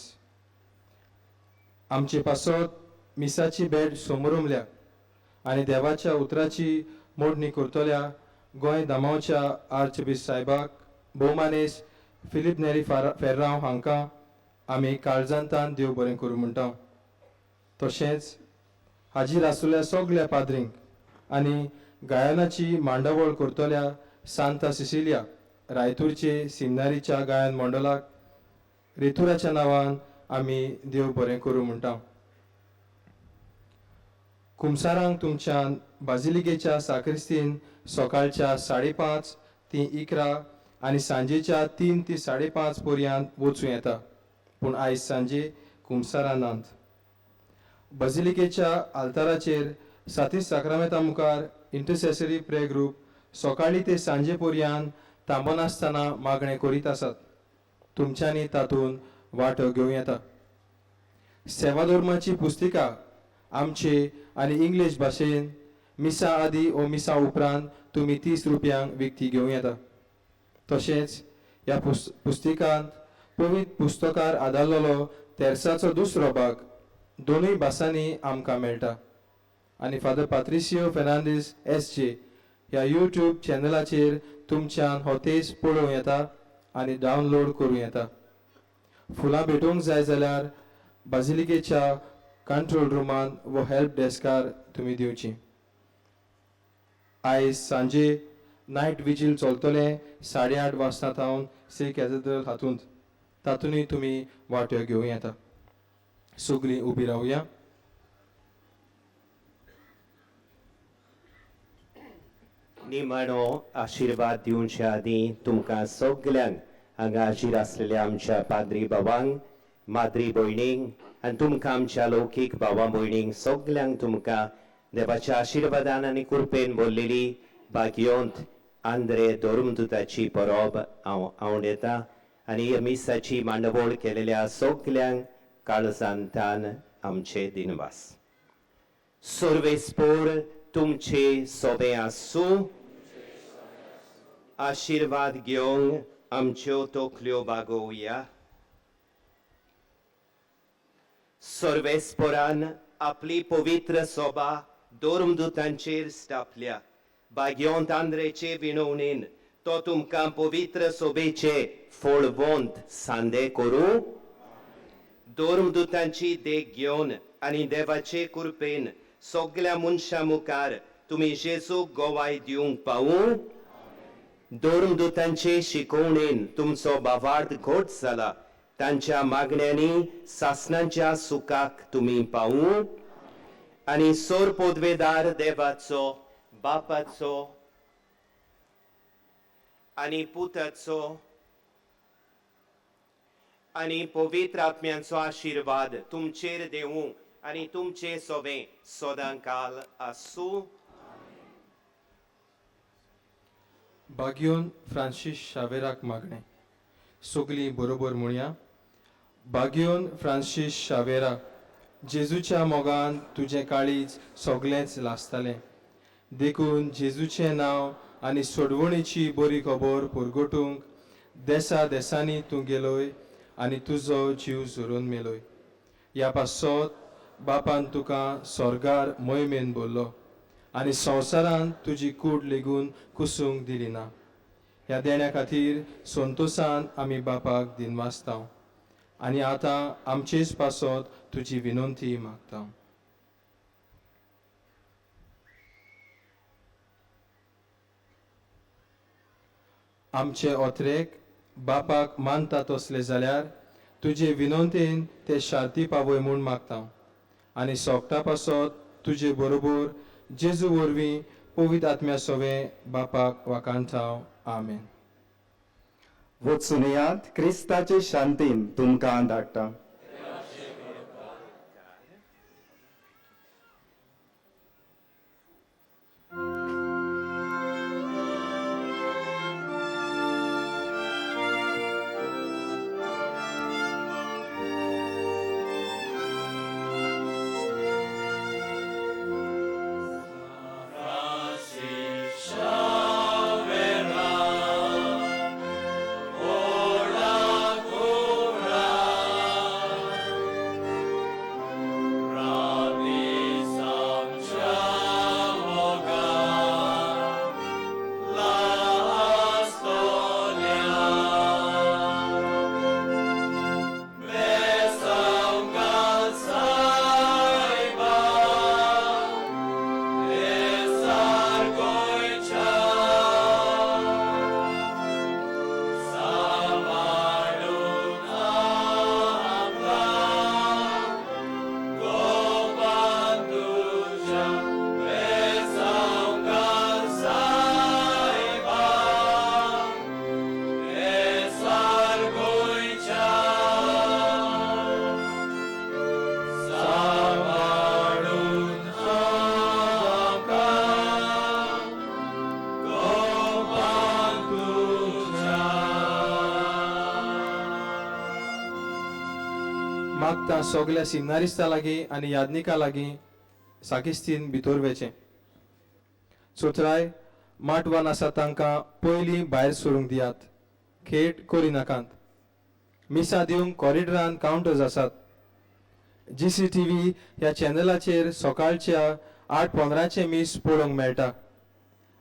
आमचे पासत मिसाची भेट समोरमल्या आनी देवाच्या उतराची मोडणी करतल्या गोंय दामावच्या आर्चबीस साहेबाक भोवमानेस फिलीप नेरी फेर्रांव हांकां आमी काळजांतान देव बरें करूं म्हणटा. तशेंच हाजीर आसलेल्या सगल्या पाद्रींक आनी गायनाची मांडावळ करतल्या सांता सिसिलिया रायतूरचे सिमनारीच्या गायन मंडळाक रेतुराच्या नांवान आमी देव बरें करूं म्हणटा. कुमसारांक तुमच्यान बाजिलिकेच्या साक्रिस्तीन सकाळच्या 5:30 ते 11 आनी सांजेच्या 3 ते 5:30 पर्यंत वचूं येता, पूण आयज सांजे कुमसारां नात. बाजिलिकेच्या आल्ताराचेर साती साक्रामेंता मुखार इंटरसेसरी प्रेयर ग्रूप सकाळी ते सांजे पर्यंत थांबनासतना मागणें करीत आसात. तुमच्यांनी तातूंत वांटो घेवं येता. सेवाधर्माची पुस्तिका आमचे आनी इंग्लीश भाशेन मिसा आदी ओ मिसा उपरांत तुमी 30 रुपयांक विकती घेवं येता. तशेंच ह्या पुस्तिकांत पवित्र पुस्तकार आदारलेलो तेर्साचो दुसरो भाग दोनूय भासांनी आमकां मेळटा. आनी फादर पात्रिसियो फेर्नांदीस SJ ह्या यूट्यूब चॅनलाचेर तुमच्यान हो तेज पळोवं येता आनी डावनलोड करूं येता. फुलां भेटोवंक जाय जाल्यार बाजिलिकेच्या कंट्रोल रुमान वो हेल्प डेस्कार तुमी दिवची. आयज सांजे नायट विजील चलतलें 8:30 वाजता थावन सी कॅथेड्रल हातूंत, तातूंतय तुमी वांट्यो घेवं येता. सगळीं उबी रावया. निमाणो आशिर्वाद दिवच्या आदीं तुमकां सगल्यांक हांगा हाजीर आसलेल्या आमच्या पाद्री बाबांक, माद्री भयणींक आनी तुमकां आमच्या लौकीक भावा भयणींक सगल्यांक तुमकां देवाच्या आशिर्वादान आनी कृपेन भरलेली भाग्योंत आंद्रे धर्मदूताची परब हांव आवडटा आनी मिसाची मांडवळ केलेल्या सगल्यांक काळजांतान आमचे दिनवास. सर्वेस्पोर तुमचे सोबे आसूं. आशिर्वाद घेवंक आमच्यो तकल्यो बागोवया. सर्वेस्पोरान आपली पवित्र सोबा धर्मदूतांचेर स्थापल्या. भाग्योंत आंद्रेचे विनवणेन तो तुमकां पवित्र सोबेचे फळवंत सांदे करूं. धर्मदूतांची देख घेवन आनी देवाचे कृपेन सगल्या मनशां मुखार तुमी जेजूक गोवाय दिवंक पावूं. धर्मदूतांचे शिकोवणेन तुमचो भावार्थ घट जाला. तांच्या मागण्यांनी सासणाच्या सुखाक तुमी पावूं. आनी सोर पोदवेदार देवाचो, बापाचो आनी पुताचो आनी पवित्र आत्म्यांचो आशिर्वाद तुमचेर देवूं आनी तुमचे सोबें सदां काल आसूं. बागियोन फ्रांसीस शावेराक मागणें. सगलीं बरोबर म्हणया. बागियोन फ्रांसीस शावेरा, जेजूच्या मोगान तुजें काळीज सगलेंच लासतालें, देखून जेजूचें नांव आनी सोडवणीची बरी खबर पुरगोटूंक देसा देसांनी तूं गेलोय आनी तुजो जीव झरून मेलोय. ह्या पासत बापान तुका स्वर्गार मोहिमेन भरलो आनी संवसारान तुजी कूड लेगून कुसूंक दिली ना. ह्या देण्या खातीर संतोसान आमी बापाक दिनवासता आनी आतां आमचेच पासत तुजी विनंती मागता. आमचे ओत्रेक बापाक मानता तसले जाल्यार तुजे विनंतीन ते शांती पावय म्हूण मागता आनी सोगटा पासत तुजे बरोबर जेजू वरवीं पवित्र आत्म्या सोवें बापाक वाखाणता. आमेन. वचुनयात क्रिस्ताचे शांतीन तुमकां धाडटा. मागता सगल्या सिमनारिस्ता लागीं आनी यादनिका लागीं साकिस्तीन भितर वेचें. चोत्राय माटवान आसा तांकां पयलीं भायर सरूंक दियात, खेट करिनाकात. मिसां दिवंक कॉरिडरान कावंटर्स आसात. GCTV ह्या चॅनलाचेर सकाळच्या 8:15 मीस पळोवंक मेळटा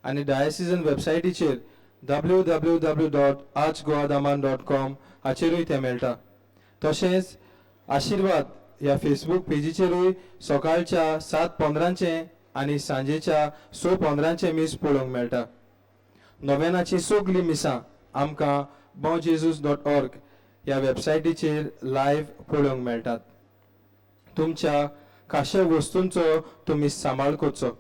आनी डायसिजन वेबसायटीचेर www.archgoadaman.com हाचेरूय तें मेळटा. तशेंच आशिर्वाद ह्या फेसबूक पेजीचेरूय सकाळच्या 7:15 आनी सांजेच्या 6:15 मीस पळोवंक मेळटा. नोवेनाची सगलीं मिसां आमकां bonjesus.org ह्या वेबसायटीचेर लायव्ह पळोवंक मेळटात. तुमच्या खाशा वस्तूंचो तुमी सांबाळ करचो.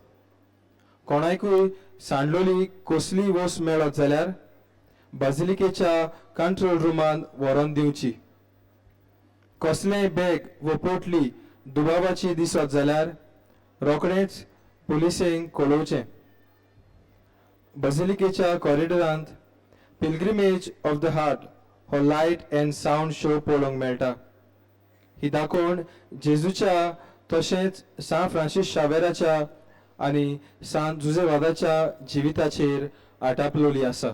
कोणाकूय सांडलोली कसलीय वस्त मेळत जाल्यार बाजिलिकेच्या कंट्रोल रुमान व्हरोन दिवची. कसलेंय बॅग व पोटली दुबावाची दिसत जाल्यार रोखडेंच पुलिसेंक कळोवचें. बाजिलिकेच्या कॉरिडरांत पिलग्रिमेज ऑफ the heart हो लायट अँड सावंड शो पळोवंक मेळटा. ही दाखोवण जेजूच्या तशेंच सान फ्रांसीस शावेराच्या आनी सान जुझेवादाच्या जिविताचेर आटापलोली आसा.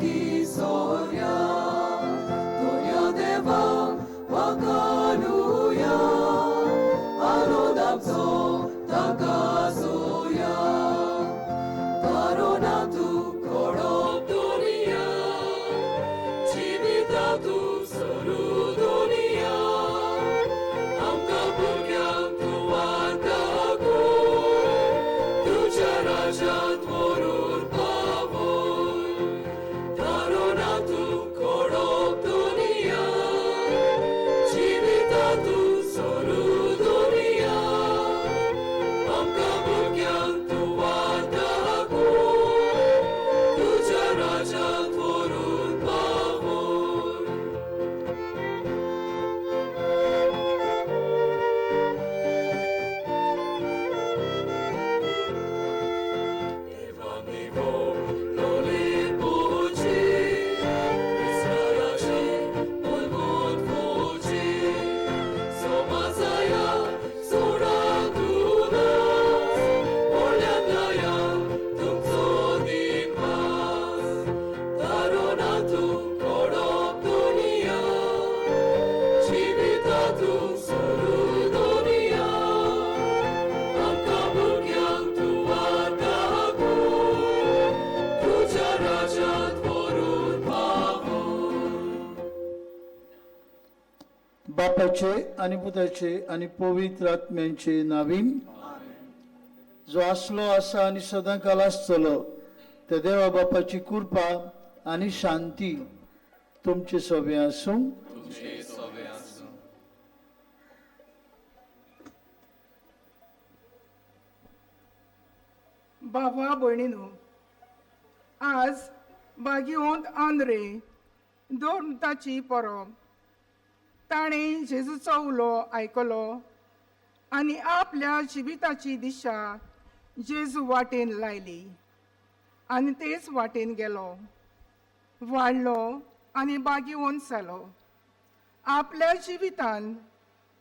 लागीं सोऱ्या दोन्या देवा वाकानुया आनंद आमचो ताका सोया कारोना तूं कोडप दुनिया जिविता तूं सोरू दुनिया आमकां भुरग्यांक तूं वार्ता कर तुज्या राज्यांत व्हरून पावय कारोना तूं कोडप दुनिया जिविता तूं सोरू दुनिया आमकां भुरग्यांक तूं वार्ता कर तुज्या राज्यांत व्हरून पावय. देवा mi volole voce, Israelce polvon voce, Somazaya soradunas, Orlandaya tumso nikmas, Taronatu korop dunia, Civitatu soru dunia, आमकां भुरग्यांक तूं वार्ता कर तुज्या राज्यांत व्हरून पावय. बापाचे आनी पुताचे आनी पवित्र आत्म्यांचे नावीन, जो आसलो आसा आनी सदां काल आसतलो त्या देवा बापाची कृपा आनी शांती तुमचे सोबे आसूं. तुमचे सोबे आसूं. भावा भयणीनो, आज बागिवंत आंद्रे दोन ताची परब. ताणें जेजूचो उलो आयकलो आनी आपल्या जिविताची दिशा जेजू वाटेन लायली आनी तेच वाटेन गेलो, वाडलो आनी बागिवंत जालो. आपल्या जिवितान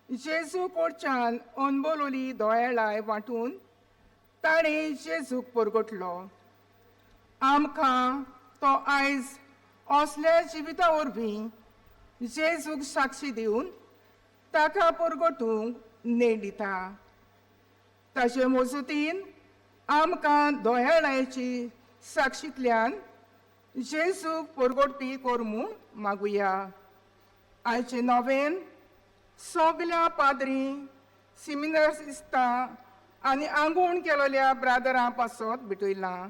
जेजू कडच्यान अनबोलली दोयाळाय वांटून ताणें जेजूक परगटलो. आमकां तो आयज असल्या जिविता वरवीं जेजूक साक्षी दिवन ताका परगटूंक नेण दिता. ताचे मजतीन आमकां दोयाळायची साक्षींतल्यान जेजूक परगटपी कर म्हूण मागुया. आयचे नवेन सगल्या पाद्री, सिमिनरिस्तां आनी आंगवण केलेल्या ब्रादरां पासत भेटयलां.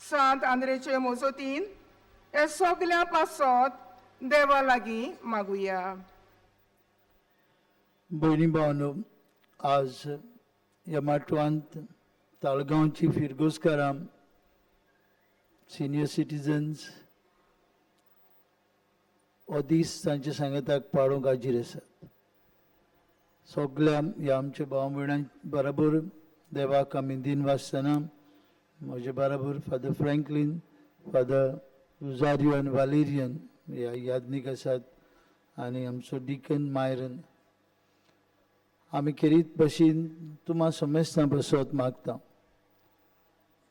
सांत आंद्रेचे मजतीन हे सगल्या पासत देवा लागीं मागुया. भयणी भावनो, आज ह्या माटवांत ताळगांवची फिरगोजकारां, सिनियर सिटीजन्स हो दीस तांच्या सांगाताक पाळूंक हाजीर आसात. सगल्या ह्या आमच्या भाव भयणां बराबर देवाक आमी दिन वाचतना म्हजे बराबर फादर फ्रँकलीन, फादर रुजारियो आनी वालेरियन ह्या याज्ञीक आसात आनी आमचो डिकन मायरन. आमी खेरीत भशेन तुमा समेस्तां बसत मागता.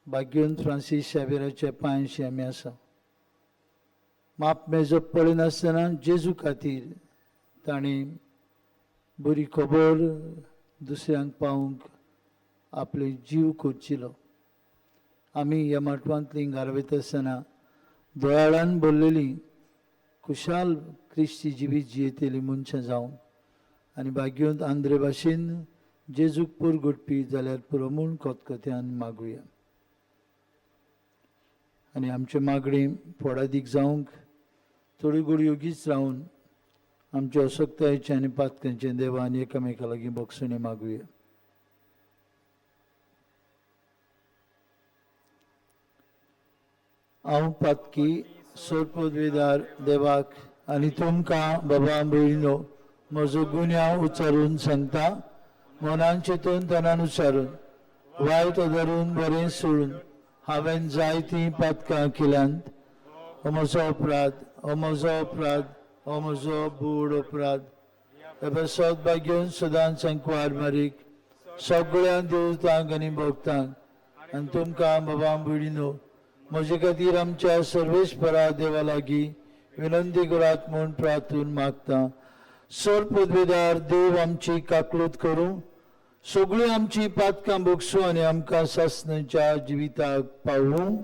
भाग्यवंत फ्रांसीस शावेराच्या पांयशी आमी आसा. माप मेजप पळयनासतना जेजू खातीर ताणें बरी खबर दुसऱ्यांक पावूंक आपले जीव कोचिलो. आमी ह्या माटवांतली गारवेत आसतना दोयाळान भरलेली खुशाल क्रिस्ती जिवीत जियेतली मनशां जावं आनी भाग्यवंत आंद्रे भाशेन जेजूक परगटपी जाल्यार पुरो म्हूण खतखत्यान मागुया. आनी आमचे मागणी फोडादीक जावंक थोडी गोडी योगीच रावन आमच्या असक्तायेचें आनी पातकांचें देवान एकामेका लागीं भोगसणें मागुया. हांव पातकी सरपदवेदार देवाक आनी तुमकां बाबा भयणीनो म्हजो गुन्यांव उच्चारून सांगता. मनान चिंतून तनान उच्चारून वायट धरून बरें सोडून हांवें जायतीं पातकां केल्यांत. हो म्हजो अपराध, हो म्हजो अपराध, हो म्हजो बूड अपराध. हे पासत भाग्योन सदांच अंकवार मारीक सगळ्या देवतांक आनी भक्तांक आनी तुमकां बाबा भयणीनो म्हजे खातीर आमच्या सर्वेस्परा देवा लागीं विनंती करात म्हूण प्रार्थून मागता. सर पदवेदार देव आमची काकलूत करूं, सगळीं आमची पातकां भोगसूं आनी आमकां सासणाच्या जिविताक पावूं.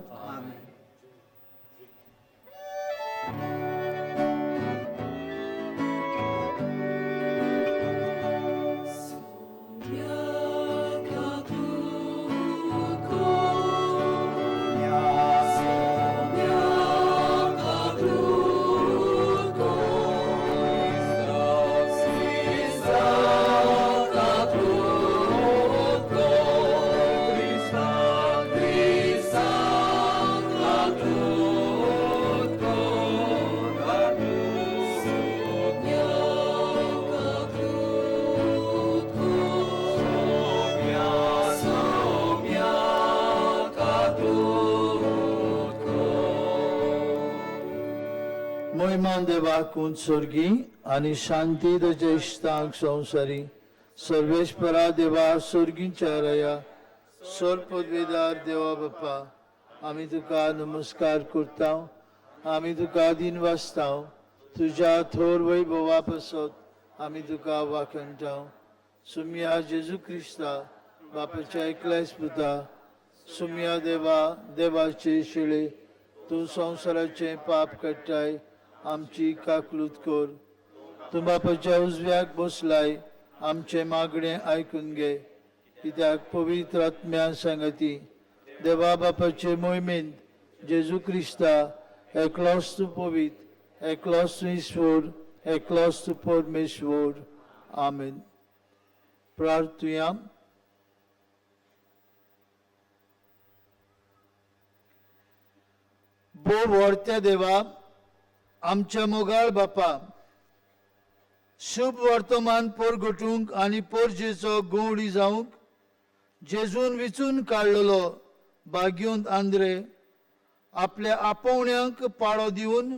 मोहिमान देवाक उत्सर्गी आनी शांती ताच्या इश्टांक संवसारी. सर्वेस्परा देवा सर्गीच्या राया सर पदवेदार देवा बाप्पा, आमी तुका नमस्कार करता, आमी तुका दिन वाचता, तुज्या थोर वैभवा पासत आमी तुका वाखणटा. सुमया जेजू क्रिस्ता बापाच्या एकल्याच पुता, सुमया देवा देवाचे शिळे, तूं संवसाराचें पाप काडटाय, आमची काकलूत कर. तूं बापाच्या उजव्याक बसलाय, आमचें मागणें आयकून घे, कित्याक पवित्र आत्म्या सांगती देवा बापाचे मोहिमेंत जेजू क्रिस्ता एकलोच तूं पवित्र, एकलोच तूं ईश्वर, एकलोच तूं परमेश्वर. आमेन. प्रार्थुया. भोव व्हडत्या देवा, आमच्या मोगाळ बापा, शुभ वर्तमान पोरगटूंक आनी पोरजेचो गोवडी जावंक जेजून विचून काडलेलो भाग्योंत आंद्रे आपल्या आपोवण्यांक पाळो दिवन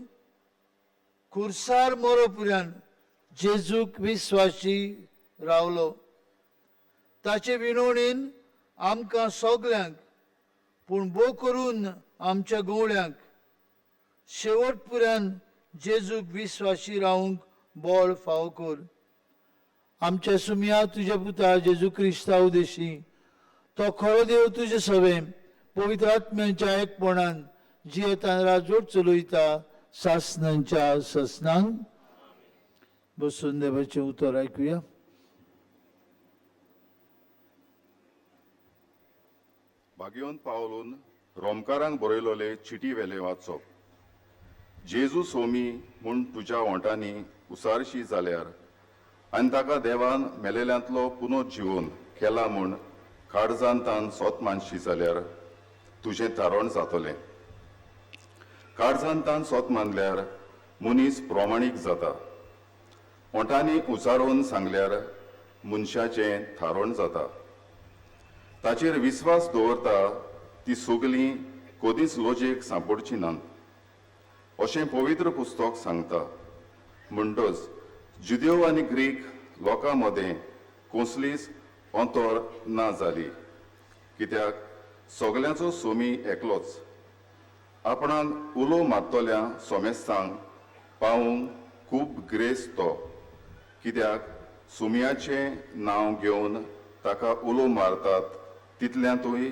खुर्सार मोरोपुऱ्यान जेजूक विस्वाशी रावलो. ताचे विनवणेन आमकां सगल्यांक, पूण भोव करून आमच्या गवळ्यांक शेवट पुऱ्यान जेजूक विस्वाशी रावंक बळ फावो कर. आमच्या सुमया तुज्या पुता जेजू क्रिस्ता उदेशी, तो खरो देव तुजे सवे पवित्र आत्म्याच्या एकपणान जियेतान राजवट चलयता सासणांच्या ससनांक. बसून देवाचें उतर आयकुया. भाग्योन पावलून रोमकारांक बरयलोले चिटी वेले वाचप. जेजू सोमी म्हूण तुज्या ओंठांनी उसारशी जाल्यार आनी ताका देवान मेलेल्यांतलो पुनर्जिवन केला म्हूण काळजान तान सोत मानशी जाल्यार तुजें तारण जातलें. काळजान तान सोत मानल्यार मनीस प्रमाणीक जाता, ओंठांनी उचारून सांगल्यार मनशाचें थारण जाता. ताचेर विस्वास दवरता ती सगलीं कदींच लजेक सांपडची नात अशें पवित्र पुस्तक सांगता. म्हणटच जुदेव आनी ग्रीक लोकां मदें कसलीच अंतर ना जाली, कित्याक सगल्यांचो सोमी एकलोच. आपणाक उलो मारतल्या सोमेस्तांक पावूंक खूब ग्रेस तो, कित्याक सुमयाचें नांव घेवन ताका उलो मारतात तितल्यांतूय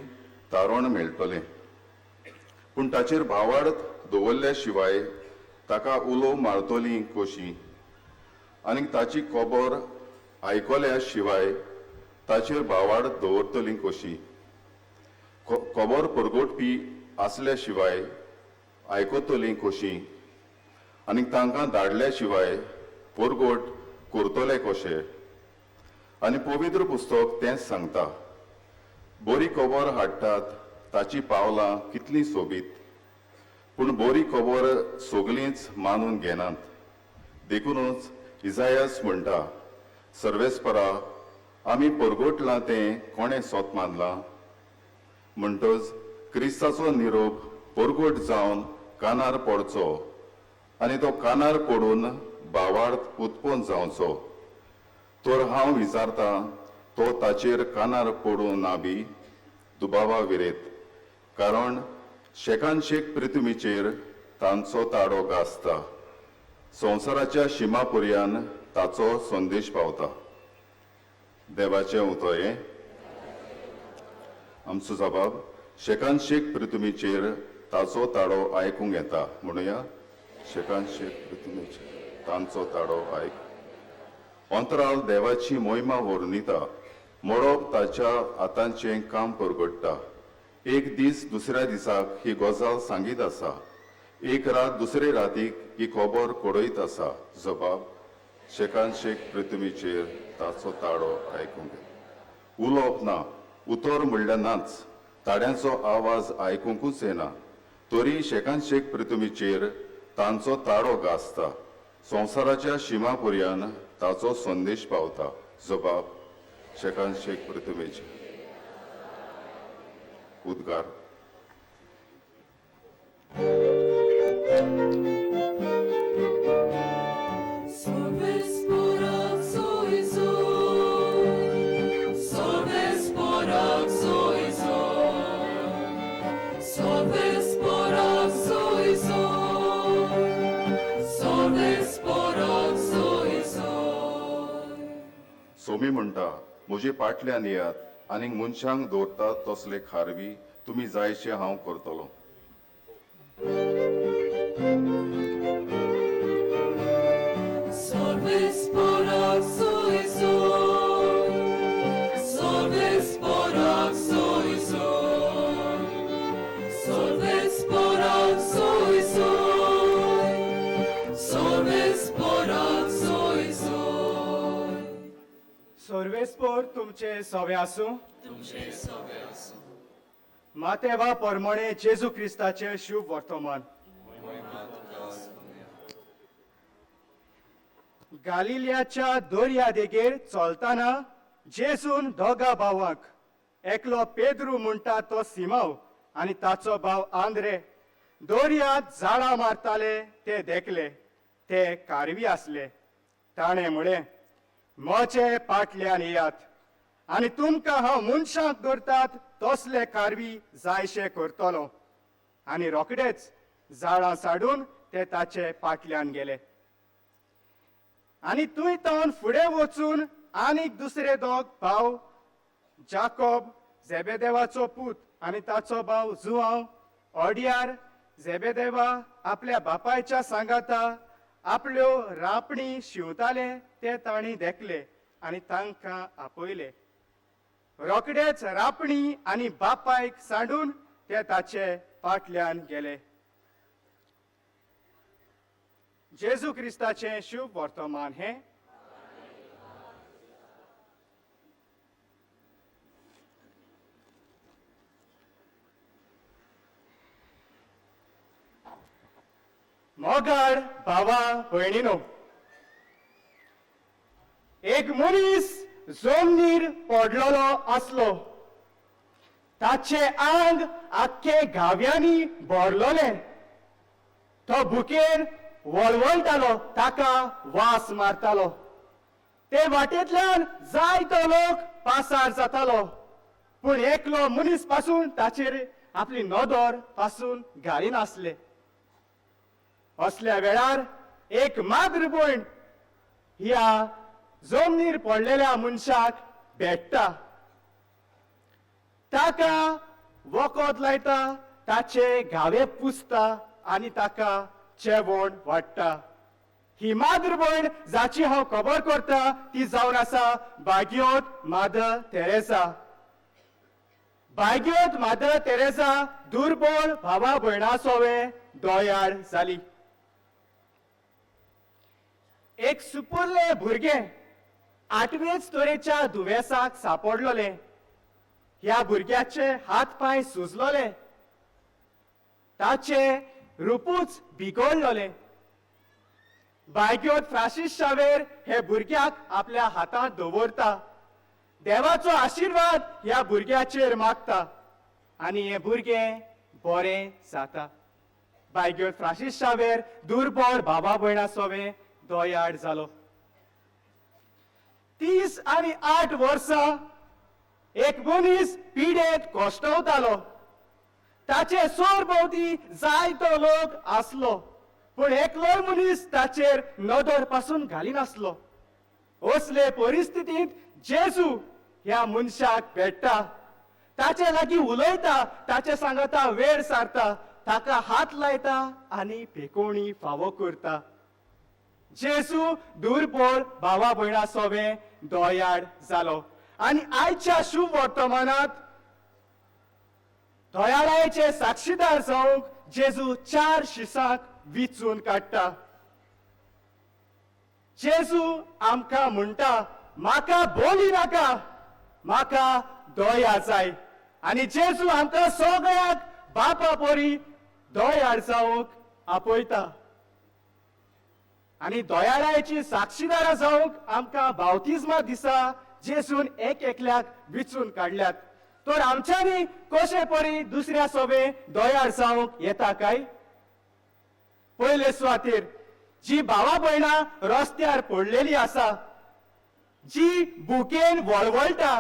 तारण मेळटलें. पूण ताचेर भावार्थ दवरल्या शिवाय ताका उलो मारतली कशी, आनी ताची खबर आयकल्या शिवाय ताचेर भावार्थ दवरतली कशी? खबर परगटपी आसल्या शिवाय आयकतली कशी, आनी तांकां धाडल्या शिवाय परगट करतले कशे? आनी पवित्र पुस्तक तेंच सांगता, बरी खबर हाडटात ताची पावलां कितलीं सोबीत, पूण बरी खबर सगलींच मानून घेनात. देखूनच इजायस म्हणटा, सर्वेस्परा आमी परगटलां तें कोणें सोत मानलां? म्हणटच क्रिस्ताचो निरोप परगट जावन कानार पडचो आनी तो कानार पडून भावार्थ उत्पन्न जावचो. तर हांव विचारतां, तो ताचेर कानार पडूं ना बी दुबावा विरेत? कारण शेकान शेक पृथ्वीचेर तांचो ताडो गाजता. संवसाराच्या शिमा पर्यान ताचो संदेश पावता. देवाचें उतर हें. आमचो जबाब शेकान शेक पृथ्वीचेर ताचो ताडो आयकूंक येता. म्हणुया, शेकान शेक पृथ्वीचेर तांचो ताडो आयक. अंतराल देवाची मोहिमा वर्णिता. मळब ताच्या हातांचें काम परगट्टा. एक दीस दुसऱ्या दिसाक ही गजाल सांगीत आसा. एक रात दुसरे रातीक ही खबर कळयत आसा. जबाब शेकान शेक पृथ्वीचेर ताचो ताळो आयकूंक येता. उलोवप ना, उतर म्हणल्यार नाच. ताड्यांचो आवाज आयकुंकूच येना. तरी शेकान शेक पृथ्वीचेर तांचो ताळो गाजता. संवसाराच्या शिमा पर्यान ताचो संदेश पावता. जबाब शेकान शेक पृथ्वीचेर. उद्गार. सोमी म्हणटा, म्हजे पाटल्यान येयात आनीक मनशांक दवरतात तसले खारवी तुमी जायशे हांव करतलो. सर्वेस्पोर तुमचे सवे आसूं. तुमचे सवे आसूं. मातेवा परमणे जेजू क्रिस्ताचे शुभ वर्तमान. गालिलियाच्या दर्या देगेर चलतना जेजून दोगा भावांक, एकलो पेद्रू म्हणटा तो सिमाव आनी ताचो भाव आंद्रे, दर्यांत झाडां मारताले ते देखले. ते कारवी आसले. ताणें म्हळें, म्हजे पाटल्यान येयात आनी तुमकां हांव मनशांक दवरतात तसले कारवी जायशे करतलो. आनी रोखडेच झाडां साडून ते ताचे पाटल्यान गेले. आनी थंय तावन फुडें वचून आनीक दुसरे दोग भाव, जाकोब झेबेदेवाचो पूत आनी ताचो भाव जुआंव, ओडियार झेबेदेवा आपल्या बापायच्या सांगाता आपल्यो रापणी शिंवताले ते तांणी देखले आनी तांकां आपयले. रोखडेच रापणी आनी बापायक सांडून ते ताचे पाटल्यान गेले. जेजू क्रिस्ताचें शुभ वर्तमान हें. मोगाळ भावा भयणीनो, एक मनीस जमनीर पडलेलो आसलो. ताचें आंग आख्खे गाव्यांनी भरलोलें. तो भुकेन वळवळटालो, ताका वास मारतालो. ते वाटेंतल्यान जायतो लोक पासार जातालो, पूण एकलो मनीस पासून ताचेर आपली नदर पासून घालिनासले. असल्या वेळार एक माद्र भयण ह्या जमनीर पडलेल्या मनशाक भेट्टा. ताका वखद लायता, ताचे घावे पुसता आनी ताका जेवण वाडटा. ही माद्र भयण जाची हांव खबर करता ती जावन आसा बाग्योत मादर तेरेसा. बाग्योत मादर तेरेसा दुर्बळ भावा भयणा सोवे दयाळ जाली. एक सुपुरले भुरगें आठवेच तरेच्या दुयेंसाक सापडलोलें. ह्या भुरग्याचे हात पांय सुजलोले, ताचे रुपूच बिगडलोलें. बायग्योत फ्रांसीस शावेर हे भुरग्याक आपल्या हातांत दवरता, देवाचो आशिर्वाद ह्या भुरग्याचेर मागता आनी हें भुरगें बरें जाता. बायग्योत फ्रांसीस शावेर दुर्बळ बाबा भयणा सोवे दयाळ जालो. 38 वर्सां एक मनीस पिडेत कश्टवतालो. ताचे सरभोंवती जायतो लोक आसलो, पूण एकलोय मनीस ताचेर नदर पासून घालिनासलो. असले परिस्थितींत जेजू ह्या मनशाक भेट्टा, ताचे लागीं उलयता, ताचे सांगता वेळ सारता, ताका हात लायता आनी पेकोवणी फावो करता. जेजू दुर्बळ भावा भयणा सोबे दयाळ जालो आनी आयच्या शुभ वर्तमानात दयाळायेचे साक्षीदार जावंक जेजू 4 शिसांक विचून काडटा. जेजू आमकां म्हणटा, म्हाका बोली नाका, म्हाका दया जाय. आनी जेजू आमकां सगळ्यांक बापा परी दयाळ जावंक आपयता आनी दयाळायेची साक्षीदारां जावंक आमकां बावतिज्मा दिसा जेजून एक एकल्याक विचून काडल्यात. तर आमच्यांनी कशे परी दुसऱ्या सोबे दयाळ जावंक येता काय? पयले सुवातेर जी भावा भयणां रस्त्यार पडलेली आसा, जी भुकेन वळवळटा,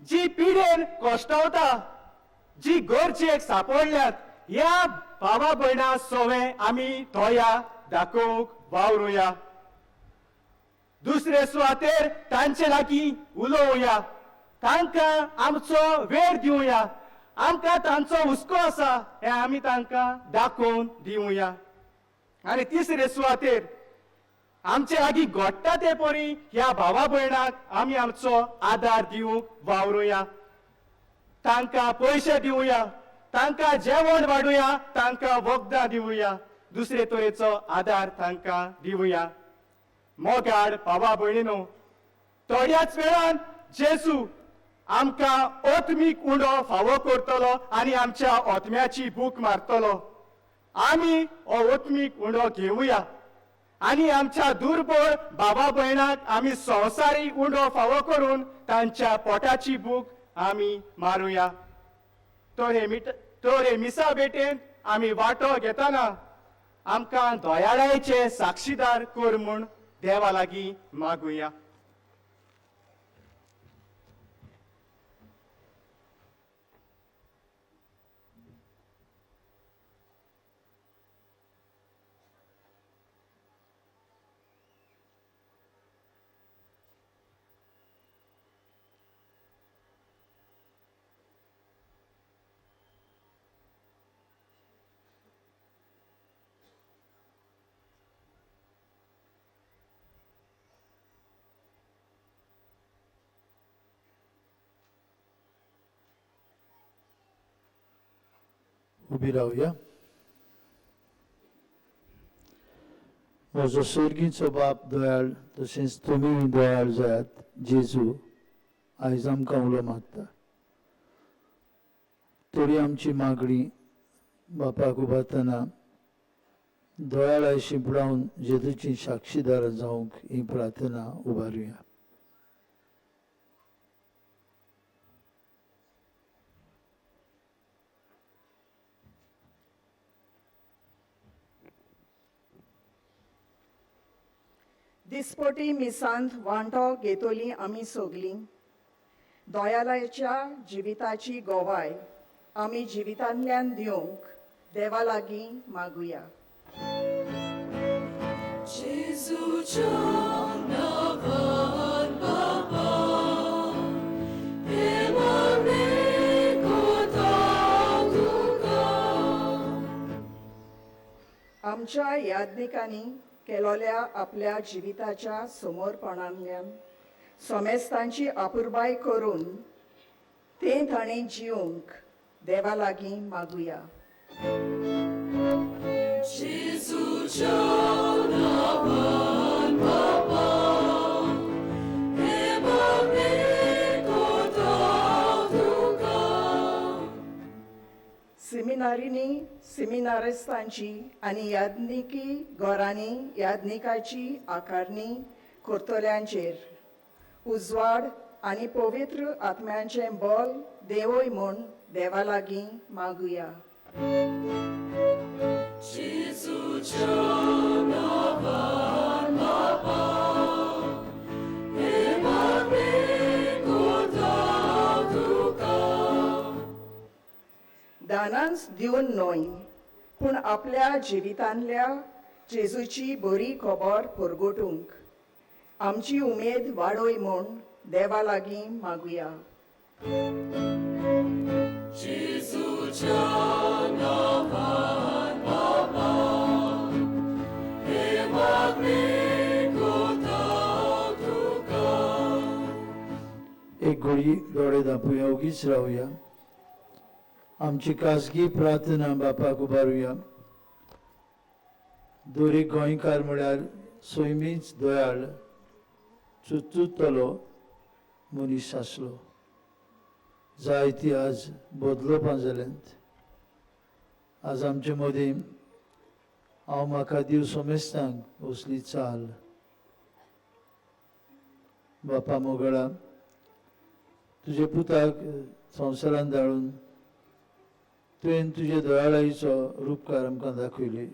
जी पिडेन कश्टवता, जी गरजेक सापडल्यात, ह्या भावा भयणां सोवे आमी दया दाखोवंक वावरुया. दुसरे सुवातेर तांचे लागीं उलोवया, तांकां आमचो वेळ दिवया, आमकां तांचो हुस्को आसा हें आमी तांकां दाखोवन दिवया. आनी तिसरे सुवातेर आमचे लागीं घडटा ते परी ह्या भावा भयणाक आमी आमचो आदार दिवंक वावरुया, तांकां पयशे दिवया, तांकां जेवण वाडुया, तांकां वखदां दिवया, दुसरे तरेचो आदार तांकां दिवया. मोगाड भावा भयणीनो, थोड्याच वेळान जेजू आमकां आत्मीक उंडो फावो करतलो आनी आमच्या आत्म्याची भूक मारतलो. आमी हो आत्मीक उंडो घेवया आनी आमच्या दुर्बळ भावा भयणाक आमी संवसारी उंडो फावो करून तांच्या पोटाची भूक आमी मारुया. तर हे मिसा भेटेंत आमी वांटो घेतना आमकां दयाळायेचे साक्षीदार कर म्हूण देवा लागीं मागुया. उबी रावया. म्हजो सर्गीचो बाप दयाळ तशेंच तुमी दयाळ जायात. जेजू आयज आमकां उलो मागता. थोडी आमची मागणी बापाक उबारतना दयाळाय शिंपडावन जेजूची साक्षीदार जावंक ही प्रार्थना उबारुया. दिसपटी मिसांत वांटो घेतली आमी सगलीं. दयाळाच्या जिविताची गोवाय आमी जिवितांतल्यान दिवंक देवा लागीं मागुया. आमच्या याज्ञिकांनी केलोल्या आपल्या जिविताच्या समर्पणांतल्यान समेस्तांची अपुरबाय करून ते ताणें जिवंक देवा लागीं मागुया. सिमिनारींनी सिमिनारिस्तांची आनी याज्ञिकी घरांनी याज्ञिकाची आकारणी करतल्यांचेर उजवाड आनी पवित्र आत्म्यांचें बल देवय म्हूण देवा लागीं मागुया. दानान उतरांच दिवन न्हय पूण आपल्या जिवितांतल्या जेजूची बरी खबर परगटूंक आमची उमेद वाडय म्हूण देवा लागीं मागुया. जेजूच्या नांवान बाबा हे मागणें कोता तुका. एक घडी दोळे धांपुया, ओगीच रावया. आमची खाजगी प्रार्थना बापाक उबारुया. दर एक गोंयकार म्हळ्यार सैमीच दयाळ चुचुतलो मनीस आसलो. जायती आज बदलोवपां जाल्यांत. आज आमचे मदीं हांव म्हाका दिव सोमेस्तांक असली चाल. बापा मोगळा, तुजे पुताक संवसारांत धाडून तुवें तुजे दयाळायेचो रुपकार आमकां दाखयले.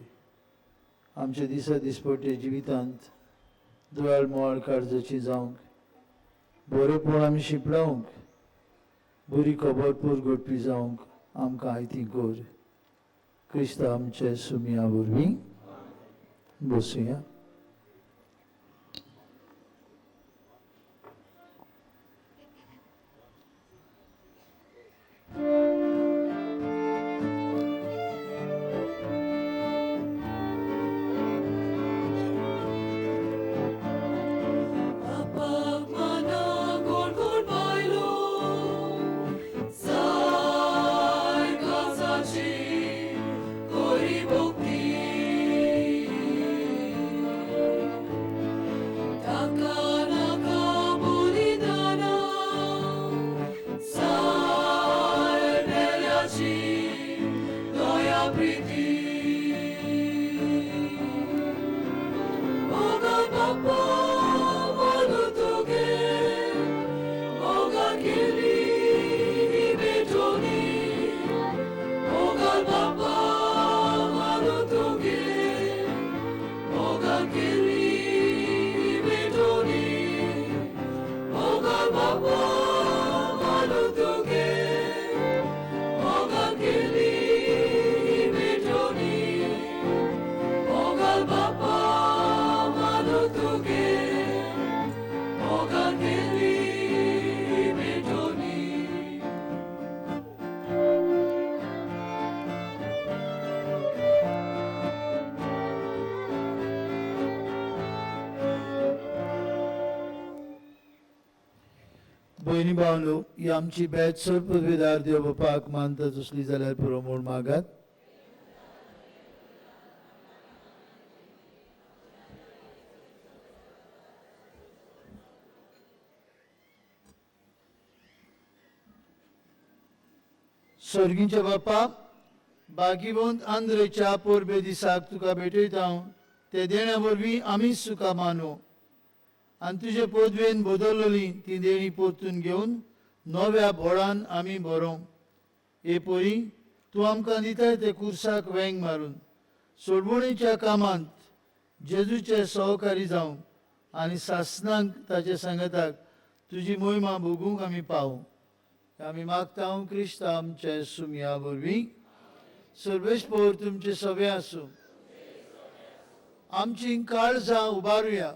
आमच्या दिसा दिसपट्टे जिवितांत दयाळ मोवाळ काळजाची जावंक, बरेपण आमी शिंपडावंक, बरी खबर पुरगोटपी जावंक आमकां आयती कर. क्रिस्तांव आमचे सुमया वरवीं. बसुया. बापाक माना गोड गोड बायलो जाय काळजाची कोरी भक्ती ताका नाका बलिदाना जाय पेल्याची दया प्रिती. मोगा बापा मानू तुगे मोगा केली ही भेटोनी. मोगा बापा मानू तुगे मोगा केली ही भेटोनी. मोगा बापा मानू तुगे मोगा केली ही भेटोनी. मोगा बापा मानू तुगे मोगा केली ही भेटोनी. भयणी भावनो, ही आमची बेत सर्पविदार देव बापाक मानता तसली जाल्यार पुरो म्हूण मागात. सर्गींच्या बापा, बागीवंत आंद्रेच्या पोरबे दिसाक तुका भेटयता हांव. ते देण्या वरवीं आमीच तुका मानू आनी तुजे पदवेन बदलली ती देणी परतून घेवन नव्या बोळान आमी बरोवंक. हे परी तूं आमकां दिताय ते कुर्साक वेंग मारून सोडवणीच्या कामांत जेजूचे सहकारी जावंक आनी सासनाक ताचे सांगाताक तुजी मोहिमा भोगूंक आमी पावूं. आमी मागता क्रिस्तांव आमचे सुमया वरवीं. सर्वेस्पर तुमचे सवे आसूं. आमची काळजां उबारुया.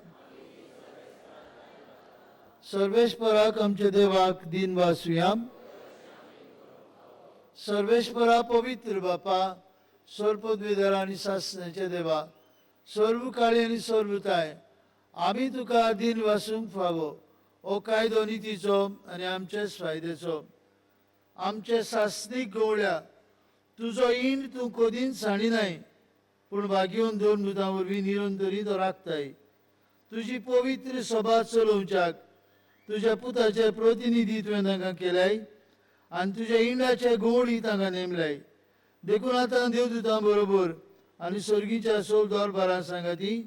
सर्वेस्पराक आमच्या देवाक दिन वासुया. सर्वेस्परा पवित्र बापा, सर्वपदवीधर आनी सासण्याच्या देवा, सर्व काळी आनी सर्वताय, आमी तुका दिन वासूंक फावो हो कायदो नितीचो आनी आमचेच फायद्याचो. आमचे सासणीक गवळ्या तुजो इंड तूं कदींच सांडिनाय, पूण भागीवन दोन दुतां वरवीं निरंतरी तो राखताय. तुजी पवित्र सभा चलोवच्याक तुज्या पुताचे प्रतिनिधी तुवें तांकां केल्याय आनी तुज्या इंडाचे गवळी तांकां नेमल्याय. देखून आतां देवदुतां बरोबर आनी सर्गीच्या सोल दरबारां सांगाती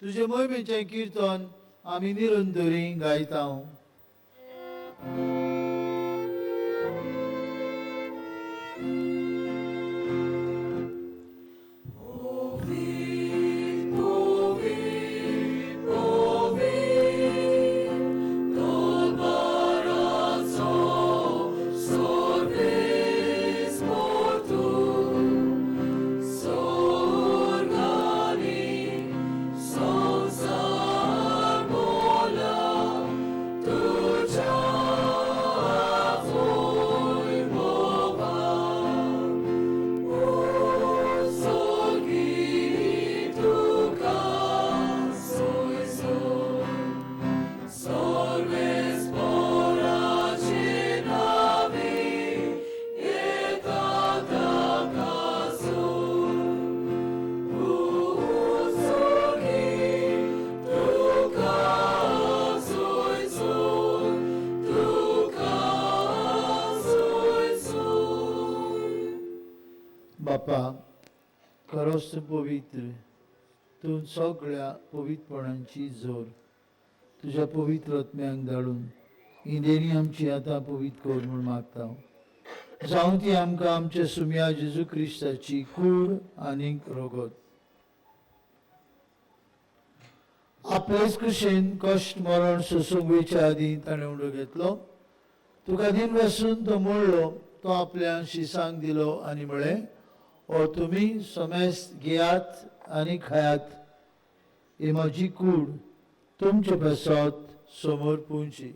तुजे मोहिमेचें किर्तन आमी निरंतरी गायता. Tol बापा, खरोच तूं पवित्र, तूं सगळ्या पवित्रपणांची जोर. तुज्या पवित्र आत्म्यांक धाडून ही देणी आमची आतां पवित्र कर म्हूण मागता. जावं ती आमकां आमच्या सुम्या जेजू क्रिस्ताची कूड आनीक रगत. आपलेच कुशेन कश्ट मरण सोसूंक वयच्या आदीं ताणें उडो घेतलो. तुका दिन वसून तो मोडलो, तो आपल्या शिसांक दिलो आनी म्हळें, ओ तुमी समेस्त घेयात आनी खायात, ही म्हजी कूड तुमचे पासत समोर पुंची.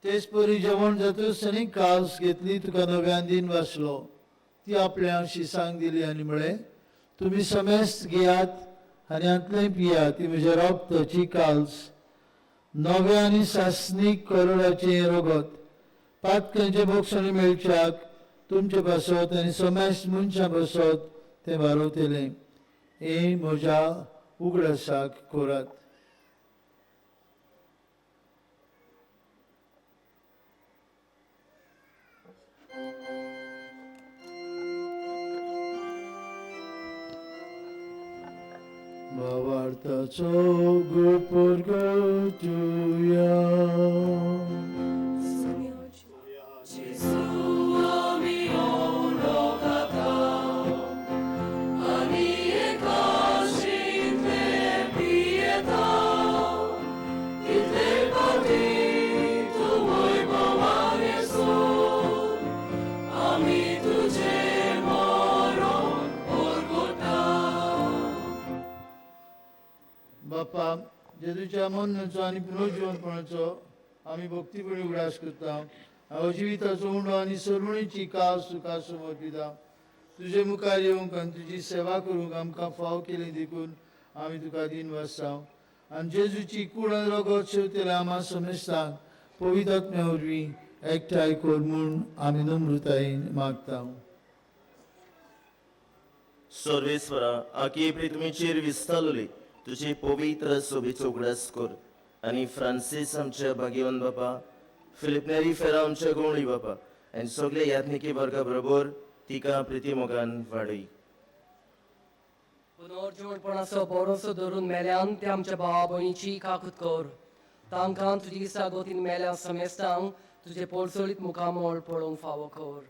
तेच परी जेवण जातूच आनी कास घेतली, तुका नव्यान दिन वाचलो, ती आपल्या शिसांक दिली आनी म्हळें, तुमी समेस्त घेयात आनी हांतलें पियात, ती म्हज्या रक्ताची काल्स, नव्या आनी सासणीक करोडाचें रगत, पातक्यांचे बोगसणी मेळच्याक तुमचे पासत आनी समेस्त मनशां पासत तें बारवतलें. हें म्हज्या उगडासाक करात. भावार्थाचो गुपूर गतुया. बापा, जेजूच्या मरणाचो आनी पुनर्जिवनपणाचो आमी भक्तीपणी उगडास करता. हांव जिविताचो उंडो आनी सरुणीची कास तुका समर्पिता. तुजे मुखार येवंक आनी तुजी सेवा करूंक आमकां फाव केली देखून आमी तुका दिन वाचता. आनी जेजूची कूड आनी रगत शेवतेल्या आमा समेस्तांक पवित्र आत्म्या वरवीं एकठांय कर म्हूण आमी नम्रतायेन मागता. सर्वेस्वरा, आकी पृथ्वीचेर विस्तारली तुजी पवित्र सोबीचो उगडास कर आनी फ्रांसीस आमच्या भाग्यवंत बापा, फिलिप नेरी फेरा आमच्या गवळी बापा आनी सगळे याज्ञिकी वर्गा बरोबर तिका प्रिती मोगान वाडय. पुनर्जिवणपणाचो भरोसो धरून मेल्यान ते आमच्या भावा भयणीची काकूत कर. तांकां तुजी सागोतीन मेल्या समेस्तांक तुजें पोळसोळीत मुखामळ पळोवंक फावो कर.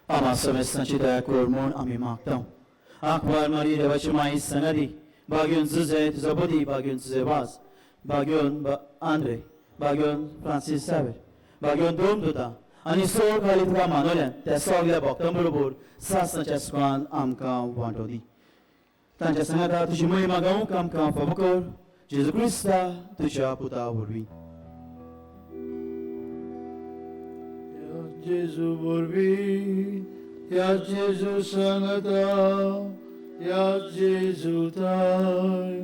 आमा समेस्तांची दया कर म्हूण आमी मागता. आंकवार मारी देवाची माई संगारी, बागेवन जुजे तुजो बदी, बागेवन तुजे वाज, बागेवन आंद्रे, बागेवन फ्रांसीस सावेर, बागेवन दोन दुता आनी सोळ खाली तुका मानवल्यान त्या सगल्या भक्तां बरोबर सासणाच्या सुखान आमकां वांटो दी. तांच्या सांगाता तुजी महिमा गावंक आमकां फावो कर. जेजू क्रिस्ता तुज्या पुता वरवीं. जेजू वरवीं, ह्या जेजू सांगता, ह्या जेजू ताय,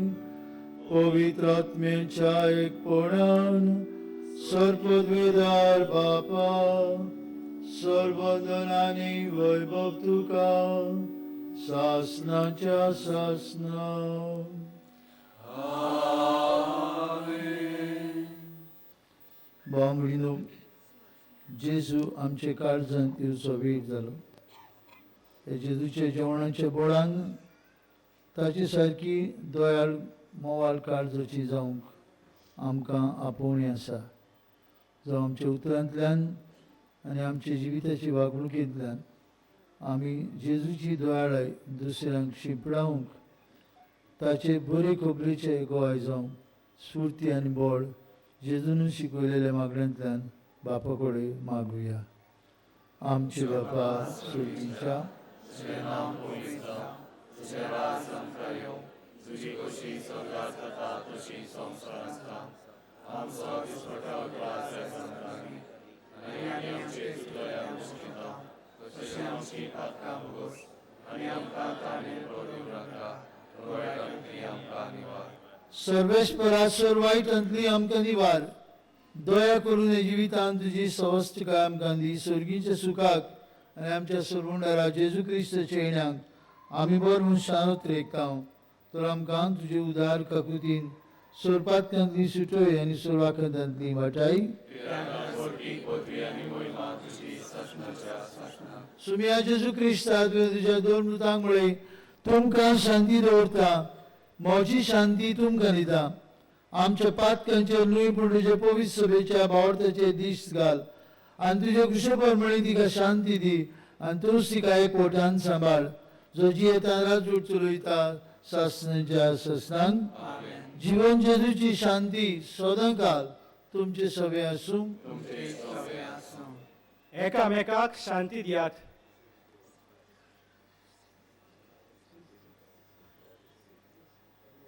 पवित्र आत्म्याच्या एकपणान सर्पद्वेदार बापा, सर्वदनानी वैभव तुका सासनाच्या सासना. बांगडीनो, जेजू आमचे काळजांत येवचो वेळ जालो. हे जेजूच्या जेवणाच्या बोळान ताचे सारकी दयाळ मोवाळ काळजाची जावंक आमकां आपोवणी आसा. जावं आमच्या उतरांतल्यान आनी आमच्या जिविताची वागणुकेंतल्यान आमी जेजूची दयाळाय दुसऱ्यांक शिंपडावंक, ताचे बरे खबरेचे गोवाय जावंक स्फूर्ती आनी बळ जेजून शिकयलेल्या मागण्यांतल्यान बापा कडेन मागुया. आमचे बापा सुर्गीच्या, तुजें नांव पवित्र जावं, तुजें राज आमकां येवं, तुजी खोशी स्वर्गांत जाता तशी संवसारांत जावं. आमचो दिसपट्टो ग्रास आयज आमकां दी, आनी आमी आमचे चुकल्या मुस्किता तशें आमची पातकां भोगोस, आनी आमकां ताणें पडूं नाका, वायटांतली आमकां निवार. सर्वेस्परा, सर्व वायटांतली आमकां निवार. दया करून हे जिवितान तुजी सवस्तकाय आमकां दी. सर्गीच्या सुखाक आनी आमच्या सरवंडारा जेजू क्रिस्ताच्या येण्याक आमी बर मनशान उतरेकता. तर आमकां तुजे उदार काकुतीन सोरपातल्यांतली सुटोय आनी सोरवाखतांतली वाटाय. सुमिया जेजू क्रिस्ता, तुवें तुज्या दोन मृतांक म्हळें, तुमकां शांती दवरता, म्हजी शांती तुमकां दिता. आमच्या पातकांचेर न्हय पूण तुज्या पवित्र सभेच्या भावार्थाचेर दीस घाल आनी तुज्या कृशे म्हळी तिका शांती दी आनी तूंच तिका एकवटान सांबाळ, जो जियेता राजवट चलयता सासणाच्या सासणांक. जीवन जेजूची शांती सदांकाल तुमचे सवे आसूं. एकामेकाक शांती दियात.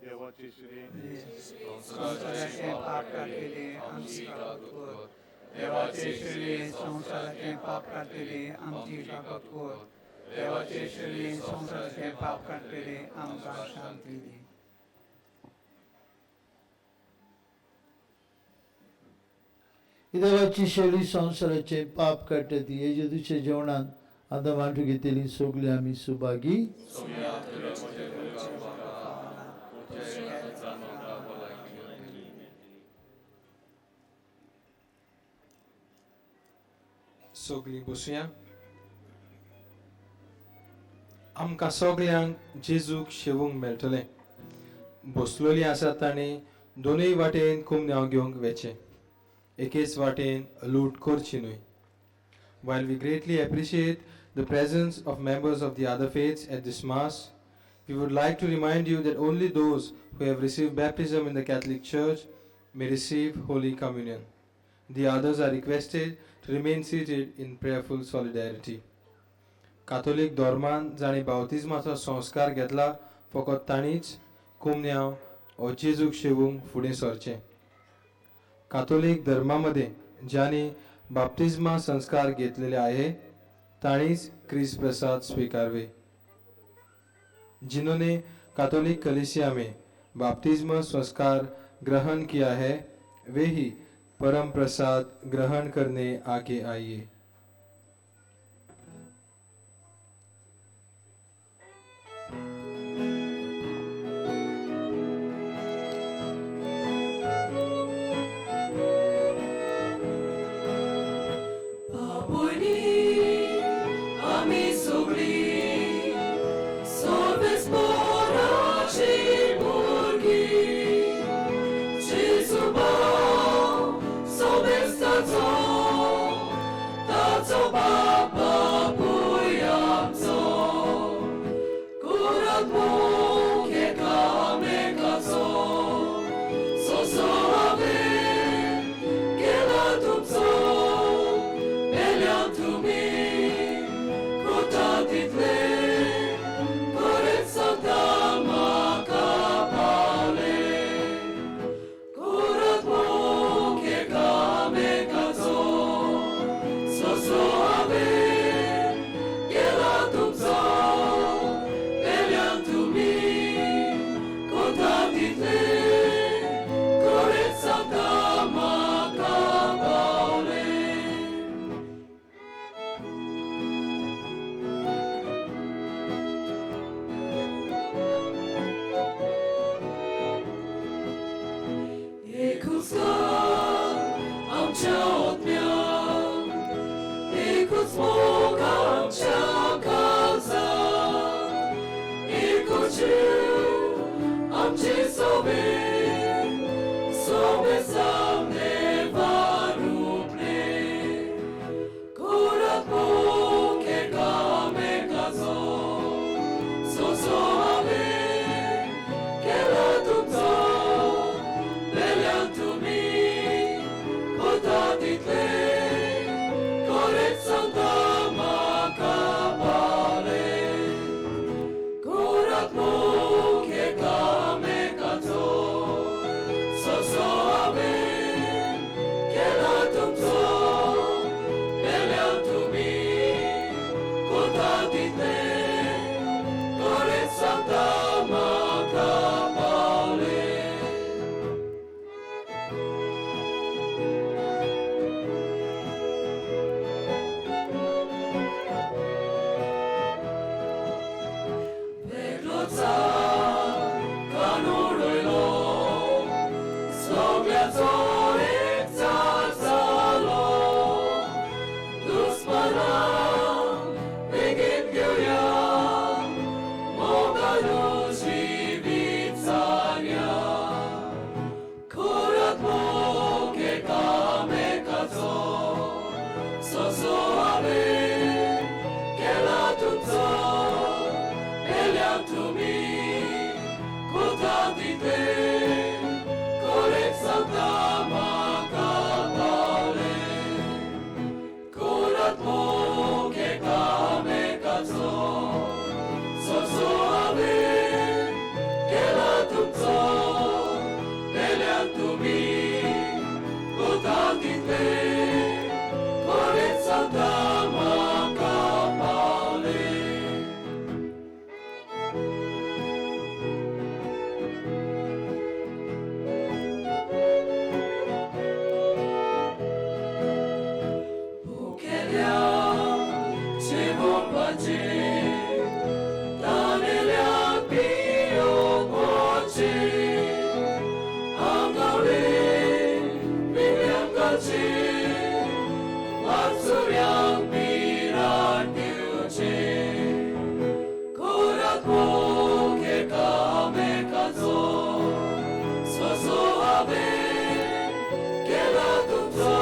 देवाची श्री संवसाराचें पाप काडटली आमची काकूत कर. देवाचे श्री संवसाराचें पाप काडटली आमची काकूत कर. देवाचे श्री संवसाराचें पाप काडटली आमकां शांती दी. देवाची शैली संवसाराचें पाप काडटा ती हे जेजूच्या जेवणान आतां वांटू घेतली सगळीं आमी सुभागी. सगळीं बसुया. आमकां सगळ्यांक जेजूक शेवूंक मेळटलें. बसलोली आसा तांणी दोनूय वाटेन कुमन्यांव घेवंक वेचें, एकेच वाटेन लूट करची न्हय. While we greatly appreciate the presence of members of the other faiths at this Mass, we would like to remind you that only those who have received baptism in the Catholic Church may receive Holy Communion. The others are requested to remain seated in prayerful solidarity. Catholic धर्मान जांणी बावतिज्माचो संस्कार घेतला फकत तांणीच कुमन्यांव ओ जेजूक शेवूंक फुडें सरचें. कातोलीक धर्मा मदें ज्यांनी बाप्तिज्मा संस्कार घेतलेले आहे तांणीच क्रिस्त प्रसाद स्वीकारवे. जिन्होंने कैथोलिक कलीसिया में बाप्तिज्म संस्कार ग्रहण किया है वे ही परम प्रसाद ग्रहण करने आगे आइए. तुमी कोता दितले कोरेत सांगता म्हाका पावले कोरात मोग एकामेकाचो सोसो हांवें केला तुमचो मेल्यान तुमी कोता दितले कोरेत सांगता म्हाका पावले. भुकेल्यांक जेवोवपाचें, तानेल्यांक पियोवपाचें, आंगावळें पिंगल्यांक घालचें, वाटसुऱ्यांक पिराण दिवचें. कोरात मोग एकामेकाचो, सोसो हांवें केला तुमचो,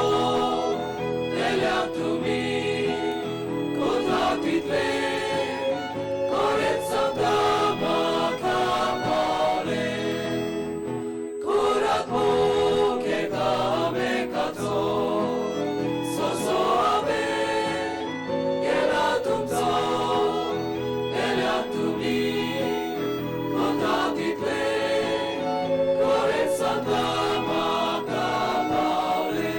मेल्या तुमी कोता दितले कोरेत सांगता म्हाका पावले कोरात मोग एकामेकाचो, सोसो हांवें केला तुमचो, मेल्या तुमी कोता दितले कोरेत सांगता म्हाका पावले.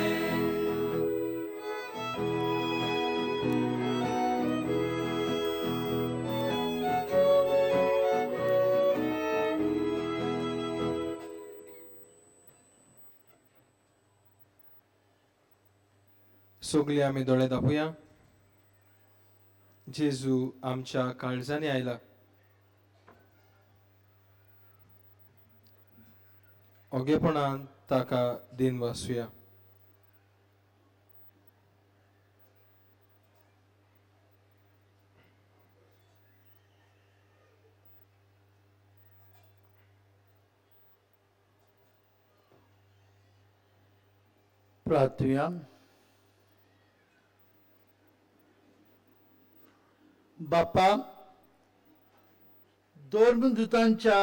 सगळीं आमी दोळे दापुया. जेजू आमच्या काळजांनी आयला. ओगेपणान ताका दिन वासुया. प्रार्थुया. बापा, धर्मदुतांच्या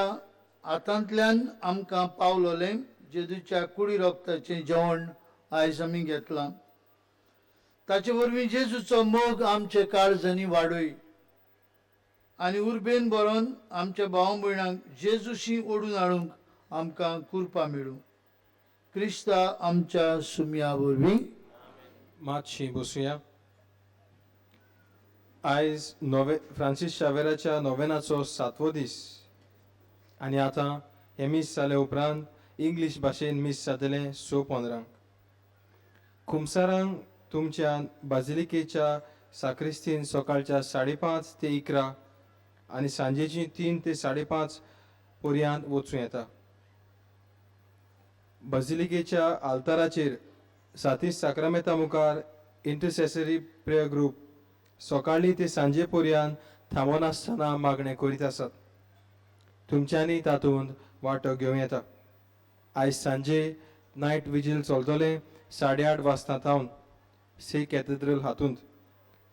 हातांतल्यान आमकां पावलोलें जेजूच्या कुडी रोगताचें जेवण आयज आमी घेतलां. ताचे वरवीं जेजूचो मोग आमचे काळजांनी वाडय आनी उर्बेन बरोवन आमच्या भाव भयणांक जेजूशी ओडून हाडूंक आमकां कृपा मेळूं. क्रिस्ता आमच्या सुमया वरवीं. मातशी बसुया. आयज नोवे फ्रांसीस शावेराच्या नोवेनाचो सातवो दीस आनी आतां हें मीस जाले उपरांत इंग्लीश भाशेन मीस जातलें 6:15. खुमसारांक तुमच्या बाजिलिकेच्या साक्रिस्तीन सकाळच्या 5:30 ते 11 आनी सांजेची 3 ते 5:30 पर्यंत वचूं येता. बाजिलिकेच्या आल्ताराचेर सातीस साक्रामेता मुखार इंटरसेसरी प्रेयर ग्रूप सकाळीं ते सांजे पर्यंत थांबनासतना मागणें करीत आसात. तुमच्यांनी तातूंत वांटो घेवं येता. आयज सांजे नायट विजील चलतलें 8:30 वाजता थावन सी कॅथेड्रल हातूंत,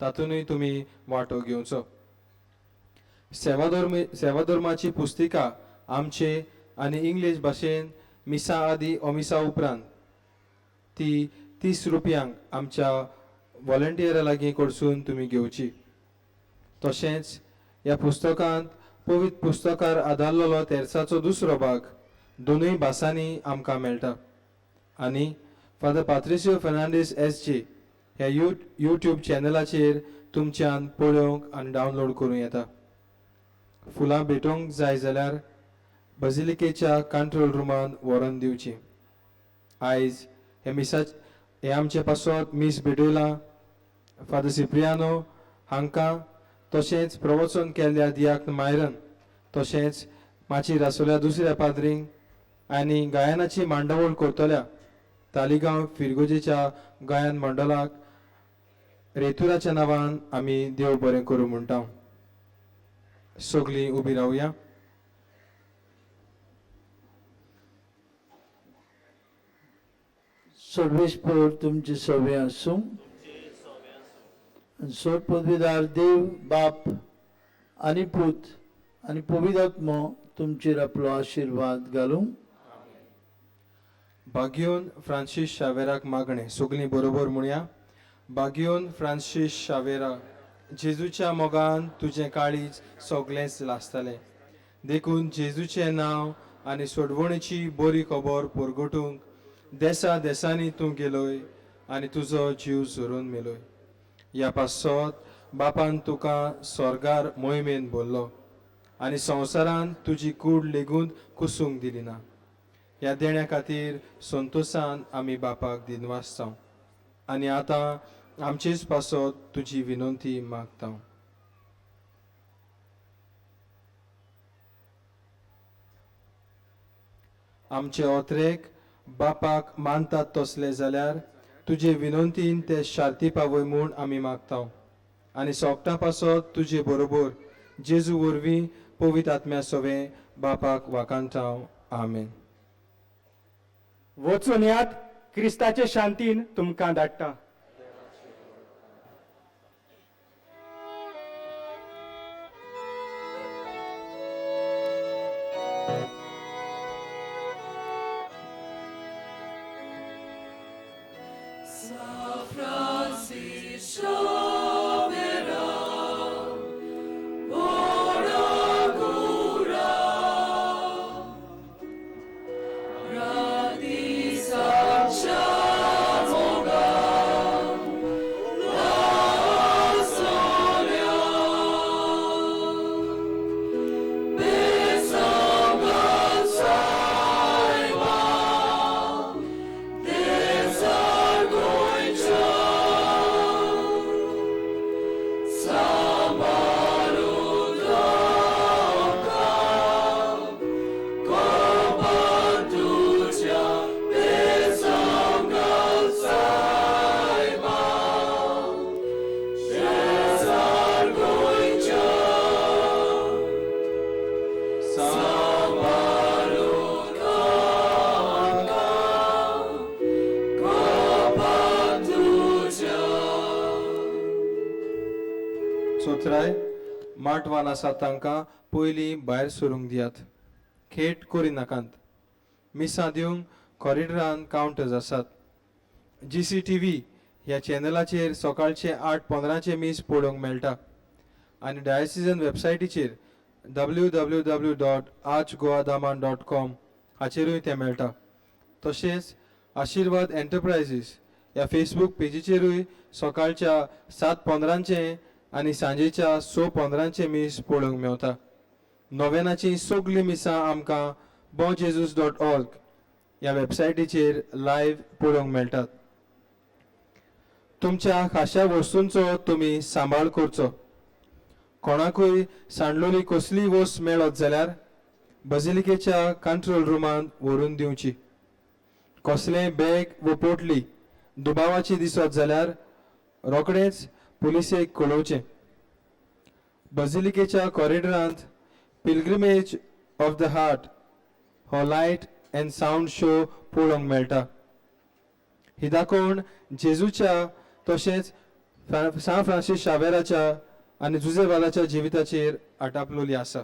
तातूंतय तुमी वांटो घेवचो. सेवाधर्माची पुस्तिका आमचे आनी इंग्लीश भाशेन मिसा आदी ओमिसा उपरांत ती 30 रुपयांक आमच्या वॉलंटियरा लागीं कडसून तुमी घेवची. तशेंच ह्या पुस्तकांत पवित्र पुस्तकार आदारलेलो तेर्साचो दुसरो भाग दोनूय भासांनी आमकां मेळटा. आनी फादर पात्रिसियो फर्नांडीस एस जे ह्या यूट्यूब चॅनलाचेर तुमच्यान पळोवंक आनी डावनलोड करूं येता. फुलां भेटोवंक जाय जाल्यार बजिलिकेच्या कंट्रोल रुमान व्हरोन दिवची. आयज हे मिसा हे आमचे पासत मीस भेटयलां फादर सिप्रियानो हांकां, तशेंच प्रवचन केल्ल्या दियाक मायरन, तशेंच माचयेर आसलेल्या दुसऱ्या पाद्रींक आनी गायनाची मांडावळ करतल्या तालिगांव फिरगोजेच्या गायन मंडळाक रेतुराच्या नांवान आमी देव बरें करूं म्हणटा. सगळीं उबी रावया. सर्वेस्पर तुमचे सवे आसूं. सोड पदवीदार देव बाप आनी पूत आनी पवित्र आत्मो तुमचेर आपलो आशिर्वाद घालूं. बागियोन फ्रांसीस शावेराक मागणें सगलीं बरोबर म्हणया. बागियोन फ्रांसीस शावेरा, जेजूच्या मोगान तुजें काळीज सगलेंच लासतलें, देखून जेजूचें नांव आनी सोडवणेची बरी खबर परगटूंक देसा देसांनी तूं गेलोय आनी तुजो जीव झरून मेलोय. ह्या पासत बापान तुका स्वर्गार मोहिमेन भरलो आनी संवसारान तुजी कूड लेगून कुसूंक दिली ना. ह्या देण्या खातीर संतोशान आमी बापाक दिनवासता आनी आतां आमचेच पासत तुजी विनंती मागता. आमचे ओत्रेक बापाक मानतात तसले जाल्यार तुजे विनंतीन ते शार्ती पावय म्हूण आमी मागता आनी सोगटा पासत तुजे बरोबर जेजू वरवीं पवित्र आत्म्या सोवें बापाक वाखाणता. आमेन. वचून यात, क्रिस्ताचे शांतीन तुमकां धाडटा. चोत्राय माटवान आसा तांकां पयलीं भायर सरूंक दियात, खेट करिनाकात. मिसां दिवंक कॉरिडरान कावंटर्स आसात. GCTV ह्या चॅनलाचेर सकाळचे 8:15 मीस पळोवंक मेळटा आनी डायसिजन वेबसायटीचेर www.archgoadaman.com हाचेरूय तें मेळटा. तशेंच आशिर्वाद एंटरप्रायजीस ह्या फेसबूक पेजीचेरूय सकाळच्या 7:15 आनी सांजेच्या 6:15 मीस पळोवंक मेवता. नोवेनाचीं सगळीं मिसां आमकां bonjesus.org ह्या वेबसायटीचेर लायव्ह पळोवंक मेळटात. तुमच्या खाशा वस्तूंचो तुमी सांबाळ करचो. कोणाकूय सांडलोली कसलीय वस्त मेळत जाल्यार बजिलिकेच्या कंट्रोल रुमांत व्हरून दिवची. कसलेंय बॅग वा पोटली दुबावाची दिसत जाल्यार रोखडेंच पुलिसेक कळोवचें. बजिलिकेच्या कॉरिडरांत पिलग्रिमेज ऑफ the heart हो लायट अँड सावंड शो पळोवंक मेळटा. ही दाखोवण जेजूच्या तशेंच सान फ्रांसीस शावेराच्या आनी जुझेवालाच्या जिविताचेर आटापलोली आसा.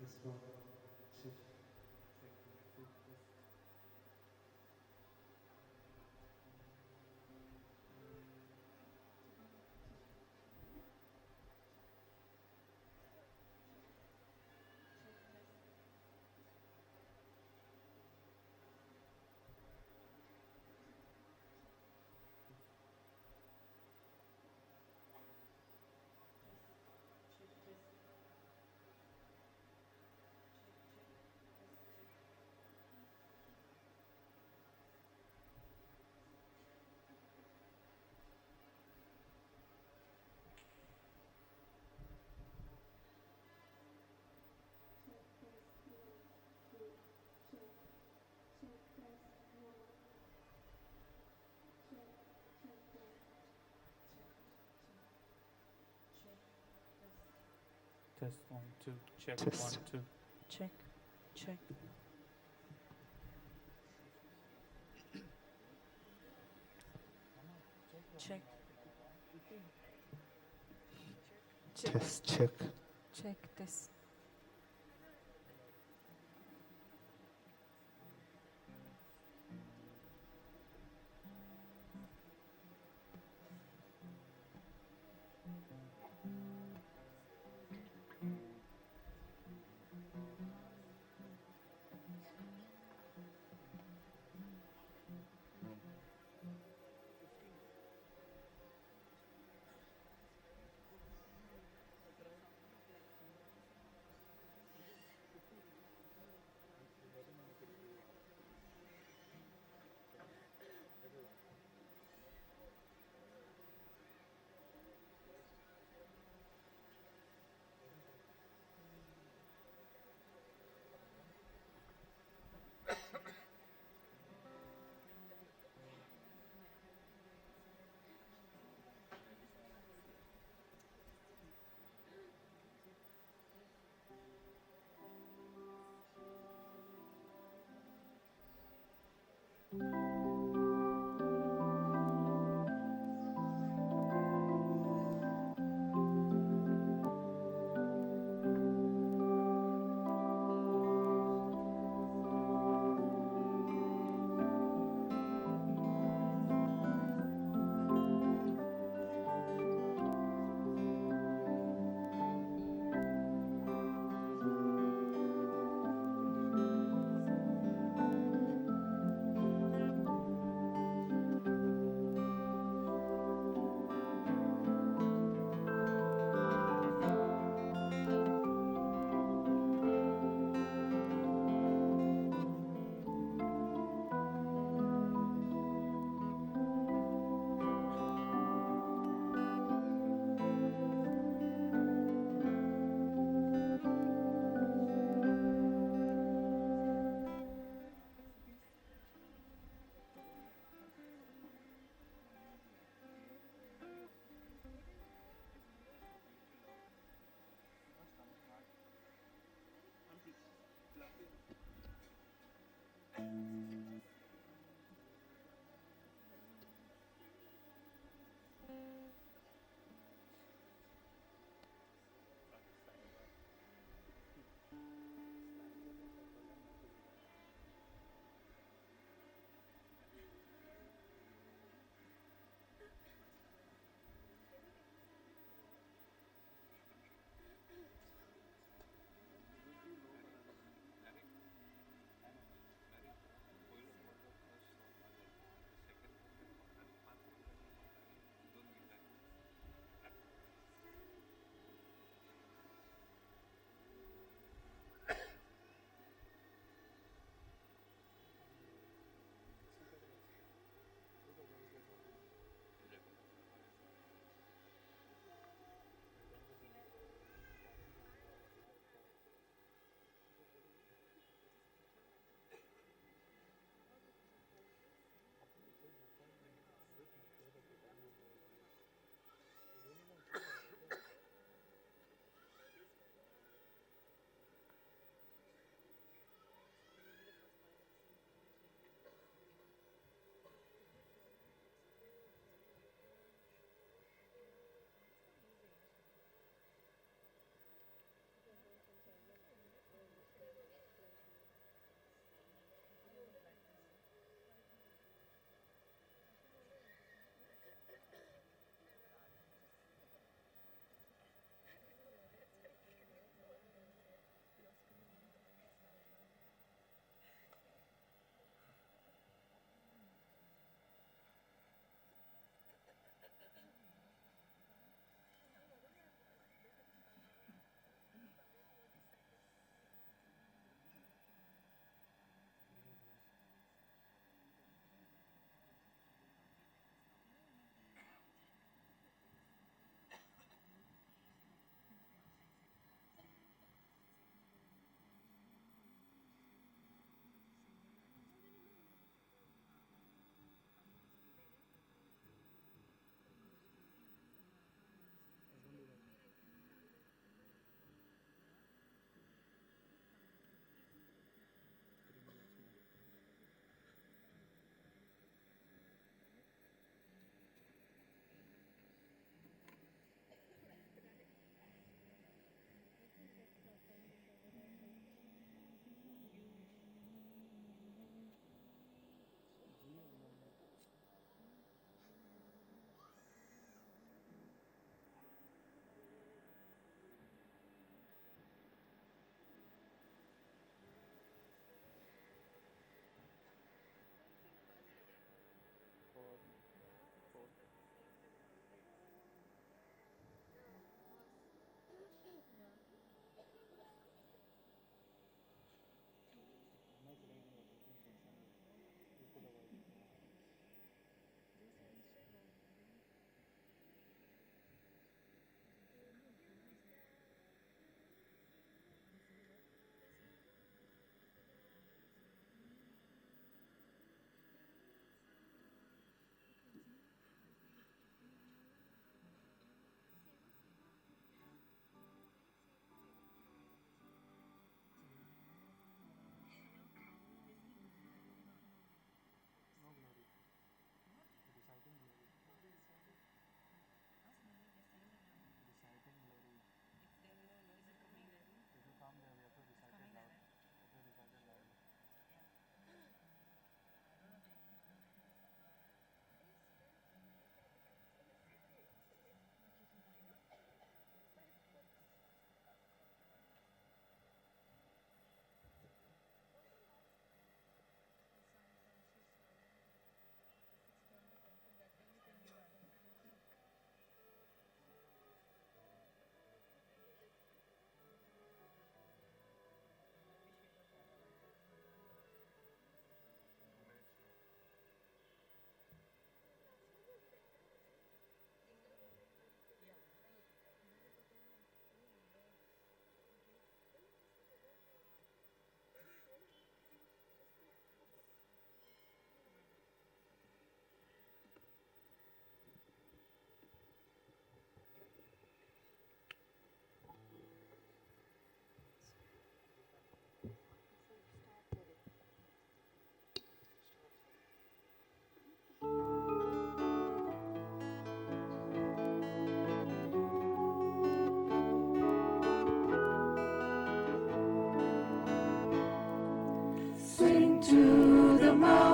Test one, check, check, two, test. Test 1, 2, check. Test. 1, 2. Check, check. Check. Check. Test, check. Check this.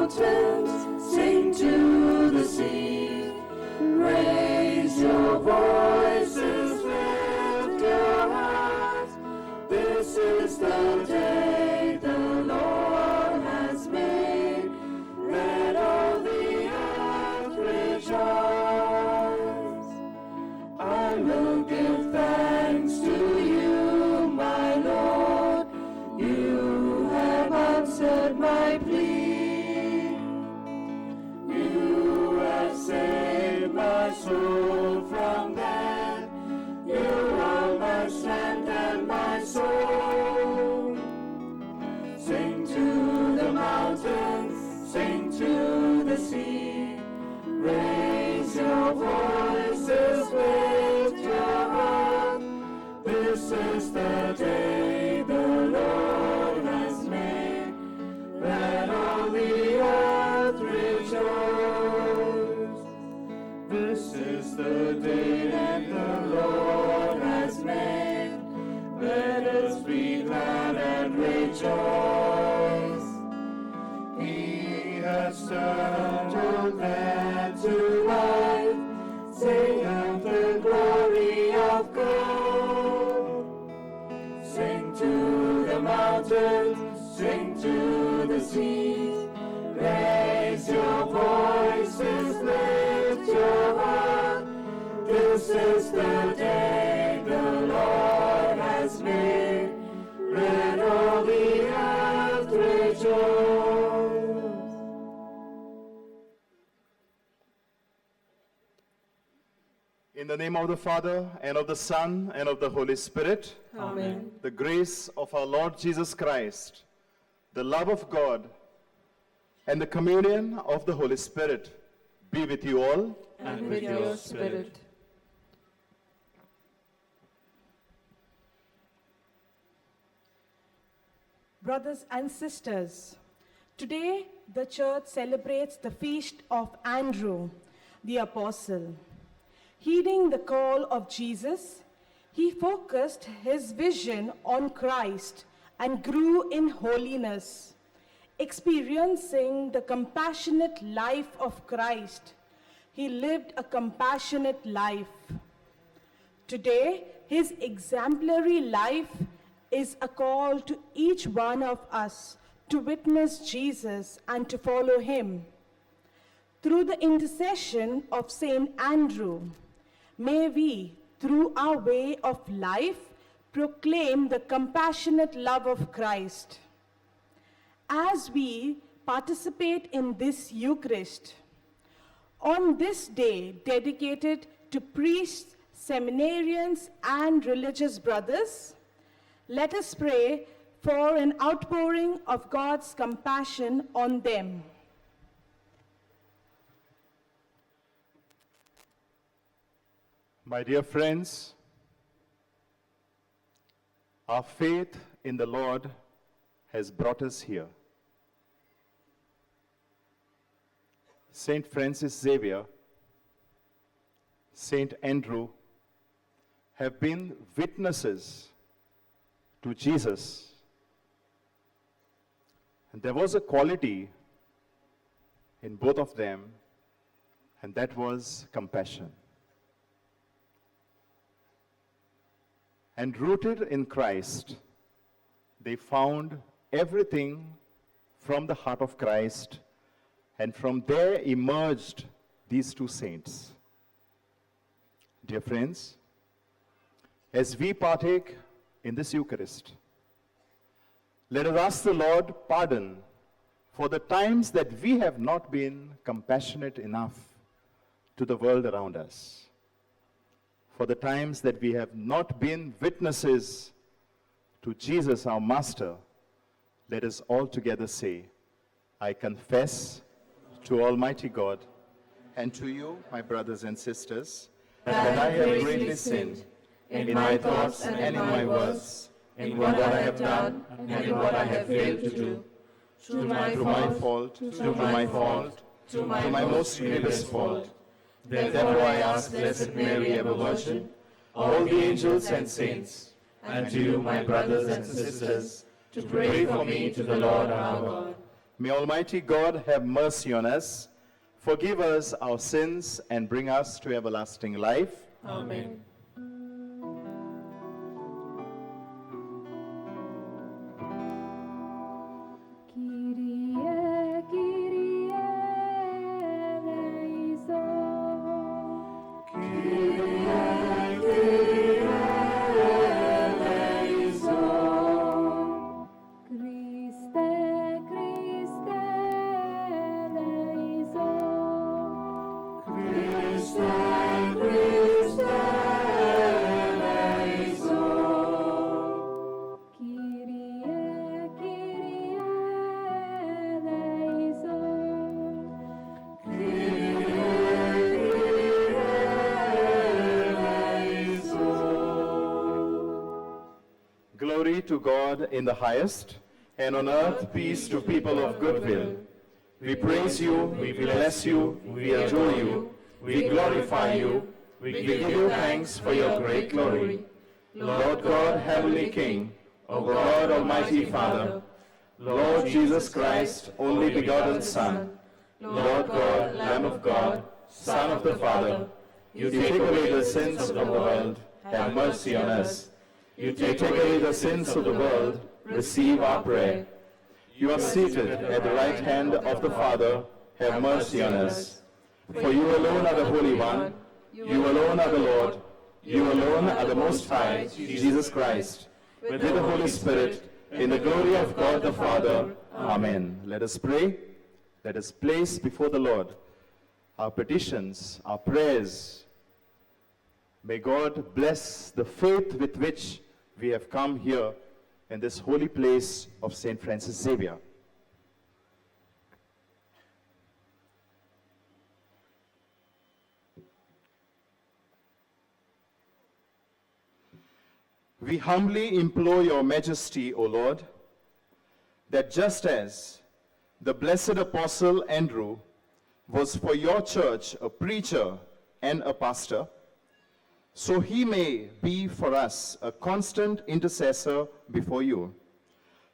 mountains, sing to the sea. Raise your voices, lift your hands. This is the day the Lord has made. Let all the earth rejoice. I will give thanks to you, my Lord. You have answered my plea. You have saved my soul from death. You are my strength and my soul. Sing to the mountains, sing to the sea. Raise your voices, lift your heart. This is the day the Lord has made. Let all the earth rejoice. This is the day that the Lord has made. Let us be glad and rejoice. He has turned all dead to life. Sing of the glory of God. Sing to the mountains, sing to the seas. Raise your voices, lift your heart. This is the day the Lord has made. Let all the earth rejoice. In the name of the Father, and of the Son, and of the Holy Spirit. Amen. The grace of our Lord Jesus Christ, the love of God, and the communion of the Holy Spirit be with you all. And with your spirit. Brothers and sisters, today the church celebrates the feast of Andrew, the apostle. Heeding the call of Jesus, he focused his vision on Christ and grew in holiness, experiencing the compassionate life of Christ. He lived a compassionate life. Today, his exemplary life is a call to each one of us to witness Jesus and to follow him. Through the intercession of Saint Andrew, may we, through our way of life, proclaim the compassionate love of Christ. As we participate in this Eucharist, on this day dedicated to priests, seminarians, and religious brothers, let us pray for an outpouring of God's compassion on them. My dear friends, our faith in the Lord has brought us here. Saint Francis Xavier, Saint Andrew have been witnesses to Jesus. And there was a quality in both of them, and that was compassion. And rooted in Christ, they found everything from the heart of Christ, and from there emerged these two saints. Dear friends, as we partake in this Eucharist, let us ask the Lord pardon for the times that we have not been compassionate enough to the world around us, for the times that we have not been witnesses to Jesus, our Master. Let us all together say, I confess to Almighty God and to you, my brothers and sisters, that I have greatly sinned in my thoughts and in my words, in what I have done and in what I have failed to do. Through my fault, through my fault, through my most grievous fault. Therefore I ask Blessed Mary, ever Virgin, all the angels and saints, and to you, my brothers and sisters, to pray for me to the Lord our God. May Almighty God have mercy on us, forgive us our sins, and bring us to everlasting life. Amen. Kyrie, Kyrie, eleison. Kyrie, Kyrie, eleison. Christe, Christe, eleison. Christe, Christe, eleison. Kyrie, Kyrie, eleison. Kyrie, eleison. Glory to God in the highest, and on earth peace to people of good will. We praise you, we bless you, we adore you, we glorify you, we give you thanks for your great glory. Lord God, Heavenly King, O God, Almighty Father, Lord Jesus Christ, only begotten Son, Lord God, Lamb of God, Son of the Father, you take away the sins of the world, have mercy on us. You take away the sins of the world, receive our prayer. You are seated at the right hand of the Father, have mercy on us. For you alone are the Holy One, you alone are the Lord, you alone are the Most High, Jesus Christ, with the Holy Spirit, in the glory of God the Father. Amen. Let us pray. Let us place before the Lord our petitions, our prayers. May God bless the faith with which we have come here in this holy place of St. Francis Xavier. We humbly implore your majesty, O Lord, that just as the blessed apostle Andrew was for your church a preacher and a pastor, so he may be for us a constant intercessor before you.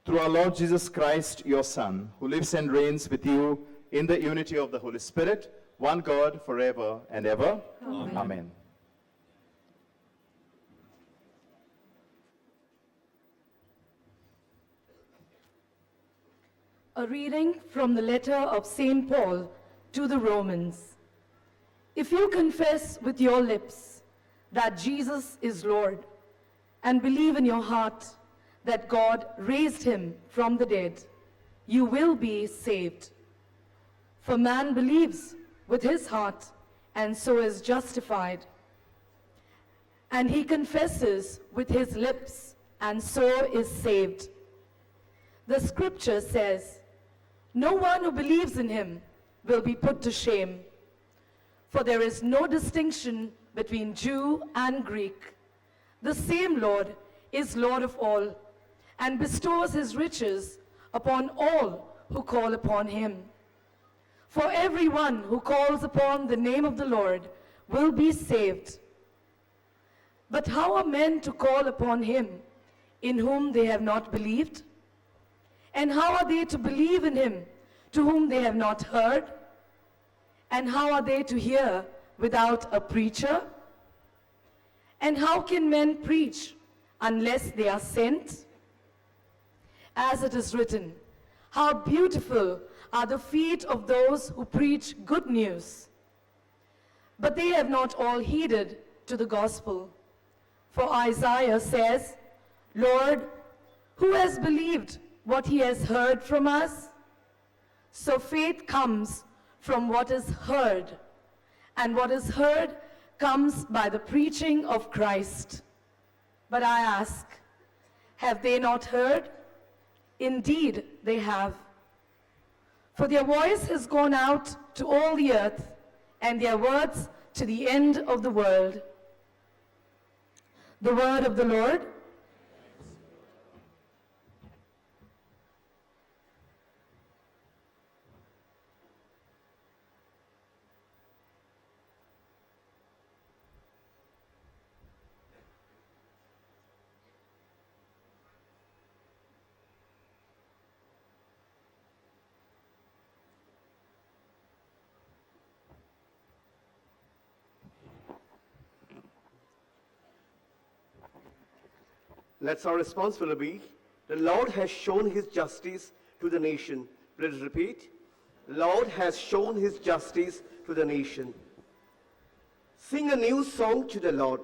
Through our Lord Jesus Christ, your Son, who lives and reigns with you in the unity of the Holy Spirit, one God, forever and ever. Amen. Amen. A reading from the letter of St. Paul to the Romans. If you confess with your lips that Jesus is Lord and believe in your heart that God raised him from the dead, you will be saved. For man believes with his heart and so is justified. And he confesses with his lips and so is saved. The scripture says, no one who believes in him will be put to shame. For there is no distinction between Jew and Greek. The same Lord is Lord of all and bestows his riches upon all who call upon him. For everyone who calls upon the name of the Lord will be saved. But how are men to call upon him in whom they have not believed? And how are they to believe in him to whom they have not heard? And how are they to hear without a preacher? And how can men preach unless they are sent? As it is written, how beautiful are the feet of those who preach good news. But they have not all heeded to the gospel. For Isaiah says, Lord, who has believed what he has heard from us? So faith comes from what is heard, and what is heard comes by the preaching of Christ. But I ask, have they not heard? Indeed, they have. For their voice has gone out to all the earth, and their words to the end of the world. The word of the Lord. Let's our response will be, the Lord has shown his justice to the nation. Please repeat. Lord has shown his justice to the nation. Sing a new song to the Lord,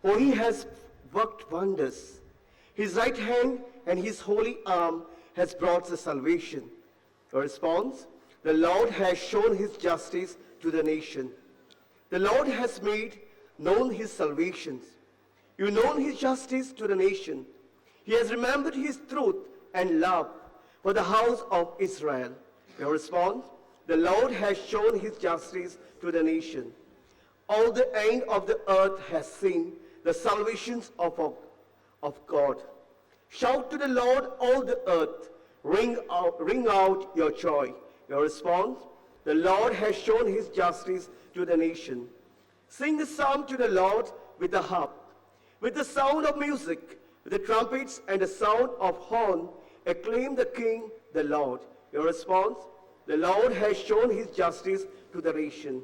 for he has worked wonders. His right hand and his holy arm has brought the salvation. A response, the Lord has shown his justice to the nation. The Lord has made known his salvations. You known his justice to the nation. He has remembered his truth and love for the house of Israel. Your response, the Lord has shown his justice to the nation. All the end of the earth has seen the salvations of God. Shout to the Lord, all the earth. Ring out your joy. Your response, the Lord has shown his justice to the nation. Sing a psalm to the Lord with the harp, with the sound of music, with the trumpets and the sound of horn, acclaim the King, the Lord. Your response, the Lord has shown his justice to the nation.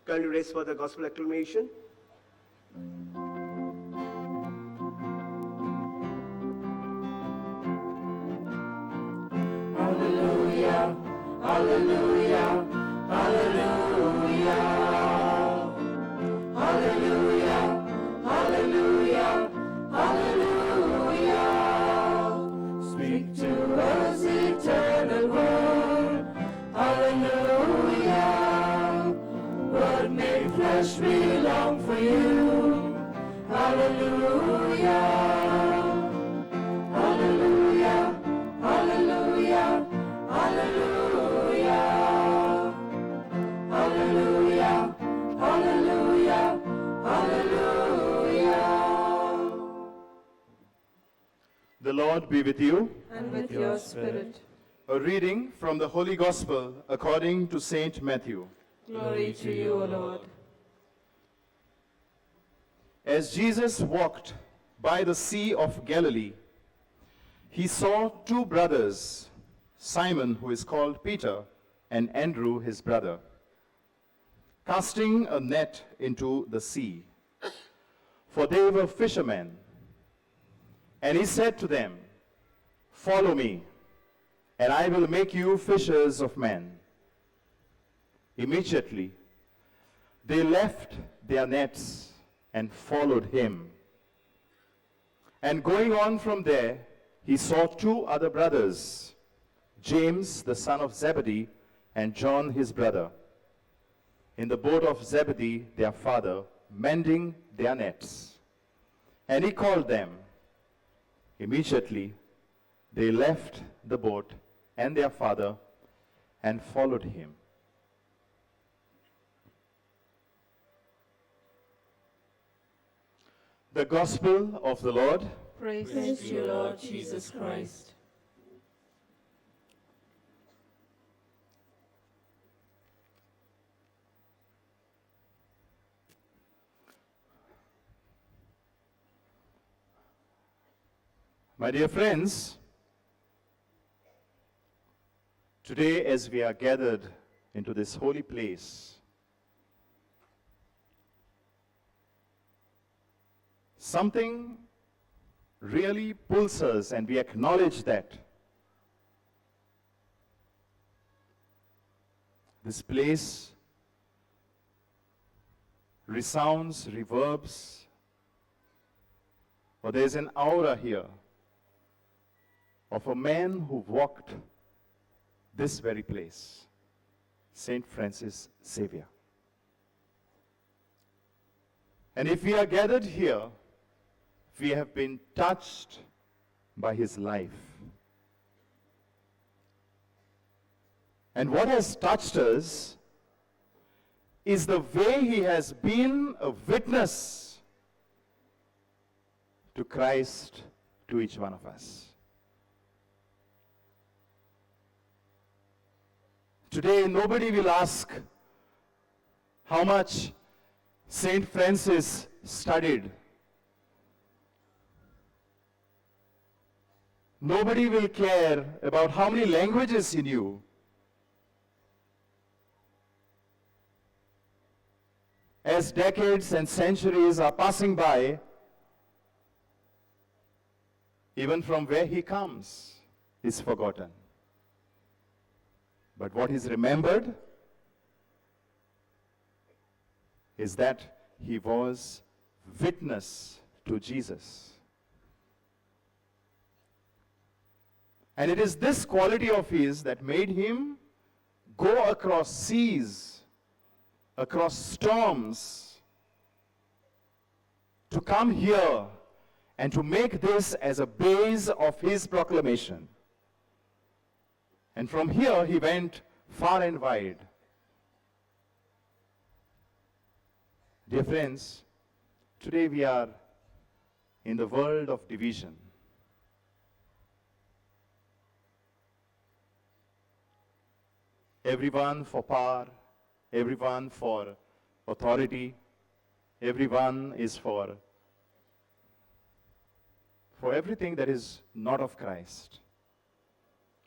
Can you raise for the gospel acclamation? Hallelujah, hallelujah, hallelujah. Hallelujah, hallelujah, hallelujah. Speak to us, eternal word. Hallelujah. Word made flesh, we long for you. Hallelujah. Hallelujah, hallelujah, hallelujah. Hallelujah, hallelujah, hallelujah. The Lord be with you. And with your spirit. A reading from the Holy Gospel according to Saint Matthew. Glory to you, O Lord. As Jesus walked by the Sea of Galilee, he saw two brothers, Simon, who is called Peter, and Andrew, his brother, casting a net into the sea, for they were fishermen. And he said to them, "Follow me, and I will make you fishers of men." Immediately, they left their nets and followed him. And going on from there, he saw two other brothers, James, the son of Zebedee, and John, his brother, in the boat of Zebedee, their father, mending their nets. And he called them. Immediately, they left the boat and their father and followed him. The Gospel of the Lord. Praise to you, Lord Jesus Christ. My dear friends, today as we are gathered into this holy place, something really pulls us, and we acknowledge that this place resounds, reverbs, or there's an aura here of a man who walked this very place, Saint Francis Xavier. And if we are gathered here, we have been touched by his life. And what has touched us is the way he has been a witness to Christ, to each one of us. Today, nobody will ask how much Saint Francis studied. Nobody will care about how many languages he knew. As decades and centuries are passing by, Even from where he comes is forgotten. But what is remembered is that he was witness to Jesus. And it is this quality of his that made him go across seas, across storms, to come here and to make this as a base of his proclamation. And from here he went far and wide. Dear friends, today we are in the world of division. Everyone for power, everyone for authority, everyone is for everything that is not of Christ.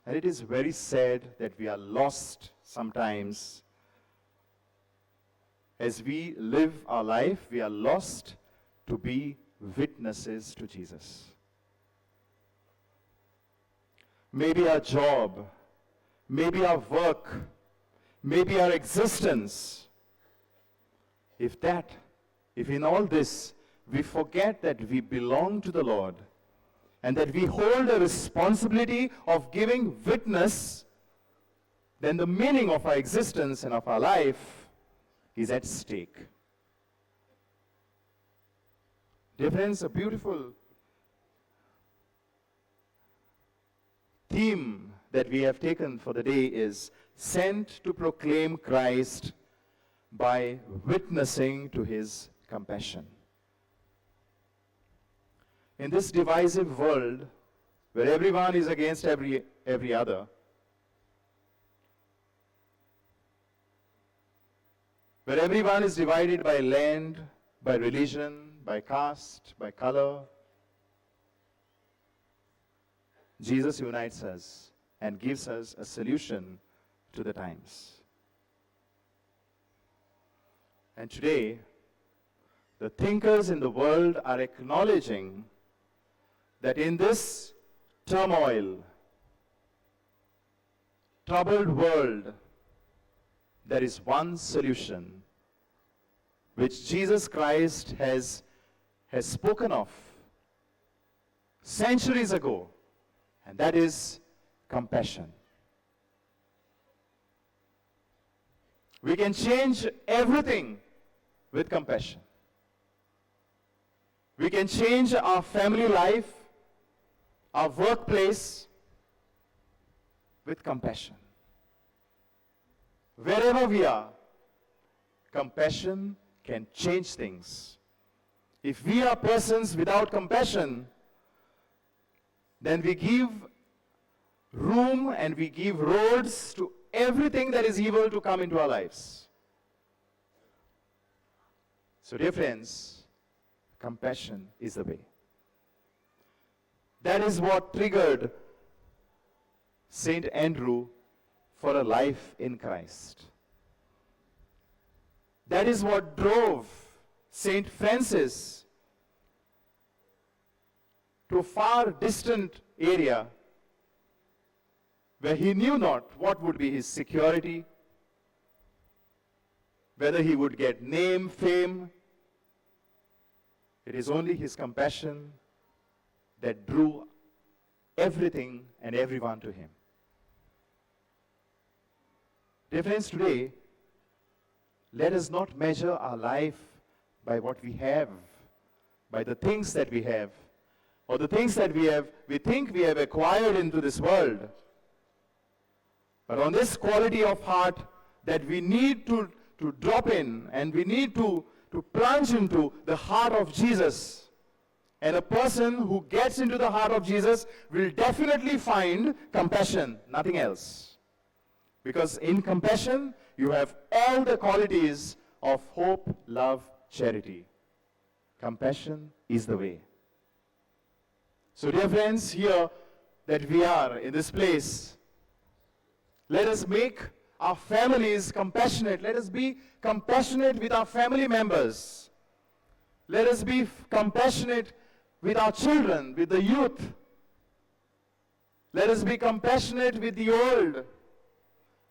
And it is very sad that we are lost sometimes. As we live our life, we are lost to be witnesses to Jesus. Maybe our job, maybe our work, maybe our existence. If in all this we forget that we belong to the Lord and that we hold a responsibility of giving witness, then the meaning of our existence and of our life is at stake. Dear friends, a beautiful theme that we have taken for the day is sent to proclaim Christ by witnessing to his compassion. In this divisive world, where everyone is against every other, where everyone is divided by land, by religion, by caste, by color, Jesus unites us and gives us a solution to the times. And today, the thinkers in the world are acknowledging that in this turmoil, troubled world, there is one solution which Jesus Christ has spoken of centuries ago, and that is compassion. We can change everything with compassion. We can change our family life, our workplace with compassion. Wherever we are, compassion can change things. If we are persons without compassion, then we give room and we give roads to everything that is evil to come into our lives. So, dear friends, compassion is the way. That is what triggered Saint Andrew for a life in Christ. That is what drove Saint Francis to a far distant area where he knew not what would be his security, whether he would get name, fame. It is only his compassion that drew everything and everyone to him. Dear friends, today, let us not measure our life by what we have, by the things that we have, or the things that we think we have acquired into this world. But on this quality of heart that we need to drop in, and we need to plunge into the heart of Jesus. And a person who gets into the heart of Jesus will definitely find compassion, nothing else. Because in compassion, you have all the qualities of hope, love, charity. Compassion is the way. So dear friends, here that we are in this place, let us make our families compassionate. Let us be compassionate with our family members. Let us be compassionate with our children, with the youth. Let us be compassionate with the old,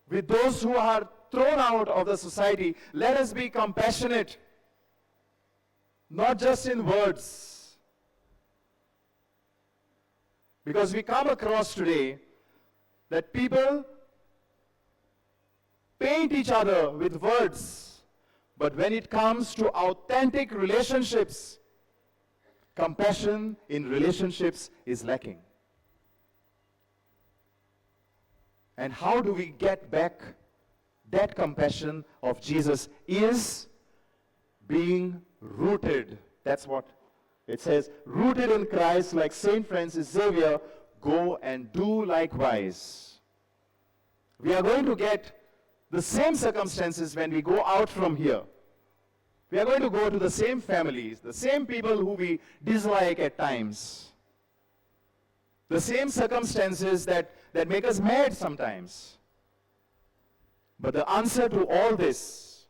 with those who are thrown out of the society. Let us be compassionate, not just in words. Because we come across today that people paint each other with words, but when it comes to authentic relationships, compassion in relationships is lacking. And how do we get back that compassion of Jesus? Is being rooted. That's what it says. Rooted in Christ, like St. Francis Xavier, go and do likewise. We are going to get the same circumstances when we go out from here. We are going to go to the same families, the same people who we dislike at times, the same circumstances that make us mad sometimes. But the answer to all this,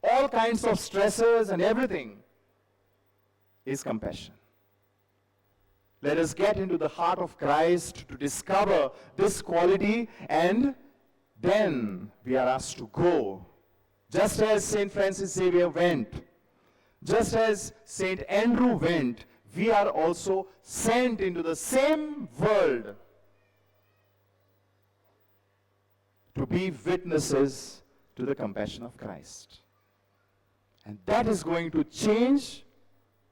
all kinds of stressors and everything, is compassion. Let us get into the heart of Christ to discover this quality, and then we are asked to go. Just as St. Francis Xavier went, just as St. Andrew went, we are also sent into the same world to be witnesses to the compassion of Christ. And that is going to change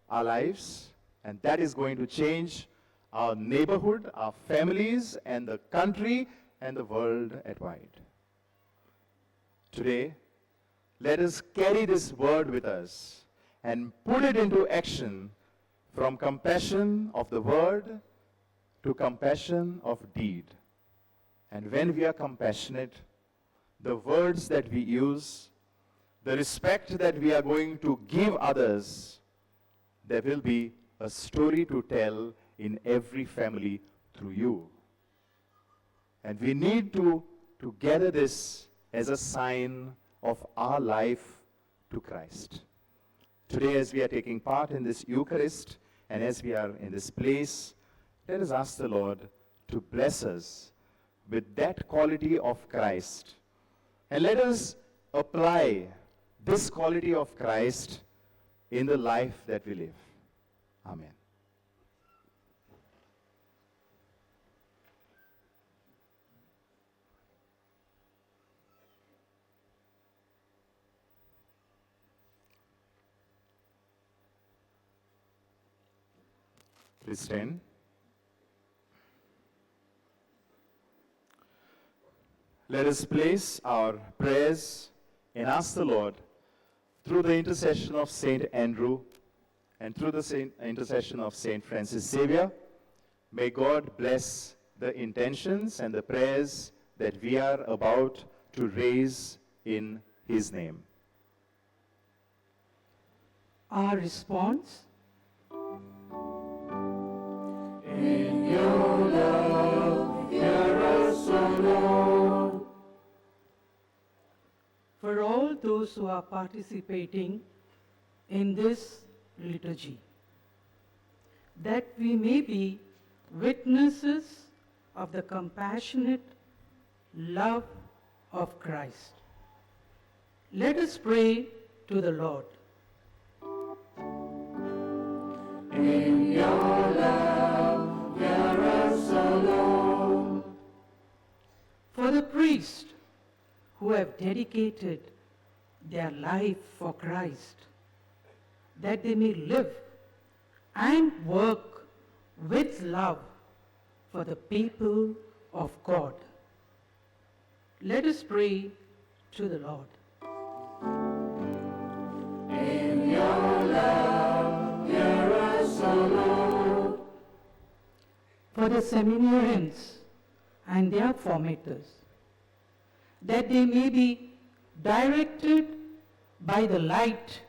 our lives, and that is going to change our neighborhood, our families, and the country, and the world at wide. Today, let us carry this word with us and put it into action, from compassion of the word to compassion of deed. And when we are compassionate, the words that we use, the respect that we are going to give others, there will be a story to tell in every family through you. And we need to gather this as a sign of our life to Christ. Today, as we are taking part in this Eucharist, and as we are in this place, let us ask the Lord to bless us with that quality of Christ. And let us apply this quality of Christ in the life that we live. Amen. Please stand. Let us place our prayers and ask the Lord, through the intercession of St. Andrew and through the intercession of St. Francis Xavier, may God bless the intentions and the prayers that we are about to raise in His name. Our response: In your love, hear us, O Lord. For all those who are participating in this liturgy, that we may be witnesses of the compassionate love of Christ. Let us pray to the Lord. In your love, hear us, O Lord. For the priests who have dedicated their life for Christ, that they may live and work with love for the people of God. Let us pray to the Lord. In your love, hear us, O Lord. For the seminarians and their formators, that they may be directed by the light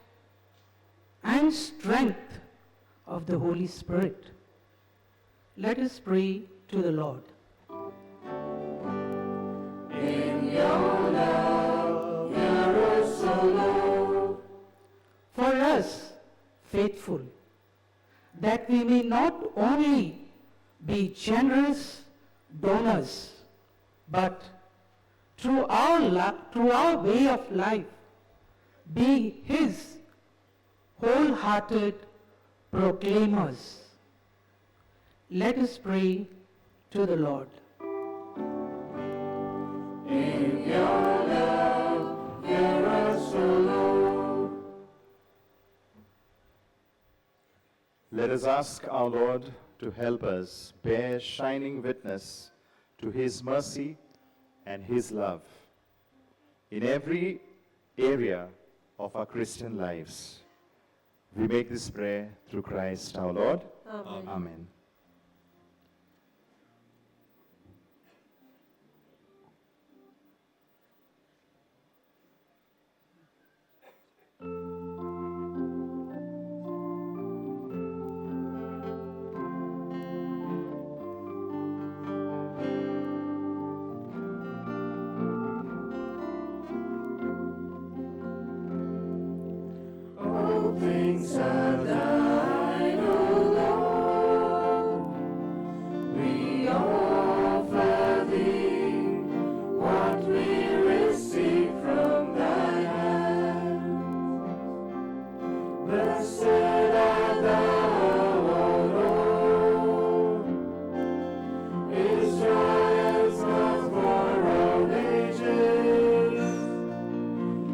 and strength of the Holy Spirit. Let us pray to the Lord. In your love, hear us, O Lord. For us, faithful, that we may not only be generous donors, but through our way of life, be His wholehearted proclaimers. Let us pray to the Lord. In your love, hear us, O Lord. Let us ask our Lord to help us bear shining witness to His mercy and His love in every area of our Christian lives. We make this prayer through Christ our Lord. Amen. Amen. All things are thine, O Lord. We offer thee what we receive from thy hand. Blessed art thou, O Lord, Israel's God for all ages.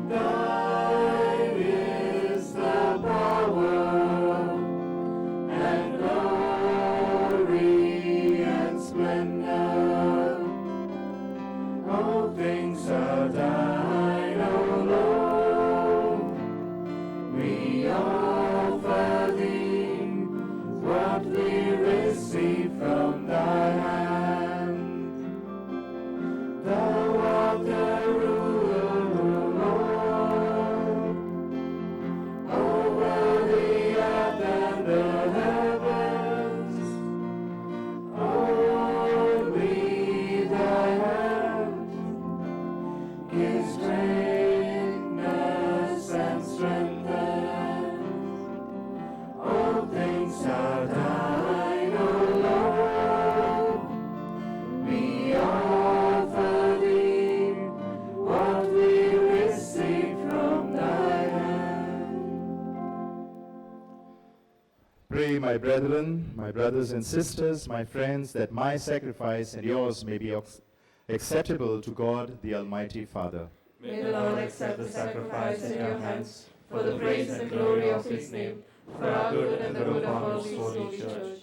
Thine is the power and glory and splendor. All things are thine, O Lord. We offer thee what we receive from thy hand. Thou art the ruler, O Lord, over the earth and the heavens. Only thy hand gives greatness and strength. All things are thine, O Lord. We offer thee what we receive from thy hand. Pray, my brethren, my brothers and sisters, my friends, that my sacrifice and yours may be acceptable to God, the Almighty Father. May the Lord accept the sacrifice in your hands, for the praise and glory of his name, for our good and the good of all his holy church.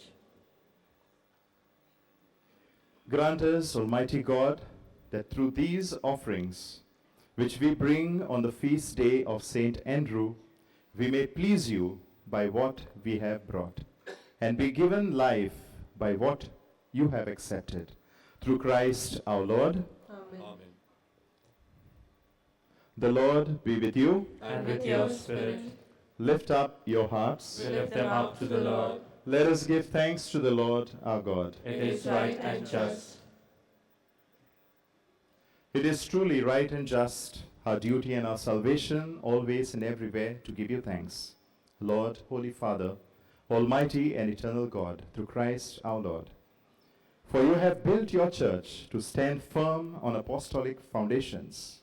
Grant us, Almighty God, that through these offerings, which we bring on the feast day of Saint Andrew, we may please you by what we have brought, and be given life by what you have accepted. Through Christ our Lord. Amen. The Lord be with you. And with your spirit. Lift up your hearts. We lift them up to the Lord. Let us give thanks to the Lord our God. It is right and just. It is truly right and just, our duty and our salvation, always and everywhere, to give you thanks, Lord, Holy Father, Almighty and eternal God, through Christ our Lord. For you have built your church to stand firm on apostolic foundations,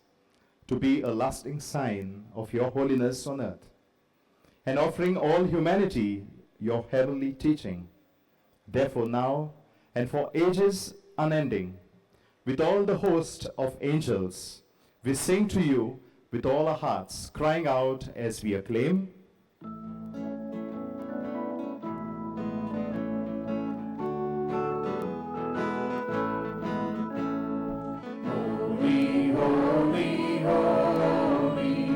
to be a lasting sign of your holiness on earth, and offering all humanity your heavenly teaching. Therefore now, and for ages unending, with all the host of angels, we sing to you with all our hearts, crying out as we acclaim. Holy, holy, holy,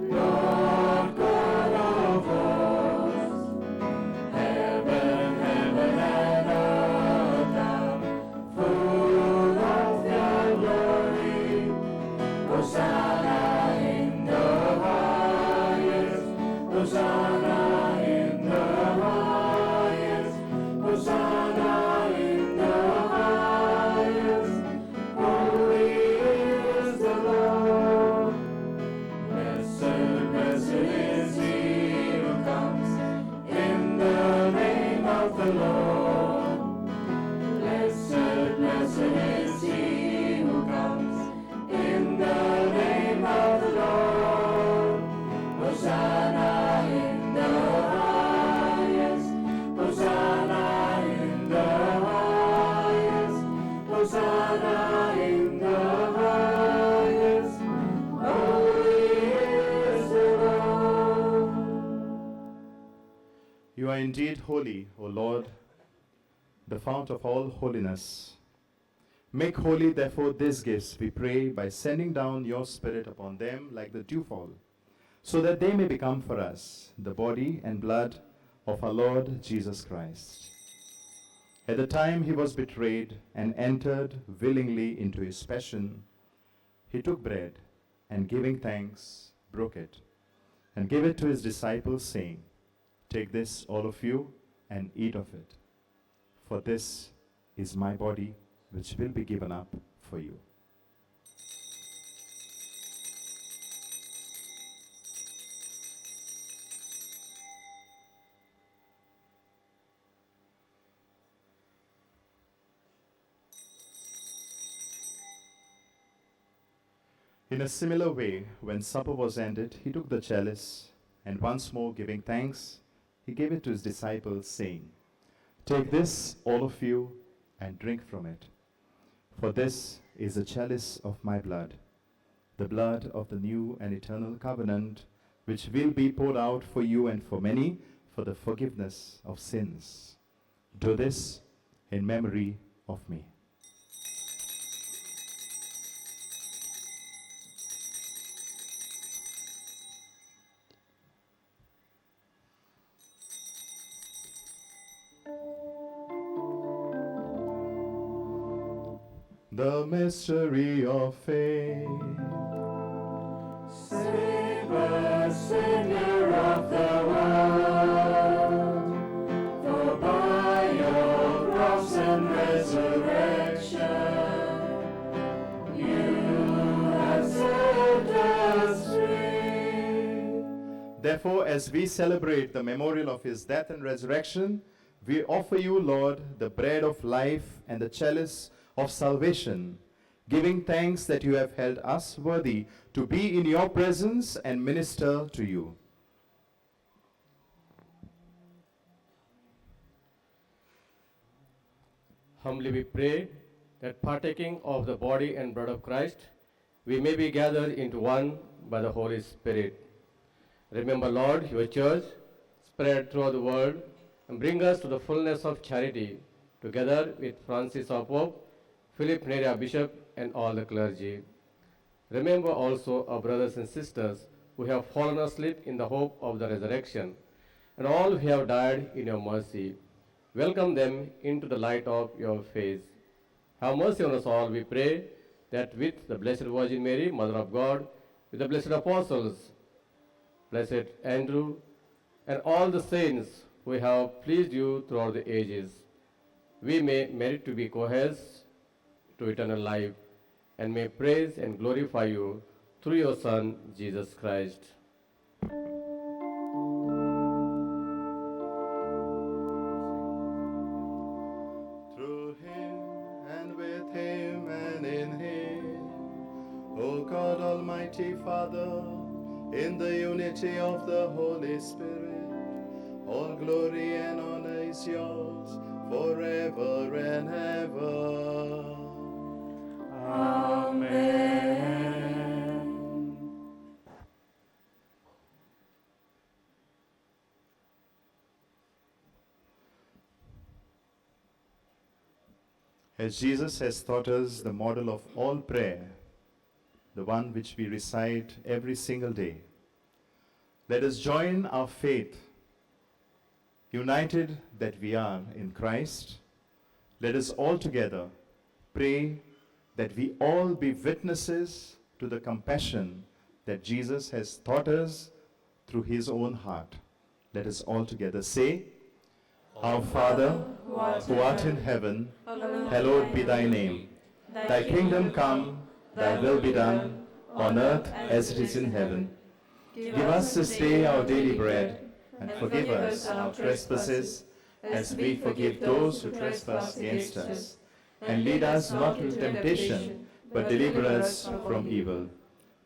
Lord God of hosts, heaven, heaven and earth are full of your glory. Hosanna in the highest, Hosanna. indeed holy, O Lord, the fount of all holiness. Make holy, therefore, these gifts, we pray, by sending down your Spirit upon them like the dewfall, so that they may become for us the body and blood of our Lord Jesus Christ. At the time he was betrayed and entered willingly into his passion, he took bread and, giving thanks, broke it and gave it to his disciples, saying, "Take this, all of you, and eat of it, for this is my body, which will be given up for you." In a similar way, when supper was ended, he took the chalice, and once more giving thanks, he gave it to his disciples, saying, "Take this, all of you, and drink from it. For this is the chalice of my blood, the blood of the new and eternal covenant, which will be poured out for you and for many for the forgiveness of sins. Do this in memory of me." The mystery of faith. Save us, Savior of the world, for by your cross and resurrection you have set us free. Therefore, as we celebrate the memorial of his death and resurrection, we offer you, Lord, the bread of life and the chalice of salvation, giving thanks that you have held us worthy to be in your presence and minister to you. Humbly we pray that, partaking of the body and blood of Christ, we may be gathered into one by the Holy Spirit. Remember, Lord, your church spread throughout the world and bring us to the fullness of charity, together with Francis our Pope, Philip Neri our Bishop, and all the clergy. Remember also our brothers and sisters who have fallen asleep in the hope of the resurrection, and all who have died in your mercy. Welcome them into the light of your face. Have mercy on us all, we pray, that with the Blessed Virgin Mary, Mother of God, with the blessed apostles, Blessed Andrew, and all the saints who have pleased you throughout the ages, we may merit to be co-heirs to eternal life, and may praise and glorify you through your Son, Jesus Christ. Through him, and with him, and in him, O God Almighty Father, in the unity of the Holy Spirit, all glory and honor is yours forever and ever. Amen. As Jesus has taught us the model of all prayer, the one which we recite every single day, let us join our faith, united that we are in Christ. Let us all together pray that we all be witnesses to the compassion that Jesus has taught us through his own heart. Let us all together say, Our Father, who art in heaven, hallowed be thy name. Thy kingdom come, thy will be done, on earth as it is in heaven. Give us this day our daily bread, and forgive us our trespasses, as we forgive those who trespass against us. And lead us not into temptation, but deliver us from evil.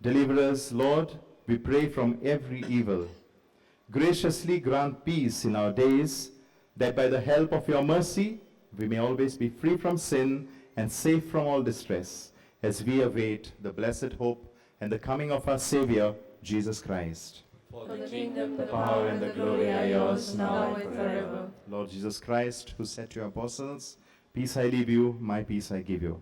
Deliver us, Lord, we pray, from every evil. Graciously grant peace in our days, that by the help of your mercy we may always be free from sin and safe from all distress, as we await the blessed hope and the coming of our Savior, Jesus Christ. For the kingdom, the power, and the glory are yours, now and forever. Lord Jesus Christ, who said to your apostles, Peace I leave you, my peace I give you.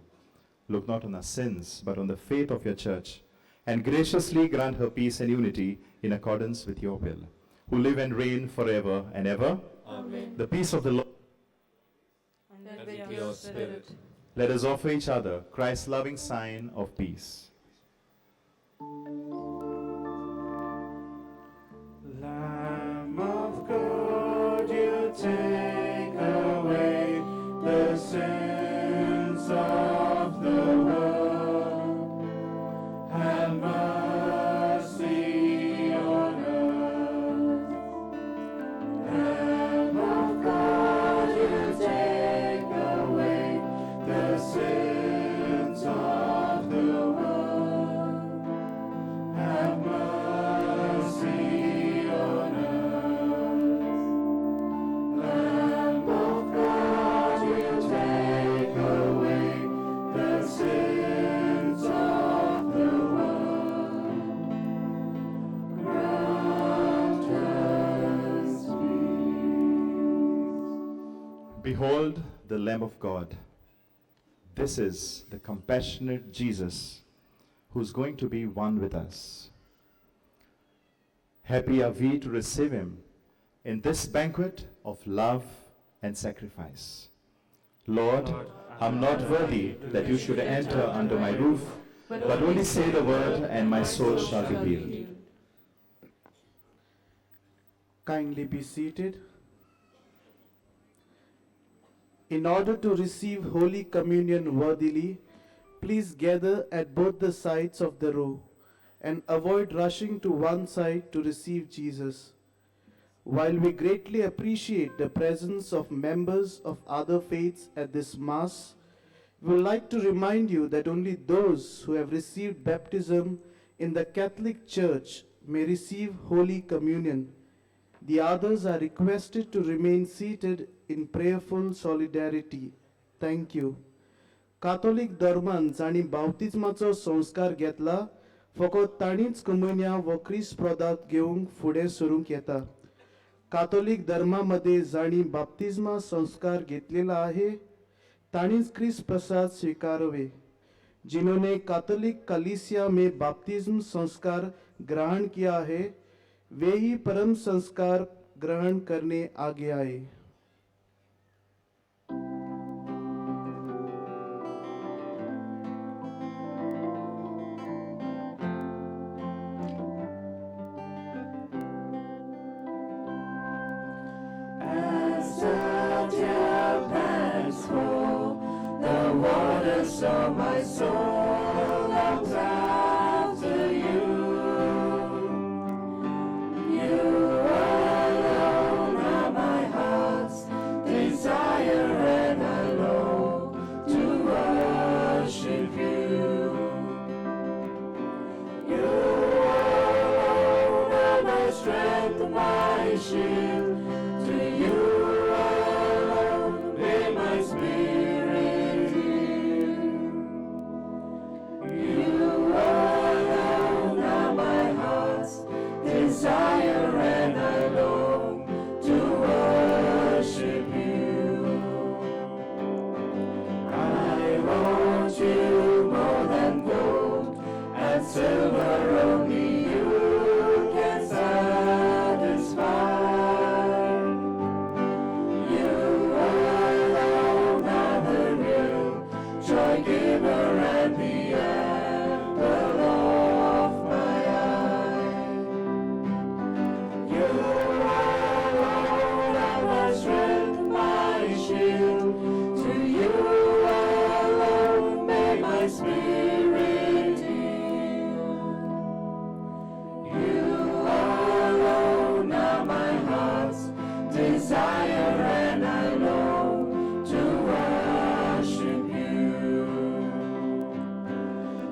Look not on our sins, but on the faith of your church, and graciously grant her peace and unity in accordance with your will, who live and reign forever and ever. Amen. The peace of the Lord. And with your spirit. Let us offer each other Christ's loving sign of peace. Lamb of God, you take away the sins of the world. Have mercy on us. Lamb of God, you take away the sins of the world. Have mercy on us. Lamb of God, you take away the sins of the world. Grant us peace. Behold the Lamb of God. This is the compassionate Jesus who's going to be one with us. Happy are we to receive him in this banquet of love and sacrifice. Lord, I'm not worthy that you should enter under my roof, but only say the word, and my soul shall be healed. Kindly be seated. In order to receive Holy Communion worthily, please gather at both the sides of the row and avoid rushing to one side to receive Jesus. While we greatly appreciate the presence of members of other faiths at this Mass, we would like to remind you that only those who have received baptism in the Catholic Church may receive Holy Communion. The others are requested to remain seated in prayerful solidarity. Thank you. Catholic धर्मान जांणी बाप्तिज्माचो संस्कार घेतला फकत तांणीच कोमुनियांव वो क्रिस्त प्रदार्थ घेवंक फुडें सरूंक येता. कातोलीक धर्मा मदें जांणी बाप्तिज्मा संस्कार घेतलेला आहे तांणीच क्रिस्त प्रसाद स्वीकारवे. जिन्होंने कैथोलिक कलीसिया में बाप्तिज्म संस्कार ग्रहण किया है वे ही परम संस्कार ग्रहण करने आगे आए. As the dew pants for the waters, so my soul longs after you. You alone are my heart's desire, and I long to worship you. You alone are my strength, my shield. To you alone may my spirit yield. You alone are my heart's desire, and I long to worship you. I want you more than gold and silver, only you can satisfy. You alone are the real joy giver and the apple of my eye. You alone are my strength, my shield. To you alone may my spirit yield. You alone are my heart's desire, and I long to worship you.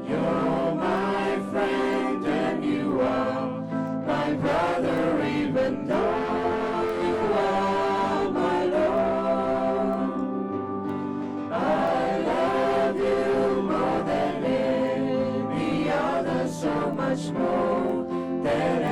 You're my friend, and you are my brother, even though you are my Lord. I love you more than any other, so much more than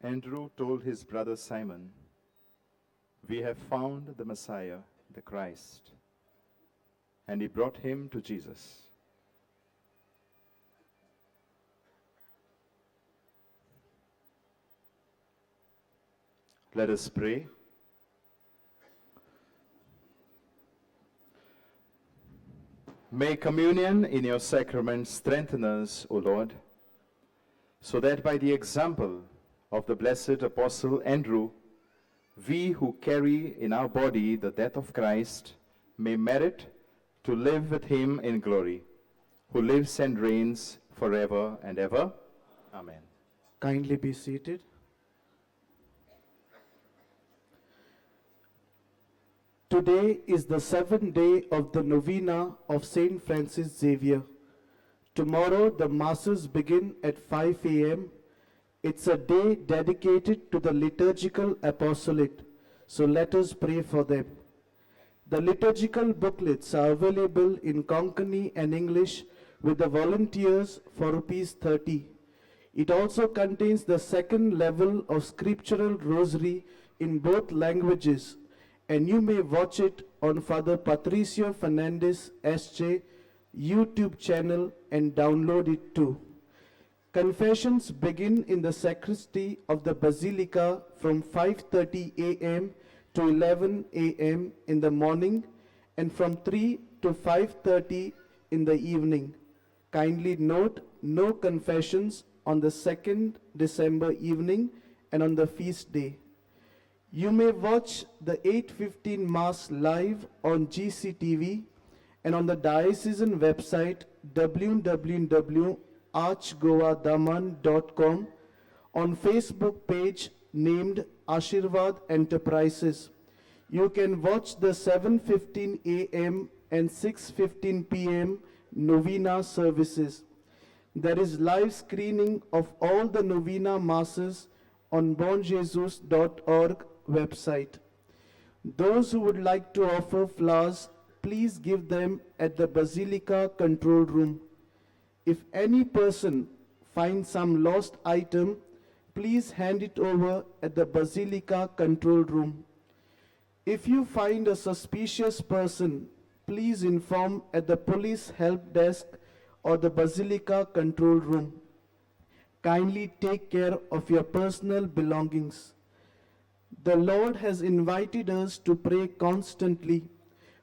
Andrew told his brother Simon, We have found the Messiah, the Christ. And he brought him to Jesus. Let us pray. May communion in your sacrament strengthen us, O Lord, so that by the example of the blessed Apostle Andrew, we who carry in our body the death of Christ may merit to live with him in glory, who lives and reigns forever and ever. Amen. Kindly be seated. Today is the seventh day of the novena of Saint Francis Xavier. Tomorrow the masses begin at 5 a.m. It's a day dedicated to the liturgical apostolate, so let us pray for them. The liturgical booklets are available in Konkani and English with the volunteers for rupees 30. It also contains the second level of scriptural rosary in both languages, and you may watch it on Father Patricio Fernandez SJ YouTube channel and download it too. Confessions begin in the sacristy of the Basilica from 5:30 a.m. to 11 a.m. in the morning and from 3 to 5:30 in the evening. Kindly note, no confessions on the 2nd December evening and on the feast day. You may watch the 8:15 Mass live on GCTV and on the diocesan website www.archgoadaman.com, on Facebook page named Ashirvad Enterprises. You can watch the 7:15 a.m. and 6:15 p.m. novena services. There is live screening of all the novena masses on bonjesus.org website. Those who would like to offer flowers, please give them at the Basilica control room. If any person finds some lost item, please hand it over at the Basilica control room. If you find a suspicious person, please inform at the police help desk or the Basilica control room. Kindly take care of your personal belongings. The Lord has invited us to pray constantly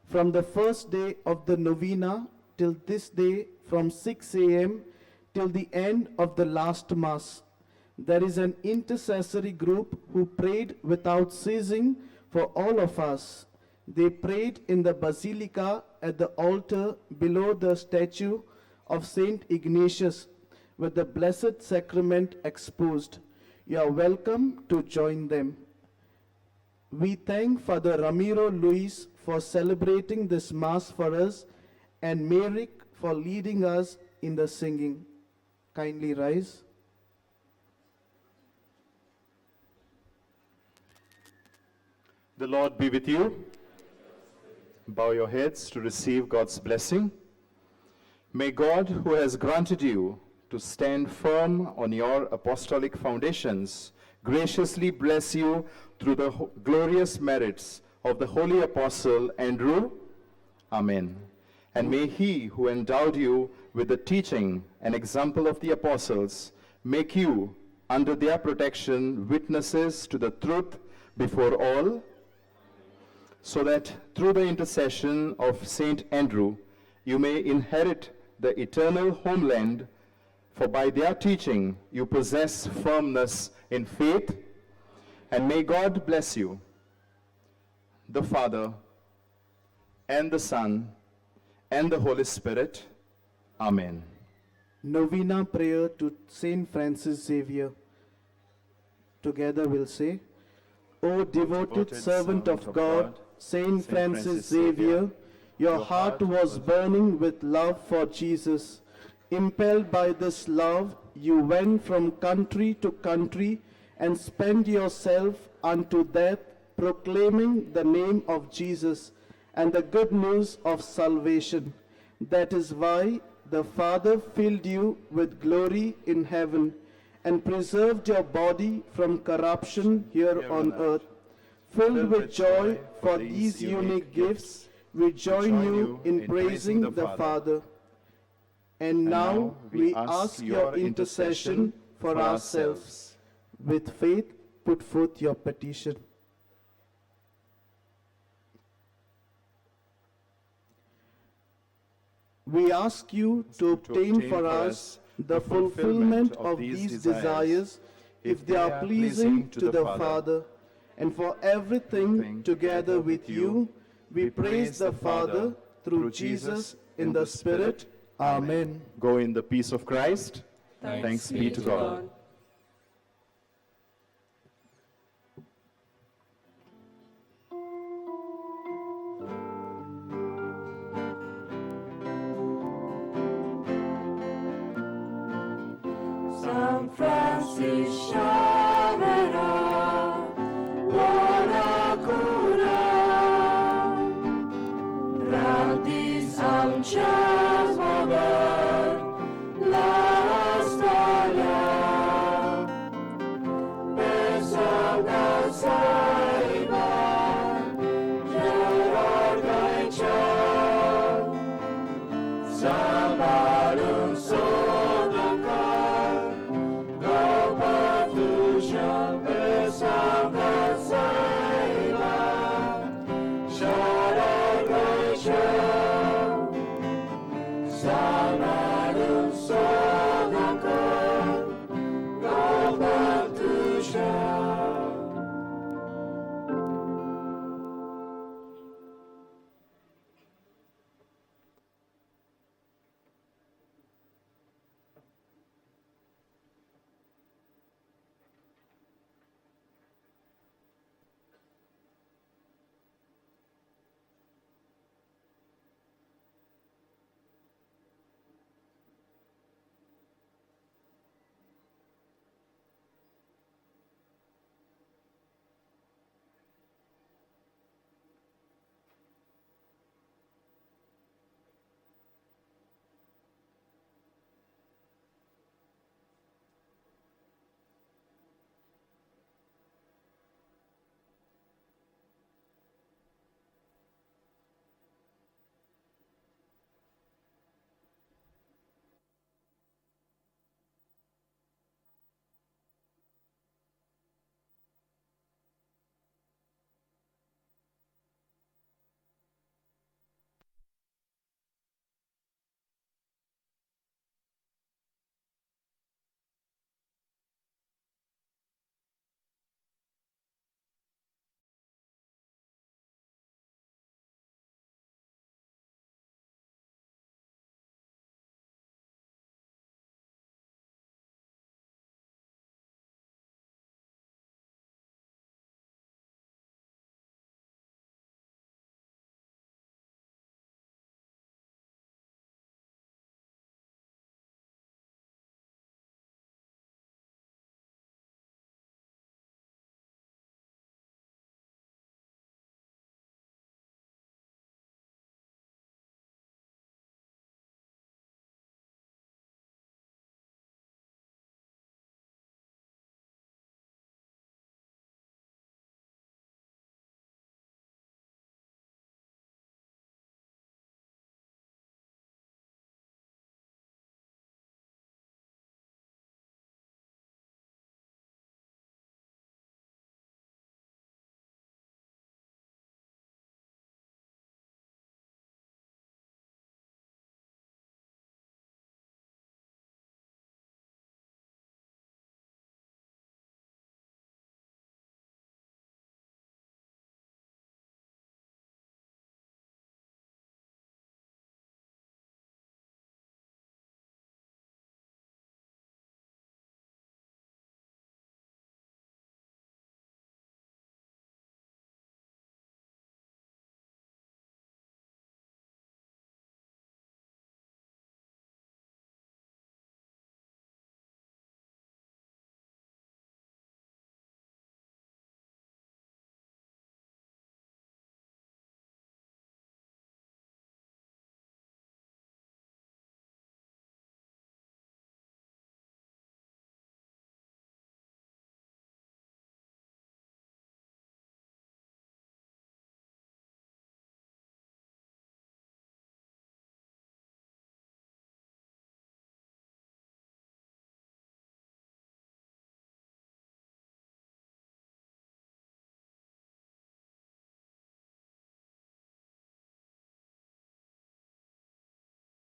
from the first day of the novena till this day, from 6 a.m. till the end of the last Mass. There is an intercessory group who prayed without ceasing for all of us. They prayed in the basilica at the altar below the statue of Saint Ignatius with the Blessed Sacrament exposed. You are welcome to join them. We thank Father Ramiro Luis for celebrating this Mass for us and Merrick for leading us in the singing. Kindly rise. The Lord be with you. Bow your heads to receive God's blessing. May God, who has granted you to stand firm on your apostolic foundations, graciously bless you through the glorious merits of the Holy Apostle Andrew. Amen. And may he who endowed you with the teaching and example of the apostles make you, under their protection, witnesses to the truth before all, so that through the intercession of Saint Andrew, you may inherit the eternal homeland, for by their teaching you possess firmness in faith. And may God bless you, the Father, and the Son, and the Holy Spirit. Amen. Novena prayer to Saint Francis Xavier. Together we'll say, O devoted servant of God, Saint Francis Xavier, your heart was burning with love for Jesus. Impelled by this love, you went from country to country and spent yourself unto death, proclaiming the name of Jesus and the good news of salvation. That is why the Father filled you with glory in heaven and preserved your body from corruption here on earth. Filled with joy for these unique gifts, we join you in praising the Father. And now we ask your intercession for ourselves. With faith, put forth your petition. We ask you to obtain for us the fulfillment of these desires, if they are pleasing to the Father. And for everything together with you, we praise the Father through Jesus in the Spirit. Amen. Go in the peace of Christ. Thanks be to God.